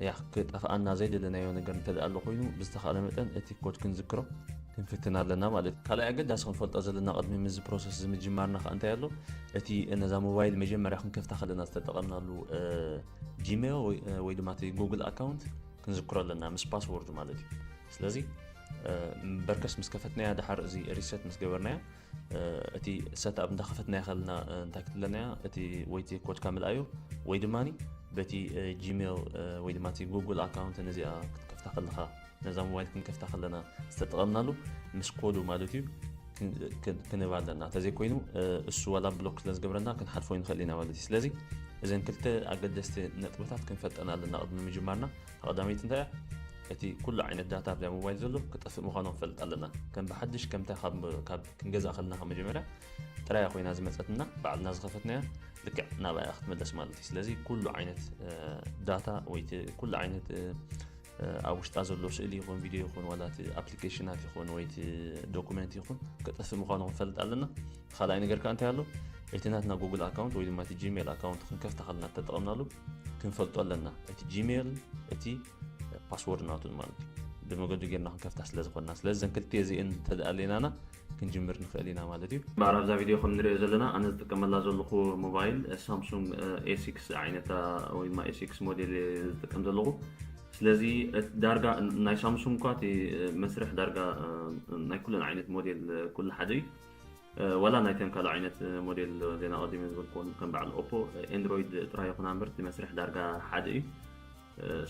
ያ ክጠፍኣና ዘይደለናዮ ነገር እንተ ደኣ ኣሎ ኮይኑ፣ ብዝተኻእለ መጠን እቲ ኮድ ክንዝክሮ ክንፍትን ኣለና ማለት እዩ። ካልኣይ ኣገዳሲ ክንፈልጦ ዘለና ቅድሚ ምዚ ፕሮሰስ እዚ ምጅማርና ከኣ እንታይ ኣሎ፣ እቲ ነዛ ሞባይል መጀመርያ ክንከፍታ ከለና ዝተጠቐምናሉ ጂሜል ወይ ድማ እቲ ጉግል ኣካውንት ክንዝክሮ ኣለና ምስ ፓስወርዱ ማለት እዩ። ስለዚ በርከስ ምስ ከፈትናያ፣ ደሓር እዚ ሪሰት ምስ ገበርናያ፣ እቲ ሰትኣፕ እንዳኸፈትናያ ከለና እንታይ ክትብለናያ፣ እቲ ወይ እቲ ኮድካ ምልኣዮ ወይ ድማ በቲ ጂሜል ወይ ድማ እቲ ጉግል ኣካውንት ነዚኣ ክትከፍታ ከለኻ፣ ነዛ ሞባይል ክንከፍታ ከለና ዝተጠቐምናሉ ምስ ኮዱ ማለት እዩ ክንህብ ኣለና። እንተዘይኮይኑ እሱ ዋላ ብሎክ ስለ ዝገብረና ክንሓልፎ ንኽእል ኢና ማለት እዩ። ስለዚ እዘን ክልተ ኣገደስቲ ነጥብታት ክንፈልጠን ኣለና ቅድሚ ምጅማርና። ቀዳመይቲ እንታይ እያ? እቲ ኩሉ ዓይነት ዳታ ኣብዛ ሞባይል ዘሎ ክጠፍእ ምዃኑ ክንፈልጥ ኣለና። ከም ብሓድሽ ከምታ ካብ ክንገዝኣ ከለና ካብ መጀመርያ ጥራያ ኮይና ዝመጸትና፣ ባዕልና ዝኸፈትናያ ልክዕ ናብኣ ክትምለስ ማለት እዩ። ስለዚ ኩሉ ዓይነት ዳታ ወይ እቲ ኩሉ ዓይነት ኣብ ውሽጣ ዘሎ ስእሊ ይኹን ቪድዮ ይኹን ዋላ እቲ ኣፕሊኬሽናት ይኹን ወይ እቲ ዶኩመንት ይኹን ክጠፍእ ምዃኑ ክንፈልጥ ኣለና። ካልኣይ ነገር ከኣ እንታይ ኣሎ? እቲ ናትና ጉግል ኣካውንት ወይ ድማ እቲ ጂሜል ኣካውንት ክንከፍታ ከለና ተጠቐምናሉ ክንፈልጦ ኣለና። እቲ ጂሜል እቲ ፓስወርድ ናቱን ማለት እዩ። ብመገዱ ጌርና ክንከፍታ ስለ ዝኾንና። ስለዚ እዘን ክልተ እዚእን እንተ ደኣ ኣለናና ክንጅምር ንኽእል ኢና ማለት እዩ። እምበኣር ኣብዛ ቪድዮ ከም ንሪኦ ዘለና ኣነ ዝጥቀመላ ዘለኹ ሞባይል ሳምሱንግ ኤ ሲክስ ዓይነታ ወይ ድማ ኤ ሲክስ ሞዴል እየ ዝጥቀም ዘለኹ። ስለዚ ዳርጋ ናይ ሳምሱንግ እኳ እቲ መስርሕ ዳርጋ ናይ ኩለን ዓይነት ሞዴል ኩሉ ሓደ እዩ። ዋላ ናይተን ካልእ ዓይነት ሞዴል ዜና ቀዲመ ዝበልክዎን ከም በዓል ኦፖ ኤንድሮይድ ጥራይ ይኹና እምበር እቲ መስርሕ ዳርጋ ሓደ እዩ።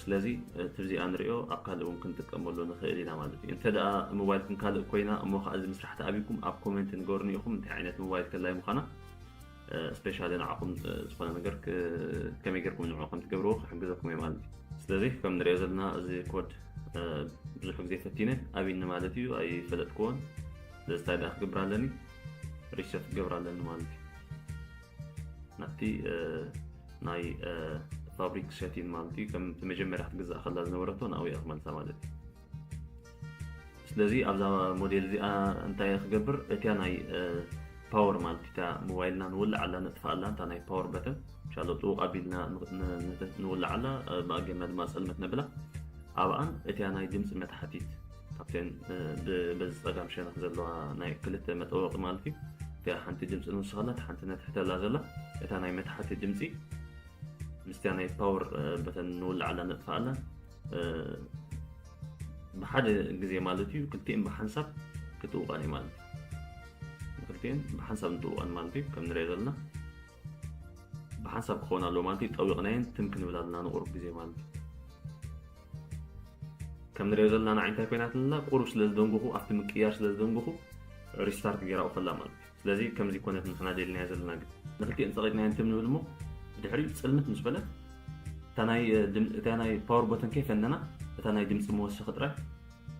ስለዚ እቲ ብዚኣ ንሪኦ ኣብ ካልእ እውን ክንጥቀመሉ ንኽእል ኢና ማለት እዩ። እንተ ደኣ ሞባይልኩም ካልእ ኮይና እሞ ከዓ እዚ ምስራሕ ተኣብይኩም ኣብ ኮሜንት ንገሩኒ ኢኹም እንታይ ዓይነት ሞባይል ከላይ ምዃና። ስፔሻሊ ንዓኹም ዝኾነ ነገር ከመይ ጌርኩም ንዕኡ ከም ትገብርዎ ክሕግዘኩም እየ ማለት እዩ። ስለዚ ከም ንሪኦ ዘለና እዚ ኮድ ብዙሕ ግዜ ፈቲነ ኣብይኒ ማለት እዩ፣ ኣይፈለጥክዎን። ስለዚ እንታይ ደኣ ክገብር ኣለኒ? ሪሰት ክገብር ኣለኒ ማለት እዩ። ናብቲ ናይ ፋብሪክ ሴቲን ማለት እዩ። ከም እቲ መጀመርያ ክትግዛእ ከላ ዝነበረቶ ናብኡ እያ ክመልሳ ማለት እዩ። ስለዚ ኣብዛ ሞዴል እዚኣ እንታይ እየ ክገብር? እቲያ ናይ ፓወር ማለት እታ ሞባይልና ንውልዓላ ነጥፍኣላ፣ እታ ናይ ፓወር በተን ሻሎ ጥውቕ ኣቢልና ንውልዓላ፣ ብኣጌርና ድማ ጸልመት ነብላ። ኣብኣን እቲያ ናይ ድምፂ መታሓቲት ካብተን በዚ ፀጋም ሸነኽ ዘለዋ ናይ ክልተ መጠወቂ ማለት እዩ። እቲያ ሓንቲ ድምፂ ንውስኸላ፣ እታ ሓንቲ ነትሕተላ ዘላ እታ ናይ መታሓቲ ድምፂ ምስቲያ ናይ ፓወር በተን ንውልዓላ ነጥፍኣላ። ብሓደ ግዜ ማለት እዩ ክልቲኤን ብሓንሳብ ክትውቀን እዩ ማለት እዩ። ክልቲኤን ብሓንሳብ እንትውቀን ማለት እዩ። ከም ንሪኦ ዘለና ብሓንሳብ ክኸውን ኣለዎ ማለት እዩ። ጠዊቕናየን ትም ክንብል ኣለና ንቁሩብ ግዜ ማለት እዩ። ከም ንሪኦ ዘለና ንዓይ እንታይ ኮይናትልና? ቁሩብ ስለ ዝደንጉኹ፣ ኣብቲ ምቅያር ስለ ዝደንጉኹ ሪስታርት ገይራኡ ከላ ማለት እዩ። ስለዚ ከምዚ ኮነት ንሕና ደልናዮ ዘለና ግን ንክልቲኤን ጸቒጥናየን ትም ንብል እሞ ብድሕሪኡ ጽልምት ምስ በለት እታ ናይ ድም- እታ ናይ ፓወር ቦተን ከይፈነና እታ ናይ ድምፂ መወሰኺ ጥራይ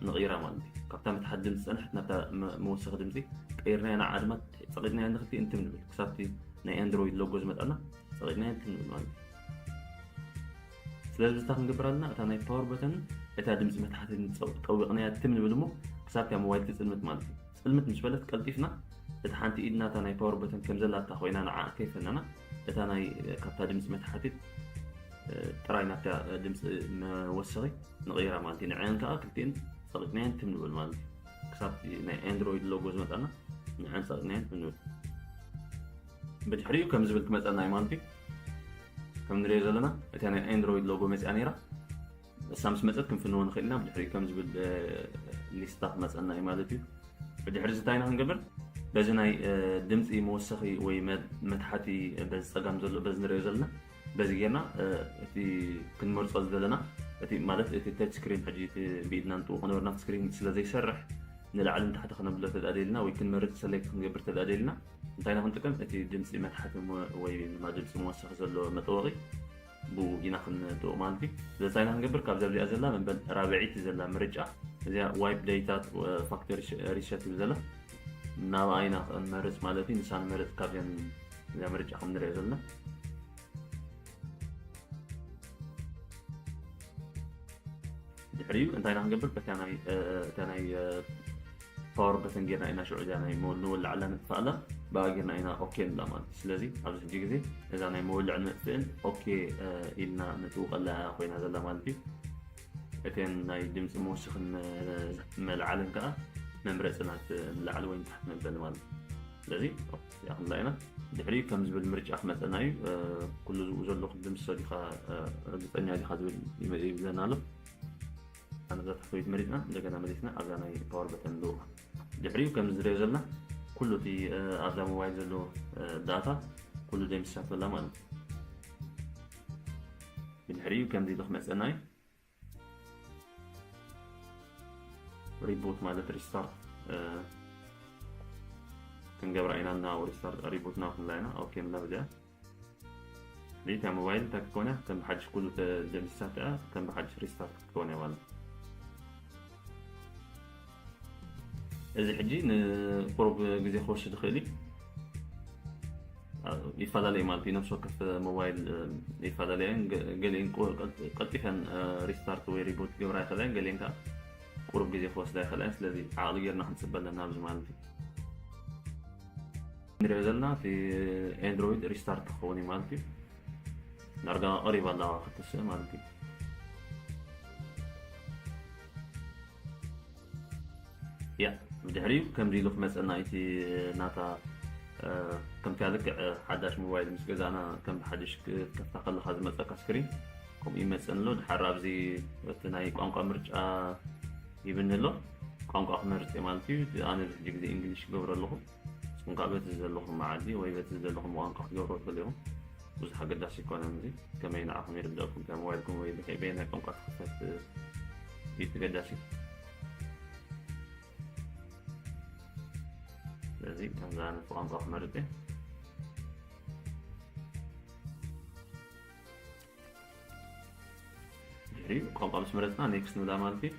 ንቕይራ ማለት እዩ። ካብታ መትሓት ድምፂ ዝፀንሐት ናብታ መ- መወሰኺ ድምፂ ቀይርናያ ንዓ ድማ ጸቒጥናያ ንክልቲኤን ትም ንብል ክሳብቲ ናይ ኣንድሮይድ ሎጎ ዝመጣና ጸቒጥናያ ትም ንብል ማለት እዩ። ስለዚ ብዝታ ክንገብር ኣለና እታ ናይ ፓወር በተን እታ ድምፂ መትሓቲ ጠዊቕናያ ትም ንብል እሞ ክሳብታ ሞባይል ትፅልምት ማለት እዩ። ፅልምት ምስ በለት ቀልጢፍና እታ ሓንቲ ኢድና እታ ናይ ፓወር በተን ከም ዘላታ ኮይና ንዓ ከይፈነና እታ ናይ ካብታ ድምፂ መትሓቲት ጥራይ ናብታ ድምፂ መወሰኺ ንቕይራ ማለት እዩ። ንዐን ከዓ ክልቲኤን ፀቒጥናየን ትም ንብል ማለት እዩ። ክሳብ ናይ ኣንድሮይድ ሎጎ ዝመጣና ንዐን ፀቒጥናየን ትም ንብል። ብድሕሪኡ ከም ዝብል ክመፀና እዩ ማለት እዩ። ከም ንሪኦ ዘለና እታ ናይ ኣንድሮይድ ሎጎ መፂኣ ነይራ። እሳ ምስ መፀት ክንፍንዎ ንኽእል ኢና። ብድሕሪኡ ከም ዝብል ሊስታ ክመፀና እዩ ማለት እዩ። ብድሕሪ እዚ እንታይ ኢና ክንገብር? በዚ ናይ ድምፂ መወሰኺ ወይ መትሓቲ በዚ ፀጋም ዘሎ በዚ ንሪኦ ዘለና በዚ ጌርና እቲ ክንመርፆ ዝደለና እቲ ማለት እቲ ተች ስክሪን ሕጂ እቲ ብኢድና ንጥውቕ ነበርና ስክሪን ስለ ዘይሰርሕ ንላዕሊ ንታሕቲ ክነብሎ ተዳደልና ወይ ክንመርፅ ሰሌክት ክንገብር ተዳደልና እንታይ ኢና ክንጥቀም? እቲ ድምፂ መትሓቲ ወይ ድማ ድምፂ መወሰኺ ዘሎ መጠወቒ ብኡ ኢና ክንጥውቕ ማለት እዩ። ስለዚ እንታይ ኢና ክንገብር? ካብዛ እዚኣ ዘላ መንበል ራብዒቲ ዘላ ምርጫ እዚኣ ዋይፕ ዴታ ፋክተሪ ሪሰት ትብል ዘላ ናብኣ ኢና ክንመርፅ ማለት እዩ። ንሳ ንመርፅ ካብዚኣን እዚኣ ምርጫ ከም ንሪኦ ዘለና ድሕሪኡ እንታይ ኢና ክንገብር? በታ ናይ እታ ናይ ፓወር በተን ጌርና ኢና ሽዑ እዚኣ ናይ ንወልዓላ ንጥፋኣላ ብኣ ጌርና ኢና ኦኬ ንብላ ማለት እዩ። ስለዚ ኣብዚ ሕጂ ግዜ እዛ ናይ መወልዕን መጥፍእን ኦኬ ኢልና ንጥውቀላ ኮይና ዘላ ማለት እዩ። እተን ናይ ድምፂ መወሰኽን መልዓልን ከዓ መምረፂ ናት ንላዕሊ ወይ ንታሕቲ መበሊ ማለት እዩ። ስለዚ እዚኣ ክንብላ ኢና። ድሕሪኡ ከም ዝብል ምርጫ ክመፀና እዩ። ኩሉ ዝብኡ ዘለኹም ድምፂ ሰዲኻ ርግፀኛ ዲኻ ዝብል ይብለና ኣሎ። ኣነ እዛ ታሕተወይቲ መሪፅና እንደገና መሊስና ኣብዛ ናይ ፓወር በተን ንድውኻ። ድሕሪኡ ከም ዝሪኦ ዘለና ኩሉ እቲ ኣብዛ ሞባይል ዘሎ ዳታ ኩሉ ደምሲሳቶ ኣላ ማለት እዩ። ብድሕሪኡ ከምዚ ኢሉ ክመፀና እዩ። ሪቡት ማለት ሪስታርት ክንገብራ ኢና እና ሪስታርት ሪቡት ናብ ክንብላ ኢና። ኦኬ ንብላ በዚኣ። እታ ሞባይል እንታይ ክትኮን እያ? ከም ብሓድሽ ኩሉ ተደምሲሳት እያ፣ ከም ብሓድሽ ሪስታርት ክትኮን እያ ማለት እዩ። እዚ ሕጂ ንቁሩብ ግዜ ክወስድ ይኽእል እዩ። ይፈላለ እዩ ማለት እዩ። ነፍሲ ወከፍ ሞባይል ይፈላለ እየን። ገ- ገሊአን ቁ- ቀልጢ- ቀልጢፈን ሪስታርት ወይ ሪቡት ክገብራ ይኽእላ እየን። ገሊአን ከዓ ቁሩብ ግዜ ክወስዳ ይኽእላ እየን። ስለዚ ዓቕሊ ጌርና ክንፅበ ኣለና ኣብዚ ማለት እዩ። ንሪኦ ዘለና እቲ ኤንድሮይድ ሪስታርት ክኸውን እዩ ማለት እዩ። ዳርጋ ቀሪባ ኣለዋ ክትስእ ማለት እዩ። ያ ብድሕሪኡ ከምዚ ኢሉ ክመፀና እቲ ናታ ከምቲ ልክዕ ሓዳሽ ሞባይል ምስ ገዛእና ከም ሓድሽ ክትከፍታ ከለካ ዝመፀካ ስክሪን ከምኡ ይመፀን ኣሎ። ድሓር ኣብዚ እቲ ናይ ቋንቋ ምርጫ ይብኒ ኣሎ። ቋንቋ ክመርፅ እየ ማለት እዩ። ኣነ ብዙሕ ግዜ እንግሊሽ ክገብሮ ኣለኹ። ንስኹም ከዓ በቲ ዘለኹም መዓዲ ወይ በቲ ዘለኹም ቋንቋ ክትገብሮ ትኽእሉ ኢኹም። ብዙሕ ኣገዳሲ ኣይኮነን። እዚ ከመይ ንዓኹም ይርደእኩም፣ እታ ሞባይልኩም ወይ በየናይ ቋንቋ ትኽፈት እዩ ተገዳሲ። ስለዚ ከምዚ ኣነ ቋንቋ ክመርፅ እየ። ድሕሪኡ ቋንቋ ምስ መረፅና ኔክስት ንብላ ማለት እዩ።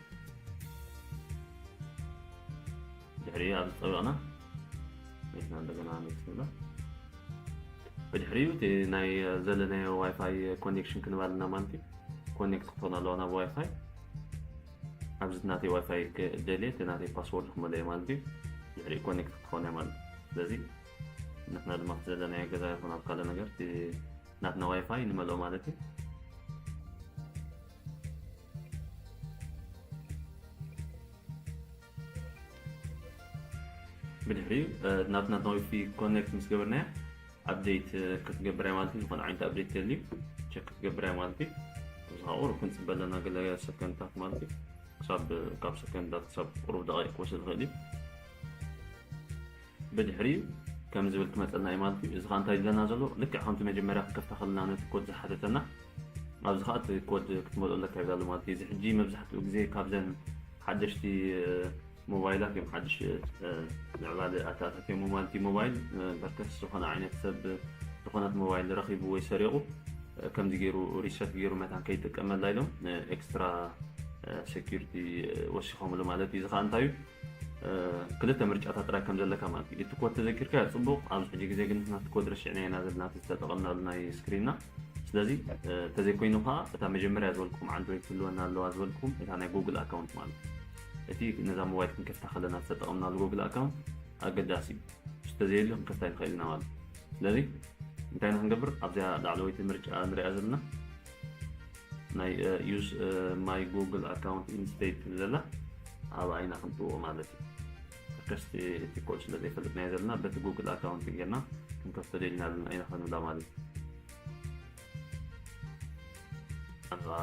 ድሕሪኡ ኣብዚ ፀዊቕና ኔክስት እንደገና ኔክስት ንብላ። ብድሕሪኡ እቲ ናይ ዘለናዮ ዋይፋይ ኮኔክሽን ክንባልና ማለት እዩ። ኮኔክት ክትኾን ኣለዋ ናብ ዋይፋይ። ኣብዚ ናተይ ዋይፋይ ክደልየ እቲ ናተይ ፓስወርድ ክመልኦ ማለት እዩ። ድሕሪኡ ኮኔክት ክትኾን እያ ማለት እዩ። ስለዚ ንሕና ድማ ዘለናዮ ገዛ ይኹን ኣብ ካልእ ነገር ናትና ዋይፋይ ንመልኦ ማለት እዩ። ብድሕሪኡ ናትና ናዊፊ ኮኔክት ምስ ገበርናያ ኣፕዴት ክትገብር እያ ማለት እዩ። ዝኾነ ዓይነት ኣፕዴት ተልዩ ቸክ ክትገብር እያ ማለት እዩ። እዚ ከዓ ቁሩብ ክንፅበ ኣለና ገለ ሰከንድታት ማለት እዩ። ክሳብ ካብ ሰከንድታት ክሳብ ቁሩብ ደቂቅ ክወስድ ይኽእል እዩ። ብድሕሪኡ ከም ዝብል ክመፀልና እዩ ማለት እዩ። እዚ ከዓ እንታይ ይብለና ዘሎ? ልክዕ ከምቲ መጀመርያ ክንከፍታ ከለና ነቲ ኮድ ዝሓተተና ኣብዚ ከዓ እቲ ኮድ ክትመልኦ ኣለካ ይብላ ኣሎ ማለት እዩ። እዚ ሕጂ መብዛሕትኡ ግዜ ካብዘን ሓደሽቲ ሞባይላት እዮም ሓድሽ ምዕባለ ኣተኣታትዮም ማለት እዩ። ሞባይል በርከስ ዝኾነ ዓይነት ሰብ ዝኾነት ሞባይል ረኺቡ ወይ ሰሪቑ ከምዚ ገይሩ ሪሰት ገይሩ መታን ከይጥቀመላ ኢሎም ኤክስትራ ሴኪሪቲ ወሲኾምሉ ማለት እዩ። እዚ ከዓ እንታይ እዩ? ክልተ ምርጫታት ጥራይ ከም ዘለካ ማለት እዩ። እቲ ኮድ ተዘኪርካ ጽቡቕ፣ ኣብዚ ሕጂ ግዜ ግን ናቲ ኮድ ረሲዕና ኢና ዘለና እቲ ዝተጠቐምናሉ ናይ ስክሪንና። ስለዚ ተዘይኮይኑ ከዓ እታ መጀመርያ ዝበልኩም ኣንድሮይድ ክህልወና ኣለዋ ዝበልኩም እታ ናይ ጉግል ኣካውንት ማለት እዩ። እቲ ነዛ ሞባይል ክንከፍታ ከለና ዝተጠቐምናሉ ጉግል ኣካውንት ኣገዳሲ እዩ። ተዘየልዩ ክንከፍታ ይንኽእል ኢና ማለት እዩ። ስለዚ እንታይ ኢና ክንገብር? ኣብዚኣ ላዕለወይቲ ምርጫ ንሪኣ ዘለና ናይ use my Google account instead ትብል ዘላ ኣብኣ ኢና ክንጥውቕ ማለት እዩ። ከስቲ እቲ ኮድ ስለ ዘይፈልጥናዮ ዘለና በቲ ጉግል ኣካውንት ጌርና ክንከፍቶ ደሊና ኣለና ኢና ክንብላ ማለት እዩ።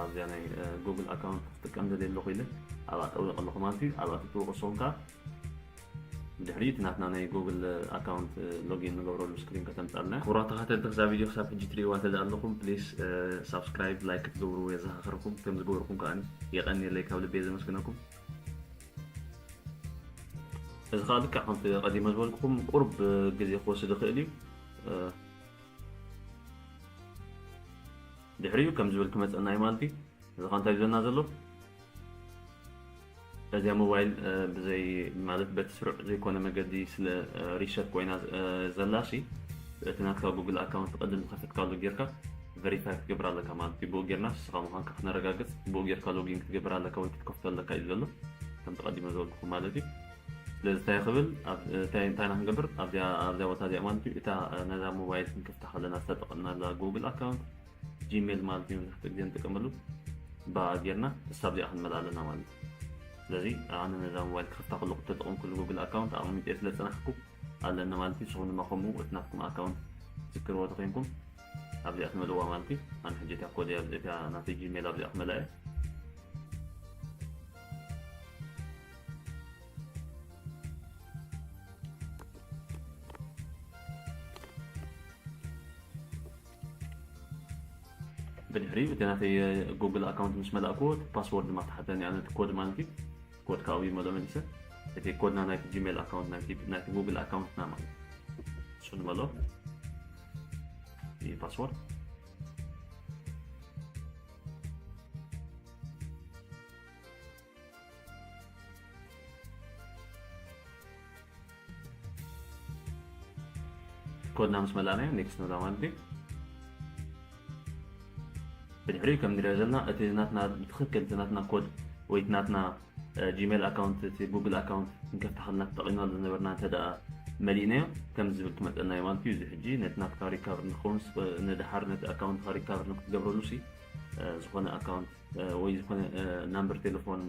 ኣብዚኣ ናይ ጉግል ኣካውንት ክጥቀም ደልየ ኣለኹ ኢለ ኣብኣ ጠዊቕ ኣለኹ ማለት እዩ። ኣብኣ ትጥውቕ ንስኹም ከኣ ድሕሪ እቲ ናትና ናይ ጉግል ኣካውንት ሎጊን ንገብረሉ ስክሪን ከተምጻልና። ክቡራት ተኸታተልቲ ክዛ ቪድዮ ክሳብ ሕጂ ትሪእዋ እንተ ኣለኹም ፕሊስ ሳብስክራይብ ላይክ ክትገብሩ የዘኻኽረኩም። ከም ዝገበርኩም ከኣ የቐንየለይ ካብ ልቤ ዘመስግነኩም። እዚ ከዓ ልክዕ ከምቲ ቀዲመ ዝበልኩኹም ቁሩብ ግዜ ክወስድ ይኽእል እዩ። ድሕሪኡ ከም ዝብል ክመፀና እዩ ማለት እዩ። እዚ ከዓ እንታይ ዝብለና ዘሎ? እዚኣ ሞባይል ብዘይ ማለት በቲ ስሩዕ ዘይኮነ መገዲ ስለ ሪሰት ኮይና ዘላ ሲ እቲ ናትካ ጉግል ኣካውንት ቅድም ዝኸፈትካሉ ጌርካ ቨሪፋይ ክትገብር ኣለካ ማለት እዩ። ብኡ ጌርና ንስኻ ምዃንካ ክነረጋግፅ ብኡ ጌርካ ሎጊን ክትገብር ኣለካ ወይ ክትከፍቶ ኣለካ እዩ ዘሎ ከም ተቐዲመ ዝበልኩኹም ማለት እዩ። ስለዚ እንታይ ክብል እንታይ ኢና ክንገብር ኣብዚኣ ኣብዚኣ ቦታ እዚኣ ማለት እዩ። እታ ነዛ ሞባይል ክንከፍታ ከለና ዝተጠቐምናላ ጉግል ኣካውንት ጂሜል ማለት እዩ መብዛሕትኡ ግዜ ንጥቀመሉ ብኣ ጌርና እሳ ኣብዚኣ ክንመልኣ ኣለና ማለት እዩ። ስለዚ ኣነ ነዛ ሞባይል ክኸፍታ ከለኹ ተጠቐምኩሉ ጉግል ኣካውንት ኣቐሚጠ ስለ ዝፀናሕኩ ኣለኒ ማለት እዩ። ንስኹም ድማ ከምኡ እቲ ናትኩም ኣካውንት ትዝክርዎ ተኮይንኩም ኣብዚኣ ትመልእዋ ማለት እዩ። ኣነ ሕጂ እታ ኮድ እያ እዚኣ ናተይ ጂሜል ኣብዚኣ ክመልኣ እየ። ብድሕሪኡ እቲ ናተይ ጉግል ኣካውንት ምስ መላእክዎ ፓስወርድ ድማ ተሓተኒ ኣነ እቲ ኮድ ማለት እዩ። ኮድ ካብኡ ይመሎ መሊሰ እቲ ኮድና ናይቲ ጂሜል ኣካውንት ናይቲ ጉግል ኣካውንትና ማለት እሱ ንመሎ እዩ ፓስወርድ። ኮድና ምስ መላእናዮ ኔክስት ንብላ ማለት እዩ። ብድሕሪኡ ከም ንሪኦ ዘለና እቲ ናትና ብትኽክል እቲ ናትና ኮድ ወይ እቲ ናትና ጂሜል ኣካውንት እቲ ጉግል ኣካውንት ክንከፍታ ከለና ተጠቒምናሉ ዝነበርና እንተ ደኣ መሊእናዮ ከምዚ ዝብል ክመፀና እዩ ማለት እዩ። እዚ ሕጂ ነቲ ናትካ ሪካቨር ንክኸውን ንድሓር ነቲ ኣካውንትካ ሪካቨር ንክትገብረሉ ሲ ዝኾነ ኣካውንት ወይ ዝኾነ ናምበር ቴሌፎን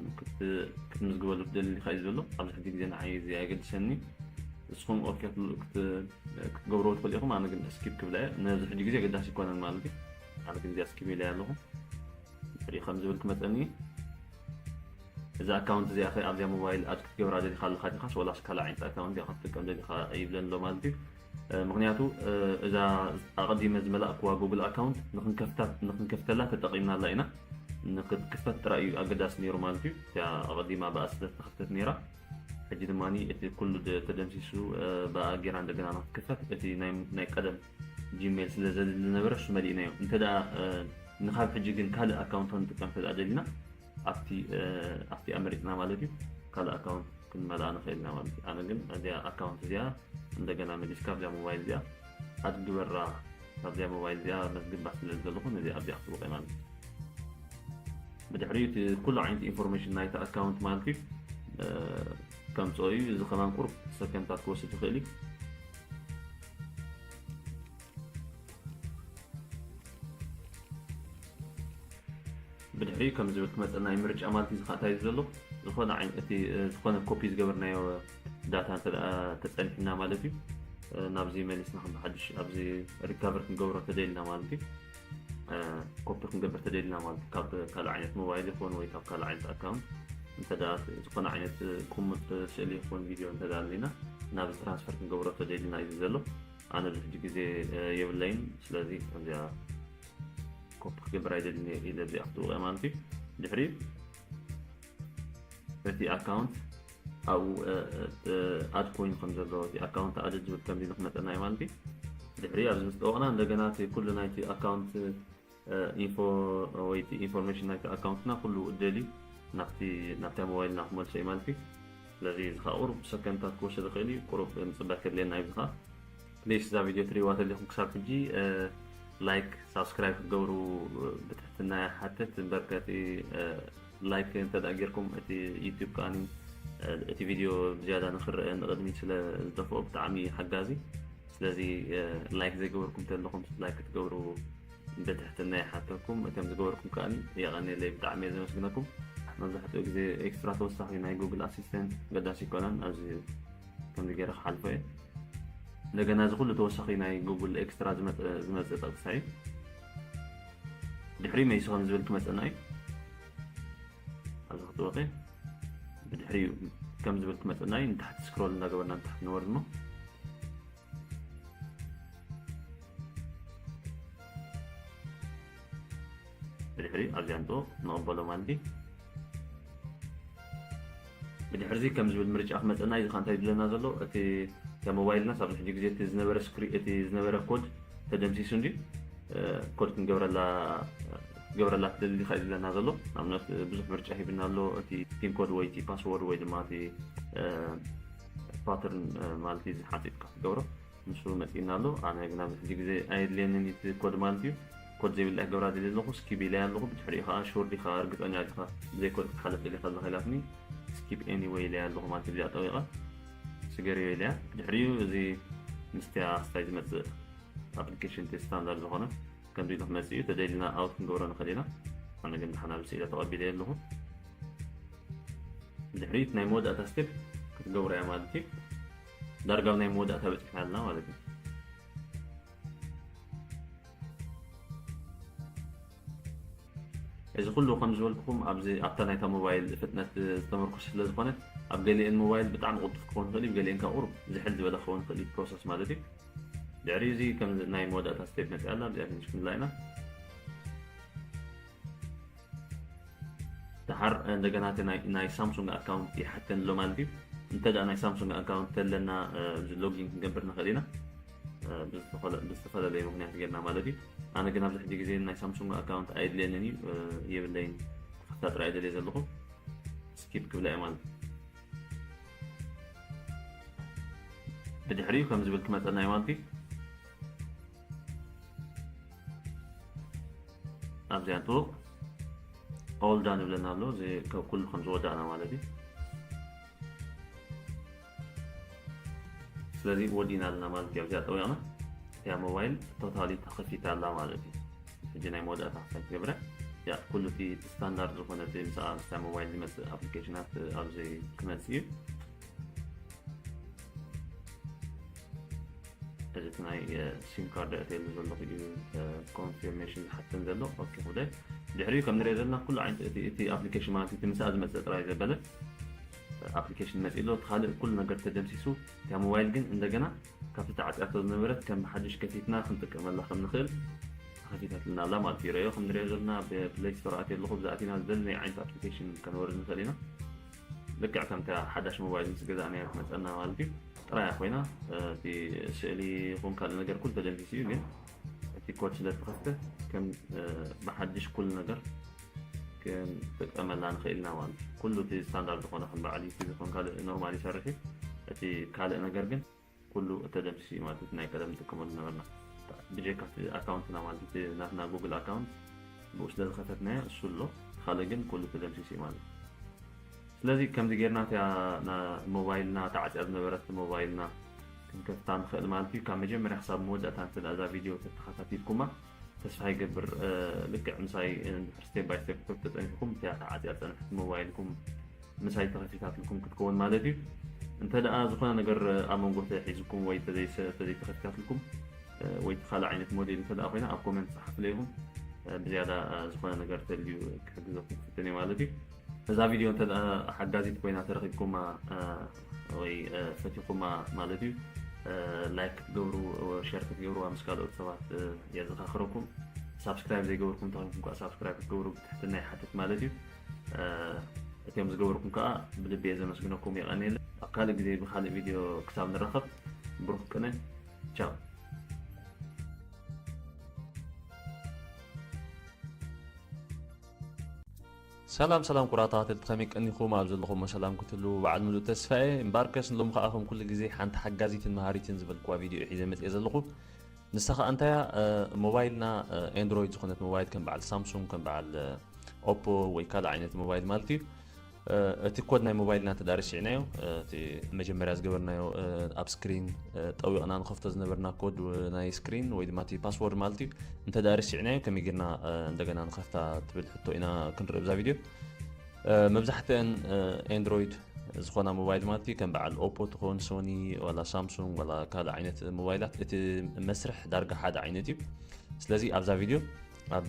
ክትምዝግበሉ ትደሊ ኢኻ እዩ ዘሎ። ኣብዚ ሕጂ ግዜ ንዓይ እዚ ኣየገድሰኒ። ንስኹም ኦኬ ክትገብርዎ ትኽእሉ ኢኹም። ኣነ ግን ስኪፕ ክብላ እየ። ነዚ ሕጂ ግዜ ኣገዳሲ ኣይኮነን ማለት እዩ። ኣነ ግን እዚኣ ስኪፕ ኢለ ኣለኹ። ሪኢ ከም ዝብል ክመፀኒ እዚ ኣካውንት እዚኣ ኸ ኣብዚኣ ሞባይል ኣድ ክትገብራ ደሊኻ ኣለኻ ዲኻስ ወላስ ካልእ ዓይነት ኣካውንት እዚኣ ክትጥቀም ደሊኻ ይብለኒ ኣሎ ማለት እዩ። ምክንያቱ እዛ ኣቐዲመ ዝመላእክዋ ጉግል ኣካውንት ንክንከፍተላ ተጠቒምናላ ኢና። ንክትክፈት ጥራይ እዩ ኣገዳሲ ነይሩ ማለት እዩ። እቲኣ ኣቐዲማ ብኣ ስለ ዝተኸፍተት ነይራ። ሕጂ ድማ እቲ ኩሉ ተደምሲሱ ብኣ ጌራ እንደገና ንክትክፈት እቲ ናይ ቀደም ጂሜል ስለ ዘድሊ ዝነበረ እሱ መሊእናዮ። እንተ ንካብ ሕጂ ግን ካልእ ኣካውንት ክንጥቀም እንተ ደሊና ኣብቲ ኣብቲ ኣመሪፅና ማለት እዩ ካልእ ኣካውንት ክንመልኣ ንኽእል ኢና ማለት እዩ። ኣነ ግን እዚኣ ኣካውንት እዚኣ እንደገና መሊስካ ኣብዚኣ ሞባይል እዚኣ ኣድ ግበራ ካብዚኣ ሞባይል እዚኣ መዝግባ ስለ ዘለኹ ነዚ ኣብዚኣ ክጥውቀ ማለት እዩ። ብድሕሪኡ እቲ ኩሉ ዓይነት ኢንፎርሜሽን ናይቲ ኣካውንት ማለት እዩ ከምፅኦ እዩ። እዚ ከማን ቁሩብ ሰከንታት ክወስድ ይኽእል እዩ። ብድሕሪ ከም ዝብል ክመፀና እዩ ምርጫ ማለት እዩ። ዝካእታይ ዘሎ ዝኾነ ዓይነት እቲ ዝኾነ ኮፒ ዝገበርናዮ ዳታ እንተ ተፀኒሕና ማለት እዩ ናብዚ መሊስና ከም ብሓድሽ ኣብዚ ሪካቨር ክንገብሮ ተደልና ማለት እዩ። ኮፒ ክንገብር ተደልና ማለት እዩ። ካብ ካልእ ዓይነት ሞባይል ይኹን ወይ ካብ ካልእ ዓይነት ኣካውንት እንተ ዝኾነ ዓይነት ቁሙጥ ስእሊ ይኹን ቪድዮ እንተ ኣለና ናብ ትራንስፈር ክንገብሮ ተደልና እዩ ዘሎ። ኣነ ብዙሕ ግዜ የብለይን። ስለዚ እዚኣ ኮፒ ክገብር ኣይደልን ኢለ እዚኣ ክትውቀ ማለት እዩ። ድሕሪ እቲ ኣካውንት ኣብኡ ኣድ ኮይኑ ከም ዘሎ እቲ ኣካውንት ኣድድ ዝብል ከም ዝብል ክመፀና እዩ ማለት እዩ። ድሕሪ ኣብዚ ምስ ጠወቕና እንደገና እቲ ኩሉ ናይቲ ኣካውንት ኢንፎ ወይ ኢንፎርሜሽን ናይቲ ኣካውንትና ኩሉ ደልዩ ናብቲ ናብታ ሞባይልና ክመልሶ እዩ ማለት እዩ። ስለዚ እዚ ከዓ ቁሩብ ሰከንድታት ክወስድ ይኽእል እዩ። ቁሩብ ምፅባይ ከድልየና እዩ። እዚ ከዓ ፕሊስ እዛ ቪድዮ ትሪእዋ ተለኹም ክሳብ ሕጂ ላይክ ሳብስክራይብ ክትገብሩ ብትሕትና ይሓትት። እምበር ከቲ ላይክ እንተ ጌርኩም እቲ ዩቲዩብ ከዓኒ እቲ ቪድዮ ብዝያዳ ንክረአ ንቕድሚት ስለ ዝደፍኦ ብጣዕሚ ሓጋዚ። ስለዚ ላይክ ዘይገበርኩም ተለኹም ላይክ ክትገብሩ ብትሕትና ይሓተኩም። እቶም ዝገበርኩም ከዓኒ የቐንየለይ፣ ብጣዕሚ እየ ዘመስግነኩም። መብዛሕትኡ ግዜ ኤክስትራ ተወሳኺ ናይ ጉግል ኣሲስተንት ገዳሲ ይኮነን ኣብዚ ከምዚ ገይረ ክሓልፎ እየ። እንደገና እዚ ኩሉ ተወሳኺ ናይ ጉግል ኤክስትራ ዝመፀ ጠቕሳ እዩ። ድሕሪ መይሱ ከም ዝብል ክመፀና እዩ። ኣብዚ ክትወቂ ብድሕሪኡ ከም ዝብል ክመፀና እዩ። ንታሕቲ ስክሮል እንዳገበርና ንታሕቲ ንወርድ እሞ ብድሕሪ ኣብዚኣ ንጥወ ንቕበሎ ማለት እዩ። ብድሕርዚ ከም ዝብል ምርጫ ክመፀና እዩ። ዝካ እንታይ ዝብለና ዘሎ እቲ ሞባይልና ሳብ ሕጂ ግዜ እቲ ዝነበረ ስክሪ እቲ ዝነበረ ኮድ ተደምሲሱ እንዲ ኮድ ክንገብረላ ክገብረላ ትደሊ ዲኻ እዩ ዝብለና ዘሎ። ንኣብነት ብዙሕ ምርጫ ሂብና ኣሎ። እቲ ፒን ኮድ ወይ እቲ ፓስወርድ ወይ ድማ እቲ ፓተርን ማለት እዩ ዝሓፂጥካ ክትገብሮ ንሱ መፂእና ኣሎ። ኣነ ግን ኣብዚ ሕጂ ግዜ ኣየድልየንን እቲ ኮድ ማለት እዩ። ኮድ ዘይብላ ክገብራ ደልየ ኣለኹ። ስኪፕ ኢለያ ኣለኹ። ብድሕሪኡ ከዓ ሹር ዲኻ እርግፀኛ ዲኻ ብዘይ ኮድ ክትሓልፍ ደሊኻ ኣለኻ ኢላትኒ። ስኪፕ ኤኒወይ ኢለያ ኣለኹ ማለት እዩ። እዚኣ ጠዊቐ ስገርዮ ኢለያ። ብድሕሪኡ እዚ ምስቲያ ስታይ ዝመፅእ ኣፕሊኬሽን እቲ ስታንዳርድ ዝኾነ ከምዚ ኢሉ ክመፅእ እዩ። ተደሊና ኣውት ክንገብሮ ንኽእል ኢና። ኣነ ግን ድሓን ኣብዚ ስኢለ ተቐቢለ ኣለኹ። ብድሕሪት ናይ መወዳእታ ስቴፕ ክትገብሮ እያ ማለት እዩ። ዳርጋ ኣብ ናይ መወዳእታ በፂሕና ኣለና ማለት እዩ። እዚ ኩሉ ከም ዝበልኩኹም ኣብዚ ኣብታ ናይታ ሞባይል ፍጥነት ዝተመርኮሰ ስለ ዝኾነ ኣብ ገሊአን ሞባይል ብጣዕሚ ቅልጡፍ ክኸውን ይኽእል እዩ፣ ገሊአን ካብ ቁሩብ ዝሕል ዝበለ ክኸውን ይኽእል እዩ ፕሮሰስ ማለት እዩ። ድሕሪ እዚ ከም ናይ መወዳእታ ስቴፕ መፅኣ ኣላ፣ ኣብዚኣ ፊኒሽ ክንብላ ኢና። ደሓር እንደገና እቲ ናይ ሳምሱንግ ኣካውንት ይሓተኒ ኣሎ ማለት እዩ። እንተ ደኣ ናይ ሳምሱንግ ኣካውንት ተለና እዚ ሎጊን ክንገብር ንኽእል ኢና ብዝተፈላለየ ምኽንያት ጌርና ማለት እዩ። ኣነ ግን ኣብዚ ሕጂ ግዜ ናይ ሳምሱንግ ኣካውንት ኣየድልየንን እዩ፣ የብለይን። ተኸፍታ ጥራይ ደልየ ዘለኹ ስኪፕ ክብላ እየ ማለት እዩ። ብድሕሪኡ ከም ዝብል ክመፀና እዩ ማለት እዩ። ኣብዚኣ ጥቡቕ ኦል ዳን ይብለና ኣሎ። እዚ ካብ ኩሉ ከም ዝወዳእና ማለት እዩ። ስለዚ ወዲና ኣለና ማለት እዩ። ኣብዚኣ ጠዊቕና እቲያ ሞባይል ቶታሊ ተኸፊታ ኣላ ማለት እዩ። ሕጂ ናይ መወዳእታ ክሳብ ትገብረ ያ ኩሉ እቲ ስታንዳርድ ዝኾነ እቲ ምስኣ ምስታ ሞባይል ዝመፅእ ኣፕሊኬሽናት ኣብዚ ክመፅእ እዩ። እዚ እቲ ናይ ሲም ካርድ ኣእትየሉ ዘለኹ እዩ ኮንፊርሜሽን ዝሓተን ዘሎ። ኦኬ ክብለ ድሕሪኡ ከም ንሪኦ ዘለና ኩሉ ዓይነት እቲ እቲ ኣፕሊኬሽን ማለት እቲ ምስኣ ዝመፅእ ጥራይ ዘበለ ኣፕሊኬሽን መፂእ ኣሎ። እቲ ካልእ ኩሉ ነገር ተደምሲሱ እታ ሞባይል ግን እንደገና ካብቲ ተዓፅያቶ ዝነበረት ከም ሓድሽ ከፊትና ክንጥቀመላ ከም ንኽእል ተኸፊታትልና ኣላ ማለት እዩ። ረዮ ከም ንሪኦ ዘለና ብፕሌይ ስቶር ኣትየ ኣለኹ ብዛእቲና ዝደለናዮ ዓይነት ኣፕሊኬሽን ከነወርድ ንኽእል ኢና። ልክዕ ከምታ ሓዳሽ ሞባይል ምስ ገዛእናያ ትመፀና ማለት እዩ። ጥራያ ኮይና እቲ ስእሊ ይኹን ካልእ ነገር ኩሉ ተደምሲሱ እዩ፣ ግን እቲ ኮድ ስለ ተኸፍተ ከም ብሓድሽ ኩሉ ነገር ክንጥቀመላ ንኽእል ኢና ማለት እዩ። ኩሉ እቲ ስታንዳርድ ዝኾነ ከም በዓል ዩቲዩብ ይኹን ካልእ ኖርማል ይሰርሕ እዩ። እቲ ካልእ ነገር ግን ኩሉ ተደምሲሱ እዩ ማለት እዩ። ናይ ቀደም ንጥቀመሉ ነበርና። ብጀካ እቲ ኣካውንትና ማለት እቲ ናትና ጉግል ኣካውንት ብኡ ስለ ዝኸፈትናዮ እሱ ኣሎ። ካልእ ግን ኩሉ ተደምሲሱ እዩ ማለት እዩ። ስለዚ ከምዚ ጌርና እቲኣ ና ሞባይልና ተዓፅያ ዝነበረት ሞባይልና ክንከፍታ ንኽእል ማለት እዩ። ካብ መጀመርያ ክሳብ መወዳእታ እንተ እዛ ቪድዮ ተተኸታቲልኩማ ተስፋ ይገብር። ልክዕ ምሳይ ስቴፕ ባይ ስቴፕ ተፀኒሕኩም እቲኣ ተዓፅያ ዝፀንሐት ሞባይልኩም ምሳይ ተኸፊታትልኩም ክትከውን ማለት እዩ። እንተ ደኣ ዝኾነ ነገር ኣብ መንጎ ተሒዝኩም ወይ ተዘይተኸፊታትልኩም ወይ ካልእ ዓይነት ሞዴል እንተ ደኣ ኮይና ኣብ ኮመንት ጸሓፍለ ኢኹም። ብዝያዳ ዝኾነ ነገር ተልዩ ክሕግዘኩም ክፍትን እየ ማለት እዩ። እዛ ቪድዮ እንተ ደኣ ሓጋዚት ኮይና ተረኺብኩማ ወይ ፈቲኹማ ማለት እዩ ላይክ ክትገብሩ ሸር ክትገብሩዋ ምስ ካልኦት ሰባት የዘኻኽረኩም። ሳብስክራይብ ዘይገበርኩም ተኾይንኩም ከዓ ሳብስክራይብ ክትገብሩ ብትሕትና ይሓትት ማለት እዩ። እቲኦም ዝገበርኩም ከዓ ብልቢ እየ ዘመስግነኩም። የቐንየለ። ኣብ ካልእ ግዜ ብካልእ ቪድዮ ክሳብ ንራኸብ ብሩክ ቅነ። ቻው። ሰላም ሰላም ኩራ ተኸታተልቲ ከመይ ቀኒኹም? ኣብ ዘለኹሞ ሰላም ክትህልዉ በዓል ምሉእ ተስፋ እየ። እምበኣርከስ ንሎሚ ከኣ ከም ኩሉ ግዜ ሓንቲ ሓጋዚትን መሃሪትን ዝበልክዋ ቪድዮ ሒዘ መጽየ ዘለኹ። ንሳ ከኣ እንታያ ሞባይልና ኤንድሮይድ ዝኾነት ሞባይል ከም በዓል ሳምሱንግ ከም በዓል ኦፖ ወይ ካልእ ዓይነት ሞባይል ማለት እዩ። እቲ ኮድ ናይ ሞባይልና እንተ ደኣ ረሲዕናዮ እቲ መጀመርያ ዝገበርናዮ ኣብ ስክሪን ጠዊቕና ንኸፍቶ ዝነበርና ኮድ ናይ ስክሪን ወይ ድማ እቲ ፓስወርድ ማለት እዩ እንተ ደኣ ረሲዕናዮ ከመይ ጌርና እንደገና ንኸፍታ ትብል ሕቶ ኢና ክንርኢ ብዛ ቪድዮ። መብዛሕትአን ኤንድሮይድ ዝኾና ሞባይል ማለት እዩ ከም በዓል ኦፖ ትኾን ሶኒ ዋላ ሳምሱንግ ዋላ ካልእ ዓይነት ሞባይላት እቲ መስርሕ ዳርጋ ሓደ ዓይነት እዩ። ስለዚ ኣብዛ ቪድዮ ኣብ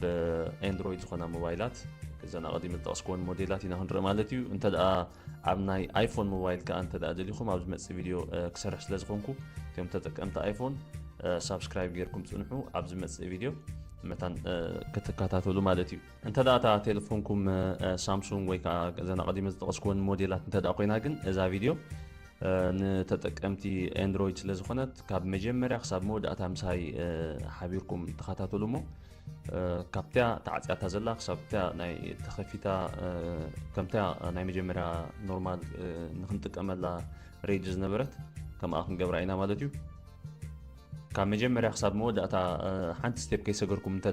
ኤንድሮይድ ዝኾና ሞባይላት እዘን ኣቐዲመ ዝጠቐስኩወን ሞዴላት ኢና ክንርኢ ማለት እዩ። እንተ ደኣ ኣብ ናይ ኣይፎን ሞባይል ከኣ እንተ ደኣ ደሊኹም ኣብ ዝመጽእ ቪድዮ ክሰርሕ ስለ ዝኾንኩ እቶም ተጠቀምቲ ኣይፎን ሳብስክራይብ ጌርኩም ጽንሑ። ኣብ ዝመጽእ ቪድዮ መታን ክትከታተሉ ማለት እዩ። እንተ ደኣ እታ ቴሌፎንኩም ሳምሱንግ ወይ ከኣ እዘን ኣቐዲመ ዝጠቐስኩወን ሞዴላት እንተ ደኣ ኮይና ግን እዛ ቪድዮ ንተጠቀምቲ ኤንድሮይድ ስለ ዝኾነት ካብ መጀመርያ ክሳብ መወዳእታ ምሳይ ሓቢርኩም ተኸታተሉ እሞ ካብቲያ ተዓፅያታ ዘላ ክሳብ ቲያ ናይ ተኸፊታ ከምቲያ ናይ መጀመርያ ኖርማል ንክንጥቀመላ ሬጅ ዝነበረት ከምኣ ክንገብራ ኢና ማለት እዩ። ካብ መጀመርያ ክሳብ መወዳእታ ሓንቲ ስቴፕ ከይሰገርኩም እንተ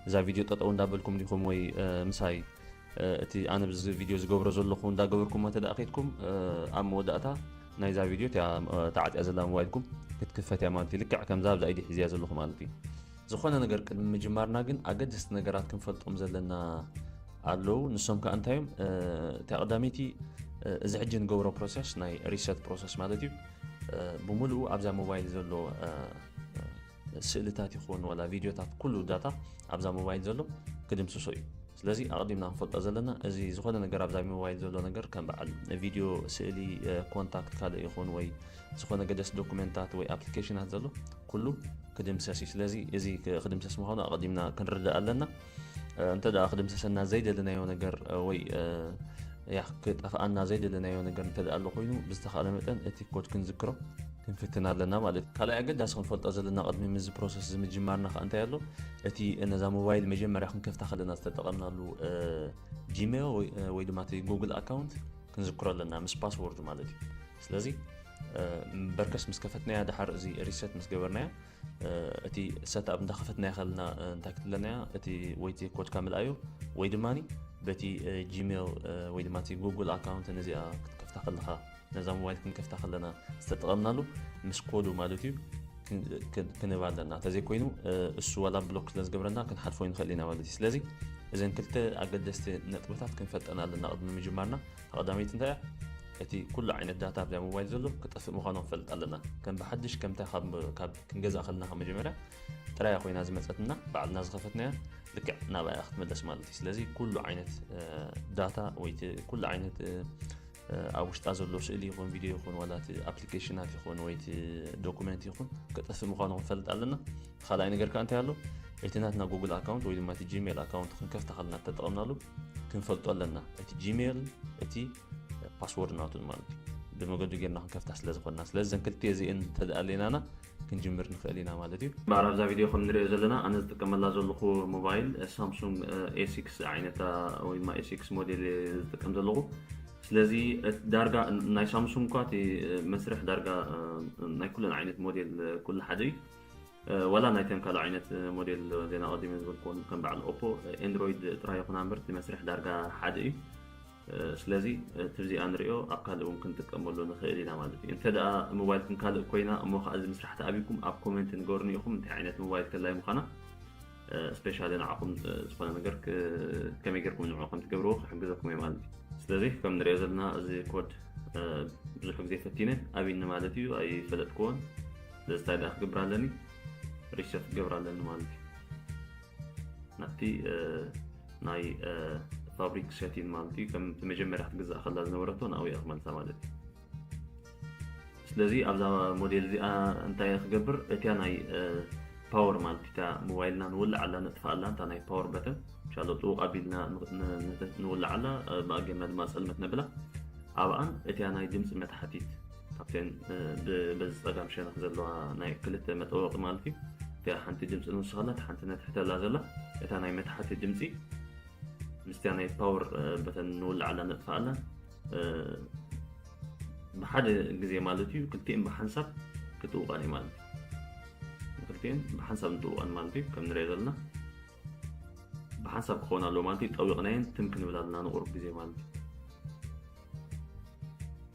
እዛ ቪድዮ ጠጠው እንዳበልኩም ዲኹም ወይ ምሳይ እቲ ኣነ ብዚ ቪድዮ ዝገብሮ ዘለኹ እንዳገበርኩሞ እንተ ደኣ ከይድኩም ኣብ መወዳእታ ናይዛ ቪድዮ እቲኣ ተዓፅያ ዘላ ሞባይልኩም ክትክፈት እያ ማለት እዩ። ልክዕ ከምዛ ኣብዛ ኢዲ ሒዝያ ዘለኹ ማለት እዩ። ዝኾነ ነገር ቅድሚ ምጅማርና ግን ኣገደስቲ ነገራት ክንፈልጦም ዘለና ኣለዉ። ንሶም ከዓ እንታይ እዮም? እቲኣ ቀዳመይቲ እዚ ሕጂ ንገብሮ ፕሮሰስ ናይ ሪሰት ፕሮሰስ ማለት እዩ። ብምሉኡ ኣብዛ ሞባይል ዘሎ ስእልታት ይኹን ዋላ ቪድዮታት ኩሉ ዳታ ኣብዛ ሞባይል ዘሎ ክድምስሶ እዩ። ስለዚ ኣቐዲምና ክንፈልጦ ዘለና እዚ ዝኾነ ነገር ኣብዛ ሞባይል ዘሎ ነገር ከም በዓል ቪድዮ፣ ስእሊ፣ ኮንታክት ካልእ ይኹን ወይ ዝኾነ ገደስ ዶኩመንታት ወይ ኣፕሊኬሽናት ዘሎ ኩሉ ክድምሰስ እዩ። ስለዚ እዚ ክድምሰስ ምዃኑ ኣቐዲምና ክንርዳእ ኣለና። እንተ ደኣ ክድምሰሰና ዘይደለናዮ ነገር ወይ ያ ክጠፍኣና ዘይደለናዮ ነገር እንተ ደኣ ኣሎ ኮይኑ ብዝተኻእለ መጠን እቲ ኮድ ክንዝክሮ ክንፍትን ኣለና ማለት እዩ። ካልኣይ ኣገዳሲ ክንፈልጦ ዘለና ቅድሚ ምዚ ፕሮሰስ እዚ ምጅማርና ከዓ እንታይ ኣሎ እቲ ነዛ ሞባይል መጀመርያ ክንከፍታ ከለና ዝተጠቐምናሉ ጂሜል ወይ ድማ እቲ ጉግል ኣካውንት ክንዝክሮ ኣለና ምስ ፓስወርዱ ማለት እዩ። ስለዚ በርከስ ምስ ከፈትናያ ድሓር እዚ ሪሰት ምስ ገበርናያ እቲ ሰትኣፕ እንዳኸፈትናያ ከለና እንታይ ክትብለናያ እቲ ወይ እቲ ኮድካ ምልኣዩ ወይ ድማ በቲ ጂሜል ወይ ድማ እቲ ጉግል ኣካውንት ነዚኣ ክትከፍታ ከለኻ ነዛ ሞባይል ክንከፍታ ከለና ዝተጠቐምናሉ ምስ ኮዱ ማለት እዩ ክንህብ ኣለና። እንተዘይኮይኑ እሱ ዋላ ብሎክ ስለ ዝገብረና ክንሓልፎ ንኽእል ኢና ማለት እዩ። ስለዚ እዘን ክልተ ኣገደስቲ ነጥብታት ክንፈልጠን ኣለና ቅድሚ ምጅማርና። ቀዳመይቲ እንታይ እያ? እቲ ኩሉ ዓይነት ዳታ ኣብዛ ሞባይል ዘሎ ክጠፍእ ምዃኑ ክንፈልጥ ኣለና። ከም ብሓድሽ ከምታ ካብ ክንገዝኣ ከለና ካብ መጀመርያ ጥራያ ኮይና ዝመፀትና ባዕልና ዝኸፈትናያ ልክዕ ናብኣ ክትምለስ ማለት እዩ። ስለዚ ኩሉ ዓይነት ዳታ ወይ ኩሉ ዓይነት ኣብ ውሽጣ ዘሎ ስእሊ ይኹን ቪድዮ ይኹን ዋላ እቲ ኣፕሊኬሽናት ይኹን ወይ እቲ ዶኩመንት ይኹን ክጠፍእ ምዃኑ ክንፈልጥ ኣለና። ካልኣይ ነገር ከዓ እንታይ ኣሎ? እቲ ናትና ጉግል ኣካውንት ወይ ድማ እቲ ጂሜል ኣካውንት ክንከፍታ ከለና ተጠቐምናሉ ክንፈልጦ ኣለና። እቲ ጂሜል እቲ ፓስወርድ ናቱን ማለት እዩ። ብመገዱ ጌርና ክንከፍታ ስለ ዝኾንና። ስለዚ ዘን ክልተ እዚአን እንተደኣ ኣለናና ክንጅምር ንኽእል ኢና ማለት እዩ። እምበኣር ኣብዛ ቪድዮ ከም ንሪኦ ዘለና ኣነ ዝጥቀመላ ዘለኹ ሞባይል ሳምሱንግ ኤ ሲክስ ዓይነታ ወይ ድማ ኤ ሲክስ ሞዴል እየ ዝጥቀም ዘለኹ። ስለዚ ዳርጋ ናይ ሳምሱንግ እኳ እቲ መስርሕ ዳርጋ ናይ ኩለን ዓይነት ሞዴል ኩሉ ሓደ እዩ። ዋላ ናይተን ካልእ ዓይነት ሞዴል ዜና ቀዲመ ዝበልክዎን ከም በዓል ኦፖ ኤንድሮይድ ጥራይ ይኹና እምበር እቲ መስርሕ ዳርጋ ሓደ እዩ። ስለዚ እቲ ብዚኣ ንሪኦ ኣብ ካልእ እውን ክንጥቀመሉ ንኽእል ኢና ማለት እዩ። እንተ ደኣ ሞባይልኩም ካልእ ኮይና እሞ ከዓ እዚ ምስራሕ ተኣብይኩም ኣብ ኮሜንት ንገሩኒ ኢኹም እንታይ ዓይነት ሞባይል ከላይ ምዃና። ስፔሻሊ ንዓኹም ዝኾነ ነገር ከመይ ጌርኩም ንዕኡ ከም ትገብርዎ ክሕግዘኩም እየ ማለት እዩ። ስለዚ ከም ንሪኦ ዘለና እዚ ኮድ ብዙሕ ግዜ ፈቲነ ኣብይኒ ማለት እዩ ኣይፈለጥክዎን። ስለዚ እንታይ ደኣ ክገብር ኣለኒ? ሪሰት ክገብር ኣለኒ ማለት እዩ። ናብቲ ናይ ፋብሪክ ሴቲን ማለት እዩ ከም መጀመርያ ክትግዛእ ከላ ዝነበረቶ ናብኡ እያ ክመልሳ ማለት እዩ። ስለዚ ኣብዛ ሞዴል እዚኣ እንታይ ክገብር እቲያ ናይ ፓወር ማለት እታ ሞባይልና ንውልዓላ ነጥፍኣላ እታ ናይ ፓወር በተን ሻሎ ጥውቕ ኣቢልና ንውልዓላ ብኣገና ድማ ጸልመት ነብላ ኣብኣን እቲያ ናይ ድምፂ መታሓቲት ካብተን በዚ ፀጋም ሸነኽ ዘለዋ ናይ ክልተ መጠወቂ ማለት እዩ። እቲያ ሓንቲ ድምፂ ንውስኸላ ሓንቲ ነትሕተላ ዘላ እታ ናይ መታሓቲ ድምፂ ምስቲያ ናይ ፓወር በተን ንውልዓላ ነጥፍኣላ ብሓደ ግዜ ማለት እዩ ክልቲኤን ብሓንሳብ ክትውቀን እዩ ማለት እዩ። ክልቲኤን ብሓንሳብ እንትውቀን ማለት እዩ ከም ንሪኦ ዘለና ብሓንሳብ ክኸውን ኣለዎ ማለት እዩ። ጠዊቕናየን ትም ክንብል ኣለና ንቁሩብ ግዜ ማለት እዩ።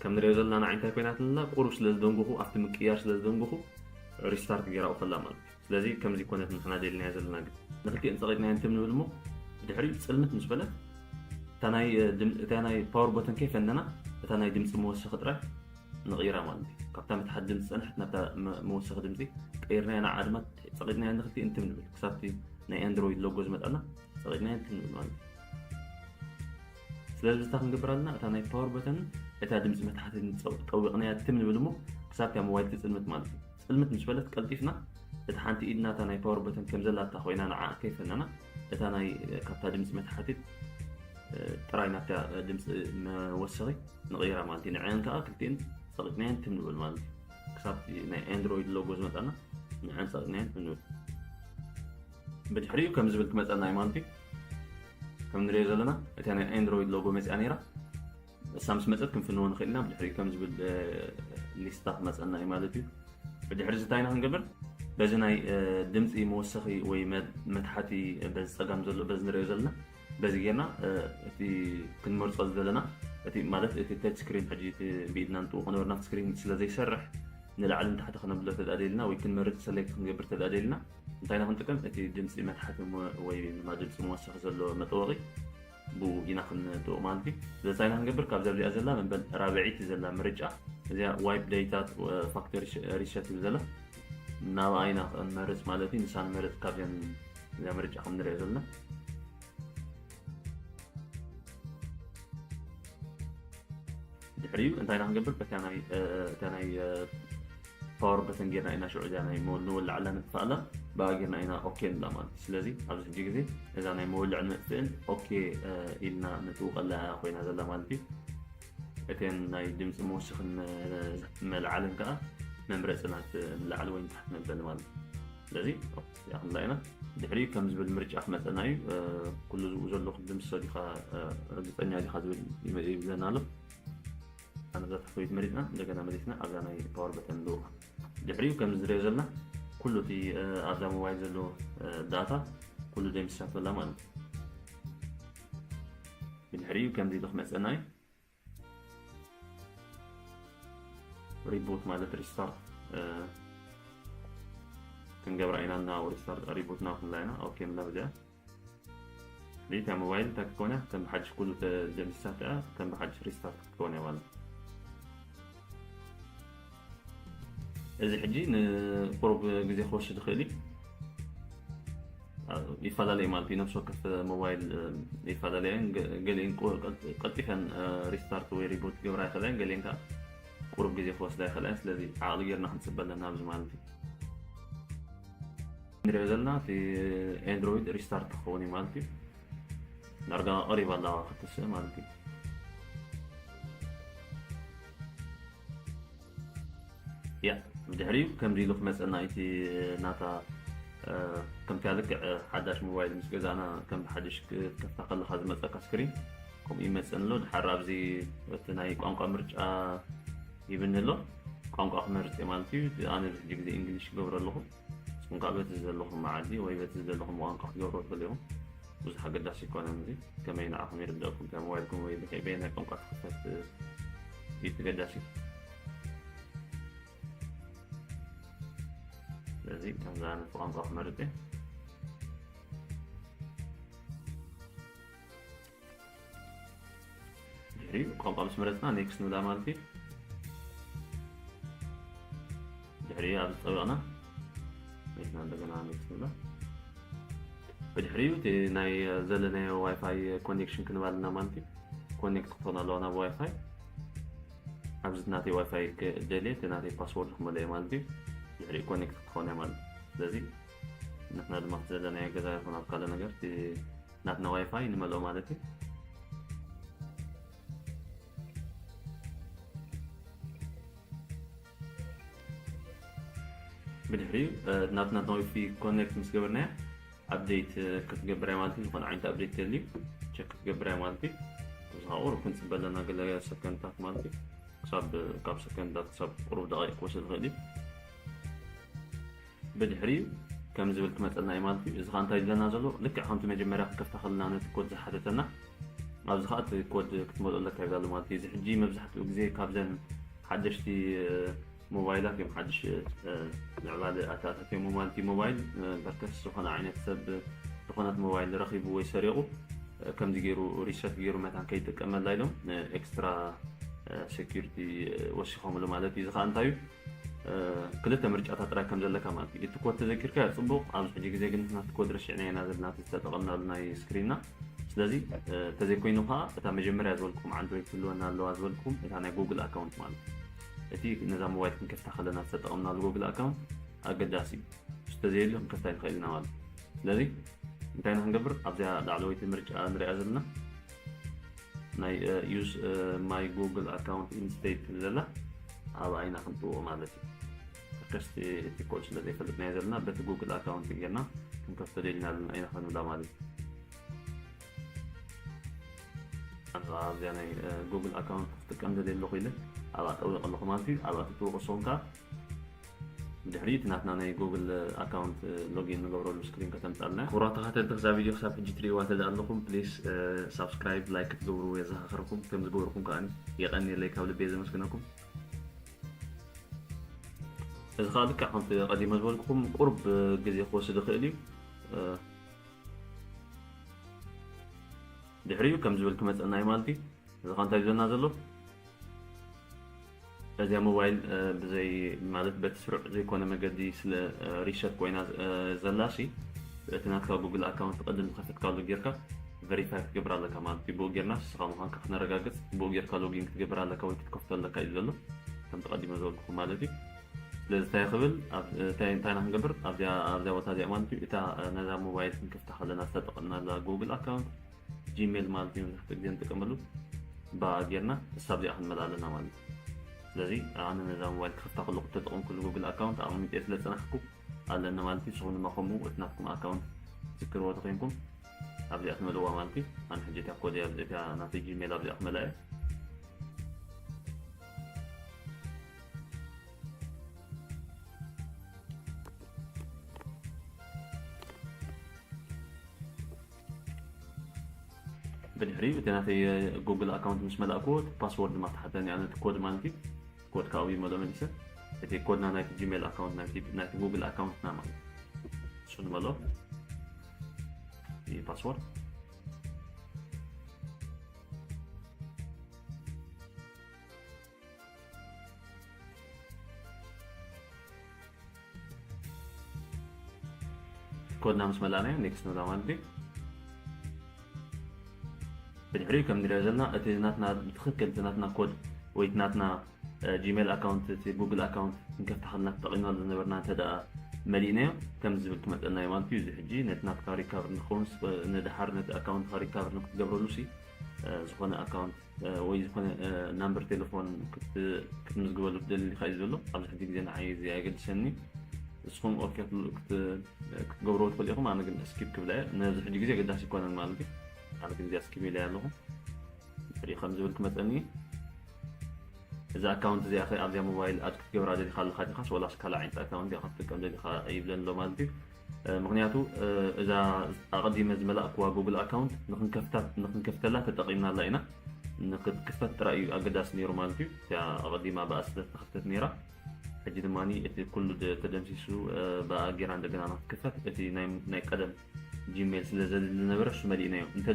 ከም ንሪኦ ዘለና ንዓይ እንታይ ኮይናትልና ቁሩብ ስለ ዝደንጉኹ ኣብቲ ምቅያር ስለ ዝደንጉኹ ሪስታርት ገይራኡ ከላ ማለት እዩ። ስለዚ ከምዚ ኮነት ንሕና ደልናዮ ዘለና ግን ንክልቲኤን ጸቂጥናየን ትም ንብል እሞ ድሕሪኡ ጽልምት ምስ በለት እታ ናይ ፓወር ቦተን ከይፈነና እታ ናይ ድምፂ መወሰኺ ጥራይ ንቕይራ ማለት እዩ። ካብታ መትሓት ድምፂ ፀንሐት ናብታ መወሰኺ ድምፂ ቀይርናያ ንዓ ድማ ፀቂጥናያ ንክልቲኤን ትም ንብል ክሳብቲ ናይ ኣንድሮይድ ሎጎ ዝመጣና ፀቂጥናያ ትም ንብል ማለት እዩ። ስለዚ ብዝታ ክንገብር ኣለና እታ ናይ ፓወር በተን እታ ድምፂ መትሓቲ ጠዊቕናያ ትም ንብል እሞ ክሳብታ ሞባይል ትፅልምት ማለት እዩ። ፅልምት ምስ በለት ቀልጢፍና እታ ሓንቲ ኢድና እታ ናይ ፓወር በተን ከም ዘላታ ኮይና ንዓ ከይፈነና እታ ናይ ካብታ ድምፂ መትሓቲት ጥራይ ናብታ ድምፂ መወሰኺ ንቕይራ ማለት እዩ። ንዐን ከዓ ክልቲኤን ፀቂጥናየን ትም ንብል ማለት እዩ። ክሳብ ናይ ኣንድሮይድ ሎጎ ዝመፀና ንዐን ፀቂጥናየን ትም ንብል። ብድሕሪኡ ከም ዝብል ክመፀና እዩ ማለት እዩ። ከም ንሪኦ ዘለና እታ ናይ ኣንድሮይድ ሎጎ መፅኣ ነይራ። እሳ ምስ መፀት ክንፍንዎ ንኽእል ኢና። ብድሕሪኡ ከም ዝብል ሊስታ ክመፀና እዩ ማለት እዩ። ብድሕሪ እዚ እንታይ ኢና ክንገብር? በዚ ናይ ድምፂ መወሰኺ ወይ መትሓቲ በዚ ፀጋም ዘሎ በዚ ንሪኦ ዘለና በዚ ጌርና እቲ ክንመርፆ ዝደለና እቲ ማለት እቲ ተች ስክሪን ሕጂ እቲ ብኢድና ንጥውቕ ነበርና ስክሪን ስለ ዘይሰርሕ ንላዕሊ ንታሕቲ ክነብሎ ተዳደልና ወይ ክንመርፅ ሰሌክት ክንገብር ተዳደልና እንታይ ኢና ክንጥቀም? እቲ ድምፂ መትሓቲ ወይ ድማ ድምፂ መወሰኺ ዘሎ መጠወቒ ብኡ ኢና ክንጥውቕ ማለት እዩ። ስለዚ እንታይ ኢና ክንገብር? ካብዛ እዚኣ ዘላ መበል ራብዐይቲ ዘላ ምርጫ እዚኣ ዋይፕ ዴታ ፋክተሪ ሪሰት ትብል ዘላ ናብኣ ኢና ክንመርፅ ማለት እዩ። ንሳ ንመርፅ ካብዚኣን እዚኣ ምርጫ ከም ንሪኦ ዘለና ድሕሪኡ እንታይ ኢና ክንገብር? በታ ናይ እታ ናይ ፓወር በተን ጌርና ኢና ሽዑ እዚኣ ናይ ንወልዓላ ንጥፋኣላ ብኣ ጌርና ኢና ኦኬ ንብላ ማለት እዩ። ስለዚ ኣብዚ ሕጂ ግዜ እዛ ናይ መወልዕን መጥፍእን ኦኬ ኢልና ንጥውቀላ ኮይና ዘላ ማለት እዩ። እተን ናይ ድምፂ መወሰኽን መልዓልን ከዓ መምረፂ ናት ንላዕሊ ወይ ንታሕቲ መበሊ ማለት እዩ። ስለዚ እዚኣ ክንላ ኢና ድሕሪኡ ከም ዝብል ምርጫ ክመፀና እዩ። ኩሉ ዝብኡ ዘለኹ ድምፂ ሰዲኻ ርግፀኛ ዲኻ ዝብል ይብለና ኣሎ። ኣነ እዛ ታሕተወይቲ መሪፅና እንደገና መሊስና ኣብዛ ናይ ፓወር በተን ንልውካ። ድሕሪኡ ከም ዝሪኦ ዘለና ኩሉ እቲ ኣብዛ ሞባይል ዘሎ ዳታ ኩሉ ደምሲሳቶ ኣላ ማለት እዩ። ብድሕሪኡ ከምዚ ኢሉ ክመፀና እዩ። ሪቡት ማለት ሪስታርት ክንገብራ ኢና እና ሪስታርት ሪቡት ናብ ክንላ ኢና ኦኬ ንብላ በዚኣ። እታ ሞባይል እንታይ ክትከውን እያ? ከም ብሓድሽ ኩሉ ተደምሲሳት እያ ከም ብሓድሽ ሪስታርት ክትከውን እያ ማለት እዩ። እዚ ሕጂ ንቁሩብ ግዜ ክወስድ ይኽእል እዩ። ይፈላለዩ ማለት እዩ። ነፍሲ ወከፍ ሞባይል ይፈላለያ እየን። ገሊአን ቀልጢፈን ሪስታርት ወይ ሪቡት ክገብራ ይኽእላ እየን። ገሊአን ከዓ ቁሩብ ግዜ ክወስዳ ይኽእላ እየን። ስለዚ ዓቕሊ ጌርና ክንፅበ ኣለና ኣብዚ ማለት እዩ። ንሪኦ ዘለና እቲ ኤንድሮይድ ሪስታርት ክኸውን እዩ ማለት እዩ። ዳርጋ ቀሪባ ኣላ ክትስእ ማለት እዩ። ያ ብድሕሪኡ ከምዚ ኢሉ ክመፀና እቲ ናታ ከምቲ ልክዕ ሓዳሽ ሞባይል ምስ ገዛእና ከም ሓድሽ ክትከፍታ ከለካ ዝመፀካ ስክሪን ከምኡ ይመፀን ኣሎ። ድሓር ኣብዚ እቲ ናይ ቋንቋ ምርጫ ይብኒ ኣሎ። ቋንቋ ክመርፅ እየ ማለት እዩ። ኣነ ብዙሕ ግዜ እንግሊሽ ክገብሮ ኣለኹ። ሶ እንኳዕ በቲ ዘለኹም መዓዲ ወይ በቲ ዘለኹም ቋንቋ ክትገብሩ ትኽእሉ ኢኹም። ብዙሕ ኣገዳሲ ኣይኮነን። እዚ ከመይ ንዓኹም ይርደእኩም፣ እታ ሞባይልኩም ወይ በየናይ ቋንቋ ትኽፈት እዩ ተገዳሲ። ስለዚ ከምዚ ኣነ ቋንቋ ክመርጽ እየ። ድሕሪኡ ቋንቋ ምስ መረጽና ኔክስት ንብላ ማለት እዩ። ድሕሪኡ ኣብ ዝጠበቕና ኔክስት እንደገና ኔክስት ንብላ። ብድሕሪኡ እቲ ናይ ዘለናዮ ዋይፋይ ኮኔክሽን ክንባልና ማለት እዩ። ኮኔክት ክኾን ኣለዋ ናብ ዋይፋይ። ኣብዚ ናተይ ዋይፋይ ክደልየ እቲ ናተይ ፓስወርድ ክመልኦ ማለት እዩ። ድሕሪኡ ኮኔክት ክትኾን እያ ማለት እዩ። ስለዚ ንሕና ድማ ዘለናዮ ገዛ ይኹን ኣብ ካልእ ነገር እቲ ናትና ዋይፋይ ንመልኦ ማለት እዩ። ብድሕሪኡ ናትና ዋይፋይ ኮኔክት ምስ ገበርናዮ ኣፕዴት ክትገብር እያ ማለት እዩ። ዝኾነ ዓይነት ኣፕዴት ተልዩ ቸክ ክትገብር እያ ማለት እዩ። እዚ ከዓ ቁሩብ ክንፅበ ኣለና ገለ ሰከንድታት ማለት እዩ። ክሳብ ካብ ሰከንድታት ክሳብ ቁሩብ ደቂቕ ክወስድ ይኽእል እዩ። ብድሕሪኡ ከም ዝብል ክመፀልና እዩ ማለት እዩ። እዚ ከዓ እንታይ ይብለና ዘሎ? ልክዕ ከምቲ መጀመርያ ክከፍታ ከለና ነቲ ኮድ ዝሓተተና ኣብዚ ከዓ እቲ ኮድ ክትመልኦ ኣለካ ይብላ ኣሎ ማለት እዩ። እዚ ሕጂ መብዛሕትኡ ግዜ ካብዘን ሓደሽቲ ሞባይላት እዮም ሓድሽ ምዕባለ ኣተኣታትዮም ማለት እዩ። ሞባይል በርከስ ዝኾነ ዓይነት ሰብ ዝኾነት ሞባይል ረኺቡ ወይ ሰሪቑ ከምዚ ገይሩ ሪሰት ገይሩ መታን ከይጥቀመላ ኢሎም ኤክስትራ ሴኩሪቲ ወሲኾምሉ ማለት እዩ። እዚ ከዓ እንታይ እዩ? ክልተ ምርጫታት ጥራይ ከም ዘለካ ማለት እዩ። እቲ ኮድ ተዘኪርካ ጽቡቕ፣ ኣብዚ ሕጂ ግዜ ግን ናቲ ኮድ ረሲዕና ኢና ዘለና ዝተጠቐምናሉ ናይ ስክሪንና። ስለዚ ተዘይኮይኑ ከዓ እታ መጀመርያ ዝበልኩም ኣንድሮይድ ክህልወና ኣለዋ ዝበልኩም እታ ናይ ጉግል ኣካውንት ማለት እዩ። እቲ ነዛ ሞባይል ክንከፍታ ከለና ዝተጠቐምናሉ ጉግል ኣካውንት ኣገዳሲ እዩ። እሱ ተዘየልዩ ክንከፍታ ይንኽእል ኢና ማለት እዩ። ስለዚ እንታይ ኢና ክንገብር? ኣብዚኣ ላዕለወይቲ ምርጫ ንሪኣ ዘለና ናይ use my Google account instead ትብል ዘላ ኣብኣ ኢና ክንጥውቕ ማለት እዩ። ከስቲ እቲ ኮድ ስለ ዘይፈልጥናዮ ዘለና በቲ ጉግል ኣካውንት ጌርና ክንከፍቶ ደሊና ኣለና ኢና ክንብላ ማለት እዩ። ኣብዚኣ ናይ ጉግል ኣካውንት ክጥቀም ደልየ ኣለኹ ኢለ ኣብኣ ጠዊቕ ኣለኹ ማለት እዩ። ኣብኣ ትጥውቕ ንስኹም ከኣ ድሕሪ እቲ ናትና ናይ ጉግል ኣካውንት ሎጊን ንገብረሉ ስክሪን ከተምጻልና። ክቡራት ተኸታተልቲ ክዛ ቪድዮ ክሳብ ሕጂ ትርእይዋ ተደኣ ኣለኹም ፕሊስ ሳብስክራይብ ላይክ ክትገብሩ የዘኻኽረኩም። ከም ዝገበርኩም ከኣ የቐንየለይ ካብ ልቤ ዘመስግነኩም። እዚ ከዓ ልክዕ ከምቲ ቀዲመ ዝበልኩኹም ቁሩብ ግዜ ክወስድ ይኽእል እዩ። ድሕሪኡ ከም ዝብል ክመፀና እዩ ማለት እዩ። እዚ ከዓ እንታይ ዝብለና ዘሎ? እዚኣ ሞባይል ብዘይ ማለት በቲ ስሩዕ ዘይኮነ መገዲ ስለ ሪሰት ኮይና ዘላ ሲ እቲ ናትካ ጉግል ኣካውንት ቅድም ዝኸፈትካሉ ጌርካ ቨሪፋይ ክትገብር ኣለካ ማለት እዩ። ብኡ ጌርና ንስኻ ምዃንካ ክነረጋግፅ ብኡ ጌርካ ሎጊን ክትገብር ኣለካ ወይ ክትከፍቶ ኣለካ እዩ ዘሎ ከምቲ ቀዲመ ዝበልኩኹም ማለት እዩ። ስለዚ እንታይ ክብል እንታይ ኢና ክንገብር ኣብዚኣ ኣብዚኣ ቦታ እዚኣ ማለት እዩ። እታ ነዛ ሞባይል ክንከፍታ ከለና ዝተጠቐምናላ ጉግል ኣካውንት ጂሜል ማለት እዩ መብዛሕትኡ ግዜ ንጥቀመሉ። ብኣ ጌርና እሳ ኣብዚኣ ክንመልኣ ኣለና ማለት እዩ። ስለዚ ኣነ ነዛ ሞባይል ክኸፍታ ከለኹ እተጠቐምኩሉ ጉግል ኣካውንት ኣቐሚጠ ስለ ዝጸናሕኩ ኣለኒ ማለት እዩ። ንስኹም ድማ ከምኡ እቲ ናትኩም ኣካውንት ትዝክርዎ ተኾይንኩም ኣብዚኣ ትመልእዋ ማለት እዩ። ኣነ ሕጂ እታ ኮድ እያ እዚኣ ናተይ ጂሜል ኣብዚኣ ክመልኣ እየ። ብድሕሪኡ እቲ ናተይ ጉግል ኣካውንት ምስ መላእክዎ እቲ ፓስወርድ ድማ ተሓተኒ ኣነ እቲ ኮድ ማለት እዩ። ኮድ ካብኡ ይመሎ መሊሰ እቲ ኮድና ናይቲ ጂሜል ኣካውንት ናይቲ ናይቲ ጉግል ኣካውንትና ማለት እዩ። እሱ ንመሎ ፓስወርድ ኮድና ምስ መላእናዮ ኔክስት ንብላ ማለት እዩ። ብድሕሪኡ ከም ንሪኦ ዘለና እቲ ናትና ብትኽክል እቲ ናትና ኮድ ወይ እቲ ናትና ጂሜል ኣካውንት እቲ ጉግል ኣካውንት ክንከፍታ ከለና ተጠቒምናሉ ዝነበርና እንተ ደኣ መሊእናዮ ከምዚ ዝብል ክመፀና እዩ ማለት እዩ። እዚ ሕጂ ነቲ ናትካ ሪካቨር ንክኸውን ንድሓር ነቲ ኣካውንትካ ሪካቨር ንክትገብረሉ ሲ ዝኾነ ኣካውንት ወይ ዝኾነ ናምበር ቴሌፎን ክትምዝግበሉ ትደሊ ኢኻ እዩ ዘሎ። ኣብዚ ሕጂ ግዜ ንዓይ እዚ ኣየገድሰኒ። ንስኹም ኦኬ ክትገብርዎ ትኽእሉ ኢኹም። ኣነ ግን ስኪፕ ክብላ እየ። ነዚ ሕጂ ግዜ ኣገዳሲ ኣይኮነን ማለት እዩ። ኣነ ግን እዚኣ ስኪፕ ኢለ ኣለኹ። ድሕሪኡ ከም ዝብል ክመፀኒ እዛ ኣካውንት እዚኣ ከ ኣብዚኣ ሞባይል ኣድ ክትገብራ ደሊኻ ኣለኻ ዲኻስ ወላስ ካልእ ዓይነት ኣካውንት ኢኻ ክትጥቀም ደሊኻ ይብለኒ ኣሎ ማለት እዩ። ምክንያቱ እዛ ኣቐዲመ ዝመላእክዋ ጉግል ኣካውንት ንክንከፍተላ ተጠቒምናላ ኢና። ንክትክፈት ጥራይ እዩ ኣገዳሲ ነይሩ ማለት እዩ። እቲኣ ኣቐዲማ ብኣ ስለ ዝተኸፍተት ነይራ። ሕጂ ድማ እቲ ኩሉ ተደምሲሱ ብኣ ጌራ እንደገና ንክትክፈት እቲ ናይ ቀደም ጂሜል ስለ ዘድሊ ዝነበረ እሱ መሊእናዮ። እንተ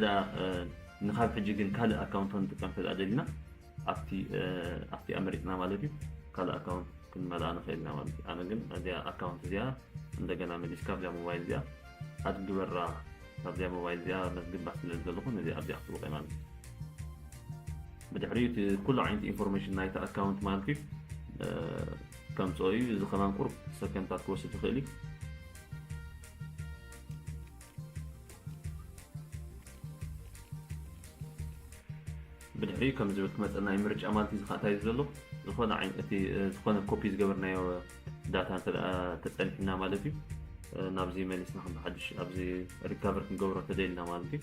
ንካብ ሕጂ ግን ካልእ ኣካውንት ክንጥቀም እንተ ደሊና ኣብቲ ኣብቲኣ መሪፅና ማለት እዩ። ካልእ ኣካውንት ክንመልኣ ንኽእል ኢና ማለት እዩ። ኣነ ግን እዚኣ ኣካውንት እዚኣ እንደገና መሊስካ ኣብዚኣ ሞባይል እዚኣ ኣድ ግበራ። ኣብዚኣ ሞባይል እዚኣ መዝግባ ስለ ዘለኹ ነዚ ኣብዚኣ ክትብቀ ማለት እዩ። ብድሕሪኡ እቲ ኩሉ ዓይነት ኢንፎርሜሽን ናይቲ ኣካውንት ማለት እዩ ከምፅኦ እዩ። እዚ ከማን ቁሩብ ሰከንድታት ክወስድ ይኽእል እዩ። ብድሕሪኡ ከም ዝብል ክመፀና እዩ ምርጫ ማለት እዩ። ዝኸዓ እንታይ እዩ ዘሎ ዝኾነ ዓይነት እቲ ዝኾነ ኮፒ ዝገበርናዮ ዳታ እንተ ተፀኒሕና ማለት እዩ ናብዚ መሊስና ከም ብሓድሽ ኣብዚ ሪካቨር ክንገብሮ ተደልና ማለት እዩ።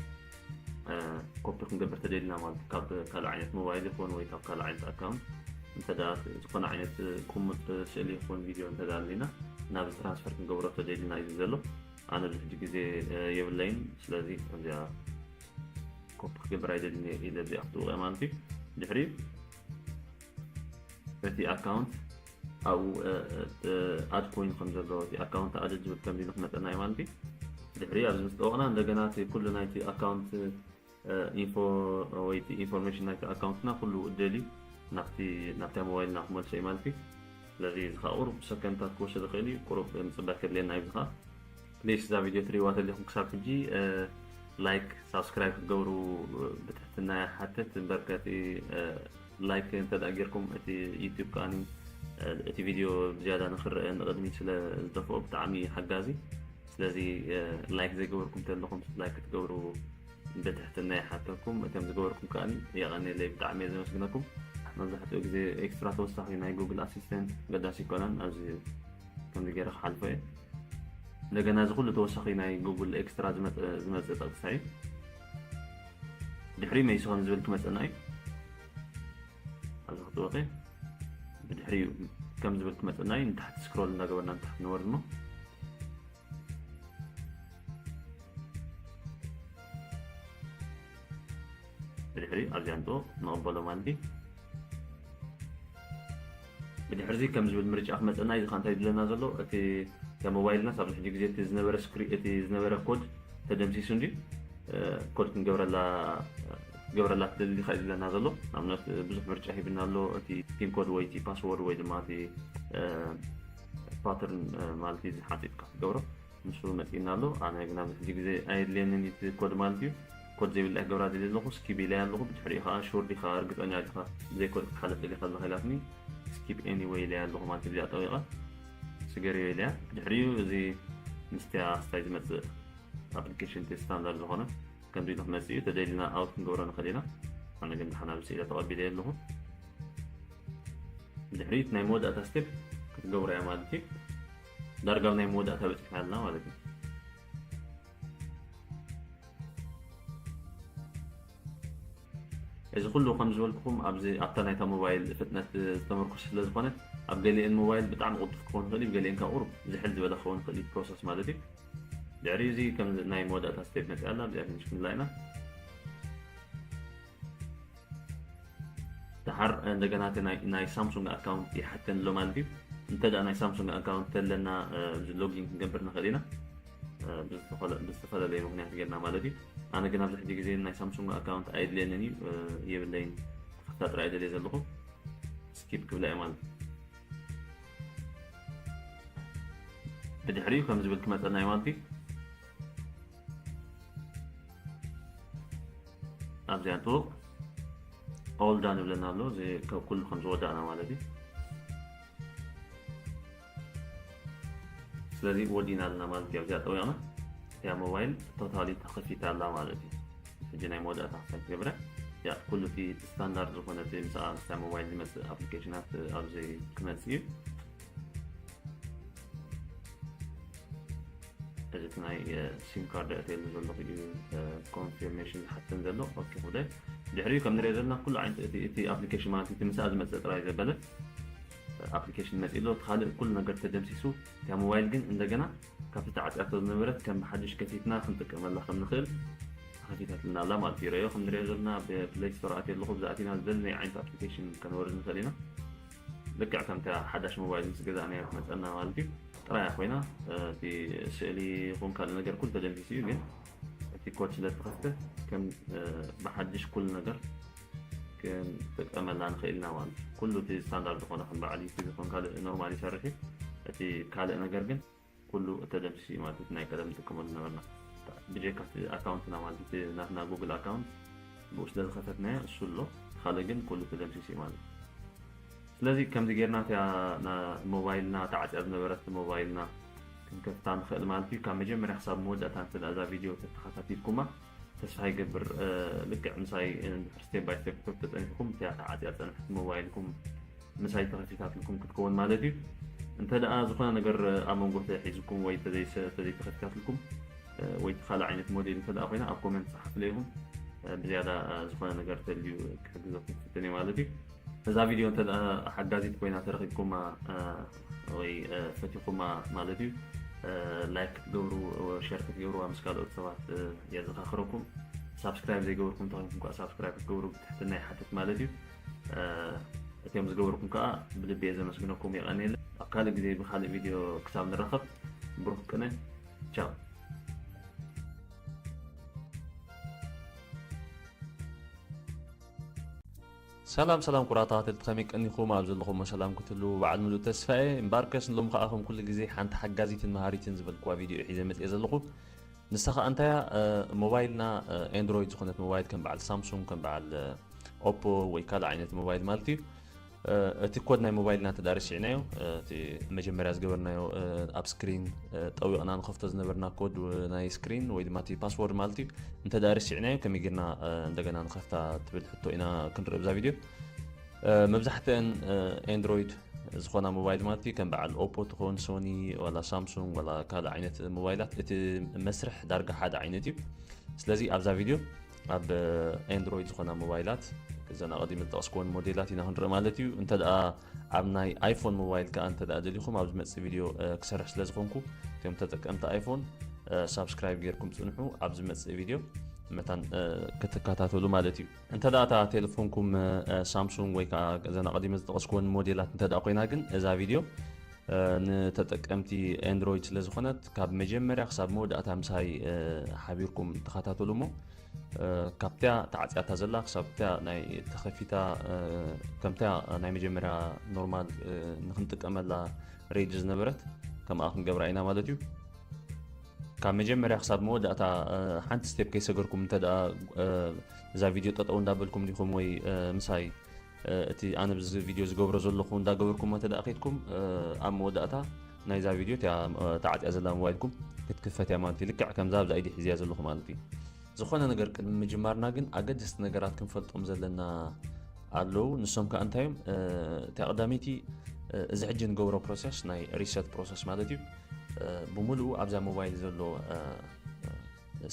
ኮፒ ክንገብር ተደልና ማለት እዩ። ካብ ካልእ ዓይነት ሞባይል ይኹን ወይ ካብ ካልእ ዓይነት ኣካውንት እንተ ዝኾነ ዓይነት ቁሙጥ ስእሊ ይኹን ቪድዮ እንተ ኣለና ናብ ትራንስፈር ክንገብሮ ተደልና እዩ ዘሎ። ኣነ ብዙሕ ግዜ የብለይን። ስለዚ እዚኣ ኮፒ ክገብር ኣይደልን ኢለ እዚኣ ክትውቀ ማለት እዩ። ድሕሪ እቲ ኣካውንት ኣብኡ ኣድ ኮይኑ ከም ዘሎ እቲ ኣካውንት ኣድ ዝብል ከም ዝብል ክመፀና እዩ ማለት እዩ። ድሕሪ ኣብዚ ምስ ጠወቕና እንደገና እቲ ኩሉ ናይቲ ኣካውንት ኢንፎ ወይ ኢንፎርሜሽን ናይቲ ኣካውንትና ኩሉ ደልዩ ናብቲ ናብታ ሞባይልና ክመልሶ እዩ ማለት እዩ። ስለዚ እዚ ከዓ ቁሩብ ሰከንድታት ክወስድ ይኽእል እዩ። ቁሩብ ምፅባይ ከድልየና እዩ። እዚ ከዓ ፕሊስ እዛ ቪድዮ ትሪእዋ ተሊኹም ክሳብ ሕጂ ላይክ ሳብስክራይብ ክትገብሩ ብትሕትና ይሓትት። እምበር ከቲ ላይክ እንተ ጌርኩም እቲ ዩቲዩብ ከዓኒ እቲ ቪድዮ ብዝያዳ ንክረአ ንቕድሚት ስለ ዝደፍኦ ብጣዕሚ ሓጋዚ። ስለዚ ላይክ ዘይገበርኩም ተለኹም ላይክ ክትገብሩ ብትሕትና ይሓተኩም። እቶም ዝገበርኩም ከዓኒ የቐንየለይ፣ ብጣዕሚ እየ ዘመስግነኩም። መብዛሕትኡ ግዜ ኤክስትራ ተወሳኺ ናይ ጉግል ኣሲስተንት ገዳሲ ይኮነን። ኣብዚ ከምዚ ገይረ ክሓልፎ እየ። እንደገና እዚ ኩሉ ተወሳኺ ናይ ጉግል ኤክስትራ ዝመፀ ጠቕሳ እዩ። ድሕሪ መይሱ ከም ዝብል ክመፀና እዩ። ኣብዚ ክትወቂ ብድሕሪኡ ከም ዝብል ክመፀና እዩ። ንታሕቲ ስክሮል እንዳገበርና ንታሕቲ ንወርድ እሞ ብድሕሪ ኣብዚኣ ንጥወ ንቕበሎ ማለት እዩ። ብድሕርዚ ከም ዝብል ምርጫ ክመፀና እዩ። ዝካ እንታይ ዝብለና ዘሎ እቲ ሞባይልናስ ኣብዚ ሕጂ ግዜ እቲ ዝነበረ ስክሪ እቲ ዝነበረ ኮድ ተደምሲሱ እንዲ ኮድ ክንገብረላ ክትገብረላ ትደሊ ዲኻ እዩ ዝብለና ዘሎ። ንኣብነት ብዙሕ ምርጫ ሂብና ኣሎ። እቲ ፒን ኮድ ወይ እቲ ፓስወርድ ወይ ድማ እቲ ፓተርን ማለት እዩ ዝሓፂጥካ ክትገብሮ ንሱ መፂእና ኣሎ። ኣነ ግን ኣብዚ ሕጂ ግዜ ኣየድልየንን እቲ ኮድ ማለት እዩ። ኮድ ዘይብላ ክገብራ ደልየ ኣለኹ። ስኪፕ ኢለያ ኣለኹ። ብድሕሪኡ ከዓ ሹር ዲኻ እርግፀኛ ዲኻ ብዘይ ኮድ ክትሓልፍ ደሊኻ ኣለኻ ኢላትኒ። ስኪፕ ኤኒወይ ኢለያ ኣለኹ ማለት እዩ። እዚኣ ጠዊቐ ስገርዮ ኢለያ። ብድሕሪኡ እዚ ምስቲያ ስታይ ዝመፅእ ኣፕሊኬሽን እቲ ስታንዳርድ ዝኾነ ከምዚ ኢሉ ክመፅእ እዩ። ተደሊና ኣውት ክንገብሮ ንኽእል ኢና። ኣነ ግን ድሓን ኣብዚ ስኢለ ተቐቢለ ኣለኹ። ብድሕሪት ናይ መወዳእታ ስቴፕ ክትገብሮ እያ ማለት እዩ። ዳርጋ ኣብ ናይ መወዳእታ በፂሕና ኣለና ማለት እዩ። እዚ ኩሉ ከም ዝበልኩኹም ኣብዚ ኣብታ ናይታ ሞባይል ፍጥነት ዝተመርኮሰ ስለ ዝኾነ ኣብ ገሊአን ሞባይል ብጣዕሚ ቅልጡፍ ክኸውን ይኽእል እዩ፣ ገሊአን ካብ ቁሩብ ዝሕል ዝበለ ክኸውን ይኽእል እዩ ፕሮሰስ ማለት እዩ። ድሕሪ እዚ ከም ናይ መወዳእታ ስቴፕ መፅኣ ኣላ፣ ኣብዚኣ ፊኒሽ ክንብላ ኢና። ደሓር እንደገና እቲ ናይ ናይ ሳምሱንግ ኣካውንት ይሓተኒ ኣሎ ማለት እዩ። እንተ ደኣ ናይ ሳምሱንግ ኣካውንት ተለና እ፣ እዚ ሎጊን ክንገብር ንኽእል ኢና እ፣ ብዝተፈለ- ብዝተፈላለየ ምክንያት ጌርና ማለት እዩ። ኣነ ግን ኣብዚ ሕጂ ግዜ ናይ ሳምሱንግ ኣካውንት ኣየድልየንን እዩ እ፣ የብለይን። ተኸፍታ ጥራይ ደልየ ዘለኹ ስኪፕ ክብላ እየ ማለት እዩ። ብድሕሪኡ ከም ዝብል ክመፀና እዩ ማለት እዩ። ኣብዚኣ ጥቡቕ ኦል ዳን ይብለና ኣሎ። እዚ ካብ ኩሉ ከም ዝወዳእና ማለት እዩ። ስለዚ ወዲና ኣለና ማለት እዩ። ኣብዚኣ ጠዊቕና እቲኣ ሞባይል ቶታሊ ተኸፊታ ኣላ ማለት እዩ። ሕጂ ናይ መወዳእታ ክሳብ ትገብረ ያ ኩሉ እቲ ስታንዳርድ ዝኾነ እቲ ምስኣ ምስታ ሞባይል ዝመፅእ ኣፕሊኬሽናት ኣብዚ ክመፅእ እዩ። እቲ ናይ ሲም ካርድ ኣእትየሉ ዘለኹ እዩ ኮንፊርሜሽን ዝሓተን ዘሎ። ኦኬ ክብለ ድሕሪኡ ከም ንሪኦ ዘለና ኩሉ ዓይነት እቲ እቲ ኣፕሊኬሽን ማለት እቲ ምስኣ ዝመፅእ ጥራይ ዘበለ ኣፕሊኬሽን መፂእ ኣሎ። እቲ ካልእ ኩሉ ነገር ተደምሲሱ እታ ሞባይል ግን እንደገና ካብቲ ተዓፅያቶ ዝነበረት ከም ብሓድሽ ከፊትና ክንጥቀመላ ከም ንኽእል ተኸፊታትልና ኣላ ማለት እዩ። ረዮ ከም ንሪኦ ዘለና ብፕሌይ ስቶር ኣትየ ኣለኹ ብዛእቲና ዝደለናዮ ዓይነት ኣፕሊኬሽን ከነወርድ ንኽእል ኢና። ልክዕ ከምታ ሓዳሽ ሞባይል ምስ ገዛእናዮ ትመፀና ማለት እዩ። ጥራያ ኮይና እቲ ስእሊ ይኹን ካልእ ነገር ኩሉ ተደምሲሱ እዩ። ግን እቲ ኮድ ስለ ተኸፍተ ከም ብሓድሽ ኩሉ ነገር ክንጥቀመላ ንኽእል ኢና ማለት እዩ። ኩሉ እቲ ስታንዳርድ ዝኾነ ከም በዓል ዩቱብ ይኹን ካልእ ኖርማል ይሰርሕ እዩ። እቲ ካልእ ነገር ግን ኩሉ ተደምሲሱ እዩ ማለት እዩ። ናይ ቀደም ንጥቀመሉ ነበርና ብጀካ እቲ ኣካውንትና ማለት እቲ ናትና ጉግል ኣካውንት ብኡ ስለ ዝኸፈትናዮ እሱ ኣሎ። ካልእ ግን ኩሉ ተደምሲሱ እዩ ማለት እዩ። ስለዚ ከምዚ ጌርና እቲኣ ሞባይልና ተዓፅያ ዝነበረት ሞባይልና ክንከፍታ ንኽእል ማለት እዩ። ካብ መጀመርያ ክሳብ መወዳእታ እንተ እዛ ቪድዮ ተተኸታቲልኩማ ተስፋ ይገብር። ልክዕ ምሳይ ስቴፕ ባይ ስቴፕ ተፀኒሕኩም እቲኣ ተዓፅያ ዝፀንሐት ሞባይልኩም ምሳይ ተኸፊታትልኩም ክትከውን ማለት እዩ። እንተ ደኣ ዝኾነ ነገር ኣብ መንጎ ተሒዝኩም ወይ ተዘይተኸፊታትልኩም ወይ ካልእ ዓይነት ሞዴል እንተ ደኣ ኮይና ኣብ ኮመንት ፀሓፍለ ይኹም። ብዝያዳ ዝኾነ ነገር ተልዩ ክሕግዘኩም ክፍትን እየ ማለት እዩ። እዛ ቪድዮ እንተ ደኣ ሓጋዚት ኮይና ተረኺብኩማ ወይ ፈቲኹማ ማለት እዩ ላይክ ክትገብሩ ሸር ክትገብሩዋ ምስ ካልኦት ሰባት የዘኻኽረኩም። ሳብስክራይብ ዘይገበርኩም ተኾይንኩም ከዓ ሳብስክራይብ ክትገብሩ ብትሕትና ይሓትት ማለት እዩ። እቲኦም ዝገበርኩም ከዓ ብልቢ እየ ዘመስግነኩም። የቐንየለ። ኣብ ካልእ ግዜ ብካልእ ቪድዮ ክሳብ ንራኸብ ብሩክ ቅነ። ቻው። ሰላም ሰላም ኩራ ተኸታተልቲ ከመይ ቀኒኹም ኣብ ዘለኹሞ ሰላም ክትሉ በዓል ምሉእ ተስፋ እየ። እምበኣርከስ ንሎም ከዓ ከም ኩሉ ግዜ ሓንቲ ሓጋዚትን መሃሪትን ዝበልክዋ ቪድዮ ሒዘ መፅየ ዘለኹ። ንሳ ከዓ እንታያ ሞባይልና ኤንድሮይድ ዝኾነት ሞባይል ከም በዓል ሳምሱንግ ከም በዓል ኦፖ ወይ ካልእ ዓይነት ሞባይል ማለት እዩ። እቲ ኮድ ናይ ሞባይልና እንተ ደኣ ረሲዕናዮ እቲ መጀመርያ ዝገበርናዮ ኣብ ስክሪን ጠዊቕና ንኸፍቶ ዝነበርና ኮድ ናይ ስክሪን ወይ ድማ እቲ ፓስወርድ ማለት እዩ እንተ ደኣ ረሲዕናዮ ከመይ ጌርና እንደገና ንኸፍታ ትብል ሕቶ ኢና ክንርኢ ብዛ ቪድዮ። መብዛሕትአን ኤንድሮይድ ዝኾና ሞባይል ማለት እዩ ከም በዓል ኦፖ ትኾን ሶኒ ዋላ ሳምሱንግ ዋላ ካልእ ዓይነት ሞባይላት እቲ መስርሕ ዳርጋ ሓደ ዓይነት እዩ። ስለዚ ኣብዛ ቪድዮ ኣብ ኤንድሮይድ ዝኾና ሞባይላት እዘን ኣቐዲመ ዝጠቐስኩወን ሞዴላት ኢና ክንርኢ ማለት እዩ። እንተ ደኣ ኣብ ናይ ኣይፎን ሞባይል ከኣ እንተ ደኣ ደሊኹም ኣብ ዝመጽእ ቪድዮ ክሰርሕ ስለ ዝኾንኩ እቶም ተጠቀምቲ ኣይፎን ሳብስክራይብ ጌርኩም ጽንሑ። ኣብ ዝመጽእ ቪድዮ መታን ክትከታተሉ ማለት እዩ። እንተ ደኣ እታ ቴሌፎንኩም ሳምሱንግ ወይ ከኣ እዘን ኣቐዲመ ዝጠቐስኩወን ሞዴላት እንተ ደኣ ኮይና ግን እዛ ቪድዮ ንተጠቀምቲ ኤንድሮይድ ስለ ዝኾነት ካብ መጀመርያ ክሳብ መወዳእታ ምሳይ ሓቢርኩም ተኸታተሉ እሞ ካብቲያ ተዓፅያታ ዘላ ክሳብ ቲያ ናይ ተኸፊታ ከምቲያ ናይ መጀመርያ ኖርማል ንክንጥቀመላ ሬድ ዝነበረት ከምኣ ክንገብራ ኢና ማለት እዩ። ካብ መጀመርያ ክሳብ መወዳእታ ሓንቲ ስቴፕ ከይሰገርኩም እንተ እዛ ቪድዮ ጠጠው እንዳበልኩም ዲኹም ወይ ምሳይ እቲ ኣነ ብዚ ቪድዮ ዝገብሮ ዘለኹ እንዳገበርኩሞ እንተ ደኣ ከይድኩም ኣብ መወዳእታ ናይዛ ቪድዮ እቲኣ ተዓፅያ ዘላ ሞባይልኩም ክትክፈት እያ ማለት እዩ። ልክዕ ከምዛ ኣብዛ ኢዲ ሒዝያ ዘለኹ ማለት እዩ። ዝኾነ ነገር ቅድሚ ምጅማርና ግን ኣገደስቲ ነገራት ክንፈልጦም ዘለና ኣለዉ። ንሶም ከዓ እንታይ እዮም? እቲኣ ቀዳመይቲ እዚ ሕጂ ንገብሮ ፕሮሰስ ናይ ሪሰት ፕሮሰስ ማለት እዩ። ብምሉኡ ኣብዛ ሞባይል ዘሎ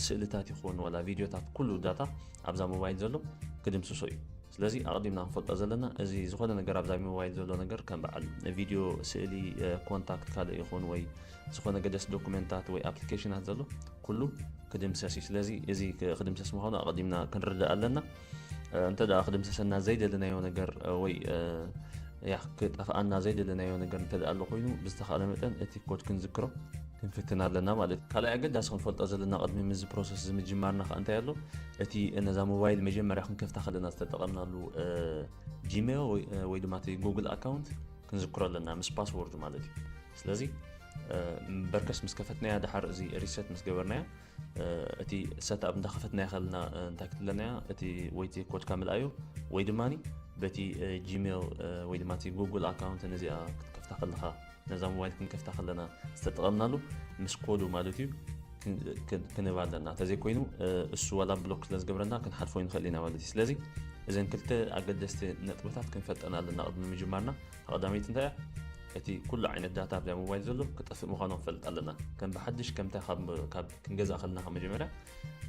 ስእልታት ይኹን ዋላ ቪድዮታት ኩሉ ዳታ ኣብዛ ሞባይል ዘሎ ክድምስሶ እዩ። ስለዚ ኣቐዲምና ክንፈልጦ ዘለና እዚ ዝኾነ ነገር ኣብዛ ሞባይል ዘሎ ነገር ከም በዓል ቪድዮ፣ ስእሊ፣ ኮንታክት ካልእ ይኹን ወይ ዝኾነ ገደስ ዶኩመንታት ወይ ኣፕሊኬሽናት ዘሎ ኩሉ ክድምሰስ እዩ። ስለዚ እዚ ክድምሰስ ምዃኑ ኣቐዲምና ክንርዳእ ኣለና። እንተ ደኣ ክድምሰሰና ዘይደለናዮ ነገር ወይ ያ ክጠፍኣና ዘይደለናዮ ነገር እንተ ደኣ ኣሎ ኮይኑ ብዝተኻእለ መጠን እቲ ኮድ ክንዝክሮ ክንፍትን ኣለና ማለት እዩ። ካልኣይ ኣገዳሲ ክንፈልጦ ዘለና ቅድሚ ምዚ ፕሮሰስ እዚ ምጅማርና ከዓ እንታይ ኣሎ? እቲ ነዛ ሞባይል መጀመርያ ክንከፍታ ከለና ዝተጠቐምናሉ ጂሜል ወይ ድማ እቲ ጉግል ኣካውንት ክንዝክሮ ኣለና ምስ ፓስወርዱ ማለት እዩ። ስለዚ በርከስ ምስ ከፈትናያ ደሓር እዚ ሪሰት ምስ ገበርናያ እቲ ሰትኣፕ እንዳኸፈትናያ ከለና እንታይ ክትብለናያ እቲ ወይ እቲ ኮድካ ምልኣዮ ወይ ድማ በቲ ጂሜል ወይ ድማ እቲ ጉግል ኣካውንት ነዚኣ ክትከፍታ ከለኻ ነዛ ሞባይል ክንከፍታ ከለና ዝተጠቐምናሉ ምስ ኮዱ ማለት እዩ ክንህብ ኣለና። እንተዘይኮይኑ እሱ ዋላ ብሎክ ስለ ዝገብረና ክንሓልፎ ንኽእል ኢና ማለት እዩ። ስለዚ እዘን ክልተ ኣገደስቲ ነጥብታት ክንፈልጠን ኣለና ቅድሚ ምጅማርና። ተቐዳመይቲ እንታይ እያ? እቲ ኩሉ ዓይነት ዳታ ኣብዛ ሞባይል ዘሎ ክጠፍእ ምዃኑ ክንፈልጥ ኣለና። ከም ብሓድሽ ከምታ ካብ ካብ ክንገዝኣ ከለና ካብ መጀመርያ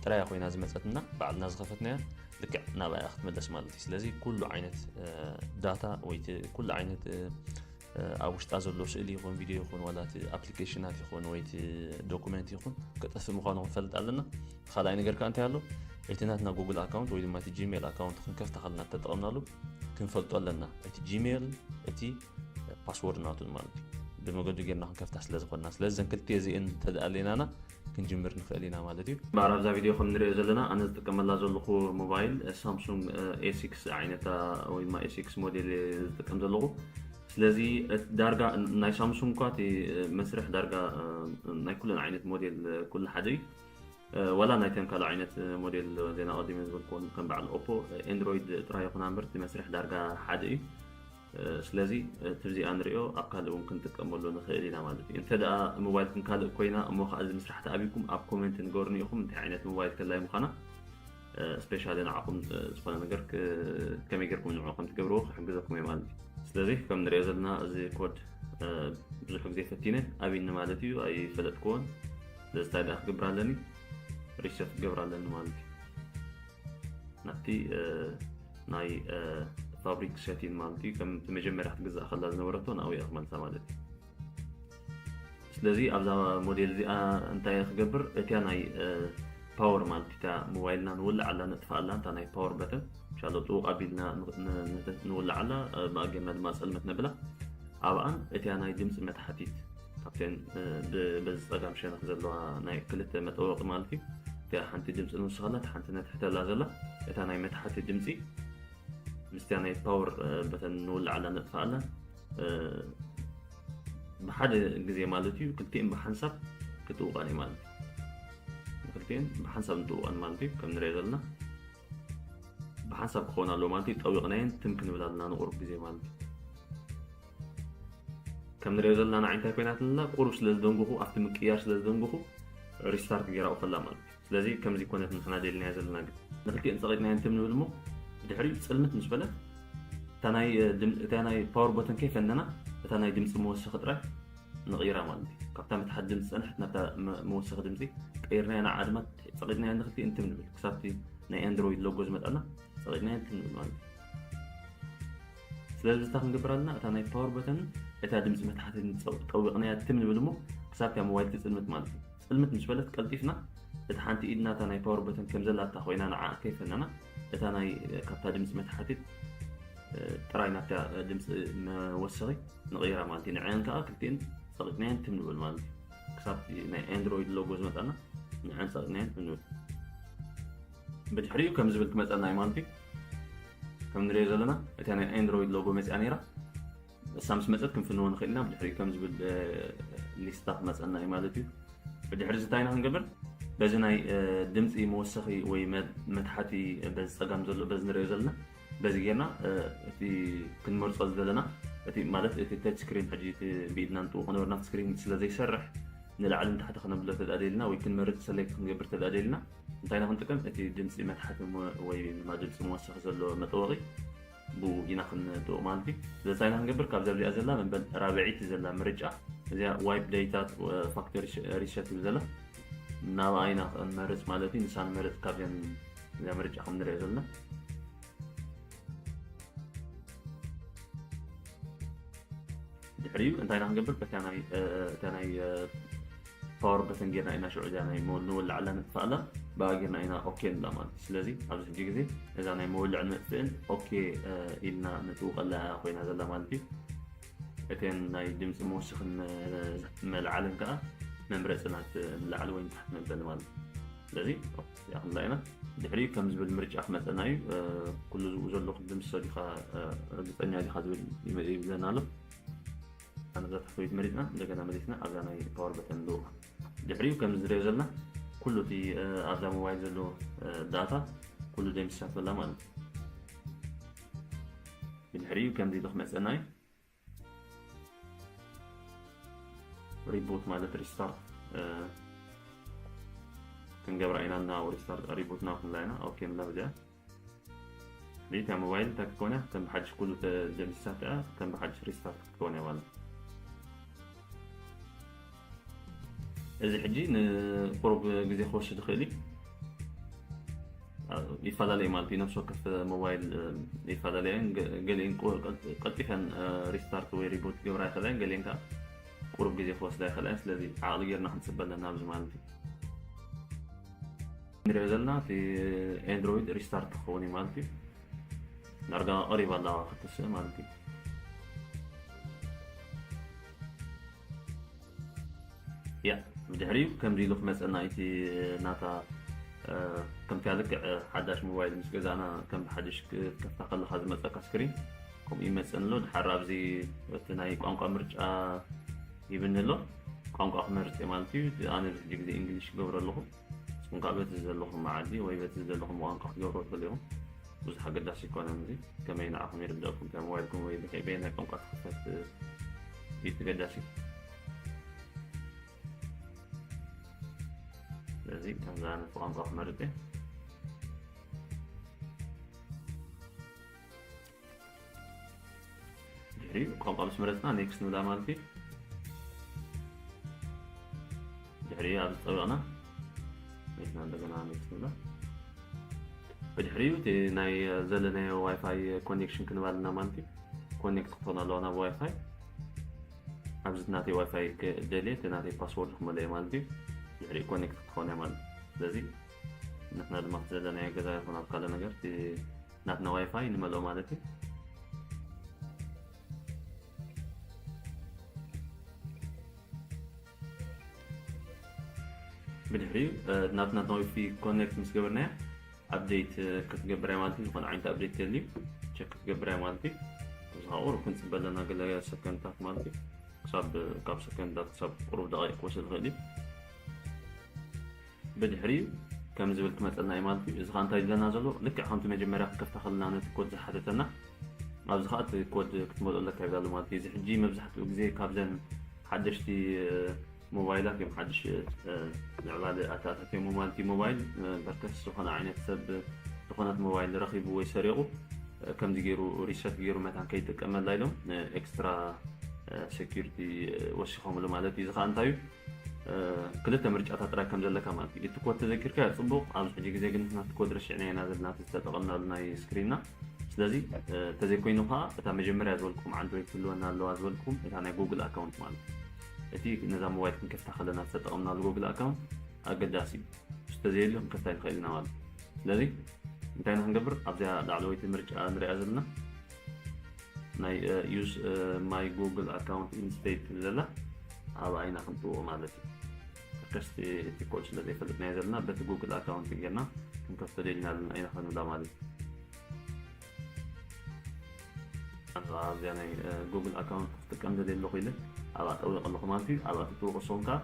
ጥራያ ኮይና ዝመጸትና ባዕልና ዝኸፈትናያ ልክዕ ናብኣ እያ ክትምለስ ማለት እዩ። ስለዚ ኩሉ ዓይነት ዳታ ወይ እቲ ኩሉ ዓይነት ኣብ ውሽጣ ዘሎ ስእሊ ይኹን ቪድዮ ይኹን ዋላ እቲ ኣፕሊኬሽናት ይኹን ወይ እቲ ዶኩመንት ይኹን ክጠፍእ ምዃኑ ክንፈልጥ ኣለና። ካልኣይ ነገር ከዓ እንታይ ኣሎ? እቲ ናትና ጉግል ኣካውንት ወይ ድማ እቲ ጂሜል ኣካውንት ክንከፍታ ከለና ተጠቐምናሉ ክንፈልጦ ኣለና። እቲ ጂሜል እቲ ፓስወርድ ናቱ ማለት እዩ። ብመገዱ ጌርና ክንከፍታ ስለ ዝኾንና። ስለዚ እዘን ክልተ እዚአን እንተደኣ ኣለናና ክንጅምር ንኽእል ኢና ማለት እዩ። እምበኣር ኣብዛ ቪድዮ ከም ንሪኦ ዘለና ኣነ ዝጥቀመላ ዘለኹ ሞባይል ሳምሱንግ ኤ ሲክስ ዓይነት ወይ ድማ ኤ ሲክስ ሞዴል እየ ዝጥቀም ዘለኹ። ስለዚ እቲ ዳርጋ ናይ ሳምሱንግ እኳ እቲ መስርሕ ዳርጋ ናይ ኩለን ዓይነት ሞዴል ኩሉ ሓደ እዩ። ዋላ ናይተን ካልእ ዓይነት ሞዴል ዜና ቀዲመ ዝበልክዎን ከም በዓል ኦፖ ኤንድሮይድ ጥራይ ይኹና እምበር እቲ መስርሕ ዳርጋ ሓደ እዩ። ስለዚ እቲ ብዚኣ ንሪኦ ኣብ ካልእ እውን ክንጥቀመሉ ንኽእል ኢና ማለት እዩ። እንተ ደኣ ሞባይልኩም ካልእ ኮይና እሞ ከዓ እዚ ምስራሕ ተኣብይኩም ኣብ ኮሜንት ንገሩኒ ኢኹም እንታይ ዓይነት ሞባይል ከላይ ምዃና ስፔሻሊ ንዓኹም ዝኾነ ነገር ከመይ ጌርኩም ንዕኡ ከም ትገብርዎ ክሕግዘኩም እየ ማለት እዩ። ስለዚ ከም ንሪኦ ዘለና እዚ ኮድ ብዙሕ ግዜ ፈቲነ ኣብይኒ ማለት እዩ ኣይፈለጥክዎን። ስለዚ እንታይ ደኣ ክገብር ኣለኒ? ሪሰት ክገብር ኣለኒ ማለት እዩ። ናብቲ ናይ ፋብሪክ ሴቲን ማለት እዩ ከም መጀመርያ ክትግዛእ ከላ ዝነበረቶ ናብኡ እየ ክመልሳ ማለት እዩ። ስለዚ ኣብዛ ሞዴል እዚኣ እንታይ እየ ክገብር? እቲያ ናይ ፓወር ማለት እታ ሞባይልና ንውልዓላ ነጥፍኣላ እታ ናይ ፓወር በተን ሻሎ ጥውቕ ኣቢልና ንውልዓላ ብኣገና ድማ ጸልመት ነብላ ኣብኣን እቲያ ናይ ድምፂ መታሓቲት ካብተን በዚ ፀጋም ሸነኽ ዘለዋ ናይ ክልተ መጠወቂ ማለት እዩ። እቲያ ሓንቲ ድምፂ ንውስኸላ እታ ሓንቲ ነትሕተላ ዘላ እታ ናይ መታሓቲ ድምፂ ምስቲያ ናይ ፓወር በተን ንውልዓላ ነጥፍኣላ ብሓደ ግዜ ማለት እዩ። ክልቲኤን ብሓንሳብ ክትውቀን እዩ ማለት እዩ። ክልቲኤን ብሓንሳብ እንትውቀን ማለት እዩ። ከም ንሪኦ ዘለና ብሓንሳብ ክኸውን ኣለዎ ማለት እዩ። ጠዊቕናየን ትም ክንብል ኣለና ንቁሩብ ግዜ ማለት እዩ። ከም ንሪኦ ዘለና ንዓይ እንታይ ኮይናትልና ቁሩብ ስለ ዝደንጉኹ ኣብቲ ምቅያር ስለ ዝደንጉኹ ሪስታርት ገይራ ውፈላ ማለት እዩ። ስለዚ ከምዚ ኮነት ንሕና ደልናዮ ዘለና ግን ንክልቲኤን ጸቒጥናየን ትም ንብል እሞ ብድሕሪኡ ጽልምት ምስ በለት እታ ናይ ድም- እታ ናይ ፓወር በተን ከይፈነና እታ ናይ ድምፂ መወሰኺ ጥራይ ንቕይራ ማለት እዩ። ካብታ መትሓት ድምፂ ዝፀንሐት ናብታ መ- መወሰኺ ድምፂ ቀይርናያ ንዓ ድማ ጸቒጥናያ ንክልቲኤን ትም ንብል ክሳብቲ ናይ ኣንድሮይድ ሎጎ ዝመጣና ጸቒጥናያ ትም ንብል ማለት እዩ። ስለዚ ዝታ ክንገብር ኣለና እታ ናይ ፓወር በተን እታ ድምፂ መትሓቲ ጠዊቕናያ ትም ንብል እሞ ክሳብታ ሞባይል ትፅልምት ማለት እዩ። ፅልምት ምስ በለት ቀልጢፍና እታ ሓንቲ ኢድና እታ ናይ ፓወር በተን ከም ዘላታ ኮይና ንዓ ከይፈነና እታ ናይ ካብታ ድምፂ መትሓቲት ጥራይ ናብታ ድምፂ መወሰኺ ንቕይራ ማለት እዩ። ንዐን ከዓ ክልቲኤን ፀቒጥናየን ትም ንብል ማለት እዩ። ክሳብ ናይ ኣንድሮይድ ሎጎ ዝመፀና ንዐን ፀቒጥናየን ትም ንብል። ብድሕሪኡ ከም ዝብል ክመፀና እዩ ማለት እዩ። ከም ንሪኦ ዘለና እታ ናይ ኣንድሮይድ ሎጎ መፅኣ ነይራ። እሳ ምስ መፀት ክንፍንዎ ንኽእል ኢና። ብድሕሪኡ ከም ዝብል ሊስታ ክመፀና እዩ ማለት እዩ። ብድሕሪ እዚ እንታይ ኢና ክንገብር? በዚ ናይ ድምፂ መወሰኺ ወይ መትሓቲ በዚ ፀጋም ዘሎ በዚ ንሪኦ ዘለና በዚ ጌርና እቲ ክንመርፆ ዝደለና እቲ ማለት እቲ ተች ስክሪን ሕጂ እቲ ብኢድና ንጥውቕ ነበርና ስክሪን ስለ ዘይሰርሕ ንላዕሊ ንታሕቲ ከነብሎ ተዳ ደልና ወይ ክንመርፅ ሰሌክት ክንገብር ተዳ ደልና እንታይ ኢና ክንጥቀም? እቲ ድምፂ መትሓቲ ወይ ድማ ድምፂ መወሰኺ ዘሎ መጠወቒ ብኡ ኢና ክንጥውቕ ማለት እዩ። ስለዚ እንታይ ኢና ክንገብር? ካብዛ እዚኣ ዘላ መንበል ራብዒቲ ዘላ ምርጫ እዚኣ ዋይፕ ዴታ ፋክተሪ ሪሰት ትብል ዘላ ናብኣ ኢና ክንመርፅ ማለት እዩ። ንሳ ንመርፅ ካብዚኣን እዚኣ ምርጫ ከም ንሪኦ ዘለና ድሕሪኡ እንታይ ኢና ክንገብር? በታ ናይ እታ ናይ ፓወር በተን ጌርና ኢና ሽዑ እዚኣ ናይ ንወልዓላ ንጥፋኣላ ብኣ ጌርና ኢና ኦኬ ንብላ ማለት እዩ። ስለዚ ኣብዚ ሕጂ ግዜ እዛ ናይ መወልዕን መጥፍእን ኦኬ ኢልና ንጥውቀላ ኮይና ዘላ ማለት እዩ። እተን ናይ ድምፂ መወሰኽን መልዓልን ከዓ መምረፂ ናት ንላዕሊ ወይ ንታሕቲ መበሊ ማለት እዩ። ስለዚ እዚኣ ክንብላ ኢና። ድሕሪኡ ከም ዝብል ምርጫ ክመፀና እዩ። ኩሉ ዝብኡ ዘለኹ ድምፂ ሰዲኻ ርግፀኛ ዲኻ ዝብል ይብለና ኣሎ። ኣነ እዛ ታሕተወይቲ መሪፅና እንደገና መሊስና ኣብዛ ናይ ፓወር በተን ንድውቃ። ድሕሪኡ ከም ዝሪኦ ዘለና ኩሉ እቲ ኣብዛ ሞባይል ዘሎ ዳታ ኩሉ ደምሲሳቶ ኣላ ማለት እዩ። ብድሕሪኡ ከምዚ ኢሉ ክመፀና እዩ። ሪቡት ማለት ሪስታርት ክንገብራ ኢና እና ሪስታርት ሪቡት ናብ ክንብላ ኢና። ኦኬ ንብላ በዚኣ። እታ ሞባይል እንታይ ክትከውን እያ? ከም ብሓድሽ ኩሉ ተደምሲሳት እያ፣ ከም ብሓድሽ ሪስታርት ክትከውን እያ ማለት እዩ። እዚ ሕጂ ንቁሩብ ግዜ ክወስድ ይኽእል እዩ። ይፈላለዩ ማለት እዩ። ነፍሲ ወከፍ ሞባይል ይፈላለያ እየን። ገሊአን ቀልጢፈን ሪስታርት ወይ ሪቡት ክገብራ ይኽእላ እየን፣ ገሊአን ከዓ ቁሩብ ግዜ ክወስዳ ይኽእላ እየን። ስለዚ ዓቕሊ ጌርና ክንፅበ ኣለና ኣብዚ ማለት እዩ። ንሪኦ ዘለና እቲ ኤንድሮይድ ሪስታርት ክኸውን እዩ ማለት እዩ። ዳርጋ ቀሪባ ኣለዋ ክትስእ ማለት እዩ። ያ ብድሕሪኡ ከምዚ ኢሉ ክመፀና እቲ ናታ ከምቲ ልክዕ ሓዳሽ ሞባይል ምስ ገዛእና ከም ሓድሽ ክትከፍታ ከለካ ዝመፀካ ስክሪን ከምኡ ይመፀን ኣሎ። ድሓር ኣብዚ እቲ ናይ ቋንቋ ምርጫ ይብኒ ኣሎ። ቋንቋ ክመርፅ እየ ማለት እዩ። ኣነ ብዙሕ ግዜ እንግሊሽ ክገብሮ ኣለኹ። ንስኹም ከዓ በቲ ዘለኹም መዓዲ ወይ በቲ ዘለኹም ቋንቋ ክትገብሮ ትኽእሉ ኢኹም። ብዙሕ ኣገዳሲ ኣይኮነን። እዚ ከመይ ንዓኹም ይርደእኩም፣ እንታይ ሞባይልኩም ወይ በየናይ ቋንቋ ትኽፈት እዩ ተገዳሲ። ስለዚ ከምዚ ዓይነት ቋንቋ ክመርፅ እየ። ድሕሪኡ ቋንቋ ምስ መረፅና ኔክስት ንብላ ማለት እዩ። ድሕሪኡ ኣብ ዝፀበቕና ኔክስት እንደገና ኔክስት ንብላ። ብድሕሪኡ እቲ ናይ ዘለናዮ ዋይፋይ ኮኔክሽን ክንባልና ማለት እዩ። ኮኔክት ክኾን ኣለዋ ናብ ዋይፋይ። ኣብዚ ናተይ ዋይፋይ ክደልየ እቲ ናተይ ፓስወርድ ክመልኦ ማለት እዩ። ድሕሪኡ ኮኔክት ክትኾን እያ ማለት እዩ። ስለዚ ንሕና ድማ ዘለናዮ ገዛ ይኹን ኣብ ካልእ ነገር እቲ ናትና ዋይፋይ ንመልኦ ማለት እዩ። ብድሕሪኡ ናትና ናዊፊ ኮኔክት ምስ ገበርናዮ ኣፕዴት ክትገብር እያ ማለት እዩ። ዝኾነ ዓይነት ኣፕዴት ተልዩ ቸክ ክትገብር እያ ማለት እዩ። እዚ ከዓ ቁሩብ ክንፅበ ኣለና ገለ ሰከንድታት ማለት እዩ። ክሳብ ካብ ሰከንድታት ክሳብ ቁሩብ ደቂቕ ክወስድ ይኽእል እዩ። ብድሕሪኡ ከም ዝብል ክመፀልና እዩ ማለት እዩ። እዚ ከዓ እንታይ ይብለና ዘሎ ልክዕ ከምቲ መጀመርያ ክንከፍታ ከለና ነቲ ኮድ ዝሓተተና ኣብዚ ከዓ እቲ ኮድ ክትመልኦ ኣለካ ይብላ ኣሎ ማለት እዩ። እዚ ሕጂ መብዛሕትኡ ግዜ ካብዘን ሓደሽቲ ሞባይላት እዮም ሓድሽ ምዕባለ ኣተኣታትዮም ማለት እዩ። ሞባይል በርከስ ዝኾነ ዓይነት ሰብ ዝኾነት ሞባይል ረኺቡ ወይ ሰሪቑ ከምዚ ገይሩ ሪሰት ገይሩ መታን ከይጥቀመላ ኢሎም ኤክስትራ ሴኪሪቲ ወሲኾምሉ ማለት እዩ። እዚ ከዓ እንታይ እዩ? ክልተ ምርጫታት ጥራይ ከም ዘለካ ማለት እዩ። እቲ ኮድ ተዘኪርካ ጽቡቕ፣ ኣብዚ ሕጂ ግዜ ግን ናቲ ኮድ ረሲዕና ኢና ዘለና ዝተጠቐምናሉ ናይ ስክሪንና። ስለዚ ተዘይኮይኑ ከዓ እታ መጀመርያ ዝበልኩም ኣንድሮይድ ክህልወና ኣለዋ ዝበልኩም እታ ናይ ጉግል ኣካውንት ማለት እዩ። እቲ ነዛ ሞባይል ክንከፍታ ከለና ዝተጠቐምናሉ ጉግል ኣካውንት ኣገዳሲ እዩ። ተዘየልዩ ክንከፍታ ይኽእል ኢና ማለት እዩ። ስለዚ እንታይ ኢና ክንገብር? ኣብዚኣ ላዕለወይቲ ምርጫ ንሪኣ ዘለና ናይ use my Google account instead ትብል ዘላ ኣብኣ ኢና ክንጥውቕ ማለት እዩ። ከስቲ እቲ ኮድ ስለ ዘይፈልጥናዮ ዘለና በቲ ጉግል ኣካውንት ጌርና ክንከፍቶ ደሊና ኣለና ኢና ክንብላ ማለት እዩ። ኣብዚኣ ናይ ጉግል ኣካውንት ክጥቀም ደልየ ኣለኹ ኢለ ኣብኣ ጠዊቕ ኣለኹ ማለት እዩ። ኣብኣ ትጥውቕ ንስኹም ከዓ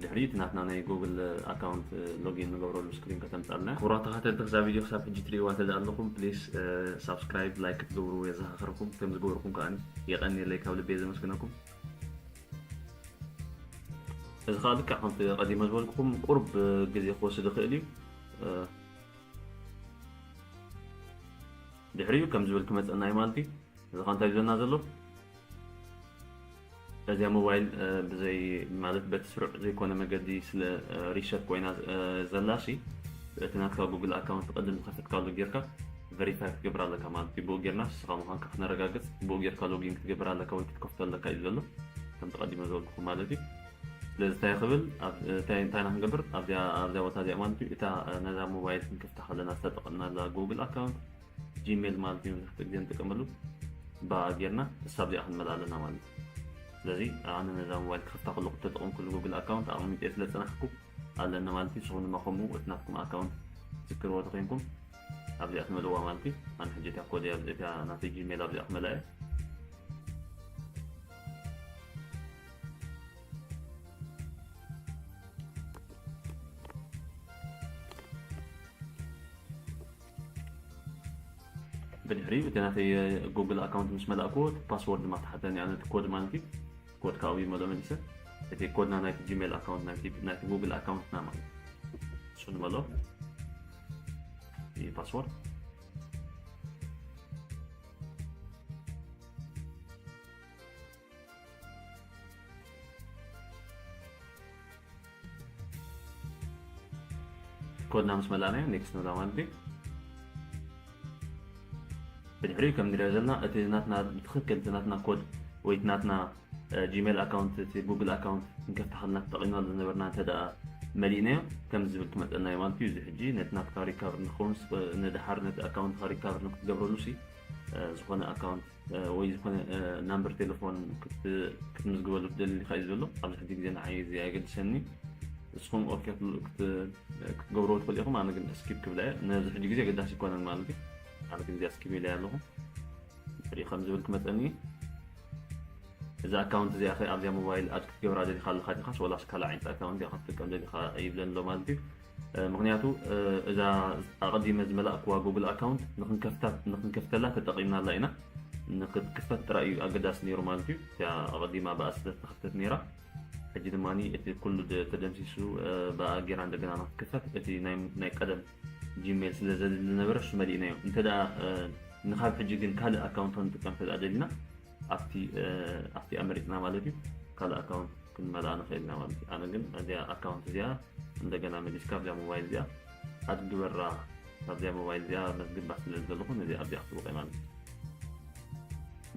ድሕሪ እቲ ናትና ናይ ጉግል ኣካውንት ሎጊን ንገብረሉ ስክሪን ከተምፃልና። ክቡራት ተኸታተልቲ ክዛ ቪድዮ ክሳብ ሕጂ ትሪእዋ ተደኣ ኣለኹም ፕሊስ ሳብስክራይብ ላይክ ክትገብሩ የዘኻኽረኩም። ከም ዝገበርኩም ከዓ የቐንየለይ ካብ ልቤ ዘመስግነኩም። እዚ ከዓ ልክዕ ከምቲ ቀዲመ ዝበልኩኹም ቁሩብ ግዜ ክወስድ ይኽእል እዩ። ድሕሪኡ ከም ዝብል ክመፀና እዩ ማለት እዩ። እዚ ኸ እንታይ ዝብለና ዘሎ? እዚኣ ሞባይል ብዘይ ማለት በቲ ስሩዕ ዘይኮነ መገዲ ስለ ሪሸት ኮይና ዘላ ሲ እቲ ናትካ ጉግል ኣካውንት ቅድም ዝኸፈትካሉ ጌርካ ቨሪፋይ ክትገብር ኣለካ ማለት እዩ። ብኡ ጌርና ንስኻ ምዃንካ ክነረጋግፅ ብኡ ጌርካ ሎጊን ክትገብር ኣለካ ወይ ክትከፍቶ ኣለካ እዩ ዘሎ ከም ተቐዲመ ዝበልኩኹም ማለት እዩ። ስለዚ እንታይ ክብል እንታይ ኢና ክንገብር ኣብዚኣ ኣብዚኣ ቦታ እዚኣ ማለት እዩ። እታ ነዛ ሞባይል ክንከፍታ ከለና ዝተጠቐምናላ ጉግል ኣካውንት ጂሜል ማለት እዩ መብዛሕትኡ ግዜ ንጥቀመሉ ብኣ ጌርና እሳ ኣብዚኣ ክንመልኣ ኣለና ማለት እዩ። ስለዚ ኣነ ነዛ ሞባይል ክኸፍታ ከለኹ ተጠቐምኩሉ ጉግል ኣካውንት ኣቐሚጠ ስለ ዝፀናሕኩ ኣለኒ ማለት እዩ። ንስኹም ድማ ከምኡ እቲ ናትኩም ኣካውንት ትዝክርዎ ተኮይንኩም ኣብዚኣ ትመልእዋ ማለት እዩ። ኣነ ሕጂ እታ ኮድ እያ እዚኣ ናተይ ጂሜል ኣብዚኣ ክመልኣ እየ። ብድሕሪኡ እቲ ናተይ ጉግል ኣካውንት ምስ መላእክዎ ፓስወርድ ድማ ተሓተኒ ኣነ እቲ ኮድ ማለት እዩ። ኮድ ካብኡ ይመሎ መሊሰ እቲ ኮድና ናይቲ ጂሜል ኣካውንት ናይቲ ጉግል ኣካውንትና ማለት እዩ። እሱ ንመሎ ፓስወርድ። ኮድና ምስ መላእናዮ ኔክስት ንብላ ማለት እዩ። ብድሕሪኡ ከም ንሪኦ ዘለና እቲ ናትና ብትኽክል እቲ ናትና ኮድ ወይ እቲ ናትና ጂሜል ኣካውንት እቲ ጉግል ኣካውንት ክንከፍታ ከለና ተጠቒምናሉ ዝነበርና እንተ ደኣ መሊእናዮ ከምዚ ዝብል ክመፀና እዩ ማለት እዩ። እዚ ሕጂ ነቲ ናትካ ሪካቨር ንክኸውን ንድሓር ነቲ ኣካውንትካ ሪካቨር ንክትገብረሉ ሲ ዝኾነ ኣካውንት ወይ ዝኾነ ናምበር ቴሌፎን ክትምዝግበሉ ትደሊ ዲኻ እዩ ዘሎ። ኣብዚ ሕጂ ግዜ ንዓይ እዚ ኣየገድሰኒ። ንስኹም ኦኬ ክትገብርዎ ትኽእሉ ኢኹም። ኣነ ግን ስኪፕ ክብላ እየ። ነዚ ሕጂ ግዜ ኣገዳሲ ኣይኮነን ማለት እዩ። ኣነ ግን እዚኣ ስኪፕ ኢለያ ኣለኹ። ሪኢ ከም ዝብል ክመፀኒ እዚ ኣካውንት እዚኣ ኸ ኣብዚኣ ሞባይል ኣድ ክትገብራ ደሊኻ ኣለኻ ዲኻስ ወላስ ካልእ ዓይነት ኣካውንት ኢኻ ክትጥቀም ደሊኻ ይብለኒ ኣሎ ማለት እዩ። ምክንያቱ እዛ ኣቐዲመ ዝመላእክዋ ጉግል ኣካውንት ንክንከፍተላ ተጠቒምናላ ኢና። ንክትክፈት ጥራይ እዩ ኣገዳሲ ነይሩ ማለት እዩ። እቲኣ ኣቐዲማ ብኣ ስለ ዝተኸፍተት ነይራ። ሕጂ ድማ እቲ ኩሉ ተደምሲሱ ብኣ ጌራ እንደገና ንክትክፈት እቲ ናይ ቀደም ጂሜል ስለ ዘድሊ ዝነበረ እሱ መሊእናዮ። እንተ ንካብ ሕጂ ግን ካልእ ኣካውንት ክንጥቀም እንተ ደሊና ኣብቲ ኣብቲ ኣመሪፅና ማለት እዩ ካልእ ኣካውንት ክንመልኣ ንኽእል ኢና ማለት እዩ። ኣነ ግን እዚኣ ኣካውንት እዚኣ እንደገና መሊስካ ኣብዚኣ ሞባይል እዚኣ ኣድ ግበራ። ኣብዚኣ ሞባይል እዚኣ መዝግባ ስለ ዘለኹ ነዚ ኣብዚኣ ክትውቀ ማለት እዩ።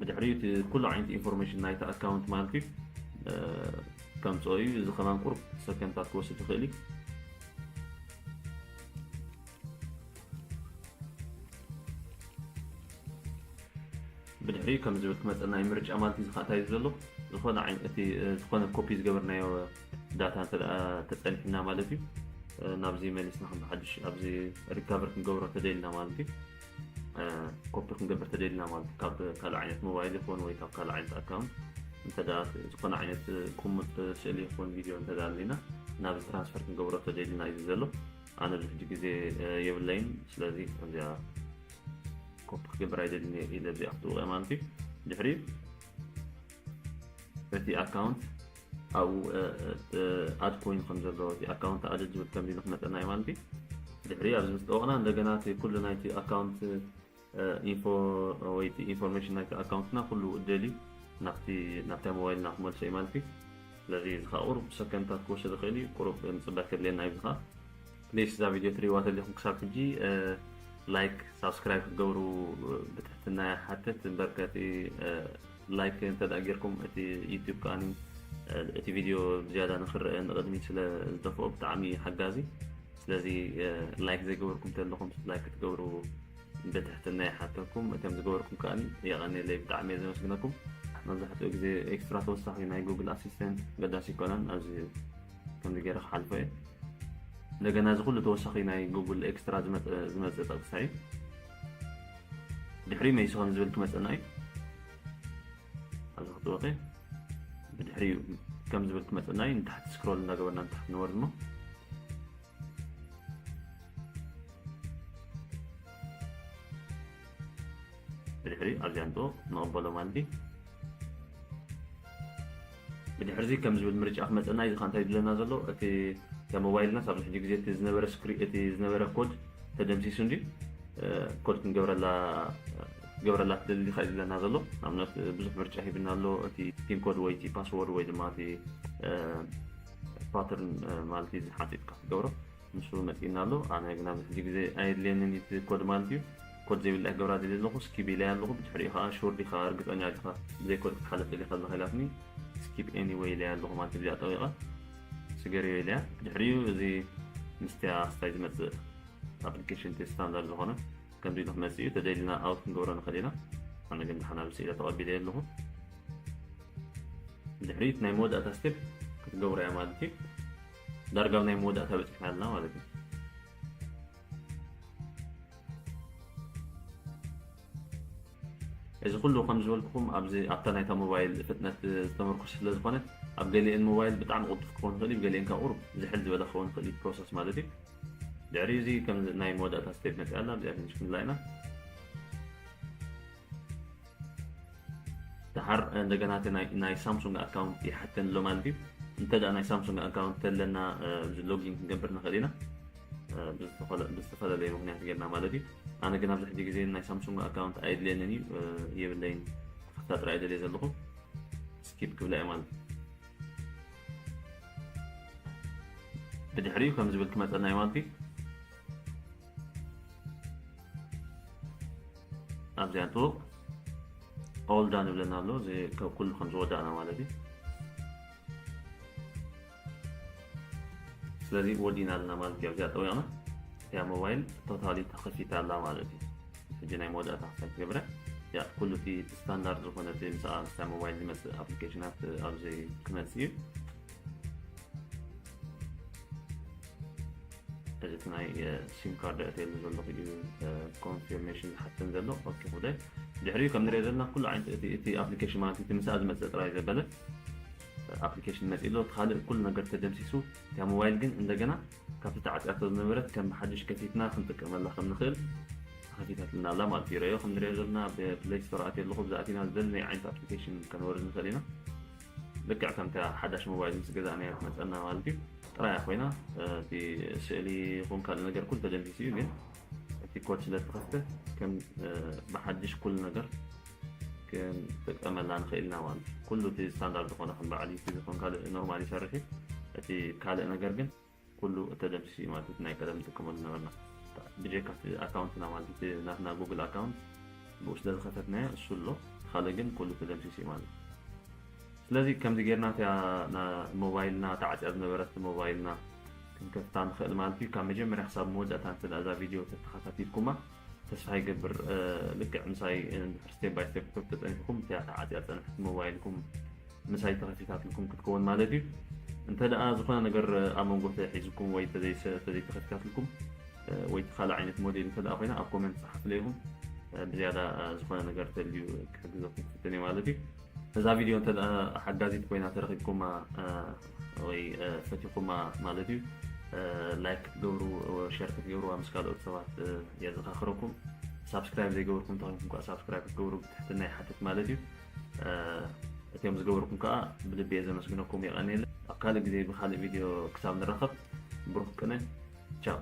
ብድሕሪኡ እቲ ኩሉ ዓይነት ኢንፎርሜሽን ናይቲ ኣካውንት ማለት እዩ ከምፅኦ እዩ። እዚ ከማን ቁሩብ ሰከንድታት ክወስድ ይኽእል እዩ። ብድሕሪኡ ከም ዝብል ክመፀና እዩ ምርጫ ማለት እዩ። ዝካእታይ ዘሎ ዝኾነ ዓይነት እቲ ዝኾነ ኮፒ ዝገበርናዮ ዳታ እንተ ተፀኒሕና ማለት እዩ ናብዚ መሊስና ከም ብሓድሽ ኣብዚ ሪካቨር ክንገብሮ ተደልና ማለት እዩ። ኮፒ ክንገብር ተደልና ማለት እዩ። ካብ ካልእ ዓይነት ሞባይል ይኹን ወይ ካብ ካልእ ዓይነት ኣካውንት እንተ ዝኾነ ዓይነት ቁሙጥ ስእሊ ይኹን ቪድዮ እንተ ኣለና ናብ ትራንስፈር ክንገብሮ ተደልና እዩ ዘሎ። ኣነ ኣብዚ ሕጂ ግዜ የብለይን። ስለዚ እዚኣ ኮፒ ክገብር ኣይደልን ኢለ እዚኣ ክትውቀ ማለት እዩ። ድሕሪ እቲ ኣካውንት ኣብኡ ኣድ ኮይኑ ከም ዘሎ እቲ ኣካውንት ኣድ ዝብል ከም ኢሉ ክመፀና እዩ ማለት እዩ። ድሕሪ ኣብዚ ምስ ጠወቕና እንደገና እቲ ኩሉ ናይቲ ኣካውንት ኢንፎ ወይ ኢንፎርሜሽን ናይቲ ኣካውንትና ኩሉ ደልዩ ናብቲ ናብታ ሞባይልና ክመልሶ እዩ ማለት እዩ። ስለዚ እዚ ከዓ ቁሩብ ሰከንድታት ክወስድ ይኽእል እዩ። ቁሩብ ምፅባይ ከድልየና እዩ። እዚ ከዓ ፕሊስ እዛ ቪድዮ ትሪእዋ ተሊኹም ክሳብ ሕጂ ላይክ ሳብስክራይብ ክትገብሩ ብትሕትና ይሓትት። እምበር ከቲ ላይክ እንተ ደኣ ጌርኩም እቲ ዩቲዩብ ከኣ እቲ ቪድዮ ብዝያዳ ንክረአ ንቕድሚት ስለ ዝደፍኦ ብጣዕሚ ሓጋዚ። ስለዚ ላይክ ዘይገበርኩም ተለኹም ላይክ ክትገብሩ ብትሕትና ይሓተኩም። እቶም ዝገበርኩም ከኣ የቐንየለይ፣ ብጣዕሚ እየ ዘመስግነኩም። መብዛሕትኡ ግዜ ኤክስትራ ተወሳኺ ናይ ጉግል ኣሲስተንት ገዳሲ ይኮነን። ኣብዚ ከምዚ ገይረ ክሓልፎ እየ። እንደገና እዚ ኩሉ ተወሳኺ ናይ ጉግል ኤክስትራ ዝመፀ ጠቕሳ እዩ። ድሕሪ መይሱ ከም ዝብል ክመፀና እዩ። ኣብዚ ክትወቂ ብድሕሪኡ ከም ዝብል ክመፀና እዩ። ንታሕቲ ስክሮል እንዳገበርና ንታሕቲ ንወርድ እሞ ብድሕሪ ኣብዚኣ ንጥወ ንቕበሎ ማለት እዩ። ብድሕርዚ ከም ዝብል ምርጫ ክመፀና እዩ። ዝካ እንታይ ዝብለና ዘሎ እቲ ሞባይልናስ ኣብዚ ሕጂ ግዜ እቲ ዝነበረ ስክሪ እቲ ዝነበረ ኮድ ተደምሲሱ እንዲ ኮድ ክንገብረላ ክትገብረላ ትደሊ ዲኻ እዩ ዝብለና ዘሎ። ንኣብነት ብዙሕ ምርጫ ሂብና ኣሎ። እቲ ፒን ኮድ ወይ እቲ ፓስወርድ ወይ ድማ እቲ ፓተርን ማለት እዩ ዝሓፂጥካ ክትገብሮ ንሱ መፂእና ኣሎ። ኣነ ግን ኣብዚ ሕጂ ግዜ ኣየድልየንን እቲ ኮድ ማለት እዩ። ኮድ ዘይብላ ክገብራ ደልየ ኣለኹ። ስኪፕ ኢለያ ኣለኹ። ብድሕሪኡ ከዓ ሹር ዲኻ እርግፀኛ ዲኻ ብዘይ ኮድ ክትሓልፍ ደሊኻ ኣለኻ ኢላትኒ። ስኪፕ ኤኒወይ ኢለያ ኣለኹ ማለት እዩ። እዚኣ ጠዊቐ ስገርዮ ኢለያ። ብድሕሪኡ እዚ ምስቲያ ስታይ ዝመፅእ ኣፕሊኬሽን እቲ ስታንዳርድ ዝኾነ ከምዚ ኢሉ ክመፅእ እዩ። ተደሊና ኣውት ክንገብሮ ንኽእል ኢና። ኣነ ግን ድሓን ኣብዚ ስኢለ ተቐቢለ ኣለኹ። ድሕሪት ናይ መወዳእታ ስቴፕ ክትገብሮ እያ ማለት እዩ። ዳርጋ ኣብ ናይ መወዳእታ በፂሕና ኣለና ማለት እዩ። እዚ ኩሉ ከም ዝበልኩኹም ኣብዚ ኣብታ ናይታ ሞባይል ፍጥነት ዝተመርኮሰ ስለ ዝኾነ ኣብ ገሊአን ሞባይል ብጣዕሚ ቅልጡፍ ክኸውን ይኽእል እዩ፣ ገሊአን ካብ ቁሩብ ዝሕል ዝበለ ክኸውን ይኽእል እዩ ፕሮሰስ ማለት እዩ። ድሕሪ እዚ ከም ናይ መወዳእታ ስቴፕ መፅኣ ኣላ፣ ኣብዚኣ ፊኒሽ ክንብላ ኢና። ደሓር እንደገና እቲ ናይ ሳምሱንግ ኣካውንት ይሓተኒ ኣሎ ማለት እዩ። እንተ ደኣ ናይ ሳምሱንግ ኣካውንት ተለና እዚ ሎጊን ክንገብር ንኽእል ኢና ብዝተፈላለየ ምክንያት ጌርና ማለት እዩ። ኣነ ግን ኣብዚ ሕጂ ግዜ ናይ ሳምሱንግ ኣካውንት ኣየድልየንን እዩ፣ የብለይን። ክፍታ ጥራይ ደልየ ዘለኹ ስኪፕ ክብላ እየ ማለት እዩ። ብድሕሪኡ ከም ዝብል ክመፀና እዩ ማለት እዩ። ኣብዚኣ ጥቡቕ all done ይብለና ኣሎ። እዚ ካብ ኩሉ ከም ዝወዳእና ማለት እዩ። ስለዚ ወዲና ኣለና ማለት እዩ። ኣብዚኣ ጠዊቕና እቲያ ሞባይል totally ተኸፊታ ኣላ ማለት እዩ። ሕጂ ናይ መወዳእታ ክሳብ ትገብረ ያ ኩሉ እቲ ስታንዳርድ ዝኾነ እቲ ምስኣ ምስታ ሞባይል ዝመፅእ ኣፕሊኬሽናት ኣብዚ ክመፅእ እዩ። እዚ እቲ ናይ ሲም ካርድ ኣእትየሉ ዘለኹ እዩ ኮንፊርሜሽን ዝሓተን ዘሎ። ኦኬ፣ ወደ ድሕሪኡ ከም ንሪኦ ዘለና ኩሉ ዓይነት እቲ ኣፕሊኬሽን ማለት እቲ ምስኣ ዝመፅእ ጥራይ ዘበለ ኣፕሊኬሽን መፂእ ኣሎ። እቲ ካልእ ኩሉ ነገር ተደምሲሱ እቲያ ሞባይል ግን እንደገና ካብቲ ተዓፅያቶ ዝነበረት ከም ብሓድሽ ከፊትና ክንጥቀመላ ከም ንኽእል ተኸፊታትልና ኣላ ማለት እዩ። ረዮ ከም ንሪኦ ዘለና ብፕሌይ ስቶር ኣትየ ኣለኹ ብዛእቲና ዝደለናይ ዓይነት ኣፕሊኬሽን ከንወርድ ንኽእል ኢና። ልክዕ ከምታ ሓዳሽ ሞባይል ምስ ገዛእናያ ትመፀና ማለት እዩ። ጥራያ ኮይና እቲ ስእሊ ይኹን ካልእ ነገር ኩሉ ተደምሲሱ እዩ። ግን እቲ ኮድ ስለ ተኸፍተ ከም ብሓድሽ ኩሉ ነገር ክንጥቀመላ ንኽእል ኢና ማለት እዩ። ኩሉ እቲ ስታንዳርድ ዝኾነ ከም በዓል ዩቲዩብ ይኹን ካልእ ኖርማል ይሰርሕ እዩ። እቲ ካልእ ነገር ግን ኩሉ ተደምሲሱ እዩ ማለት እዩ። ናይ ቀደም ንጥቀመሉ ነበርና ብጀካ እቲ ኣካውንትና ማለት እቲ ናትና ጉግል ኣካውንት ብኡ ስለ ዝኸፈትናዮ እሱ ኣሎ። ካልእ ግን ኩሉ ተደምሲሱ እዩ ማለት እዩ። ስለዚ ከምዚ ጌርና እቲያ ሞባይልና ተዓፅያ ዝነበረት ሞባይልና ክንከፍታ ንኽእል ማለት እዩ። ካብ መጀመርያ ክሳብ መወዳእታ እንተ እዛ ቪድዮ ተተኸታቲልኩማ ተስፋ ይገብር። ልክዕ ምሳይ ስቴፕ ባይ ስቴፕ ተፀኒሕኩም እቲያ ተዓፅያ ዝፀንሐት ሞባይልኩም ምሳይ ተኸፊታትልኩም ክትከውን ማለት እዩ። እንተ ደኣ ዝኾነ ነገር ኣብ መንጎ ተሒዝኩም ወይ ተዘይተኸፊታትልኩም ወይ ካልእ ዓይነት ሞዴል እንተ ደኣ ኮይና ኣብ ኮመንት ጸሓፉለይ ኢኹም። ብዝያዳ ዝኾነ ነገር ተልዩ ክሕግዘኩም ክፍትን እየ ማለት እዩ። እዛ ቪድዮ እንተ ደኣ ሓጋዚት ኮይና ተረኺብኩማ ወይ ፈቲኹማ ማለት እዩ ላይክ ክትገብሩ ሸር ክትገብሩዋ ምስ ካልኦት ሰባት የዘኻኽረኩም። ሳብስክራይብ ዘይገበርኩም ተኾይንኩም ከዓ ሳብስክራይብ ክትገብሩ ብትሕትና ይሓትት ማለት እዩ። እቲኦም ዝገበርኩም ከዓ ብልቢ እየ ዘመስግነኩም። የቐንየለ። ኣብ ካልእ ግዜ ብካልእ ቪድዮ ክሳብ ንራኸብ ብሩክ ቅነ። ቻው።